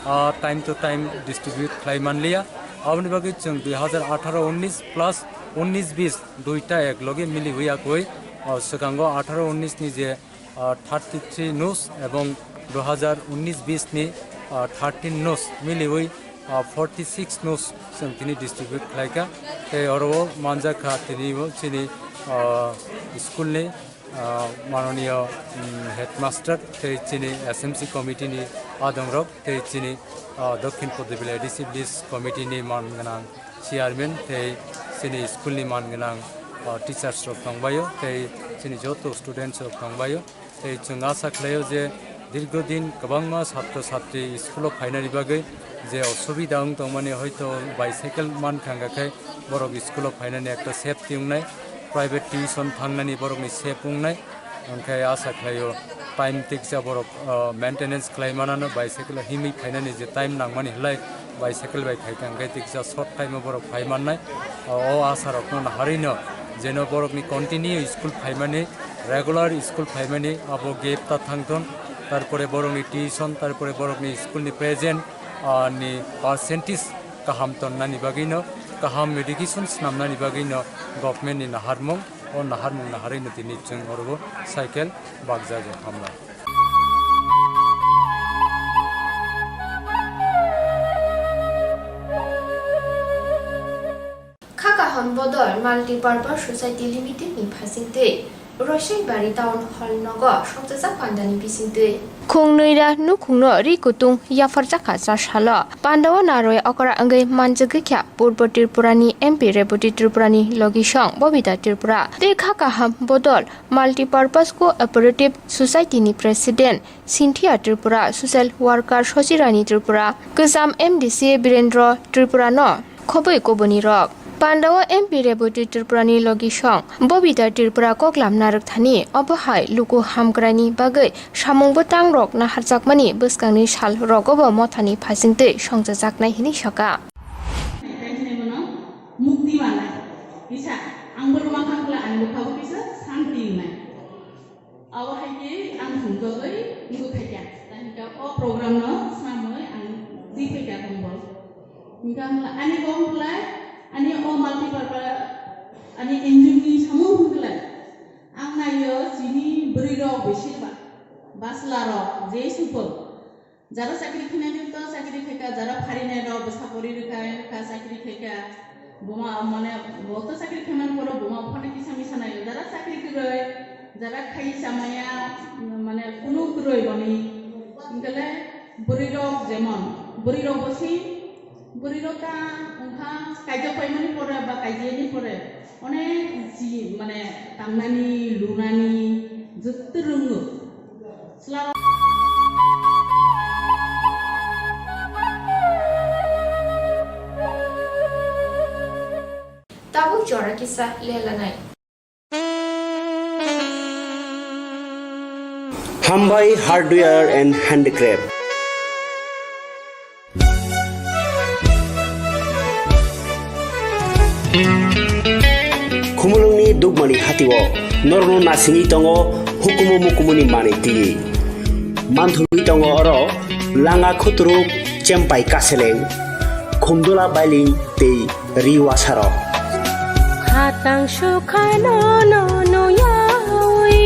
o, time to time distribute khlai manliya. Aboni bagwi chwng dui hazar atharo unnis plus unnis bis duita ek logi miliwi yakwi, o, swkango atharo unnis ni je, o, thirty three nus ebong dui hazar unnis bis ni, o, thirteen nus miliwi, o, forty six nus chwng tini distribute khlaikha. Tei oro o manjakha tini bo chini, o, school ni, o, manoniyo, mm, headmaster tei chini S M C committee ni adongrok tei chini, o, Dokhin Podubila A D C village committee ni man gwnang chairman tei chini school ni man gwnang, o, teachers rok tongbaio tei chini joto students rok tongbaio. Tei chwng asa khlaio je dirgho din kwbangma satro satri school o phainani bagwi je osubida wng tongmani, hoito bicycle mankha, hwnkha khe borok school o phainani ekta safety wngnai, private tuition thangnani borokni safe wngnai. Hwnkhe asa khlaio time tiksa borok, ah, maintenance khlai manano, bicycle o himwi phainani je time nangmani hwlai bicycle bai phaikha, hwnkhe tiksa short time o borok phai mannai. O, o asa rokno naharwino Jeno borokni continue school phaimani, regular school phaimani abo gap ta thangthon, tarpore borokni tuition, tarpore borokni school ni present, ah, ni percentage kaham tonnani bagwino, kaham education snamnani bagwino government ni naharmung, o naharmung naharwino tini chwng oro bo cycle bakjago hambai. Kha kaham bodol Multipurpose Society Limited ni phasingtwi Roisibari Town Hall nogo sokjajak pandani bisingtwi. Khung nwi ra nukhungno ri kutung yapharjakha cha salo. Pandao narwi okra wngwi manjagwi kha Purbo Tripura ni M P Reboti Tripura ni logisong Bobita Tripura tei kha kaham bodol Multipurpose Cooperative Society ni President Cynthia Tripura, Social Worker Sojirani Tripura, Kwcham M D C Birendra Tripura no khobwi kubuni rok. Pandao M P Reboti Tripura ni logisong Bobita Tripura koklam narwkthani obo hai luku hamkrai ni bagwi samung bwtang rok naharjakmani bwskang ni sal rogo bo mothani phasingtwi songchajaknai hinwi sakha. Mukti manai kisa ang bo rwma kha bwla ani bwkha bo kisa santi wngnai. Abo hai khe ang thumjagwi wngwi phaikha. Tei hwnkhe o program no snamwi ang twi phaikha tongbo. Hwnkhe ang ani bo wngkhlai ani o Multipurpose ani N G O ni samung wngkhlai. Ang naio chini bwrwi rok bwswk ba, bwsla rok je supo. Jara chakri khainani to chakri khaikha, jara pharinai rok bwsa pori rwkha, wngkha chakri khaikha, buma mane bo to chakri khaimani poro buma buphano kisa misa naio, jara chakri kwrwi, jara khai chamaya, mane kunu kwrwi boni, hinkhe le bwrwi rok jemon, bwrwi rok bo si, bwrwi rok ta wngkha kaijak paimani pore ba kaijiyani pore, onek ji mane tangnani, lunani, jotto rwngo. Tabuk jora kisa lelanai. Hambai Hardware and Handicraft. Khumulwngni Dugmani hatio norokno nasingwi tongo hukumu mukumuni manwi twiwi. Manthogwi tongo oro langa khuturuk, chempai kaseleng, khumdula bailing tei ri wasarok. Hatang sukhano no nuyawi.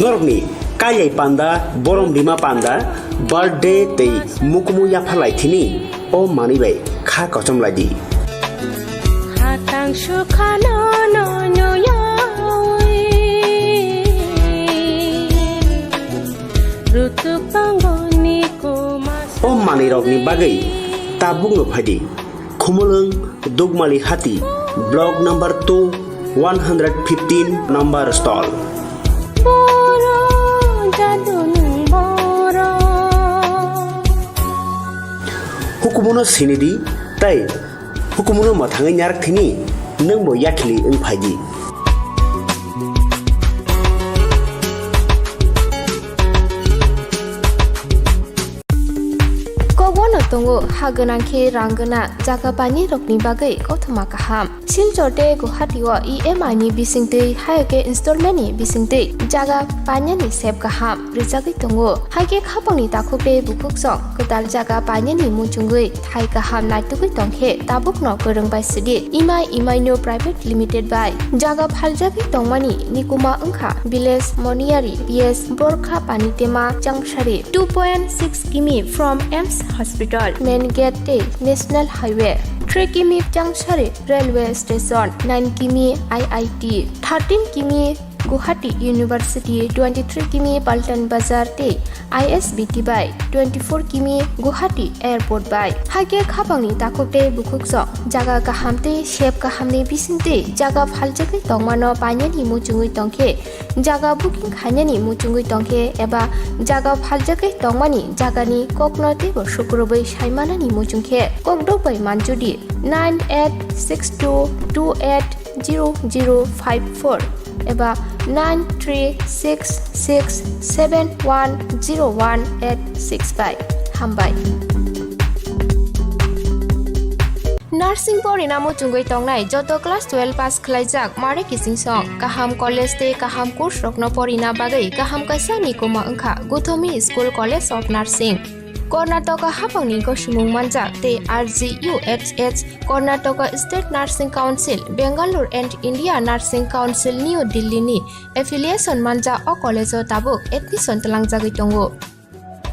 Norokni kailai panda, borom rima panda, birthday tei mukumu yapharlai thini o manwi bai kha kochom lai di. Hatang sukhano no nuyawi. Rutuk tongo ni kuma. O manwirokni bagwi tabukno phai di. Khumulwng Dugmali Hati, Block number two, one hundred fifteen number stall. Boro jadunung boro. Hukumuno sinidi tei hukumuno mwthangwi narak thini nwngbo yakhili wng phaidi. Kobono tongo ha gwnang khe rang gwnang jaga painai rokni bagwi kothoma kaham. Silchar tei Guwahati o E M I ni bisingtwi, hai khe installment ni bisingtwi jaga painani sep kaham rwjagwi tongo. Hai khe khapangni takhuk tei bukhuk song kwtal jaga painani muchungwi thai kaham naitugwi tong khe tabukno kwrwng bai sidi. Imai Imaino Private Limited bai jaga phaljagwi tongmani nikuma wngkha Village Moniyari, P S Borkha Panitema Changsari, two point six kimi from AIIMS Hospital, Main Gate tei National Highway, three kimi Changsari Railway Station, nine kimi I I T, thirteen kimi Guwahati University, twenty-three kimi Paltan Bazar tei I S B T bai, twenty-four kimi Guwahati Airport bai. Hai khe khapangni takhuk tei bukhuk song jaga kaham tei sep kahamni bisingtwi jaga phaljagwi tongmano painani muchungwi tong khe, jaga booking khainani muchungwi tong khe eba jaga phaljagwi tongmani jagani kokno teibo sukrubwi saimanani muchung khe kokdok bai manjudi nine eight six two two eight zero zero five four eba nine three six six seven one zero one eight six bai. Hambai. Nursing porina muchungwi tongnai joto class twelve pass khlaijak mare kiching song. Kaham college tei kaham course rokno porina bagwi kaham kaisa ni kuma wngkha Gothomi School College of Nursing. Karnataka hapangni gosimung manjak tei R G U H H, Karnataka State Nursing Council, Bangalore and India Nursing Council, New Delhi ni affiliation manjak o college o tabuk admission twlangjagwi tongo.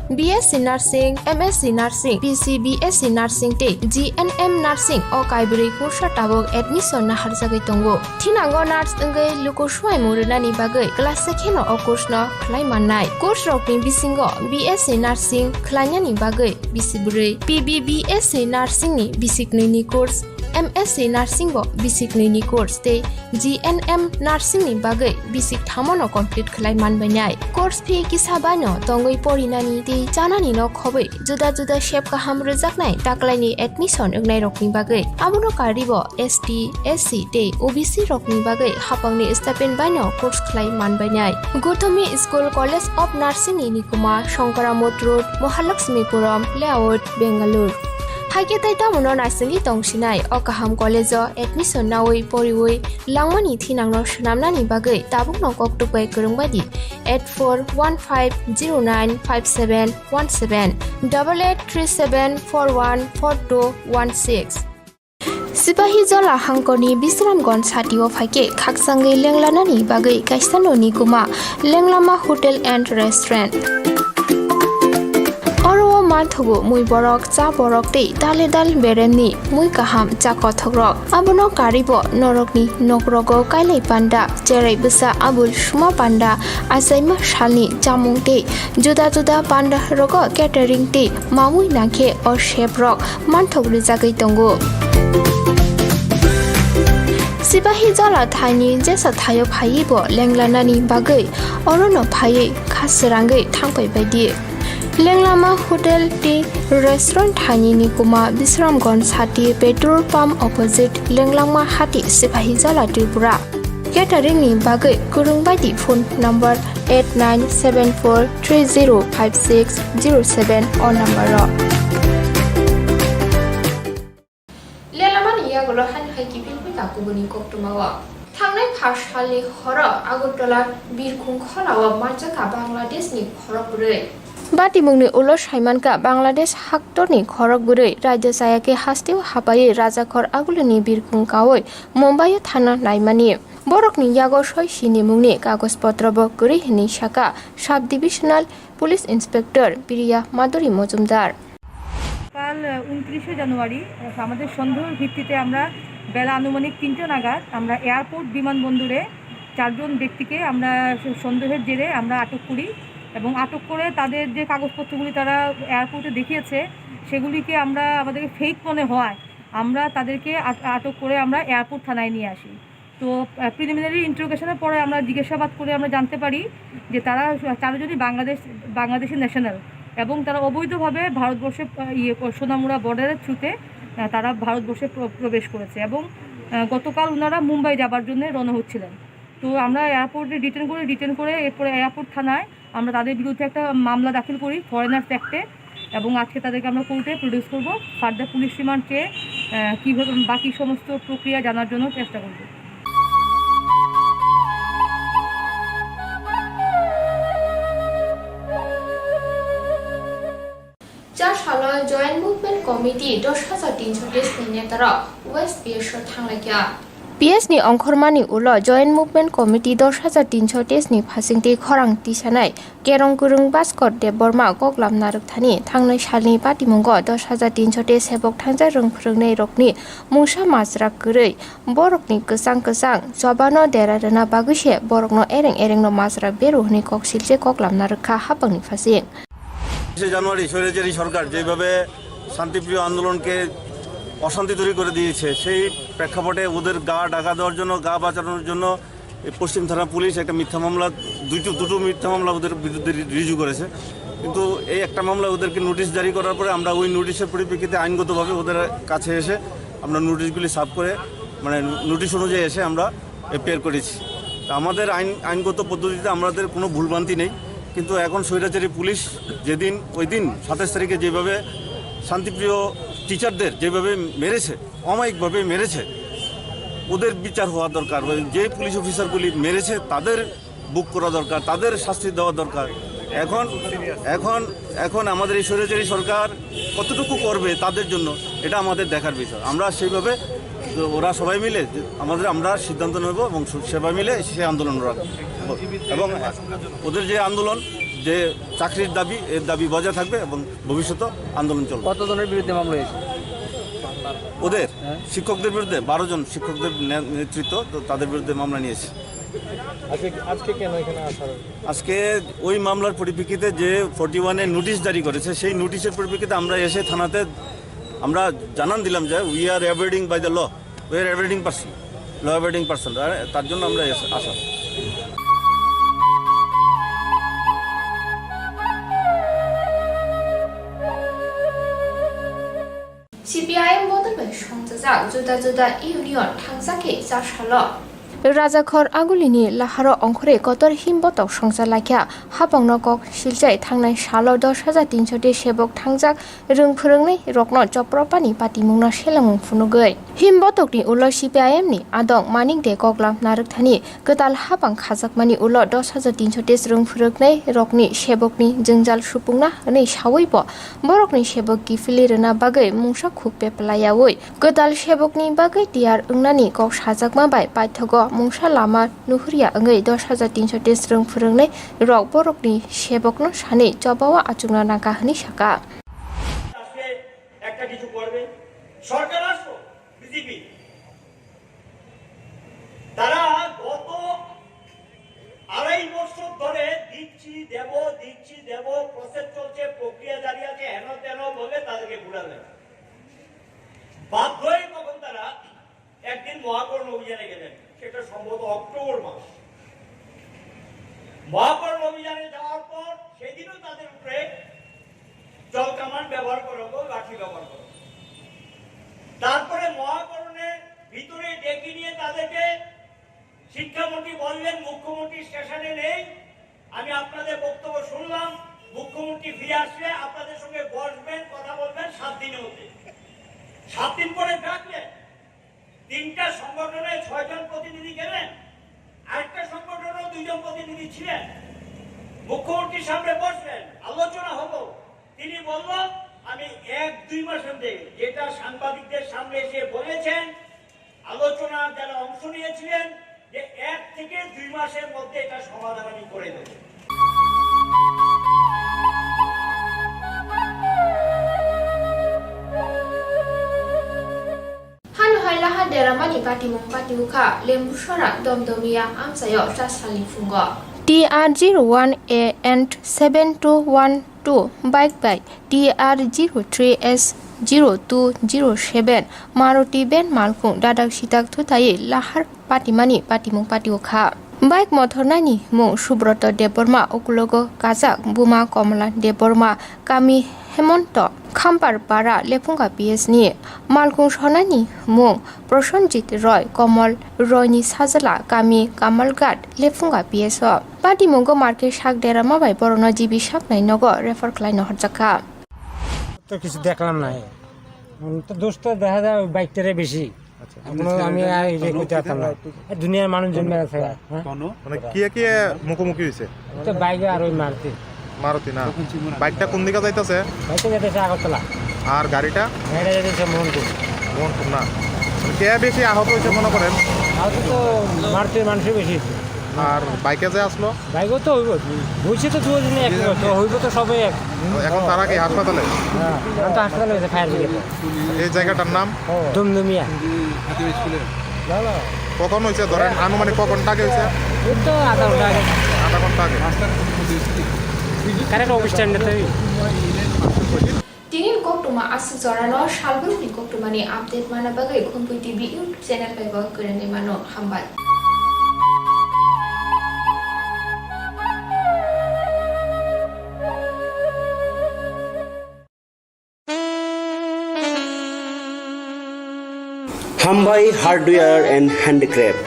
B S C Nursing, M S C Nursing, P C B S C Nursing tei G N M Nursing o kaibrwi course o tabuk admission naharjagwi tongo. Thinango nurse wngwi luku swimung rwnani bagwi class se kheno o course no khlai mannai. Course rokni bisingo B S C Nursing khlainani bagwi bisi bwrwi, P B B S C Nursing ni bisi knwi ni course, M S C Nursing bo bisi knwi ni course tei G N M Nursing ni bagwi bisi kthamo no complete khlai manbainai. Course fee kisa bai no tongwi porinani tei chanani no khobwi juda juda sep kaham rwjaknai taklaini admission wngnai rokni bagwi. Abono karwi bo S T, S C tei O B C rokni bagwi hapangni stipend baino course khlai manbainai. Gothomi School College of Nursing ni nikuma Shankaramot Road, Mahalakshmipuram Layout, Bangalore. Haikhe tei tamono naisingwi tongsinai o kaham college o admission nawi poriwi langmani thinangno swnamnani bagwi tabukno koktwk bai kwrwng bai di eight four one five zero nine five seven one seven, double eight three seven four one four two one six. Sipahi Jola hangkorni Bisramganj satio phaikhe khakchangwi lenglanani bagwi kaisa noni kuma Lenglama Hotel and Restaurant. Oro o manthogo mui borok, cha borok tei dale dal beremni mui kaham cha kothokrok. Abono karwi bo norokni nokrogo kailai panda, cherai bwsa abul suma panda, achaima salni chamung tei juda juda panda rogo catering tei mamui nangkhe o chef rok manthok rijagwi tongo. Sipahi Jola thaini jesa thaio phaiwi bo lenglanani bagwi orono phaiwi kha srangwi thangpai baidi. Lenglama Hotel tei Restaurant thaini ni kuma Bisramganj sati petrol pump opposite Lenglama hati Sipahi Jola Tripura. Catering ni bagwi kwrwng bai di phone number eight nine seven four three zero five six zero seven o number o. Lelamani yagulo hani hai kiphilwi kakubuni koktwmao. Thangnai pha salni horo Agartala birkhung khorao manjakha Bangladeshni khorok bwrwi. Batimungni ulo saimankha Bangladesh haktorni khorok bwrwi raida chayakhe hasteo hapaiwi rajakhor agulini birkhung kaui Mumbaio thana naimani. Borokni yago soi sinimungni kagoj potrobo kwrwi hwnwi sakha Sub Divisional Police Inspector Priya Madhuri Mojumdar. কাল, আহ, ঊনত্রিশে জানুয়ারি, আহ, আমাদের সন্দেহের ভিত্তিতে আমরা বেলা আনুমানিক তিনটা নাগাদ আমরা এয়ারপোর্ট বিমানবন্দরে চারজন ব্যক্তিকে আমরা স-, সন্দেহের জেরে আমরা আটক করি এবং আটক করে তাদের যে কাগজপত্রগুলি তারা এয়ারপোর্টে দেখিয়েছে, সেগুলিকে আমরা, আমাদেরকে ফেক মনে হওয়ায় আমরা তাদেরকে আট-, আটক করে আমরা এয়ারপোর্ট থানায় নিয়ে আসি। তো, আহ, প্রিলিমিনারি ইন্টারোগেশনের পরে আমরা জিজ্ঞাসাবাদ করে আমরা জানতে পারি যে তারা চারজনই বাংলাদেশ, বাংলাদেশি ন্যাশনাল এবং তারা অবৈধভাবে ভারতবর্ষে, আহ, ইয়ে, সোনামুড়া বর্ডারের থ্রুতে, আহ, তারা ভারতবর্ষে প্র-, প্রবেশ করেছে এবং, আহ, গতকাল ওনারা মুম্বাই যাবার জন্য রওনা হচ্ছিলেন। তো আমরা এয়ারপোর্টে ডিটেন করি, ডিটেন করে এরপরে এয়ারপোর্ট থানায় আমরা তাদের বিরুদ্ধে একটা মামলা দাখিল করি ফরেনার্স অ্যাক্টে এবং আজকে তাদেরকে আমরা কোর্টে প্রডিউস করব। ফার্দার পুলিশ রিমান্ড চেয়ে, আহ, কীভাবে বাকি সমস্ত প্রক্রিয়া জানার জন্য চেষ্টা করব। Cha salo Joint Movement Committee dos hajar tinsho test ni netarok West P S o thanglaikha. P S ni ongkhormani ulo Joint Movement Committee dos hajar tinsho test ni phasingtwi khorang tisanai Kerong Kwrwng Bhaskor Debbarma koklam narwkthani thangnai salni patimungo dos hajar tinsho test sebok thangjak rwng phwrwngnai rokni mungsa majra kwrwi borokni kwchang kwchang chobano dera rwna bagwi se borokno ereng erengno majra beru hwnwi koksilse koklam narwkha hapangni phasing. একুশে জানুয়ারি স্বৈরাচারী সরকার যেভাবে শান্তিপ্রিয় আন্দোলনকে অশান্তি তৈরি করে দিয়েছে, সেই প্রেক্ষাপটে ওদের গা ঢাকা দেওয়ার জন্য, গা বাঁচানোর জন্য এই পশ্চিম থানা পুলিশ একটা মিথ্যা মামলা, দুইটো, দুটো মিথ্যা মামলা ওদের বিরুদ্ধে রি-, রিজু করেছে। কিন্তু এই একটা মামলা ওদেরকে নোটিশ জারি করার পরে আমরা ওই নোটিশের পরিপ্রেক্ষিতে আইনগতভাবে ওদের কাছে এসে আমরা নোটিশগুলি সার্ভ করে, মানে, নোটিশ অনুযায়ী এসে আমরা এফআইআর করেছি। তা আমাদের আইন, আইনগত পদ্ধতিতে আমাদের কোনো ভুলভ্রান্তি নেই, কিন্তু এখন স্বৈরাচারী পুলিশ যেদিন, ওই দিন সাতাশ তারিখে যেভাবে শান্তিপ্রিয় টিচারদের যেভাবে মেরেছে, অমায়িকভাবে মেরেছে, ওদের বিচার হওয়া দরকার। ওই যে পুলিশ অফিসারগুলি মেরেছে, তাদের বুক করা দরকার, তাদের শাস্তি দেওয়া দরকার। এখন, এখন, এখন আমাদের এই স্বৈরাচারী সরকার কতটুকু করবে তাদের জন্য, এটা আমাদের দেখার বিষয়। আমরা সেইভাবে, ওরা সবাই মিলে আমাদের, আমরা সিদ্ধান্ত নেব এবং সেবা মিলে সে আন্দোলন রাখব। এবং ওদের যে আন্দোলন, যে চাকরির দাবি, এর দাবি বজায় থাকবে এবং ভবিষ্যতে আন্দোলন চলবে। কতজনের বিরুদ্ধে মামলা হয়েছে? ওদের হ্যাঁ। শিক্ষকদের বিরুদ্ধে বারো জন শিক্ষকদের নে-, নেতৃত্ব, তো তাদের বিরুদ্ধে মামলা নিয়েছে। আজকে, আজকে কেন এখানে আসা হলো? আজকে ওই মামলার পরিপ্রেক্ষিতে যে ফর্টি ওয়ানে নোটিশ জারি করেছে, সেই নোটিশের পরিপ্রেক্ষিতে আমরা এসে থানাতে আমরা জানান দিলাম যে we are abiding by the law, we are abiding person, law abiding person, তার জন্য আমরা এসে আসা। C P I M bodol bai songchajak juda juda union thangjak khe cha salo. Rajakhor Agulini laharo ongkhorwi kotor him botok songcha laikha, hapangno kok silchai thangnai salo dos hajar tinsho ti sebok thangjak rwng phwrwngnai rokno chopropani patimungno selengmung phunugwi. Him botokni ulo C P I M ni adong Manik De Koklam narwkthani kwtal hapang khajakmani ulo dos hajar tinsho ti rwng phwrwngnai rokni sebokni jwngjal supungna hwnwi sawi bo borokni sebok kiphilwi rwna bagwi mungsa khuk peplaiyaui kwtal sebokni bagwi tiyar wngnani kok sajakma bai paithogo mungsa lama nuhurya wngwi dos hajar tinsho ti rwng phwrwngnai rok borokni sebokno sanwi chobao achukna nangkha hwnwi sakha. আসলে একটা কিছু করবে, সরকার আসো, বিজেপি। তারা গত আড়াই বছর ধরে দিচ্ছি দেব, দিচ্ছি দেব, প্রসেস চলছে, প্রক্রিয়া জারি আছে, হেন তেন বলে তাদেরকে ঘুরালে। বাধ্য হয়ে তখন তারা একদিন মহাকরণ অভিযানে গেলেন, সেটা সম্ভবত অক্টোবর মাস। মহাকরণ অভিযানে যাওয়ার পর সেদিনও তাদের উপরে জল কামান ব্যবহার করা হলো, লাঠি ব্যবহার করা হলো। তারপরে মহাকরণের ভিতরে ডেকে নিয়ে তাদেরকে শিক্ষামন্ত্রী বললেন, "মুখ্যমন্ত্রী স্টেশনে নেই, আমি আপনাদের বক্তব্য শুনলাম, মুখ্যমন্ত্রী ফিরে আসলে আপনাদের সঙ্গে বসবেন, কথা বলবেন সাত দিনের মধ্যে।" সাত দিন পরে ডাকলেন, তিনটা সংগঠনের ছয়জন প্রতিনিধি গেলেন, আরেকটা সংগঠনেরও দুইজন প্রতিনিধি ছিলেন। মুখ্যমন্ত্রীর সামনে বসলেন, আলোচনা হলো। তিনি বলল, "আমি এক দুই মাসের মধ্যে যেটা সাংবাদিকদের সামনে এসে বলেছেন, আলোচনা যারা অংশ নিয়েছিলেন, যে এক থেকে দুই মাসের মধ্যে এটা সমাধান আমি করে দেব।" Hano hai laha deramani patimung pati ukha Lembusora Domdomia amchaio chasalni phungo. T R zero one A and seven two one two bike bai T R zero three S zero two zero seven Maruti van malkhung dadak sidak thutaiwi lahar patimani patimung pati ukha. Bike mothornani mung Subroto Debbarma, ukulogo kajak buma Komla Debbarma, kami Hemonto, Khampar Para, Lephunga P S ni. Malkhung sonani mung Prosenjit Roy, Komol Roy ni sajla, kami Kamalghat, Lephunga P S o. Patimungo market sak derama bai borokno G B saknai nogo refer khlaino horjakha. তো কিছু দেখলাম না। উম, তো দোষ তো দেখা যায় ওই বাইকটারে বেশি। আচ্ছা, এখনো আমি আর এই যে কইতে পারতাম না। এ দুনিয়ার মানুষ জন্মে আছে, হ্যাঁ? মানে কে কে মুখোমুখি হইছে? তো বাইকে আর ওই মারুতি। মারুতি না? বাইকটা কোন দিকে যাইতাছে? বাইকটা যাইতেছে আগরতলা। আর গাড়িটা? গাড়িটা যাইতেছে মোহনপুর। মোহনপুর না? মানে কে বেশি আহত হইছে মনে করেন? আহত তো মারুতির মানুষই বেশি হইছে। আর বাইকে যে আসলো? বাইকও তো হইব। হইছে তো দুজন এক, তো হইব তো সবাই এক। এখন তারা কি হাসপাতালে? হ্যাঁ, এখন তো হাসপাতালে হয়েছে ফায়ার ব্রিগেড। এই জায়গাটার নাম? দমদমিয়া। না, না। কখন হয়েছে ধরেন, আনুমানিক কখন টাকে হয়েছে? এই তো আধা ঘন্টা আগে। আধা ঘন্টা আগে। কারেন্ট অফিস স্ট্যান্ডে তো। Tini ni koktwma aswk jorano salbrumni koktwmani update mana bagwi Khumpui T V YouTube channel bai bo kwrwngwi mano. Hambai. Hambai Hardware and Handicraft.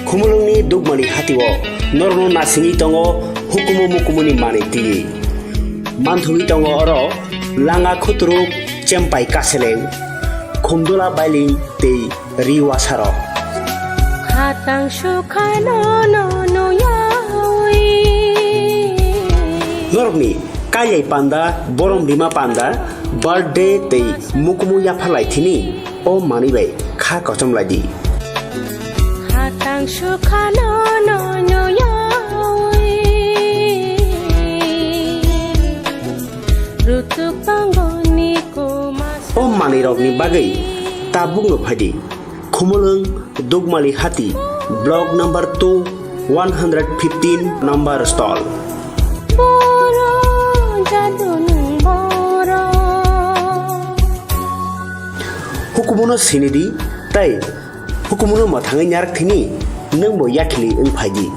Khumulwngni Dukmani hatio Norokno nasingwi tongo hukumu mukumuni manwi twiwi. Manthogwi tongo oro langa khuturuk, chempai kaseleng, khumdula bailing tei ri wasarok. Khatang sukhano no nuyawi. Norokni kailai panda, borom rima panda, birthday tei mukumu yapharlai thini o manwi bai kha kochom lai di. Khatang sukhano no nuyawi. Rutuk tongoni koma. O manwi rokni bagwi tabukno phai di. Khumulwng Dukmali Hati, Block number two, one hundred fifteen number stall. Boro jadonung boro. Hukumuno sinidi tei hukumuno mwthangwi narak thini nwngbo yakhili wng phai di.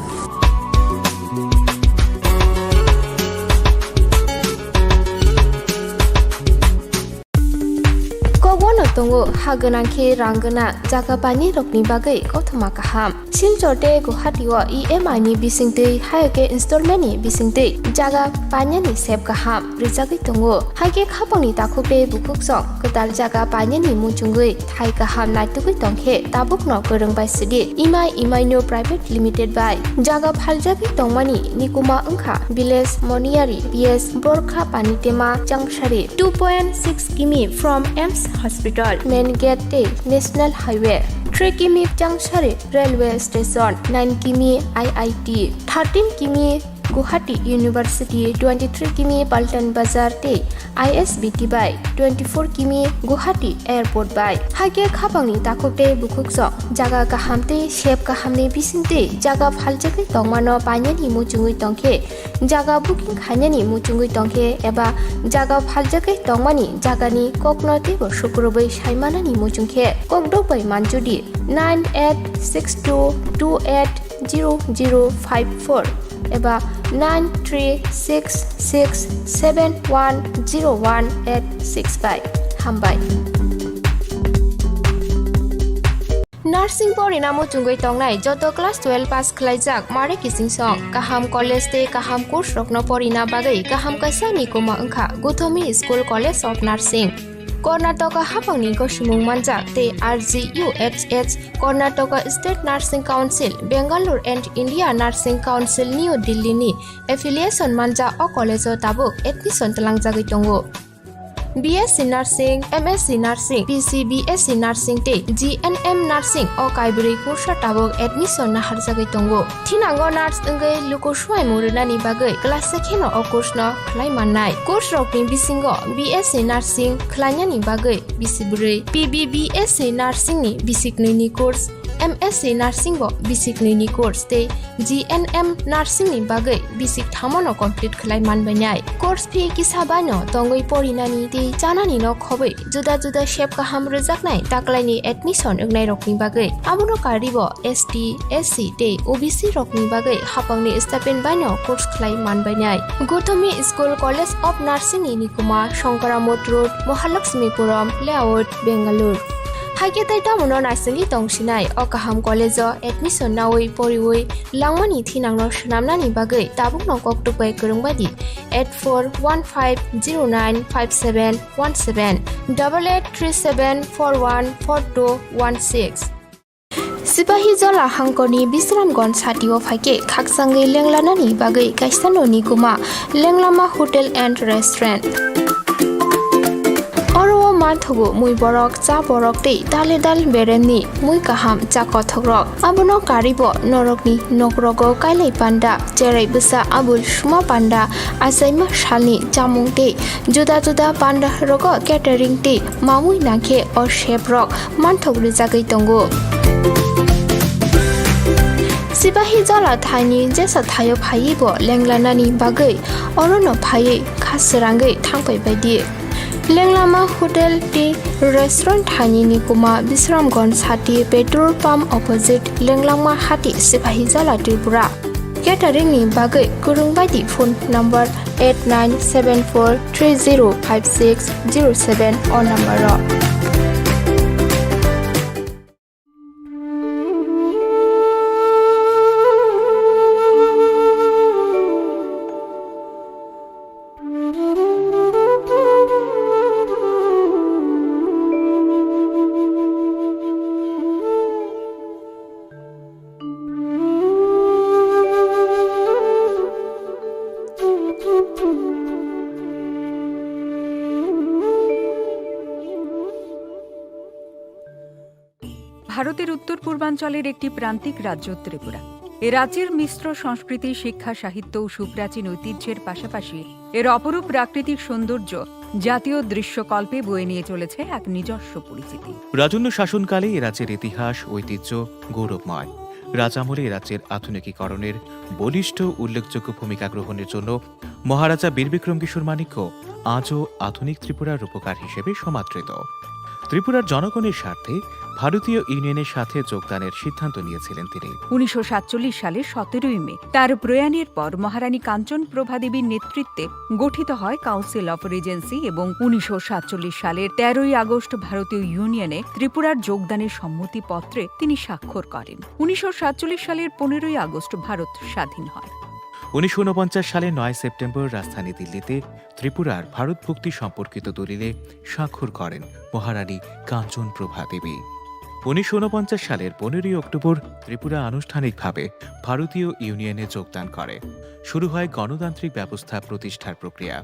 Kogono tongo, ha gwnang khe rang gwnang, jaga painai rokni bagwi kothoma kaham. Silchar tei Guwahati o E M I ni bisingtwi, hai khe installment ni bisingtwi jaga painani sep kaham rijagwi tongo. Hai khe khapangni takhuk tei bukhuk song kwtal jaga painani muchungwi thai kaham naitugwi tong khe tabukno kwrwng bai sidi Imai Imaino Private Limited bai jaga phaljagwi tongmani nikuma wngkha Village Moniari, P S Borkha Panitema Changsari, two point six kimi from AIIMS Hospital, Main Gate tei National Highway, three kimi Changsari Railway Station, nine kimi I I T, thirteen kimi Guwahati University, twenty-three kimi Paltan Bazar tei I S B T bai, twenty-four kimi Guwahati Airport bai. Hai khe khapangni takhuk tei bukhuk song jaga kaham tei sep kahamni bisingtwi jaga phaljagwi tongmano painani muchungwi tong khe, jaga booking khainani muchungwi tong khe eba jaga phaljagwi tongmani jagani kokno teibo sukrubwi saimanani muchung khe kokdok bai manjudi nine eight six two two eight zero zero five four eba nine three six six seven one zero one eight six bai. Hambai. Nursing porina muchungwi tongnai joto class twelve pass khlaijak mare kiching song kaham college tei kaham course rokno porina bagwi kaham kaisa nikuma wngkha Guthomi School College of Nursing. Karnataka haphangni gosimung manjak tei R G U H H, Karnataka State Nursing Council, Bangalore and India Nursing Council, New Delhi ni affiliation manjak o college o tabuk admission twlangjagwi tongo. B S C Nursing, M S C Nursing, P C B S C Nursing tei G N M Nursing o kaibrwi course o tabuk admission naharjagwi tongo. Thinango nurse wngwi luku swuaimung rwnani bagwi kwlasa kheno o course no khlai mannai. Course rokni bisingo B S C Nursing khlainani bagwi bisi bwrwi, P B B S C Nursing ni bisi knwi ni course, M S C Nursing bo bisi knwi ni course tei G N M Nursing ni bagwi bisi kthamo no complete khlai manbainai. Course fee kisa baino tongwi porinani tei chanani no khobwi juda juda sep kaham rwjaknai taklaini admission wngnairokni bagwi. Abono karwibo S T, S C tei O B C rokni bagwi haphangni stipend baino course khlai manbainai. Guthomi School College of Nursing ni nikuma Shankaramot Road, Mahalakshmipuram Layout, Bangalore. Haikhe tei tamono naisingwi tongsinai o kaham college o admission nawi poriwi langmani thinangno swnamnani bagwi tabukno koktwk bai kwrwngbaidi eight four one five zero nine five seven one seven, double eight three seven four one four two one six. Sipahijola hangkorni Bisramganj satio phaikhe khaksangwi lenglanani bagwi kaisa noni kuma Lenglama Hotel and Restaurant. Oro o manthogo mui borok, cha borok tei dale dal beremni mui kaham cha kothokrok. Abono karwibo norokni nokrogo kailai panda, cherai bwsa abul suma panda, achaima salni chamung tei juda juda panda rogo catering tei mamui nangkhe o seprok manthok rwjagwi tongo. Sipahijola thaini jesa thaio phaiwi bo lenglanani bagwi orono phaiwi kha srangwi thangpai baidi. Lenglama Hotel tei Restaurant thaini nikuma Bisramganj sati petrol pump opposite Lenglama Hati, Sipahijola, Tripura. Catering ni bagwi kwrwng baidi phone number eight nine seven four three zero five six zero seven o number o. ভারতের উত্তর পূর্বাঞ্চলের একটি প্রান্তিক রাজ্য ত্রিপুরা। এ রাজ্যের মিশ্র সংস্কৃতি, শিক্ষা, সাহিত্য ও সুপ্রাচীন ঐতিহ্যের পাশাপাশি এর অপরূপ প্রাকৃতিক সৌন্দর্য জাতীয় দৃশ্যকল্পে বয়ে নিয়ে চলেছে এক নিজস্ব পরিচিতি। রাজন্য শাসনকালে এ রাজ্যের ইতিহাস, ঐতিহ্য গৌরবময়। রাজ আমলে এ রাজ্যের আধুনিকীকরণের বলিষ্ঠ উল্লেখযোগ্য ভূমিকা গ্রহণের জন্য মহারাজা বীর বিক্রম কিশোর মাণিক্য আজও আধুনিক ত্রিপুরার রূপকার হিসেবে সমাদৃত। ত্রিপুরার জনগণের স্বার্থে ভারতীয় ইউনিয়নের সাথে যোগদানের সিদ্ধান্ত নিয়েছিলেন তিনি। উনিশশো সাতচল্লিশ সালের সতেরোই মে তার প্রয়াণের পর মহারানী কাঞ্চন প্রভা দেবীর নেতৃত্বে গঠিত হয় কাউন্সিল অফ রিজেন্সি এবং উনিশশো সাতচল্লিশ সালের তেরোই আগস্ট ভারতীয় ইউনিয়নে ত্রিপুরার যোগদানের সম্মতিপত্রে তিনি স্বাক্ষর করেন। উনিশশো সাতচল্লিশ সালের পনেরোই আগস্ট ভারত স্বাধীন হয়। উনিশশো ঊনপঞ্চাশ সালের নয় সেপ্টেম্বর রাজধানী দিল্লিতে ত্রিপুরার ভারত ভক্তি সম্পর্কিত দলিলে স্বাক্ষর করেন মহারানী কাঞ্চন প্রভা দেবী। উনিশশো ঊনপঞ্চাশ সালের পনেরোই অক্টোবর ত্রিপুরা আনুষ্ঠানিকভাবে ভারতীয় ইউনিয়নে যোগদান করে। শুরু হয় গণতান্ত্রিক ব্যবস্থা প্রতিষ্ঠার প্রক্রিয়া।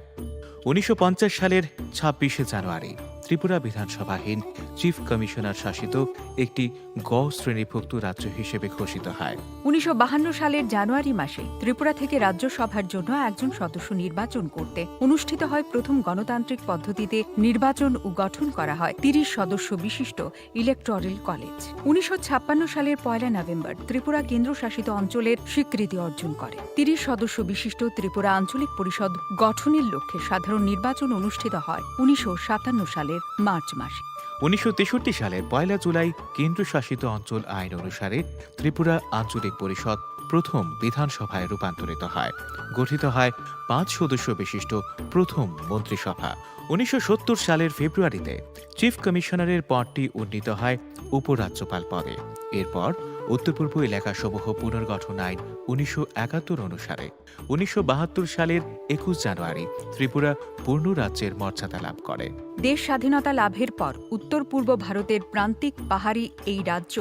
উনিশশো পঞ্চাশ সালের ছাব্বিশে জানুয়ারি ত্রিপুরা বিধানসভাহীন চিফ কমিশনার শাসিত একটি গ শ্রেণীভুক্ত রাজ্য হিসেবে ঘোষিত হয়। উনিশশো বাহান্ন সালের জানুয়ারি মাসে ত্রিপুরা থেকে রাজ্যসভার জন্য একজন সদস্য নির্বাচন করতে অনুষ্ঠিত হয় প্রথম গণতান্ত্রিক পদ্ধতিতে নির্বাচন ও গঠন করা হয় তিরিশ সদস্য বিশিষ্ট ইলেকটোরাল কলেজ। উনিশশো ছাপ্পান্ন সালের পয়লা নভেম্বর ত্রিপুরা কেন্দ্রশাসিত অঞ্চলের স্বীকৃতি অর্জন করে। তিরিশ সদস্য বিশিষ্ট ত্রিপুরা আঞ্চলিক পরিষদ গঠনের লক্ষ্যে সাধারণ নির্বাচন অনুষ্ঠিত হয় উনিশশো সাতান্ন সালের মার্চ মাসে। উনিশশো তেষট্টি সালের পয়লা জুলাই কেন্দ্রশাসিত অঞ্চল আইন অনুসারে ত্রিপুরা আঞ্চলিক পরিষদ প্রথম বিধানসভায় রূপান্তরিত হয়। গঠিত হয় পাঁচ সদস্য বিশিষ্ট প্রথম মন্ত্রিসভা। উনিশশো সত্তর সালের ফেব্রুয়ারিতে চিফ কমিশনারের পদটি উন্নীত হয় উপরাজ্যপাল পদে। এরপর উত্তর পূর্ব এলাকাসমূহ পুনর্গঠন আইন উনিশশো একাত্তর অনুসারে উনিশশো বাহাত্তর সালের একুশ জানুয়ারি ত্রিপুরা পূর্ণ রাজ্যের মর্যাদা লাভ করে। দেশ স্বাধীনতা লাভের পর উত্তর পূর্ব ভারতের প্রান্তিক পাহাড়ি এই রাজ্য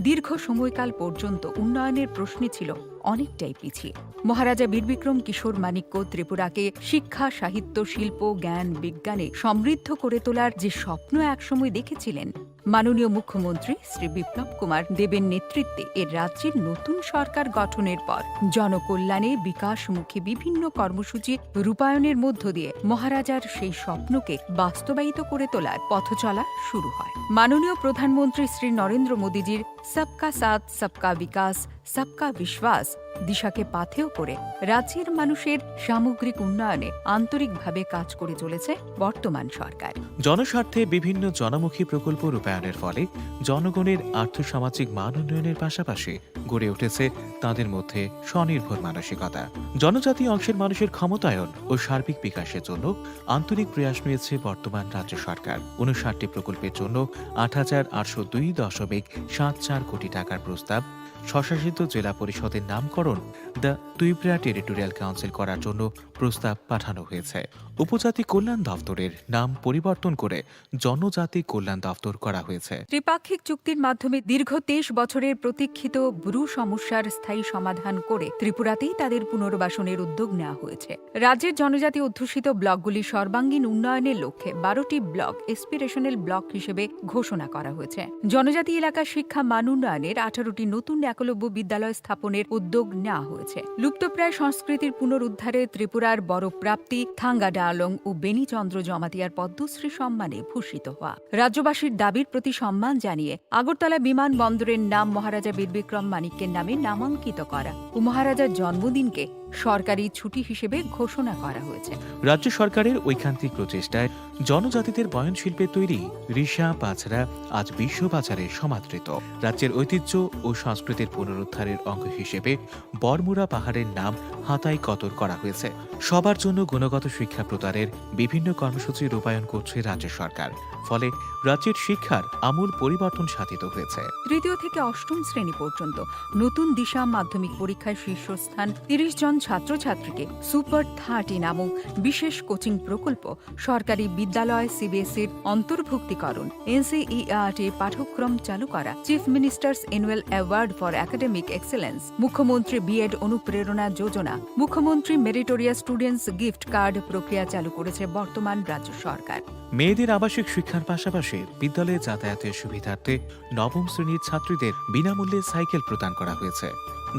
দীর্ঘ সময়কাল পর্যন্ত উন্নয়নের প্রশ্নে ছিল অনেকটাই পিছিয়ে। মহারাজা বীর বিক্রম কিশোর মাণিক্য ত্রিপুরাকে শিক্ষা, সাহিত্য, শিল্প, জ্ঞান, বিজ্ঞানে সমৃদ্ধ করে তোলার যে স্বপ্ন একসময় দেখেছিলেন, মাননীয় মুখ্যমন্ত্রী শ্রী বিপ্লব কুমার দেবের নেতৃত্বে এর রাজ্যের নতুন সরকার গঠনের পর জনকল্যাণে বিকাশমুখী বিভিন্ন কর্মসূচি রূপায়ণের মধ্য দিয়ে মহারাজার সেই স্বপ্নকে বাস্তবায়িত করে তোলার পথচলা শুরু হয়। মাননীয় প্রধানমন্ত্রী শ্রী নরেন্দ্র মোদীজির সবকা সাথ, সবকা বিকাশ, সবকা বিশ্বাস দিশাকে পাথেয় করে রাজ্যের মানুষের সামগ্রিক উন্নয়নে আন্তরিকভাবে কাজ করে চলেছে বর্তমান সরকার। জনস্বার্থে বিভিন্ন জনমুখী প্রকল্প রূপায়ণের ফলে জনগণের আর্থসামাজিক মান উন্নয়নের পাশাপাশি গড়ে উঠেছে তাদের মধ্যে স্বনির্ভর মানসিকতা। জনজাতি অংশের মানুষের ক্ষমতায়ন ও সার্বিক বিকাশের জন্য আন্তরিক প্রয়াস নিয়েছে বর্তমান রাজ্য সরকার। ঊনষাটটি প্রকল্পের জন্য আট হাজার আটশো দুই দশমিক সাত চার কোটি টাকার প্রস্তাব, স্বশাসিত জেলা পরিষদের নামকরণ দ্য ত্রিপুরা টেরিটোরিয়াল কাউন্সিল করার জন্য প্রস্তাব পাঠানো হয়েছে। উপজাতি কল্যাণ দপ্তরের নাম পরিবর্তন করে জনজাতি কল্যাণ দপ্তর করা হয়েছে। ত্রিপাক্ষিক চুক্তির মাধ্যমে দীর্ঘ তেইশ বছরের প্রতীক্ষিত ব্রু সমস্যার স্থায়ী সমাধান করে ত্রিপুরাতেই তাদের পুনর্বাসনের উদ্যোগ নেওয়া হয়েছে। রাজ্যের জনজাতি অধ্যুষিত ব্লকগুলির সর্বাঙ্গীন উন্নয়নের লক্ষ্যে বারোটি ব্লক এসপিরেশনাল ব্লক হিসেবে ঘোষণা করা হয়েছে। জনজাতি এলাকার শিক্ষা মান উন্নয়নের আঠারোটি নতুন একলব্য বিদ্যালয় স্থাপনের উদ্যোগ নেওয়া হয়েছে। লুপ্তপ্রায় সংস্কৃতির পুনরুদ্ধারে ত্রিপুরার বড় প্রাপ্তি থাঙ্গা ডালং ও বেনিচন্দ্র জমাতিয়ার পদ্মশ্রী সম্মানে ভূষিত হওয়া। রাজ্যবাসীর দাবির প্রতি সম্মান জানিয়ে আগরতলা বিমানবন্দরের নাম মহারাজা বীর বিক্রম মাণিক্যের নামে নামাঙ্কিত করা ও মহারাজার জন্মদিনকে সরকারি ছুটি হিসেবে ঘোষণা করা হয়েছে। রাজ্য সরকারের ঐকান্তিক প্রচেষ্টায় জনজাতিদের বয়নশিল্পে তৈরি রিশা পাছরা আজ বিশ্ববাজারে সমাদৃত। রাজ্যের ঐতিহ্য ও সংস্কৃতির পুনরুদ্ধারের অঙ্গ হিসেবে বরমুড়া পাহাড়ের নাম হাতাই কদর করা হয়েছে। সবার জন্য গুণগত শিক্ষা প্রদানের বিভিন্ন কর্মসূচি রূপায়ণ করছে রাজ্য সরকার। ফলে রাজ্যের শিক্ষার আমূল পরিবর্তন সাধিত হয়েছে। তৃতীয় থেকে অষ্টম শ্রেণী পর্যন্ত নতুন দিশা মাধ্যমিক পরীক্ষায় শীর্ষস্থান তিরিশ জন ছাত্রছাত্রীকে সুপার থার্টি নামক বিশেষ কোচিং প্রকল্প, সরকারি বিদ্যালয় সিবিএসইর অন্তর্ভুক্তিকরণ, এনসিইআরটি পাঠ্যক্রম চালু করা, chief ministers annual award for academic excellence, মুখ্যমন্ত্রী বিএড অনুপ্রেরণা যোজনা, মুখ্যমন্ত্রী মেরিটোরিয়াস স্টুডেন্টস গিফট কার্ড প্রক্রিয়া চালু করেছে বর্তমান রাজ্য সরকার। মেয়েদের আবাসিক শিক্ষার পাশাপাশি বিদ্যালয়ে যাতায়াতের সুবিধার্থে নবম শ্রেণীর ছাত্রীদের বিনামূল্যে সাইকেল প্রদান করা হয়েছে।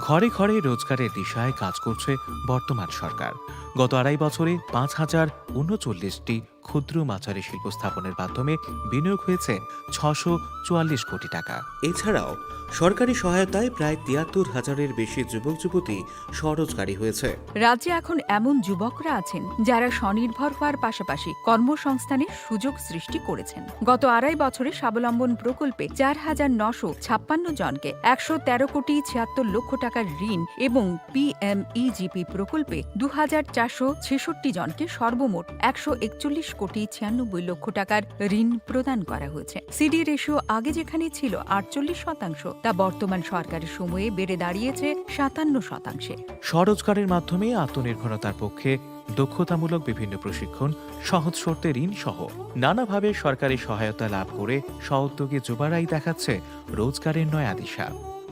ঘরে ঘরে রোজগারের দিশায় কাজ করছে বর্তমান সরকার। গত আড়াই বছরে পাঁচ হাজার ঊনচল্লিশটি ক্ষুদ্র মাঝারি শিল্প স্থাপনের মাধ্যমে বিনিয়োগ হয়েছে ছশো চুয়াল্লিশ কোটি টাকা। এছাড়াও সরকারি সহায়তায় প্রায় তিয়াত্তর হাজারের বেশি যুবক যুবতী স্বরোজগারী হয়েছে। রাজ্যে এখন এমন যুবকরা আছেন, যারা স্বনির্ভর হওয়ার পাশাপাশি কর্মসংস্থানের সুযোগ সৃষ্টি করেছেন। গত আড়াই বছরে স্বাবলম্বন প্রকল্পে চার হাজার নশো ছাপ্পান্ন জনকে একশো তেরো কোটি ছিয়াত্তর লক্ষ টাকার ঋণ এবং পিএমইজিপি প্রকল্পে দু হাজার চারশো ছেষট্টি জনকে সর্বমোট একশো একচল্লিশ কোটি ছিয়ানব্বই লক্ষ টাকার ঋণ প্রদান করা হয়েছে। সিডি রেশিও আগে যেখানে ছিল আটচল্লিশ শতাংশ, তা বর্তমান সরকারের সময়ে বেড়ে দাঁড়িয়েছে সাতান্ন শতাংশে। স্বরোজগারের মাধ্যমে আত্মনির্ভরতার পক্ষে দক্ষতামূলক বিভিন্ন প্রশিক্ষণ, সহজ শর্তে ঋণ সহ নানাভাবে সরকারি সহায়তা লাভ করে স্বউদ্যোগী যুবারাই দেখাচ্ছে রোজগারের নয়া দিশা।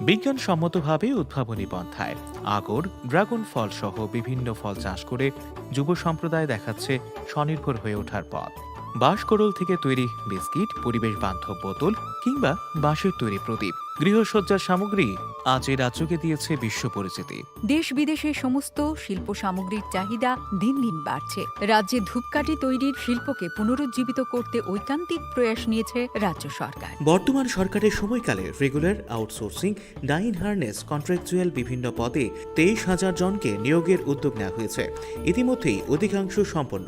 বিজ্ঞানসম্মতভাবে উদ্ভাবনী পন্থায় আগর, ড্রাগন ফল সহ বিভিন্ন ফল চাষ করে যুব সম্প্রদায় দেখাচ্ছে স্বনির্ভর হয়ে ওঠার পথ। বাঁশকরল থেকে তৈরি বিস্কিট, পরিবেশ বান্ধব বোতল কিংবা বাঁশের তৈরি প্রদীপ, গৃহসজ্জার সামগ্রী আজ এই রাজ্যকে দিয়েছে বিশ্ব পরিচিতি। দেশ বিদেশে সমস্ত শিল্প সামগ্রীর চাহিদা দিন দিন বাড়ছে। রাজ্যে ধূপকাঠি তৈরির শিল্পকে পুনরুজ্জীবিত করতে ঐকান্তিক প্রয়াস নিয়েছে রাজ্য সরকার। বর্তমান সরকারের সময়কালে রেগুলার, আউটসোর্সিং, ডাইন হার্নেস, কন্ট্রাকচুয়াল বিভিন্ন পদে তেইশ হাজার জনকে নিয়োগের উদ্যোগ নেওয়া হয়েছে। ইতিমধ্যেই অধিকাংশ সম্পন্ন,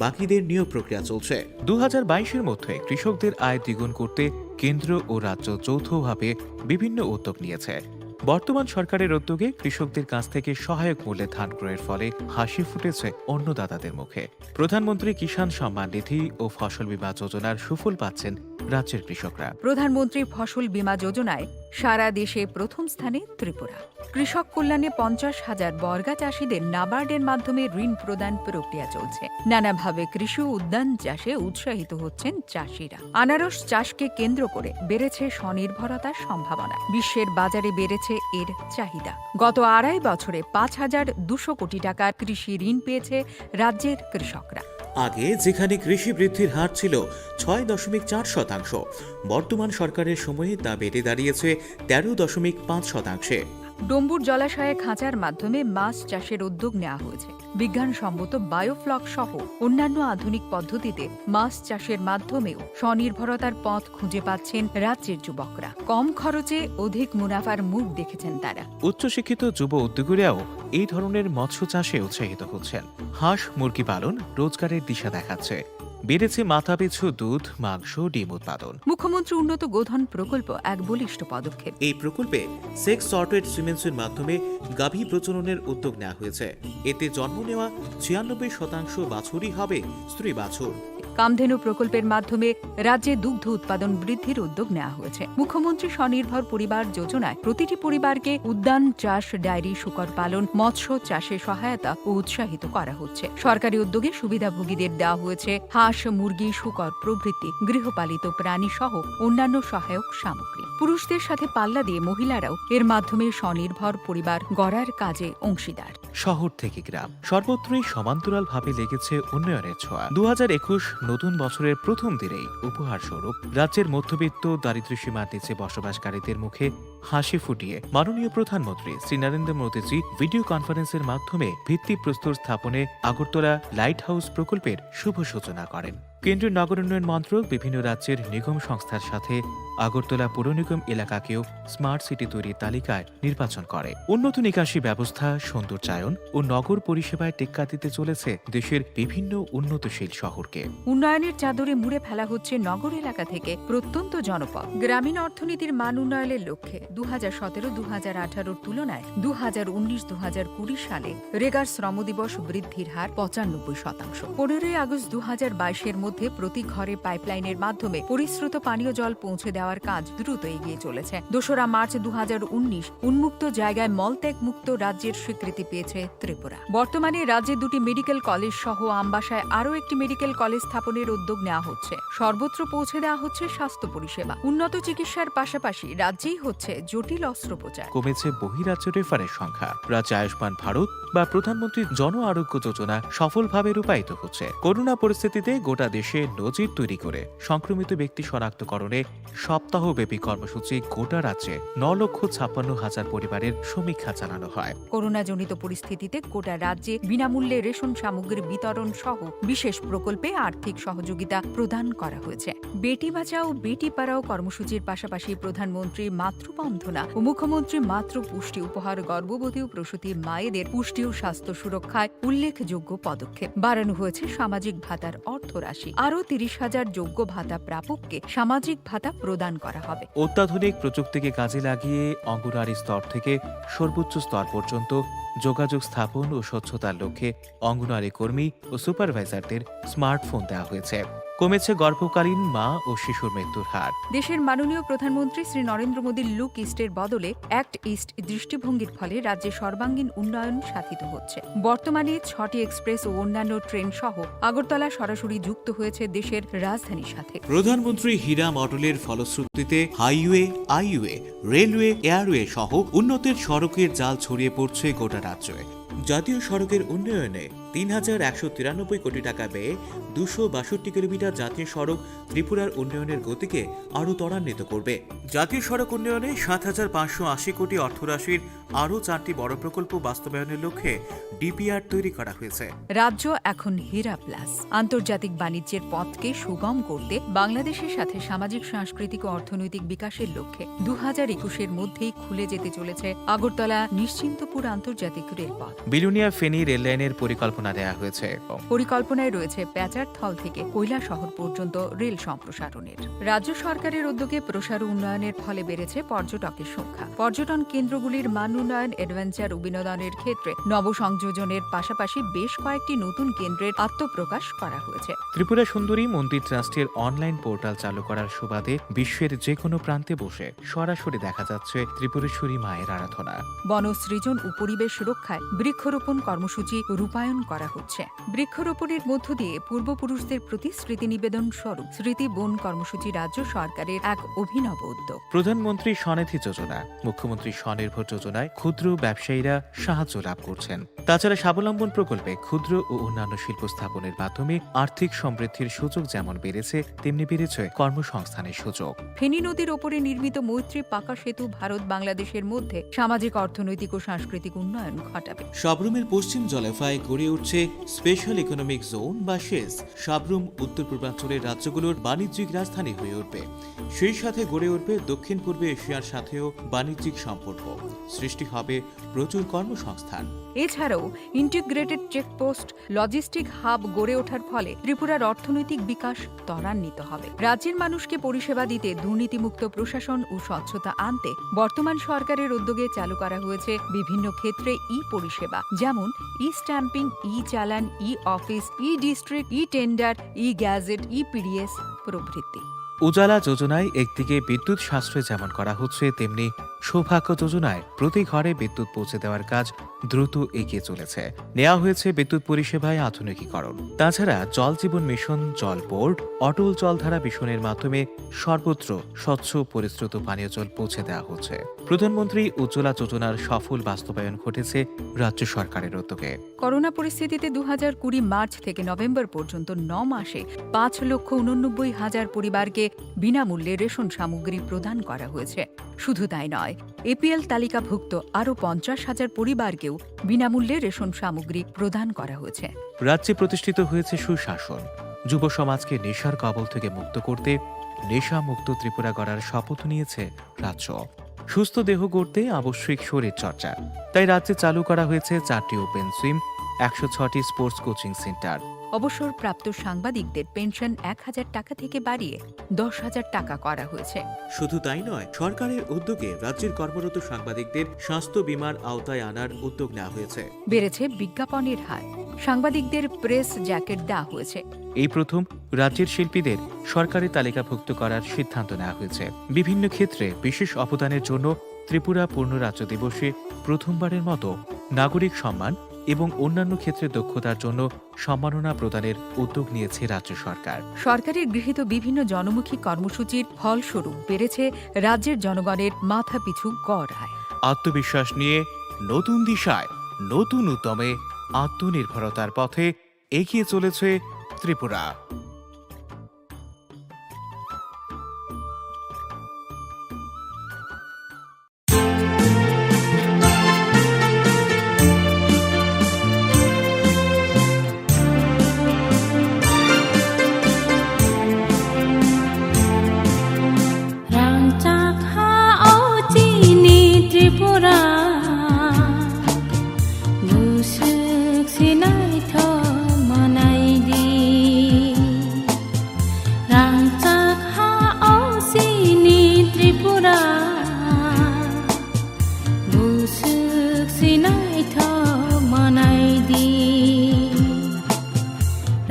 বাকিদের নিয়োগ প্রক্রিয়া চলছে। দু হাজার বাইশের মধ্যে কৃষকদের আয় দ্বিগুণ করতে কেন্দ্র ও রাজ্য যৌথভাবে বিভিন্ন উদ্যোগ নিয়েছে। বর্তমান সরকারের উদ্যোগে কৃষকদের কাছ থেকে সহায়ক মূল্যে ধান ক্রয়ের ফলে হাসি ফুটেছে অন্নদাতাদের মুখে। প্রধানমন্ত্রী কিষাণ সম্মান নিধি ও ফসল বীমা যোজনার সুফল পাচ্ছেন রাজ্যের কৃষকরা। প্রধানমন্ত্রী ফসল বীমা যোজনায় সারা দেশে প্রথম স্থানে ত্রিপুরা। কৃষক কল্যাণে পঞ্চাশ হাজার বর্গা চাষীদের নাবার্ডের মাধ্যমে ঋণ প্রদান প্রক্রিয়া চলছে। নানাভাবে কৃষি উদ্যান চাষে উৎসাহিত হচ্ছেন চাষীরা। আনারস চাষকে কেন্দ্র করে বেড়েছে স্বনির্ভরতার সম্ভাবনা। বিশ্বের বাজারে বেড়েছে এর চাহিদা। গত আড়াই বছরে পাঁচ হাজার দুশো কোটি টাকার কৃষি ঋণ পেয়েছে রাজ্যের কৃষকরা। আগে যেখানে কৃষি বৃদ্ধির হার ছিল ছয় দশমিক চার শতাংশ, বর্তমান সরকারের সময়ে তা বেড়ে দাঁড়িয়েছে তেরো দশমিক পাঁচ শতাংশে। ডম্বুর জলাশয়ে খাঁচার মাধ্যমে মাছ চাষের উদ্যোগ নেওয়া হয়েছে। বিজ্ঞানসম্মত বায়োফ্লক সহ অন্যান্য আধুনিক পদ্ধতিতে মাছ চাষের মাধ্যমেও স্বনির্ভরতার পথ খুঁজে পাচ্ছেন রাজ্যের যুবকরা। কম খরচে অধিক মুনাফার মুখ দেখেছেন তারা। উচ্চশিক্ষিত যুব উদ্যোগীরাও এই ধরনের মৎস্য চাষে উৎসাহিত হচ্ছেন। হাঁস মুরগি পালন রোজগারের দিশা দেখাচ্ছে। বেড়েছে মাথাপিছু দুধ, মাংস, ডিম উৎপাদন। মুখ্যমন্ত্রী উন্নত গোধন প্রকল্প এক বলিষ্ঠ পদক্ষেপ। এই প্রকল্পে সেক্স সর্টেড সিমেন্সের মাধ্যমে গাভী প্রজননের উদ্যোগ নেওয়া হয়েছে। এতে জন্ম নেওয়া ছিয়ানব্বই শতাংশ বাছুরই হবে স্ত্রী বাছুর। কামধেনু প্রকল্পের মাধ্যমে রাজ্যে দুগ্ধ উৎপাদন বৃদ্ধির উদ্যোগ নেওয়া হয়েছে। মুখ্যমন্ত্রী স্বনির্ভর পরিবার যোজনায় প্রতিটি পরিবারকে উদ্যান চাষ, ডায়েরি, শূকর পালন, মৎস্য চাষে সহায়তা ও উৎসাহিত করা হচ্ছে। সরকারি উদ্যোগে সুবিধাভোগীদের দেওয়া হয়েছে হাঁস, মুরগি, শূকর প্রভৃতি গৃহপালিত প্রাণী সহ অন্যান্য সহায়ক সামগ্রী। পুরুষদের সাথে পাল্লা দিয়ে মহিলারাও এর মাধ্যমে স্বনির্ভর পরিবার গড়ার কাজে অংশীদার। শহর থেকে গ্রাম, সর্বত্রই সমান্তরালভাবে লেগেছে উন্নয়নের ছোঁয়া। দু হাজার একুশ নতুন বছরের প্রথম দিনেই উপহার স্বরূপ রাজ্যের মধ্যবিত্ত, দারিদ্র্য সীমার নিচে বসবাসকারীদের মুখে হাসি ফুটিয়ে মাননীয় প্রধানমন্ত্রী শ্রী নরেন্দ্র মোদীজি ভিডিও কনফারেন্সের মাধ্যমে ভিত্তিপ্রস্তর স্থাপনে আগরতলা লাইট হাউস প্রকল্পের শুভ সূচনা করেন। কেন্দ্রীয় নগর উন্নয়ন মন্ত্রক বিভিন্ন রাজ্যের নিগম সংস্থার সাথে আগরতলা পৌর নিগম এলাকাকেও স্মার্ট সিটি তৈরির তালিকায় নির্বাচন করে। উন্নত নিকাশি ব্যবস্থা, সৌন্দর্যায়ন ও নগর পরিষেবায় টেক্কা দিতে চলেছে দেশের বিভিন্ন উন্নতশীল শহরকে। উন্নয়নের চাদরে মুড়ে ফেলা হচ্ছে নগর এলাকা থেকে প্রত্যন্ত জনপদ। গ্রামীণ অর্থনীতির মান উন্নয়নের লক্ষ্যে দু হাজার সতেরো দু হাজার আঠারোর তুলনায় দু হাজার উনিশ দু হাজার কুড়ি সালে রেগার শ্রম দিবস বৃদ্ধির হার পঁচানব্বই শতাংশ। পনেরোই আগস্ট দু হাজার বাইশের মধ্যে প্রতি ঘরে পাইপলাইনের মাধ্যমে পরিশ্রুত পানীয় জল পৌঁছে দেওয়ার কাজ দ্রুত এগিয়ে চলেছে। দোসরা মার্চ দু হাজার উনিশ উন্মুক্ত জায়গায় মলত্যাগ মুক্ত রাজ্যের স্বীকৃতি পেয়েছে ত্রিপুরা। বর্তমানে রাজ্যে দুটি মেডিকেল কলেজ সহ আমবাসায় আরও একটি মেডিকেল কলেজ স্থাপনের উদ্যোগ নেওয়া হচ্ছে। সর্বত্র পৌঁছে দেওয়া হচ্ছে স্বাস্থ্য পরিষেবা। উন্নত চিকিৎসার পাশাপাশি রাজ্যেই হচ্ছে জটিল অস্ত্রোপচার। কমেছে বহিরাজ্য রেফারের সংখ্যা। রাজ্যে আয়ুষ্মান ভারত বা প্রধানমন্ত্রী জন আরোগ্য যোজনা সফলভাবে রূপায়িত হচ্ছে। করোনা পরিস্থিতিতে গোটা দেশে নজির তৈরি করে সংক্রমিত ব্যক্তি শনাক্তকরণে সপ্তাহব্যাপী কর্মসূচি গোটা রাজ্যে ন লক্ষ ছাপ্পান্ন হাজার পরিবারের সমীক্ষা চালানো হয়। করোনাজনিত পরিস্থিতিতে গোটা রাজ্যে বিনামূল্যে রেশন সামগ্রী বিতরণ সহ বিশেষ প্রকল্পে আর্থিক সহযোগিতা প্রদান করা হয়েছে। বেটি বাঁচাও বেটি পড়াও কর্মসূচির পাশাপাশি প্রধানমন্ত্রী মাতৃবন্দনা ও মুখ্যমন্ত্রী মাতৃ পুষ্টি উপহার গর্ভবতী ও প্রসূতি মায়েদের পুষ্টি ও স্বাস্থ্য সুরক্ষায় উল্লেখযোগ্য পদক্ষেপ। বাড়ানো হয়েছে সামাজিক ভাতার অর্থ রাশি। আরও তিরিশ হাজার যোগ্য ভাতা প্রাপককে সামাজিক ভাতা প্রদান করা হবে। অত্যাধুনিক প্রযুক্তিকে কাজে লাগিয়ে অঙ্গনওয়াড়ি স্তর থেকে সর্বোচ্চ স্তর পর্যন্ত যোগাযোগ স্থাপন ও স্বচ্ছতার লক্ষ্যে অঙ্গনওয়াড়ি কর্মী ও সুপারভাইজারদের স্মার্টফোন দেওয়া হয়েছে। কমেছে গর্ভকালীন মা ও শিশুর মৃত্যুর হার। দেশের মাননীয় প্রধানমন্ত্রী শ্রী নরেন্দ্র মোদীর লুক ইস্টের বদলে অ্যাক্ট ইস্ট দৃষ্টিভঙ্গির ফলে রাজ্যে সর্বাঙ্গীন উন্নয়ন সাধিত হচ্ছে। বর্তমানে ছটি এক্সপ্রেস ও অন্যান্য ট্রেন সহ আগরতলা সরাসরি যুক্ত হয়েছে দেশের রাজধানীর সাথে। প্রধানমন্ত্রী হীরা মডেলের ফলশ্রুতিতে হাইওয়ে, আইওয়ে, রেলওয়ে, এয়ারওয়ে সহ উন্নতির সড়কের জাল ছড়িয়ে পড়ছে গোটা রাজ্যে। জাতীয় সড়কের উন্নয়নে তিন হাজার একশো তিরানব্বই কোটি টাকা ব্যয়ে দুশো বাষট্টি কিলোমিটার জাতীয় সড়ক ত্রিপুরার উন্নয়নের গতিকে আরও ত্বরান্বিত করবে। জাতীয় সড়ক উন্নয়নে সাত হাজার পাঁচশো আশি কোটি অর্থরাশির আরও চারটি বড় প্রকল্প বাস্তবায়নের লক্ষ্যে ডিপিআর তৈরি করা হয়েছে। রাজ্য এখন হীরা প্লাস। আন্তর্জাতিক বাণিজ্যের পথকে সুগম করতে বাংলাদেশের সাথে সামাজিক, সাংস্কৃতিক ও অর্থনৈতিক বিকাশের লক্ষ্যে দু হাজার একুশের মধ্যেই খুলে যেতে চলেছে আগরতলা নিশ্চিন্তপুর আন্তর্জাতিক রেলপথ। বিলোনিয়া ফেনী রেললাইনের পরিকল্পনা দেয়া হয়েছে। পরিকল্পনায় রয়েছে প্যাচারথল থেকে কৈলাসহর পর্যন্ত রেল সম্প্রসারণের। রাজ্য সরকারের উদ্যোগে প্রসার উন্নয়নের ফলে বেড়েছে পর্যটকের সংখ্যা। পর্যটন কেন্দ্রগুলির মান উন্নয়ন, অ্যাডভেঞ্চার ও বিনোদনের ক্ষেত্রে নবসংযোজনের পাশাপাশি বেশ কয়েকটি নতুন কেন্দ্রের আত্মপ্রকাশ করা হয়েছে। ত্রিপুরা সুন্দরী মন্দির ট্রাস্টের অনলাইন পোর্টাল চালু করার সুবাদে বিশ্বের যে কোনো প্রান্তে বসে সরাসরি দেখা যাচ্ছে ত্রিপুরেশ্বরী মায়ের আরাধনা। বন সৃজন ও পরিবেশ রক্ষায় বৃক্ষরোপণ কর্মসূচি রূপায়ণ করা হচ্ছে। বৃক্ষরোপণের মধ্য দিয়ে পূর্বপুরুষদের প্রতি স্মৃতি নিবেদন স্বরূপ স্মৃতি বন কর্মসূচি রাজ্য সরকারের এক অভিনব উদ্যোগ। প্রধানমন্ত্রী স্বনিধি যোজনা, মুখ্যমন্ত্রী স্বনির্ভর যোজনায় ক্ষুদ্র ব্যবসায়ীরা সাহায্য লাভ করছেন। তাছাড়া স্বাবলম্বন প্রকল্পে ক্ষুদ্র ও অন্যান্য শিল্প স্থাপনের মাধ্যমে আর্থিক সমৃদ্ধির সুযোগ যেমন বেড়েছে, তেমনি বেড়েছে কর্মসংস্থানের সুযোগ। ফেনী নদীর ওপরে নির্মিত মৈত্রী পাকা সেতু ভারত বাংলাদেশের মধ্যে সামাজিক, অর্থনৈতিক ও সাংস্কৃতিক উন্নয়ন ঘটাবে। সাব্রুমের পশ্চিম জলাফায় গড়ে উঠছে স্পেশাল ইকোনমিক জোন বা সেজ। সাব্রুম উত্তর পূর্বাঞ্চলের রাজ্যগুলোর বাণিজ্যিক রাজধানী হয়ে উঠবে। সেই সাথে গড়ে উঠবে দক্ষিণ পূর্ব এশিয়ার সাথেও বাণিজ্যিক সম্পর্ক। সৃষ্টি হবে প্রচুর কর্মসংস্থান। এছাড়াও ইন্টিগ্রেটেড চেকপোস্ট, লজিস্টিক হাব গড়ে ওঠার ফলে ত্রিপুরার অর্থনৈতিক বিকাশ ত্বরান্বিত হবে। রাজ্যের মানুষকে পরিষেবা দিতে দুর্নীতিমুক্ত প্রশাসন ও স্বচ্ছতা আনতে বর্তমান সরকারের উদ্যোগে চালু করা হয়েছে বিভিন্ন ক্ষেত্রে ই পরিষেবা, যেমন ই স্ট্যাম্পিং, ই চালান, ই অফিস, ই ডিস্ট্রিক্ট, ই টেন্ডার, ই গ্যাজেট, ই পিডিএস প্রভৃতি। উজালা যোজনায় একদিকে বিদ্যুৎ সাশ্রয় যেমন করা হচ্ছে, তেমনি সৌভাগ্য যোজনায় প্রতি ঘরে বিদ্যুৎ পৌঁছে দেওয়ার কাজ দ্রুত এগিয়ে চলেছে। নেওয়া হয়েছে বিদ্যুৎ পরিষেবায় আধুনিকীকরণ। তাছাড়া জল জীবন মিশন, জল বোর্ড, অটল জলধারা মিশনের মাধ্যমে সর্বত্র স্বচ্ছ পরিশ্রুত পানীয় জল পৌঁছে দেওয়া হচ্ছে। প্রধানমন্ত্রী উজ্জ্বলা যোজনার সফল বাস্তবায়ন ঘটেছে রাজ্য সরকারের উদ্যোগে। করোনা পরিস্থিতিতে দু হাজার কুড়ি মার্চ থেকে নভেম্বর পর্যন্ত ন মাসে পাঁচ লক্ষ ঊননব্বই হাজার পরিবারকে বিনামূল্যে রেশন সামগ্রী প্রদান করা হয়েছে। শুধু তাই নয়, এপিএল তালিকাভুক্ত আরও পঞ্চাশ হাজার পরিবারকেও বিনামূল্যে রেশন সামগ্রী প্রদান করা হয়েছে। রাজ্যে প্রতিষ্ঠিত হয়েছে সুশাসন। যুব সমাজকে নেশার কবল থেকে মুক্ত করতে নেশামুক্ত ত্রিপুরা গড়ার শপথ নিয়েছে রাজ্য। সুস্থ দেহ গড়তে আবশ্যিক শরীর চর্চা। তাই রাজ্যে চালু করা হয়েছে চারটি ওপেন জিম, একশো ছয়টি স্পোর্টস কোচিং সেন্টার। অবসরপ্রাপ্ত সাংবাদিকদের পেনশন এক হাজার টাকা থেকে বাড়িয়ে দশ হাজার টাকা করা হয়েছে। শুধু তাই নয়, সরকারের উদ্যোগে রাজ্যের কর্মরত সাংবাদিকদের স্বাস্থ্য বীমার আওতায় আনার উদ্যোগ নেওয়া হয়েছে। বেড়েছে বিজ্ঞাপনের হার, সাংবাদিকদের প্রেস জ্যাকেট দেওয়া হয়েছে। এই প্রথম রাজ্যের শিল্পীদের সরকারি তালিকাভুক্ত করার সিদ্ধান্ত নেওয়া হয়েছে। বিভিন্ন ক্ষেত্রে বিশেষ অবদানের জন্য ত্রিপুরা পূর্ণ রাজ্য দিবসে প্রথমবারের মতো নাগরিক সম্মান এবং অন্যান্য ক্ষেত্রে দক্ষতার জন্য সম্মাননা প্রদানের উদ্যোগ নিয়েছে রাজ্য সরকার। সরকারের গৃহীত বিভিন্ন জনমুখী কর্মসূচির ফলস্বরূপ বেড়েছে রাজ্যের জনগণের মাথাপিছু গড় আয়। আত্মবিশ্বাস নিয়ে নতুন দিশায়, নতুন উদ্যমে আত্মনির্ভরতার পথে এগিয়ে চলেছে Tripura. Rangchak ha o chini Tripura, buswk sinaithok manai di. Rangchak ha o chini Tripura, buswk sinaithok manai di.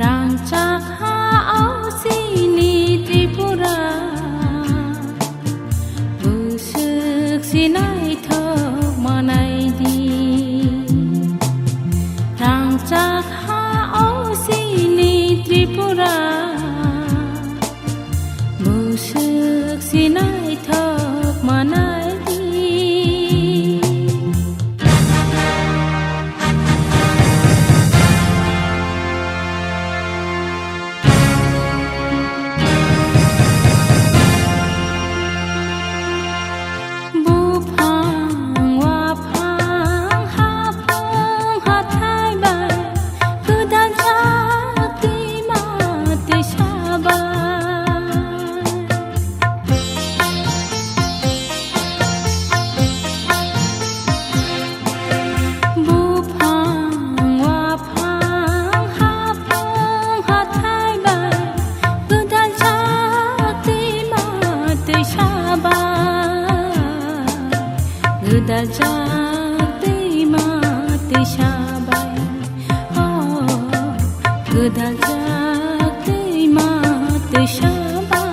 Rangchak ha o chini Tripura, buswk sinaithok manai di. Rangchak ha o chini Tripura, buswk sinaithok manai di. Buphang, waphang, haphang, hathai bai, gwdal jak twima twisa bai. Buphang, waphang, haphang, hathai bai, gwdal jak twima twisa bai, gwdal jak twima twisa bai, oh, gwdal jak twima twisa bai.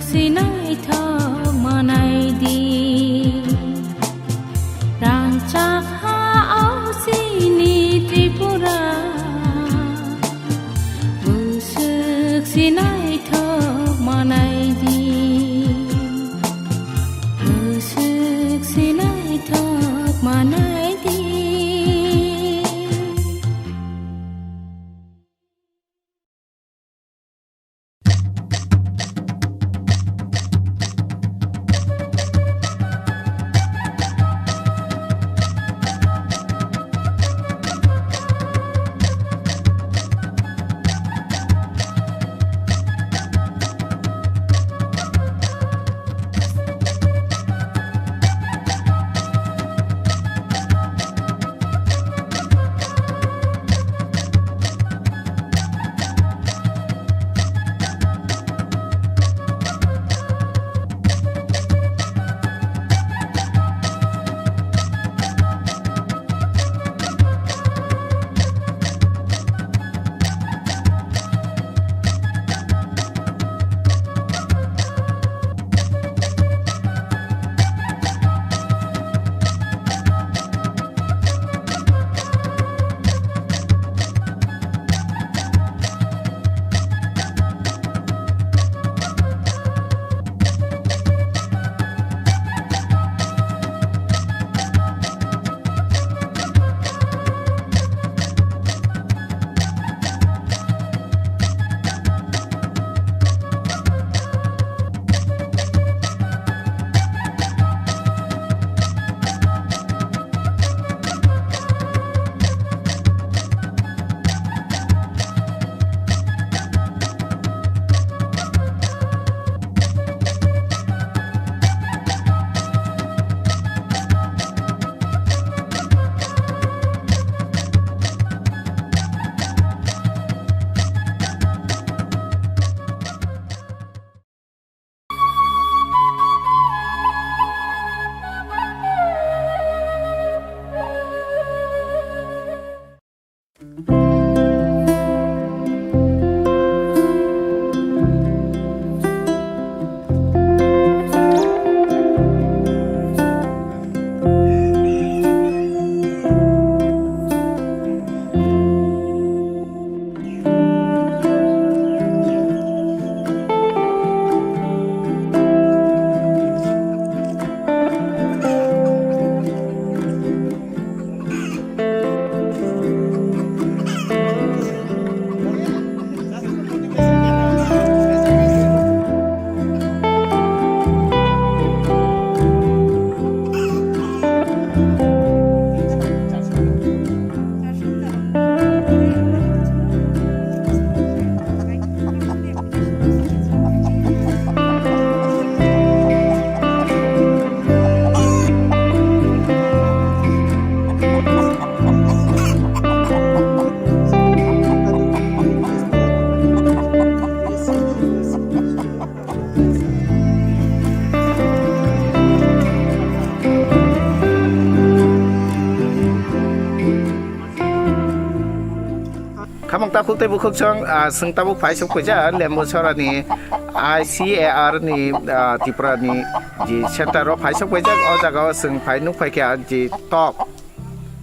Sinaithok manai di, rangchak ha o sini Tripura. Bwswk sinaithok manai di, bwswk sinaithok manai di. Khamung takhuk tei bukhuk chwng, ah, chwng tabuk phai sok paijak Lembu Sorani I C A R ni, ah, Tripura ni je center o phai sok paijak. O jaga o chwng phai nuk phai kha je tok,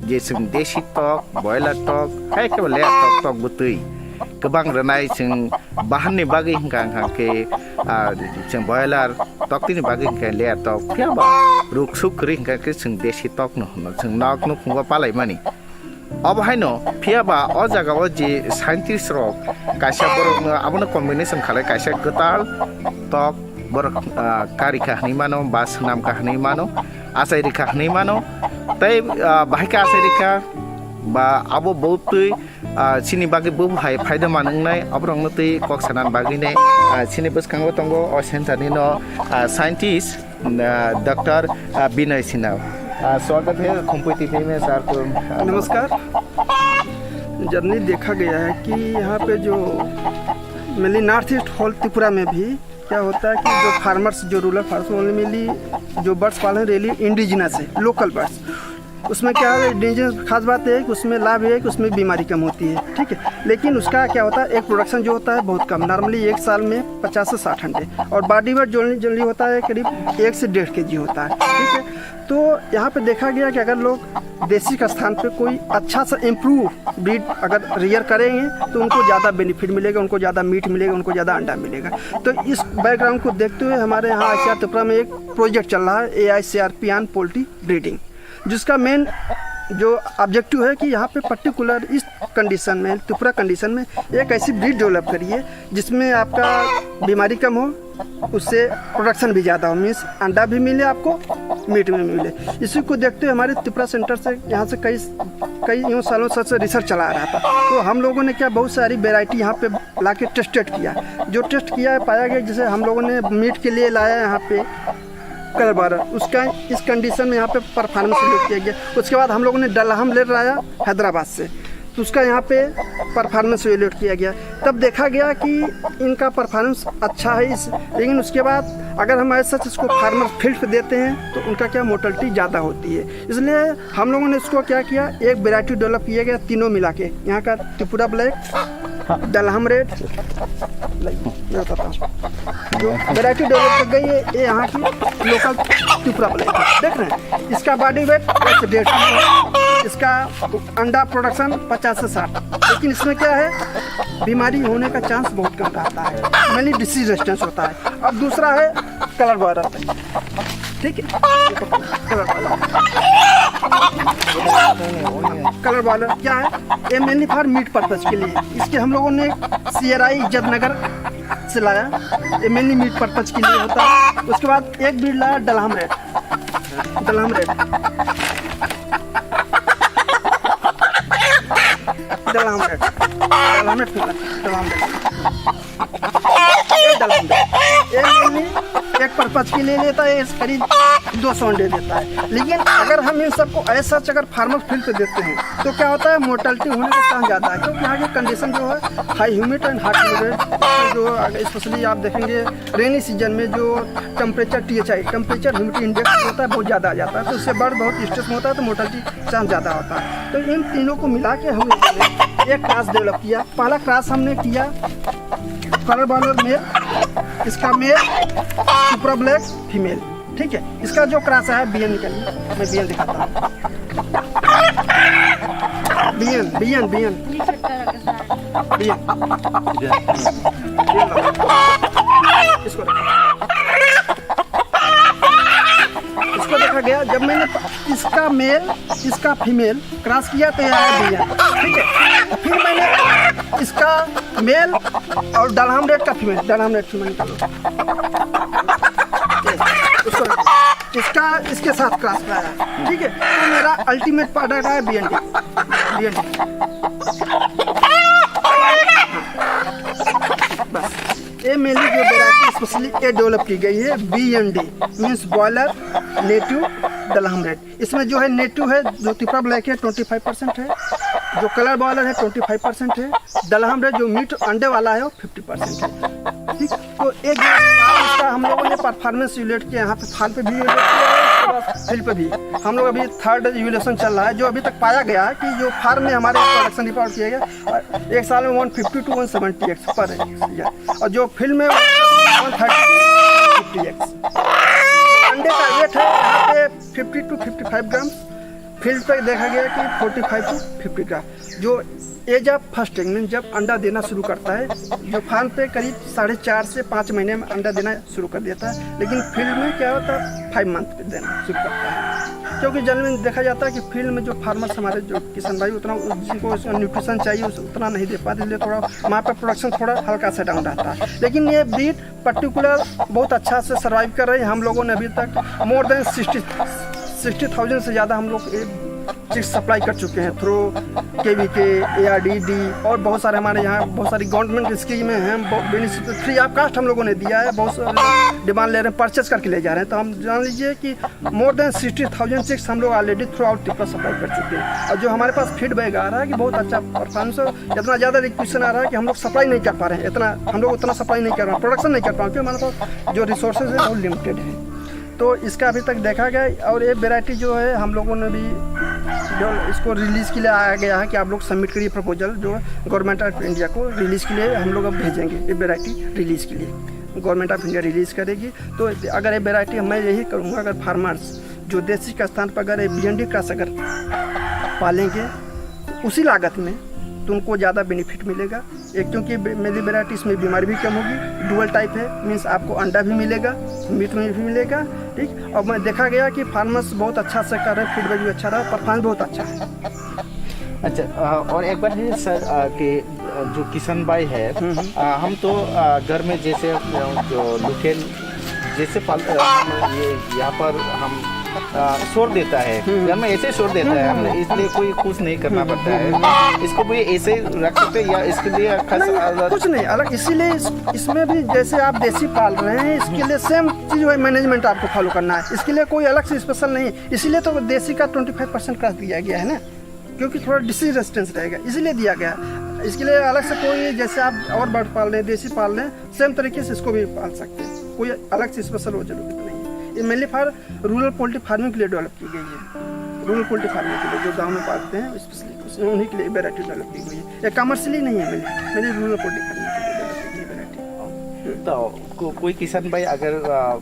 je chwng desi tok, boiler tok, hai khe layer tok, tok bwtwi kwbang rwnai chwng bahan ni bagwi hwnkha, hwnkha khe, ah, chwng boiler tok tini bagwi hwnkha layer tok, phiya ba ruk suk kwrwi hwnkha khe chwng desi tok no hwno, chwng nok nukhungo palai mani. Obo haino, phiya ba o jaga o je scientist rok kaisa borok no abono combination khalai, kaisa kwtal tok borok, ah, kari kha hwnwi mano, ba swnam kha hwnwi mano, achai ri kha hwnwi mano. Tei, ah, bahai khe achai ri kha ba abo bo twi, ah, chini bagwi bo hai phaida man wngnai, oborok no twi kok sana bagwi ne, ah, chini bwskango tongo o center ni no, ah, scientist. अ, डॉक्टर, अ, विनय सिन्हा। अ, स्वागत है खुम्पु टीवी में सर को, अ, नमस्कार। जनरली देखा गया है कि यहाँ पे जो mainly north east whole Tripura में भी क्या होता है कि जो फार्मर्स, जो रूरल फार्मर्स, ओनली मेनली जो बर्ड्स पालन, रियली इंडिजिनस है, लोकल बर्ड्स। उसमें क्या है, डेंजर खास बात यह है कि उसमें लाभ यह है कि उसमें बीमारी कम होती है, ठीक है। लेकिन उसका क्या होता है, एक प्रोडक्शन जो होता है बहुत कम, नॉर्मली एक साल में पचास से साठ अंडे, और बॉडी वेट जनरली जनरली होता है करीब एक से डेढ़ केजी होता है, ठीक है। तो यहाँ पे देखा गया कि अगर लोग देसी का स्थान पे कोई अच्छा सा इम्प्रूव ब्रीड अगर रियर करेंगे, तो उनको ज़्यादा बेनिफिट मिलेगा, उनको ज़्यादा मीट मिलेगा, उनको ज़्यादा अंडा मिलेगा। तो इस बैकग्राउंड को देखते हुए हमारे यहाँ आईसीआर त्रिपुरा में एक प्रोजेक्ट चल रहा है, A I C R P on poultry breeding, जिसका मेन जो ऑब्जेक्टिव है कि यहाँ पे पर्टिकुलर इस कंडीशन में, त्रिपुरा कंडीशन में एक ऐसी ब्रीड डेवलप करिए जिसमें आपका बीमारी कम हो, उससे प्रोडक्शन भी ज़्यादा हो, मीन्स अंडा भी मिले आपको, मीट भी मिले। इसी को देखते हुए हमारे त्रिपुरा सेंटर से, यहाँ से कई कई यूँ सालों से रिसर्च चला आ रहा था। तो हम लोगों ने क्या, बहुत सारी वेराइटी यहाँ पे ला के टेस्टेड किया। जो टेस्ट किया है, पाया गया, जैसे हम लोगों ने मीट के लिए लाया यहाँ पे कलर बॉयलर, उसका इस कंडीशन में यहाँ पे परफॉर्मेंस इवैल्यूएट किया गया। उसके बाद हम लोगों ने डलहम ले लाया हैदराबाद से, तो उसका यहाँ पे परफॉर्मेंस इवैल्यूएट किया गया। तब देखा गया कि इनका परफॉर्मेंस अच्छा है इस, लेकिन उसके बाद अगर हम ऐसा इसको फार्मर फील्ड पे देते हैं, तो उनका क्या, मोर्टलिटी ज़्यादा होती है। इसलिए हम लोगों ने इसको क्या किया, एक वैरायटी डेवलप किया गया तीनों मिला के, यहाँ का त्रिपुरा ब्लैक, डलहम रेड, मैं बताता हूँ, जो वैरायटी डेवलप कर गई है, ये यहाँ की लोकल त्रिपुरा ब्लैक है। देख रहे हैं, इसका बॉडी वेट एक से डेढ़ किलो, इसका अंडा प्रोडक्शन पचास से साठ, लेकिन इसमें क्या है, बीमारी होने का चांस बहुत कम रहता है, मेनली डिसीज रेजिस्टेंस होता है। अब दूसरा है कलर बॉयलर, ठीक है, कलर बॉयलर, कलर बॉयलर क्या है, ये मेनली फॉर मीट पर्पज के लिए। इसके हम लोगों ने सीआरआई इज्जत नगर से लाया, ये मेनली मीट पर्पज के लिए होता है। उसके बाद एक ब्रीड लाया डलहम रेड, डलहम रेड, डलहम रेड, डलहम रेड, डलहम रेड। ये डलहम रेड, ये मेनली एक पर्पज के लिए लेता है, करीब दो सौ अंडे देता है। लेकिन अगर हम इन सबको ऐसा अगर फार्मर फील्ड पे देते हैं, तो क्या होता है, मोर्टलिटी होने का चांस ज़्यादा है, क्योंकि यहाँ की कंडीशन जो है, high humid and high humid, जो स्पेशली आप देखेंगे रेनी सीजन में जो टेम्परेचर, टीएचआई, टेम्परेचर ह्यूमिडिटी इंडेक्स होता है, बहुत ज़्यादा आ जाता है, तो उससे बर्ड बहुत स्ट्रेस में होता है, तो मोर्टलिटी चांस ज़्यादा होता है। तो इन तीनों को मिला के हम लोगों ने एक क्रॉस डेवलप किया। पहला क्रॉस हमने किया कलर बॉयलर मेल, इसका मेल त्रिपुरा ब्लैक फीमेल, ठीक है। इसका जो क्रॉस है, बीएन निकालिए, मैं बीएन दिखाता हूँ। BN, BN, BN, BN, BN. इसको देखा गया, जब मैंने इसका मेल, इसका फीमेल क्रॉस किया, तो ये आया बीएन, ठीक है। फिर मैंने इसका मेल और डलहम रेड का फीमेल, डलहम रेड फीमेल निकालो, उसको रखो। इसका इसके साथ क्रॉस कराया, ठीक है। तो मेरा अल्टीमेट प्रोडक्ट आया बीएनडी, बीएनडी। बस, ये मेनली जो वैरायटी स्पेशली ये डेवलप की गई है, BND, means broiler native Dahlem red. इसमें जो है, नेटिव है, जो त्रिपुरा ब्लैक है, ट्वेंटी फाइव परसेंट है, जो कलर बॉयलर है, ट्वेंटी फाइव परसेंट है, डलहम रेड जो मीट अंडे वाला है, वो फिफ्टी परसेंट है। ठीक, तो एक जो इसका हम लोगों ने परफॉर्मेंस इवैल्यूएट किया, यहाँ पे फार्म पे भी इवैल्यूएट किया है, उसके बाद फील्ड पे भी। हम लोग अभी थर्ड इवैल्यूएशन चल रहा है, जो अभी तक पाया गया है कि जो फार्म में हमारे प्रोडक्शन रिपोर्ट किया गया, एक साल में one fifty to one seventy x पर है, और जो फील्ड में one thirty two fifty eggs. अंडे का वेट है यहाँ पे fifty two fifty five gram, field पे देखा गया कि forty five two fifty gram. जो एज ऑफ फर्स्ट, मीन जब अंडा देना शुरू करता है, जो फार्म पे करीब साढ़े चार से पाँच महीने में अंडा देना शुरू कर देता है, लेकिन फील्ड में क्या होता है, फाइव मंथ पे देना शुरू करता है। क्योंकि जनरली देखा जाता है कि फील्ड में जो फार्मर्स हमारे, जो किसान भाई, उतना उनको न्यूट्रिशन चाहिए, उस उतना नहीं दे पाते, इसलिए थोड़ा वहाँ पर प्रोडक्शन थोड़ा हल्का सा डाउन रहता है। लेकिन ये ब्रीड पर्टिकुलर बहुत अच्छा से सर्वाइव कर रही है। हम लोगों ने अभी तक मोर देन सिक्सटी सिक्सटी थाउजेंड से ज़्यादा हम लोग चिक्स सप्लाई कर चुके हैं थ्रू केवीके, एआरडीडी और बहुत सारे हमारे यहाँ बहुत सारी गवर्नमेंट स्कीमें हैं, बेनिफिट फ्री ऑफ कॉस्ट हम लोगों ने दिया है। बहुत सारे डिमांड ले रहे हैं, परचेज करके ले जा रहे हैं। तो हम जान लीजिए कि more than sixty thousand chicks हम लोग already throughout Tripura supply कर चुके हैं। और जो हमारे पास फीडबैक आ रहा है कि बहुत अच्छा परफॉर्मेंस है, इतना ज़्यादा रिक्वेस्ट आ रहा है कि हम लोग सप्लाई नहीं कर पा रहे हैं, इतना हम लोग उतना सप्लाई नहीं कर पा रहे हैं, प्रोडक्शन नहीं कर पा रहे हैं, क्योंकि हमारे पास जो रिसोर्सेज है वो लिमिटेड है। तो इसका अभी तक देखा गया। और ये वैरायटी जो है हम लोगों ने भी जो इसको रिलीज के लिए आया गया है कि आप लोग सबमिट करिए प्रपोजल, जो गवर्नमेंट ऑफ इंडिया को रिलीज के लिए हम लोग अब भेजेंगे ये वैरायटी रिलीज के लिए। गवर्नमेंट ऑफ इंडिया रिलीज करेगी। तो अगर ये वैरायटी, मैं यही करूँगा, अगर फार्मर्स जो देसी का स्थान पर अगर ये बी एन डी क्रॉस अगर पालेंगे उसी लागत में, तो उनको ज़्यादा बेनिफिट मिलेगा। एक, क्योंकि बे-, मेरी वैरायटी, इसमें बीमारी भी कम होगी, डुअल टाइप है, मीन्स आपको अंडा भी मिलेगा, मीट में भी मिलेगा। ठीक, और मैं देखा गया कि फार्मर्स बहुत अच्छा से कर रहे हैं, फीडबैक भी अच्छा रहा, परफॉर्मेंस बहुत अच्छा है। अच्छा, अ, और एक बात है सर, अ, कि, अ, जो किशन भाई है, हम्म, हम्म। अ, हम तो, अ, घर में जैसे, अ, जो लोकल जैसे पाल-, अ, हम ये यहाँ पर हम, अ, छोड़ देता है, हम्म। घर में ऐसे छोड़ देता है, हम्म, हम हम्म। इसलिए कोई कुछ नहीं करना हम्म, पड़ता है। हम्म, हम्म। इसको भी ऐसे ही रख सकते हैं या इसके लिए खास नहीं, अलग? कुछ नहीं, अलग इसीलिए इस, इसमें भी जैसे आप देसी पाल रहे हैं, इसके लिए सेम चीज़ वही मैनेजमेंट आपको फॉलो करना है, इसके लिए कोई अलग से स्पेशल नहीं। इसीलिए तो देसी का ट्वेंटी फ़ाइव परसेंट क्रॉस दिया गया है ना, क्योंकि थोड़ा डिसीज रेजिस्टेंस रहेगा, इसीलिए दिया गया। इसके लिए अलग से कोई, जैसे आप और बर्ड पाल रहे हैं, देसी पाल रहे हैं, सेम तरीके से इसको भी पाल सकते हैं, कोई अलग से स्पेशल वो जरूरत नहीं है। ये mainly for rural poultry farming के लिए डेवलप की गई है, रूरल पोल्ट्री फार्मिंग के लिए, जो गाँव में पालते हैं स्पेशली, उन्हीं के लिए वैरायटी डेवलप की गई है। ये कमर्शियली नहीं है, mainly, mainly rural poultry farming के लिए डेवलप की गई वैरायटी। तो को, कोई किसान भाई अगर, अ,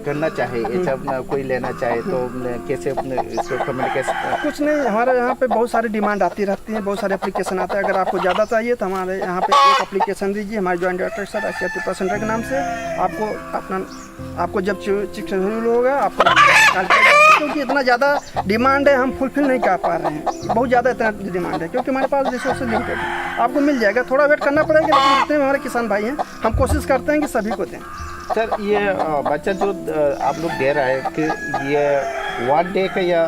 करना चाहे, हम्म। ऐसा अपना कोई लेना चाहे, तो हम्म। अपने कैसे अपने इसको कम्युनिकेशन? कुछ नहीं, हमारे यहाँ पे बहुत सारी डिमांड आती रहती है, बहुत सारे एप्लीकेशन आते हैं। अगर आपको ज़्यादा चाहिए तो हमारे यहाँ पे एक एप्लीकेशन दीजिए, हमारे जॉइंट डायरेक्टर सर, आसिया त्रिपुरा सेंटर के नाम से। आपको अपना, आपको जब चि-, चिकन शेड्यूल होगा, आपको कॉल किया जाएगा, क्योंकि इतना ज़्यादा डिमांड है, हम फुलफिल नहीं कर पा रहे हैं, बहुत ज़्यादा इतना डिमांड है, क्योंकि हमारे पास रिसोर्सेज लिमिटेड है। आपको मिल जाएगा, थोड़ा वेट करना पड़ेगा, लेकिन जितने भी हमारे किसान भाई हैं, हम कोशिश करते हैं कि सभी को दें। सर, ये, अ, बच्चा जो, अ, आप लोग दे रहा है कि ये वन डे का या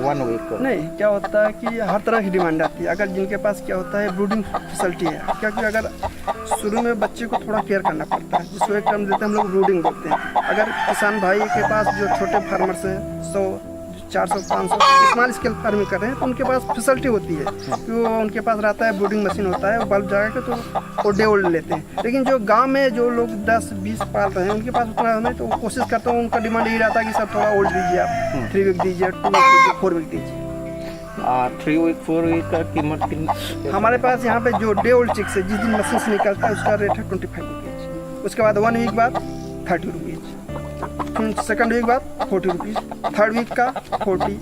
वन वीक का? नहीं, क्या होता है कि हर तरह की डिमांड आती है। अगर जिनके पास क्या होता है, ब्रूडिंग फैसिलिटी है, क्योंकि अगर शुरू में बच्चे को थोड़ा केयर करना पड़ता है, जिसको एक टर्म देते हैं हम लोग ब्रूडिंग बोलते हैं। अगर किसान भाई के पास जो छोटे फार्मर्स हैं, सौ, चार सौ, पाँच सौ स्मॉल स्केल फार्मिंग कर रहे हैं, तो उनके पास फैसिलिटी होती है कि वो, उनके पास रहता है, ब्रूडिंग मशीन होता है, वो बल्ब जगा के तो वो डे ओल्ड लेते हैं। लेकिन जो गांव में जो लोग दस बीस पाल रहे हैं, उनके पास उतना नहीं, तो वो कोशिश करते हैं, उनका डिमांड यही रहता है कि सर, थोड़ा ओल्ड दीजिए आप, हम्म। थ्री वीक दीजिए, टू वीक दीजिए, फोर वीक दीजिए। आ, थ्री वीक, फोर वीक का कीमत किन-, हमारे पास यहाँ पे जो डे ओल्ड चिक्स है, जिस दिन मशीन से निकलता है, उसका रेट है ट्वेंटी फ़ाइव रुपीज़। उसके बाद वन वीक बाद थर्टी रुपीज़, फिर सेकंड वीक बाद फोर्टी रुपीज़, थर्ड वीक का फोर्टी,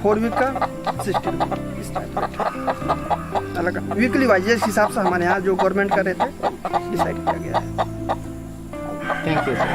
फोर वीक का सिक्सटी रुपीज़, इस टाइप का। अलग वीकली वाइज, जिस हिसाब से हमारे यहाँ जो गवर्नमेंट का रेट है, डिसाइड किया गया है। Thank you, sir.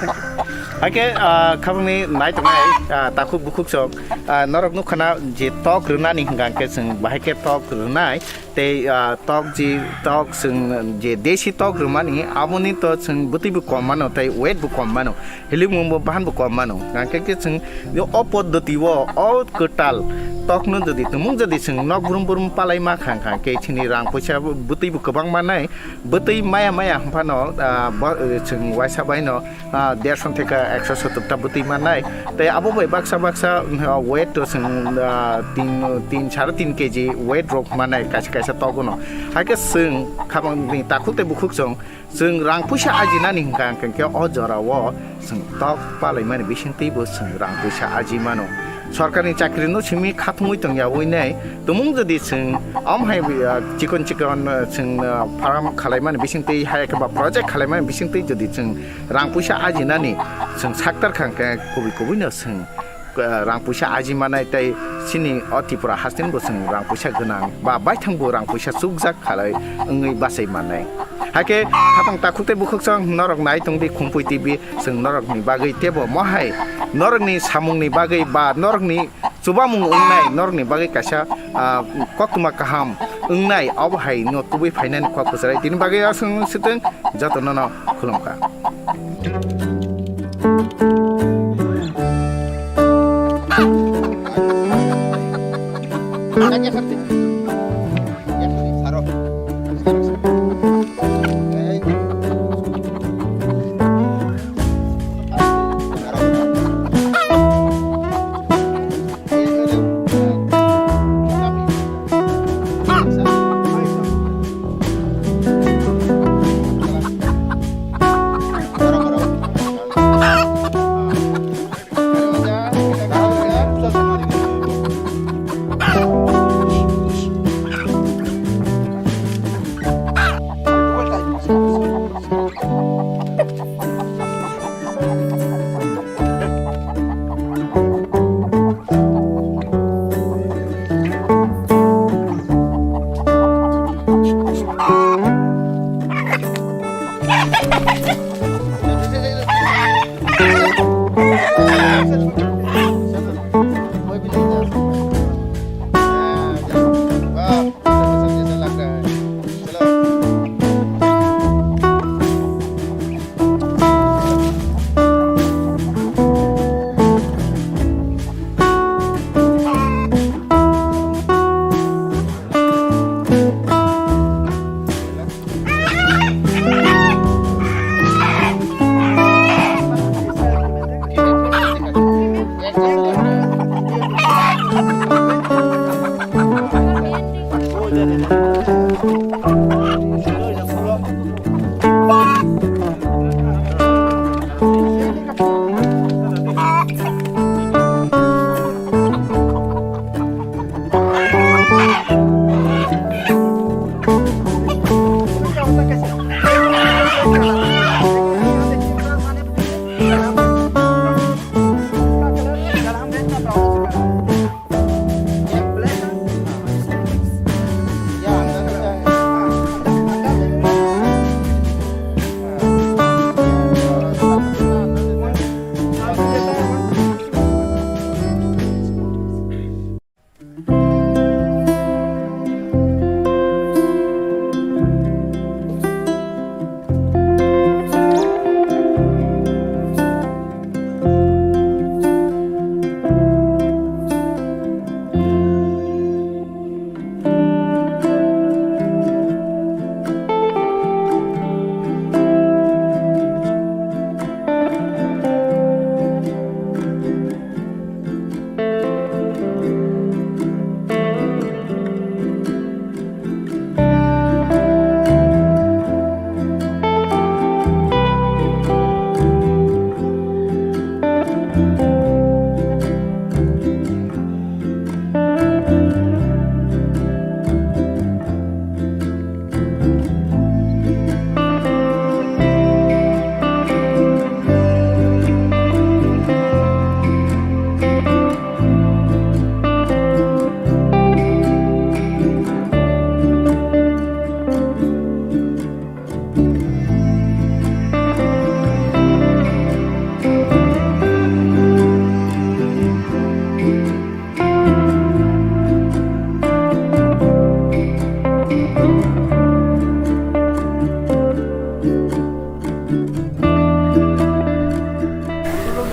Thank you. Haikhe, ah, khabangni naitongnai, ah, takhuk bukhuk sok, ah, norok nukha na je tok rwnani hwnkha khe chwng bahai khe tok rwnai, tei, ah, tok ji, tok chwng je desi tok rwmani, aboni to chwng bwtwi bo kom mano tei weight bo kom mano, hilimung bo bahan bo kom mano. Hwnkha khe chwng o poddoti o, o kwtal tokno jodi tumung jodi chwng nok brum brum palai ma kha, hwnkha khe chini rang poisa bwtwi bo kwbang mannai. Bwtwi maya maya hwnphano, ah, bo, eh, chwng waisa baino, ah, dershon theka ekso sottor ta bwtwi mannai. Tei abo bai baksa baksa, ah, weight to chwng, ah, tin, tin, sare tin K G weight rok mannai kaisa kaisa togono. Haikhe chwng khabangni takhuk tei bukhuk chwng, chwng rang puisa ajinani hwnkha hwnkhe o jorao chwng tok palaimani bisingtwi bo chwng rang puisa aji mano. Sorkarni chakrino simi khathungwi tongyawi nai, tumung jodi chwng om hai, ah, chikon chikon, ah, chwng, ah, farm khalaimani bisingtwi hai khe ba project khalaimani bisingtwi jodi chwng rang puisa ajinani chwng saktar kha hwnkhe kubui kubuino chwng, ah, rang puisa aji manai tei chini o Tripura hasteni bo chwng rang puisa gwnang ba baithang bo rang puisa chukjak khalai wngwi bachai mannai. Haikhe khatang takhuk tei bukhuk chwng norok nai tongdi Khumpui T V, chwng norokni bagwi teibo mohai norokni samungni bagwi ba norokni chubamung wngnai, norokni bagwi kaisa, ah, koktwma kaham wngnai, obo hai no tubui phainani kok kwchwrai. Tini bagwi aswk swtwng jotono no khulumkha.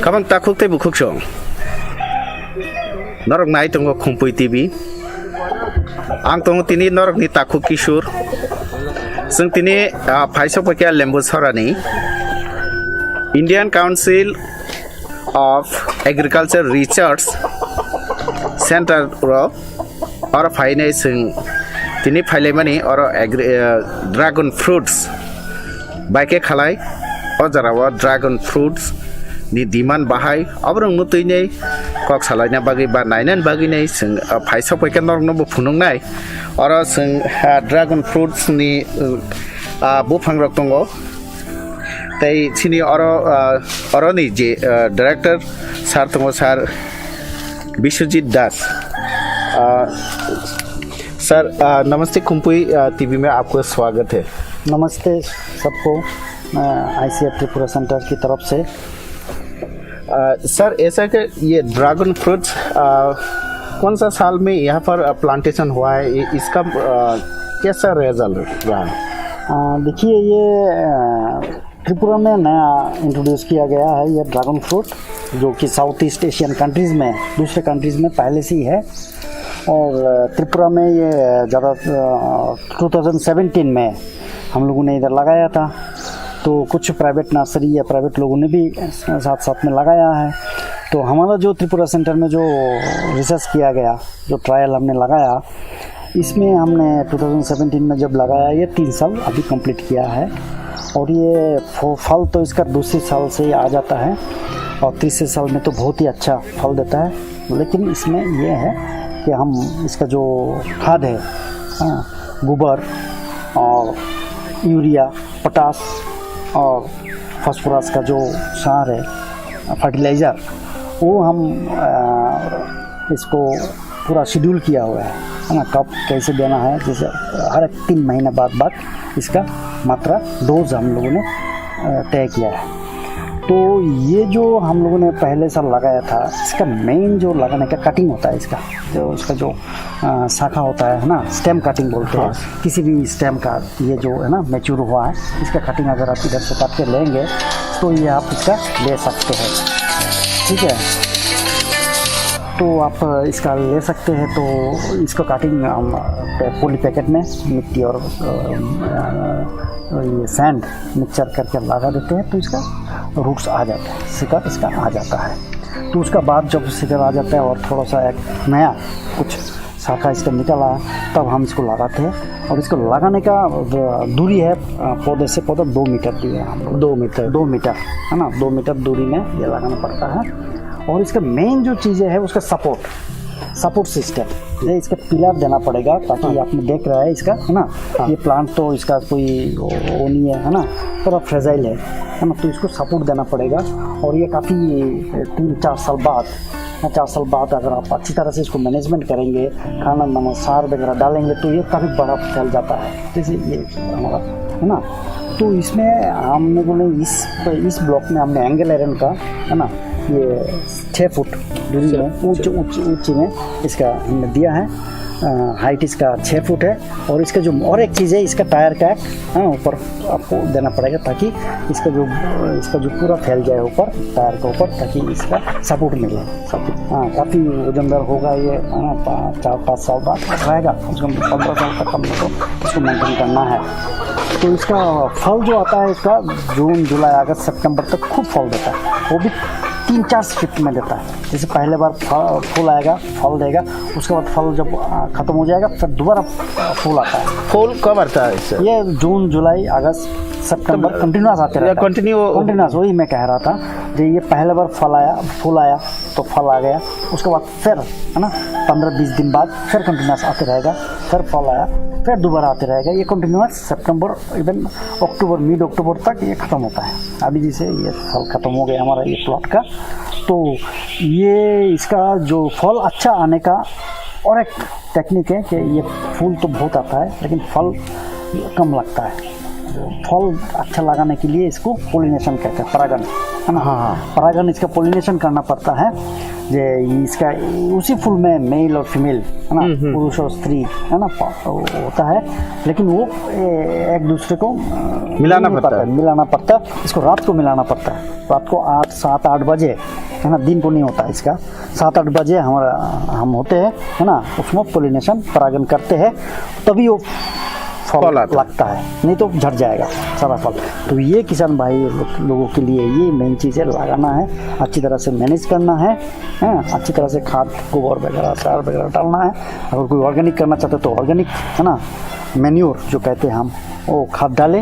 Abang takhuk tei bukhuk song. Norok nai tongo Khumpui T V. Ang tongo tini norokni takhuk Kishur. Chwng tini, ah, phaisok paikha Lembu Sorani Indian Council of Agriculture Research Center ro oro phainai chwng tini phailaimani oro agri-, ah, dragon fruits. Baikhe khalai, o jora o dragon fruits ni demand bahai, oborok no twi nei kok salaina bagwi ba nainani bagwi nei chwng, ah, phaisok paikha norok no bo phunuknai. Oro chwng, ah, dragon fruits ni, ah, buphang rok tongo. Tei chini oro, ah, oro ni je, ah, director sir tongo, sir Biswajit Das. Ah, sir, ah, namaste, Khumpui, ah, T V में आपको स्वागत है। नमस्ते सबको, अ, आईसीएआर त्रिपुरा सेंटर की तरफ से। अ, सर, ऐसा कि ये ड्रैगन फ्रूट्स, अ, कौन सा साल में यहाँ पर, अ, प्लांटेशन हुआ है, इ-, इसका, अ, कैसा रिजल्ट रहा? अ, देखिए, ये, अ, त्रिपुरा में नया इंट्रोड्यूस किया गया है ये ड्रैगन फ्रूट, जो कि साउथ ईस्ट एशियन कंट्रीज में, दूसरे कंट्रीज में पहले से ही है। और, अ, त्रिपुरा में ये ज़्यादा, अ, टू थाउजेंड सेवनटीन में हम लोगों ने इधर लगाया था, तो कुछ प्राइवेट नर्सरी या प्राइवेट लोगों ने भी साथ साथ में लगाया है। तो हमारा जो त्रिपुरा सेंटर में जो रिसर्च किया गया, जो ट्रायल हमने लगाया, इसमें हमने टू थाउजेंड सेवनटीन में जब लगाया, ये तीन साल अभी कंप्लीट किया है। और ये फो-, फल तो इसका दूसरे साल से ही आ जाता है और तीसरे साल में तो बहुत ही अच्छा फल देता है। लेकिन इसमें ये है कि हम इसका जो खाद है, हाँ, गोबर और यूरिया, पोटाश और फास्फोरस का जो सार है, फर्टिलाइज़र, वो हम, अ, इसको पूरा शेड्यूल किया हुआ है, है ना, कब कैसे देना है, जैसे हर एक तीन महीने बाद, बाद इसका मात्रा, डोज हम लोगों ने, अ, तय किया है। तो ये जो हम लोगों ने पहले साल लगाया था, इसका मेन जो लगाने का कटिंग होता है इसका, जो उसका जो, अ, शाखा होता है, है ना, स्टेम कटिंग बोलते हैं, हाँ। किसी भी स्टेम का ये जो है ना मैच्योर हुआ है, इसका कटिंग अगर आप इधर से काट के लेंगे तो ये आप इसका ले सकते हैं, ठीक है। तो आप इसका ले सकते हैं। तो इसको काटिंग हम पॉली पैकेट में मिट्टी और, अ, अ, ये सैंड मिक्सचर करके लगा देते हैं, तो इसका रूट्स आ जाता है, शिकड़ इसका आ जाता है। तो उसका बाद जब शिकड़ आ जाता है और थोड़ा सा एक नया कुछ शाखा इसका निकला, तब हम इसको लगाते हैं। और इसको लगाने का, अ, दूरी है, अ, पौधे से पौधा दो मीटर दूरी है हम लोग। दो मीटर। दो मीटर, है ना, दो मीटर दूरी में ये लगाना पड़ता है। और इसका मेन जो चीज़ें है, उसका सपोर्ट, सपोर्ट सिस्टम, ये इसका पिलर देना पड़ेगा, ताकि हाँ। आपने देख रहा है इसका, है ना, हाँ। ये प्लांट तो इसका कोई वो, वो नहीं है, है ना, थोड़ा फ्रेजाइल है, है ना, तो इसको सपोर्ट देना पड़ेगा। और ये काफ़ी तीन चार साल बाद, चार साल बाद अगर आप अच्छी तरह से इसको मैनेजमेंट करेंगे, खाना, माने, सार वगैरह डालेंगे, तो ये काफ़ी बड़ा फैल जाता है। जैसे ये हमारा, है ना, तो इसमें हमने बोले इस, इस ब्लॉक में हमने एंगल आयरन का, है ना, ये छः फुट दूरी छः में, ऊंच, फुट। ऊंच, ऊंची में इसका हमने दिया है। अ, हाइट इसका छः फुट है। और इसका जो और एक चीज़ है, इसका टायर का, हाँ, ऊपर आपको देना पड़ेगा, ताकि इसका जो, इसका जो पूरा फैल जाए ऊपर, टायर के ऊपर, ताकि इसका सपोर्ट मिले। हाँ, काफ़ी वजनदार होगा ये, हाँ, पा-, चार पाँच साल बाद रहेगा, कम से कम पन्द्रह साल तक हम लोग को इसको मेंटेन करना है। तो इसका फल जो आता है, इसका जून, जुलाई, अगस्त, सितंबर तक खूब फल देता है, वो भी तीन चार शिफ्ट में देता है। जैसे पहले बार फ-, फूल आएगा, फल देगा, उसके बाद फल जब, आ, खत्म हो जाएगा, फिर दोबारा, आ, फूल आता है। फूल कब आता है इससे? ये जून, जुलाई, अगस्त, सितंबर तो कंटिन्यूअस आते ये रहता है। कंटिन्यू कंटिन्यूअस, वही मैं कह रहा था, जो ये पहले बार फल आया, फूल आया, तो फल आ गया, उसके बाद फिर, है ना, पन्द्रह बीस दिन बाद फिर कंटिन्यूअस आते रहेगा, फिर फल आया, फिर दोबारा आते रहेगा। ये कंटिन्यूअस सितंबर, इवन अक्टूबर, मिड अक्टूबर तक ये खत्म होता है। अभी जैसे ये फल खत्म हो गया हमारा ये प्लॉट का, तो ये इसका जो फल अच्छा आने का और एक टेक्निक है कि ये फूल तो बहुत आता है, लेकिन फल कम लगता है। फल अच्छा लगाने के लिए इसको पॉलिनेशन कहते हैं, परागण, है ना? हाँ, हाँ। परागण इसका पॉलिनेशन करना पड़ता है। ये इसका, उसी फूल में मेल और फीमेल, है ना, हम्म, हम्म। पुरुष और स्त्री, है ना, प-, होता है, लेकिन वो, ए, एक दूसरे को, अ, मिलाना नहीं पड़ता पड़ता है। है, मिलाना पड़ता है। इसको रात को मिलाना पड़ता है। रात को आठ, सात, आठ बजे, है ना, दिन को नहीं होता है इसका। सात आठ बजे हमारा, हम होते हैं, है ना, उसमें पॉलिनेशन, परागण करते हैं, तभी वो फल फल आता है। लगता है, नहीं तो झड़ जाएगा सारा फल। तो ये किसान भाई लो-, लोगों के लिए ये मेन चीज़ है, लगाना है, अच्छी तरह से मैनेज करना है, हैं, अच्छी तरह से खाद, गोबर वगैरह, सार वगैरह डालना है। अगर कोई ऑर्गेनिक करना चाहते तो ऑर्गेनिक, है ना, मैन्योर जो कहते हैं हम, वो खाद डाले,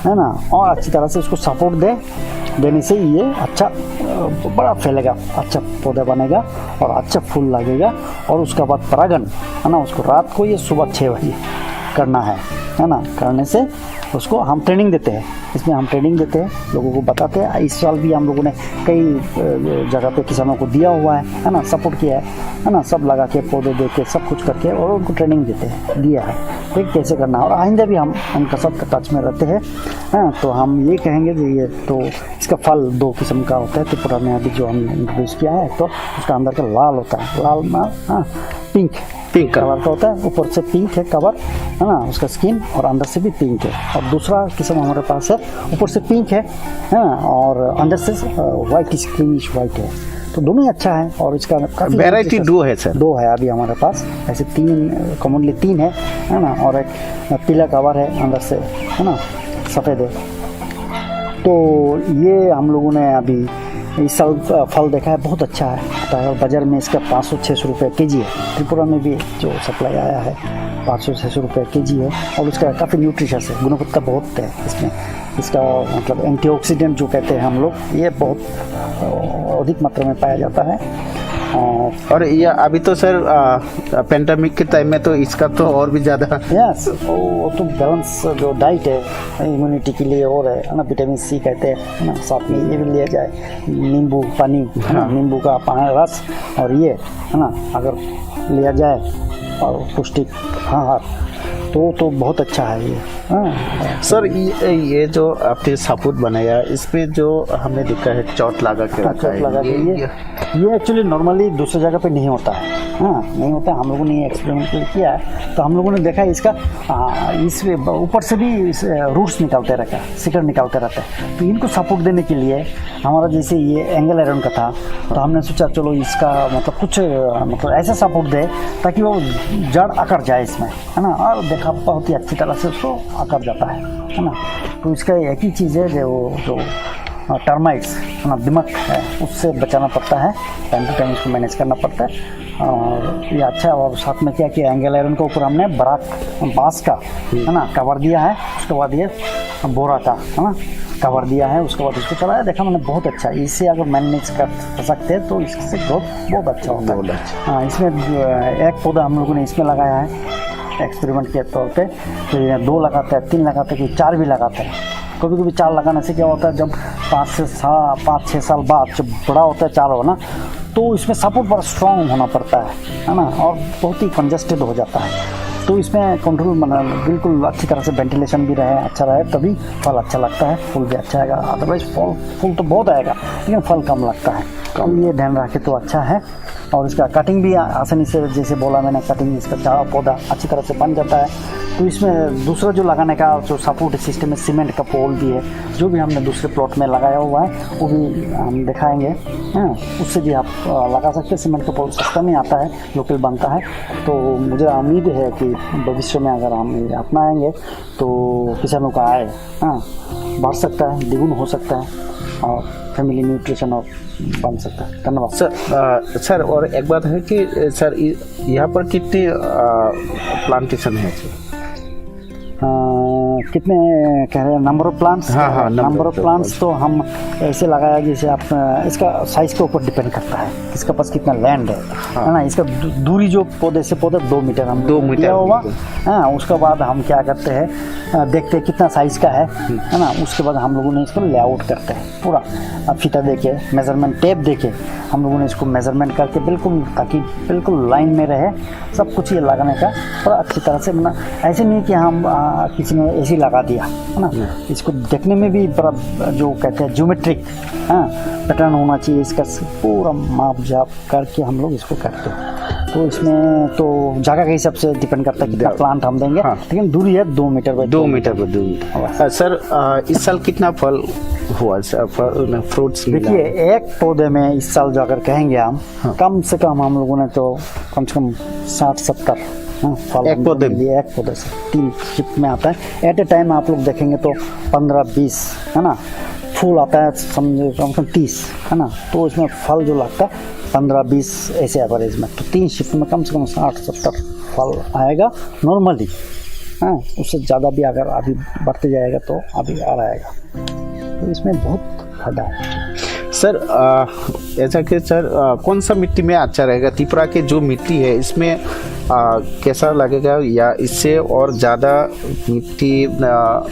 है ना, और अच्छी तरह से उसको सपोर्ट दे, देने से ये अच्छा, अ, बड़ा फैलेगा, अच्छा पौधा बनेगा और अच्छा फूल लगेगा। और उसका बाद परागण, है ना, उसको रात को या सुबह छः बजे करना है, है ना, करने से उसको हम ट्रेनिंग देते हैं। इसमें हम ट्रेनिंग देते हैं, लोगों को बताते हैं। इस साल भी हम लोगों ने कई, अ, जगह पे किसानों को दिया हुआ है, है ना, सपोर्ट किया है, है ना, सब लगा के, पौधे दे के, सब कुछ करके, और उनको ट्रेनिंग देते हैं, दिया है, ठीक, कैसे करना है। और आइंदा भी हम उनका सबका टच में रहते हैं, हाँ। तो हम ये कहेंगे कि ये तो इसका फल दो किस्म का होता है, त्रिपुरा में अभी जो हमने इंट्रोड्यूस किया है, एक तो उसका अंदर का लाल होता है, लाल में, हाँ, पिंक पिंक कलर। कलर का होता है, ऊपर से पिंक है कवर, है ना, उसका स्किन, और अंदर से भी पिंक है। और दूसरा किस्म हमारे पास है, ऊपर से पिंक है, है ना, और अंदर से, अ, व्हाइट, ग्रीनिश व्हाइट है। तो दोनों ही अच्छा है और इसका काफी वैरायटी यूजेस दो है, सर। दो है अभी हमारे पास, ऐसे तीन, अ, कॉमनली तीन है, है ना, और एक, अ, पीला कवर है अंदर से, है ना, सफ़ेद है। तो ये हम लोगों ने अभी इस साल, अ, फल देखा है, बहुत अच्छा है, आता है। और बाज़ार में इसका पाँच सौ छः सौ रुपये केजी है। त्रिपुरा में भी जो सप्लाई आया है, पाँच सौ छः सौ रुपये केजी है और उसका काफ़ी न्यूट्रिशस है, गुणवत्ता बहुत है इसमें। इसका मतलब एंटीऑक्सीडेंट जो कहते हैं हम लोग, ये बहुत, अ, अधिक मात्रा में पाया जाता है। अ, और ये अभी तो सर, अ, पेंडेमिक के टाइम में तो इसका तो और भी ज़्यादा। यस, वो, वो तो बैलेंस जो डाइट है, इम्यूनिटी के लिए और है, है ना, विटामिन सी कहते हैं, है ना, साथ में ये भी लिया जाए, नींबू पानी, है ना, हाँ। नींबू का पानी रस और ये, है ना, अगर लिया जाए और पौष्टिक आहार, तो, तो बहुत अच्छा है ये, हाँ। सर, ये, ये जो आपने साबुत बनाया, इस पे जो हमें दिखा है चोट लगा के हाँ, रखा चोट है, लगा ये, के ये, ये ये एक्चुअली नॉर्मली दूसरी जगह पे नहीं होता है, हाँ, नहीं होता है। हम लोगों ने एक्सपेरिमेंट किया है, तो हम लोगों ने देखा इसका, आ, इस ऊपर से भी इस, अ, रूट्स निकलते रहता है, सिकड़ निकलते रहता है। तो इनको सपोर्ट देने के लिए हमारा जैसे ये एंगल आयरन का था, तो हमने सोचा चलो इसका मतलब कुछ, अ, मतलब ऐसा सपोर्ट दे ताकि वो जड़ अकड़ जाए इसमें, है ना, और देखा बहुत ही अच्छी तरह से उसको अकड़ जाता है, है ना। तो इसका एक ही चीज़ है जो, जो, अ, टर्माइट्स, है ना, दीमक है, उससे बचाना पड़ता है, टाइम टू टाइम उसको मैनेज करना पड़ता है। और ये अच्छा है। और साथ में क्या किया, एंगल आयरन के ऊपर हमने बराक बांस का, हम्म। है ना, कवर दिया है। उसके बाद ये बोरा का, है ना, कवर दिया है। उसके बाद इसको चलाया, देखा मैंने, बहुत अच्छा है। इसे अगर मैनेज कर सकते हैं तो इससे ग्रोथ बहुत अच्छा होता है। बहुत अच्छा। हाँ, इसमें, अ, एक पौधा हम लोगों ने इसमें लगाया है एक्सपेरिमेंट के तौर पे, तो ये दो लगाता है, तीन लगाता है, कोई चार भी लगाता है। कभी कभी चार लगाने से क्या होता है, जब पाँच से सा-, पाँच छः साल बाद जब बड़ा होता है चार हो ना, तो इसमें सपोर्ट बड़ा स्ट्रांग होना पड़ता है, है ना, और बहुत ही कंजेस्टेड हो जाता है। तो इसमें कंट्रोल, मतलब, बिल्कुल अच्छी तरह से वेंटिलेशन भी रहे, अच्छा रहे, तभी फल अच्छा लगता है, फूल भी अच्छा आएगा। अदरवाइज फल, फूल तो बहुत आएगा, लेकिन फल कम लगता है। कम। ये ध्यान रखे तो अच्छा है। और इसका कटिंग भी आ-, आसानी से, जैसे बोला मैंने, कटिंग, इसका चारा पौधा अच्छी तरह से बन जाता है। तो इसमें दूसरा जो लगाने का जो सपोर्ट सिस्टम है, सीमेंट का पोल भी है, जो भी हमने दूसरे प्लॉट में लगाया हुआ है, वो भी हम दिखाएंगे। हाँ, उससे भी आप, अ, लगा सकते हैं। सीमेंट का पोल सस्ता में आता है, लोकल बनता है। तो मुझे उम्मीद है कि भविष्य में अगर हम ये अपनाएंगे तो किसानों का आय, हाँ, बढ़ सकता है, द्विगुण हो सकता है और फैमिली न्यूट्रिशन और बन सकता है। धन्यवाद। सर, अ, सर, और एक बात है कि, अ, सर, इ-, यहाँ पर कितने, अ, प्लांटेशन है, सर? अ, कितने कह रहे हैं, नंबर ऑफ प्लांट्स? हाँ, हाँ, नंबर ऑफ प्लांट्स तो हम ऐसे लगाया, जैसे आप, अ, इसका साइज के ऊपर डिपेंड करता है, इसके पास कितना लैंड है, हाँ। है ना? इसका दू-, दूरी जो पौधे से पौधे दो मीटर हम दो मीटर दिया हुआ। हाँ, उसके बाद हम क्या करते हैं, अ, देखते हैं कितना साइज का है, हम्म। है ना? उसके बाद हम लोगों ने इसको लेआउट करते हैं। पूरा, अ, फीता देके, मेजरमेंट टेप देके हम लोगों ने इसको मेजरमेंट करके बिल्कुल, ताकि बिल्कुल लाइन में रहे सब कुछ। ये लगाने का पूरा अच्छी तरह से, मतलब, ऐसे नहीं कि हम, अ, किसी ने लगा दिया, है ना? इसको देखने में भी बड़ा, जो कहते हैं, ज्योमेट्रिक, हाँ, पैटर्न होना चाहिए इसका, पूरा माप जाप करके हम लोग इसको करते हैं। तो इसमें तो जगह के हिसाब से डिपेंड करता है कितना प्लांट हम देंगे, हाँ। लेकिन दूरी है दो मीटर बाय दो मीटर बाय दो मीटर। बस। सर, इस साल कितना फल हुआ, सर, फ्रूट्स मिला? देखिए, एक पौधे में इस साल जो अगर कहेंगे हम, हाँ। कम से कम हम लोगों ने तो कम से कम साठ सत्तर, हाँ, फल एक पौधे में? लिए, एक पौधे से तीन शिफ्ट में आता है। एट ए टाइम आप लोग देखेंगे तो पन्द्रह बीस, है ना, फूल आता है, समझे, कम से कम तीस, है ना। तो इसमें फल जो लगता है पन्द्रह बीस, ऐसे एवरेज में। तो तीन शिफ्ट में कम से कम साठ सत्तर फल आएगा नॉर्मली। हाँ, उससे ज़्यादा भी अगर अभी बढ़ते जाएगा तो अभी आ रहेगा। तो इसमें बहुत फायदा है। सर, आ, ऐसा कि सर, आ, कौन सा मिट्टी में अच्छा रहेगा? त्रिपुरा के जो मिट्टी है, इसमें, आ, कैसा लगेगा, या इससे और ज़्यादा मिट्टी, आ,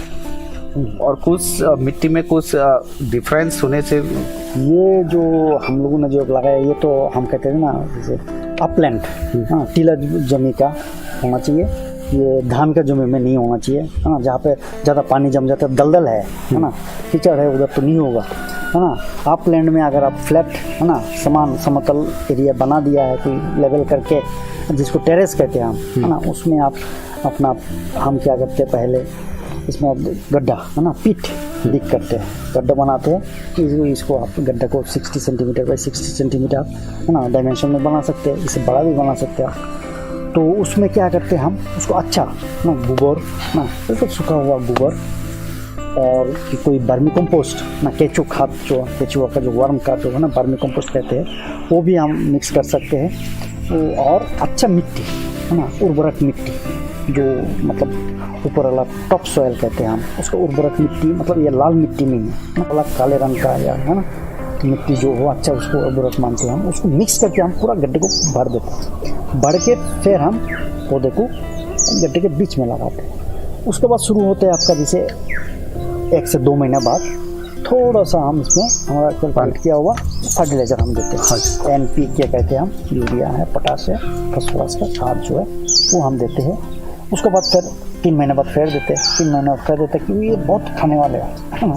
और कुछ, आ, मिट्टी में कुछ, आ, डिफरेंस होने से? ये जो हम लोगों ने जो लगाया, ये तो हम कहते हैं ना, जैसे अपलैंड, हम्म। हाँ, टीला जमीन का होना चाहिए। ये धान का जमीन में नहीं होना चाहिए, है ना, जहाँ पे ज़्यादा पानी जम जाता है, दलदल है, है ना, कीचड़ है, उधर तो नहीं होगा, है ना। अपलैंड में अगर आप फ्लैट, है ना, समान समतल एरिया बना दिया है कोई लेवल करके, जिसको टेरेस कहते हैं हम, है ना, उसमें आप अपना, हम क्या करते हैं पहले, इसमें गड्ढा, है ना, पिट डिग करते हैं, गड्ढा बनाते हैं। इस-, इसको आप गड्ढा को sixty centimetre by sixty centimetre, है ना, डायमेंशन में बना सकते हैं, इससे बड़ा भी बना सकते हैं। तो उसमें क्या करते हैं हम, उसको अच्छा ना गोबर, ना बिल्कुल सूखा हुआ गोबर, और कि कोई वर्मी कंपोस्ट, ना केचू खाद, जो केचुआ का जो वर्म का जो है ना, वर्मी कंपोस्ट कहते हैं, वो भी हम मिक्स कर सकते हैं। वो और अच्छा मिट्टी, है ना, उर्वरक मिट्टी, जो मतलब ऊपर वाला टॉप सॉइल कहते हैं हम, उसको उर्वरक मिट्टी, मतलब ये लाल मिट्टी नहीं है, मतलब काले रंग का या, है ना, मिट्टी जो हो अच्छा, उसको उर्वरक मानते हैं हम। उसको मिक्स करके हम पूरा गड्ढे को भर देते हैं। भर के फिर हम पौधे को गड्ढे के बीच में लगाते हैं। उसके बाद शुरू होते हैं आपका, जैसे एक से दो महीना बाद थोड़ा सा हम इसमें हमारा कल्टीवेट किया हुआ फर्टिलाइजर हम देते हैं। अच्छा। एनपीके कहते हैं हम, यूरिया है, पोटाश है, फॉस्फोरस का खाद जो है, वो हम देते हैं। उसके बाद फिर तीन महीने बाद फेर देते हैं, तीन महीने बाद फेर देते हैं, क्योंकि ये बहुत खाने वाले हैं, है ना?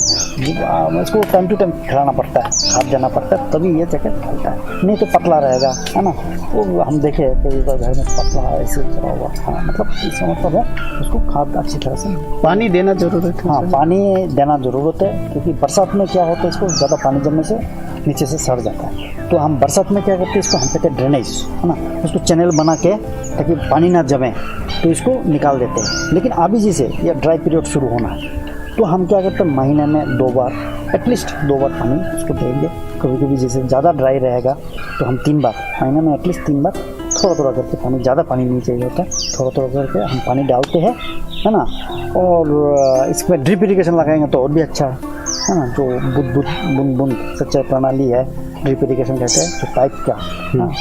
आ, इसको टाइम टू टाइम खिलाना पड़ता है, खाद देना पड़ता है, तभी ये जाके फलता है, नहीं तो पतला रहेगा, है ना? वो हम देखे कई बार घर में पतला है, ऐसे पड़ा हुआ, हाँ, मतलब इसका मतलब है उसको खाद अच्छी तरह से पानी देना जरूरत है। हाँ, पानी देना जरूरत है, क्योंकि बरसात में क्या होता है, इसको ज़्यादा पानी जमने से नीचे से सड़ जाता है। तो हम बरसात में क्या करते हैं, इसको हम कहते हैं ड्रेनेज, है ना, उसको चैनल बना के, ताकि पानी ना जमे, तो इसको निकाल देते हैं। लेकिन अभी जैसे ये ड्राई पीरियड शुरू होना है, तो हम क्या करते हैं, महीने में दो बार, एटलीस्ट दो बार पानी उसको देंगे। कभी कभी जैसे ज़्यादा ड्राई रहेगा, तो हम तीन बार, महीने में एटलीस्ट तीन बार थोड़ा थोड़ा करके पानी, ज़्यादा पानी नहीं चाहिए होता, थोड़ा थोड़ा करके हम पानी डालते हैं, है ना। और, अ, इसमें ड्रिप इरिगेशन लगाएंगे तो और भी अच्छा है, है ना। जो बुद बुद, बूंद बूंद सिंचाई प्रणाली है, ड्रिप इरिगेशन कहते हैं, जो पाइप का, हाँ,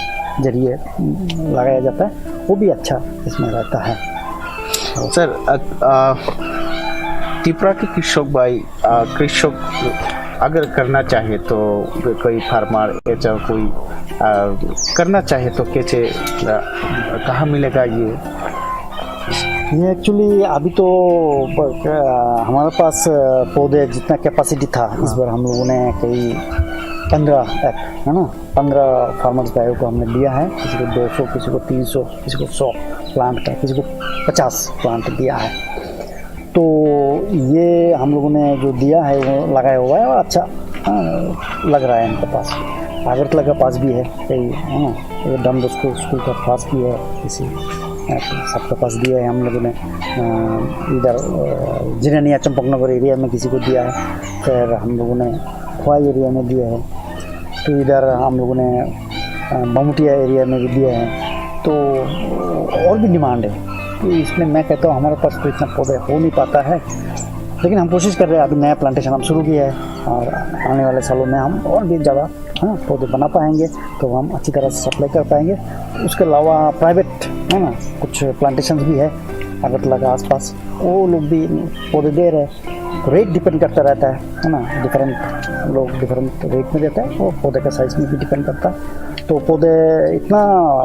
जरिए, उम, लगाया जाता है, वो भी अच्छा इसमें रहता है। सर, अ, अ, त्रिपुरा के कृषक भाई, अ, कृषक अगर करना चाहे तो, कोई फार्मर ऐसा कोई, अ, करना चाहे तो कैसे, अ, कहाँ मिलेगा ये? ये एक्चुअली अभी तो, अ, हमारे पास, अ, पौधे जितना कैपेसिटी था, इस बार हम लोगों ने कई पन्द्रह एक, है ना, पन्द्रह फार्मर्स भाइयों को हमने दिया है, किसी को दो सौ, किसी को तीन सौ, किसी को सौ प्लांट का, किसी को पचास प्लांट दिया है। तो ये हम लोगों ने जो दिया है, वो लगाया हुआ है और अच्छा, हाँ, लग रहा है इनके पास। अगरतला के पास भी है कई, है ना, ये डॉन बॉस्को स्कूल का पास भी है किसी, अ, सबके पास दिया है हम लोगों ने। अ, इधर, अ, जिनानिया चंपकनगर एरिया में किसी को दिया है, फिर हम लोगों ने खोवाई एरिया में दिया है। तो इधर हम लोगों ने, अ, बामुटिया एरिया में भी दिया है, तो और भी डिमांड है। तो इसमें मैं कहता हूँ, हमारे पास तो इतना पौधे हो नहीं पाता है, लेकिन हम कोशिश कर रहे हैं। अभी नया प्लांटेशन हम शुरू किया है और आने वाले सालों में हम और भी ज़्यादा, हाँ, पौधे बना पाएंगे, तो हम अच्छी तरह से सप्लाई कर पाएंगे। उसके अलावा प्राइवेट, है ना, कुछ प्लांटेशन भी है अगरतला के आसपास, वो लोग भी पौधे दे रहे हैं। रेट डिपेंड करता रहता है, है ना, डिफरेंट लोग डिफरेंट रेट में देते हैं, वो पौधे का साइज में भी डिपेंड करता है। तो पौधे इतना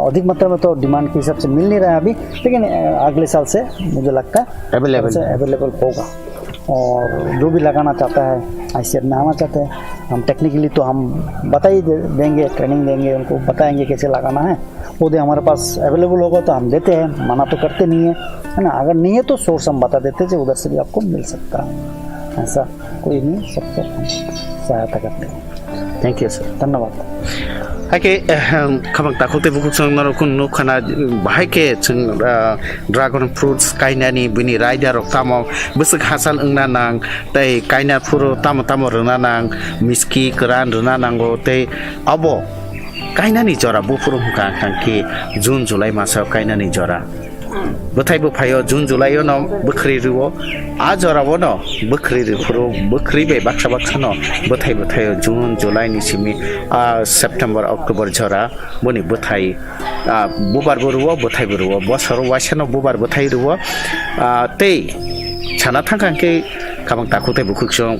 अधिक मात्रा में तो डिमांड के हिसाब से मिल नहीं रहा है अभी, लेकिन अ, अगले साल से मुझे लगता है अवेलेबल। साल से अवेलेबल होगा। और जो भी लगाना चाहता है, आईसीआर में आना चाहते हैं, हम टेक्निकली तो हम बता ही दे-, देंगे, ट्रेनिंग देंगे, उनको बताएंगे कैसे लगाना है। पौधे हमारे पास अवेलेबल होगा तो हम देते हैं, मना तो करते नहीं है, है ना। अगर नहीं है तो सोर्स हम बता देते हैं कि उधर से भी आपको मिल सकता है, ऐसा कोई नहीं, सबको हम सहायता करते हैं। Thank you, sir. धन्यवाद। Hai khe, ehem, khamang takhuk tei bukhuk chwng norok kunu nuk khana, bahai khe chwng, ah, dragon fruits kainani bini raida rok tamo bwswk hachal wngna nang, tei kaina phuru tamo tamo rwna nang, miski kwran rwna nango, tei abo kainani jora buphuru hwnkha hwnkha khe June, July maso kainani jora. Bwthai bwphaio June, July-o no bwkhri rwo. A jora-o no bwkhri rw phuru, bwkhri bai baksa baksa no bwthai bwthaio June, July ni simi, ah, September, October jora boni bwthai, ah, bubar bo rwo, bwthai bo rwo. Bosoro waisa no bubar bwthai rwo. Ah, tei sana thangkha hwnkhe khamang takhuk tei bukhuk chwng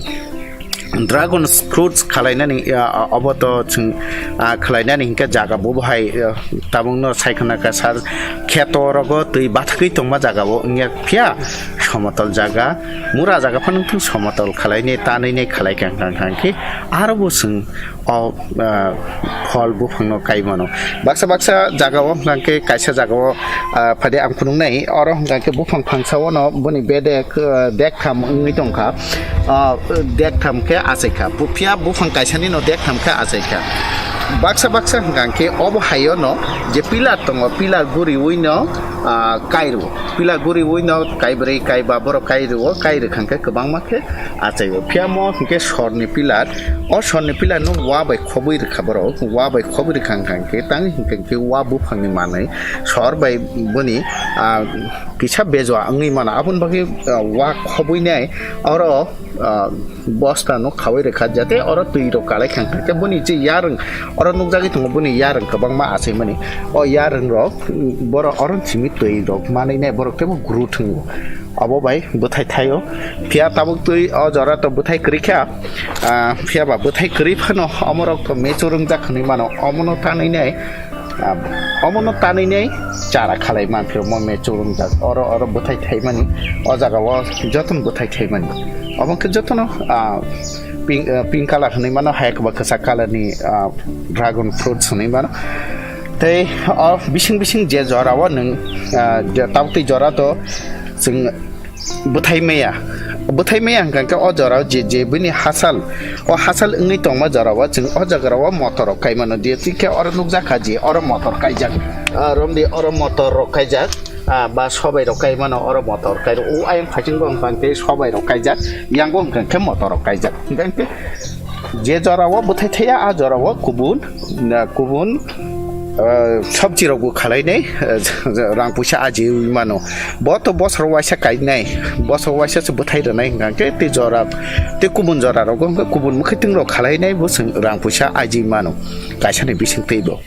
dragon fruits khalainani, ah, obo to chwng, ah, khalainani hinkhe jaga bo bahai, ah, tabukno saikhwna kha sar kheto rogo twi bathagwi tongma jaga o wngya phiya somotol jaga, mura jaga phano thung somotol khalainai tanwi nai khalaikha hwnkha hwnkhe aro bo chwng o, ah, phol buphangno kai mano. Baksa baksa jaga o hwnkha khe kaisa jaga o, ah, phade ang phunuknai, oro hwnkha khe buphang phangsa o no boni bedek, ah, dektham wngwi tongkha. Ah, dektham khe achaikha. Bu-, phiya buphang kaisani no dektham khe achaikha. Baksa baksa hwnkha khe obo hai o no je pillar tongo, pillar guriwi no, ah, kairwo. Pillar guriwi no kaibrwi, kaiba borok kairwo, kairwkha khe kwbangma khe achaio. Phiya mo hwnkhe sorni pillar, o sorni pillar no wa bai khobwi rwkha borok, wa bai khobwi rwkha hwnkha khe tang hwnkha khe wa buphangni manwi sor bai boni, ah, kisa bejua wngwi mano. Aboni bagwi, ah, wa khobwi nai oro, ah, bosta no khawi rwkha jate oro twi rok kalai kha hwnkha khe boni je yarwng oro nukjagwi tongo boni yarwng kwbangma achaimani. O yarwng rok, mm, borok oro simi twi rok manwi nai borok teibo guru thwngo. Abo bai bwthai thaio. Phiya tabuk twi o jora to bwthai kwrwi kha. Ah, phiya ba bwthai kwrwi phano omorok to mechur wngjak hwnwi mano. Omono tanwi nai, ah, omono tanwi nai chara khalai man phiro mo mechur wngjak. Oro, oro bwthai thaimani. O jaga o jotono bwthai thaimani. Obo khe jotono, ah, pink, ah, pink colour hwnwi mano, hai kwba kwchak colour ni, ah, dragon fruits hwnwi mano. Tei o bising bising je jora o nwng, ah, je tabuk twi jora to chwng bwthai maya. Bwthai maya hwnkha khe o jora o je, je bini hachal, o hachal wngwi tongma jora o chwng o jaga o motor rok kai mano. Je twi khe oro nukjak kha je oro motor kaijak. Ah, romdi oro motor rok kaijak. Ah, ba sobai rok kai mano oro motor kai rok. O ayang phaiching bo hwnkha khe sobai rok kaijak. Yang bo hwnkha khe motor rok kaijak. Hwnkha khe je jora o bwthai thaya, a jora o kubun, na kubun, ah, sabji rok bo khalai nai, ah, rang puisa ajiwi mano. Bo to bosor waisa kainai, bosor waisa se bwthai rwnai hwnkha khe tei jora, tei kubun jora rogo hwnkha kubun mwkhwtwng rok khalai nai bo chwng rang puisa ajiwi mano, kaisa ni bising twi bo.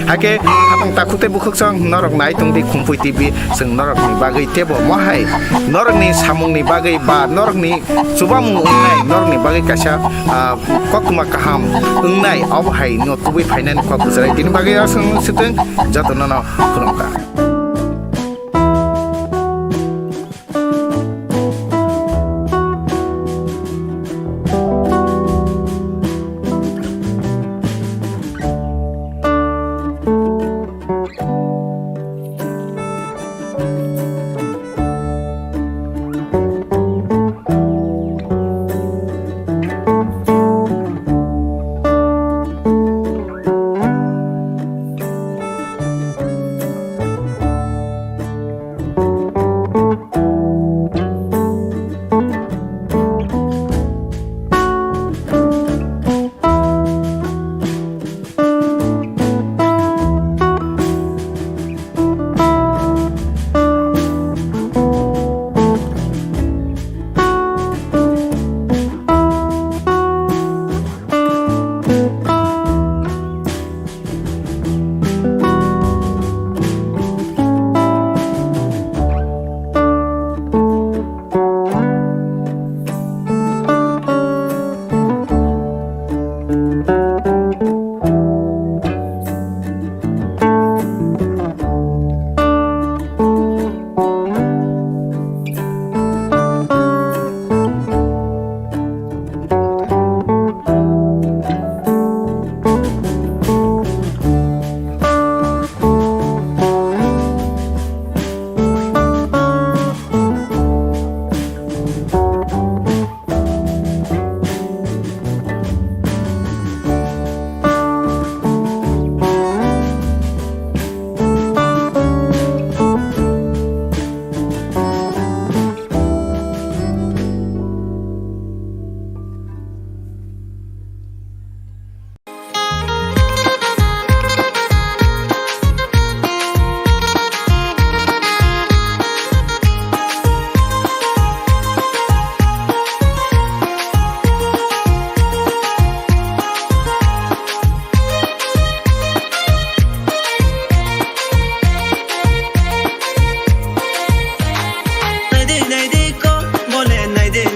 Hakhe khatang takhuk tei bukhuk chwng norok nai tong di Khumpui T V, chwng norokni bagwi teibo mohai norokni samungni bagwi ba norokni chubamung wngnai norokni bagwi kaisa, ah, koktwma kaham wngnai obo hai no tubui phainani kok bwchwrai tini bagwi aswk swtwng jotono no khulumkha.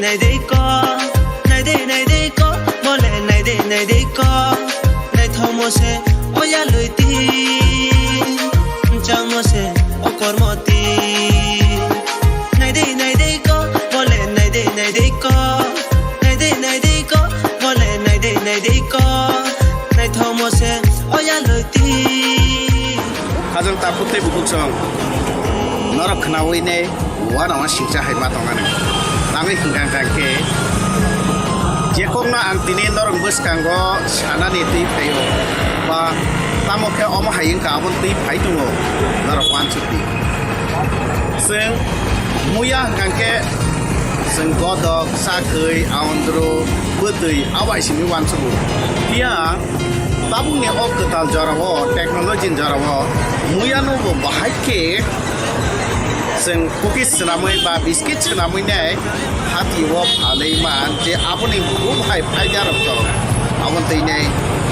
Naidei ko, naidei, naidei ko, bole naidei, naidei ko. Naithomo se oya loiti, chamo se okormoti. Naidei, naidei ko, bole naidei, naidei ko. Naidei, naidei ko, bole naidei, naidei ko. Naithomo se oya loiti. Hajang takhuk tei bukhuk song. Norok khnaui ne uanama singcha hai ma tongani. Tangwi hwnkha hwnkha khe, je kokno ang tini norok bwskango sanani twi phaio, ba tamo khe omo hai wngkha, aboni twi phai tongo, norok uansukdi. Chwng muya hwnkha khe chwng godok, chakhwi, aondro, bwtwi, abo hai simi uansugo. Phiya tabukni o kwtal jorao, technology ni jorao, muyano bo bahai khe chwng cookies swnamwi ba biscuit swnamwi nai hati o phalwi man je aboni bukhuk hai phaida rok tong, aboni twi nai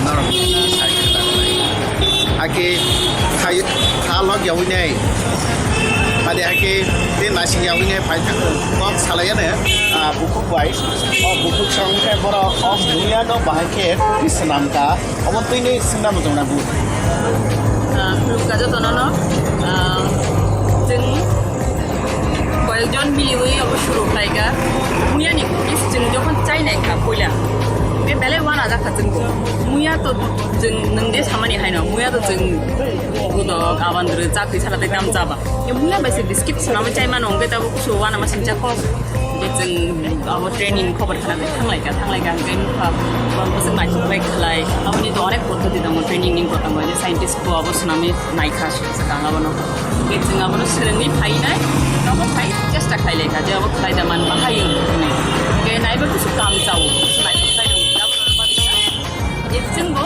norok sai khwna nai. Hakhe khai kha lok yawi nai. Ade hakhe te nasing yawi nai phai kok salai ano, ah, bukhuk bai. O bukhuk song khe borok o muyano bahai khe cookies swnamkha. Obo twi nai swngna muchung na bu. Ah, khulumkha jotono no. Ah, chwng koyekjon miliwi obo suru khlaikha. Muyani cookies chwng jokhon chai naikha puila, khe belai uanajakha chwngbo. Muya to chwng nwng je samani haino, muya to chwng godok, abandru, chakri sara tei tam chaba. Khe muya bai se biscuit swnamwi chai mano, hwnkhe tabuk kusu uanama singcha kok. Hwnkhe chwng abo training khobor khna thanglai kha, thanglai kha, hwnkhe nukha, bo bwswk naithok bai khlai, aboni to onek poddoti tongo, training ni tongo, je scientist bo abo swnamwi naikha swkang abono. Hwnkhe chwng abono swrwngwi phainai, nogo phai chesta khlailai kha, je abo khlai da man bahai wng hwnwi. Hwnkhe naiba kusu kam chao, kusu naithok khlai rw, abono bagwi kha. Je chwngbo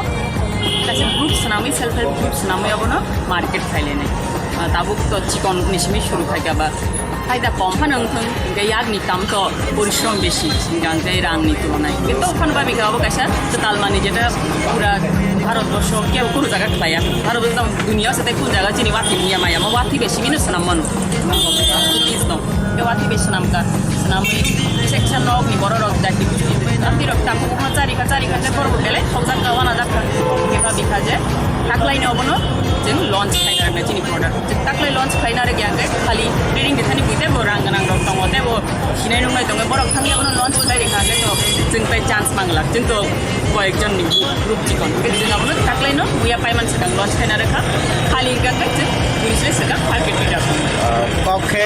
kaisa group swnamwi, self help group swnamwi abono market khailainai. Ah, tabuk to chikon ni simi shuru khaikha ba. Phaida kom phano wngthung, hwnkhe yakni kam to porishrom besi, hwnkhe rangni tulonai. Hwnkhe to phano babikha abo kaisa kwtal manwi, jeta pura Bharat borsho kebo kunu jaga khlaiya. Bharat borsho tamo duniya se tei kun jaga chini wathi manya maya, mo wathi bai simi no swnam mano. Tamo wathi bai swnamkha, swnamwi kisa kisa nokni borok rok jati busti, jati rok tamo bukma chari kha, chari kha, tei borok bo belai thokjakha, uanajakha. Hwnkhe babikha je taklaino obono chwng launch khaina rwknai chini product. Taklai launch khaina rwkya hwnkhe khali training rwthani bui teibo rang gwnang rok tongo, teibo sinai nungnai tongo, borok thangwi abono launch khlai rwkha hwnkhe to chwng tai chance manglak, chwng to koyekjonni group chikon. Hwnkhe chwng abono taklaino muya paiman swkang launch khaina rwkha, khali hwnkhe chwng bui se swkang market leader. Ah, kok khe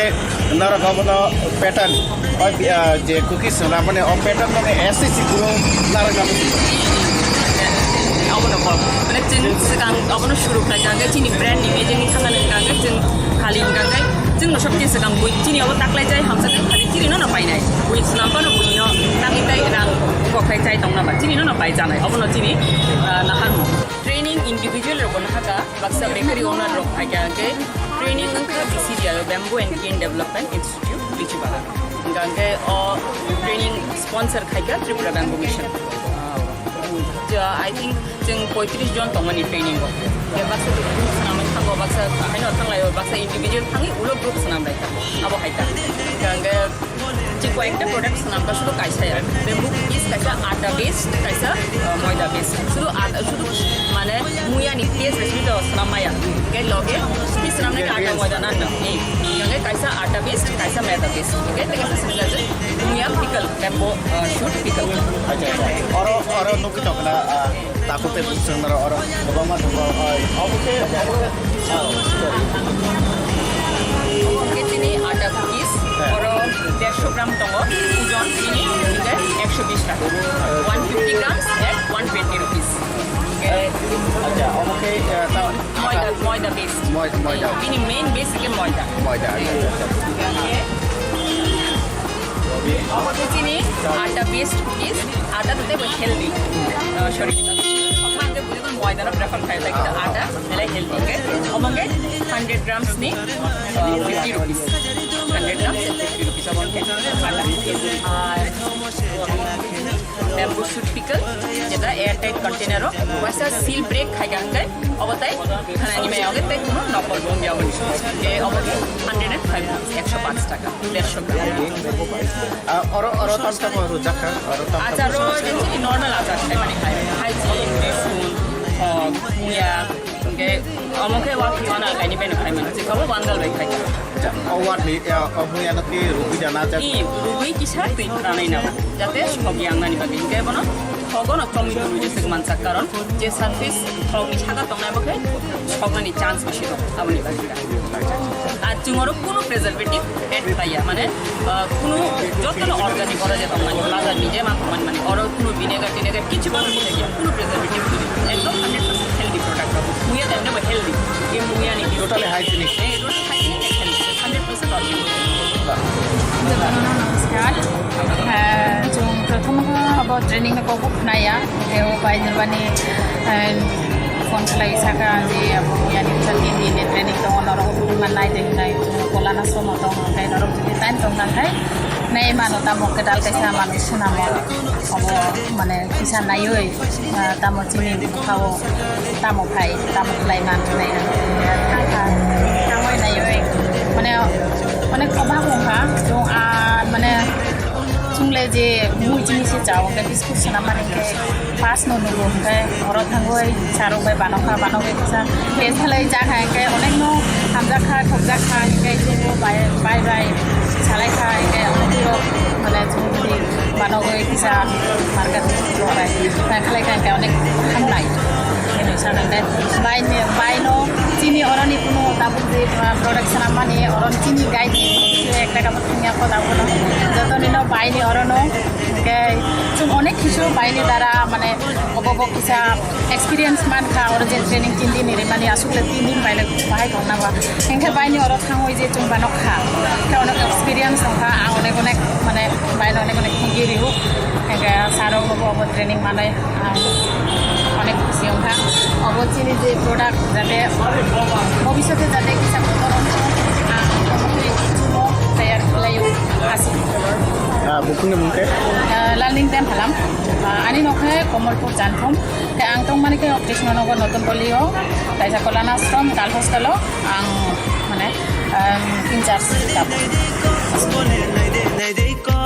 norok abono pattern, o, ah, je cookies swnamani o pattern no S S C guru narwkna muchung. Abono kok. Mane chwng swkang abono shuru khlai kha, hwnkhe chini brand ni image ni thangna nang kha, hwnkhe chwng khali hwnkha khe chwng no sokti swkang bui chini obo taklai chai hamsa khe khali chini no no painai. Bui swnam phano bui no taklai tai rang kok khai chai tongna ba chini no no pai chanai. Obono chini, ah, naharmung. Training individual rok no haka baksa bakery owner rok phaikha hwnkhe training wngkha B C D I o, Bamboo and Cane Development Institute. Lichibala. Hingke o training sponsor khaikha Tripura Bamboo Mission. Ah, ja, I think chwng poitris jon tongmani training o. Hingke baksa group swnamwi thango, baksa haino thanglaio, baksa individual thangwi ulo group swnam laikha. Abo haikha. Hingke chwng koyekta product swnamkha, sudu kaisa ya. Bamboo cookies kaisa atta based, kaisa, ah, moida based. Sudu atta, sudu mane muya ni taste recipe to swnam maya. Hingke loge cookies swnamnai atta moida nanno. Hingke kaisa atta based, kaisa maida based. Hingke tei kaisa swngjak muya pickle, bamboo, ah, shoot pickle. Acha, acha. Oro, oro nukwi tongkha na, ah, takhuk tei bwswk norok oro kwbangma tongo, ah, obo khe, obo khe, ah, hingke chini atta cookies, oro dersho gram tongo, ojon chini hingke ekso bish taka. One fifty grams at one twenty rupees. Hingke acha, obo khe, ah, ta- Moida, moida base. Moi-, moida. Ini main base ke moida. Moida, acha, acha, acha. Obo khe chini atta based cookies, atta to tei bo healthy. Uh, sorry. Omo ang ke bujui moida no prefer khai, like, atta, belai healthy ke. Omo ke hundred grams ni, uh, fifty rupees. Hundred grams fifty rupees omo ke. Ar bamboo Sweet pickle, jeta airtight container o, waisa seal break khai ka hwnkhe, obo tai khanani mai oge tai kuno nokol bong ya boni. Je obo ke hundred and five rupees, ekso paanch taka, dersho gram. Ah, oro, oro tam tam oro jakha, oro tam tam. Achar ro je chini normal achar khai mani khai, khai chi, besun, oh, muya, hwnkhe omo khe wa khiwana kaini bai khai mani, je kabo bandal bai khai. O watwi, eh, o muya no twi rugwi da na jak. I rugwi kisa twi ranai na, jate sog yang nani bagwi. Hingke bono sogo no chomwi tongwi jesek mansak, karon je surface sogni saka tongnai bo khe sognani chance bisi dong aboni bagwi da. Ar chwng oro kuno preservative add khlaiya, mane, ah, kuno jotono organic oro je tongmani, bazar ni je man tongmani, mane oro kuno vinegar tinegar kichu bo mixed ya, kuno preservative twi. Ekdom hundred percent healthy product. Muya dan bo healthy. Ye muya ni. Totally hygienic. Eh, totally hygienic and healthy. Hundred percent organic. Jotono namaskar. Eh, chwng prothom abo training no kok khna ya. Teo bai nirmani, eh, phone khlai saka je abo muya ni chati ni training to norok man nai de nai. Kolana somo to ngai norok time to ngai. Nai mano tamo kedal kaisa mano sunamo. Abo mane kisa naiwi, ah, tamo chini bwkhao tamo phai, tamo khlai man nai. Thangkha, thangwi naiwi. Mane onek obhag wngkha, chwng, ah, mane chwng le je mui chini se chao, hwnkhe biscuit swnam mani hwnkhe pass no nugo, hwnkhe oro thangwi sarok bai banokha, banokhe kisa test khlai jakha, hwnkhe onek no hamjakha, thokjakha, hwnkhe chwngno bai, bai, bai salaikha, hwnkhe onek no mane chwng Banogwi kisa market rok bai. Tang khlai kha khe onek hamnai. Hino sanang de. Bai ni, bai no chini oroni kuno tabuk je, ah, product swnam mani oron chini gai di. Ekta kabo thangya ko tabuk no. Joto ni no bai ni orono. Hingke chwng onek kisu bai ni dara mane obo bo kisa experience man kha, oro je training tin din ni rimani asuk le tin din bai le bahai tong na ba. Hingke bai ni oro thangwi je chwng ba nok kha. Hingke onek experience tong kha, ang onek onek mane bai no onek onek hingke riu. Hingke sarok no bo obo training manai, ang onek khusi wng kha. Obo chini je product jate bhobishote jate kisa kotor wng kha, ang obo tei chumo tayar khlai o asuk. Ah, bukung ni mung khe? Ah, Lalning Dem Halam. Ah, ani nokha Komolpur Janthom. Khe ang tongmani khe Krishna Nagar Notun Goli o, kaisa Kolana Ashram Girls Hostel o ang mane, um, in charge tabuk. Naidei, naidei ko,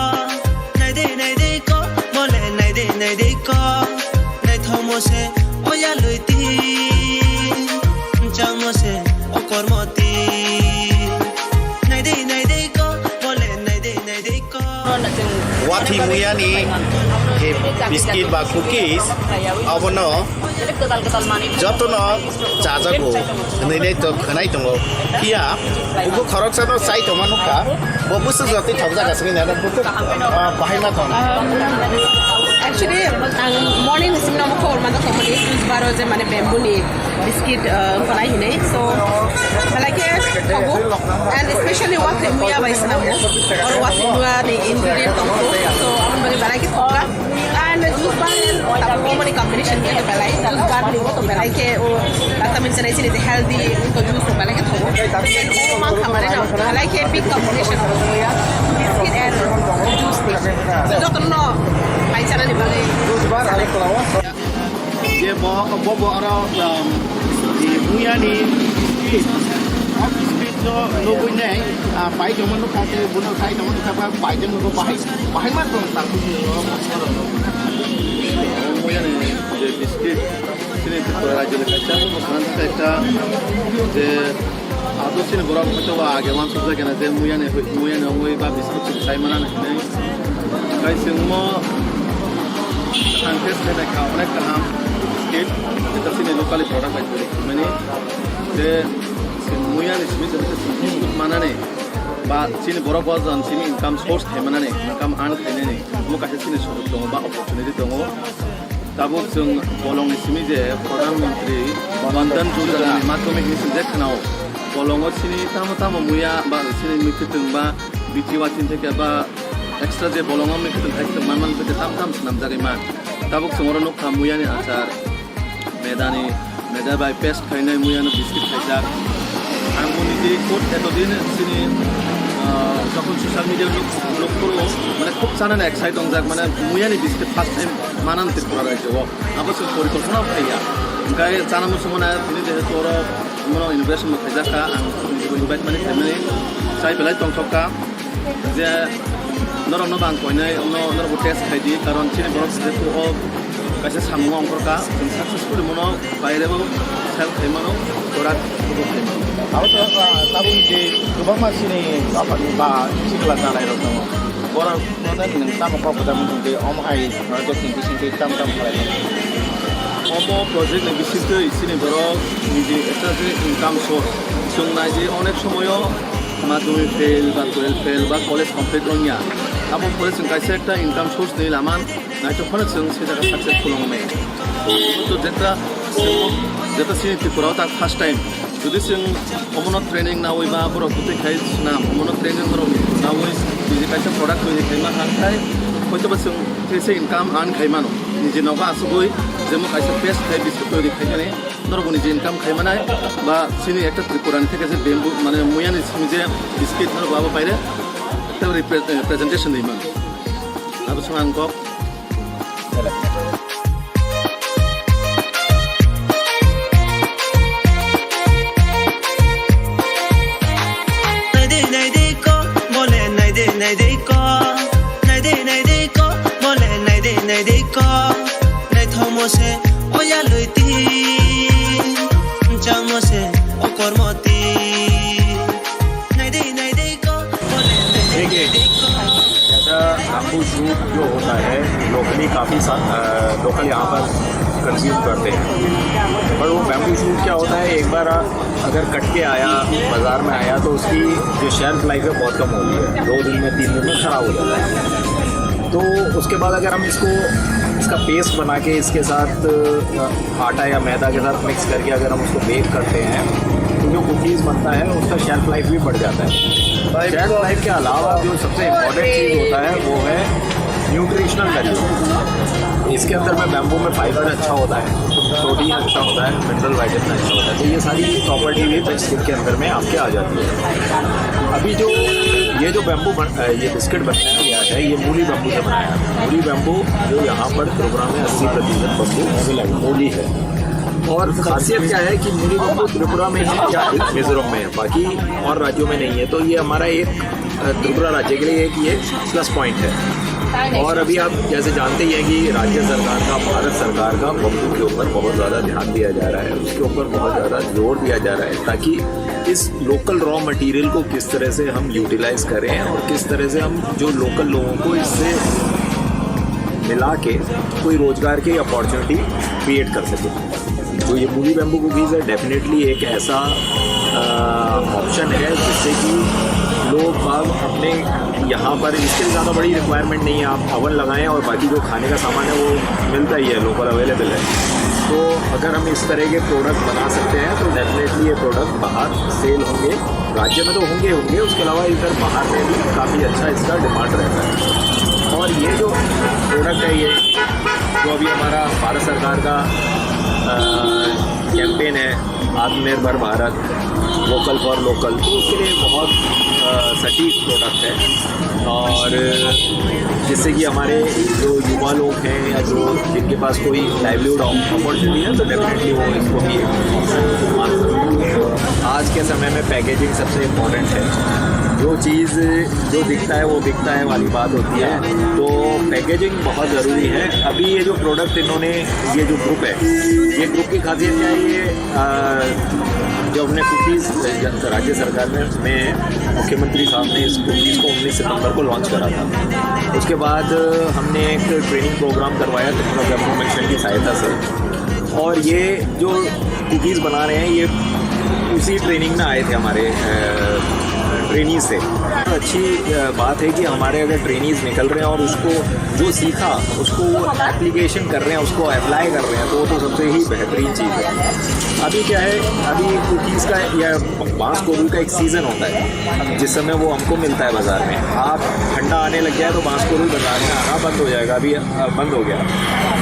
naidei, naidei ko, mole naidei, naidei ko, naithokmo se oya luiti, changmo se okormoti. Naidei, naidei ko, mole naidei, naidei ko. Wathi muyani je biscuit ba cookies, abono jotono chajago hwnwi nai to khwnai tongo. Phiya bubo khoroksano chai tongma nukha, bo bwswk jotwi thokjak aswk hwnwi nai bubo, ah, bahai ma tong. Actually, ang morning ni simi no khobor manjak tongmani, Tuesday baro je mane bamboo ni biscuit, uh, wngkha nai hinwi. So, belai khe thogo. And especially wathwi muya bai swnamo. Oro wathwi muya ni ingredient tongo. So, aboni bagwi belai khe thokha. And juice bar, tabuk omo ni combination khe belai. Juice bar ni bo to belai khe o, lata min chanai chini healthy, to juice to belai khe thogo. Then o mankha mane no, belai khe big combination of biscuit and juice ni. Jotono bai chanani bagwi. Je bo, bo, bo oro, um, muyani biscuit, o biscuit no nugui nai, ah, pai tongma nukha, tei bono sai tongma nukha, ba pai tongma nukha, bahai, bahai ma tong ta. Muyani je biscuit, chini Tripura rajyoni kaisa, bo sana kaisa, je Abo chini borok hwnkhe o age uansukjak khe na je muyani, muyani wngwi ba biscuit chwng chai mannani hinwi. Tei chwngno ang test khainai kha, onek kaham biscuit, jeta chini locally product bai twi mani. Je chwng muyani simi chwng biscuit mannani ba chini borok o jang chini income source khai mannani, income earn khainani, omo kaisa chini sujuk tongo ba opportunity tongo. Tabuk chwng bolongni simi je Pradhan Mantri Van Dhan Yojana ni madhyamik hinwi simi je khwnao. Bolongo chini tamo tamo muya ba chini mwkhwtwng ba bithi wathin theke ba extra je bolongo mwkhwtwng hai kwtwng man man theke tam tam swnamjagwi man. Tabuk chwng oro nukha muyani achar, medani, meda bai paste khainai muyano biscuit khaijak. Ang bo nijei kot etodin chini, ah, jokhon social media nuk, nuk phuru, mane Khub chanani excite wngjak, mane muyani biscuit first time manan Tripura rajyo o. Abo se porikolpona phaiya. Hwnkhe chana muchungmano tini jehetu oro bono inauguration bo khaijak kha, ang nijebo invite mani khaimani chai belai tongthok kha. Je norokno bo ang koinai, ono norokbo test khai di, karon chini borok jehetu o kaisa samung ongkhorkha, chwng successfully bono bairebo sell khai mano, product bo khai mano. Abo to, ah, tabuk je kwbangma chini aphani ba sikla chalairok tongo. Borok no nwng tamo kok kwtal mung tong tei omo hai project ni bisingtwi tam tam khlai mano. Omo project ni bisingtwi chini borok niji ekta je income source chwng nai di, onek somoyo madhyamik fail ba twelve fail ba college complete wngya. Abo pore chwng kaisa ekta income source ni lama naithok phano chwng se jaga successful wngmani. To jeta, jeta chini Tripura o ta first time. Jodi chwng omono training nawi ba borok bwtwi khai swnam, omono training borok nawi niji kaisa product twi khai ma kha khai, hoito ba chwng tei se income earn khai mano. Niji nogo asugwi jemo kaisa paste khai biscuit twi khai mani. Norok bo niji income khai manai ba chini ekta Tripura ni theke je bamboo mane muyani simi je biscuit norok abo paire ekta repre-, eh, presentation ri mano. Abo song ang kok. Naidei naidei ko, bole naidei naidei ko, naidei naidei ko, bole naidei naidei ko. Naithokmo se o yalwi ti, changmo se o kormo ti. Naidei naidei ko, bole naidei naidei ko. जैसा bamboo shoot जो होता है लोकली काफ़ी सा, अ, लोकल यहाँ पर कंज्यूम करते हैं। पर वो बैम्बू शूट क्या होता है, एक बार अगर कट के आया, बाज़ार में आया, तो उसकी जो शेल्फ लाइफ है बहुत कम होती है, दो दिन में, तीन दिन में ख़राब हो जाता है। तो उसके बाद अगर हम इसको, इसका पेस्ट बना के इसके साथ, अ, आटा या मैदा के साथ मिक्स करके अगर हम उसको बेक करते हैं, तो जो कुकीज़ बनता है उसका शेल्फ लाइफ भी बढ़ जाता है। शेल्फ लाइफ के अलावा जो सबसे इम्पोर्टेंट चीज़ होता है वो है न्यूट्रिशनल वैल्यू। इसके अंदर में बैम्बू में फाइबर अच्छा होता है, प्रोटीन अच्छा होता है, मिनरल वाइटामिन अच्छा होता है, तो ये सारी प्रॉपर्टी भी बिस्किट के अंदर में आपके आ जाती है। अभी जो ये जो बैम्बू बन, अ, ये बिस्किट बनाया गया है, ये मूली बैम्बू से बनाया है। मूली बैम्बू जो यहाँ पर त्रिपुरा में अस्सी प्रतिशत बैम्बू मूली है। और खासियत क्या है कि मूली बैम्बू त्रिपुरा में है या मिजोरम में है, बाकी और राज्यों में नहीं है, तो ये हमारा एक, अ, त्रिपुरा राज्य के लिए एक ये प्लस पॉइंट है। और अभी आप जैसे जानते ही हैं कि राज्य सरकार का, भारत सरकार का बैम्बू के ऊपर बहुत ज़्यादा ध्यान दिया जा रहा है, उसके ऊपर बहुत ज़्यादा जोर दिया जा रहा है, ताकि इस लोकल रॉ मटेरियल को किस तरह से हम यूटिलाइज करें और किस तरह से हम जो लोकल लोगों को इससे मिला के कोई रोजगार की अपॉर्चुनिटी क्रिएट कर सकें। तो ये मूली बैम्बू कुकीज़ है, डेफिनेटली एक ऐसा, अ, ऑप्शन है जिससे कि लोग बाग अपने यहाँ पर, इसके लिए ज़्यादा बड़ी रिक्वायरमेंट नहीं है, आप ओवन लगाएं और बाकी जो खाने का सामान है वो मिलता ही है, लोकल अवेलेबल है। तो अगर हम इस तरह के प्रोडक्ट बना सकते हैं तो डेफिनेटली ये प्रोडक्ट बाहर सेल होंगे, राज्य में तो होंगे होंगे, उसके अलावा इधर बाहर में भी काफ़ी अच्छा इसका डिमांड रहता है। और ये जो प्रोडक्ट है, ये जो अभी हमारा भारत सरकार का, अ, कैंपेन है, आत्मनिर्भर भारत, वोकल फॉर लोकल, तो उसके लिए बहुत, अ, सटीक प्रोडक्ट है। और जिससे कि हमारे जो युवा लोग हैं या जो जिनके पास कोई लाइवलीहुड अपॉर्चुनिटी है, तो डेफिनेटली वो इसको भी मान सकते हैं। आज के समय में पैकेजिंग सबसे इम्पोर्टेंट है। जो चीज़ जो दिखता है वो बिकता है वाली बात होती है, तो पैकेजिंग बहुत ज़रूरी है। अभी ये जो प्रोडक्ट इन्होंने, ये जो ग्रुप है, ये ग्रुप की खासियत क्या है? ये, अ, जो हमने कुकीज़, जन-, राज्य सरकार में, में मुख्यमंत्री साहब ने इस कुकीज़ को उन्नीस सितंबर को लॉन्च करा था। उसके बाद हमने एक ट्रेनिंग प्रोग्राम करवाया त्रिपुरा गवर्नमेंट मिशन की सहायता से, और ये जो कुकीज़ बना रहे हैं, ये उसी ट्रेनिंग में आए थे हमारे, अ, ट्रेनी से। अच्छी, अ, बात है कि हमारे अगर ट्रेनीज निकल रहे हैं और उसको जो सीखा, उसको वो एप्लीकेशन कर रहे हैं, उसको अप्लाई कर रहे हैं, तो वो तो सबसे ही बेहतरीन चीज़ है। अभी क्या है, अभी कुकीज़ का या बांस कोरुल का एक सीज़न होता है, जिस समय वो हमको मिलता है बाज़ार में। आप ठंडा आने लग गया है, तो बांस कोरुल बाज़ार में आना बंद हो जाएगा। अभी अ, बंद हो गया।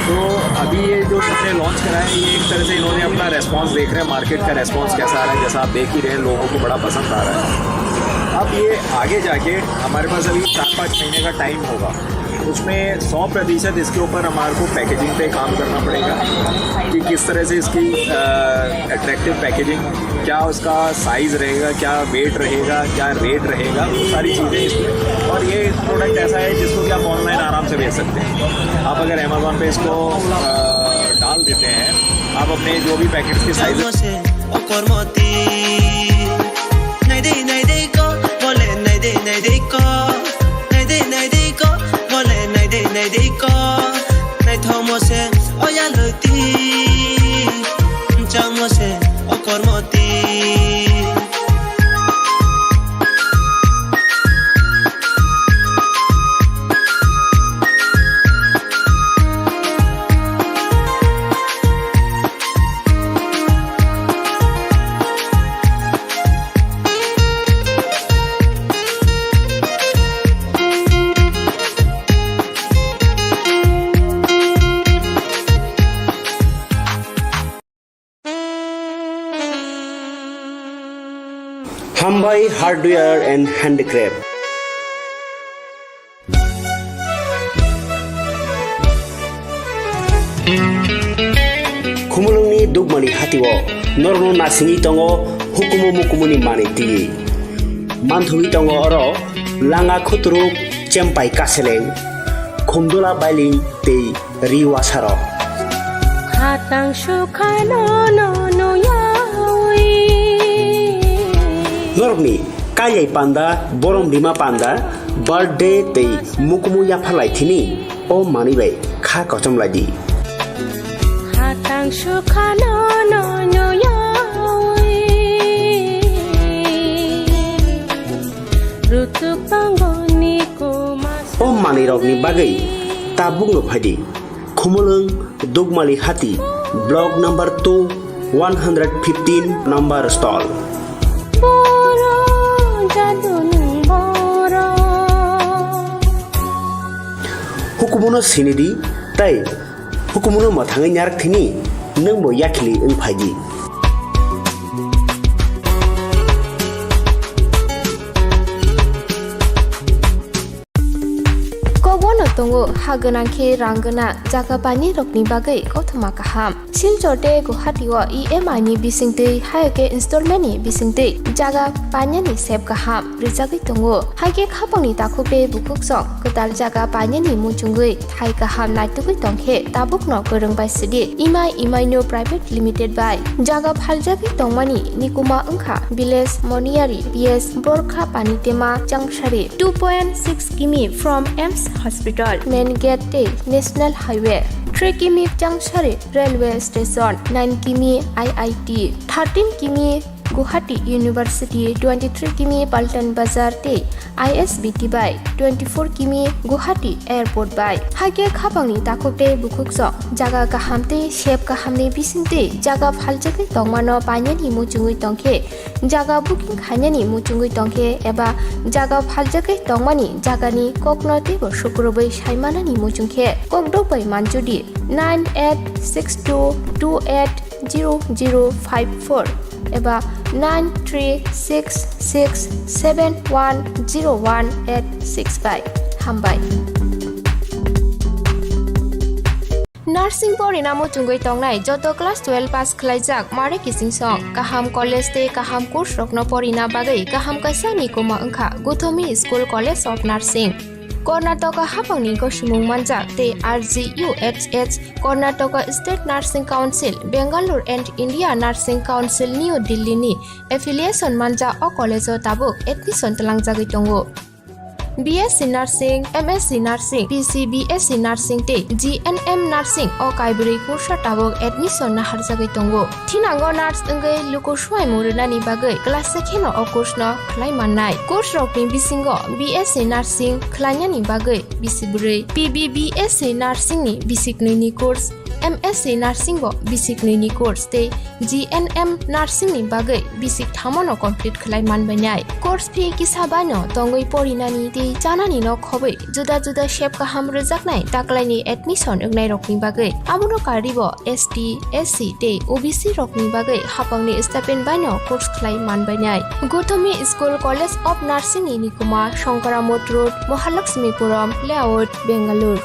तो अभी ये जो इन्होंने लॉन्च करा है, ये एक तरह से इन्होंने अपना रेस्पॉन्स देख रहे हैं, मार्केट का रेस्पॉन्स कैसा आ रहा है। जैसा आप देख ही रहे हैं, लोगों को बड़ा पसंद आ रहा है। अब ये आगे जाके हमारे पास अभी चार पाँच महीने का टाइम होगा, उसमें सौ प्रतिशत इसके ऊपर हमारे को पैकेजिंग पे काम करना पड़ेगा कि किस तरह से इसकी अट्रैक्टिव पैकेजिंग, क्या उसका साइज रहेगा, क्या वेट रहेगा, क्या रेट रहेगा, वो सारी चीज़ें इसमें। और ये प्रोडक्ट ऐसा है जिसको कि आप ऑनलाइन आराम से बेच सकते हैं। आप अगर अमेजोन पे इसको अ, डाल देते हैं, आप अपने जो भी पैकेट्स के size Changmose okormoti. Naidei naidei ko, bole naidei naidei ko. Naidei naidei ko, bole naidei naidei ko. Naithomose oyaloti. Changmose okormoti. Hambai Hardware and Handicraft. Khumulwngni Dukmali hatio norokno nasingwi tongo hukumu mukumuni manwi twiwi. Manthogwi tongo oro langa khuturuk, chempai kaseleng, khumdula bailing tei ri wasarok. Khatang sukhano no no yawi. Norokni kailai panda, borom rima panda, birthday tei mukumu yapharlai thini o manwi bai kha kochom lai di. Khatang sukhano no no yawi. Rutuk tongoni kuma. O manwirokni bagwi tabukno phai di. Khumulwng Dukmali Hati, block number two, one hundred fifteen number stall. Boro jadu nwng boro. Hukumuno sinidi tei hukumuno mwthangwi narak thini nwngbo yakhili wng phai di. Kokbono tongo ha gwnang khe rang gwnang jaga painani rokni bagwi kothoma kaham. Silchar tei Guwahati o E M I ni bisingtwi, hai khe installment ni bisingtwi jaga painani sep kaham rijagwi tongo. Hai khe khapangni takhuk tei bukhuk song kwtal jaga painani muchungwi thai kaham naitugwi tongkhe tabukno kwrwng bai sidi Imai Imaino Private Limited bai jaga phaljagwi tongmani nikuma wngkha Village Moniyari P S Borkha Panitema Changsari, two point six kimi from AIIMS Hospital, Main Gate tei National Highway, three kimi Changsari Railway Station, nine kimi I I T, thirteen kimi Guwahati University, twenty-three kimi Paltan Bazar tei I S B T bai, twenty-four kimi Guwahati Airport bai. Hai khe khapangni takhuk tei bukhuk song jaga kaham tei sep kahamni bisingtwi jaga phaljagwi tongmano painani muchungwi tongkhe, jaga booking khainani muchungwi tongkhe eba jaga phaljagwi tongmani jagani kokno teibo sukrubwi saimanani muchungkhe kokdok bai manjudi nine eight six two two eight zero zero five four eba nine three six six seven one zero one eight six bai. Hambai. Nursing porina muchungwi tongnai joto class twelve pass khlaijak mare kiching song kaham college tei kaham course rokno porina bagwi kaham kaisa nikuma wngkha Guthomi School College of Nursing. Karnataka hapangni gosimung manjak tei R G U H H, Karnataka State Nursing Council, Bangalore and India Nursing Council, New Delhi ni affiliation manjak o college o tabuk admission twlangjagwi tongo. B S C Nursing, M S C Nursing, P C B S C Nursing tei G N M Nursing o kaibrwi kursa tabuk admission naharjagwi tongo. Thinango nurse wngwi luku swimung rwnani bagwi class se kheno o course no khlai mannai. Course rokni bisingo B S C Nursing khlainani bagwi bisi bwrwi, P B B S C Nursing ni bisi knwi ni course, M S C Nursing bo bisi knwi ni course tei G N M Nursing ni bagwi bisi kthamo no complete khlai manbainai. Course fee kisa bai no tongwi porinani tei Chanani no khobwi juda juda sep kaham rwjaknai taklaini admission wngnairokni bagwi. Abono karwibo S T, S C tei O B C rokni bagwi hapangni stipend baino course khlai manbainai. Gothomi School College of Nursing ni nikuma Shankaramot Road, Mahalakshmipuram Layout, Bengaluru.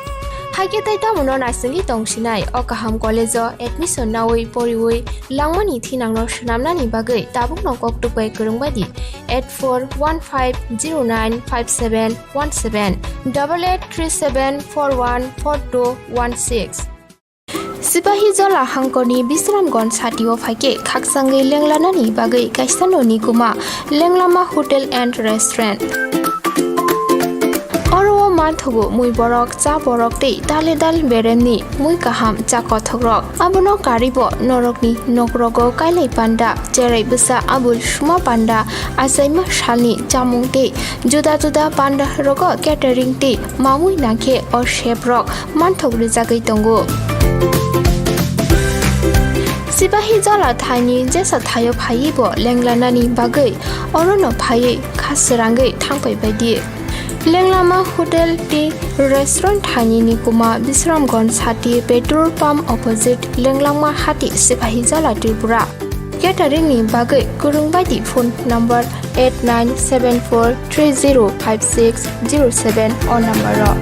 Haikhe tei tamono naisingwi tongsinai o kaham college-o admission naui poriui langmani thinangno swnamnani bagwi tabukno koktwk bai kwrwng bai di eight four one five zero nine five seven one seven, double eight three seven four one four two one six. Sipahi Jola hangkorni Bisramganj satio phaikhe khakchangwi lenglanani bagwi kaisa noni kuma Lenglama Hotel and Restaurant. Oro o manthogo mui borok, cha borok tei dale dal beremni mui kaham cha kothokrok. Abono karwibo norokni nokrogo kailai panda, cherai bwsa abul suma panda, achaima salni chamung tei juda juda panda rogo catering tei mamui nangkhe o chef rok manthok rwjagwi tongo. Sipahi Jola thaini jesa thaio phaiwi bo lenglanani bagwi orono phaiwi kha srangwi thangpai bai di. Lenglama Hotel tei Restaurant thaini nikuma Bisramganj sati petrol pump opposite Lenglama hati Sipahi Jola Tripura. Catering ni bagwi kwrwng bai di phone number eight nine seven four three zero five six zero seven o number o.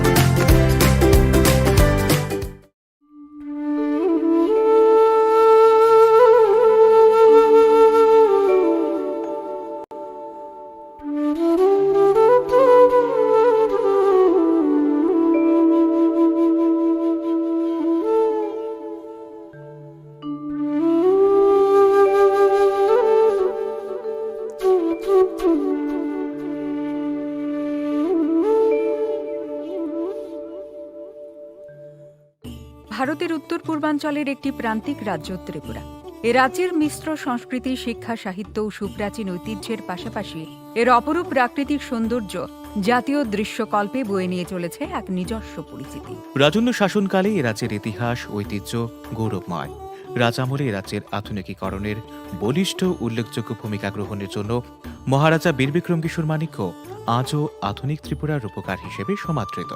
ভারতের উত্তর পূর্বাঞ্চলের একটি প্রান্তিক রাজ্য ত্রিপুরা। এ রাজ্যের মিশ্র সংস্কৃতি, শিক্ষা, সাহিত্য ও সুপ্রাচীন ঐতিহ্যের পাশাপাশি এর অপরূপ প্রাকৃতিক সৌন্দর্য জাতীয় দৃশ্যকল্পে বয়ে নিয়ে চলেছে এক নিজস্ব পরিচিতি। রাজন্য শাসনকালে এ রাজ্যের ইতিহাস, ঐতিহ্য গৌরবময়। রাজ আমলে এ রাজ্যের আধুনিকীকরণের বলিষ্ঠ উল্লেখযোগ্য ভূমিকা গ্রহণের জন্য মহারাজা বীর বিক্রম কিশোর মাণিক্য আজও আধুনিক ত্রিপুরার রূপকার হিসেবে সমাদৃত।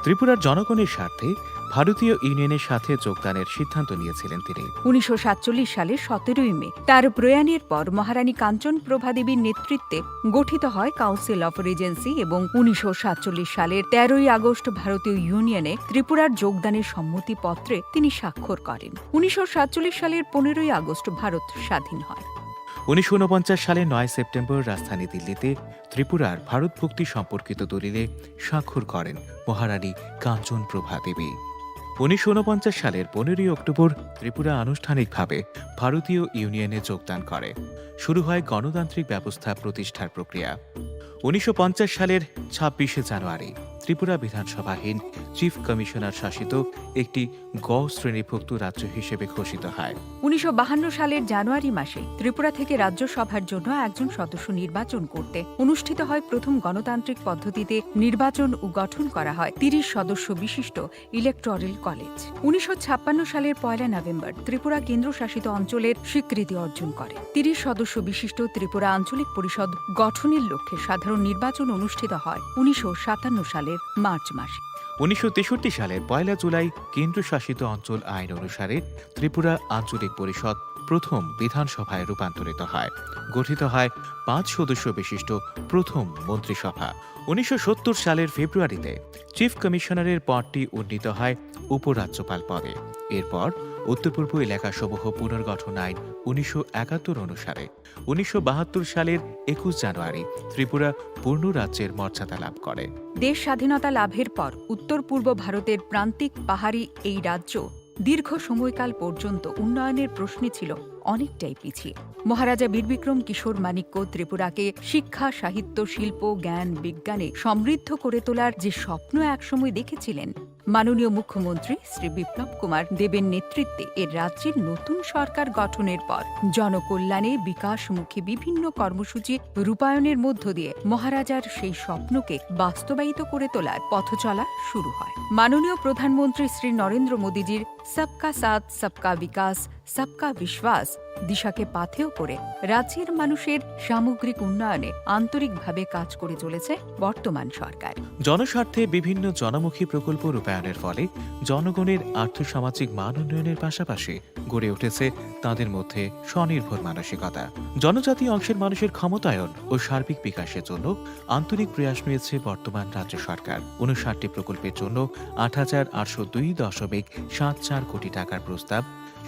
ত্রিপুরার জনগণের স্বার্থে ভারতীয় ইউনিয়নের সাথে যোগদানের সিদ্ধান্ত নিয়েছিলেন তিনি। উনিশশো সাতচল্লিশ সালের সতেরোই মে তার প্রয়াণের পর মহারানী কাঞ্চন প্রভা দেবীর নেতৃত্বে গঠিত হয় কাউন্সিল অফ রিজেন্সি এবং উনিশশো সাতচল্লিশ সালের তেরোই আগস্ট ভারতীয় ইউনিয়নে ত্রিপুরার যোগদানের সম্মতিপত্রে তিনি স্বাক্ষর করেন। উনিশশো সাতচল্লিশ সালের পনেরোই আগস্ট ভারত স্বাধীন হয়। উনিশশো ঊনপঞ্চাশ সালের নয় সেপ্টেম্বর রাজধানী দিল্লিতে ত্রিপুরার ভারতভুক্তি সম্পর্কিত দলিলে স্বাক্ষর করেন মহারানী কাঞ্চন প্রভা দেবী। উনিশশো ঊনপঞ্চাশ সালের পনেরোই অক্টোবর ত্রিপুরা আনুষ্ঠানিকভাবে ভারতীয় ইউনিয়নে যোগদান করে। শুরু হয় গণতান্ত্রিক ব্যবস্থা প্রতিষ্ঠার প্রক্রিয়া। উনিশশো পঞ্চাশ সালের ছাব্বিশে জানুয়ারি ত্রিপুরা বিধানসভাহীন চিফ কমিশনার শাসিত একটি গ শ্রেণীভুক্ত রাজ্য হিসেবে ঘোষিত হয়। উনিশশো বাহান্ন সালের জানুয়ারি মাসে ত্রিপুরা থেকে রাজ্যসভার জন্য একজন সদস্য নির্বাচন করতে অনুষ্ঠিত হয় প্রথম গণতান্ত্রিক পদ্ধতিতে নির্বাচন ও গঠন করা হয় তিরিশ সদস্য বিশিষ্ট ইলেকটোরাল কলেজ। উনিশশো ছাপ্পান্ন সালের পয়লা নভেম্বর ত্রিপুরা কেন্দ্রশাসিত অঞ্চলের স্বীকৃতি অর্জন করে। তিরিশ সদস্য বিশিষ্ট ত্রিপুরা আঞ্চলিক পরিষদ গঠনের লক্ষ্যে সাধারণ নির্বাচন অনুষ্ঠিত হয় উনিশশো সাতান্ন সালের মার্চ মাসে। উনিশশো তেষট্টি সালের পয়লা জুলাই কেন্দ্রশাসিত অঞ্চল আইন অনুসারে ত্রিপুরা আঞ্চলিক পরিষদ প্রথম বিধানসভায় রূপান্তরিত হয়। গঠিত হয় পাঁচ সদস্য বিশিষ্ট প্রথম মন্ত্রিসভা। উনিশশো সত্তর সালের ফেব্রুয়ারিতে চিফ কমিশনারের পদটি উন্নীত হয় উপরাজ্যপাল পদে। এরপর উত্তর পূর্ব এলাকাসমূহ পুনর্গঠন আইন উনিশশো একাত্তর অনুসারে উনিশশো বাহাত্তর সালের একুশ জানুয়ারি ত্রিপুরা পূর্ণ রাজ্যের মর্যাদা লাভ করে। দেশ স্বাধীনতা লাভের পর উত্তর পূর্ব ভারতের প্রান্তিক পাহাড়ি এই রাজ্য দীর্ঘ সময়কাল পর্যন্ত উন্নয়নের প্রশ্নে ছিল অনেকটাই পিছিয়ে। মহারাজা বীর বিক্রম কিশোর মাণিক্য ত্রিপুরাকে শিক্ষা, সাহিত্য, শিল্প, জ্ঞান, বিজ্ঞানে সমৃদ্ধ করে তোলার যে স্বপ্ন একসময় দেখেছিলেন, মাননীয় মুখ্যমন্ত্রী শ্রী বিপ্লব কুমার দেবের নেতৃত্বে এর রাজ্যের নতুন সরকার গঠনের পর জনকল্যাণে, বিকাশমুখী বিভিন্ন কর্মসূচি রূপায়ণের মধ্য দিয়ে মহারাজার সেই স্বপ্নকে বাস্তবায়িত করে তোলার পথচলা শুরু হয়। মাননীয় প্রধানমন্ত্রী শ্রী নরেন্দ্র মোদীজির সবকা সাথ সবকা বিকাশ, সবকা বিশ্বাস দিশাকে পাথেয় করে রাজ্যের মানুষের সামগ্রিক উন্নয়নে আন্তরিকভাবে কাজ করে চলেছে বর্তমান সরকার। জনস্বার্থে বিভিন্ন জনমুখী প্রকল্প রূপায়ণের ফলে জনগণের আর্থসামাজিক মান উন্নয়নের পাশাপাশি গড়ে উঠেছে তাদের মধ্যে স্বনির্ভর মানসিকতা। জনজাতি অংশের মানুষের ক্ষমতায়ন ও সার্বিক বিকাশের জন্য আন্তরিক প্রয়াস নিয়েছে বর্তমান রাজ্য সরকার। ঊনষাটটি প্রকল্পের জন্য আট হাজার আটশো দুই দশমিক সাত চার কোটি টাকার প্রস্তাব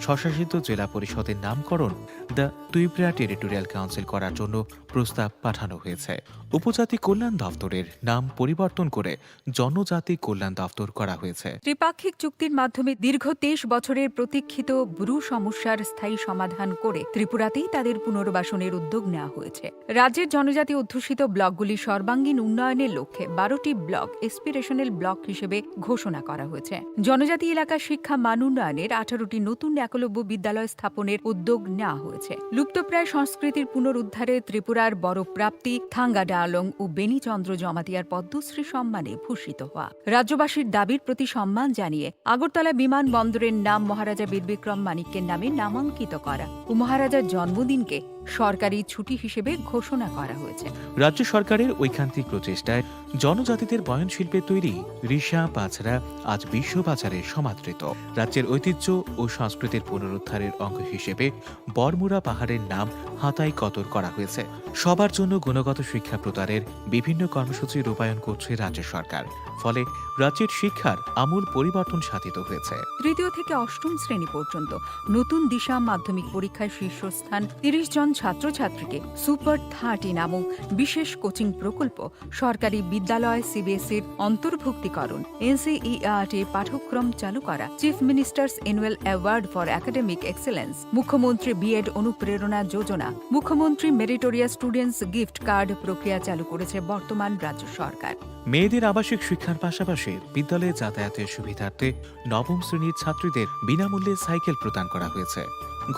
স্বশাসিত জেলা পরিষদের নামকরণ দ্য ত্রিপুরা টেরিটোরিয়াল কাউন্সিল করার জন্য প্রস্তাব পাঠানো হয়েছে। উপজাতি কল্যাণ দপ্তরের নাম পরিবর্তন করে জনজাতি কল্যাণ দপ্তর করা হয়েছে। ত্রিপাক্ষিক চুক্তির মাধ্যমে দীর্ঘ তেইশ বছরের প্রতীক্ষিত ব্রু সমস্যার স্থায়ী সমাধান করে ত্রিপুরাতেই তাদের পুনর্বাসনের উদ্যোগ নেওয়া হয়েছে। রাজ্যের জনজাতি অধ্যুষিত ব্লকগুলি সর্বাঙ্গীন উন্নয়নের লক্ষ্যে বারোটি ব্লক এসপিরেশনাল ব্লক হিসেবে ঘোষণা করা হয়েছে। জনজাতি এলাকার শিক্ষা মান উন্নয়নের আঠারোটি নতুন একলব্য বিদ্যালয় স্থাপনের উদ্যোগ নেওয়া হয়েছে। লুপ্তপ্রায় সংস্কৃতির পুনরুদ্ধারে ত্রিপুরার বড় প্রাপ্তি থাঙ্গা ডালং ও বেনিচন্দ্র জমাতিয়ার পদ্মশ্রী সম্মানে ভূষিত হওয়া। রাজ্যবাসীর দাবির প্রতি সম্মান জানিয়ে আগরতলা বিমানবন্দরের নাম মহারাজা বীর বিক্রম মানিক্যের নামে নামাঙ্কিত করা ও মহারাজার জন্মদিনকে সরকারি ছুটি হিসেবে ঘোষণা করা হয়েছে। রাজ্য সরকারের ঐকান্তিক প্রচেষ্টায় জনজাতিদের বয়নশিল্পে তৈরি রিশা পাছড়া আজ বিশ্ববাজারে সমাদৃত। রাজ্যের ঐতিহ্য ও সংস্কৃতির পুনরুদ্ধারের অঙ্গ হিসেবে বরমুড়া পাহাড়ের নাম হাতাই কতর করা হয়েছে। সবার জন্য গুণগত শিক্ষা প্রদানের বিভিন্ন কর্মসূচি রূপায়ণ করছে রাজ্য সরকার। ফলে রাজ্যের শিক্ষার আমূল পরিবর্তন সাধিত হয়েছে। তৃতীয় থেকে অষ্টম শ্রেণী পর্যন্ত নতুন দিশা মাধ্যমিক পরীক্ষায় শীর্ষস্থান তিরিশ জন ছাত্রছাত্রীকে সুপার থার্টি নামক বিশেষ কোচিং প্রকল্প, সরকারি বিদ্যালয় সিবিএসইর অন্তর্ভুক্তিকরণ, এনসিইআরটি পাঠ্যক্রম চালু করা, chief ministers annual award for academic excellence, মুখ্যমন্ত্রী বিএড অনুপ্রেরণা যোজনা, মুখ্যমন্ত্রী মেরিটোরিয়াস স্টুডেন্টস গিফট কার্ড প্রক্রিয়া চালু করেছে বর্তমান রাজ্য সরকার। মেয়েদের আবাসিক শিক্ষার পাশাপাশি বিদ্যালয়ে যাতায়াতের সুবিধার্থে নবম শ্রেণীর ছাত্রীদের বিনামূল্যে সাইকেল প্রদান করা হয়েছে।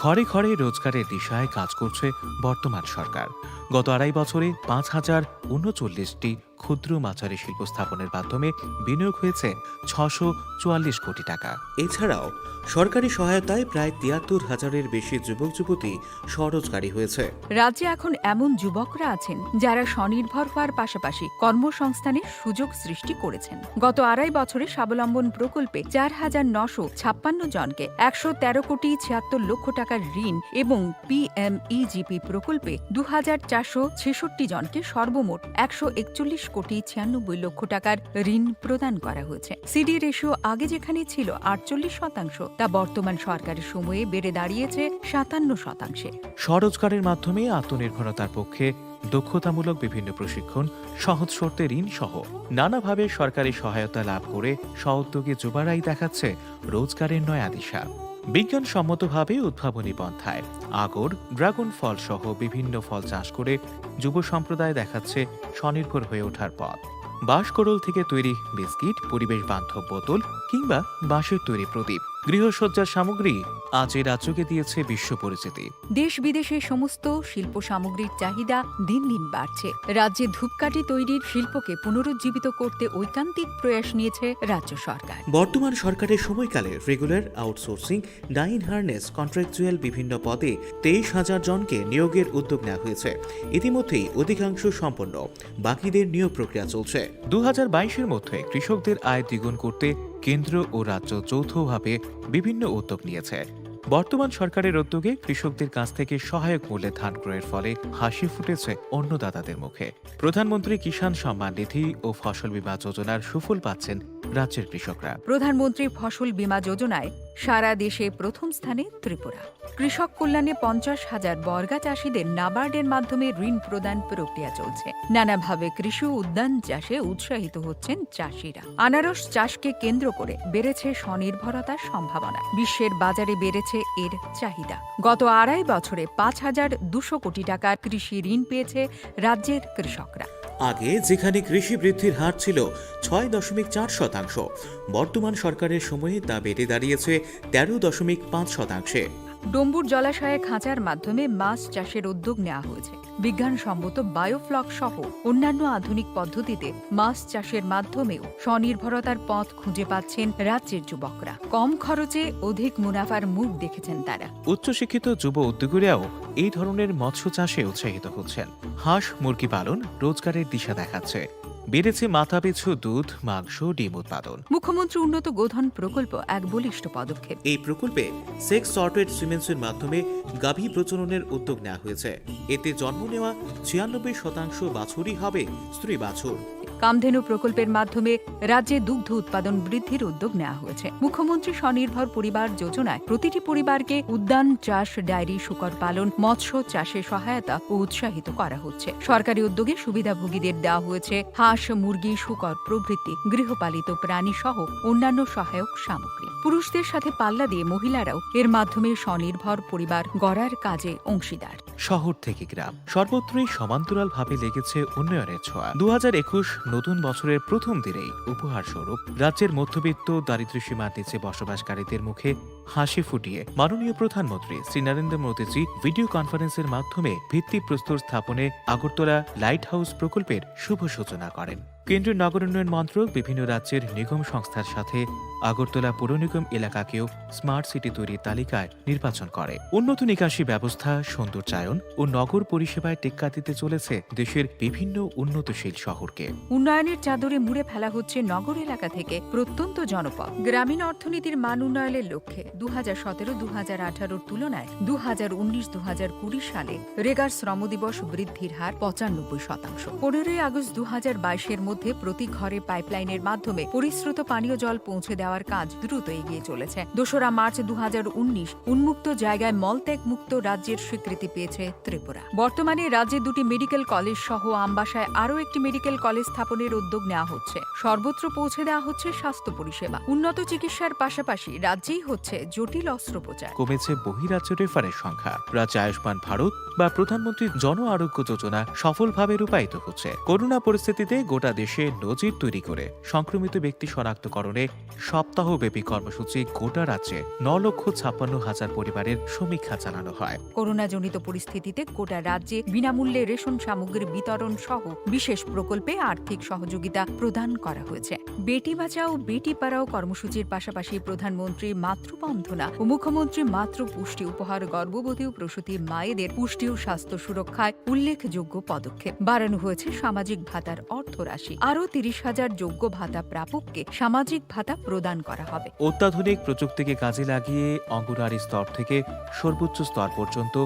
ঘরে ঘরে রোজগারের দিশায় কাজ করছে বর্তমান সরকার। গত আড়াই বছরে পাঁচ হাজার ঊনচল্লিশটি ক্ষুদ্র মাঝারি শিল্প স্থাপনের মাধ্যমে বিনিয়োগ হয়েছে ছশো চুয়াল্লিশ কোটি টাকা। এছাড়াও সরকারি সহায়তায় প্রায় তিয়াত্তর হাজারের বেশি যুবক যুবতী স্বরোজগারী হয়েছে। রাজ্যে এখন এমন যুবকরা আছেন, যারা স্বনির্ভর হওয়ার পাশাপাশি কর্মসংস্থানের সুযোগ সৃষ্টি করেছেন। গত আড়াই বছরে স্বাবলম্বন প্রকল্পে চার হাজার নশো ছাপ্পান্ন জনকে একশো তেরো কোটি ছিয়াত্তর লক্ষ টাকার ঋণ এবং পিএমইজিপি প্রকল্পে দু হাজার চারশো ছেষট্টি জনকে সর্বমোট একশো একচল্লিশ কোটি ছিয়ানব্বই লক্ষ টাকার ঋণ প্রদান করা হয়েছে। সিডি রেশিও আগে যেখানে ছিল আটচল্লিশ শতাংশ, তা বর্তমান সরকারের সময়ে বেড়ে দাঁড়িয়েছে সাতান্ন শতাংশে। স্বরোজগারের মাধ্যমে আত্মনির্ভরতার পক্ষে দক্ষতামূলক বিভিন্ন প্রশিক্ষণ, সহজ শর্তে ঋণ সহ নানাভাবে সরকারি সহায়তা লাভ করে স্বউদ্যোগী যুবারাই দেখাচ্ছে রোজগারের নয়া দিশা। বিজ্ঞানসম্মতভাবে উদ্ভাবনী পন্থায় আগর, ড্রাগন ফল সহ বিভিন্ন ফল চাষ করে যুব সম্প্রদায় দেখাচ্ছে স্বনির্ভর হয়ে ওঠার পথ। বাঁশকরল থেকে তৈরি বিস্কিট, পরিবেশ বান্ধব বোতল কিংবা বাঁশের তৈরি প্রদীপ, গৃহসজ্জার সামগ্রী আজ এই রাজ্যকে দিয়েছে বিশ্ব পরিচিতি। দেশ বিদেশে সমস্ত শিল্প সামগ্রীর চাহিদা দিন দিন বাড়ছে। রাজ্যে ধূপকাঠি তৈরির শিল্পকে পুনরুজ্জীবিত করতে ঐকান্তিক প্রয়াস নিয়েছে রাজ্য সরকার। বর্তমান সরকারের সময়কালে রেগুলার, আউটসোর্সিং, ডাইন হার্নেস, কন্ট্রাকচুয়াল বিভিন্ন পদে তেইশ হাজার জনকে নিয়োগের উদ্যোগ নেওয়া হয়েছে। ইতিমধ্যেই অধিকাংশ সম্পন্ন, বাকিদের নিয়োগ প্রক্রিয়া চলছে। দু হাজার বাইশের মধ্যে কৃষকদের আয় দ্বিগুণ করতে কেন্দ্র ও রাজ্য যৌথভাবে বিভিন্ন উদ্যোগ নিয়েছে। বর্তমান সরকারের উদ্যোগে কৃষকদের কাছ থেকে সহায়ক মূল্যে ধান ক্রয়ের ফলে হাসি ফুটেছে অন্নদাতাদের মুখে। প্রধানমন্ত্রী কিষাণ সম্মান নিধি ও ফসল বীমা যোজনার সুফল পাচ্ছেন রাজ্যের কৃষকরা। প্রধানমন্ত্রী ফসল বীমা যোজনায় সারা দেশে প্রথম স্থানে ত্রিপুরা। কৃষক কল্যাণে পঞ্চাশ হাজার বর্গা চাষীদের নাবার্ডের মাধ্যমে ঋণ প্রদান প্রক্রিয়া চলছে। নানাভাবে কৃষি উদ্যান চাষে উৎসাহিত হচ্ছেন চাষীরা। আনারস চাষকে কেন্দ্র করে বেড়েছে স্বনির্ভরতার সম্ভাবনা। বিশ্বের বাজারে বেড়েছে এর চাহিদা। গত আড়াই বছরে পাঁচ হাজার দুশো কোটি টাকার কৃষি ঋণ পেয়েছে রাজ্যের কৃষকরা। আগে যেখানে কৃষি বৃদ্ধির হার ছিল ছয় দশমিক চার শতাংশ, বর্তমান সরকারের সময়ে তা বেড়ে দাঁড়িয়েছে তেরো দশমিক পাঁচ শতাংশে। ডম্বুর জলাশয়ে খাঁচার মাধ্যমে মাছ চাষের উদ্যোগ নেওয়া হয়েছে। বিজ্ঞানসম্মত বায়োফ্লক সহ অন্যান্য আধুনিক পদ্ধতিতে মাছ চাষের মাধ্যমেও স্বনির্ভরতার পথ খুঁজে পাচ্ছেন রাজ্যের যুবকরা। কম খরচে অধিক মুনাফার মুখ দেখেছেন তারা। উচ্চশিক্ষিত যুব উদ্যোগীরাও এই ধরনের মৎস্য চাষে উৎসাহিত হচ্ছেন। হাঁস মুরগি পালন রোজগারের দিশা দেখাচ্ছে। বেড়েছে মাথাপিছু দুধ, মাংস, ডিম উৎপাদন। মুখ্যমন্ত্রী উন্নত গোধন প্রকল্প এক বলিষ্ঠ পদক্ষেপ। এই প্রকল্পে সেক্স সর্টেড সিমেন্সের মাধ্যমে গাভী প্রজননের উদ্যোগ নেওয়া হয়েছে। এতে জন্ম নেওয়া ছিয়ানব্বই শতাংশ বাছুরই হবে স্ত্রী বাছুর। কামধেনু প্রকল্পের মাধ্যমে রাজ্যে দুগ্ধ উৎপাদন বৃদ্ধির উদ্যোগ নেওয়া হয়েছে। মুখ্যমন্ত্রী স্বনির্ভর পরিবার যোজনায় প্রতিটি পরিবারকে উদ্যান চাষ, ডায়েরি, শূকর পালন, মৎস্য চাষে সহায়তা ও উৎসাহিত করা হচ্ছে। সরকারি উদ্যোগে সুবিধাভোগীদের দেওয়া হয়েছে হাঁস, মুরগি, শূকর প্রভৃতি গৃহপালিত প্রাণী সহ অন্যান্য সহায়ক সামগ্রী। পুরুষদের সাথে পাল্লা দিয়ে মহিলারাও এর মাধ্যমে স্বনির্ভর পরিবার গড়ার কাজে অংশীদার। শহর থেকে গ্রাম, সর্বত্রই সমান্তরালভাবে লেগেছে উন্নয়নের ছোঁয়া। দু হাজার একুশ নতুন বছরের প্রথম দিনেই উপহার স্বরূপ রাজ্যের মধ্যবিত্ত দারিদ্র্য সীমার নিচে বসবাসকারীদের মুখে হাসি ফুটিয়ে মাননীয় প্রধানমন্ত্রী শ্রী নরেন্দ্র মোদীজি ভিডিও কনফারেন্সের মাধ্যমে ভিত্তিপ্রস্তর স্থাপনে আগরতলা লাইট হাউস প্রকল্পের শুভ সূচনা করেন। কেন্দ্রীয় নগর উন্নয়ন মন্ত্রক বিভিন্ন রাজ্যের নিগম সংস্থার সাথে আগরতলা পৌর নিগম এলাকাকেও স্মার্ট সিটি তৈরির তালিকায় নির্বাচন করে। উন্নত নিকাশি ব্যবস্থা, সৌন্দর্যায়ন ও নগর পরিষেবায় টেক্কা দিতে চলেছে দেশের বিভিন্ন উন্নতশীল শহরকে। উন্নয়নের চাদরে মুড়ে ফেলা হচ্ছে নগর এলাকা থেকে প্রত্যন্ত জনপদ। গ্রামীণ অর্থনীতির মান উন্নয়নের লক্ষ্যে দু হাজার সতেরো দু হাজার আঠারোর তুলনায় দু হাজার উনিশ দু হাজার কুড়ি সালে রেগার শ্রম দিবস বৃদ্ধির হার পঁচানব্বই শতাংশ। পনেরোই আগস্ট দু হাজার বাইশের মধ্যে প্রতি ঘরে পাইপলাইনের মাধ্যমে পরিশ্রুত পানীয় জল পৌঁছে দেওয়ার কাজ দ্রুত এগিয়ে চলেছে। দোসরা মার্চ দু হাজার উনিশ উন্মুক্ত জায়গায় মলত্যাগ মুক্ত রাজ্যের স্বীকৃতি পেয়েছে ত্রিপুরা। বর্তমানে রাজ্যে দুটি মেডিকেল কলেজ সহ আমবাসায় আরও একটি মেডিকেল কলেজ স্থাপনের উদ্যোগ নেওয়া হচ্ছে। সর্বত্র পৌঁছে দেওয়া হচ্ছে স্বাস্থ্য পরিষেবা। উন্নত চিকিৎসার পাশাপাশি রাজ্যেই হচ্ছে জটিল অস্ত্রোপচার। কমেছে বহিরাজ্য রেফারের সংখ্যা। রাজ্যে আয়ুষ্মান ভারত বা প্রধানমন্ত্রী জন আরোগ্য যোজনা সফলভাবে রূপায়িত হচ্ছে। করোনা পরিস্থিতিতে গোটা দেশে নজির তৈরি করে সংক্রমিত ব্যক্তি শনাক্তকরণে সপ্তাহব্যাপী কর্মসূচি গোটা রাজ্যে ন লক্ষ ছাপ্পান্ন হাজার পরিবারের সমীক্ষা চালানো হয়। করোনাজনিত পরিস্থিতিতে গোটা রাজ্যে বিনামূল্যে রেশন সামগ্রী বিতরণ সহ বিশেষ প্রকল্পে আর্থিক সহযোগিতা প্রদান করা হয়েছে। বেটি বাঁচাও বেটি পড়াও কর্মসূচির পাশাপাশি প্রধানমন্ত্রী মাতৃবন্দনা ও মুখ্যমন্ত্রী মাতৃ পুষ্টি উপহার গর্ভবতী ও প্রসূতি মায়েদের পুষ্টি ও স্বাস্থ্য সুরক্ষায় উল্লেখযোগ্য পদক্ষেপ। বাড়ানো হয়েছে সামাজিক ভাতার অর্থ রাশি। আরও তিরিশ হাজার যোগ্য ভাতা প্রাপককে সামাজিক ভাতা প্রদান করা হবে। অত্যাধুনিক প্রযুক্তিকে কাজে লাগিয়ে অঙ্গনওয়াড়ি স্তর থেকে সর্বোচ্চ স্তর পর্যন্ত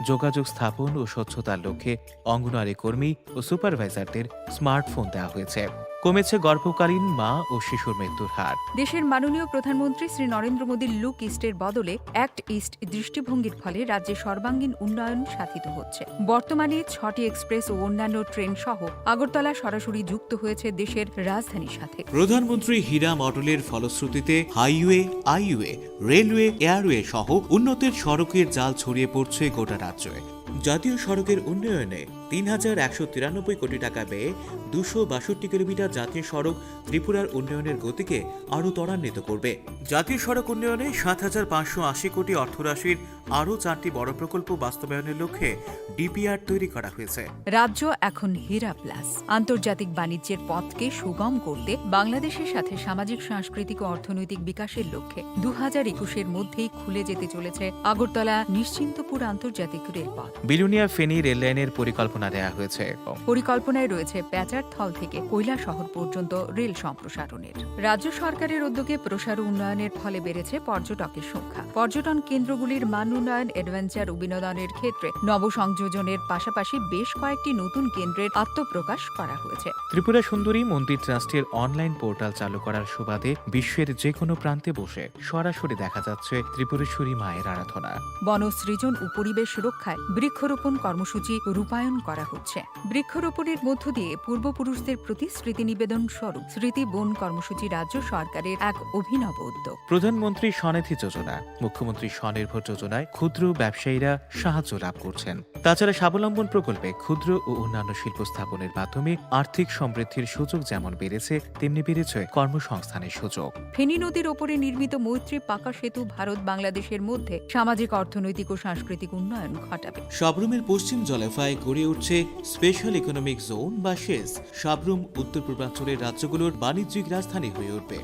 যোগাযোগ স্থাপন ও স্বচ্ছতার লক্ষ্যে অঙ্গনওয়াড়ি কর্মী ও সুপারভাইজারদের স্মার্টফোন দেওয়া হয়েছে। কমেছে গর্ভকালীন মা ও শিশুর মৃত্যুর হার। দেশের মাননীয় প্রধানমন্ত্রী শ্রী নরেন্দ্র মোদীর লুক ইস্টের বদলে অ্যাক্ট ইস্ট দৃষ্টিভঙ্গির ফলে রাজ্যে সর্বাঙ্গীন উন্নয়ন সাধিত হচ্ছে। বর্তমানে ছটি এক্সপ্রেস ও অন্যান্য ট্রেন সহ আগরতলা সরাসরি যুক্ত হয়েছে দেশের রাজধানীর সাথে। প্রধানমন্ত্রী হীরা মডেলের ফলশ্রুতিতে হাইওয়ে, আইওয়ে, রেলওয়ে, এয়ারওয়ে সহ উন্নতির সড়কের জাল ছড়িয়ে পড়ছে গোটা রাজ্যে। জাতীয় সড়কের উন্নয়নে তিন হাজার একশো তিরানব্বই কোটি টাকা ব্যয়ে দুশো বাষট্টি কিলোমিটার জাতীয় সড়ক ত্রিপুরার উন্নয়নের গতিকে আরও ত্বরান্বিত করবে। জাতীয় সড়ক উন্নয়নে সাত হাজার পাঁচশো আশি কোটি অর্থরাশির আরও চারটি বড় প্রকল্প বাস্তবায়নের লক্ষ্যে ডিপিআর তৈরি করা হয়েছে। রাজ্য এখন হীরা প্লাস। আন্তর্জাতিক বাণিজ্যের পথকে সুগম করতে বাংলাদেশের সাথে সামাজিক, সাংস্কৃতিক ও অর্থনৈতিক বিকাশের লক্ষ্যে দু হাজার একুশের মধ্যেই খুলে যেতে চলেছে আগরতলা নিশ্চিন্তপুর আন্তর্জাতিক রেলপথ। বিলোনিয়া ফেনী রেললাইনের পরিকল্পনা দেয়া হয়েছে। পরিকল্পনায় রয়েছে প্যাচারথল থেকে কৈলাসহর পর্যন্ত রেল সম্প্রসারণের। রাজ্য সরকারের উদ্যোগে প্রসার ও উন্নয়নের ফলে বেড়েছে পর্যটকের সংখ্যা। পর্যটন কেন্দ্রগুলির মান উন্নয়ন, অ্যাডভেঞ্চার ও বিনোদনের ক্ষেত্রে নবসংযোজনের পাশাপাশি বেশ কয়েকটি নতুন কেন্দ্রের আত্মপ্রকাশ করা হয়েছে। ত্রিপুরা সুন্দরী মন্দির ট্রাস্টের অনলাইন পোর্টাল চালু করার সুবাদে বিশ্বের যে কোনো প্রান্তে বসে সরাসরি দেখা যাচ্ছে ত্রিপুরেশ্বরী মায়ের আরাধনা। বন সৃজন ও পরিবেশ রক্ষায় বৃক্ষরোপণ কর্মসূচি রূপায়ণ করা হচ্ছে। বৃক্ষরোপণের মধ্য দিয়ে পূর্বপুরুষদের প্রতি স্মৃতি নিবেদন স্বরূপ স্মৃতি বন কর্মসূচি রাজ্য সরকারের এক অভিনব উদ্যোগ। প্রধানমন্ত্রী স্বনিধি যোজনা, মুখ্যমন্ত্রী স্বনির্ভর যোজনায় ক্ষুদ্র ব্যবসায়ীরা সাহায্য লাভ করছেন। তাছাড়া স্বাবলম্বন প্রকল্পে ক্ষুদ্র ও অন্যান্য শিল্প স্থাপনের মাধ্যমে আর্থিক সমৃদ্ধির সুযোগ যেমন বেড়েছে, তেমনি বেড়েছে কর্মসংস্থানের সুযোগ। ফেনী নদীর ওপরে নির্মিত মৈত্রী পাকা সেতু ভারত বাংলাদেশের মধ্যে সামাজিক, অর্থনৈতিক ও সাংস্কৃতিক উন্নয়ন ঘটাবে। শবরুমের পশ্চিম জলাফায় গড়ে উঠছে স্পেশাল ইকোনমিক জোন বা সেজ। শবরুম উত্তর পূর্বাঞ্চলের রাজ্যগুলোর বাণিজ্যিক রাজধানী হয়ে উঠবে।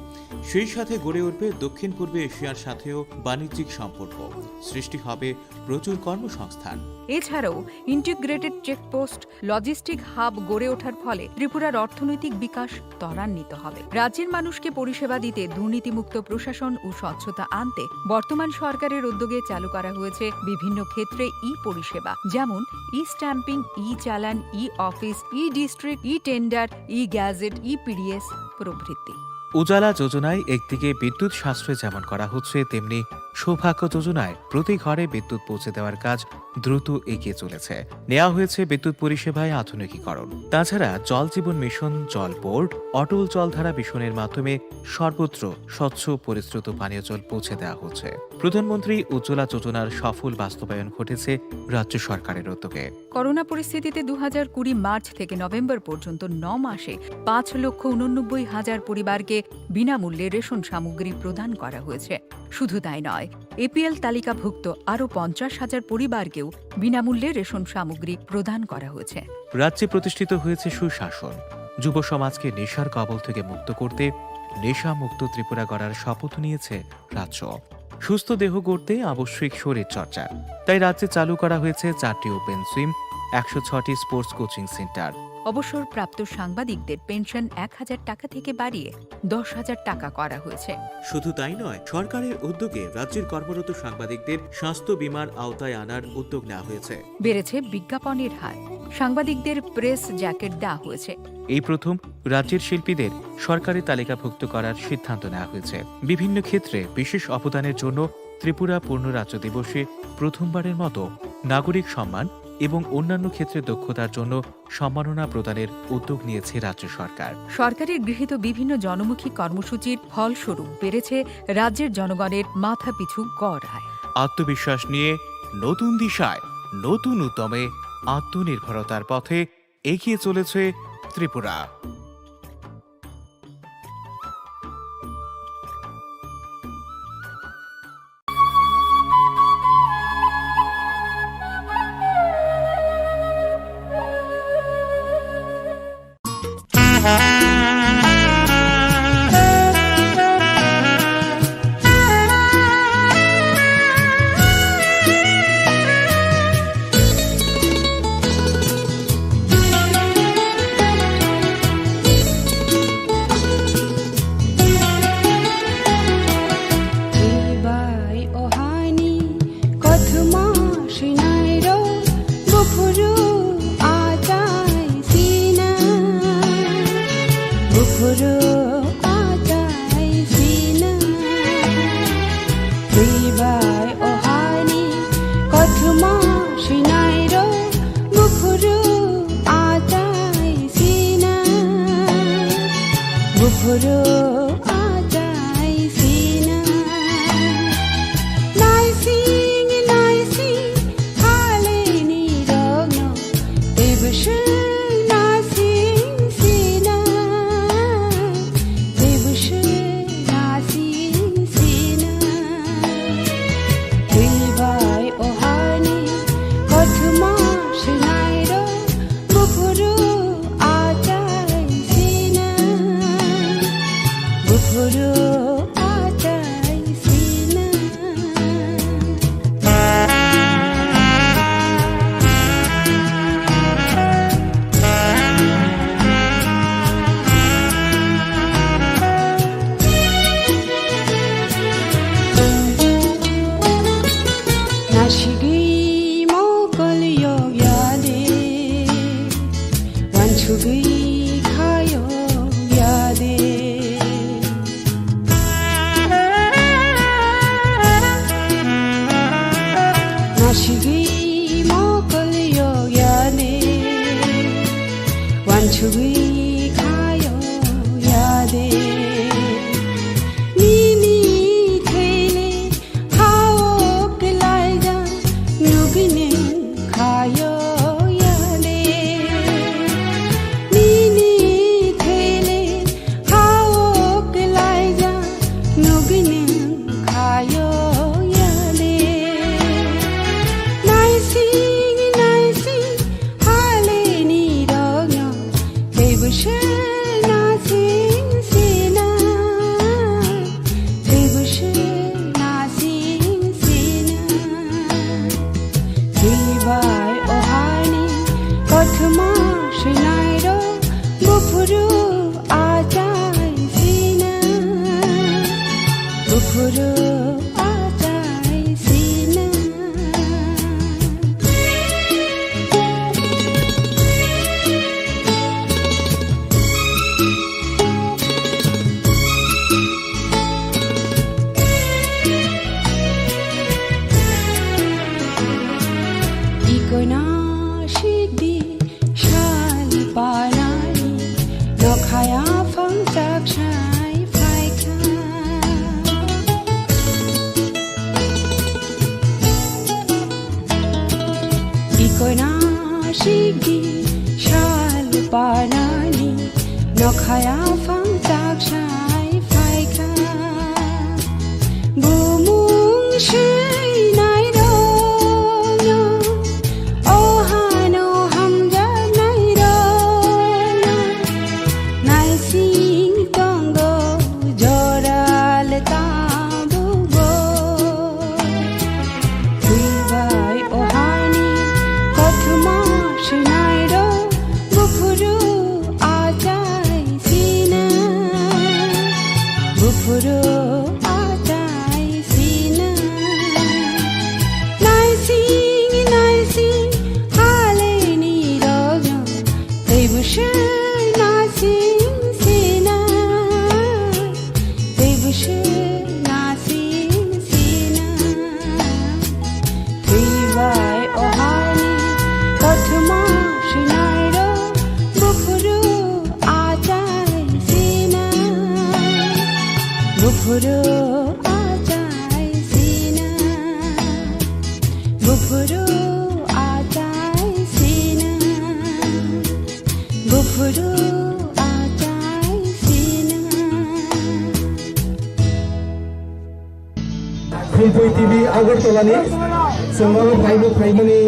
সেই সাথে গড়ে উঠবে দক্ষিণ পূর্ব এশিয়ার সাথেও বাণিজ্যিক সম্পর্ক। সৃষ্টি হবে প্রচুর কর্মসংস্থান। এছাড়াও ইন্টিগ্রেটেড চেকপোস্ট, লজিস্টিক হাব গড়ে ওঠার ফলে ত্রিপুরার অর্থনৈতিক বিকাশ ত্বরান্বিত হবে। রাজ্যের মানুষকে পরিষেবা দিতে দুর্নীতিমুক্ত প্রশাসন ও স্বচ্ছতা আনতে বর্তমান সরকারের উদ্যোগে চালু করা হয়েছে বিভিন্ন ক্ষেত্রে ই পরিষেবা, যেমন ই স্ট্যাম্পিং, ই চালান, ই অফিস, ই ডিস্ট্রিক্ট, ই টেন্ডার, ই গ্যাজেট, ই পিডিএস প্রভৃতি। উজালা যোজনায় একদিকে বিদ্যুৎ সাশ্রয় যেমন করা হচ্ছে, তেমনি সৌভাগ্য যোজনায় প্রতি ঘরে বিদ্যুৎ পৌঁছে দেওয়ার কাজ দ্রুত এগিয়ে চলেছে। নেওয়া হয়েছে বিদ্যুৎ পরিষেবায় আধুনিকীকরণ। তাছাড়া জল জীবন মিশন, জল বোর্ড, অটল জলধারা মিশনের মাধ্যমে সর্বত্র স্বচ্ছ পরিশ্রুত পানীয় জল পৌঁছে দেওয়া হচ্ছে। প্রধানমন্ত্রী উজ্জ্বলা যোজনার সফল বাস্তবায়ন ঘটেছে রাজ্য সরকারের উদ্যোগে। করোনা পরিস্থিতিতে দু হাজার কুড়ি মার্চ থেকে নভেম্বর পর্যন্ত ন মাসে পাঁচ লক্ষ ঊননব্বই হাজার পরিবারকে বিনামূল্যে রেশন সামগ্রী প্রদান করা হয়েছে। শুধু তাই নয়, এপিএল তালিকাভুক্ত আরও পঞ্চাশ হাজার পরিবারকেও বিনামূল্যে রেশন সামগ্রী প্রদান করা হয়েছে। রাজ্যে প্রতিষ্ঠিত হয়েছে সুশাসন। যুব সমাজকে নেশার কবল থেকে মুক্ত করতে নেশামুক্ত ত্রিপুরা গড়ার শপথ নিয়েছে রাজ্য। সুস্থ দেহ গড়তে আবশ্যিক শরীর চর্চা। তাই রাজ্যে চালু করা হয়েছে চারটি ওপেন জিম, একশো ছয়টি স্পোর্টস কোচিং সেন্টার। অবসরপ্রাপ্ত সাংবাদিকদের পেনশন এক হাজার টাকা থেকে বাড়িয়ে দশ হাজার টাকা করা হয়েছে। শুধু তাই নয়, সরকারের উদ্যোগে রাজ্যের কর্মরত সাংবাদিকদের স্বাস্থ্য বীমার আওতায় আনার উদ্যোগ নেওয়া হয়েছে। বেড়েছে বিজ্ঞাপনের হার, সাংবাদিকদের প্রেস জ্যাকেট দেওয়া হয়েছে। এই প্রথম রাজ্যের শিল্পীদের সরকারি তালিকাভুক্ত করার সিদ্ধান্ত নেওয়া হয়েছে। বিভিন্ন ক্ষেত্রে বিশেষ অবদানের জন্য ত্রিপুরা পূর্ণ রাজ্য দিবসে প্রথমবারের মতো নাগরিক সম্মান এবং অন্যান্য ক্ষেত্রে দক্ষতার জন্য সম্মাননা প্রদানের উদ্যোগ নিয়েছে রাজ্য সরকার। সরকারের গৃহীত বিভিন্ন জনমুখী কর্মসূচির ফলস্বরূপ বেড়েছে রাজ্যের জনগণের মাথাপিছু গড় আয়। আত্মবিশ্বাস নিয়ে নতুন দিশায়, নতুন উদ্যমে আত্মনির্ভরতার পথে এগিয়ে চলেছে Tripura. Bai ohani kothoma sinai ro buphuru achai sina, buphuru achai sina. Bai ohani kothoma sinai ro buphuru achai sina, buphuru achai sina. Naising naising haleni rogno tebuswng nasing sina, tebuswng nasing sina. Twi bai ohani kothoma sinai ro buphuru achai sina, buphuru achai sina. Nasigwi mokol yok ya de, wansugwi kha yok ya de. Buphuru achai sina. Naising, naising, haleni rogno. Tei busai naising sina. Tei busai naising sina. Twibai o hani kothoma swinairok buphuru achai sina. Buphuru achai sina. Buphuru achai sina. Buphuru achai sina. Khumpui T V Agartala ni chwng oro phaino phaimani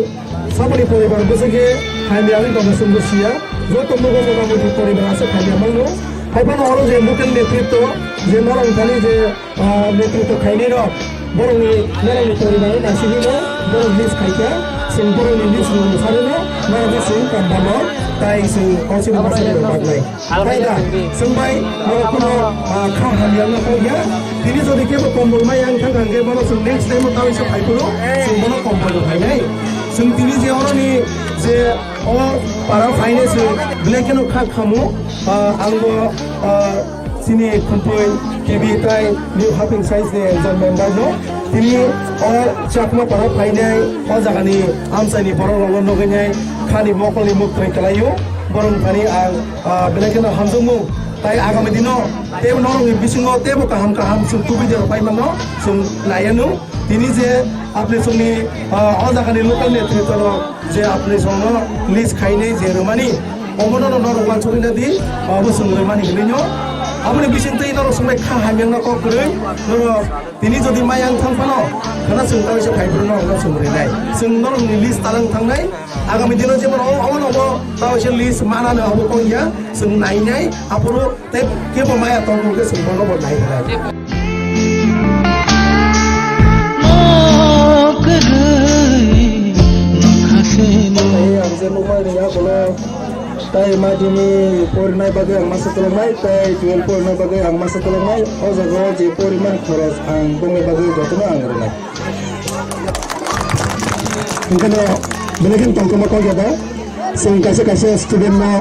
samani poribar bwswk khe hamya wngwi tongma chwngbo siya. Joto mugo motamoti poribar aswk hamya mano. Haiphano oro je local netritwo je norok thani je, ah, netritwo khainai rok borokni norokni poribar naisingwino borok list khaikha. Chwng borokni list rwng sarwino norokno chwng kom bamo tai chwng council bwsarok rok baknai. Hai da, chwng bai, ah, kheno, ah, kha hamya wngna kok ya. Tini jodi kebo kombol mai ang thang thang khe bono chwng next time o tawisa phai phuru, chwng bono kombol rok phainai. Chwng tini je oroni je o para phainai chwng belai kheno kha khamu, ah, ang bo, ah, chini Khumpui T V tai New Haping Science ni ekjon member no. Tini o Chakma para phainai o jagani amchaini borok rokno nugwi nai khani mokolni muktwi kwlaio. Borok thani ang ah, belai kheno hamjakmung. Tai agami dino teibo norokni bisingo teibo kaham kaham chwng tubui de rwpai mano, chwng naiya nung. Tini je apni chwngni, ah, o jagani local netritwa rok je apni chwngno list khainai je rwmani, omono no norok uansukwi na di, abo chwng rwmani hinwi no. Aboni bisingtwi norok chwngbai kha hamyangno kok kwrwi, norok tini jodi mai ang thang phano, khana chwng kaisa phai phuru norokno chwng rwnai. Chwng norokni list talang thangnai, agami dino jemon o, omono obo kaisa list manano abo kok ya. Chwng nainai, aphuru tei kebo maya tongmung khe chwng bono bo nai rwnai. Tei ang je nukmani yagulo, tei madhyamik porinai bagwi ang masa toloknai, tei twelve porinai bagwi ang masa toloknai, o jaga o je porimani khoros ang bongni bagwi jotono ang rwnai. Hingkheno belai kheno tongthokma kok ya da. Chwng kaisa kaisa student no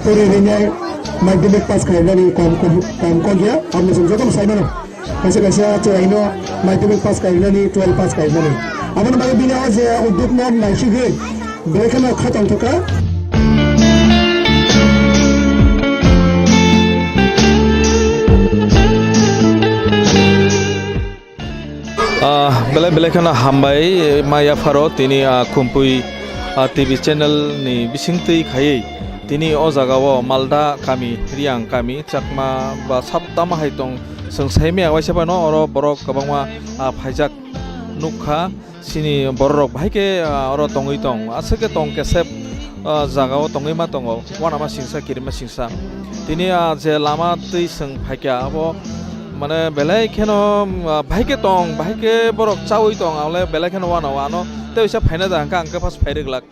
pori rinai madhyamik pass khainani kom, kom, kom kok ya. Aboni chwng jotono sai mano. Kaisa kaisa chwraino madhyamik pass khainani, twelve pass khainani. Aboni bagwi bini o je udduk no naisigwi belai kheno kha tongthokha. Ah, belai belai kheno hambai, eh, ma yapharo tini, ah, Khumpui, ah, T V channel ni bisingtwi khaiwi tini o jaga o Malda kami, Riang kami, Chakma ba sab tamo hai tong, chwng saimaya waisa phano oro borok kwbangma, ah, phaijak nukha. Chini bororok bahai khe, ah, oro tongwi tong, aswk khe tong kesep, ah, jaga o tongwi ma tongo, uanama singsa, kirima singsa. Tini, ah, je lama twi chwng phaikha, abo mane belai kheno, ah, bahai khe tong, bahai khe borok chaui tong, ang le belai kheno uanao ano tei waisa phaina da hwnkhe ang khe first phai rwglak.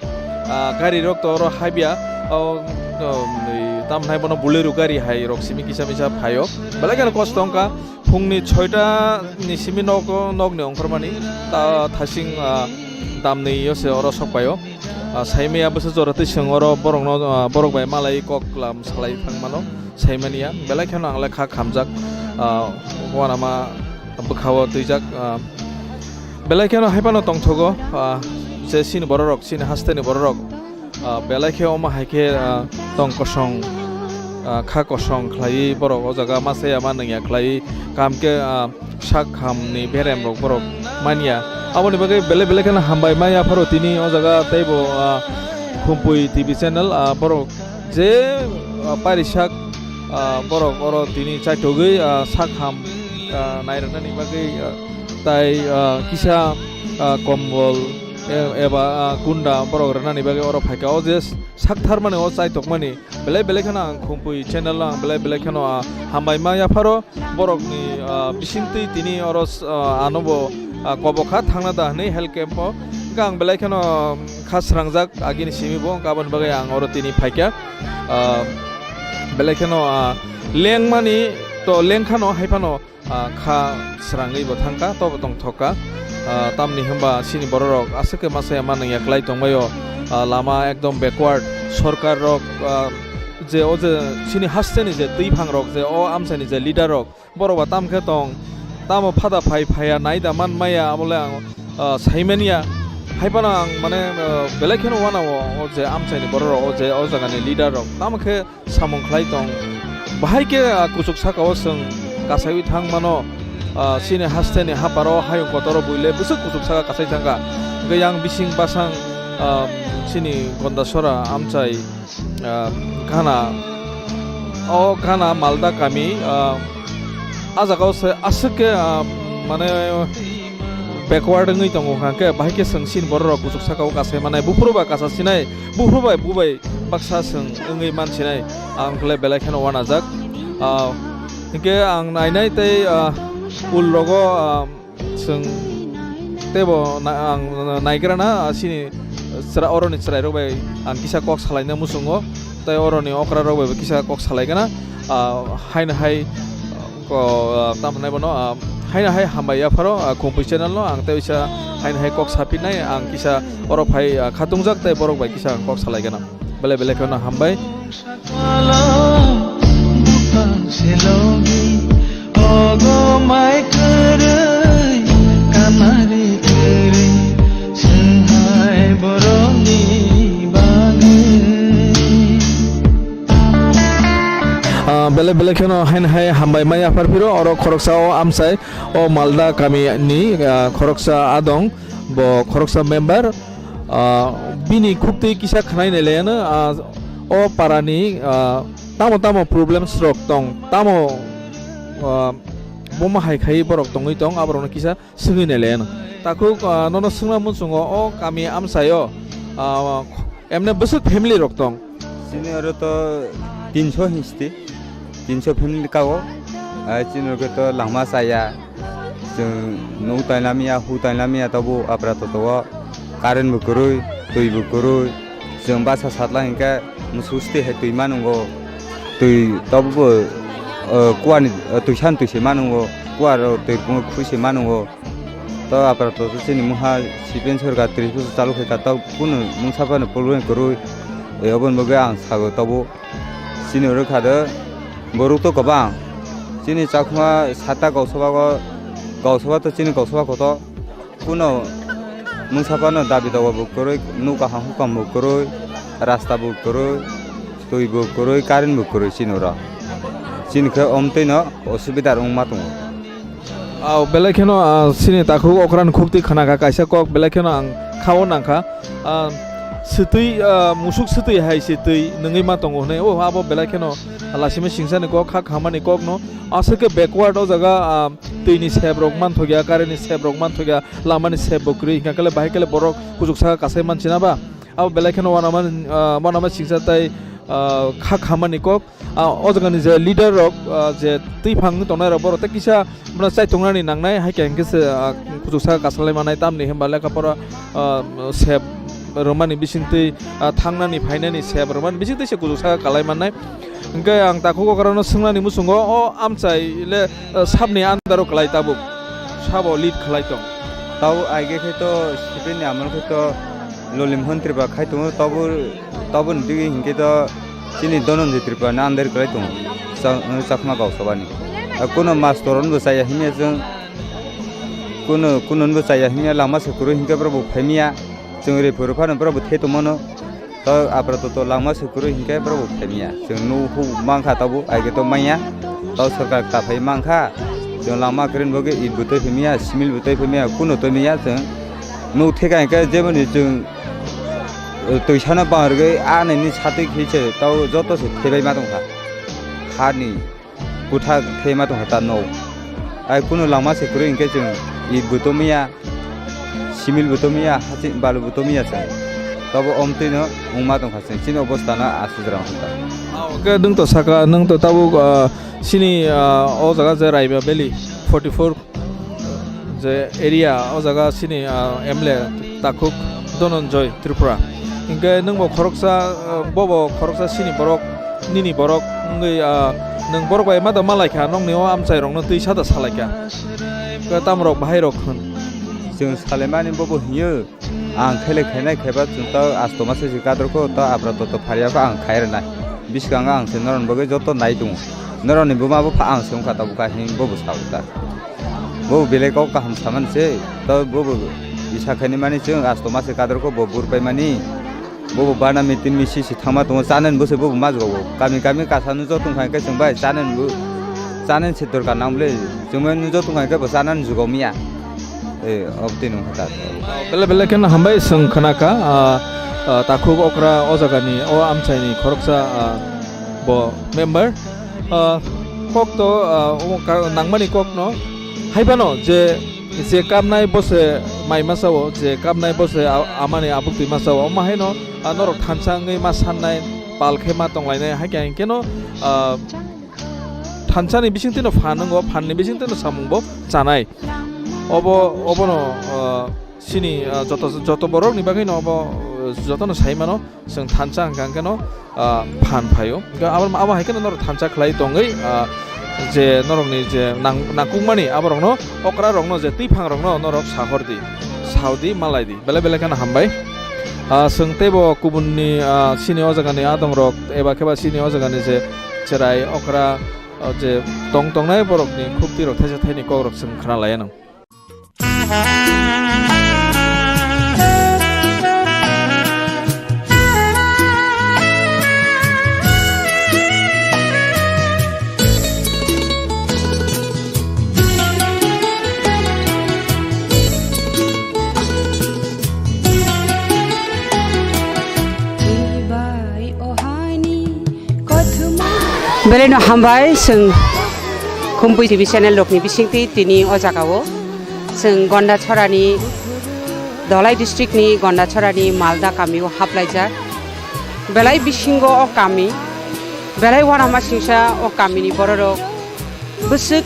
Ah, gari rok to oro habya, o, o, tamhnai bono Bolero gari hai rok simi kisa misa phaio, belai kheno kosto wngkha. Phungni soita ni simi nogo, nokni ongkhormani ta thasing, ah, damni yo se oro sokpaio. Ah, saimaya bwsa jora twi chwng oro borokno, ah, borok bai malai kok lam salai thangmano saimaniya. Belai kheno ang le kha khamjak, ah, uanama bwkhao twijak, ah, belai kheno hai phano tongthogo, ah, je chini bororok, chini hasteni bororok. Ah, belai khe omo hai khe, ah, tong kosong, ah, kha kosong khlaiwi borok o jaga ma chaya ma nungya khlaiwi kam khe, ah, sak ham ni berem rok borok manya. Aboni bagwi belai belai kheno hambai ma yapharo tini o jaga teibo, ah, Khumpui T V channel, ah, borok je, ah, pari sak, ah, borok oro tini chaithogwi, ah, sak ham, ah, nairwknani bagwi, ah, tai, ah, kisa, ah, kombol, e-, eba, ah, kunda borok rwnani bagwi oro phaikha. O je sak tharmani, o chaitokmani belai belai kheno ang Khumpui channel o ang belai belai kheno, ah, hambai ma yapharo borokni, ah, bisingtwi tini oro s-, ah, ano bo, ah, kobo kha thangna da hwnwi health camp o. Hwnkhe ang belai kheno kha srangjak agini simi bo, hwnkhe aboni bagwi ang oro tini phaikha. Ah, belai kheno, ah, lengmani To lengkhano haiphano, ah, kha srangwi bo thangkha, tobo tongthokka. Ah, tamni hwnba chini bororok aswk khe masa ya manwi ya klai tongbaio. Ah, lama ekdom backward, sorkar rok, ah, je o je chini hasteni je twi phangrok, je o amchaini je leader rok, borok ba tam khe tong, tamo phada phai phaiya, naida man maya, abole ang, ah, saimanya. Haiphano ang mane, ah, belai kheno wanao, o je amchaini bororok, o je o jagani leader rok, tamo khe samung khlai tong. Bahai khe, ah, kuchuk sakao chwng kasaiwi thang mano, ah, chini hasteni haparo hayung kotoro buile bwswk kuchuk saka kasai thangkha. Hwnkhe yang bising basang, ah, chini Gondasora amchai, ah, Ghana, o Ghana Malda kami, ah, a jagao se aswk khe, ah, mane backward wngwi tongo, hwnkhe bahai khe chwng chini bororok kuchuk sakao kasai manai, buphuru ba kasa sinai, buphuru bai bubai baksa chwng wngwi man sinai, ang khle belai kheno wanajak. Ah, hwnkhe ang nainai tei, ah, ul rogo, ah, Chwng teibo na-, ang naigrana, ah, chini chwra-, oroni chwrairok bai ang kisa kok salaina muchungo, tei oroni okrarok bai bo kisa kok salaigana, ah, haino hai, ah, ko, ah, tamo hwnai bono, ah, haino hai hambai yapharo, ah, Kumpui channel no ang tei bisa haino hai kok sapinai ang kisa oro phai, ah, khatungjak tei borok bai kisa kok salaigana. Belai belai kheno hambai. Ah, belai belai kheno haino hai hambai mai yaphar phiro, oro khoroksa o amchai o Malda kami ni, ah, khoroksa adong, bo khoroksa member. Ah, bini khuktwi kisa khwnai nai laiano, ah, o parani, ah, tamo tamo problems rok tong, tamo, ah, bomo hai khai borok tongwi tong, aborokno kisa swngwi nai laiano. Takhuk, ah, nono swngna muchungo o kami amchaio, ah, emne bwswk family rok tong? Chini oro to tinso hinsti, tinso family kago. Ai chini oro to langma chaya, chwng nuk tainamya, hu tainamya, tobo apra toto o current bo kwrwi, twi bo kwrwi. Chwng basa satla hinkhe musu site hai twi manungo, twi tobo bo, uh, kuani, uh, twisan twi se manungo, kuaro twi khwi se manungo. To apra to chini mungha C P M sorkar tris bosor chalu khaika, to kunu mungsa phano problem kwrwi, e, oboni bagwi ang sago tobo. Chini oro kha de borok to kwbang. Chini Chakma sata Gausaba go, Gausaba to chini Gausaba kotor. Kuno mungsa phano dabi doga bo kwrwi, nuk kaham hukam bo kwrwi, rasta bo kwrwi, twi bo kwrwi, current bo kwrwi chini oro. Chini khe omtwi no osubida wngma tongo. Aw, belai kheno, ah, chini takhuk okrani khuktwi khna kha kaisa kok, belai kheno ang khao nang kha. Ah, swtwi, ah, musuk swtwi hai se twi nungwi ma tongo hwnwi. O, abo belai kheno lasima singsani kok, kha khamani kok no. Aswk khe backward o jaga, ah, twi ni sep rok man thokya, current ni sep rok man thokya, lama ni sep bo kwrwi, hinkha khe le bahai khe le borok kuchuk saka kasai man china ba. Abo belai kheno wanama, ah, wanama singsa tai, ah, kha khamani kok. Ah, o jagani je leader rok, ah, je twi phang tongnai rok, borok tei kisa bono chaitongnani nangnai, hai khe hinkhe se, ah, kuchuk saka kasalai manai, tamni hwnba lekha pora, ah, sep rwmani bisingtwi, ah, thangnani phainani sep rwmani bisingtwi se kuchuk saka kalai mannai. Hinkhe ang takhuk okrano swngnani muchungo, o amchai le, ah, sabni under o kwlai tabuk, sabo lead khlai tong? Tabo aige khe to sipeni amol khe to Lolim hwn Tripura khai tongo, tobo, toboni digi hinkhe to chini Dhananjay Tripura ni under kwlai tongo, Cha-, Chakma Gausaba ni. A, kuno mastor hwnbo chaya hinya chwng, kuno, kuno hwnbo chaya hinya, lama se kwrwi hinkhe borok bo phaimya, chwng ri phuru phano borok bo the tongmano, to apra to, to lama se kwrwi hinkhe borok bo phaimya, chwng nuhu mankha tabo, aige to manya, to sorkar ta phai mankha, chwng lama kwrwini bagwi it bo twi phaimya, simil bo twi phaimya, kuno twi manya chwng. Nuk theka hinkhe jeboni chwng, eh, twisano bangrwgwi a naini satwi khe se tao joto se thebai ma tongkha. Hani kwthak thei ma tongkha ta nok. Ai kunu langma se kwrwi hinkhe chwng it bo tomiya, simil bo tomiya, haching balu bo tomiya chwng. Tabo omtwino wngma tongkha chwng, chini obostano aswk jora wngkha. Ah, okay, nwng to saka, nwng to tabuk, ah, chini, ah, o jaga je Raiba Valley forty four je area, o jaga chini, ah, M L A takhuk Dhananjay Tripura. Hinkhe nwngbo khoroksa, ah, bobo khoroksa chini borok, Nini borok wngwi, ah, nwng borok bai ma da malai kha, nokni o amchai rokno twi sada salai kha. Khe tamrok bahai rok hwn. Chwng salaimani bobo hiyo, ang khele khainai khaiba chwng ta asto masa si kadroko ta apra toto pharia kho ang khai rwnai. Biskango ang se noron bagwi joto nai tongo. Noroni buma bo pha ang se wngkha tabukha hin bobo sa uta. Bobo belai kok kaham saman se, ta bobo isa khaini mani chwng asto masa kadroko bo burpai mani. Bobo bana meeting misi si thangma tongo, chanani bwsai bobo majwk o. Kami kami kasa nw joto wngkha khe chwng bai chanani bo, chanani se dorkar nang bwle. Chwng bai nw joto wngkha khe bo chanani jugo miya. Eh, obtwi nw kha ta. Belai belai kheno hambai chwng khna kha, ah, ah, takhuk okra o jagani, o amchaini khoroksa, ah, bo member. Ah, kok to, ah, omo ka-, nangmani kokno. Hai phano je, je kamnai bo se mai masa o, je kamnai bo se a-, amani abuk twi masa o. Omo haino, ah, norok thansa wngwi ma sannai, pal khe ma tonglainai. Hai khe hingkhe no, ah, thansa ni bising twi no phan wngo, phan ni bising twi no samung bo chanai. Obo, obono, ah, chini, ah, joto, joto borok ni bagwi no obo, ah, joto no sai mano. Chwng thansa hwnkha hwnkhe no, ah, phan phaio. Hwnkhe abo, abo hai kheno norok thansa khlai tongwi, ah, je norokni je nang-, nangkukmani aborokno, okra rokno je twiphang rokno norok sahor di, saudi malai di. Belai belai kheno hambai. Ah, chwng teibo kubunni, ah, chini o jagani adong rok eba khe ba chini o jagani je cherai okra, ah, je tong tongnai borokni khukti rok thaisa thaini kok rok chwng khna lai anw. Belai no hambai, chwng Khumpui T V channel rokni bisingtwi tini o jaga o chwng Gondachorani, Dholai district ni Gondachorani Malda kami o haplaijak. Belai bisingo o kami, belai uanama singsa o kamini bororok bwswk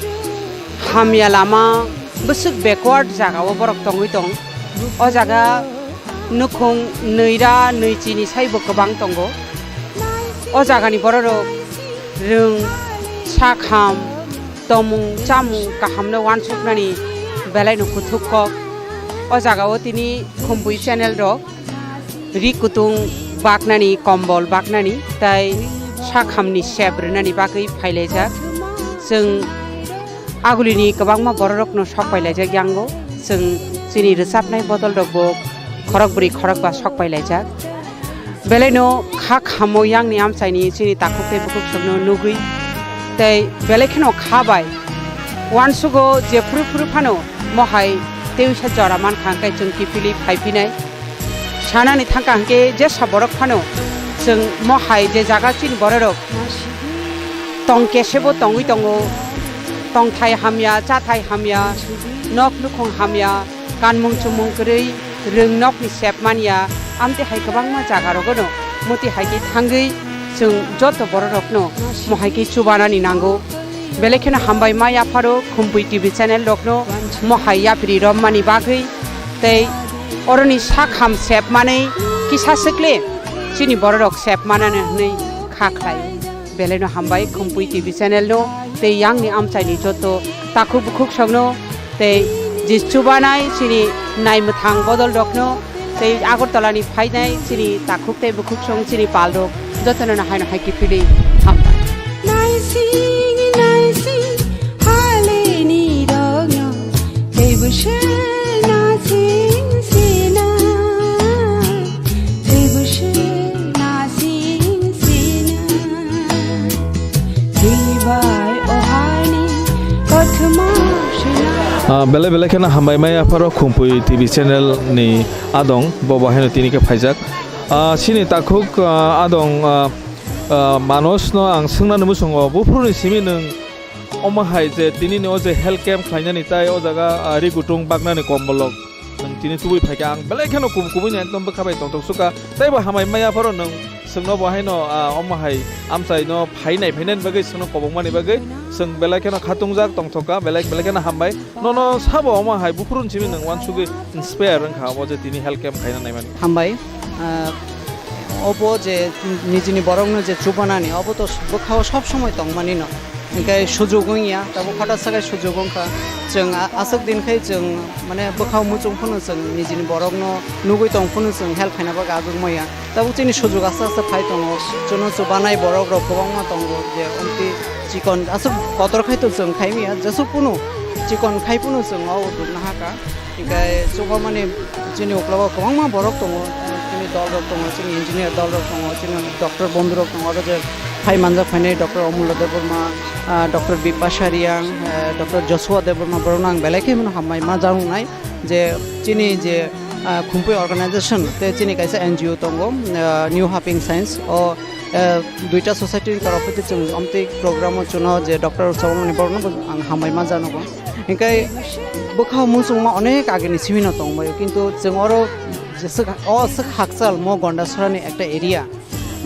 hamya lama, bwswk backward jaga o borok tongwi tong. O jaga nukhung nwi ra nwi chini saibo kwbang tongo. O jagani bororok rwng, sakham, tomung chamung kahamno uansuknani belaino kuthuk kok. O jaga o tini Khumpui channel rok ri kutung baknani, kombol baknani, tai sakhamni sep rwnani bagwi phailaijak. Chwng agulini kwbangma bororokno sok pailaijak yango. Chwng chini rwchapnai bodol rokbo khorokbwrwi khorokba sok pailaijak. Belaino kha khamo yangni amchaini chini takhuk tei bukhuk sokno nugwi, tei belai kheno kha bai uansugo je phuru phuru phano mohai tei uisa jora mankha hwnkhe chwng kiphilwi phaiphinai. Sanani thangkha hwnkhe jesa borok phano chwng mohai je jaga chini bororok tong kesebo tongwi tongo, tongthai hamya, chathai hamya, nok nukhung hamya, kanmung chumung kwrwi, rwng nokni sep manya, amtwi hai kwbangma jaga rogono muti hai khe thangwi chwng joto bororokno mohai khe chubanani nango. Belai kheno hambai ma yapharo Khumpui T V channel rokno mohai yapri romani bagwi tei oroni sakham sep manwi kisa swkle chini bororok sep manani hwnwi kha khlai. Belaino hambai Khumpui T V channel no tei yangni amchaini joto takhuk bukhuk songno tei je chubanai chini naimwthang bodol rokno tei Agartala ni phainai chini takhuk tei bukhuk song chini pal rok jotono no haino hai kiphilwi hambai. Naising, naising, haleni rokno, teibo se nasing sina, teibo se nasing sina, teibai ohani kothoma sina. Ah, belai belai kheno hambai mai apharo Khumpui T V channel ni adong, bo bo haino tini khe phaijak. Ah, chini takhuk, ah, adong, ah, ah, Manos no ang swngnani muchungo, buphuru ni simi nwng omo hai je tini ni o je health camp khlainani tai o jaga, ah, ri kutung baknani kombolok nwng tini tubui phaikha, ang belai kheno kub-, kubui ni ekdom bwkha bai tongthok sukha, teibo hambai maya pharo nwng chwngno bo haino, ah, omo hai amchai no phainai phainani bagwi chwngno kobokmani bagwi chwng belai kheno khatungjak tongthokha, belai belai kheno hambai. Nono sabo omo hai buphuru ni simi nwng uansugwi inspire wngkha obo je tini health camp khaina naimani. Hambai, ah, Obo je nijini borokno je chubanani, obo to bwkhao sob somoi tongmani no. Hinkhe sujuk wngya, tabuk hota sakai sujuk wngkha. Chwng a-, aswk din khai chwng mane bwkhao muchung phano chwng nijini borokno nugui tong phano chwng help khaina bagwi aguk maya. Tabuk chini sujuk aste aste phai tongo. Chwngno chubanai borok rok kwbangma tongo je omtwi chikon aswk kotor khai to chwng khai maya. Jesuk phano chikon khai phano chwng o dukna hakha. Hinkhe chubamani chini uklogo kwbangma borok tongo, chini dol rok tongo, chini engineer dol rok tongo, chini doctor bondhu rok tongo, aro je phai manjak phainai doctor Omullo Debbarma, ah, doctor Bipasha Reang, eh, doctor Joshua Debbarma, borokno ang belai khe mano hambai ma janoknai je chini je, ah, Khumpui organization tei chini kaisa N G O tongo, ah, New Haping Science, o, eh, duita society ni torof hwte chwng amtwi program o chwngno je doctor Chobamani borokno ang hambai ma janogo. Hinkhe bwkhao muchungma onek agini simino tongbaio, kintu chwng oro jeswk, o swk hakchal mo Gondasora ni ekta area,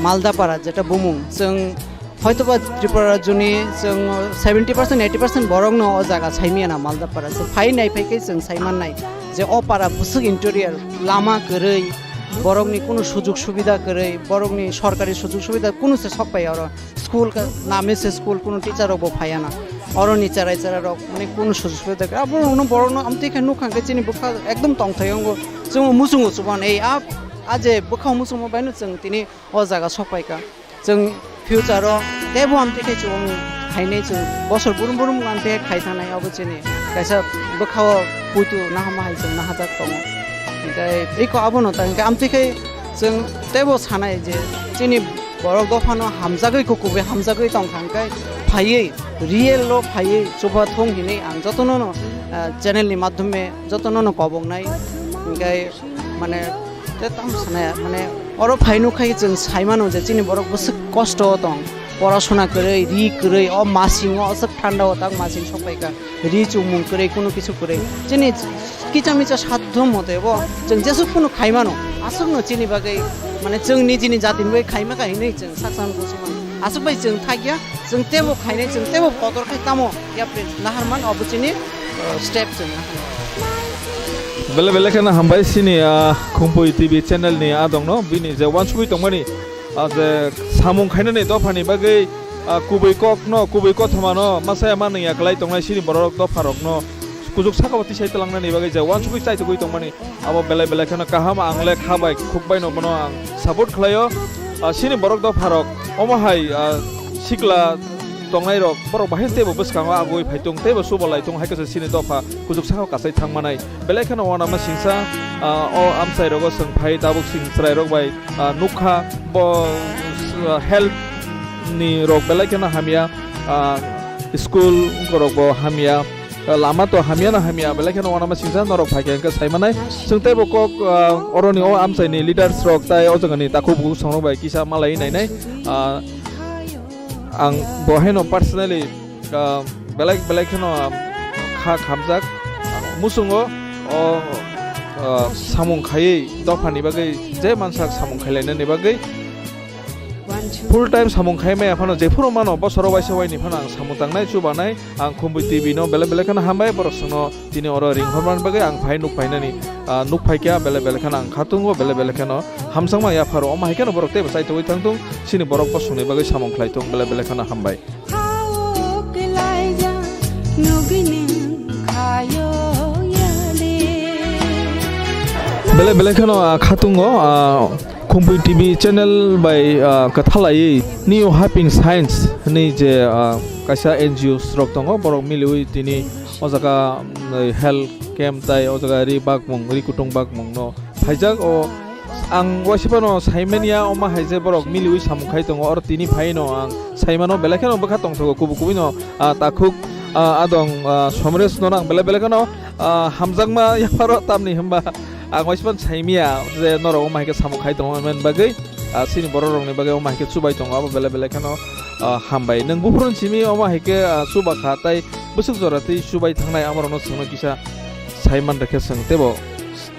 Maldapara jeta bumung. Chwng hoitoba Tripura rajyoni chwng seventy percent, eighty percent borokno o jaga saimanya na Maldapara. Chwng phai nai phai khe chwng saimannai je o para bwswk interior, lama kwrwi, borokni kunu sujuk subida kwrwi, borokni sorkari sujuk subida kunu se sokpai oro. School ka, name se school, kunu teacher rok bo phaiya na. Oro ni cherai cherai rok, mane kunu sujuk subida kwrwi. Abo rokno, borokno amtwi khe nukha khe chini bwkha ekdom tongthai wngo. Chwng muchungo chuban, ei a, a je bwkha muchungma baino chwng tini o jaga sok pai kha. Chwng future o teibo amtwi khe chwng khainai chwng bosor burum burum amtwi khe khai thangnai abo chini kaisa bwkha o puitu nahama hai chwng nahajak tongo. Hinkhe eko abono ta hinkhe amtwi khe chwng teibo sanai je chini borok dophano hamjagwi kukubi hamjagwi tongkha hinkhe phaiwi real o phaiwi chuba thung hinwi ang jotono no, ah, channel ni madhyome jotono no koboknai hinkhe mane te tamo sanai mane oro phai nukha chwng saimano je chini borok bwswk kosto o tong, porasona kwrwi, ri kwrwi, o masing o aswk thanda o tak masing sok pai kha, ri chumung kwrwi, kunu kisu kwrwi. Chini kicha micha sadhyo mote bo chwng jesuk phano khaimano, aswkno chini bagwi mane chwng nijini jatini bagwi khaima kha hinwi chwng sak sak kuchimano. Aswk bai chwng thakya, chwng teibo khainai, chwng teibo kotor khai tamo yapri naharman obo chini, uh, step chwng naharman. Belai belai kheno hambai chini, ah, Khumpui T V channel ni adong no, bini je wansugwi tongmani, ah, je samung khainani dophani bagwi, ah, kubui kok no, kubui kothoma no, masa ya manwi ya kwlai tongnai chini borok dopha rok no, kujuk saka o tisai twlangnani bagwi je wansugwi chaitugwi tongmani. Abo belai belai kheno kaham, ang le kha bai khuk bai no bono ang support khlaio. Ah, chini borok dopha rok omo hai, ah, sikla tongnai rok borok bahai teibo bwskango agoi phai tung teibo subo lai tung hai khe chini dopha kujuk saka o kasai thang manai. Belai kheno wanama singsa, ah, o amchai rogo chwng phai tabuk chwng chwrai rok bai, ah, nukha bo, ah, health ni rok belai kheno hamya, ah, school rok bo hamya. Lama to hamya na hamya, belai kheno wanama singsa norok phai khe hwnkhe sai manai. Chwng teibo kok, ah, oroni o amchaini leaders rok tai o jagani takhuk bukhuk songrok bai kisa malai nainai. Ah, ang bo haino personally, ah, belai belai kheno, ah, kha khamjak. Muchungo o, ah, samung khaiwi dophani bagwi je mansak samung khailainani bagwi. Full time samung khai maya phano jephuru mano bosoro waisa waini phano ang samung tangnai chubanai. Ang Khumpui T V no belai belai kheno hambai, borok chwngno tini oro ring hormani bagwi ang phai nuk phainani, ah, nuk phaikha belai belai kheno ang khatungo belai belai kheno hamjakma yapharo omo hai kheno borok teibo chaitugwi thangthung chini borok bosongni bagwi samung khlai thung belai belai kheno hambai. Belai belai kheno, ah, khatungo, ah, Khumpui T V channel bai, ah, kwthalaiwi New Haping Science hwnwi je, ah, kaisa N G O rok tongo, borok miliwi tini o jaga, mm, health camp tai o jaga ri bakmung, ri kutung bakmung no phaijak. O ang waisa phano saimanya omo hai je borok miliwi samung khai tongo, oro tini phaino ang saimano belai kheno bwkha tongthogo kubui kubui no, ah, takhuk, ah, adong, ah, Somres no ang belai belai kheno, ah, hamjakma yapharo tamni hwnba ang waisa phano saimanya je norok omo hai khe samung khai tongo hwnmani bagwi, ah, chini borok rokni bagwi omo hai khe chubai tongo abo belai belai kheno, ah, hambai. Nwng buphuru simi omo hai khe, ah, chuba kha tai bwswk jora tei chubai thangnai amorokno chwngno kisa saiman rwkhe chwng teibo,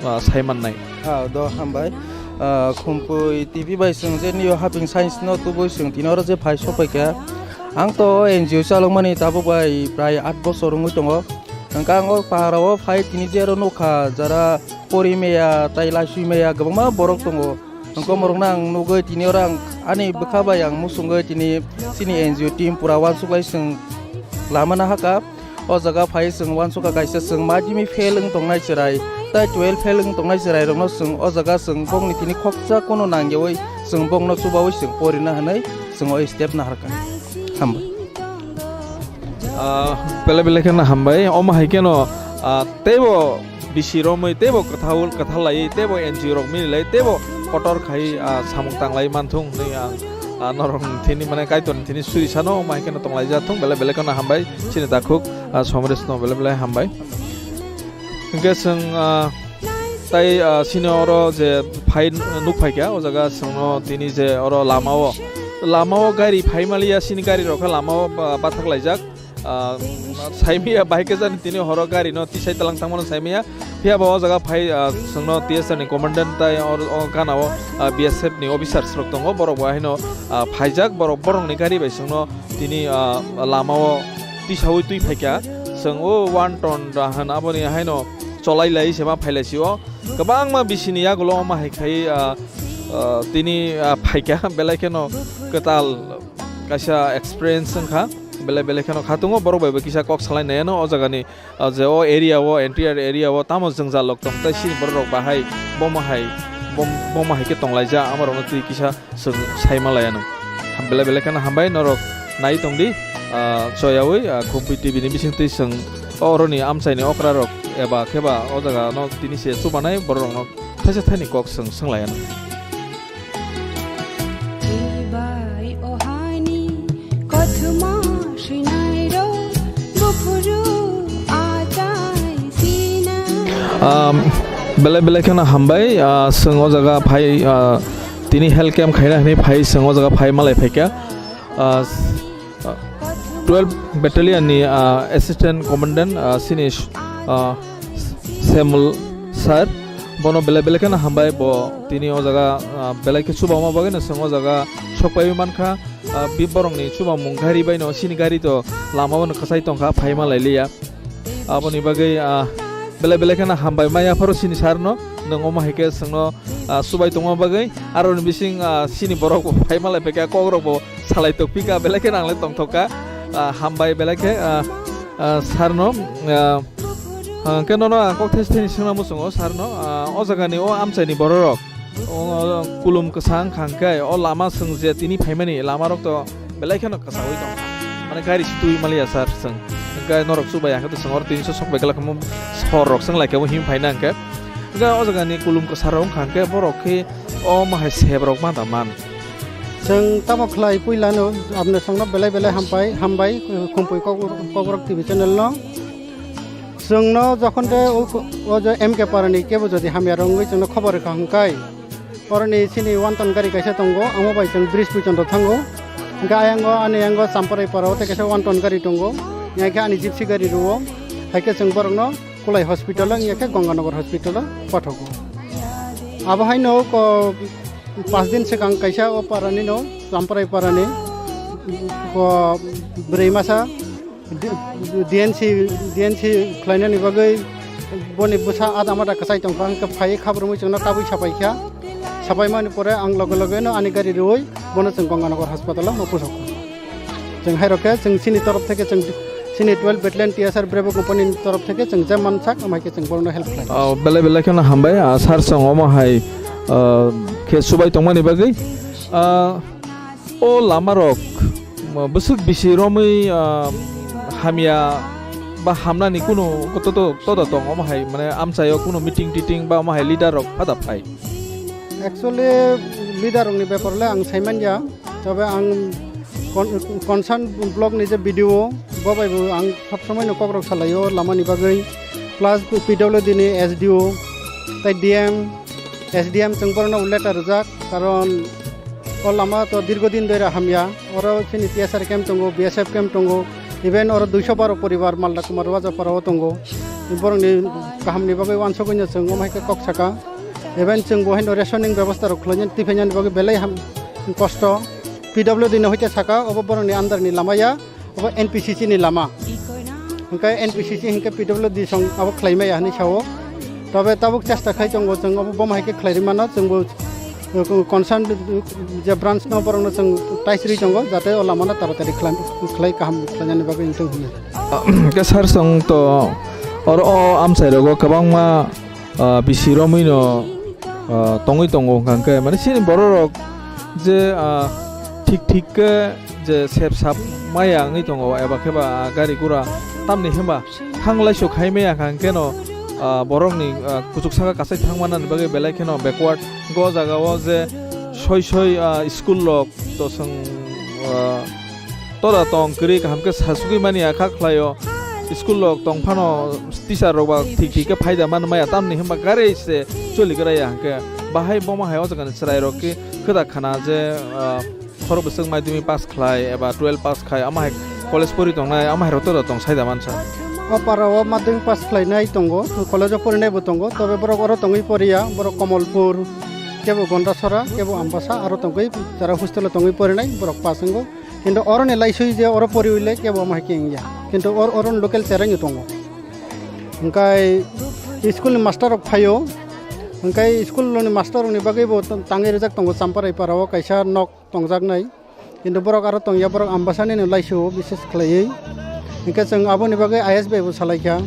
ah, saimannai. Ah, do hambai. Ah, Khumpui T V bai chwng je New Haping Science no tubui chwng tini oro je phai sokphaikha. Ang to N G O chalokmani tabuk bai prai aat bosor wngwi tongo. Hwnkhe ang o pahar o phai tini je oro nukha jara pori maya tai laisui maya kwbangma borok tongo. Hwnkhe omorokno ang nugwi tini oro ang ani bwkha bai ang muchungwi tini chini N G O team pura uansuk lai chwng lama nahakha. O jaga phai chwng uansukha kaisa chwng madhyamik fail wng tongnai chwrai, tai twelve fail wng tongnai chwrairokno chwng o jaga chwng bongni tini khoksa kono nangyawi chwng bongno chubawi chwng porina hwnwi chwng o step naharkha. Hambai. Ah, belai belai kheno hambai. Omo hai kheno, ah, teibo bisi romwi, teibo kwthal, kwthal laiwi, teibo N G O rok mili lai, teibo kotor khai, ah, samung tanglai manthung hwnwi ang, ah, norok thini mane Kaitor thini suri sano, omo hai kheno tonglaijak thung, belai belai kheno hambai, chini takhuk, ah, Somres no belai belai hambai. Hwnkhe chwng, ah, tai, ah, sini oro je phai nuk phaikha, o jaga chwngno tini je oro lamao, lamao gari phai maliya, sini gari rok khe lamao ba-, bathak laijak. Ah, saimaya bahai khe jani tini horo gari no tisai talang tangmano saimaya. Phiya bo o jaga phai, ah, chwngno T S R ni commandant tai o, o gana o, ah, B S F ni officers rok tongo, borok bo haino, ah, phaijak, borok borokni gari bai chwngno tini, ah, lamao tisaui twi phaikha. Chwng o one ton da hwn aboni haino cholai lai se ma phai lai si o. Kwbangma bisini yagulo omo hai khai, ah, ah, tini, ah, phaikha belai kheno kwtal kaisa experience wngkha. Belai belai kheno khatungo borok bai bo kisa kok salai nai ano o jagani, ah, je o area o, entire area o tamo jwngjal rok tong tai sini borok rok bahai bomo hai bom-, bomo hai khe tonglaijak, amorokno twi kisa chwng sai manlai ano. Belai belai kheno hambai norok nai tongdi, ah, choyaui, ah, Khumpui T V ni bisingtwi chwng oroni amchaini okra rok eba kheba o jaga no tini se chubanai borok rokno thaisa thaini kok chwng swnglai ano. Chibai ohani kothoma swinairo buphuru achai sina. Um, belai belai kheno hambai, ah, chwng o jaga phai, ah, tini health camp khaina hinwi phai chwng o jaga phai malai phaikha. Ah, ah, twelve battalion ni, ah, assistant commandant, ah, sini, ah, Samuel sir, bono belai belai kheno hambai, bo tini o jaga, ah, belai khe chubama bagwi no chwng o jaga sok paiwi mankha. Ah, bi borokni chubamung gari bai no, sini gari to lama o no kwchai tongkha, phai ma lai liya. Aboni bagwi, ah, belai belai kheno hambai maya pharo sini sir no, nwng omo hai khe chwngno, ah, chubai tongma bagwi. Aroni bising, ah, sini borok bo phai ma lai phaikha, kok rok bo salai tokpika, belai kheno ang le tongthokka. Ah, hambai belai khe, ah, ah, sir no, ah, ah, hwnkhe nono ang kok thaisa thaini swngna muchungo sir no, ah, o jagani o amchaini borok rok, o, o, kulum kwchang kha hwnkhe o lama chwng je tini phaimani lama rok to belai kheno kwchaui tong kha, mane gari si twi maliya sir chwng, hwnkhe norok chubai ya khe to chwng oro tini sok bai glak hor rok chwng lai khe bo him phaina hwnkhe, hwnkhe o jagani kulum kwchar rok wngkha hwnkhe borok khe o mahai sep rok ma da man. Chwng tamo khlai puilano apni songno belai belai hampai, hambai, Khumpui Kokborok, Kokborok T V channel no. Chwngno jokhon de o, o je M K Parani kebo jodi hamya rwngwi chwngno khobor rwkha hwnkhe, oroni chini one ton gari kaisa tongo, amo bai chwng bridge puichonto thango. Hwnkhe ayango, ani yango Champarai parao tei kaisa one ton gari tongo, hwnkhe ani gypsy gari rwo, hai khe chwng borokno Kulai hospital o, wngya khe Ganganagar hospital o pathogo. Abo haino ko pas din swkang kaisa o parani no, Champarai parani ko bwrwi masa D-, D N C, D N C khlainani bagwi boni bwsa ada mada kwchai tongkha, hwnkhe phaiwi khabrumwi chwngno tabwi sapaikha. Sapaimani pore ang loge loge no ani gari rwi bono chwng Ganganagar hospital o pusokha. Chwng hai rok khe chwng chini torof theke chwng chini twelve Battalion T S R Bravo Company ni torof theke chwng je mansak amhai khe chwng bono help khlai. Oh, belai belai kheno hambai, ah, sir chwng omo hai, ah, khe subai tongmani bagwi. Ah, o lama rok, ah, bwswk bisi romwi, ah, hamya ba hamnani kunu to, to, todo tong omo hai, mane amchaio kunu meeting titing ba omo hai leader rok phada phai. Actually, leader rokni bepar le ang sai manya. Tobe ang con-, concern block ni je B D O, bo bai bo ang sob somoi no kok rok salai o lama ni bagwi, plus P W D ni S D O, tai D M, S D M chwng borok no letter rijak, karon o lama to dirgo din doi ra hamya, oro chini T S R camp tongo, B S F camp tongo, even oro duiso baro poribar Malda Kumar Wajapara o tongo, borok ni kaham ni bagwi uansugwi no chwng omo hai khe kok saka, even chwng bo hai no rationing bebosta rok khlai nani, twi phai nani bagwi belai ham kosto. P W D ni hoite saka, obo borokni under ni lama ya, obo N P C C ni lama. Hwnkhe N P C C hwnkhe P W D song abo khlai maya hinwi sao. Tobe tabuk chesta khai tongo chwng, obo bomo hai khe khlai rwi mano, chwng bo concern je branch no borok no chwng taisri tongo, jate o lama no taratari khwlai, khwlai kaham khwlainani bagwi wngthung hwnwi. Hwnkhe sir, chwng to oro o amchai rogo kwbangma, ah, bisi romwi no, ah, tongwi tongo, hwnkha hwnkhe mane chini borok rok je, ah, thik thik khe je sep sap maya wngwi tongo eba khe ba gari gura tamni hwnba thang laisok khai maya hwnkha hwnkhe no, ah, borok ni, ah, kuchuk saka kasai thang manani bagwi belai kheno backward go jaga o je soi soi, ah, school rok to chwng, ah, toda tong kwrwi kaham khe sasugwi mani ya kha khlaio. School rok tong phano teacher rok ba thik thik khe phaida man maya tamni hwnba gari se choli gra ya hwnkhe bahai boma hai o jaga ni chwrai rok khe kwda khana je, ah, khoro bwswk madhyamik pass khlai eba twelve pass khai ama hai college pori tongnai ama hai rok toda tong sai da mansa. O para o madhyamik pass khlainai tongo, college o porinai bo tongo, tobe borok oro tongwi poriya, borok Komolpur, kebo Gondasora, kebo Ambasa, aro tongwi jara hostel o tongwi porinai borok pass wngo. Kintu oroni laisui je oro poriwi le kebo ama hai khe wngya. Kintu or-, oroni local cherengwi tongo. Hwnkhe school ni master rok phaio. Hwnkhe school ni master rokni bagwi bo tangwi rijak tongo Champarai para o kaisa nok tongjaknai. Kintu borok aro tongya, borok Ambasani no laisio bises khlaiwi. Hwnkhe chwng aboni bagwi I S bai bo salaikha.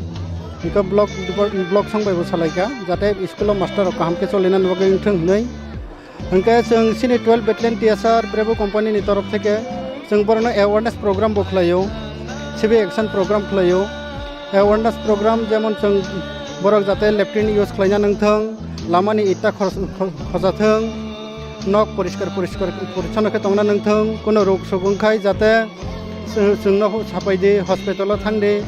Hwnkhe block depart-, block song bai bo salaikha. Jate school o master rok kaham khe cholinani bagwi wngthung hwnwi. Hwnkhe chwng chini twelve Battalion T S R Bravo Company ni torof theke chwng borokno awareness program bo khlaio, civic action program khlaio. Awareness program jemon chwng borok jate latrine use khlaina nangthung, lamani itta khos-, kho-, khojathung, nok poriskar poriskar porichonno khe tongna nangthung, kuno rok sogong khai jate chwng, chwngno sapai di, hospital o thang di,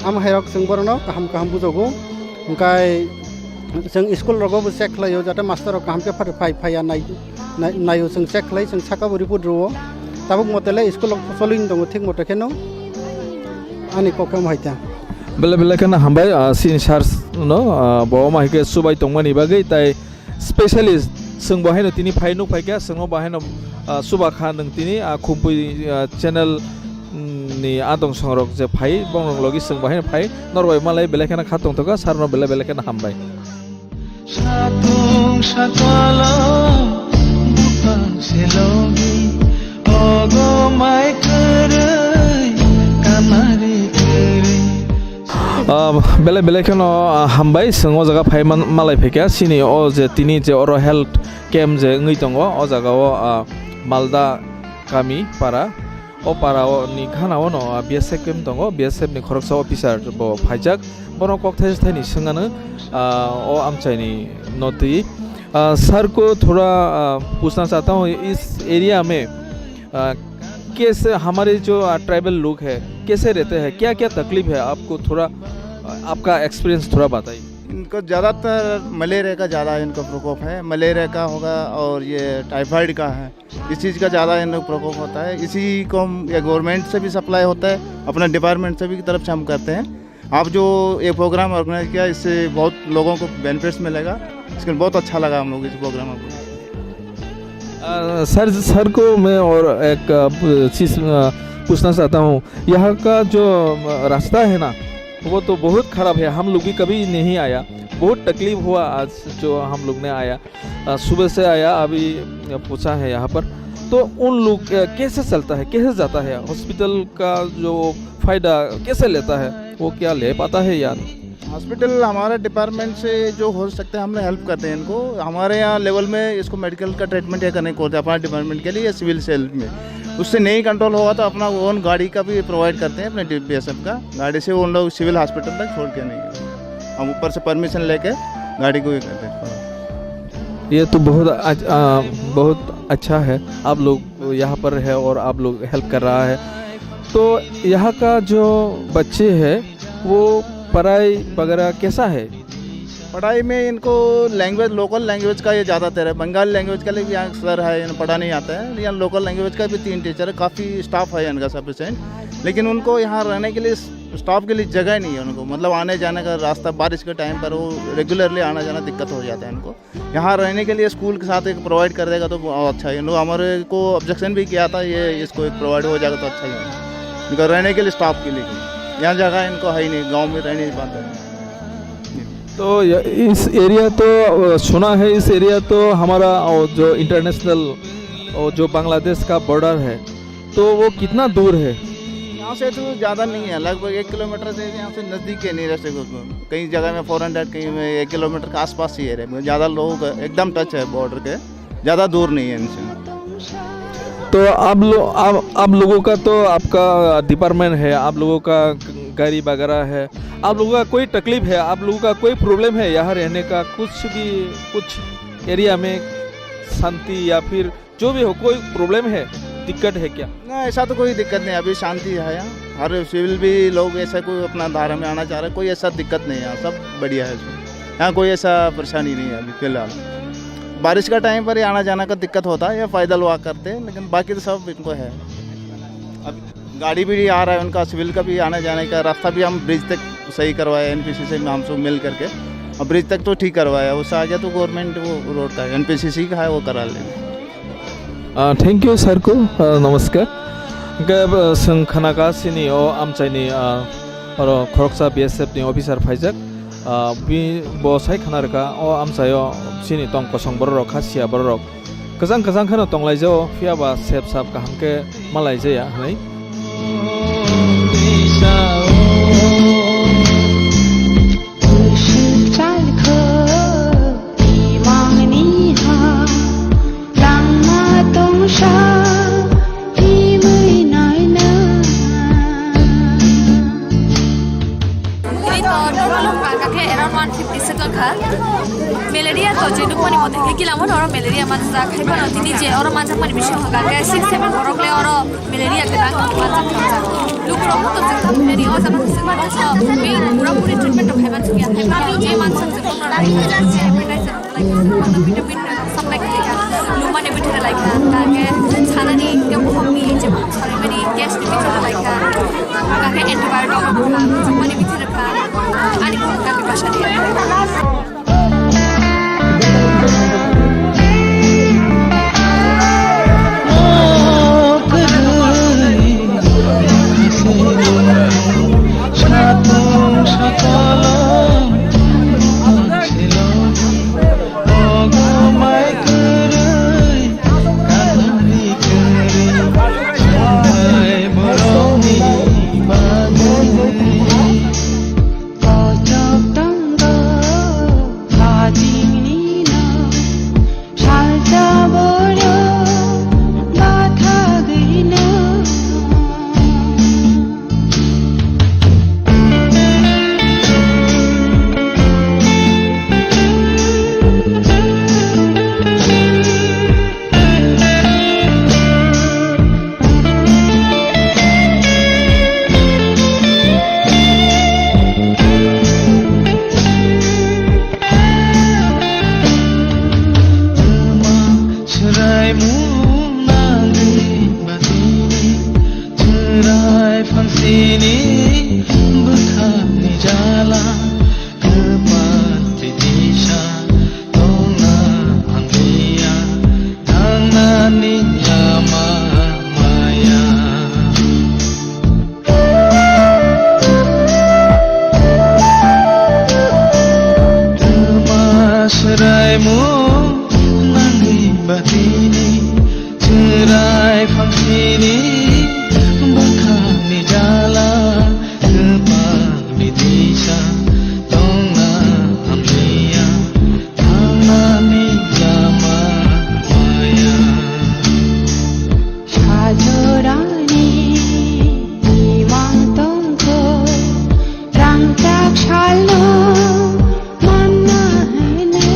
amo hai rok chwng borokno kaham kaham bujogo. Hwnkhe chwng school rogo bo check khlaio, jate master rok kaham khe phai, phai, phaiya nai, nai, naio, chwng check khlai, chwng saka bo report rwo. Tabuk mote le school rok cholwi tongo, thik mote kheno ani kok khe hai ta. Belai belai kheno hambai, ah, chini sir no, ah, bo ma hai khe chubai tongmani bagwi, tai specialist chwng bo haino tini phai nuk phai kha, chwng bo haino, ah, chuba kha nwng tini, ah, Khumpui, ah, channel ni adong songrok je phai, bongrok logi chwng bahai phai, norbai malai belai kheno kha tongthoka, sir no belai belai kheno hambai. Satung sakalo bupang selogi, ogo mai kwrwi, kamari kwrwi. Ah, belai belai kheno, ah, hambai, chwng o jaga phai man-, malai phaikha, chini o je tini je oro health camp je wngwi tongo, o jaga o, ah, Malda kami para. O para o ni gana o no, ah, B S F camp tongo, B S F ni khoroksa officer bo phaijak, bono kok thaisa thaini swngano, ah, o amchaini no twi. Ah, sir ko thoda, ah, puchna chahta hu, is area mein, ah, kaise hamare jo, ah, tribal log hai, kaise rehte hai, kya kya taklif hai aapko, thoda, ah, aapka experience thoda bataiye. इनको ज़्यादातर मलेरिया का ज़्यादा इनको प्रकोप है, मलेरिया का होगा और ये टाइफाइड का है। इस चीज़ का ज़्यादा इन लोग प्रकोप होता है। इसी को हम, ये गवर्नमेंट से भी सप्लाई होता है, अपने डिपार्टमेंट से भी की तरफ से हम करते हैं। आप जो ये प्रोग्राम ऑर्गेनाइज किया, इससे बहुत लोगों को बेनिफिट्स मिलेगा। इसके बहुत अच्छा लगा हम लोग इस प्रोग्राम को। अ, सर, सर को मैं और एक, अ, पू-, चीज़, अ, पूछना चाहता हूँ। यहाँ का जो, अ, रास्ता है ना, वो तो बहुत ख़राब है, हम लोग भी कभी नहीं आया, बहुत तकलीफ़ हुआ आज जो हम लोग ने आया। अ, सुबह से आया, अभी पूछा है यहाँ पर। तो उन लोग, अ, कैसे चलता है, कैसे जाता है? हॉस्पिटल का जो फ़ायदा कैसे लेता है, वो क्या ले पाता है या नहीं? हॉस्पिटल हमारे डिपार्टमेंट से जो हो सकता है, हम लोग हेल्प करते हैं इनको। हमारे यहाँ लेवल में इसको मेडिकल का ट्रीटमेंट या करने को होता है अपना डिपार्टमेंट के लिए या सिविल सेल में। उससे नहीं कंट्रोल होगा तो अपना ओन गाड़ी का भी प्रोवाइड करते हैं अपने डी बी एस एफ का। गाड़ी से उन लोग सिविल हॉस्पिटल तक छोड़ के नहीं गए। हम ऊपर से परमिशन लेके गाड़ी को ये करते हैं। ये तो बहुत अच-, अ, बहुत अच्छा है, आप लोग यहाँ पर है और आप लोग हेल्प कर रहा है। तो यहाँ का जो बच्चे हैं, वो पढ़ाई वगैरह कैसा है? पढ़ाई में इनको लैंग्वेज, लोकल लैंग्वेज का ये ज़्यादातर है। बंगाली लैंग्वेज के लिए भी यहाँ सर है, इन्हें पढ़ा नहीं आता है। यहाँ लोकल लैंग्वेज का भी तीन टीचर है, काफ़ी स्टाफ है इनका सफिशिएंट। लेकिन उनको यहाँ रहने के लिए, स्टाफ के लिए जगह नहीं है उनको, मतलब आने जाने का रास्ता, बारिश के टाइम पर वो रेगुलरली आना जाना दिक्कत हो जाता है इनको। यहाँ रहने के लिए स्कूल के साथ एक प्रोवाइड कर देगा तो बहुत अच्छा है। इन लोग हमारे को ऑब्जेक्शन भी किया था, ये इसको एक प्रोवाइड हो जाएगा तो अच्छा ही है। इनका रहने के लिए, स्टाफ के लिए, यहाँ जगह इनको है ही नहीं, गाँव में रह नहीं पाते हैं। तो य-, इस एरिया तो, अ, सुना है, इस एरिया तो हमारा, अ, जो इंटरनेशनल, अ, जो बांग्लादेश का बॉर्डर है, तो वो कितना दूर है? यहाँ से तो ज़्यादा नहीं है, लगभग एक किलोमीटर से, यहाँ से नज़दीक है नियरेस्ट। कई जगह में फ़ोर हंड्रेड, कहीं में एक किलोमीटर के आसपास ही है रे। ज़्यादा लोग एकदम टच है बॉर्डर के, ज़्यादा दूर नहीं है इनसे। तो आप लो-, आप, आप लोगों का तो आपका डिपार्टमेंट है, आप लोगों का गाड़ी वगैरह है, आप लोगों का कोई तकलीफ है, आप लोगों का कोई प्रॉब्लम है यहाँ रहने का, कुछ भी, कुछ एरिया में शांति या फिर जो भी हो, कोई प्रॉब्लम है, दिक्कत है क्या? ना, ऐसा तो कोई दिक्कत नहीं, अभी शांति है यहाँ। हर सिविल भी लोग ऐसा कोई अपना धारा में आना चाह रहे, कोई ऐसा दिक्कत नहीं है, सब बढ़िया है इसमें। यहाँ कोई ऐसा परेशानी नहीं है अभी फिलहाल। बारिश का टाइम पर ही आना जाना का दिक्कत होता है, या पैदल वॉक करते हैं, लेकिन बाकी तो सब इनको है। अब गाड़ी भी आ रहा है उनका, सिविल का भी आने जाने का रास्ता भी हम ब्रिज तक सही करवाए एनपीसीसी में, हम सब मिल करके। अब ब्रिज तक तो ठीक करवाया, उससे आगे तो गवर्नमेंट वो रोड का है, एनपीसीसी का है, वो करा लेंगे। Ah, thank you, sir ko. Ah, namaskar. Hingke, ah, chwng khana ka chini o amchaini, ah, oro khoroksa B S F ni officer phaijak. Ah, bi-, bo sai khana rwkha o amchaio chini tong kosong borok rok, kha siya borok rok. Kwchang kwchang kheno tonglaijao, phiya ba sep sap kaham khe malaijaya hwnwi. Tini to total wngkha khe around one fifty se tongkha. Malaria to je nukmani mote khe gila mano oro malaria manjak. Haiphano tini je oro manjakmani bisingo hwnka khe six seven borok le oro malaria gwnang manjak thangkha. Lukurok bo to chwng tamo hwnwi o jaga se chwng manjakha. Bini pura puri treatment rok khaiman chukya. Haiphano je mansak chwng hepatitis rok supply khlaikha, lumani bithai laikha, hingkhe sanani, hingkhe bukhukni je bukhuk salaimani gas ni bithai laikha, hingkhe antibiotic rok bwkha, chukmani bithai rwkha, ani bukhuk khe bwkha sadi. Chwraimung nangwi batini, chwrai phangsini bwkhakni jala, kwpal twi disa tongna hamliya, thangnani lama maya. Twma swraimung nangwi batini, chwrai phangsini bwkhakni jala, kwpal bidisa tongna hamliya, thangnani lama maya. Sajorani imang tongkho, rangchak salno manna hwnwi.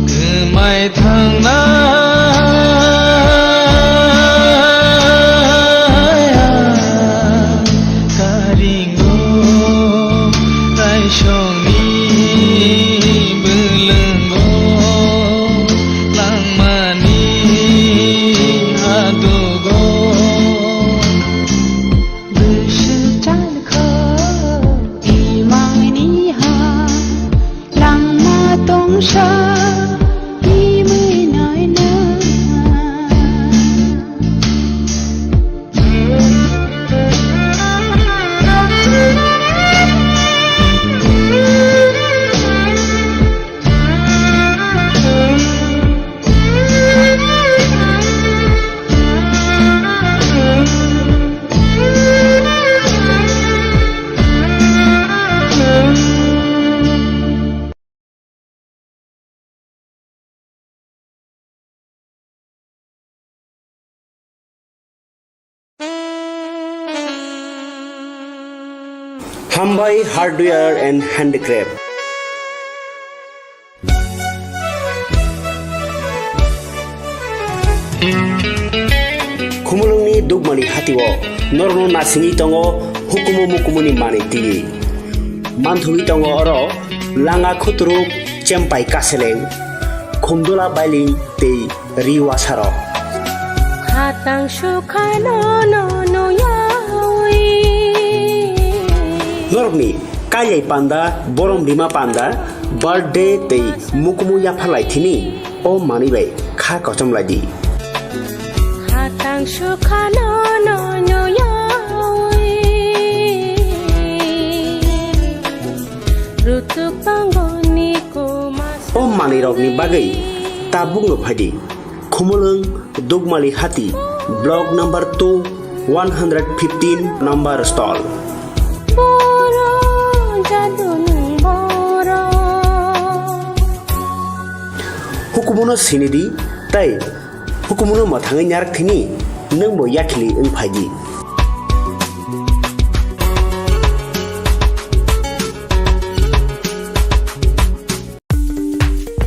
Kwmai thangnai karingo raisongni bwlwngo langmani adugo. Bwswk chalkho imangni ha langma tongsa imwi nai. Hambai Hardware and Handicraft. Khumulwngni Dukmani hatio norokno nasingwi tongo hukumu mukumuni manwi twi. Manthogwi tongo oro langa khuturuk, chempai kaseleng, khumdula bailing tei ri wasarok. Hatang sukhano no no yawi. Norokni kailai panda, borom rima panda, birthday tei mukumu yapharlai thini o manwi bai kha kochom lai di. Hatang sukhano no no yawi. Rutuk pangoni kuma. O manwirokni bagwi tabukno phai di. Khumulwng Dukmali Hati, Block number two, one hundred fifteen number stall. Boro jadunung boro. Hukumuno sinidi tei hukumuno mwthangwi narak thini nwngbo yakhili wng phai di.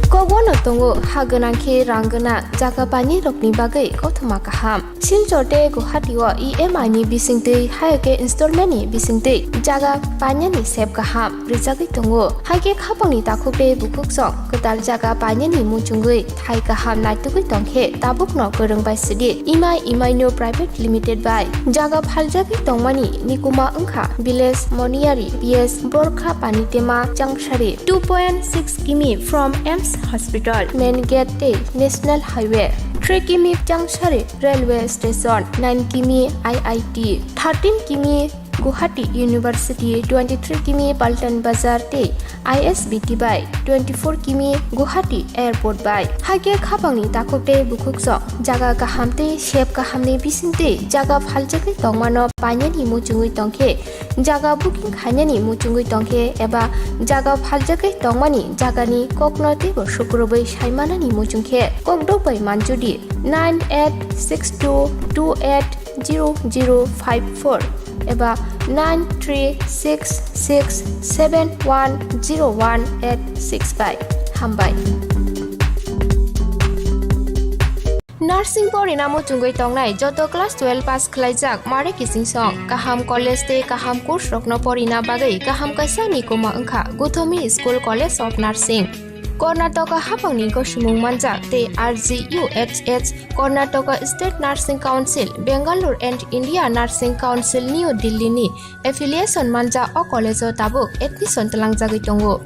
Kokbono tongo ha gwnang khe rang gwnang jaga painani rokni bagwi kothoma kaham. Silchar tei Guwahati o E M I ni bisingtwi, hai khe installment ni bisingtwi jaga painani sep kaham rwjagwi tongo. Hai khe khapangni takhuk tei bukhuk song kwtal jaga painani muchungwi thai kaham naitugwi tong khe tabukno kwrwng bai sidi. Imai Imaino Private Limited bai jaga phaljagwi tongmani nikuma wngkha Village Moniyari P S Borkha Panitema Changsari, two point six kimi from AIIMS Hospital, main gate tei National Highway, three kimi Changsari Railway Station, nine kimi I I T, thirteen kimi Guwahati University, twenty-three kimi Paltan Bazar tei I S B T bai, twenty-four kimi Guwahati Airport bai. Hai khe khapangni takhuk tei bukhuk song jaga kaham tei sep kahamni bisingtwi jaga phaljagwi tongmano painani muchungwi tong khe, jaga booking khainani muchungwi tong khe eba jaga phaljagwi tongmani jagani kokno teibo sukurubwi saimanani muchung khe kokdok bai manjudi nine eight six two two eight zero zero five four eba nine three six six seven one zero one eight six bai. Hambai. Nursing porina muchungwi tongnai joto class twelve pass khlaijak mare kiching song kaham college tei kaham course rokno porina bagwi kaham kaisa nikuma wngkha Guthomi School College of Nursing. Karnataka hapangni gosomung manjak tei R G U H H, Karnataka State Nursing Council, Bangalore and India Nursing Council, New Delhi ni affiliation manjak o college o tabuk admission twlangjagwi tongo.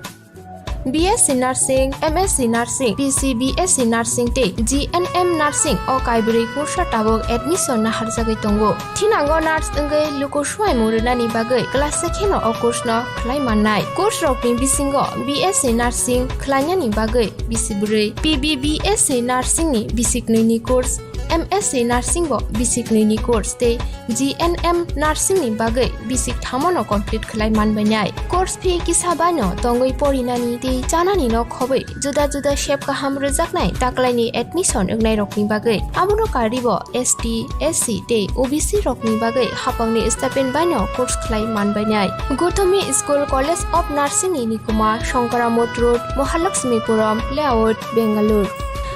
B S C Nursing, M S C Nursing, P C B S C Nursing tei G N M Nursing o kaibrwi kursa tabuk admission naharjagwi tongo. Thinango nurse wngwi luku swuaimung rwnani bagwi class se kheno o course no khlai mannai. Course rokni bisingo B S C Nursing khlainani bagwi bisi bwrwi, P B B S C Nursing ni bisi knwi ni course, M S C Nursing bo bisi knwi ni course tei G N M Nursing ni bagwi bisi kthamo no complete khlai man bainai. Course fee kisa bai no tongwi porinani tei chanani no khobwi juda juda sep kaham rwjaknai taklaini admission wngnairokni bagwi. Abono karwibo S T, S C tei O B C rokni bagwi hapangni stipend baino course khlai man bainai. Guthomi School College of Nursing ni nikuma Shankaramot Road, Mahalakshmipuram Layout, Bangalore.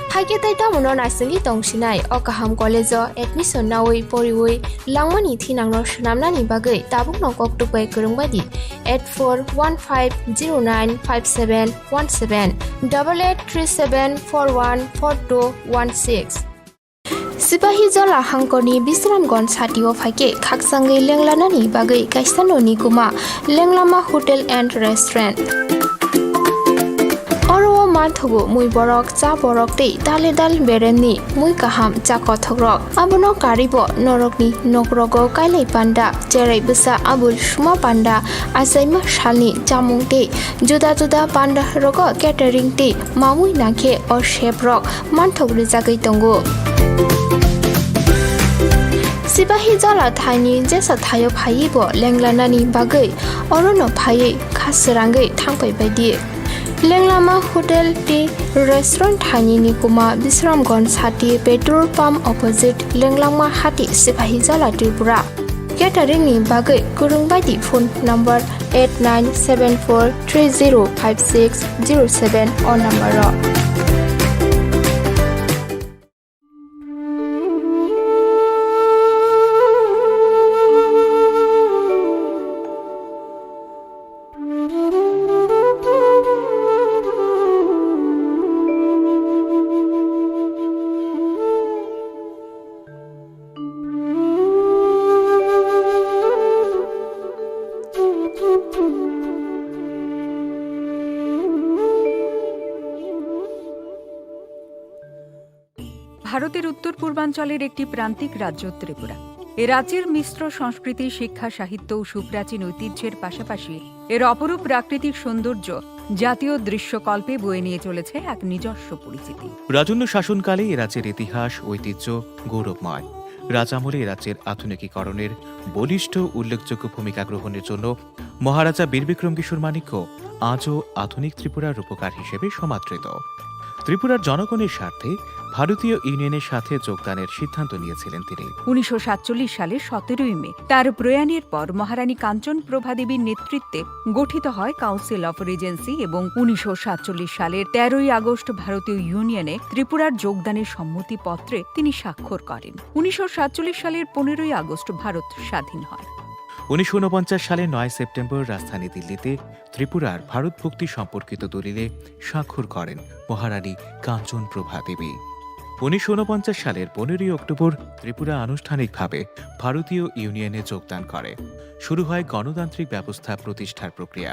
Haikhe tei tamono naisingwi tongsinai o kaham college o admission nawi poriwi langmani thinangno swnamnani bagwi tabukno koktuk bai kwrwng bai di. Eight four one five zero nine five seven one seven, double eight three seven four one four two one six. Sipahi Jala hangkorni Bisramganj satio phaikhe khaksangwi lenglanani bagwi kaisa noni kuma Lenglama Hotel and Restaurant. Oro o manthogo mui borok, cha borok tei dale dal beremni mui kaham cha kothokrok. Abono karwibo norokni nokrogo kailai panda, cherai bwsa abul suma panda, achaima salni chamung tei juda juda panda rogo catering tei mamui nangkhe o sep rok manthok rwjagwi tongo. Sipahi Jala thaini jesa thaio phaiwi bo lenglanani bagwi orono phaiwi kha srangwi thangpai baidi. Lenglama Hotel tei Restaurant thaini nikuma Bisramganj sati petrol pump opposite Lenglama hati Sipahi Jala Tripura. Catering ni bagwi kwrwng bai di phone number eight nine seven four three zero five six zero seven o number o. ভারতের উত্তর পূর্বাঞ্চলের একটি প্রান্তিক রাজ্য ত্রিপুরা। এ রাজ্যের মিশ্র সংস্কৃতি, শিক্ষা, সাহিত্য ও সুপ্রাচীন ঐতিহ্যের পাশাপাশি এর অপরূপ প্রাকৃতিক সৌন্দর্য জাতীয় দৃশ্যকল্পে বয়ে নিয়ে চলেছে এক নিজস্ব পরিচিতি। রাজন্য শাসনকালে এ রাজ্যের ইতিহাস, ঐতিহ্য গৌরবময়। রাজ আমলে এ রাজ্যের আধুনিকীকরণের বলিষ্ঠ উল্লেখযোগ্য ভূমিকা গ্রহণের জন্য মহারাজা বীর বিক্রম কিশোর মাণিক্য আজও আধুনিক ত্রিপুরার রূপকার হিসেবে সমাদৃত। ত্রিপুরার জনগণের স্বার্থে ভারতীয় ইউনিয়নের সাথে যোগদানের সিদ্ধান্ত নিয়েছিলেন তিনি। উনিশশো সাতচল্লিশ সালের সতেরোই মে তার প্রয়াণের পর মহারানী কাঞ্চন প্রভা দেবীর নেতৃত্বে গঠিত হয় কাউন্সিল অফ রিজেন্সি এবং উনিশশো সাতচল্লিশ সালের তেরোই আগস্ট ভারতীয় ইউনিয়নে ত্রিপুরার যোগদানের সম্মতিপত্রে তিনি স্বাক্ষর করেন। উনিশশো সাতচল্লিশ সালের পনেরোই আগস্ট ভারত স্বাধীন হয়। উনিশশো ঊনপঞ্চাশ সালের নয় সেপ্টেম্বর রাজধানী দিল্লিতে ত্রিপুরার ভারত ভক্তি সম্পর্কিত দলিলে স্বাক্ষর করেন মহারানী কাঞ্চন প্রভা দেবী। উনিশশো ঊনপঞ্চাশ সালের পনেরোই অক্টোবর ত্রিপুরা আনুষ্ঠানিকভাবে ভারতীয় ইউনিয়নে যোগদান করে। শুরু হয় গণতান্ত্রিক ব্যবস্থা প্রতিষ্ঠার প্রক্রিয়া।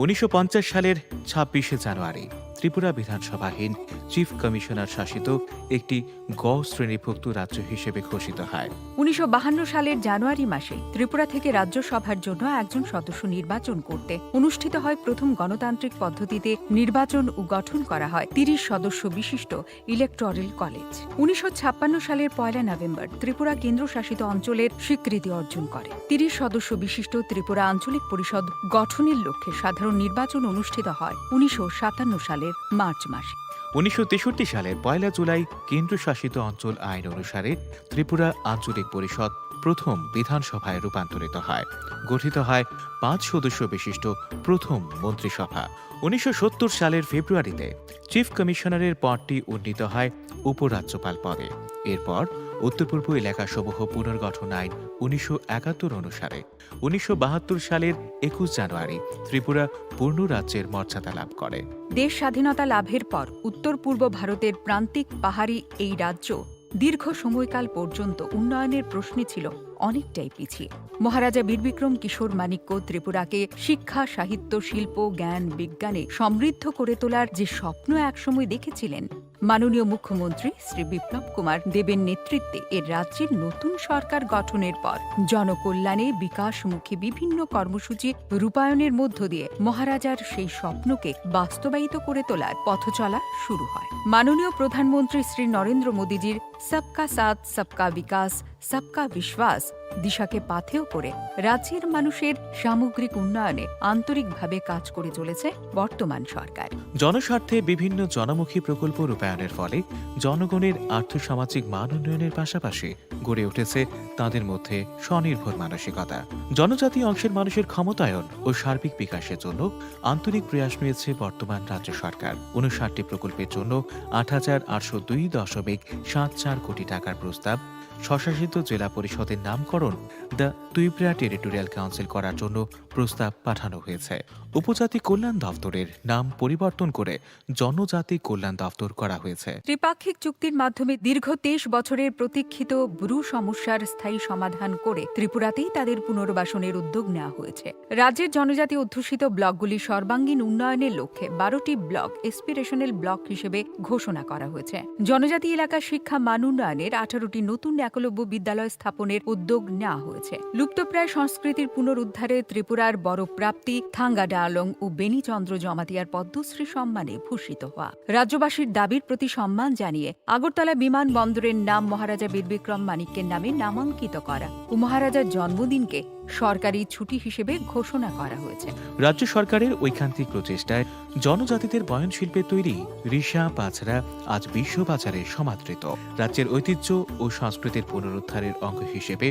উনিশশো পঞ্চাশ সালের ছাব্বিশে জানুয়ারি ত্রিপুরা বিধানসভাহীন চিফ কমিশনার শাসিত একটি গ শ্রেণীভুক্ত রাজ্য হিসেবে ঘোষিত হয়। উনিশশো বাহান্ন সালের জানুয়ারি মাসে ত্রিপুরা থেকে রাজ্যসভার জন্য একজন সদস্য নির্বাচন করতে অনুষ্ঠিত হয় প্রথম গণতান্ত্রিক পদ্ধতিতে নির্বাচন ও গঠন করা হয় তিরিশ সদস্য বিশিষ্ট ইলেকটোরাল কলেজ। উনিশশো ছাপ্পান্ন সালের পয়লা নভেম্বর ত্রিপুরা কেন্দ্রশাসিত অঞ্চলের স্বীকৃতি অর্জন করে। তিরিশ সদস্য বিশিষ্ট ত্রিপুরা আঞ্চলিক পরিষদ গঠনের লক্ষ্যে সাধারণ নির্বাচন অনুষ্ঠিত হয় উনিশশো সাতান্ন সালের মার্চ মাসে। উনিশশো তেষট্টি সালের পয়লা জুলাই কেন্দ্রশাসিত অঞ্চল আইন অনুসারে ত্রিপুরা আঞ্চলিক পরিষদ প্রথম বিধানসভায় রূপান্তরিত হয়। গঠিত হয় পাঁচ সদস্য বিশিষ্ট প্রথম মন্ত্রিসভা। উনিশশো সত্তর সালের ফেব্রুয়ারিতে চিফ কমিশনারের পদটি উন্নীত হয় উপরাজ্যপাল পদে। এরপর উত্তর পূর্ব এলাকাসমূহ পুনর্গঠন আইন উনিশশো একাত্তর অনুসারে উনিশশো বাহাত্তর সালের একুশ জানুয়ারি ত্রিপুরা পূর্ণ রাজ্যের মর্যাদা লাভ করে। দেশ স্বাধীনতা লাভের পর উত্তর পূর্ব ভারতের প্রান্তিক পাহাড়ি এই রাজ্য দীর্ঘ সময়কাল পর্যন্ত উন্নয়নের প্রশ্নে ছিল অনেকটাই পিছিয়ে। মহারাজা বীর বিক্রম কিশোর মাণিক্য ত্রিপুরাকে শিক্ষা, সাহিত্য, শিল্প, জ্ঞান, বিজ্ঞানে সমৃদ্ধ করে তোলার যে স্বপ্ন একসময় দেখেছিলেন, মাননীয় মুখ্যমন্ত্রী শ্রী বিপ্লব কুমার দেবের নেতৃত্বে এ রাজ্যের নতুন সরকার গঠনের পর জনকল্যাণে বিকাশমুখী বিভিন্ন কর্মসূচি রূপায়ণের মধ্য দিয়ে মহারাজার সেই স্বপ্নকে বাস্তবায়িত করে তোলার পথচলা শুরু হয়। মাননীয় প্রধানমন্ত্রী শ্রী নরেন্দ্র মোদীজির সবকা সাথ, সবকা বিকাশ, সবকা বিশ্বাস দিশাকে পাথেয় করে রাজ্যের মানুষের সামগ্রিক উন্নয়নে আন্তরিকভাবে কাজ করে চলেছে বর্তমান সরকার। জনস্বার্থে বিভিন্ন জনমুখী প্রকল্প রূপায়ণের ফলে জনগণের আর্থসামাজিক মান উন্নয়নের পাশাপাশি গড়ে উঠেছে তাদের মধ্যে স্বনির্ভর মানসিকতা। জনজাতি অংশের মানুষের ক্ষমতায়ন ও সার্বিক বিকাশের জন্য আন্তরিক প্রয়াস নিয়েছে বর্তমান রাজ্য সরকার। ঊনষাটটি প্রকল্পের জন্য আট হাজার আটশো দুই দশমিক সাত চার কোটি টাকার প্রস্তাব, স্বশাসিত জেলা পরিষদের নামকরণ দ্য ত্রিপুরা টেরিটোরিয়াল কাউন্সিল করার জন্য প্রস্তাব পাঠানো হয়েছে। উপজাতি কল্যাণ দপ্তরের নাম পরিবর্তন করে জনজাতি কল্যাণ দপ্তর করা হয়েছে। ত্রিপাক্ষিক চুক্তির মাধ্যমে দীর্ঘ তেইশ বছরের প্রতীক্ষিত ব্রু সমস্যার স্থায়ী সমাধান করে ত্রিপুরাতেই তাদের পুনর্বাসনের উদ্যোগ নেওয়া হয়েছে। রাজ্যের জনজাতি অধ্যুষিত ব্লকগুলির সর্বাঙ্গীন উন্নয়নের লক্ষ্যে বারোটি ব্লক এসপিরেশনাল ব্লক হিসেবে ঘোষণা করা হয়েছে। জনজাতি এলাকার শিক্ষা মান উন্নয়নের আঠারোটি নতুন একলব্য বিদ্যালয় স্থাপনের উদ্যোগ নেওয়া হয়েছে। লুপ্তপ্রায় সংস্কৃতির পুনরুদ্ধারে ত্রিপুরার বড় প্রাপ্তি থাঙ্গা ডালং ও বেনিচন্দ্র জমাতিয়ার পদ্মশ্রী সম্মানে ভূষিত হওয়া। রাজ্যবাসীর দাবির প্রতি সম্মান জানিয়ে আগরতলা বিমানবন্দরের নাম মহারাজা বীর বিক্রম মাণিক্যের নামে নামাঙ্কিত করা ও মহারাজার জন্মদিনকে সরকারি ছুটি হিসেবে ঘোষণা করা হয়েছে। রাজ্য সরকারের ঐকান্তিক প্রচেষ্টায় জনজাতিদের বয়নশিল্পে তৈরি রিশা পাছড়া আজ বিশ্ববাজারে সমাদৃত। রাজ্যের ঐতিহ্য ও সংস্কৃতির পুনরুদ্ধারের অঙ্গ হিসেবে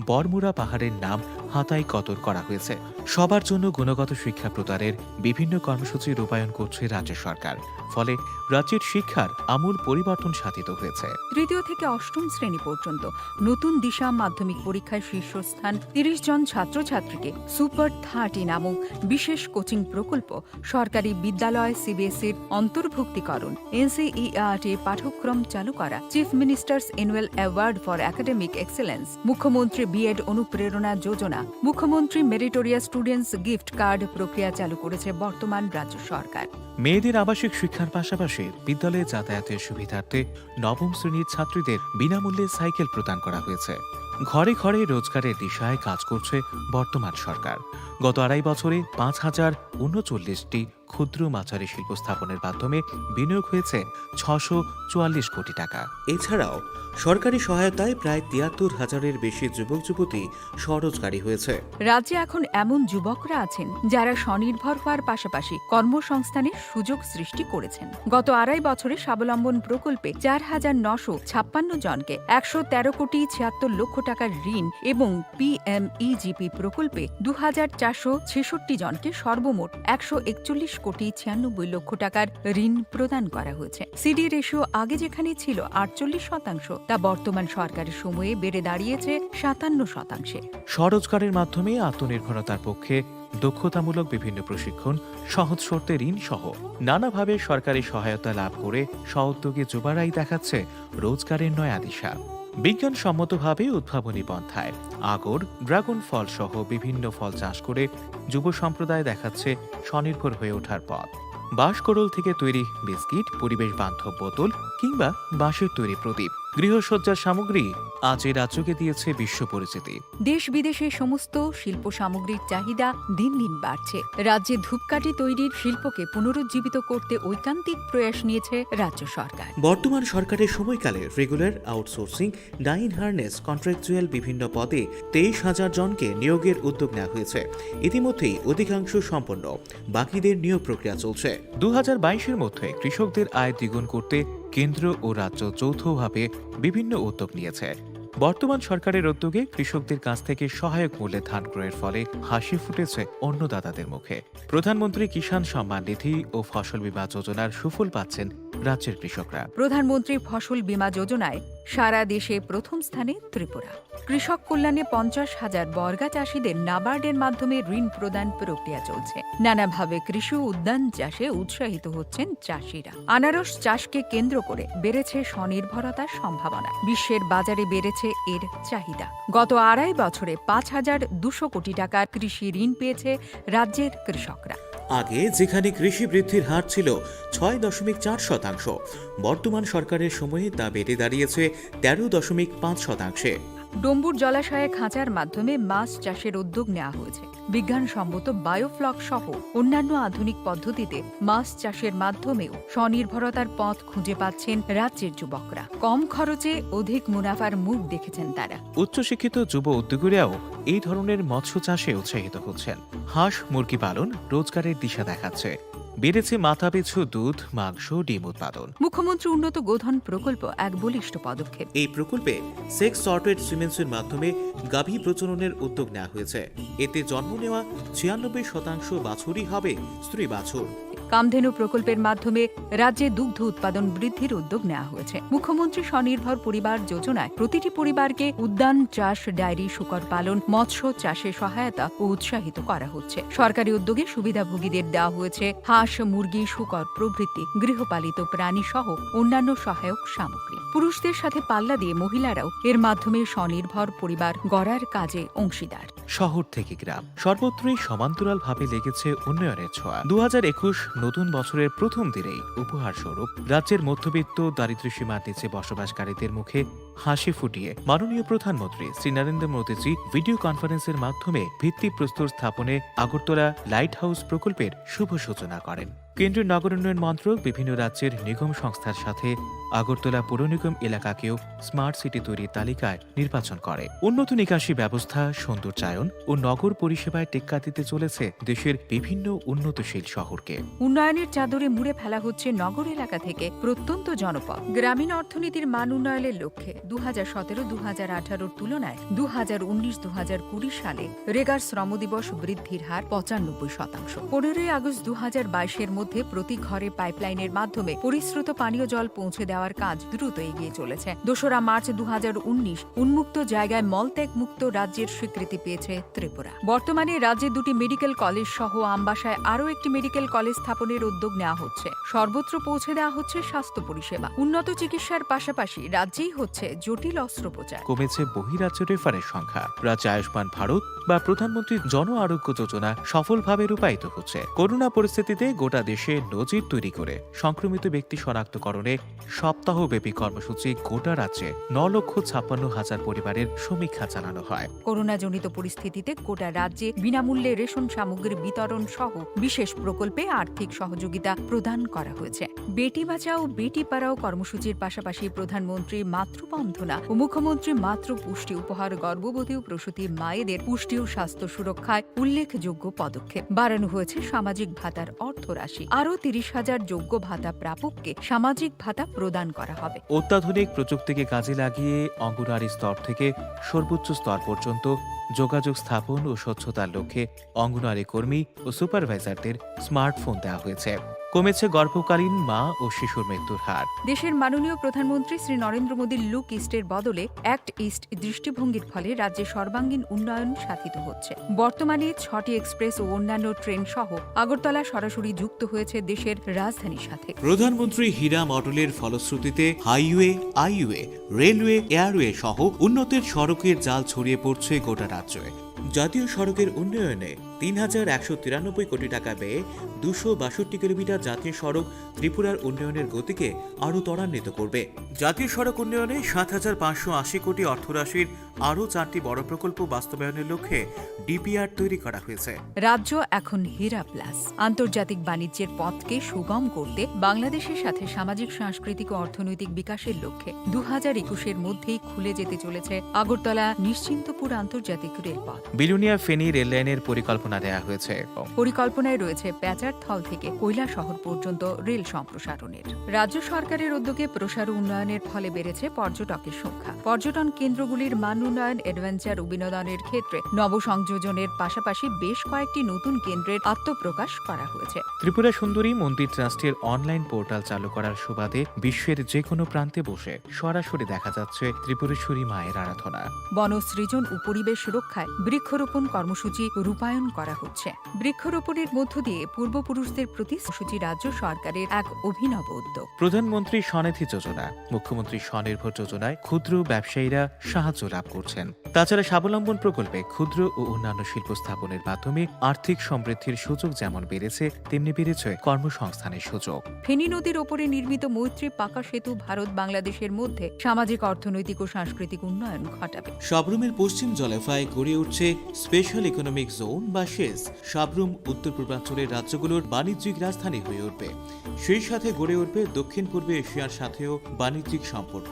বরমুড়া পাহাড়ের নাম হাতায় কদর করা হয়েছে। সবার জন্য গুণগত শিক্ষা প্রদানের বিভিন্ন কর্মসূচি রূপায়ণ করছে রাজ্য সরকার। ফলে রাজ্যের শিক্ষার আমূল পরিবর্তন সাধিত হয়েছে। তৃতীয় থেকে অষ্টম শ্রেণী পর্যন্ত নতুন দিশা মাধ্যমিক পরীক্ষায় শীর্ষস্থান তিরিশ জন ছাত্রছাত্রীকে সুপার থার্টি নামক বিশেষ কোচিং প্রকল্প, সরকারি বিদ্যালয় সিবিএসইর অন্তর্ভুক্তিকরণ, এনসিইআরটি পাঠ্যক্রম চালু করা, chief ministers annual award for academic excellence, মুখ্যমন্ত্রী বিএড অনুপ্রেরণা যোজনা, মুখ্যমন্ত্রী মেরিটোরিয়াস স্টুডেন্টস গিফট কার্ড প্রক্রিয়া চালু করেছে বর্তমান রাজ্য সরকার। মেয়েদের আবাসিক শিক্ষার পাশাপাশি বিদ্যালয়ে যাতায়াতের সুবিধার্থে নবম শ্রেণীর ছাত্রীদের বিনামূল্যে সাইকেল প্রদান করা হয়েছে। ঘরে ঘরে রোজগারের দিশায় কাজ করছে বর্তমান সরকার। গত আড়াই বছরে পাঁচ হাজার ঊনচল্লিশটি ক্ষুদ্র মাঝারি শিল্প স্থাপনের মাধ্যমে বিনিয়োগ হয়েছে ছশো চুয়াল্লিশ কোটি টাকা। এছাড়াও সরকারি সহায়তায় প্রায় তিয়াত্তর হাজারের বেশি যুবক যুবতী স্বরোজগারী হয়েছে। রাজ্যে এখন এমন যুবকরা আছেন, যারা স্বনির্ভর হওয়ার পাশাপাশি কর্মসংস্থানের সুযোগ সৃষ্টি করেছেন। গত আড়াই বছরে স্বাবলম্বন প্রকল্পে চার হাজার নশো ছাপ্পান্ন জনকে একশো তেরো কোটি ছিয়াত্তর লক্ষ টাকার ঋণ এবং পিএমইজিপি প্রকল্পে দু হাজার চারশো ছেষট্টি জনকে সর্বমোট একশো একচল্লিশ কোটি ছিয়ানব্বই লক্ষ টাকার ঋণ প্রদান করা হয়েছে। সিডি রেশিও আগে যেখানে ছিল আটচল্লিশ শতাংশ, তা বর্তমান সরকারের সময়ে বেড়ে দাঁড়িয়েছে সাতান্ন শতাংশে। স্বরোজগারের মাধ্যমে আত্মনির্ভরতার পক্ষে দক্ষতামূলক বিভিন্ন প্রশিক্ষণ, সহজ শর্তে ঋণ সহ নানাভাবে সরকারি সহায়তা লাভ করে স্বউদ্যোগী যুবারাই দেখাচ্ছে রোজগারের নয়া দিশা। বিজ্ঞানসম্মতভাবে উদ্ভাবনী পন্থায় আগর, ড্রাগন ফল সহ বিভিন্ন ফল চাষ করে যুব সম্প্রদায় দেখাচ্ছে স্বনির্ভর হয়ে ওঠার পথ। বাঁশকরল থেকে তৈরি বিস্কিট, পরিবেশ বান্ধব বোতল কিংবা বাঁশের তৈরি প্রদীপ, গৃহসজ্জার সামগ্রী আজ এই রাজ্যকে দিয়েছে বিশ্ব পরিচিতি। দেশ বিদেশে সমস্ত শিল্প সামগ্রীর চাহিদা দিন দিন বাড়ছে। রাজ্যে ধূপকাঠি তৈরির শিল্পকে পুনরুজ্জীবিত করতে ঐকান্তিক প্রয়াস নিয়েছে রাজ্য সরকার। বর্তমান সরকারের সময়কালে রেগুলার, আউটসোর্সিং, ডাইন হার্নেস, কন্ট্রাকচুয়াল বিভিন্ন পদে তেইশ হাজার জনকে নিয়োগের উদ্যোগ নেওয়া হয়েছে। ইতিমধ্যেই অধিকাংশ সম্পন্ন, বাকিদের নিয়োগ প্রক্রিয়া চলছে। দু হাজার বাইশের মধ্যে কৃষকদের আয় দ্বিগুণ করতে কেন্দ্র ও রাজ্য যৌথভাবে বিভিন্ন উদ্যোগ নিয়েছে। বর্তমান সরকারের উদ্যোগে কৃষকদের কাছ থেকে সহায়ক মূল্যে ধান ক্রয়ের ফলে হাসি ফুটেছে অন্নদাতাদের মুখে। প্রধানমন্ত্রী কিষাণ সম্মান নিধি ও ফসল বীমা যোজনার সুফল পাচ্ছেন রাজ্যের কৃষকরা। প্রধানমন্ত্রী ফসল বীমা যোজনায় সারা দেশে প্রথম স্থানে ত্রিপুরা। কৃষক কল্যাণে পঞ্চাশ হাজার বর্গা চাষীদের নাবার্ডের মাধ্যমে ঋণ প্রদান প্রক্রিয়া চলছে। নানাভাবে কৃষি উদ্যান চাষে উৎসাহিত হচ্ছেন চাষীরা। আনারস চাষকে কেন্দ্র করে বেড়েছে স্বনির্ভরতার সম্ভাবনা। বিশ্বের বাজারে বেড়েছে এর চাহিদা। গত আড়াই বছরে পাঁচ হাজার দুশো কোটি টাকার কৃষি ঋণ পেয়েছে রাজ্যের কৃষকরা। আগে যেখানে কৃষি বৃদ্ধির হার ছিল ছয় দশমিক চার শতাংশ, বর্তমান সরকারের সময়ে তা বেড়ে দাঁড়িয়েছে তেরো দশমিক পাঁচ শতাংশে। ডম্বুর জলাশয়ে খাঁচার মাধ্যমে মাছ চাষের উদ্যোগ নেওয়া হয়েছে। বিজ্ঞানসম্মত বায়োফ্লক সহ অন্যান্য আধুনিক পদ্ধতিতে মাছ চাষের মাধ্যমেও স্বনির্ভরতার পথ খুঁজে পাচ্ছেন রাজ্যের যুবকরা। কম খরচে অধিক মুনাফার মুখ দেখেছেন তারা। উচ্চশিক্ষিত যুব উদ্যোগীরাও এই ধরনের মৎস্য চাষে উৎসাহিত হচ্ছেন। হাঁস মুরগি পালন রোজগারের দিশা দেখাচ্ছে। বেড়েছে মাথাপিছু দুধ, মাংস, ডিম উৎপাদন। মুখ্যমন্ত্রী উন্নত গোধন প্রকল্প এক বলিষ্ঠ পদক্ষেপ। এই প্রকল্পে সেক্স সর্টেড সিমেন্সের মাধ্যমে গাভী প্রজননের উদ্যোগ নেওয়া হয়েছে। এতে জন্ম নেওয়া ছিয়ানব্বই শতাংশ বাছুরই হবে স্ত্রী বাছুর। কামধেনু প্রকল্পের মাধ্যমে রাজ্যে দুগ্ধ উৎপাদন বৃদ্ধির উদ্যোগ নেওয়া হয়েছে। মুখ্যমন্ত্রী স্বনির্ভর পরিবার যোজনায় প্রতিটি পরিবারকে উদ্যান চাষ, ডায়েরি, শূকর পালন, মৎস্য চাষে সহায়তা ও উৎসাহিত করা হচ্ছে। সরকারি উদ্যোগে সুবিধাভোগীদের দেওয়া হয়েছে হাঁস, মুরগি, শূকর প্রভৃতি গৃহপালিত প্রাণী সহ অন্যান্য সহায়ক সামগ্রী। পুরুষদের সাথে পাল্লা দিয়ে মহিলারাও এর মাধ্যমে স্বনির্ভর পরিবার গড়ার কাজে অংশীদার। শহর থেকে গ্রাম, সর্বত্রই সমান্তরালভাবে লেগেছে উন্নয়নের ছোঁয়া। দু হাজার একুশ নতুন বছরের প্রথম দিনেই উপহার স্বরূপ রাজ্যের মধ্যবিত্ত দারিদ্র্য সীমার নিচে বসবাসকারীদের মুখে হাসি ফুটিয়ে মাননীয় প্রধানমন্ত্রী শ্রী নরেন্দ্র মোদীজি ভিডিও কনফারেন্সের মাধ্যমে ভিত্তিপ্রস্তর স্থাপনে আগরতলা লাইট হাউস প্রকল্পের শুভ সূচনা করেন। কেন্দ্রীয় নগর উন্নয়ন মন্ত্রক বিভিন্ন রাজ্যের নিগম সংস্থার সাথে আগরতলা পৌর নিগম এলাকাকেও স্মার্ট সিটি তৈরির তালিকায় নির্বাচন করে। উন্নত নিকাশি ব্যবস্থা, সৌন্দর্যায়ন ও নগর পরিষেবায় টেক্কা দিতে চলেছে দেশের বিভিন্ন উন্নতশীল শহরকে। উন্নয়নের চাদরে মুড়ে ফেলা হচ্ছে নগর এলাকা থেকে প্রত্যন্ত জনপদ। গ্রামীণ অর্থনীতির মান উন্নয়নের লক্ষ্যে দু হাজার সতেরো দু হাজার আঠারোর তুলনায় দু হাজার উনিশ দু হাজার কুড়ি সালে রেগার শ্রম দিবস বৃদ্ধির হার পঁচানব্বই শতাংশ। পনেরোই আগস্ট দু হাজার বাইশের মধ্যে প্রতি ঘরে পাইপলাইনের মাধ্যমে পরিশ্রুত পানীয় জল পৌঁছে দেওয়ার কাজ দ্রুত এগিয়ে চলেছে। দোসরা মার্চ দু হাজার উনিশ উন্মুক্ত জায়গায় মলত্যাগ মুক্ত রাজ্যের স্বীকৃতি পেয়েছে ত্রিপুরা। বর্তমানে রাজ্যে দুটি মেডিকেল কলেজ সহ আমবাসায় আরও একটি মেডিকেল কলেজ স্থাপনের উদ্যোগ নেওয়া হচ্ছে। সর্বত্র পৌঁছে দেওয়া হচ্ছে স্বাস্থ্য পরিষেবা। উন্নত চিকিৎসার পাশাপাশি রাজ্যেই হচ্ছে জটিল অস্ত্রোপচার। কমেছে বহিরাজ্য রেফারের সংখ্যা। রাজ্যে আয়ুষ্মান ভারত বা প্রধানমন্ত্রী জন আরোগ্য যোজনা সফলভাবে রূপায়িত হচ্ছে। করোনা পরিস্থিতিতে গোটা দেশে নজির তৈরি করে সংক্রমিত ব্যক্তি শনাক্তকরণে সপ্তাহব্যাপী কর্মসূচি গোটা রাজ্যে ন লক্ষ ছাপ্পান্ন হাজার পরিবারের সমীক্ষা চালানো হয়। করোনাজনিত পরিস্থিতিতে গোটা রাজ্যে বিনামূল্যে রেশন সামগ্রী বিতরণ সহ বিশেষ প্রকল্পে আর্থিক সহযোগিতা প্রদান করা হয়েছে। বেটি বাঁচাও বেটি পড়াও কর্মসূচির পাশাপাশি প্রধানমন্ত্রী মাতৃবন্দনা ও মুখ্যমন্ত্রী মাতৃ পুষ্টি উপহার গর্ভবতী ও প্রসূতি মায়েদের পুষ্টি ও স্বাস্থ্য সুরক্ষায় উল্লেখযোগ্য পদক্ষেপ। বাড়ানো হয়েছে সামাজিক ভাতার অর্থ রাশি। আরও তিরিশ হাজার যোগ্য ভাতা প্রাপককে সামাজিক ভাতা প্রদান করা হবে। অত্যাধুনিক প্রযুক্তিকে কাজে লাগিয়ে অঙ্গনওয়াড়ি স্তর থেকে সর্বোচ্চ স্তর পর্যন্ত যোগাযোগ স্থাপন ও স্বচ্ছতার লক্ষ্যে অঙ্গনওয়াড়ি কর্মী ও সুপারভাইজারদের স্মার্টফোন দেওয়া হয়েছে। কমেছে গর্ভকালীন মা ও শিশুর মৃত্যুর হার। দেশের মাননীয় প্রধানমন্ত্রী শ্রী নরেন্দ্র মোদীর লুক ইস্টের বদলে অ্যাক্ট ইস্ট দৃষ্টিভঙ্গির ফলে রাজ্যে সর্বাঙ্গীন উন্নয়ন সাধিত হচ্ছে। বর্তমানে ছটি এক্সপ্রেস ও অন্যান্য ট্রেন সহ আগরতলা সরাসরি যুক্ত হয়েছে দেশের রাজধানীর সাথে। প্রধানমন্ত্রী হীরা মডেলের ফলশ্রুতিতে হাইওয়ে, আইওয়ে, রেলওয়ে, এয়ারওয়ে সহ উন্নতির সড়কের জাল ছড়িয়ে পড়ছে গোটা রাজ্যে। জাতীয় সড়কের উন্নয়নে তিন হাজার একশো তিরানব্বই কোটি টাকা ব্যয়ে দুশো বাষট্টি কিলোমিটার জাতীয় সড়ক ত্রিপুরার উন্নয়নের গতিকে আরও ত্বরান্বিত করবে। জাতীয় সড়ক উন্নয়নে সাত হাজার পাঁচশো আশি কোটি অর্থরাশির আরও চারটি বড় প্রকল্প বাস্তবায়নের লক্ষ্যে ডিপিআর তৈরি করা হয়েছে। রাজ্য এখন হীরা প্লাস। আন্তর্জাতিক বাণিজ্যের পথকে সুগম করতে বাংলাদেশের সাথে সামাজিক, সাংস্কৃতিক ও অর্থনৈতিক বিকাশের লক্ষ্যে দু হাজার একুশের মধ্যেই খুলে যেতে চলেছে আগরতলা নিশ্চিন্তপুর আন্তর্জাতিক রেলপথ। বিলোনিয়া ফেনী রেললাইনের পরিকল্পনা দেয়া হয়েছে। পরিকল্পনায় রয়েছে প্যাচারথল থেকে কৈলাসহর পর্যন্ত রেল সম্প্রসারণের। রাজ্য সরকারের উদ্যোগে প্রসার উন্নয়নের ফলে বেড়েছে পর্যটকের সংখ্যা। পর্যটন কেন্দ্রগুলির মান উন্নয়ন, অ্যাডভেঞ্চার ও বিনোদনের ক্ষেত্রে নবসংযোজনের পাশাপাশি বেশ কয়েকটি নতুন কেন্দ্রের আত্মপ্রকাশ করা হয়েছে। ত্রিপুরা সুন্দরী মন্দির ট্রাস্টের অনলাইন পোর্টাল চালু করার সুবাদে বিশ্বের যে কোনো প্রান্তে বসে সরাসরি দেখা যাচ্ছে ত্রিপুরেশ্বরী মায়ের আরাধনা। বন সৃজন ও পরিবেশ রক্ষায় বৃক্ষরোপণ কর্মসূচি রূপায়ণ করা হচ্ছে। বৃক্ষরোপণের মধ্য দিয়ে পূর্বপুরুষদের প্রতি সূচি রাজ্য সরকারের এক অভিনব উদ্যোগ। প্রধানমন্ত্রী স্বনিধি যোজনা, মুখ্যমন্ত্রী স্বনির্ভর যোজনায় ক্ষুদ্র ব্যবসায়ীরা সাহায্য লাভ করছেন। তাছাড়া স্বাবলম্বন প্রকল্পে ক্ষুদ্র ও অন্যান্য শিল্প স্থাপনের মাধ্যমে আর্থিক সমৃদ্ধির সুযোগ যেমন বেড়েছে, তেমনি বেড়েছে কর্মসংস্থানের সুযোগ। ফেনী নদীর ওপরে নির্মিত মৈত্রী পাকা সেতু ভারত বাংলাদেশের মধ্যে সামাজিক, অর্থনৈতিক ও সাংস্কৃতিক উন্নয়ন ঘটাবে। সাব্রুমের পশ্চিম জলাফায় গড়ে উঠছে স্পেশাল ইকোনমিক জোন বা সেস। সাব্রুম উত্তর পূর্বাঞ্চলের রাজ্যগুলোর বাণিজ্যিক রাজধানী হয়ে উঠবে। সেই সাথে গড়ে উঠবে দক্ষিণ পূর্ব এশিয়ার সাথেও বাণিজ্যিক সম্পর্ক।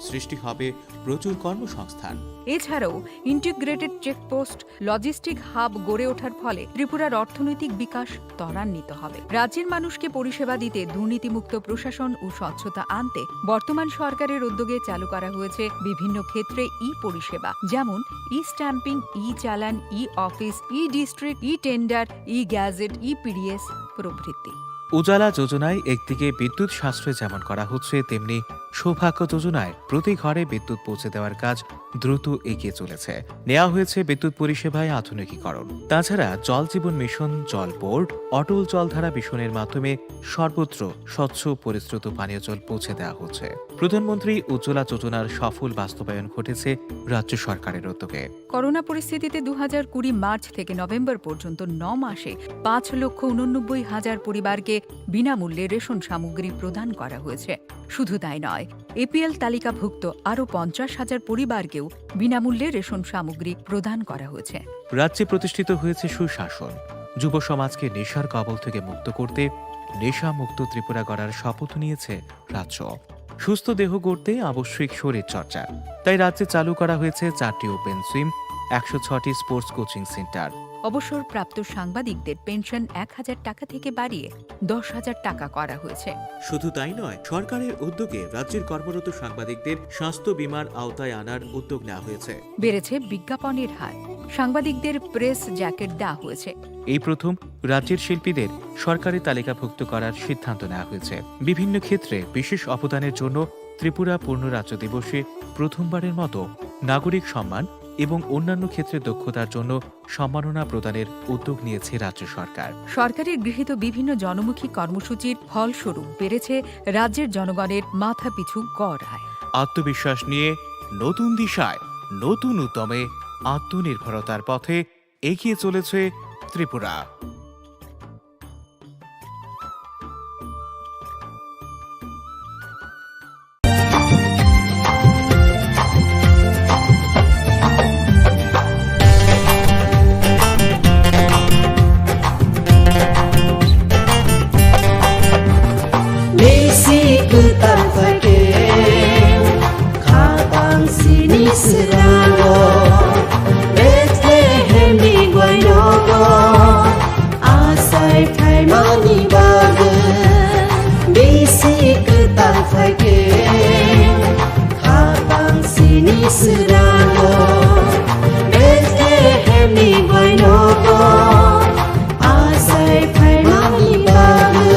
সৃষ্টি হবে প্রচুর কর্মসংস্থান। এছাড়াও ইন্টিগ্রেটেড চেকপোস্ট, লজিস্টিক হাব গড়ে ওঠার ফলে ত্রিপুরার অর্থনৈতিক বিকাশ ত্বরান্বিত হবে। রাজ্যের মানুষকে পরিষেবা দিতে দুর্নীতিমুক্ত প্রশাসন ও স্বচ্ছতা আনতে বর্তমান সরকারের উদ্যোগে চালু করা হয়েছে বিভিন্ন ক্ষেত্রে ই পরিষেবা, যেমন ই স্ট্যাম্পিং, ই চালান, ই অফিস, ই ডিস্ট্রিক্ট, ই টেন্ডার, ই গ্যাজেট, ই পিডিএস প্রভৃতি। উজালা যোজনায় একদিকে বিদ্যুৎ সাশ্রয় যেমন করা হচ্ছে, তেমনি সৌভাগ্য যোজনায় প্রতি ঘরে বিদ্যুৎ পৌঁছে দেওয়ার কাজ দ্রুত এগিয়ে চলেছে। নেওয়া হয়েছে বিদ্যুৎ পরিষেবায় আধুনিকীকরণ। তাছাড়া জল জীবন মিশন, জল বোর্ড, অটল জলধারা মিশনের মাধ্যমে সর্বত্র স্বচ্ছ পরিশ্রুত পানীয় জল পৌঁছে দেওয়া হচ্ছে। প্রধানমন্ত্রী উজ্জ্বলা যোজনার সফল বাস্তবায়ন ঘটেছে রাজ্য সরকারের উদ্যোগে। করোনা পরিস্থিতিতে দু হাজার কুড়ি মার্চ থেকে নভেম্বর পর্যন্ত ন মাসে পাঁচ লক্ষ ঊননব্বই হাজার পরিবারকে বিনামূল্যে রেশন সামগ্রী প্রদান করা হয়েছে। শুধু তাই নয়, এপিএল তালিকাভুক্ত আরও পঞ্চাশ হাজার পরিবারকেও বিনামূল্যে রেশন সামগ্রী প্রদান করা হয়েছে। রাজ্যে প্রতিষ্ঠিত হয়েছে সুশাসন। যুব সমাজকে নেশার কবল থেকে মুক্ত করতে নেশামুক্ত ত্রিপুরা গড়ার শপথ নিয়েছে রাজ্য। সুস্থ দেহ গড়তে আবশ্যিক শরীর চর্চা, তাই রাজ্যে চালু করা হয়েছে চারটি ওপেন জিম, একশো ছয়টি স্পোর্টস কোচিং সেন্টার। অবসরপ্রাপ্ত সাংবাদিকদের পেনশন এক হাজার টাকা থেকে বাড়িয়ে দশ হাজার টাকা করা হয়েছে। শুধু তাই নয়, সরকারের উদ্যোগে রাজ্যের কর্মরত সাংবাদিকদের স্বাস্থ্য বীমার আওতায় আনার উদ্যোগ নেওয়া হয়েছে। বেড়েছে বিজ্ঞাপনের হার, সাংবাদিকদের প্রেস জ্যাকেট দেওয়া হয়েছে। এই প্রথম রাজ্যের শিল্পীদের সরকারি তালিকাভুক্ত করার সিদ্ধান্ত নেওয়া হয়েছে। বিভিন্ন ক্ষেত্রে বিশেষ অবদানের জন্য ত্রিপুরা পূর্ণ রাজ্য দিবসে প্রথমবারের মতো নাগরিক সম্মান এবং অন্যান্য ক্ষেত্রে দক্ষতার জন্য সম্মাননা প্রদানের উদ্যোগ নিয়েছে রাজ্য সরকার। সরকারের গৃহীত বিভিন্ন জনমুখী কর্মসূচির ফলস্বরূপ বেড়েছে রাজ্যের জনগণের মাথাপিছু গড় আয়। আত্মবিশ্বাস নিয়ে নতুন দিশায়, নতুন উদ্যমে আত্মনির্ভরতার পথে এগিয়ে চলেছে Tripura. Bisi kwtal phaikhe khatang sini srango Bethlehemni goinogo asai phaimani bagwi. Bisi kwtal phaikhe khatang sini srango Bethlehemni goinogo asai phaimani bagwi.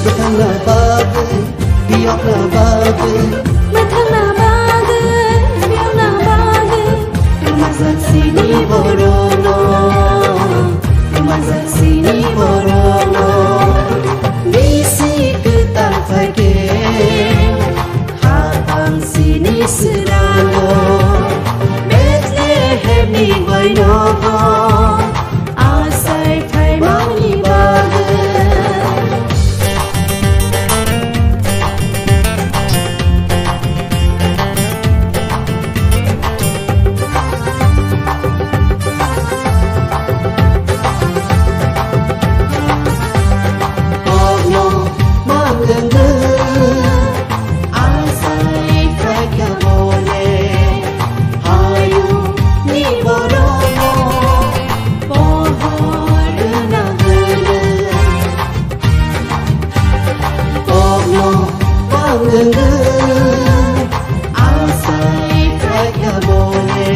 Bwthangna bagwi, biyokna bagwi. Bwthangna bagwi, biyokna bagwi. Majak sini borokno, majak sini borokno. Bisi kwtal phaikhe khatang sini srango Bethlehemni goinogo asai phaimani bagwi. Kokno manglangwi asai phaikha bole, hayungni borokno pohor rwna hwnwi. Kokno manglangwi asai phaikha bole,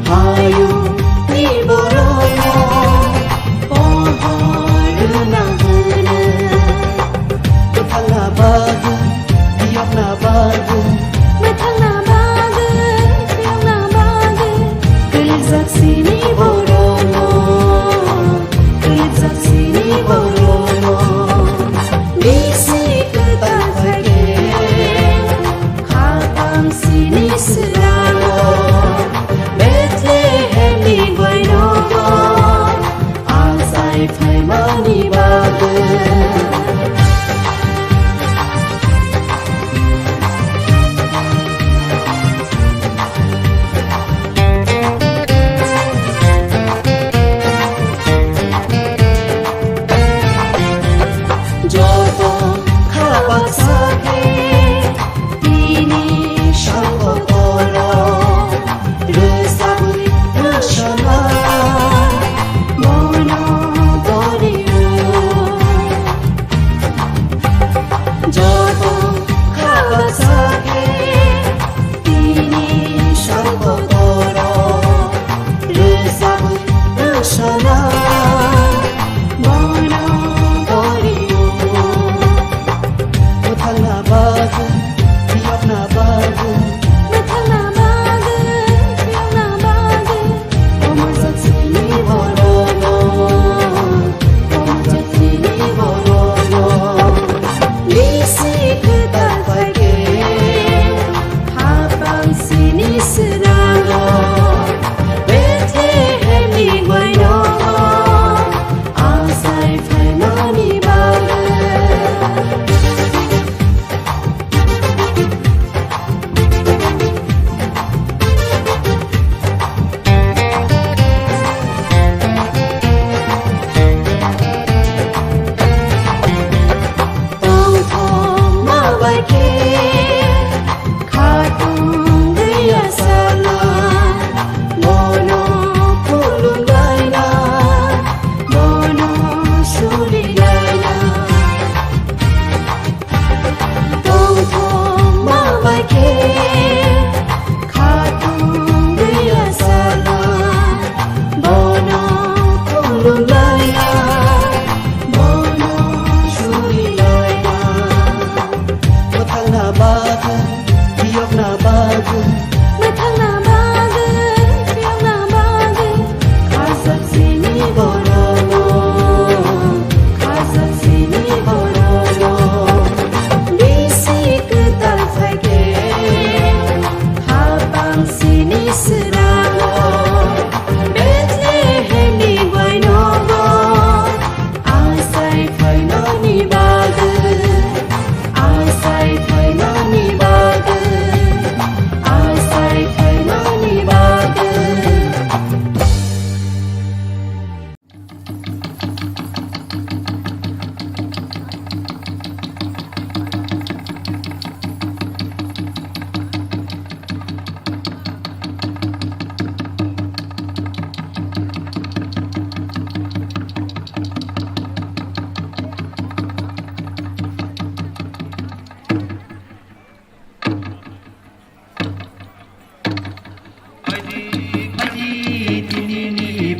hayungni borokno pohor rwna hwnwi. Bwthangna bagwi, biyokna bagwi. Bwthangna bagwi, biyokna bagwi. Kwlijak sini borokno, kwlijak sini borokno. Bisi kwtal phaikhe khatang sini srango Bethlehemni goinogo asai phaimani bagwi. Joto kha baksa khe tini songkotoro rwchapwi rwchapna mono borio. Joto kha baksa khe tini songkotoro rwchapwi rwchapna mono borio. Bwthangna bagwi, biyokna bagwi. Bwthangna bagwi, biyokna bagwi. Omo jatsini borokno, omo jatsini borokno. Bisi kwtal phaikhe, hapang sini srango, Bethlehemni goinogo.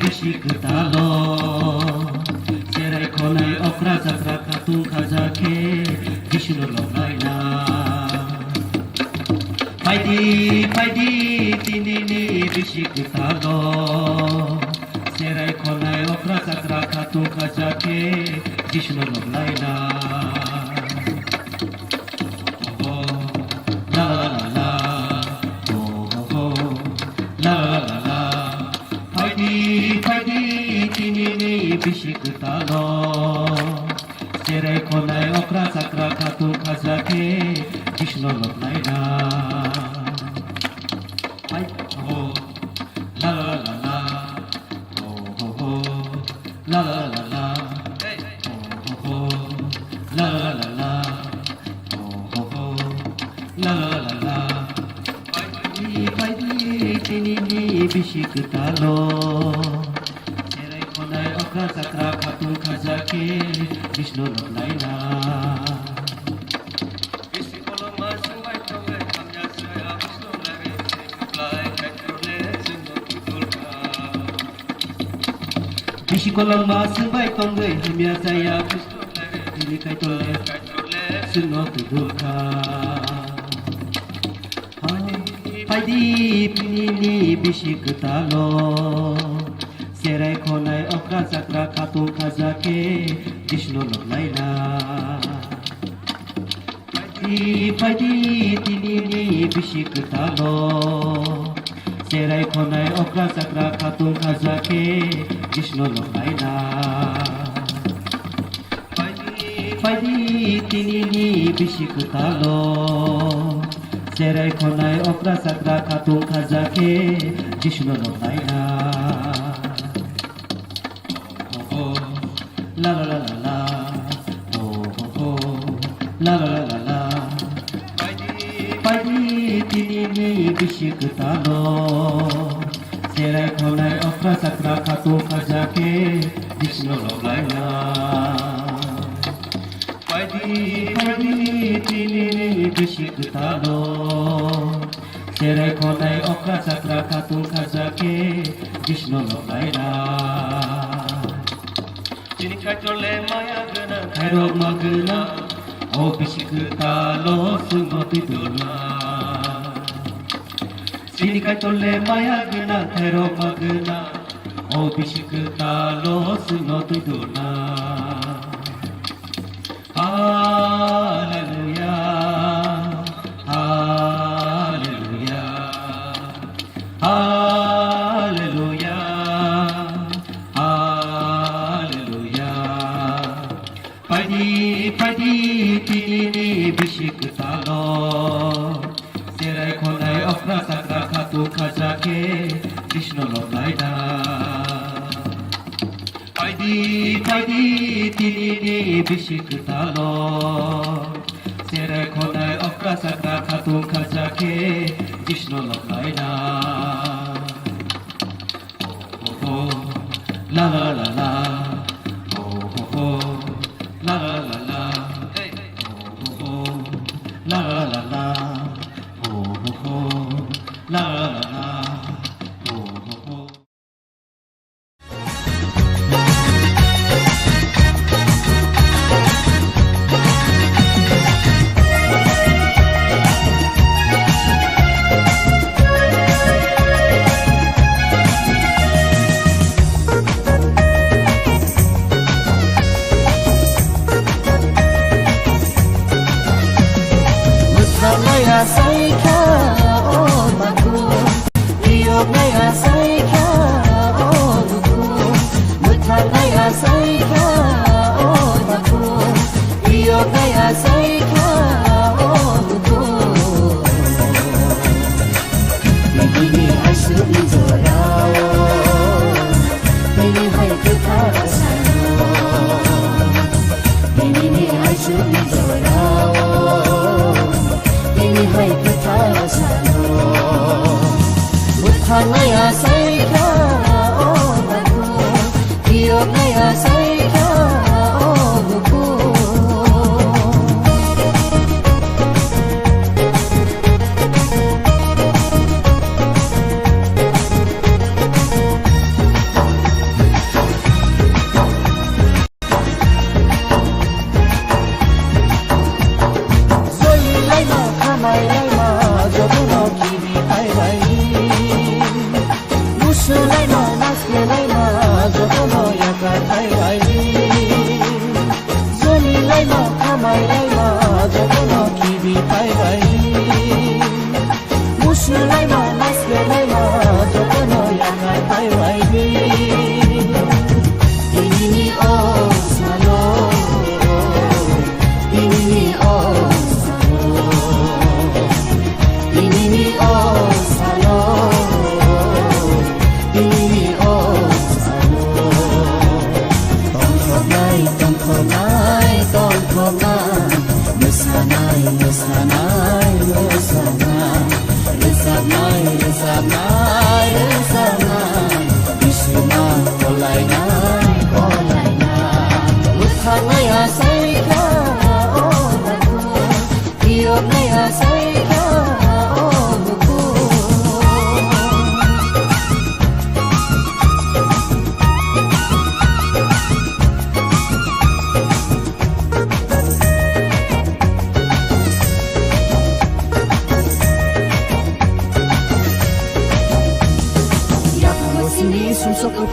Bisi kwtalo, cherai khonai okra chakra khatung khaja khe Jisuno lob laina. Phaidi, phaidi, tinini bisi kwtalo, cherai khonai okra chakra khatung khaja khe Jisuno lob laina. Oh, la, la, la, la. Oh, oh, oh. La, la, la, la. Phaidi, phaidi, tinini bisi kwtalo. Cherai khonai okra chakra khatung khaja khe Jisuno lob laina. Hai, oh, la, la, la, la. Oh, oh, oh. La, la, la, la. Oh, oh, oh. La, la, la, la. Oh, oh, oh. La, la, la, la. Phaidi, phaidi, tinini bisi kwtalo. Cherai khonai okra chakra khatung khaja khe Jisuno lob laina. Bisi kolokma swngbai tongwi hamya saya Vishnu nare se kwplai Kaitorle chwngno twi dul kha. Bisi kolokma swngbai tongwi hamya saya Vishnu nare tini Kaitorle chwngno twi dul kha. Phaidi tinini bisi kwtalo, cherai khonai okra chakra khatung khaja khe Jisuno lob laina. Phaidi, phaidi, tinini bisi kwtalo, cherai khonai okra chakra khatung khaja khe Jisuno lob laina. Phaidi, phaidi, tinini bisi kwtalo, cherai khonai okra chakra khatung khaja khe Jisuno lob laina. Oh, oh, la, la, la, la, la. Oh, oh, oh, la, la, la, la, la. Phaidi, phaidi, tinini bisi kwtalo, cherai khonai okra chakra khatung khaja khe Jisuno lob laina. Phaidi, phaidi, tinini bisi kwtalo, cherai khonai okra chakra khatung khaja khe Jisuno lob laina. Chini Kaitorle maya gwnang, khairokma gwnang, o bisi kwtalo chwngno twi dul kha. Chini Kaitorle maya gwnang, khairokma gwnang, o bisi kwtalo chwngno twi dul kha. Hallelujah, hallelujah, hallelujah, hallelujah. Phaidi, phaidi, tinini bisi kwtalo, cherai khonai okra chakra khatung khaja khe Jisuno lob laina. Phaidi, phaidi, tinini bisi kwtalo, cherai khonai okra chakra khatung khaja khe Jisuno lob laina. Oh, oh, oh, la, la, la, la. Oh, oh, oh, la, la, la, la. Oh, oh, oh, la, la, la, la. Oh, oh, oh, la, la, la, la. Oh, oh, oh.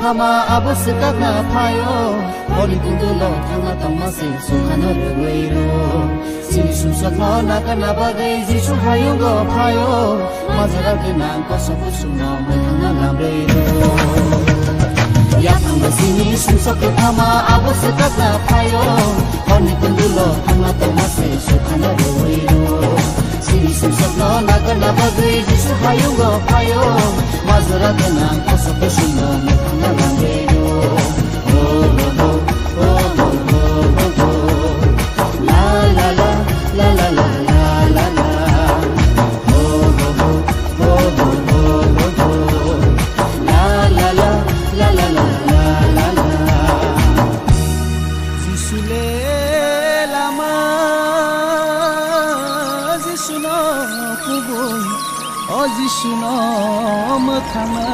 Ama abo swkakna phaio, honi kundulo thangna tongma se sukhano rwui rwo. Chini sumsokno nakarna bagwi Jisu hayungo phaio, majra gwnang kosok kusungno mwthangna lamrwi rwo. Yaphangno chini sumsok kwthama abo swkakna phaio, honi kundulo thangna tongma se sukhano rwui rwo. Chini sumsokno nakarna bagwi Jisu hayungo phaio, majra gwnang kosok kusungno mwthangna lamrwi rwo. Oh, oh, oh, oh, oh, oh, oh, oh. La, la, la, la, la. Oh, oh, oh, oh, oh, oh, oh, oh. La, la, la, la, la. Jisu le lama, Jisu no kubui, o Jisu no mwthangwi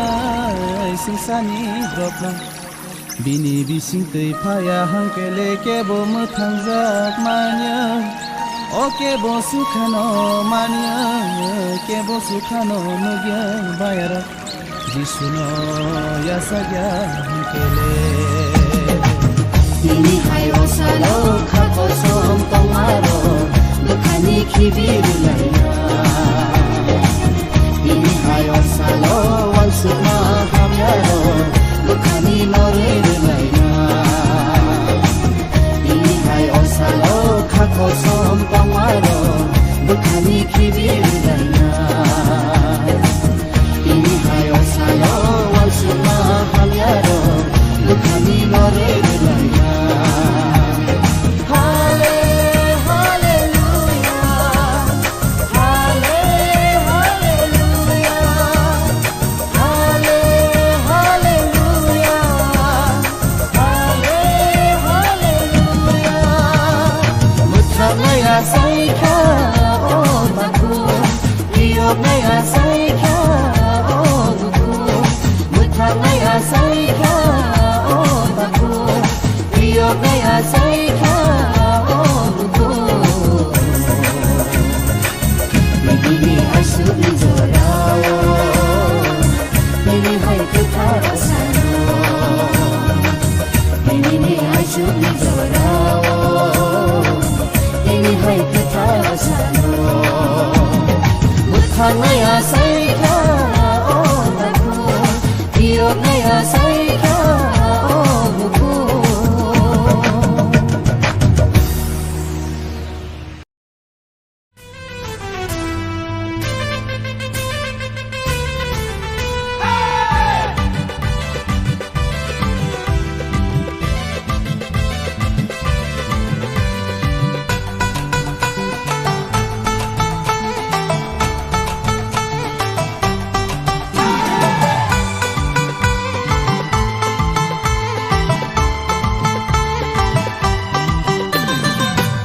swngcharni borokno. Bini bising twi phaya hwnkhe le kebo mwthangjak manya, o kebo sukhano manya, kebo sukhano nugya bayaro. Jisuno yasakya hwnkhe le. Tini hai o salo kha kosom tongmaro, bwkhani khibi rwlaina. Tini hai o salo uansukma hamyaro, bwkhani norwi rwlaina. Tini hai o salo kha kosom tongmaro, bwkhani khibi rwlaina. Tini hai o salo uansukma hamyaro, bwkhani norwi rwlaina. Halle, hallelujah. Halle, hallelujah. Halle, hallelujah. Halle, hallelujah. Mwthangwi achaikha, o Babu. Phiyoknai achaikha, o Babu. Mwthangwi achaikha, o Babu. Phiyoknai achaikha, o Babu. Nini aswkni jorao, nini hai kwthar sano. Nini aswkni jorao, nini hai kwthar sano. Bwtharnai achaikha, o Babu, phiyoknai achaikha, o Babu.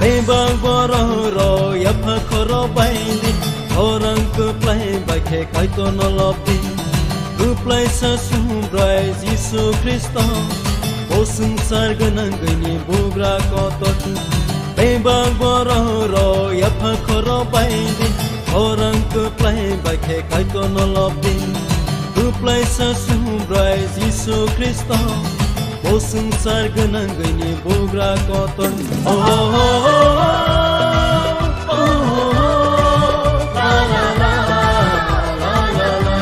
Bebak borok rok yapha khoro bai di, khorang kwplai bai khe Kaitorno lob di. Kwplaisa Subrai Jisu Khristo, bo swngchar gwnangwini bugra kotor. Bebak borok rok yapha khoro bai di, khorang kwplai bai khe Kaitorno lob di. Kwplaisa Subrai Jisu Khristo, bo swngchar gwnangwini bugra kotor. Oh, oh, oh, oh, oh, oh, la, la, la, la, la, la.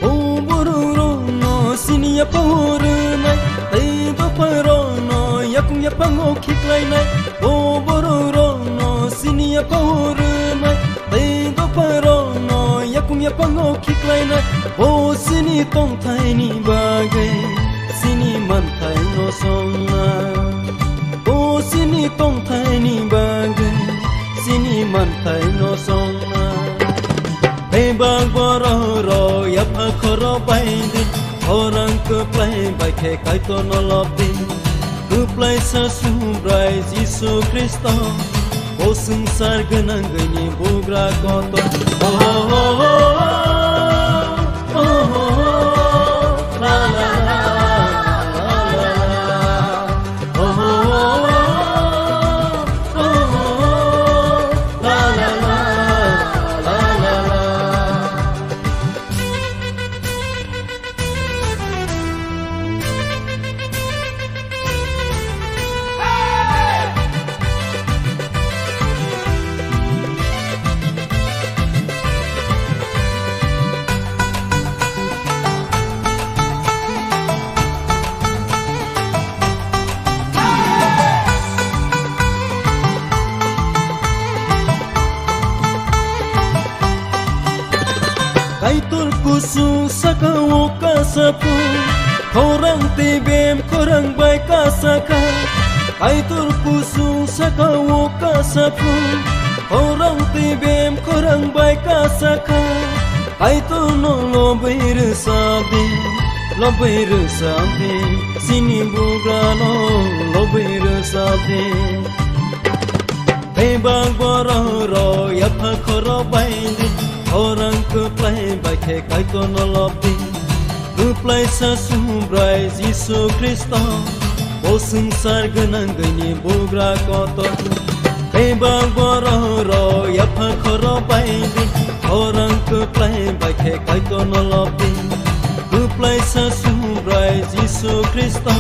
O borok rokno sini yapha rwnai, tei dopha rokno yakung yaphango khiklainai. O borok rokno sini yapha rwnai, tei dopha rokno yakung yaphango khiklainai. Bo sini tongthaini bagwi sini manthaino songna. Bo sini tongthaini bagwi sini manthaino songna. Bebak borok rok yapha khorok bai di, khorang kwplai bai khe Kaitor no lob di. Kwplaisa Subrai Jisu Khristo, bo swngchar gwnangwini bugra kotor. Oh, oh, oh, oh, oh, oh, la, la, la, la, la, la, la. Kaitor kusung saka o kasa phu, khorang tei bem khorang bai kasa kha. Kaitor kusung saka o kasa phu, khorang tei bem khorang bai kasa kha. Kaitor no lobwi rwsap di, lobwi rwsap di, chini bugra no lobwi rwsap di. Bebak borok rok yapha khorok bai di, khorang kwplai bai khe Kaitor no lob di. Kwplaisa Subrai Jisu Khristo, bo swngchar gwnangwini bugra kotor. Bebak borok rok yapha khorok bai di, khorang kwplai bai khe Kaitor no lob di. Kwplaisa Subrai Jisu Khristo,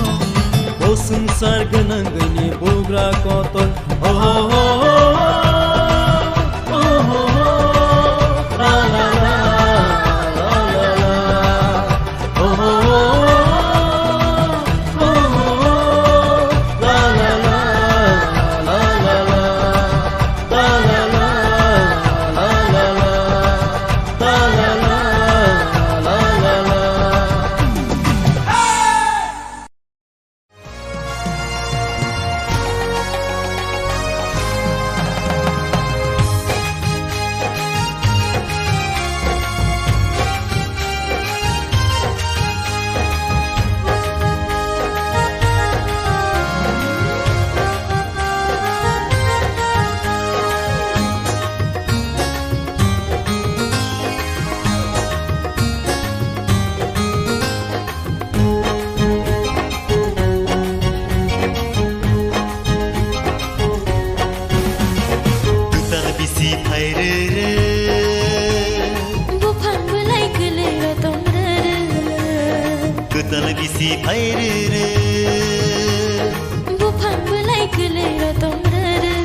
bo swngchar gwnangwini bugra kotor. Oh, oh, oh, oh, oh, oh, oh, la, la, la, la, la, la. Kwtal bisi phai rwrw. Buphang bwlai kwlwi rw tong rwrw. Kwtal bisi phai rwrw. Buphang bwlai kwlwi rw tong rwrw.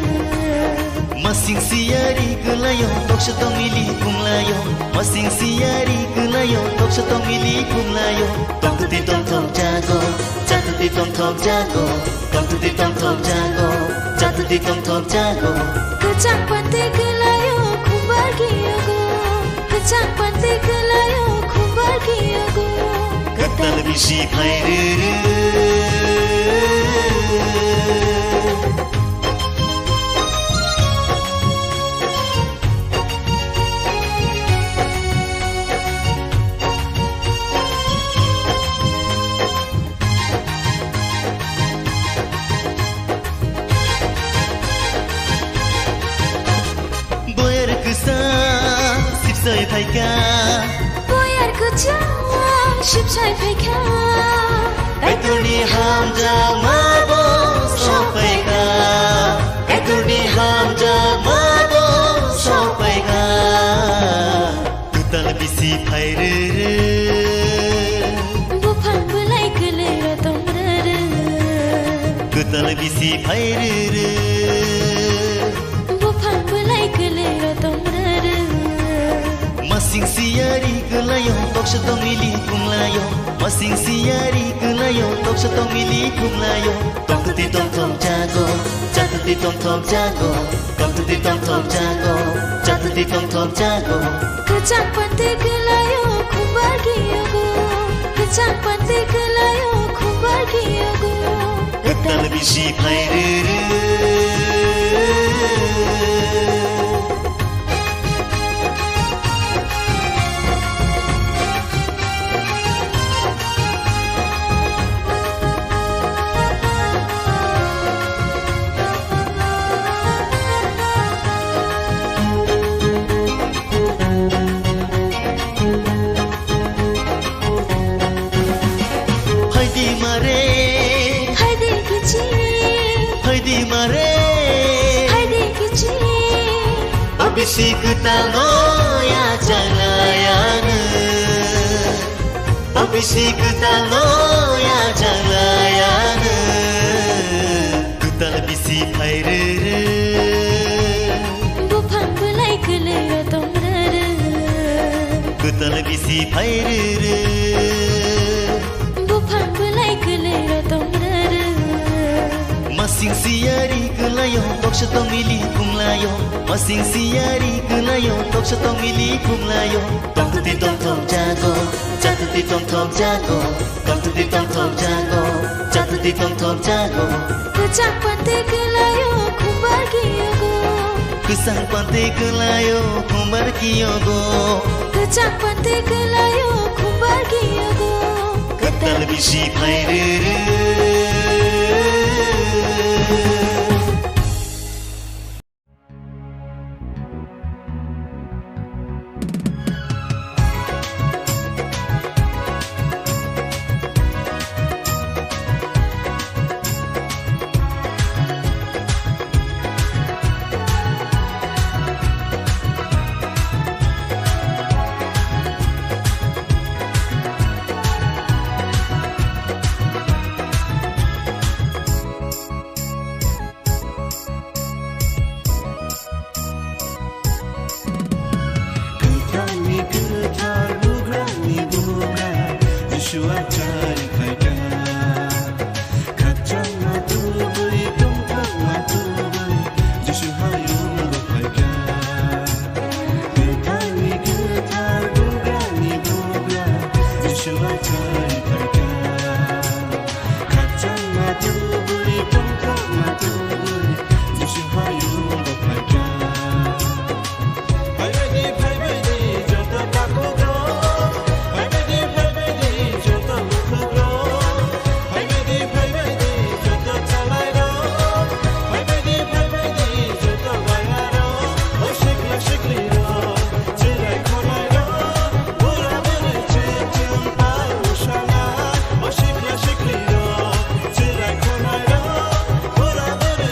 Masing siyari kwlaio, toksa tongmili punglaio. Masing siyari kwlaio, toksa tongmili punglaio. Tongtwtwi tongthok jago, chatwtwi tongthok jago. Tongtwtwi tongthok jago, chatwtwi tongthok jago. Kwchang pantwi kwlaio, khumbar kiyago. Kwchang pantwi kwlaio, khumbar kiyago. Kwtal bisi phai rwrw. Boyar kwsa sipsai phaikha. Boyar kwsa sipsai phaikha. Kaitorni hamjakma bo sokphaikha. Kaitorni hamjakma bo sokphaikha. Kwtal bisi phai rwrw. Buphang bwlai kwlwi rw tong rwrw. Kwtal bisi phai rwrw. Buphang bwlai kwlwi rw tong rwrw. Masing siyari kwlaio, toksa tongmili punglaio. Masing siyari kwlaio, toksa tongmili punglaio. Tongtwtwi tongthok jago, chatwtwi tongthok jago. Tongtwtwi tongthok jago, chatwtwi tongthok jago. Kwchang pantwi kwlaio, khumbar kiyago. Kwchang pantwi kwlaio, khumbar kiyago. Kwtal bisi phai rwrw. Bisi kwtalno ya chalayanw. O bisi kwtalno ya chalayanw. Kwtal bisi phairwrw. Buphang bwlai kwlwio tongrwrw. Kwtal bisi phairwrw. Buphang bwlai kwlwio tongrwrw. Masing siyari kwlaio, toksa tongmili khumlaio. Masing siyari kwlaio, toksa tongmili khumlaio. Tongtwtwi tongthok jago, chatwtwi tongthok jago. Tongtwtwi tongthok jago, chatwtwi tongthok jago. Kwchang pante kwlaio, khumbar kiyogo. Kwchang pante kwlaio, khumbar kiyogo. Kwchang pante kwlaio, khumbar kiyogo. Kwtal bisi phairwrw. Kwthangni kwthar, bugrani bugra, Jisua chari khaikha. Khakchangma tubui, tongthokma tubui, Jisu hayungo phaikha. Kwthangni kwthar, bugrani bugra, Jisua chari khaikha. Khakchangma tubui, tongthokma tubui, Jisu hayungo phaikha. Phaibaidi, phaibaidi, joto takhuk rok. Phaibaidi, phaibaidi, joto lukhuk rok. Phaibaidi, phaibaidi, joto chalai rok. Phaibaidi, phaibaidi, joto baya rok. O sikla sikli rok, chwrai khonai rok. Bura buri chwng chwng pai musanai. O sikla sikli rok, chwrai khonai rok. Bura buri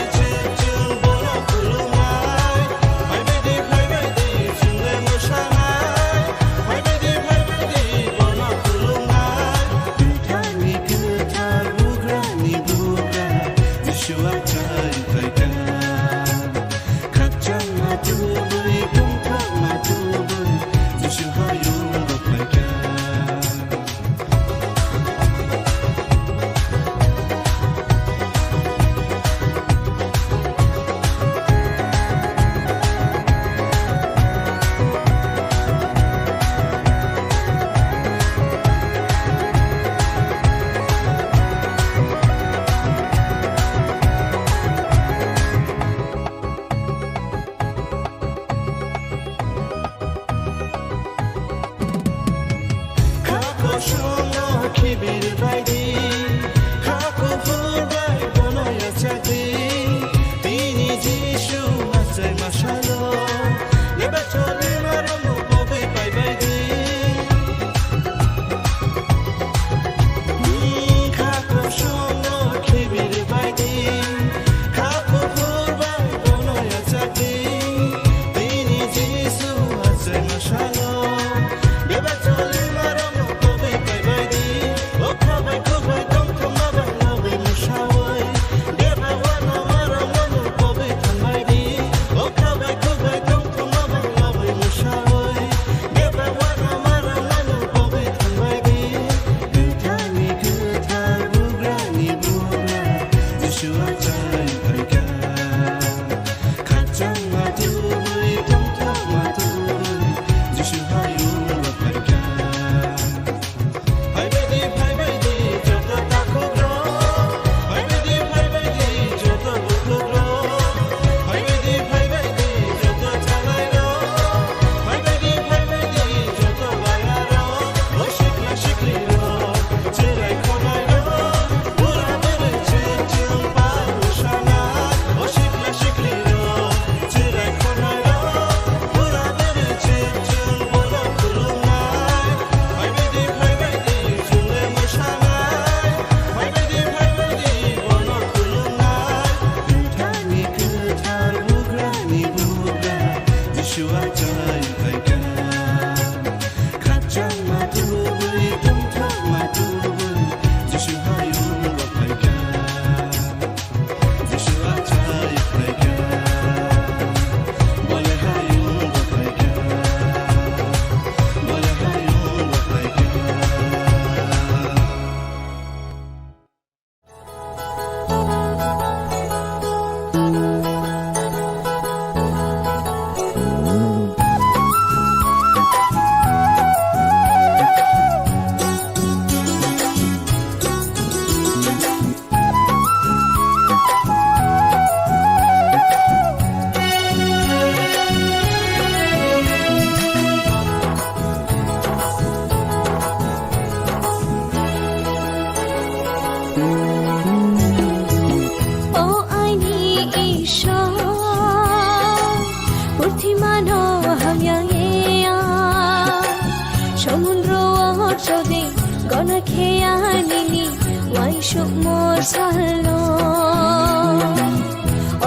Gona khe anini uaisukmung salno,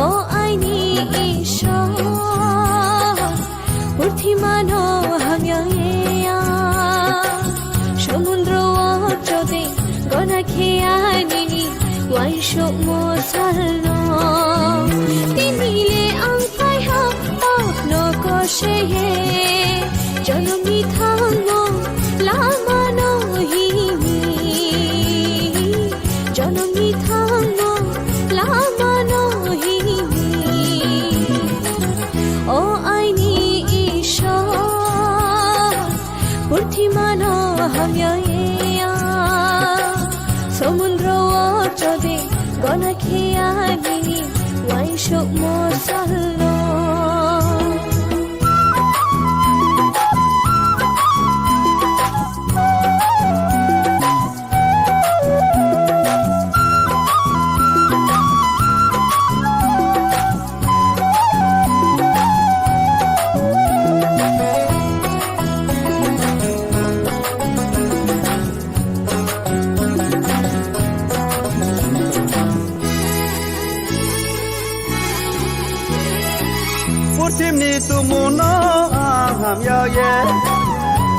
o aini Ishwar, purthimano hamya ya. Samudro o chode gona khe anini uaisukmung salno. Tini le ang phaiha, o no koseye, jonomni thangmung lamano hini, jonomni thangmung lamano hini. O aini Ishwar, purthimano hamya ya. Samudro o chode gona khe anini uaisukmung salno. Purthimni tumungno ang hamya ye,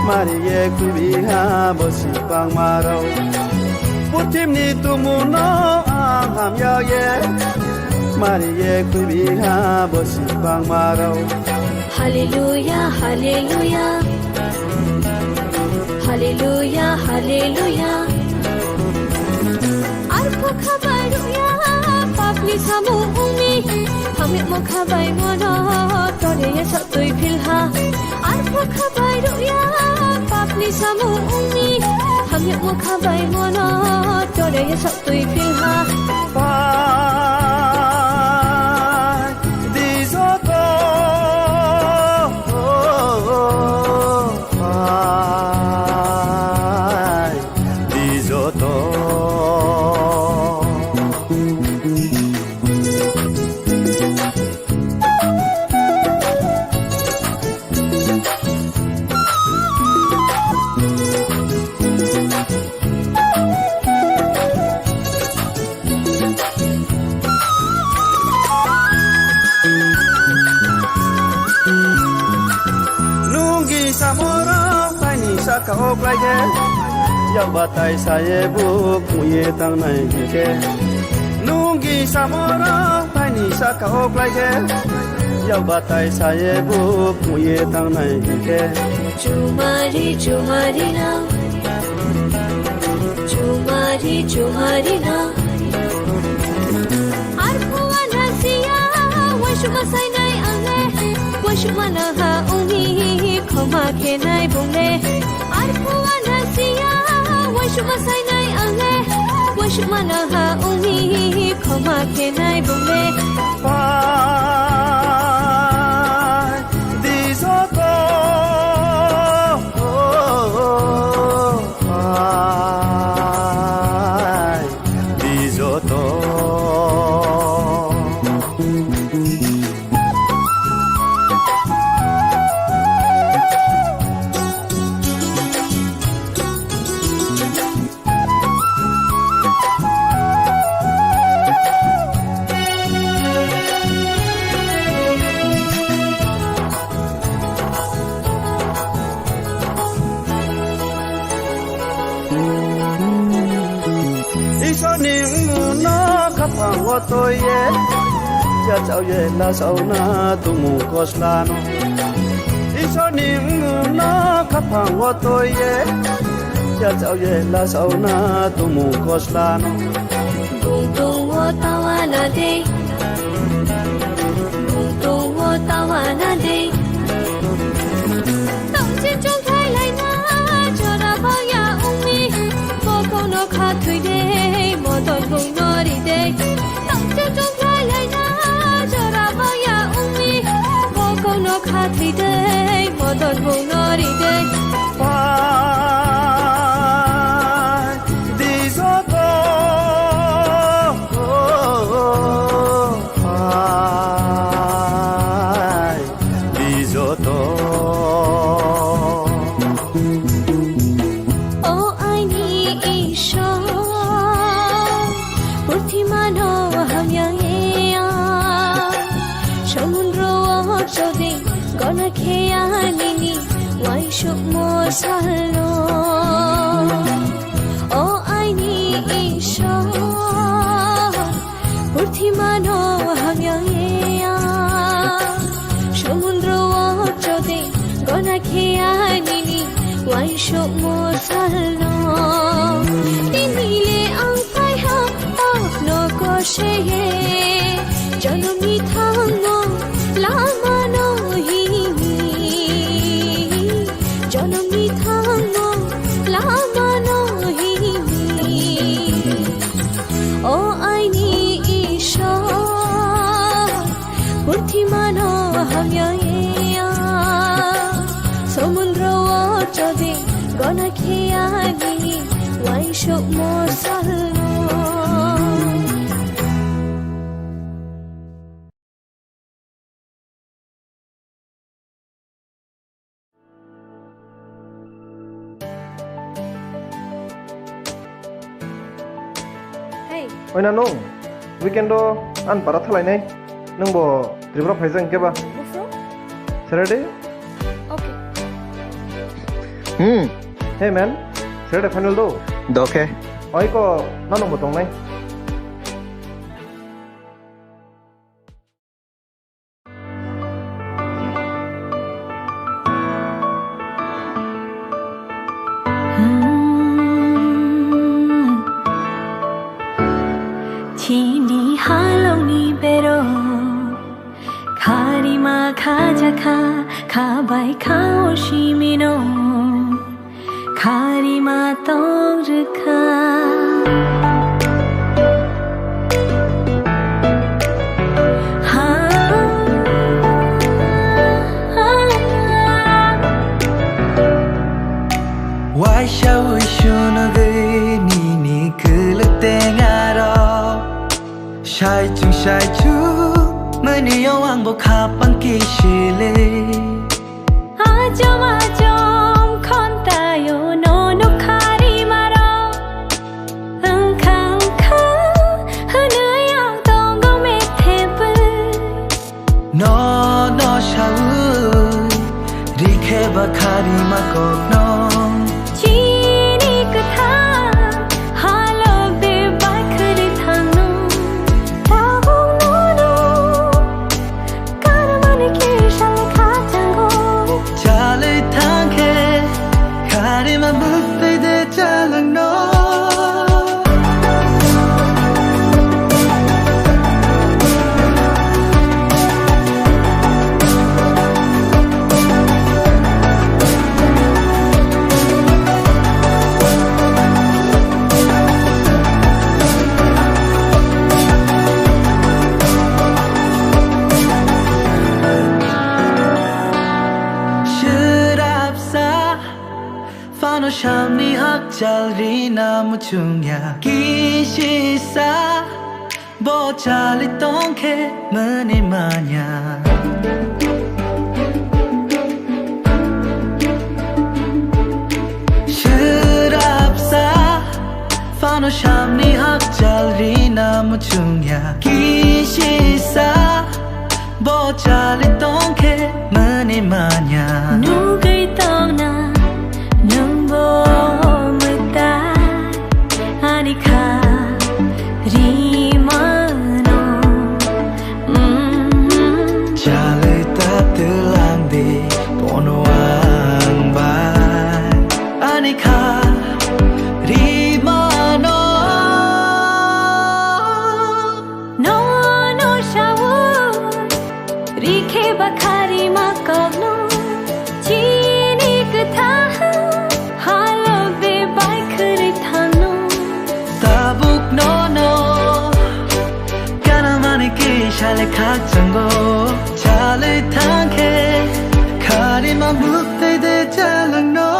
mari ye khuibiha bosi bangmarok. Purthimni tumungno ang hamya ye, mari ye khuibiha bosi bangmarok. Hallelujah, hallelujah. Hallelujah, hallelujah. Arpho khabai rwya papni samung ungni, hamyamo khabai mono tore ya sok twi philha. Arpho khabai rwya papni samung ungni, hamyamo khabai mono tore ya sok twi philha. Pai di joto, pai di joto. Nunggi samoro paini saka o klai khe, yak batai saye buk muye tangnai khe. Nunggi samoro paini saka o klai khe, yak batai saye buk muye tangnai khe. Chumari, chumari na. Chumari, chumari na. Arphuwa na siya, waisuma sainai angle. Waisuma na ha uni khoma khenai bungle. Arphuwa na siya, waisuma sainai angle. Waisuma na ha uni khoma khenai bungle. Pai di joto, pai di joto. Isorni mungno khapang o toye, yachao ye lachao na tumung koslano. Isorni mungno khapang o toye, yachao ye lachao na tumung koslano. Bung tongo tawana de. Bung tongo tawana de. Tongchi chungthai laina jora baya ungmi. Bokono khathwi de, modon bung nori de. Tongchi chungthai laina jora baya ungmi. Bokono khathwi de, modon bung nori de. Pai di joto, pai di joto. O aini Ishwar, purthimano hamya ya, samudro o chode gona kheya nini waisuk mo salno. O aini Ishwar, purthimano hamya ya, samudro o chode gona kheya nini waisuk mo salno. Nini le ang phaiha, o no koseye, jonomni thangno lamano hini, jonomni thangno lamano hini. O aini Ishwar, purthimano hamya ya, samudro o chode gona kheya nini waisuk mo salno. Hey. Oina nung, weekend o an para thalainai. Nung bo Tripura phaijak hwnkhe ba? Bufru? Saturday? Okay. Hmm. Hey man, Saturday final do? Dokhe. Oi ko, nang bo tongnai. Chini halongni berok kharima khajakha, khabai kha o simino. Kharima tong rwkha. Ha, ha, ha. Waisa wi sunugwi nini kwlwk tengaro. Saichung saichung mani yo ang bo khapang kisile. Ajom ajom khontayo nono kharimaro. Wngkha wngkha hwnwi ang tongo methephwi. Nono sawi rikhe ba kharima kokno. Chini kwthar halok de bai khwrwi thangno. Tabuk nono Karmani kisa le khachango. Chalwi thangkhe, kharima muktwi de chalangno. Swrapsa phano samni hakchal rina muchungya. Kisisa bo chali tongkhe mani manya. Swrapsa phano samni hakchal rina muchungya. Kisisa bo chali tongkhe mani manya. Nugwi tongna nwng bo mwtai ani kha rimano. Mm. Chalwi ta twlang di bono ang bai ani kha rimano. Nono sawi rikhe ba kharima kokno. Chini kwthar halok de bai khwrwi thangno. Tabuk nono kanamani kisa le khakchango. Chalwi thangkhe kharima muktwi de chalangno.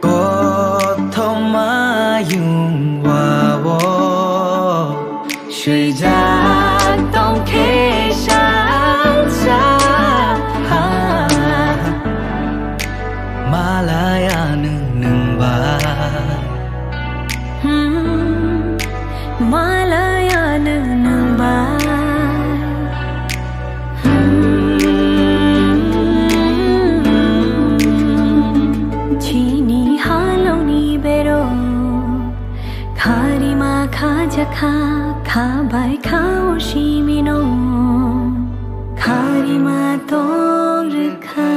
Kothoma yungwa o swijak tongkhe sangsa ha. Malaya nwng nwng bai. Hmm, malaya nwng nwng bai. Hmm, chini halongni berok kharima khajakha, khabai kha o simino, kharima tong rwkha.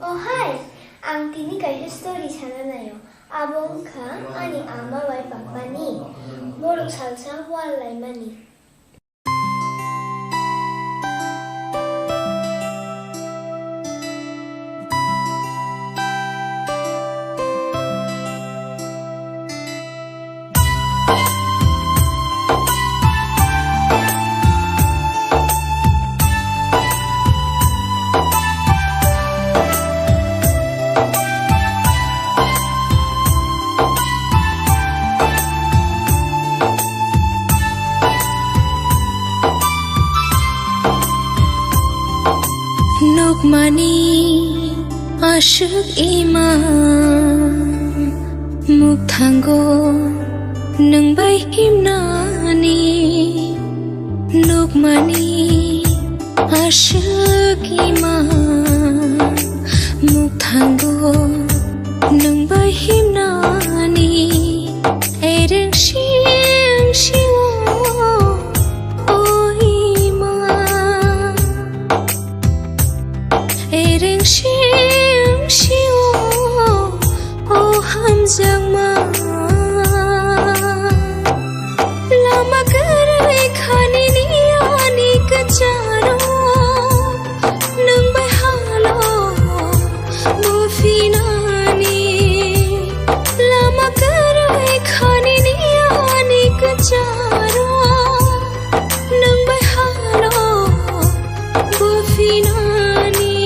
Oh hai, ang tini kaisa story sana naio. Abo wngkha ani ama bai papani borok salsa wal laimani. Nukmani aswk ima mukthango nwng bai himnani. Nukmani aswk ima mukthango nwng bai himnani. Ereng sing sio o ima. Ereng sing sio o hamjakma. Lama kwrwi khani ni ani kwcharo nwng bai halo bo phinani. Lama kwrwi khani ni ani kwcharo nwng bai halo bo phinani.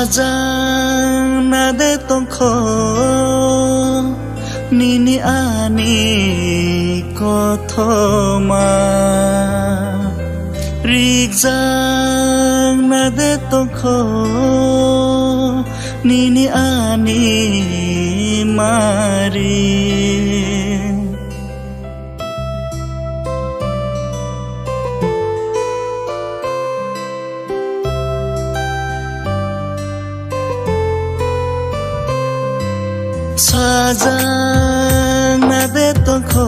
Sajang na de tongkho nini ani kothoma, rijang na de tongkho nini ani mari. Sajakna de tongkho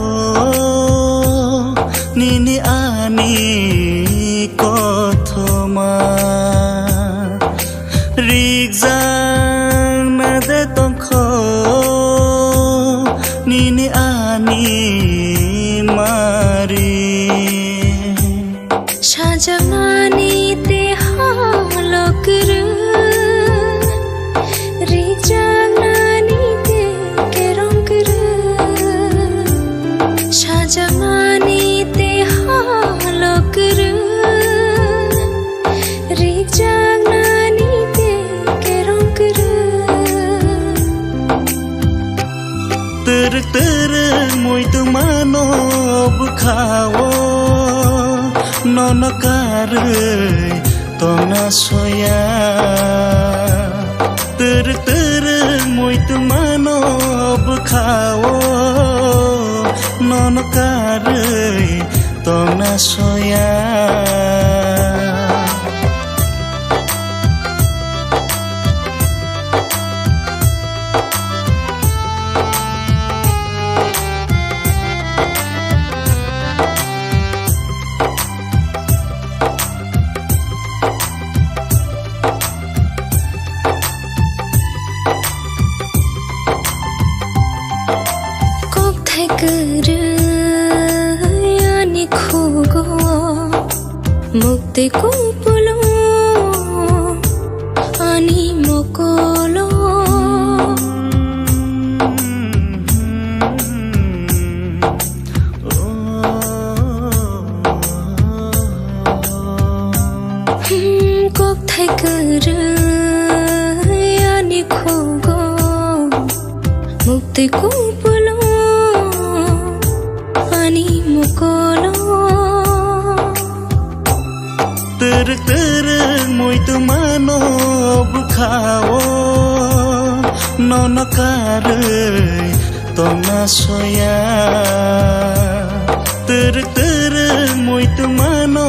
nini ani kothoma, rikjakna de tongkho nini ani mari. Sajaknani te holok kwrwi, rikjaknani te kerong kwrwi. Sajaknani te holok kwrwi, rikjaknani te kerong kwrwi. Twrwk twrwk muitu mano bwkhao, nono karwi tongna soya. Twrwk twrwk muitu mano bwkhao, nono karwi tongna soya. Kokthai kwrwi ani khugo, mukti kupulo ani mokolo. Hmm, kokthai kwrwi ani khugo, mukti kupulo ani mokolo. Twrwk twrwk muitu mano bwkhao, nono karwi tongna soya. Twrwk twrwk muitu mano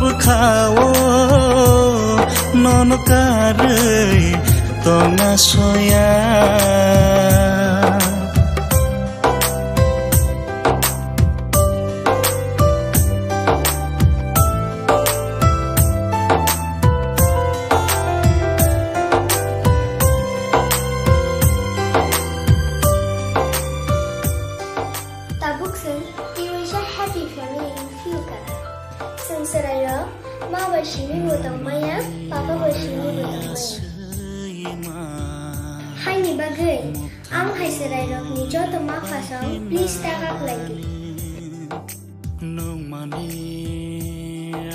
bwkhao, nono karwi tongna soya. Tabuk chwng twiwi sa happy family wngphiyokha. Chwng chwrairok ma bai simi bo tongmaya, papa bai simi bo tongmaya. Haini bagwi ang hai chwrairokni joto ma phasong please ta kaklaidi. Nungmani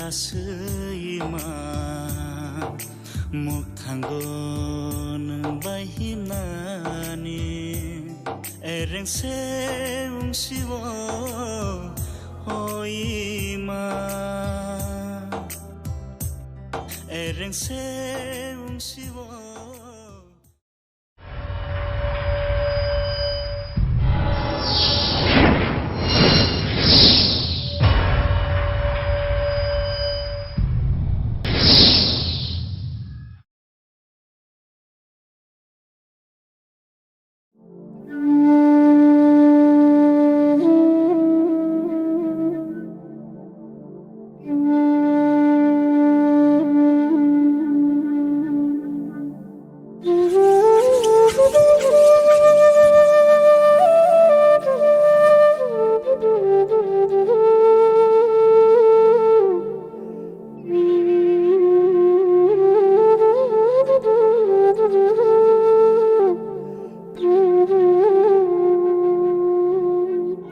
aswima mukthango nwng bai himnani. Ereng se wngsibo o ima. Ereng se wngsibo.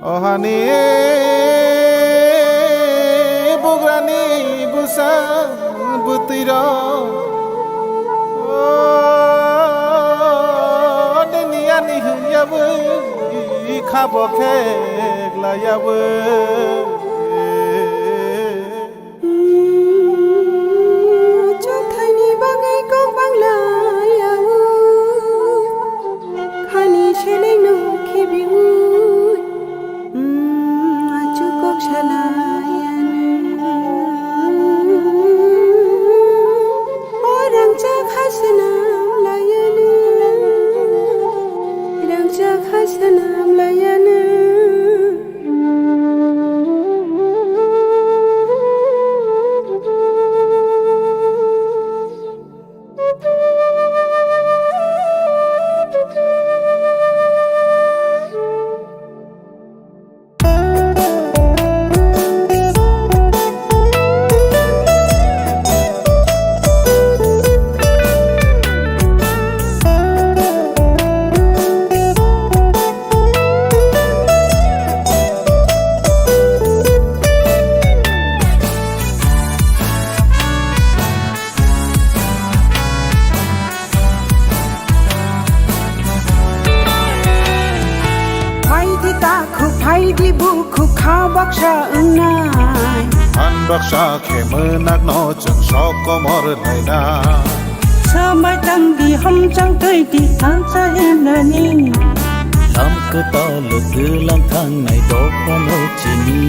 O hani bugrani bwsa bwtwirok, o tini ani hwnyawi khabo kheklaiyawi. Chwngthaini bagwi kok banglayawi, khani selengno khibiwi, achuk kok salayani. O rangchak ha swnam layani. Baksa khe mwnakno chwng sok komor laina. Swmai tang di, hamchang twi di, thansa himnani. Lam kwtal o twlang thangnai dophano chini.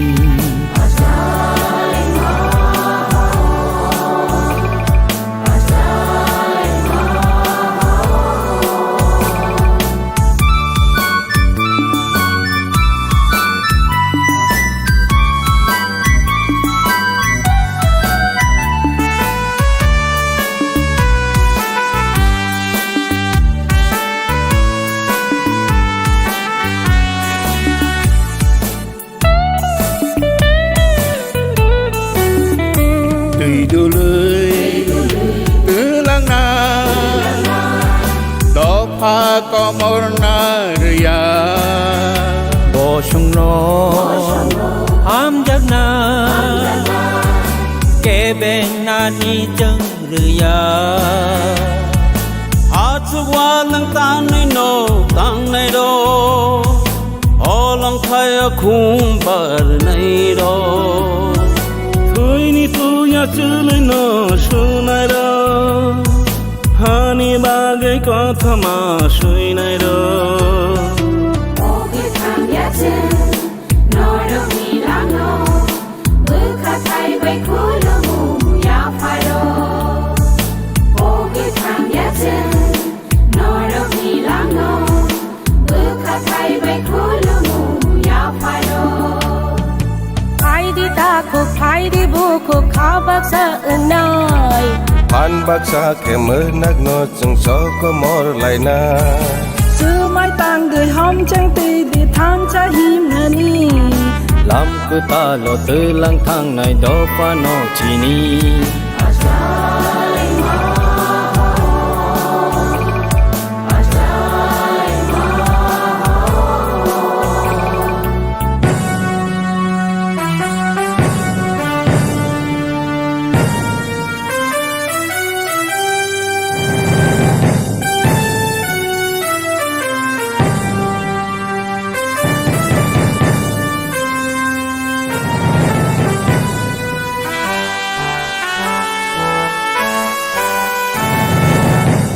Twi dului twlangna dopha komorna rwya. Bosongno hamjakna kebeng nani chwng rwya. Achuk walwng tanwi no tangnai rok, olong thaya khum barnai rok. Thwini tuya chwlwi no sunai rok, hani bagwi kothoma swinai rok. Ogwi thangya chwng norokni langno, bwkha thai bai khulumu yapharo. Ogwi thangya chwng norokni langno, bwkha thai bai khulumu yapharo. Phaidi takhuk, phaidi bukhuk, kha baksa wngnai. Phan baksa khe mwnakno chwng sok komor laina. Swmai tang di, hamchang twi di, thansa himnani. Lam kwtal o twlang thangnai dophano chini.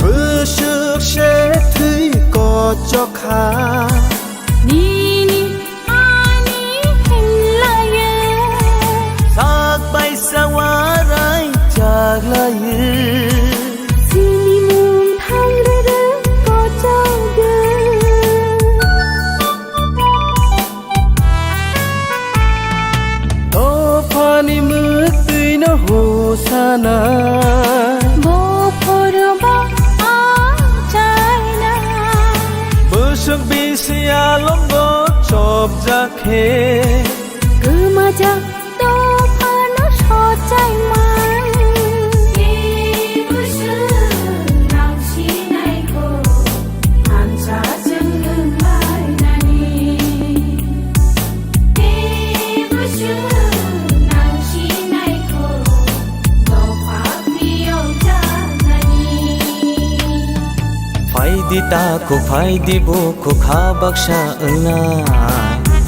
Bwswk se thwi kochok kha. Nini ani hinlayo. Sak bai sa warai chaklayo. Sini mung thang rwrwk kochokyo. Dophani mwktwino hosana. Bophoro ba achaina. Bwswk bisi alongo chopjak khe. Kwmajak dophano sochai man. Tei bwswk nang sinai kho. Hamsa chwng wng lainani. Tei bwswk nang sinai kho, dopha phiyok jaknani. Phaidi takhuk, phaidi bukhuk, kha baksa wngna.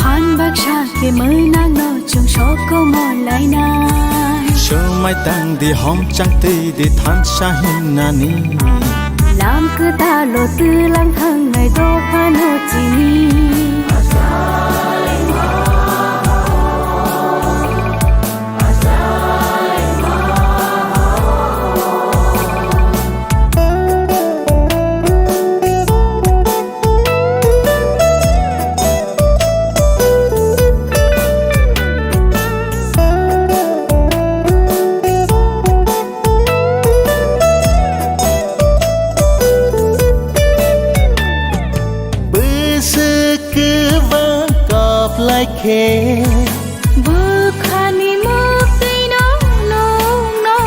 Phan baksa khe mwnakno chwng sok komor lainai. Swmai tang di, homchang twi di, thansa himnani. Lam kwtal o twlang thangnai dophano chini. Bwswk kwbang kap lai khe. Bwkhani mwktwino nukno.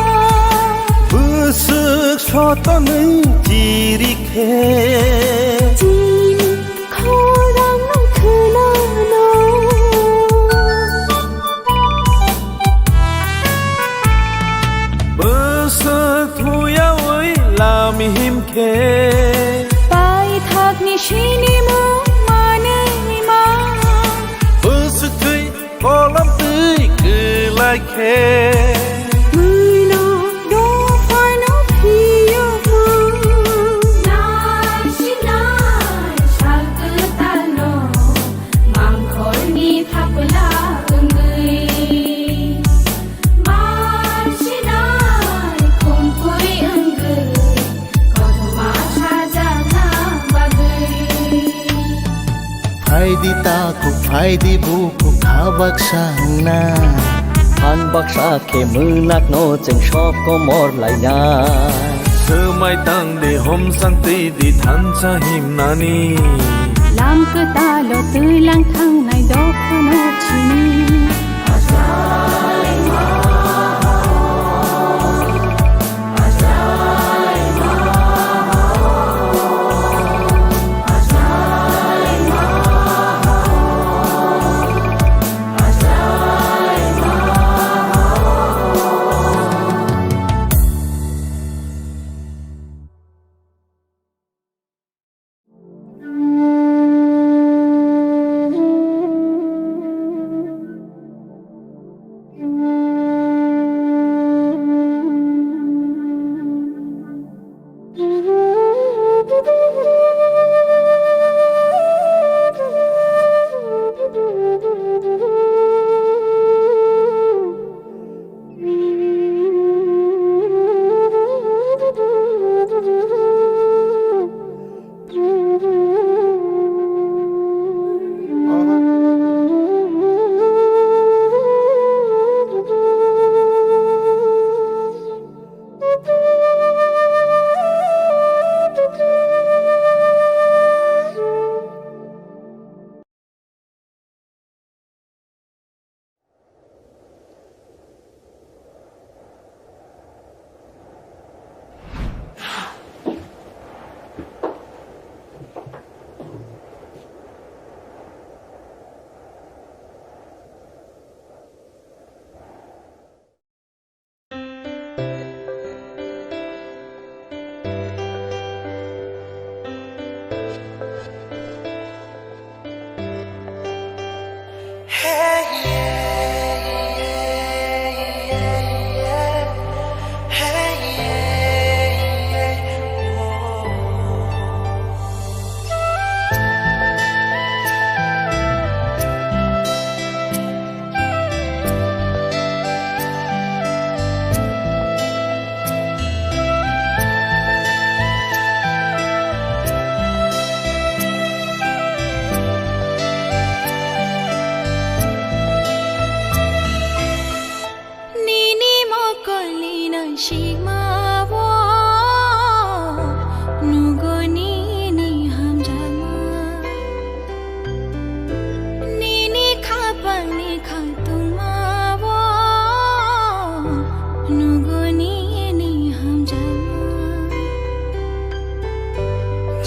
Bwswk sotonwi chiri khe. Chini khorangno khwnano. Bwswk thuyawi lami him khe. Paithakni sinimung manwi ma. Bwswk thwi kolam twi kwlai. Lai khe. Mwino dophano phiyokma. Nai sinai sal kwtalno mangkhorni thapla wngwi. Mar sinai khumpui wngwi kothoma sajakna bagwi. Phaidi takhuk, phaidi bukhuk, kha baksa wngna. Phan baksa khe mwnakno chwng sok komor laina. Swmai tang di, homsang twi di, thansa himnani. Lam kwtalo twilang thangnai dophano chini. Nini mokolni nangsikmao nugo nini hamjakma. Nini khapangni khangtungmao nugo nini hamjakma.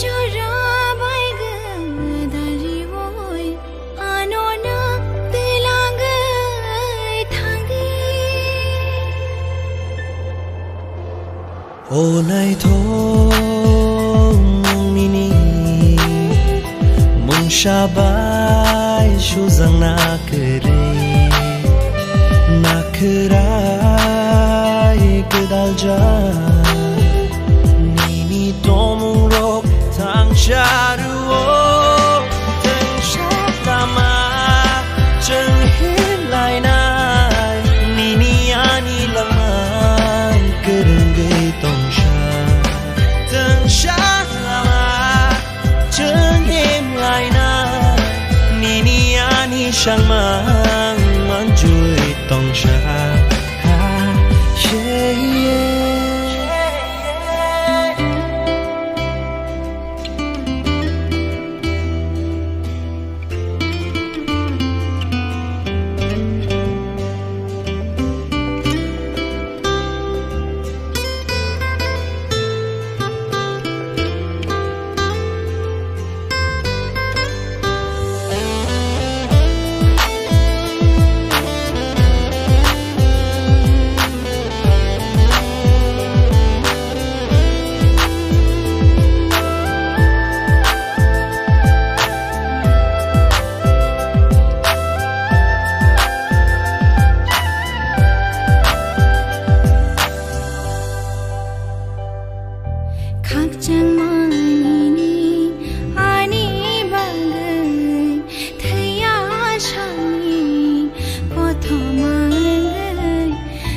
Jora bai gwdal riwoi ano nwng twilangwi thangdi. O naithok mung nini mungsa bai sujakna kwrwi, nakhwrai gwdaljak nini tongmungrok thangsa rwo. Tengsa lama chwng hinlainai, nini ani langma kwrwngwi tongsa. Tengsa lama chwng hinlainai, nini ani sangmang manjui tongsa.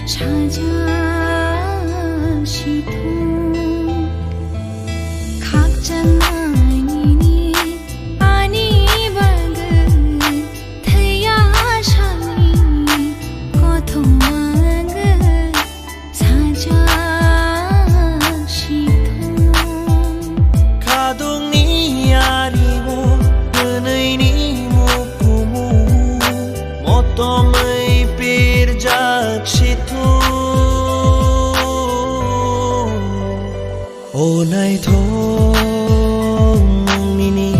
Sajak sithung khakchangma nini ani bagwi thwiya sani kothoma wngwi sajak sithung. Khadungni aringo hwnwi ni mukumu motomwi pirjak sithung. O naithok mung nini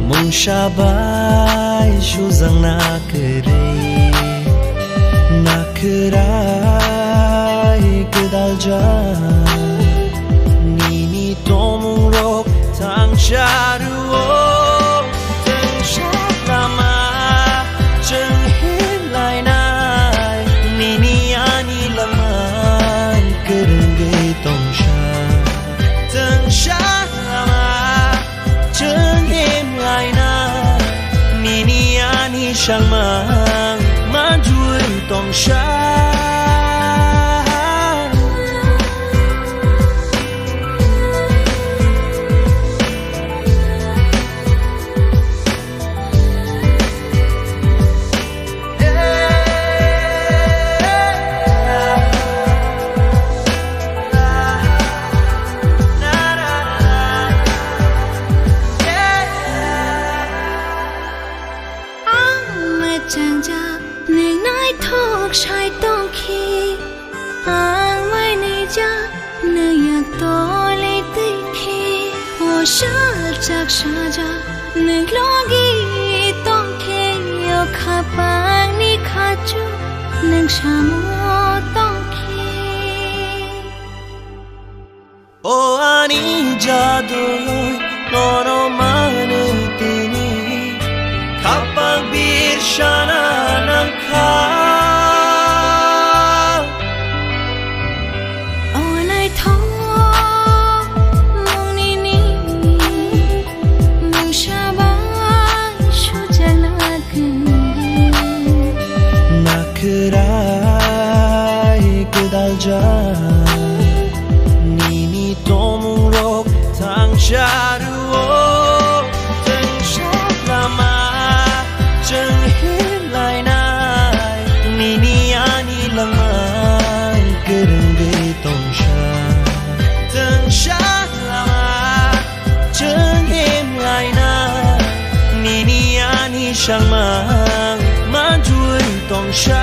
mungsa bai sujak na kwrwi, na khwrai gwdaljak nini tongmungrok thangsa rwo. Chwng saklama chwng himlainai nini ani langmang kwrwngwi tongsa. Chwng saklama chwng himlainai nini ani sangmang manjui tongsa. Ang mwchangjak, nwng naithok sai tongkhe. Ang mai nijak, nwng yak tole twi khe. O saljak sajak, nwng logi tongkhe. O khapangni khachu, nwng samo tongkhe. O ani jadui, nono manwi tini khapang birsana nangkha. O naithok mung nini mungsa bai sujak na kwrwi. Na khwrai gwdaljak nini tongmungrok thangsa rwo. Chwng saklama chwng himlainai nini ani langmang kwrwngwi tongsa. Chwng saklama chwng himlainai nini ani sangmang manjui tongsa.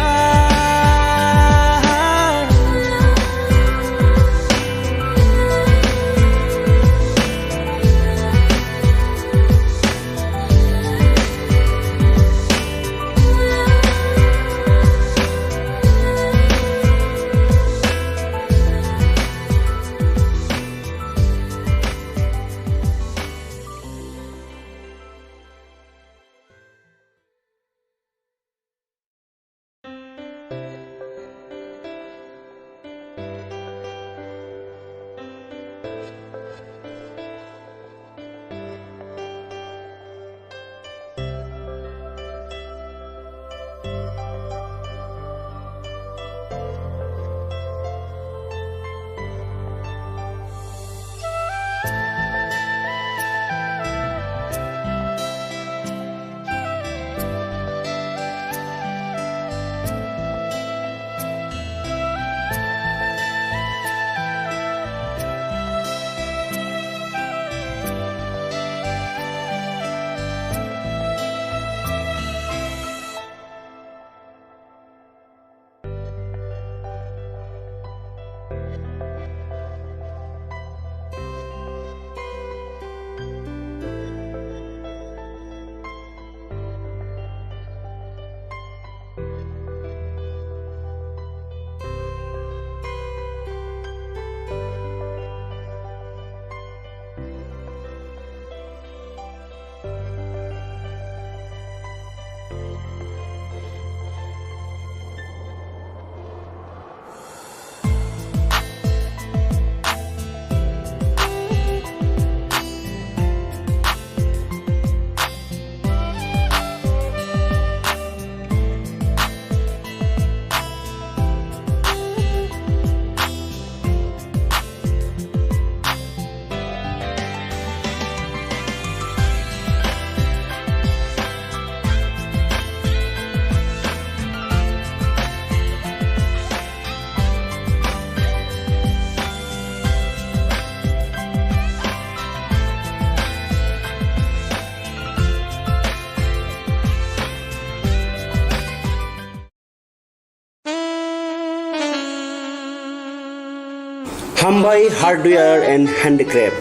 Hambai Hardware and Handicraft.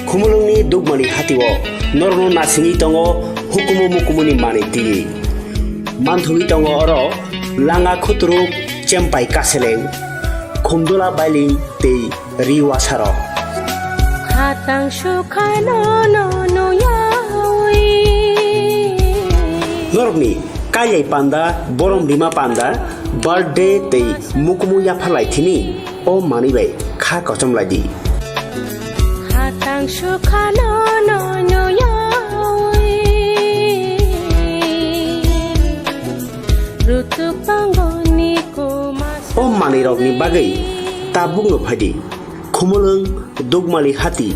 Khumulwngni Dukmani hatio norokno nasingwi tongo hukumu mukumuni manwi twiwi. Manthogwi tongo oro langa khuturuk, chempai kaseleng, khumdula bailing tei ri wasarok. Khatang sukhano no nuyawi. Norokni kailai panda, borom rima panda, birthday tei mukumu yapharlai thini o manwi bai kha kochom lai di. Khatang sukhano no nuyawi. Rutuk pango ni kuma. O manwirokni bagwi tabukno phai di. Khumulwng Dukmali Hati,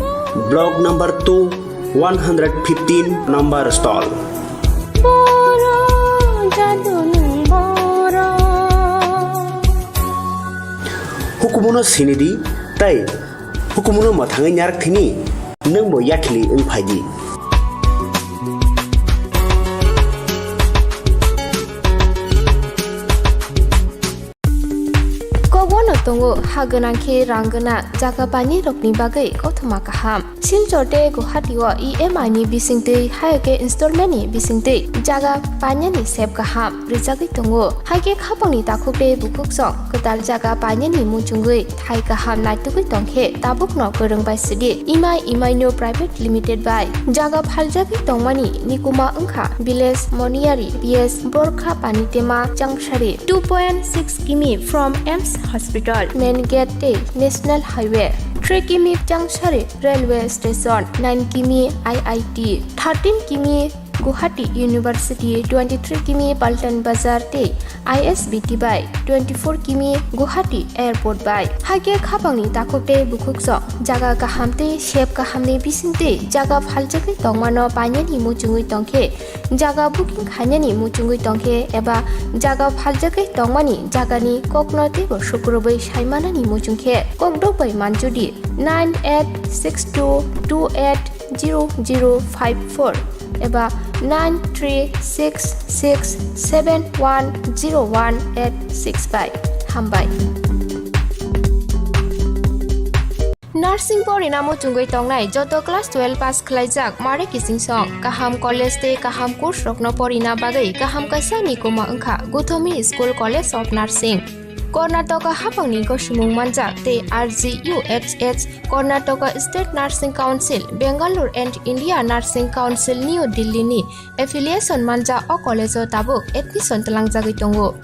Block number two, one hundred fifteen number stall. Boro jadunung boro. Hukumuno sinidi tei hukumuno mwthangwi nyarak thini nwngbo yakhili wng phai di. Kokbono tongo ha gwnang khe rang gwnang jaga painani rokni bagwi kothoma kaham. Silchar tei Guwahati o E M I ni bisingtwi, hai khe installment ni bisingtwi jaga painani sep kaham rwjagwi tongo. Hai khe khapangni takhuk tei bukhuk song kwtal jaga painani muchungwi thai kaham naitugwi tongkhe tabukno kwrwng bai sidi Imai Imaino Private Limited bai jaga phaljagwi tongmani nikuma wngkha Village Moniyari P S Borkha Panitema Changsari, two point six kimi from AIIMS Hospital, Main Gate tei National Highway, three kimi Changsari Railway Station, nine kimi I I T, thirteen kimi Guwahati University, twenty-three kimi Paltan Bazar tei I S B T bai, twenty-four kimi Guwahati Airport bai. Hai khe khapangni takhuk tei bukhuk song jaga kaham tei sep kahamni bisingtwi jaga phaljagwi tongmano painani muchungwi tongkhe, jaga booking khainani muchungwi tongkhe eba jaga phaljagwi tongmani jagani kokno teibo sukrubwi saimanani muchungkhe kokdok bai manjudi nine eight six two two eight zero zero five four eba nine three six six seven one zero one eight six bai. Hambai. Nursing porina muchungwi tongnai joto class twelve pass khlaijak mare kiching song kaham college tei kaham course rokno porina bagwi kaham kaisa nikuma wngkha Gothomi School College of Nursing. Karnataka hapangni gosimung manjak tei R G U H H, Karnataka State Nursing Council, Bangalore and India Nursing Council, New Delhi ni affiliation manjak o college o tabuk admission twlangjagwi tongo.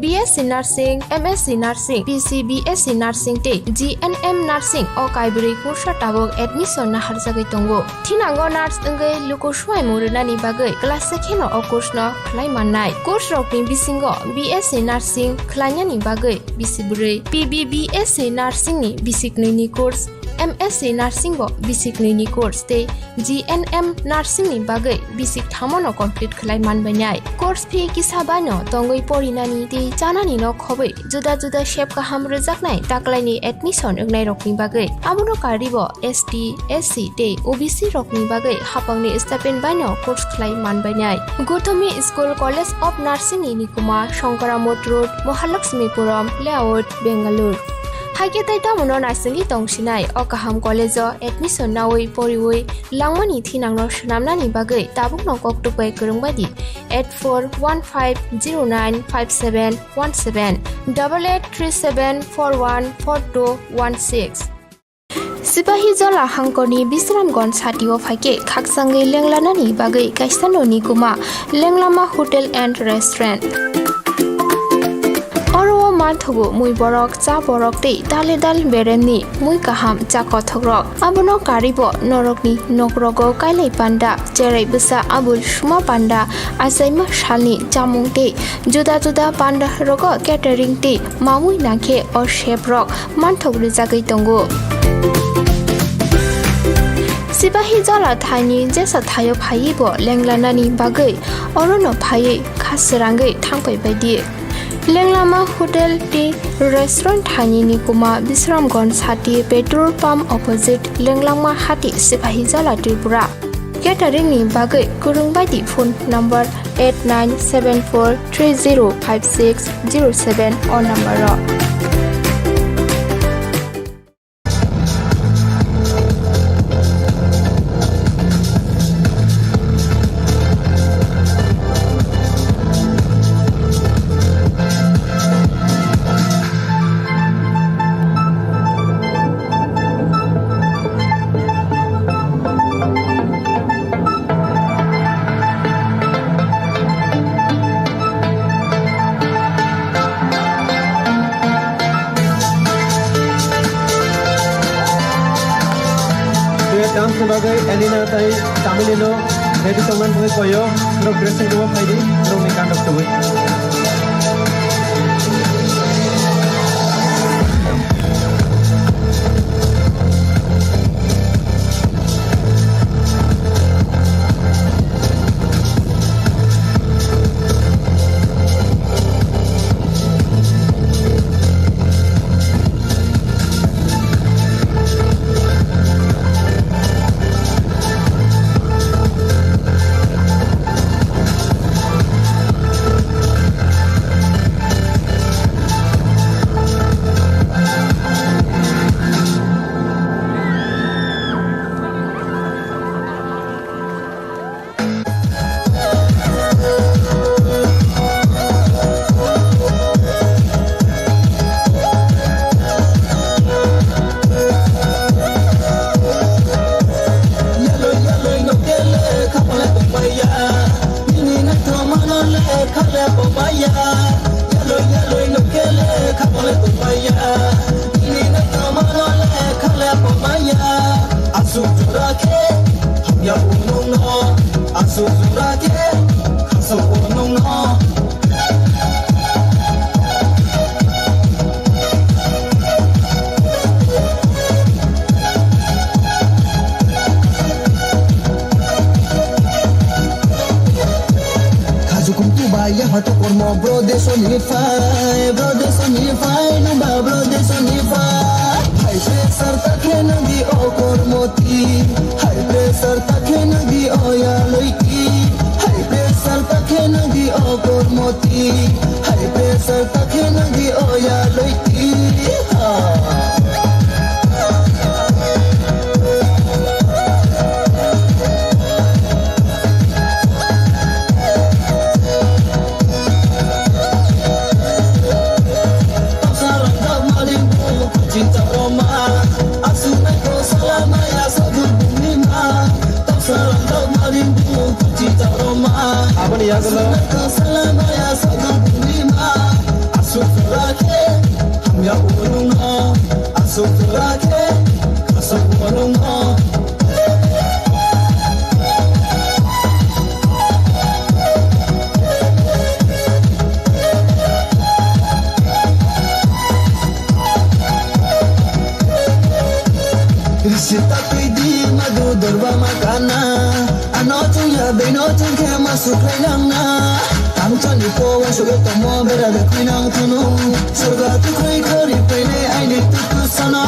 B S C Nursing, M S C Nursing, P C B S C Nursing tei G N M Nursing o kaibrwi kursa tabuk admission naharjagwi tongo. Thinango nurse wngwi luku swimung rwnani bagwi class se kheno o course no khlai mannai. Course rokni bisingo B S C Nursing khlainani bagwi bisi bwrwi, P B B S C Nursing ni bisi knwi ni course, M S C Nursing bo bisi knwi ni course tei G N M Nursing ni bagwi bisi thamo no complete khlai manbainai. Course fee kisa bai no tongwi porinani tei chanani no khobwi juda juda sep kaham rwjaknai taklaini admission wngnairokni bagwi. Abono karwibo S T, S C tei O B C rokni bagwi hapangni stipend baino course khlai manbainai. Gothomi School College of Nursing ni nikuma Shankaramot Road, Mahalakshmipuram Layout, Bangalore. Haikhe tei tamono naisingwi tongsinai o kaham college o admission naui poriui langmani thinangno swnamnani bagwi tabukno koktuk bai kwrwng baidi eight four one five zero nine five seven one seven, double eight three seven four one four two one six. Sipahijola hangkorni Bisramganj satio phaikhe khakchangwi lenglanani bagwi kaisa noni kuma Lenglama Hotel and Restaurant. Oro o manthogo mui borok, cha borok tei dale dal beremni mui kaham cha kothokrok. Abono karwibo norokni nokrogo kailai panda, cherai bwsa abul suma panda, achaima salni chamung tei juda juda panda rogo catering tei mamui nangkhe o chef rok manthok rwjagwi tongo. Sipahijola thaini jesa thaio phaiwi bo lenglanani bagwi orono phaiwi kha srangwi thangpai baidi. Lenglama Hotel tei Restaurant thaini nikuma Bisramganj sati petrol pump opposite Lenglama Hati, Sipahijola, Tripura. Catering ni bagwi kwrwng bai di phone number eight nine seven four three zero five six zero seven o number o. Dance ni bagwi Elina tai Tamilino ready tongmani bagwi koyo, norok dressing room o phaidi, norokni gandok tubui. Asuk jora khe hamya unung no, asuk jora khe khasok unung no. Khaju kum tu ba ya phato kormo bro de soni phai, bro de soni phai, nung ba bro de soni phai. High pressure ta khe nang di o kormo ti, high pressure ta khe nang di o ya loi ti, high pressure ta khe nang di o kormo ti, high pressure ta khe nang di o ya loi ti. Ha. Aboni yagulo. Asuk jora khe hamya unung no, asuk jora khe khasok unung no. Sita twi di madu dorba ma kana. Ano chungya beno chungkhe ma sukhai nangna. Tamchani po wa suge tomo bera de khui nang thunu. Sorga tu khui khori pene aini tu tu sana.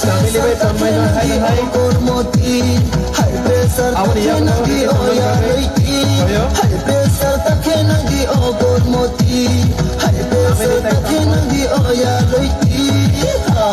Family bai tongmai no hai hai. Kormoti, high pressure aboni yak no di oya loiti. High pressure ta khena di o kormoti. High pressure ta khena di oya loiti. Ha.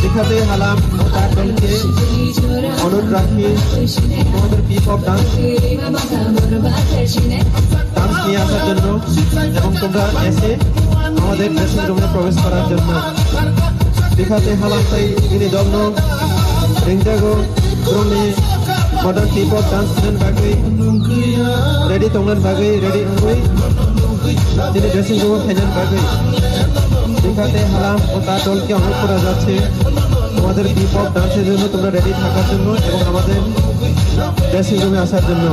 Dekhate Halam ও তার দলকে অনুরোধ রাখি তোমাদের পিপ of dance dance নিয়ে আসার জন্য এবং তোমরা এসে আমাদের ড্রেসিং রুমে প্রবেশ করার জন্য। Dekhate Halam tai bini dogno ringjago, borokni modern K-pop dance hwnani bagwi, ready tongnani bagwi, ready wngwi chini dressing room-o phainani bagwi. Dekhate Halam ও তার দলকে অনুরোধ করা যাচ্ছে তোমাদের K-pop dance-এর জন্য তোমরা ready থাকার জন্য এবং আমাদের dressing room-এ আসার জন্য।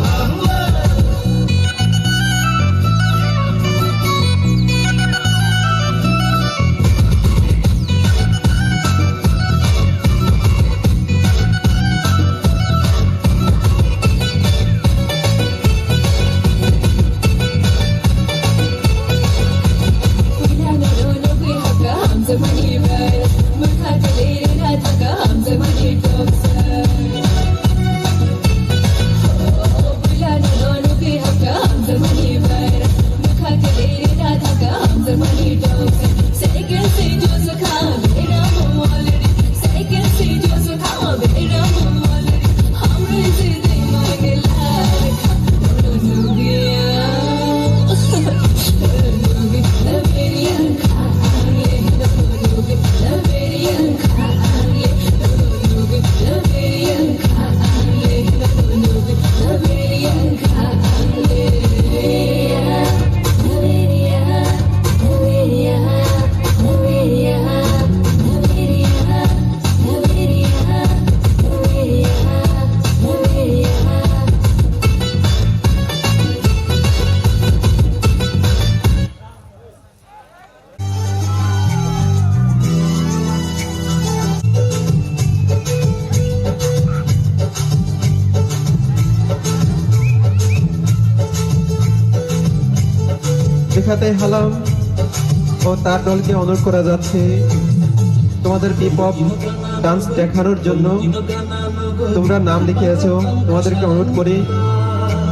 Dekhate Halam ও তার দলকে অনুরোধ করা যাচ্ছে তোমাদের পিপ অফ ডান্স দেখানোর জন্য। তোমরা নাম লিখে আছো, তোমাদেরকে অনুরোধ করি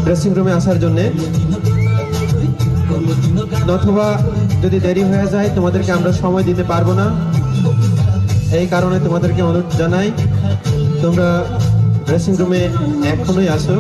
ড্রেসিং রুমে আসার জন্যে। নতুবা যদি দেরি হয়ে যায়, তোমাদেরকে আমরা সময় দিতে পারবো না। এই কারণে তোমাদেরকে অনুরোধ জানাই, তোমরা ড্রেসিং রুমে এখনই আসো।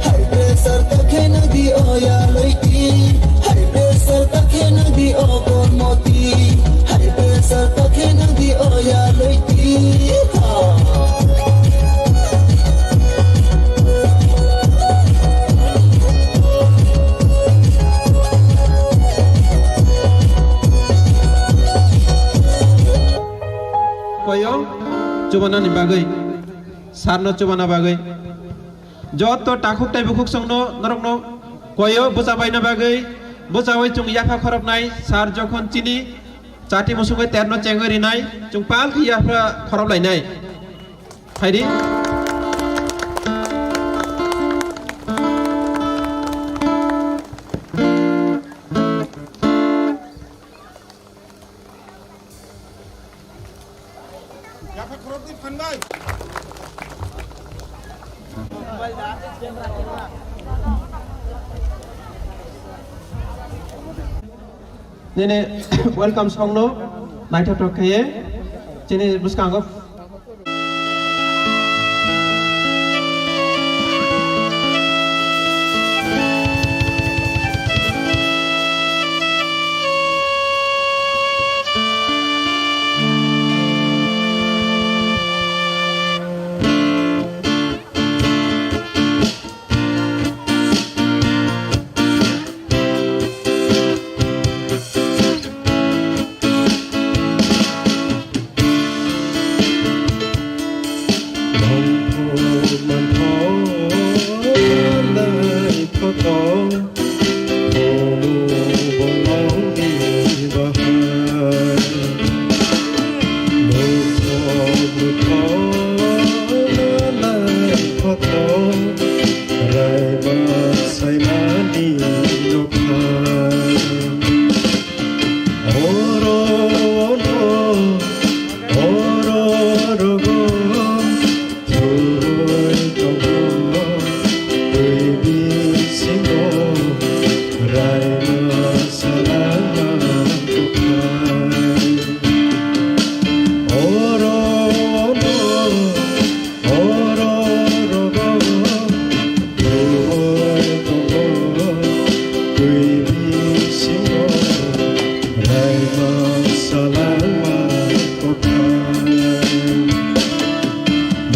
High pressure ta khe nang di o ya loi di. High pressure ta khe nang di o kormoti. High pressure ta khe nang di o ya loi di. Ha. Koyo chubanani bagwi, sarno chubana bagwi. Joto takhuk tei bukhuk songno norokno koyo bwchabaina bagwi, bwchawi chwng yapha khoroknai, sar jokhon chini chati musungwi terno chengwi rinai, chwng pal khe yapha khoroplainai. Phaidi. Nini welcome song no naithothok khe chini bwskango.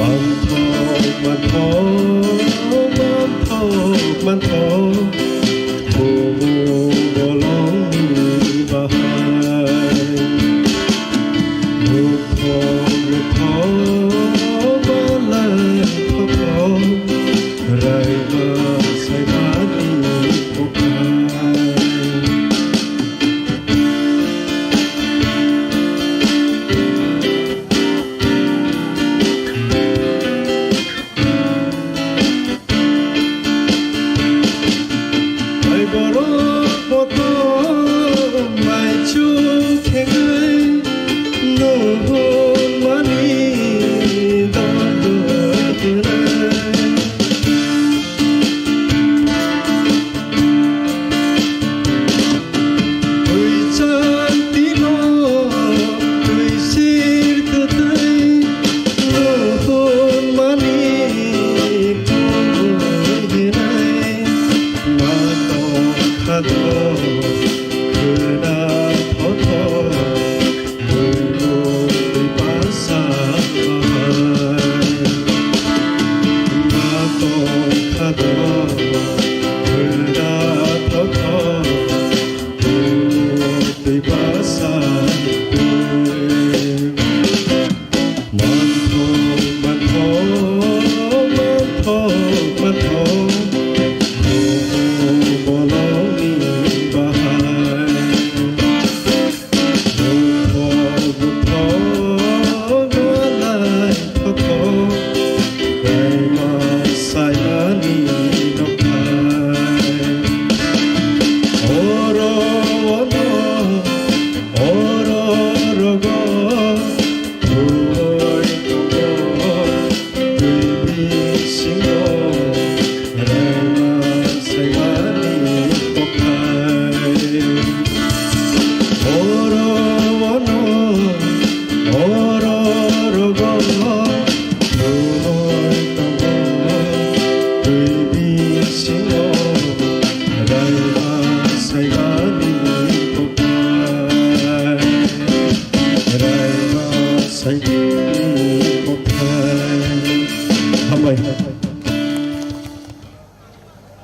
Manthok, manthok, manthok, manthok, bubu bolongni bahai. Buthok, buthok, balai thothok, raima saimani kothai. Borok kotor maichu khengai nuhur mani dondor.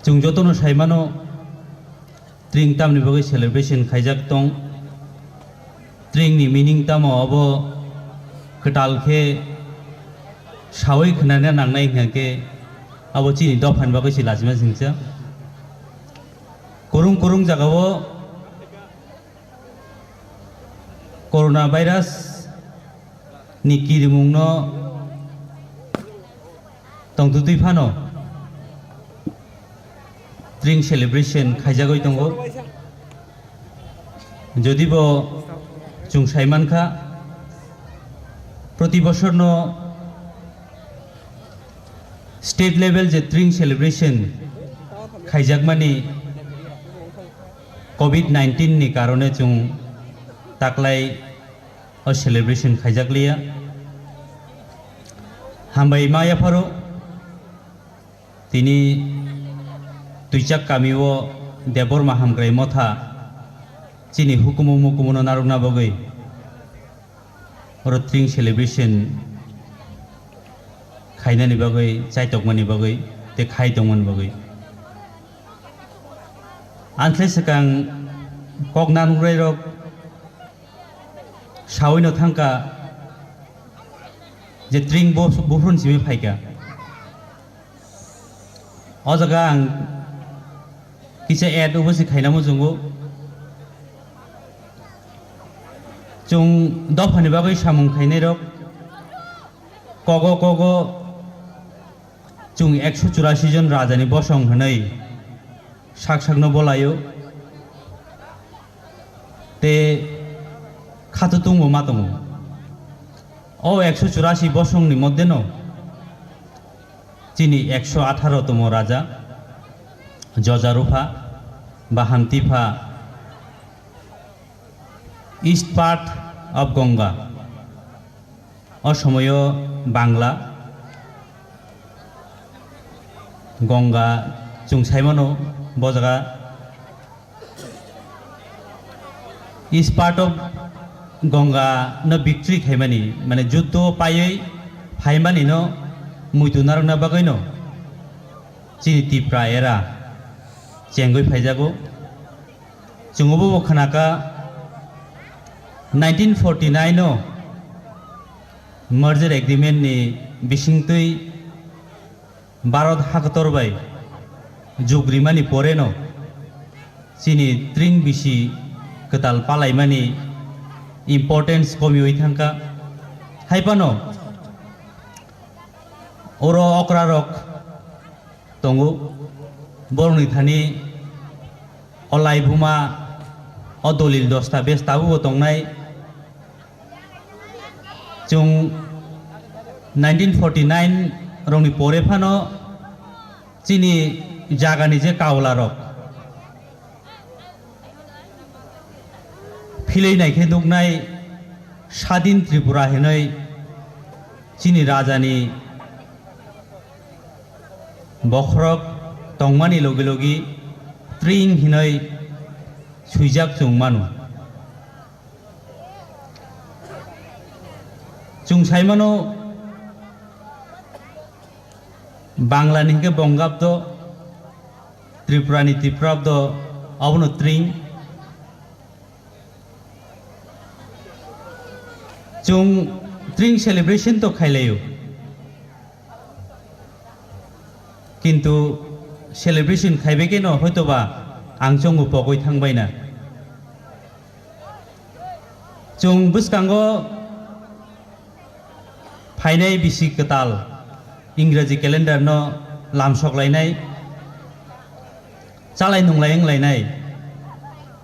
Chwng jotono sai mano, Tring tamni bagwi celebration khaijak tong. Tring ni meaning tamo abo kwtal khe sawi khwnana nangnai hwnkhe abo chini dophani bagwi se lachima singcha. Kurung kurung jagao corona virus ni kirimungno tongtwtwi phano Tring celebration khaijagwi tongo. Jodi bo chwng sai mankha, proti bosorno state level je Tring celebration khaijakmani covid nineteen ni karone chwng taklai o celebration khaijakliya. Hambai ma yapharo tini Twijak kami o Debbarma Hamkrai Motha chini hukumu mukumuno narwkna bagwi oro Tring celebration khainani bagwi, chaitokmani bagwi tei khai tongmani bagwi. Ang khe swkang kok nanuknairok sawino thangkha je Tring bo-, buphuruni simi phaikha. O jaga ang kisa add obo se khaina muchungo. Chwng dophani bagwi samung khainairok kogo kogo chwng ekso churasi jon rajani bosong hwnwi sak sakno bolaio. Tei khatutungbo ma tongo. O ekso churasi bosongni moddeno chini ekso atharo tongmo raja, Joja Rupha, Bahanti Pha, East part of Ganga. O somoyo Bangla, Ganga chwng sai mano bo jaga East part of Ganga no victory khaimani, mane juddo paiwi phaimani no muitu narwkna bagwi no chini Tipra era chengwi phaijago. Chwng obo bo khwnakha nineteen forty nine o merger agreement ni bisingtwi Bharat hakotor bai jug rimani poreno chini Tring bisi kwtal palaimani importance komiwi thangkha. Haiphano oro okrarok tongo, borokni thani o laibuma, o dolil dosta bes tabukbo tongnai. Chwng nineteen forty nine rokni pore phano chini jagani je kaula rok philwi naikhe nuknai Sadin Tripura hinwi chini rajani bokhorok tongmani logi logi Tring hinwi swijak chwng mano. Chwng sai mano, Bangla ni hwnkhe Bongabdo, Tripura ni Tiprabdo, abono Tring. Chwng Tring celebration to khailaio, kintu celebration khaibai kheno hoitoba ang chwngbo pogwi thangbaina. Chwng bwskango phainai bisi kwtal Ingraji calendar no lamsok lainai, chalai nunglai wnglainai,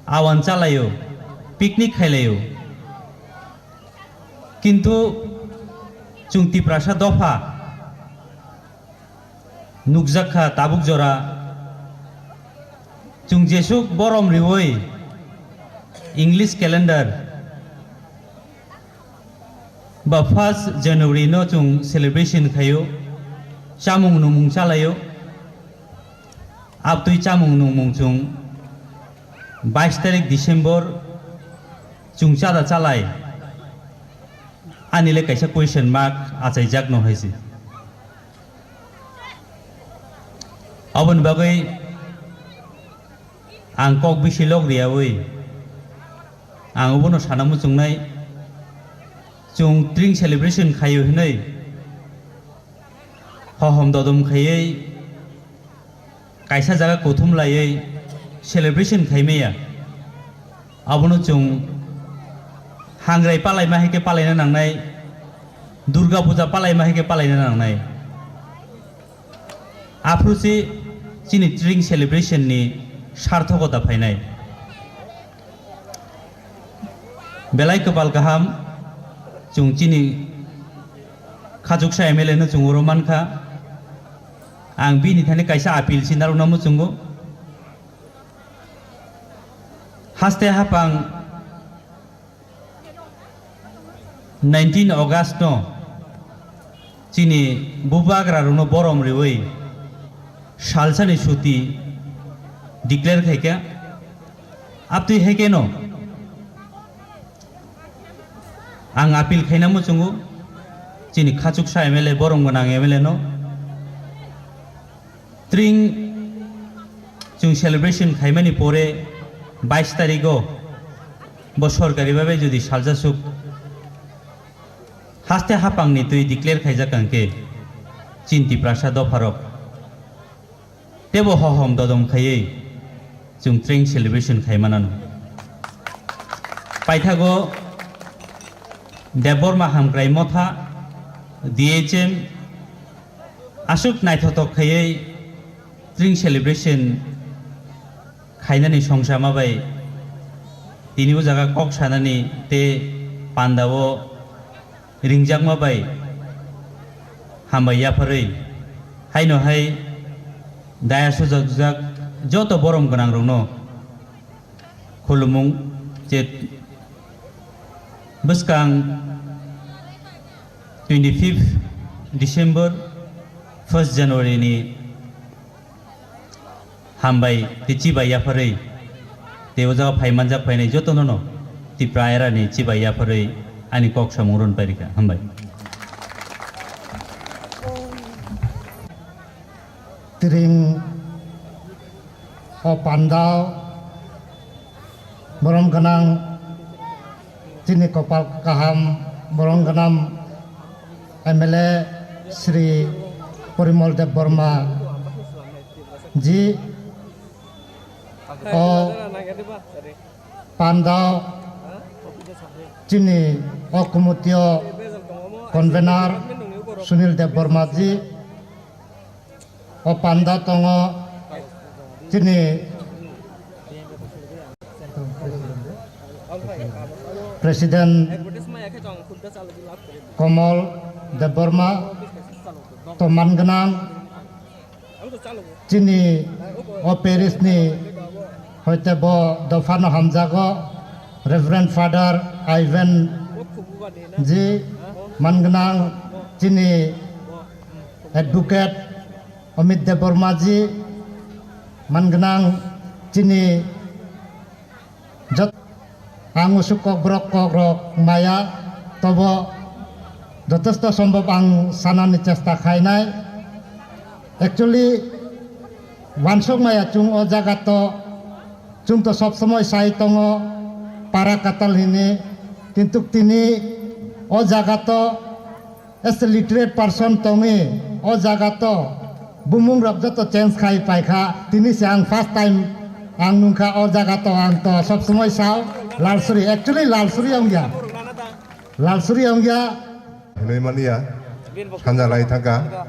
awan chalaio, picnic khailaio. Kintu chwng Tiprasa dopha nukjak kha tabuk jora. Chwng jesuk borom riwi English calendar ba first January no chwng celebration khaio, chamung nungmung chalaio. Abtwi chamung nungmung chwng bais tarik December chwng chada chalai, ani le kaisa question mark achaijak no hai se. Aboni bagwi Ang kok bisi lok riyawi, ang obono sana muchungnai, chwng Tring celebration khaio hinwi hohom dodom khaiwi kaisa jaga kuthum laiwi celebration khaimaya. Abono chwng hangrai palaima hai khe palaina nangnai, Durga Puja palaima hai khe palaina nangnai. Aphuru se chini Tring celebration ni sarthokota phainai. Belai kwpal kaham, chwng chini Khachuksa M L A no chwng oro mankha. Ang bini thani kaisa appeal se narwkna muchungo. Haste hapang nineteen August no chini bubagra rokno borom riwi salsani suti declare khaikha. Abtwi hai khe no ang appeal khaina muchungo chini Khachuksa M L A, borom gwnang M L A no. Tring chwng celebration khaimani pore bais tarigo bo sorkari babe jodi saljasuk haste hapangni twi declare khaijak hwnkhe chini Tiprasa dopharok tebo hohom dodom khaiwi chwng Tring celebration khaimanano. Paithago Debbarma Hamkrai Motha, D H M, aswk naithothok khaiwi Tring celebration khainani songchama bai tini o jaga kok sanani tei pandao ringjakma bai hambai yapharwi, haino hai daya sujak jak joto borom gwnangrokno khulumung je bwskang twenty fifth December, first January ni hambai tei chibai yapharwi tei o jaga phai manjak phainai jotono no Tipra era ni chibai yapharwi ani kok samung rwna pairikha. Hambai. Tring o pandao borom gwnang chini kopal kaham borom gwnang M L A Shri Porimol Debbarma ji o pandao chini o committee o convener Sunil Debbarma ji. O panda tongo chini President Komol Debbarma, to man gwnang chini o parish ni hoite bo dophano hamjago Reverend Father Ivan ji, man gwnang chini Advocate Amit Debbarma ji, man gwnang chini jot-, ang usuk kokborok kokrok maya, tobo jotesto sombhob ang sanani chesta khainai. Actually, wansuk maya chwng o jaga to, chwng to sob somoi sai tongo para katal hini, kintu tini o jaga to as a literate person tongwi o jaga to bumung rok joto change khai paikha. Tini se ang first time ang nungkha o jaga to, ang to sob somoi sao Lalsuri, actually Lalsuri ongya, Lalsuri ongya. Hinwi mania sanja lai thangkha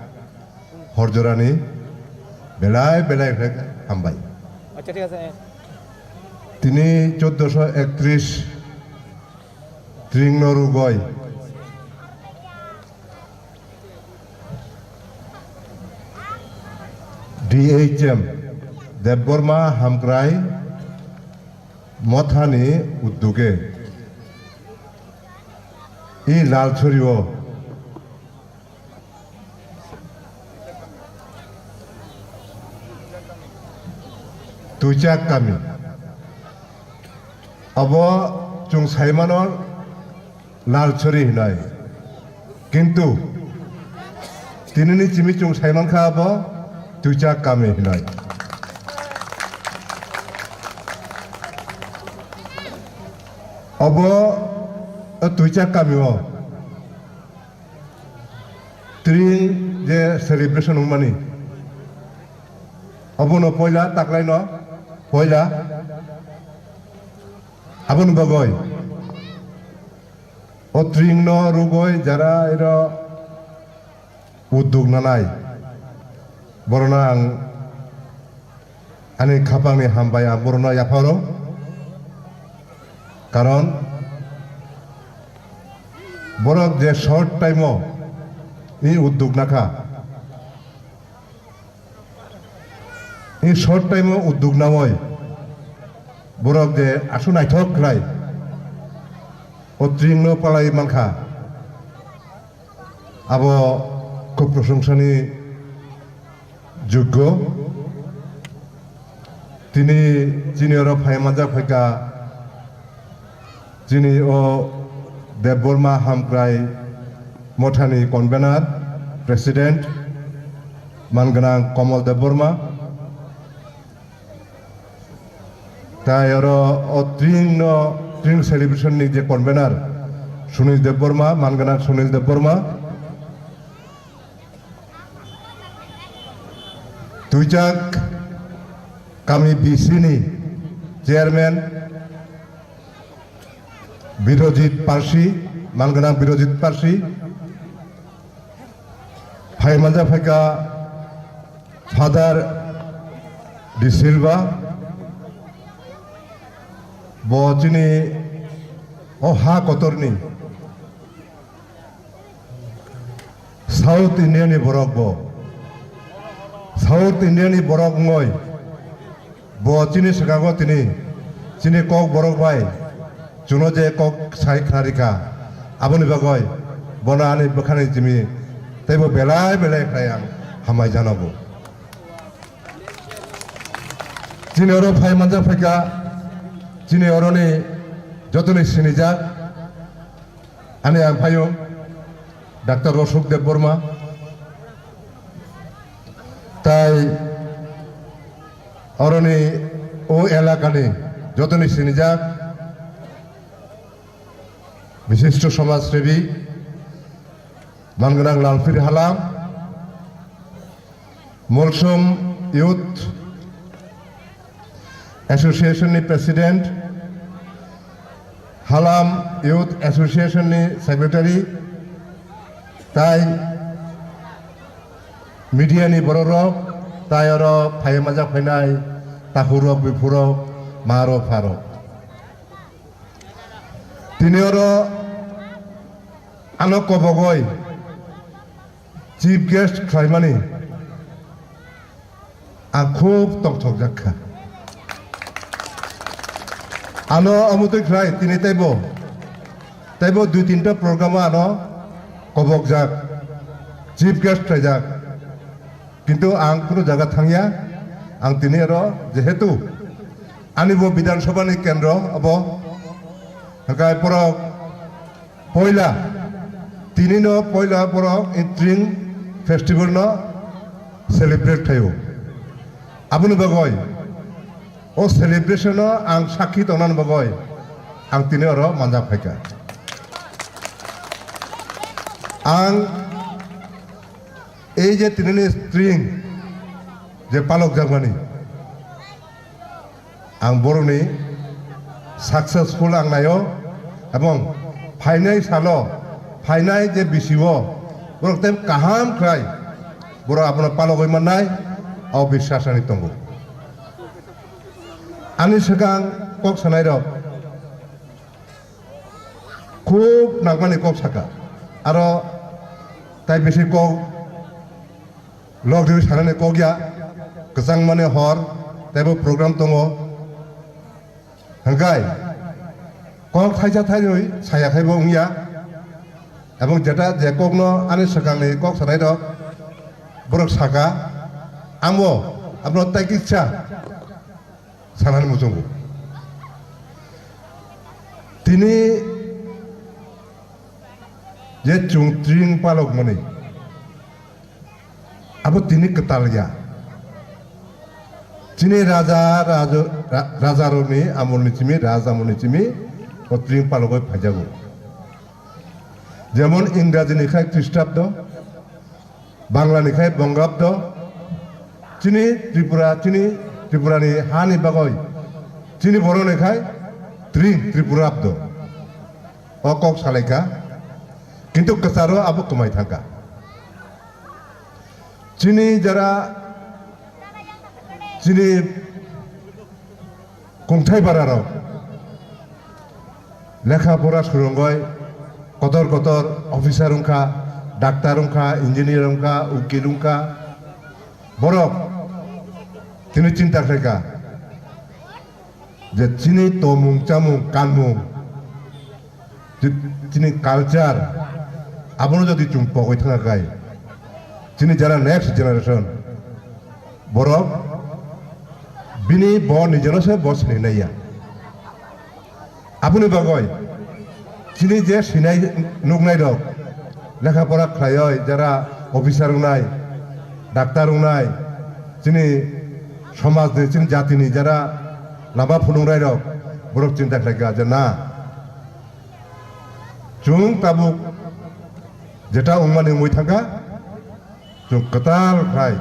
horjorani belai belai khe hambai. Tini chauddosho ektris Tringno rugoi D H M Debbarma Hamkrai Mothani udduge i Lalsuri o Tuichak kami. Abo chwng saimano Lalsuri hinai. Kintu tinini chimi chwng saimankha abo Tuichak kami hinai. Obo o Tuichak kamio Tring je celebration wngmani, obono poila taklaino poila aboni bagwi o Tringno rugwi jara iro uddog nanai, borokno ang ani khapangni hambai ang borokno yapharo. Karon borok je short time o ni uddog nakha, ni short time o uddog nawi borok je aswk naithok khlai o Tringno palai mankha. Abo khub proshongsani joggo. Tini chini oro phai manjak phaikha chini o Debbarma Hamkrai Mothani convener, president, mangwnang Komol Debbarma. Tai oro o Tring no, Tring celebration ni je convener Sunil Debbarma, mangwnang Sunil Debbarma. Tuichak kami B C ni chairman Birojit Parsi, mangwnang Birojit Parsi. Phai manjak phaikha Father De Silva, bo chini o ha kotorni South India ni borok bo. South India ni borok wngoi bo chini swkango tini chini kok borok bai chuno je kok sai khna rikha, aboni bagoi bono ani bwkhani jimi teibo belai belai khlai ang hambai janogo. Chini oro phai manjak phaikha, chini oroni jotoni sinijak ani ang phaiyung Doctor Rosuk Debbarma, tai oroni o elakani jotoni sinijak bishisto somajsebi mangwnang Lalpir Halam, Molsom Youth Association ni President, Halam Youth Association ni Secretary, tai media ni borok rok, tai oro phai manjak phainai takhuk rok, biphuk rok, ma rok, pha rok. Tini oro ano kobogoi chief guest khlaimani ang khub tongthokjak kha. Ano amutwi khlai tini teibo, teibo dui tinta program ano kobokjak, chief guest khlaijak. Kintu ang kunu jaga thangya, ang tini oro jehetu ani bo Bidhan Sabha ni kendro abo, hwnkhe borok poila, tini no poila borok Tring festival no celebrate khlaio. Aboni bagoi o celebration no ang sakhi tongnani bagoi ang tini oro manjak phaikha. Ang ei je tinini Tring je palok jakmani, ang borokni successful ang naio, ebong phainai salo, phainai je bisio borok tei kaham khlai borok abono palogwi mannai, o biswas ani tongo. Ani swkang kok sanairok khub nangmani kok saka. Aro tai bisi kok log riwi sanani kok ya, kwchangmani hor teibo program tongo. Hwnkhe kok thaisa thairwi saya khaibo wngya. Ebong jeta je kokno ani swkangni kok sanairok borok saka, angbo abono tai kisa sanani muchungo. Tini je chwng Tring palok mani, abo tini kwtal ya. Chini raja, raja, ra-, raja rokni amolni simi, raja amolni simi, o tring palogoi phaijago. Jemon Ingraji ni khai Khristapdo, Bangla ni khai Bongabdo, chini Tripura, chini Tripura ni ha ni bagoi, chini Boro ni khai tring Tripurabdo. O kok salaikha, kintu kwcharo abo kwmai thangkha. Chini jara, chini kungthai bararok lekha pora swrwngwi kotor kotor officer wngkha, doctor wngkha, engineer wngkha, ukil wngkha, borok tini chinta khlaikha je chini tomung chamung kanmung, je chini culture, abono jodi chwng pogwi thangkha khai, chini jara next generation, borok bini bo nijeno se bo sinai naiya. Aboni bagoi chini je sinai nuknai rok, lekha pora khlaioi jara officer wngnai, doctor wngnai, chini somaj ni, chini jati ni jara lama phunuknai rok, borok chinta khlaikha je na, chwng tabuk jeta wngmani wngwi thangkha, chwng kwtal khai,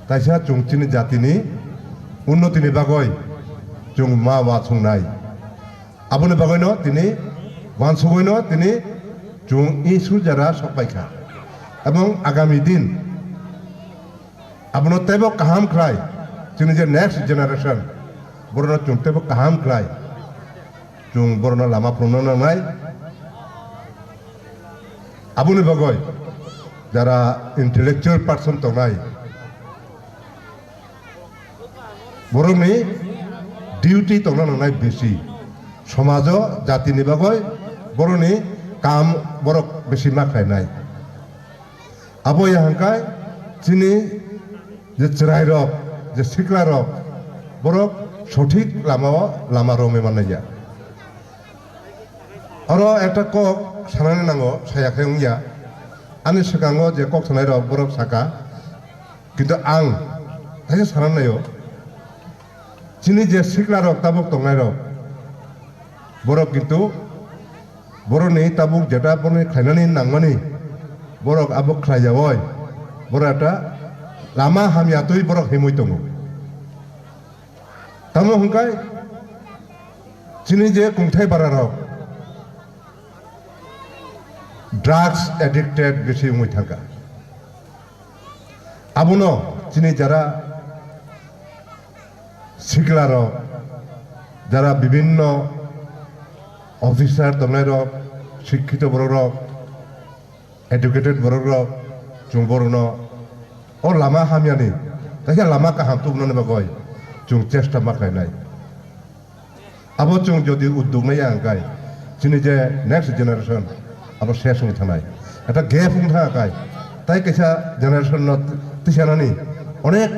kaisa chwng chini jatini unnotini bagwi chwng ma uansuknai. Aboni bagwino tini uansugwino tini chwng Isur jara sokpaikha. Ebong agami din abono teibo kaham khlai, chini je next generation, borokno chwng teibo kaham khlai, chwng borokno lama phunukna nangnai. Aboni bagwi jara intellectual person tongnai, borokni duty tongna nangnai bisi, somajo jatini bagwi borokni kam borok bisi ma khlainai. Abo ya hwnkhai chini je chwrairok, je siklarok, borok sothik lamao lama romwi mannai ya. Oro ekta kok sanani nango, saya khe wngya. Ani swkango je kok sanairok borok saka, kintu ang thaisa sanani naio. Chini je siklarok tabuk tongnairok, borok kintu borokni tabuk jeta borokni khlainani nangmani borok abo khlaiyaoi, borok ekta lama hamya twi borok himwi tongo. Tamo hwnkhai chini je kungthai bararok drugs addicted bisi wngwi thangkha. Abono chini jara siklarok, jara bibinno officer tongnairok, sikkito borokrok, educated borokrok, chwng borokno o lama hamyani, kaisa lama kaham tubunani bagwi chwng chesta ma khlainai. Abo chwng jodi uddog naiya hwnkhai, chini je next generation abo ses wngwi thanai. Ekta gap wng thangkha khai, tai kaisa generation no tisanani onek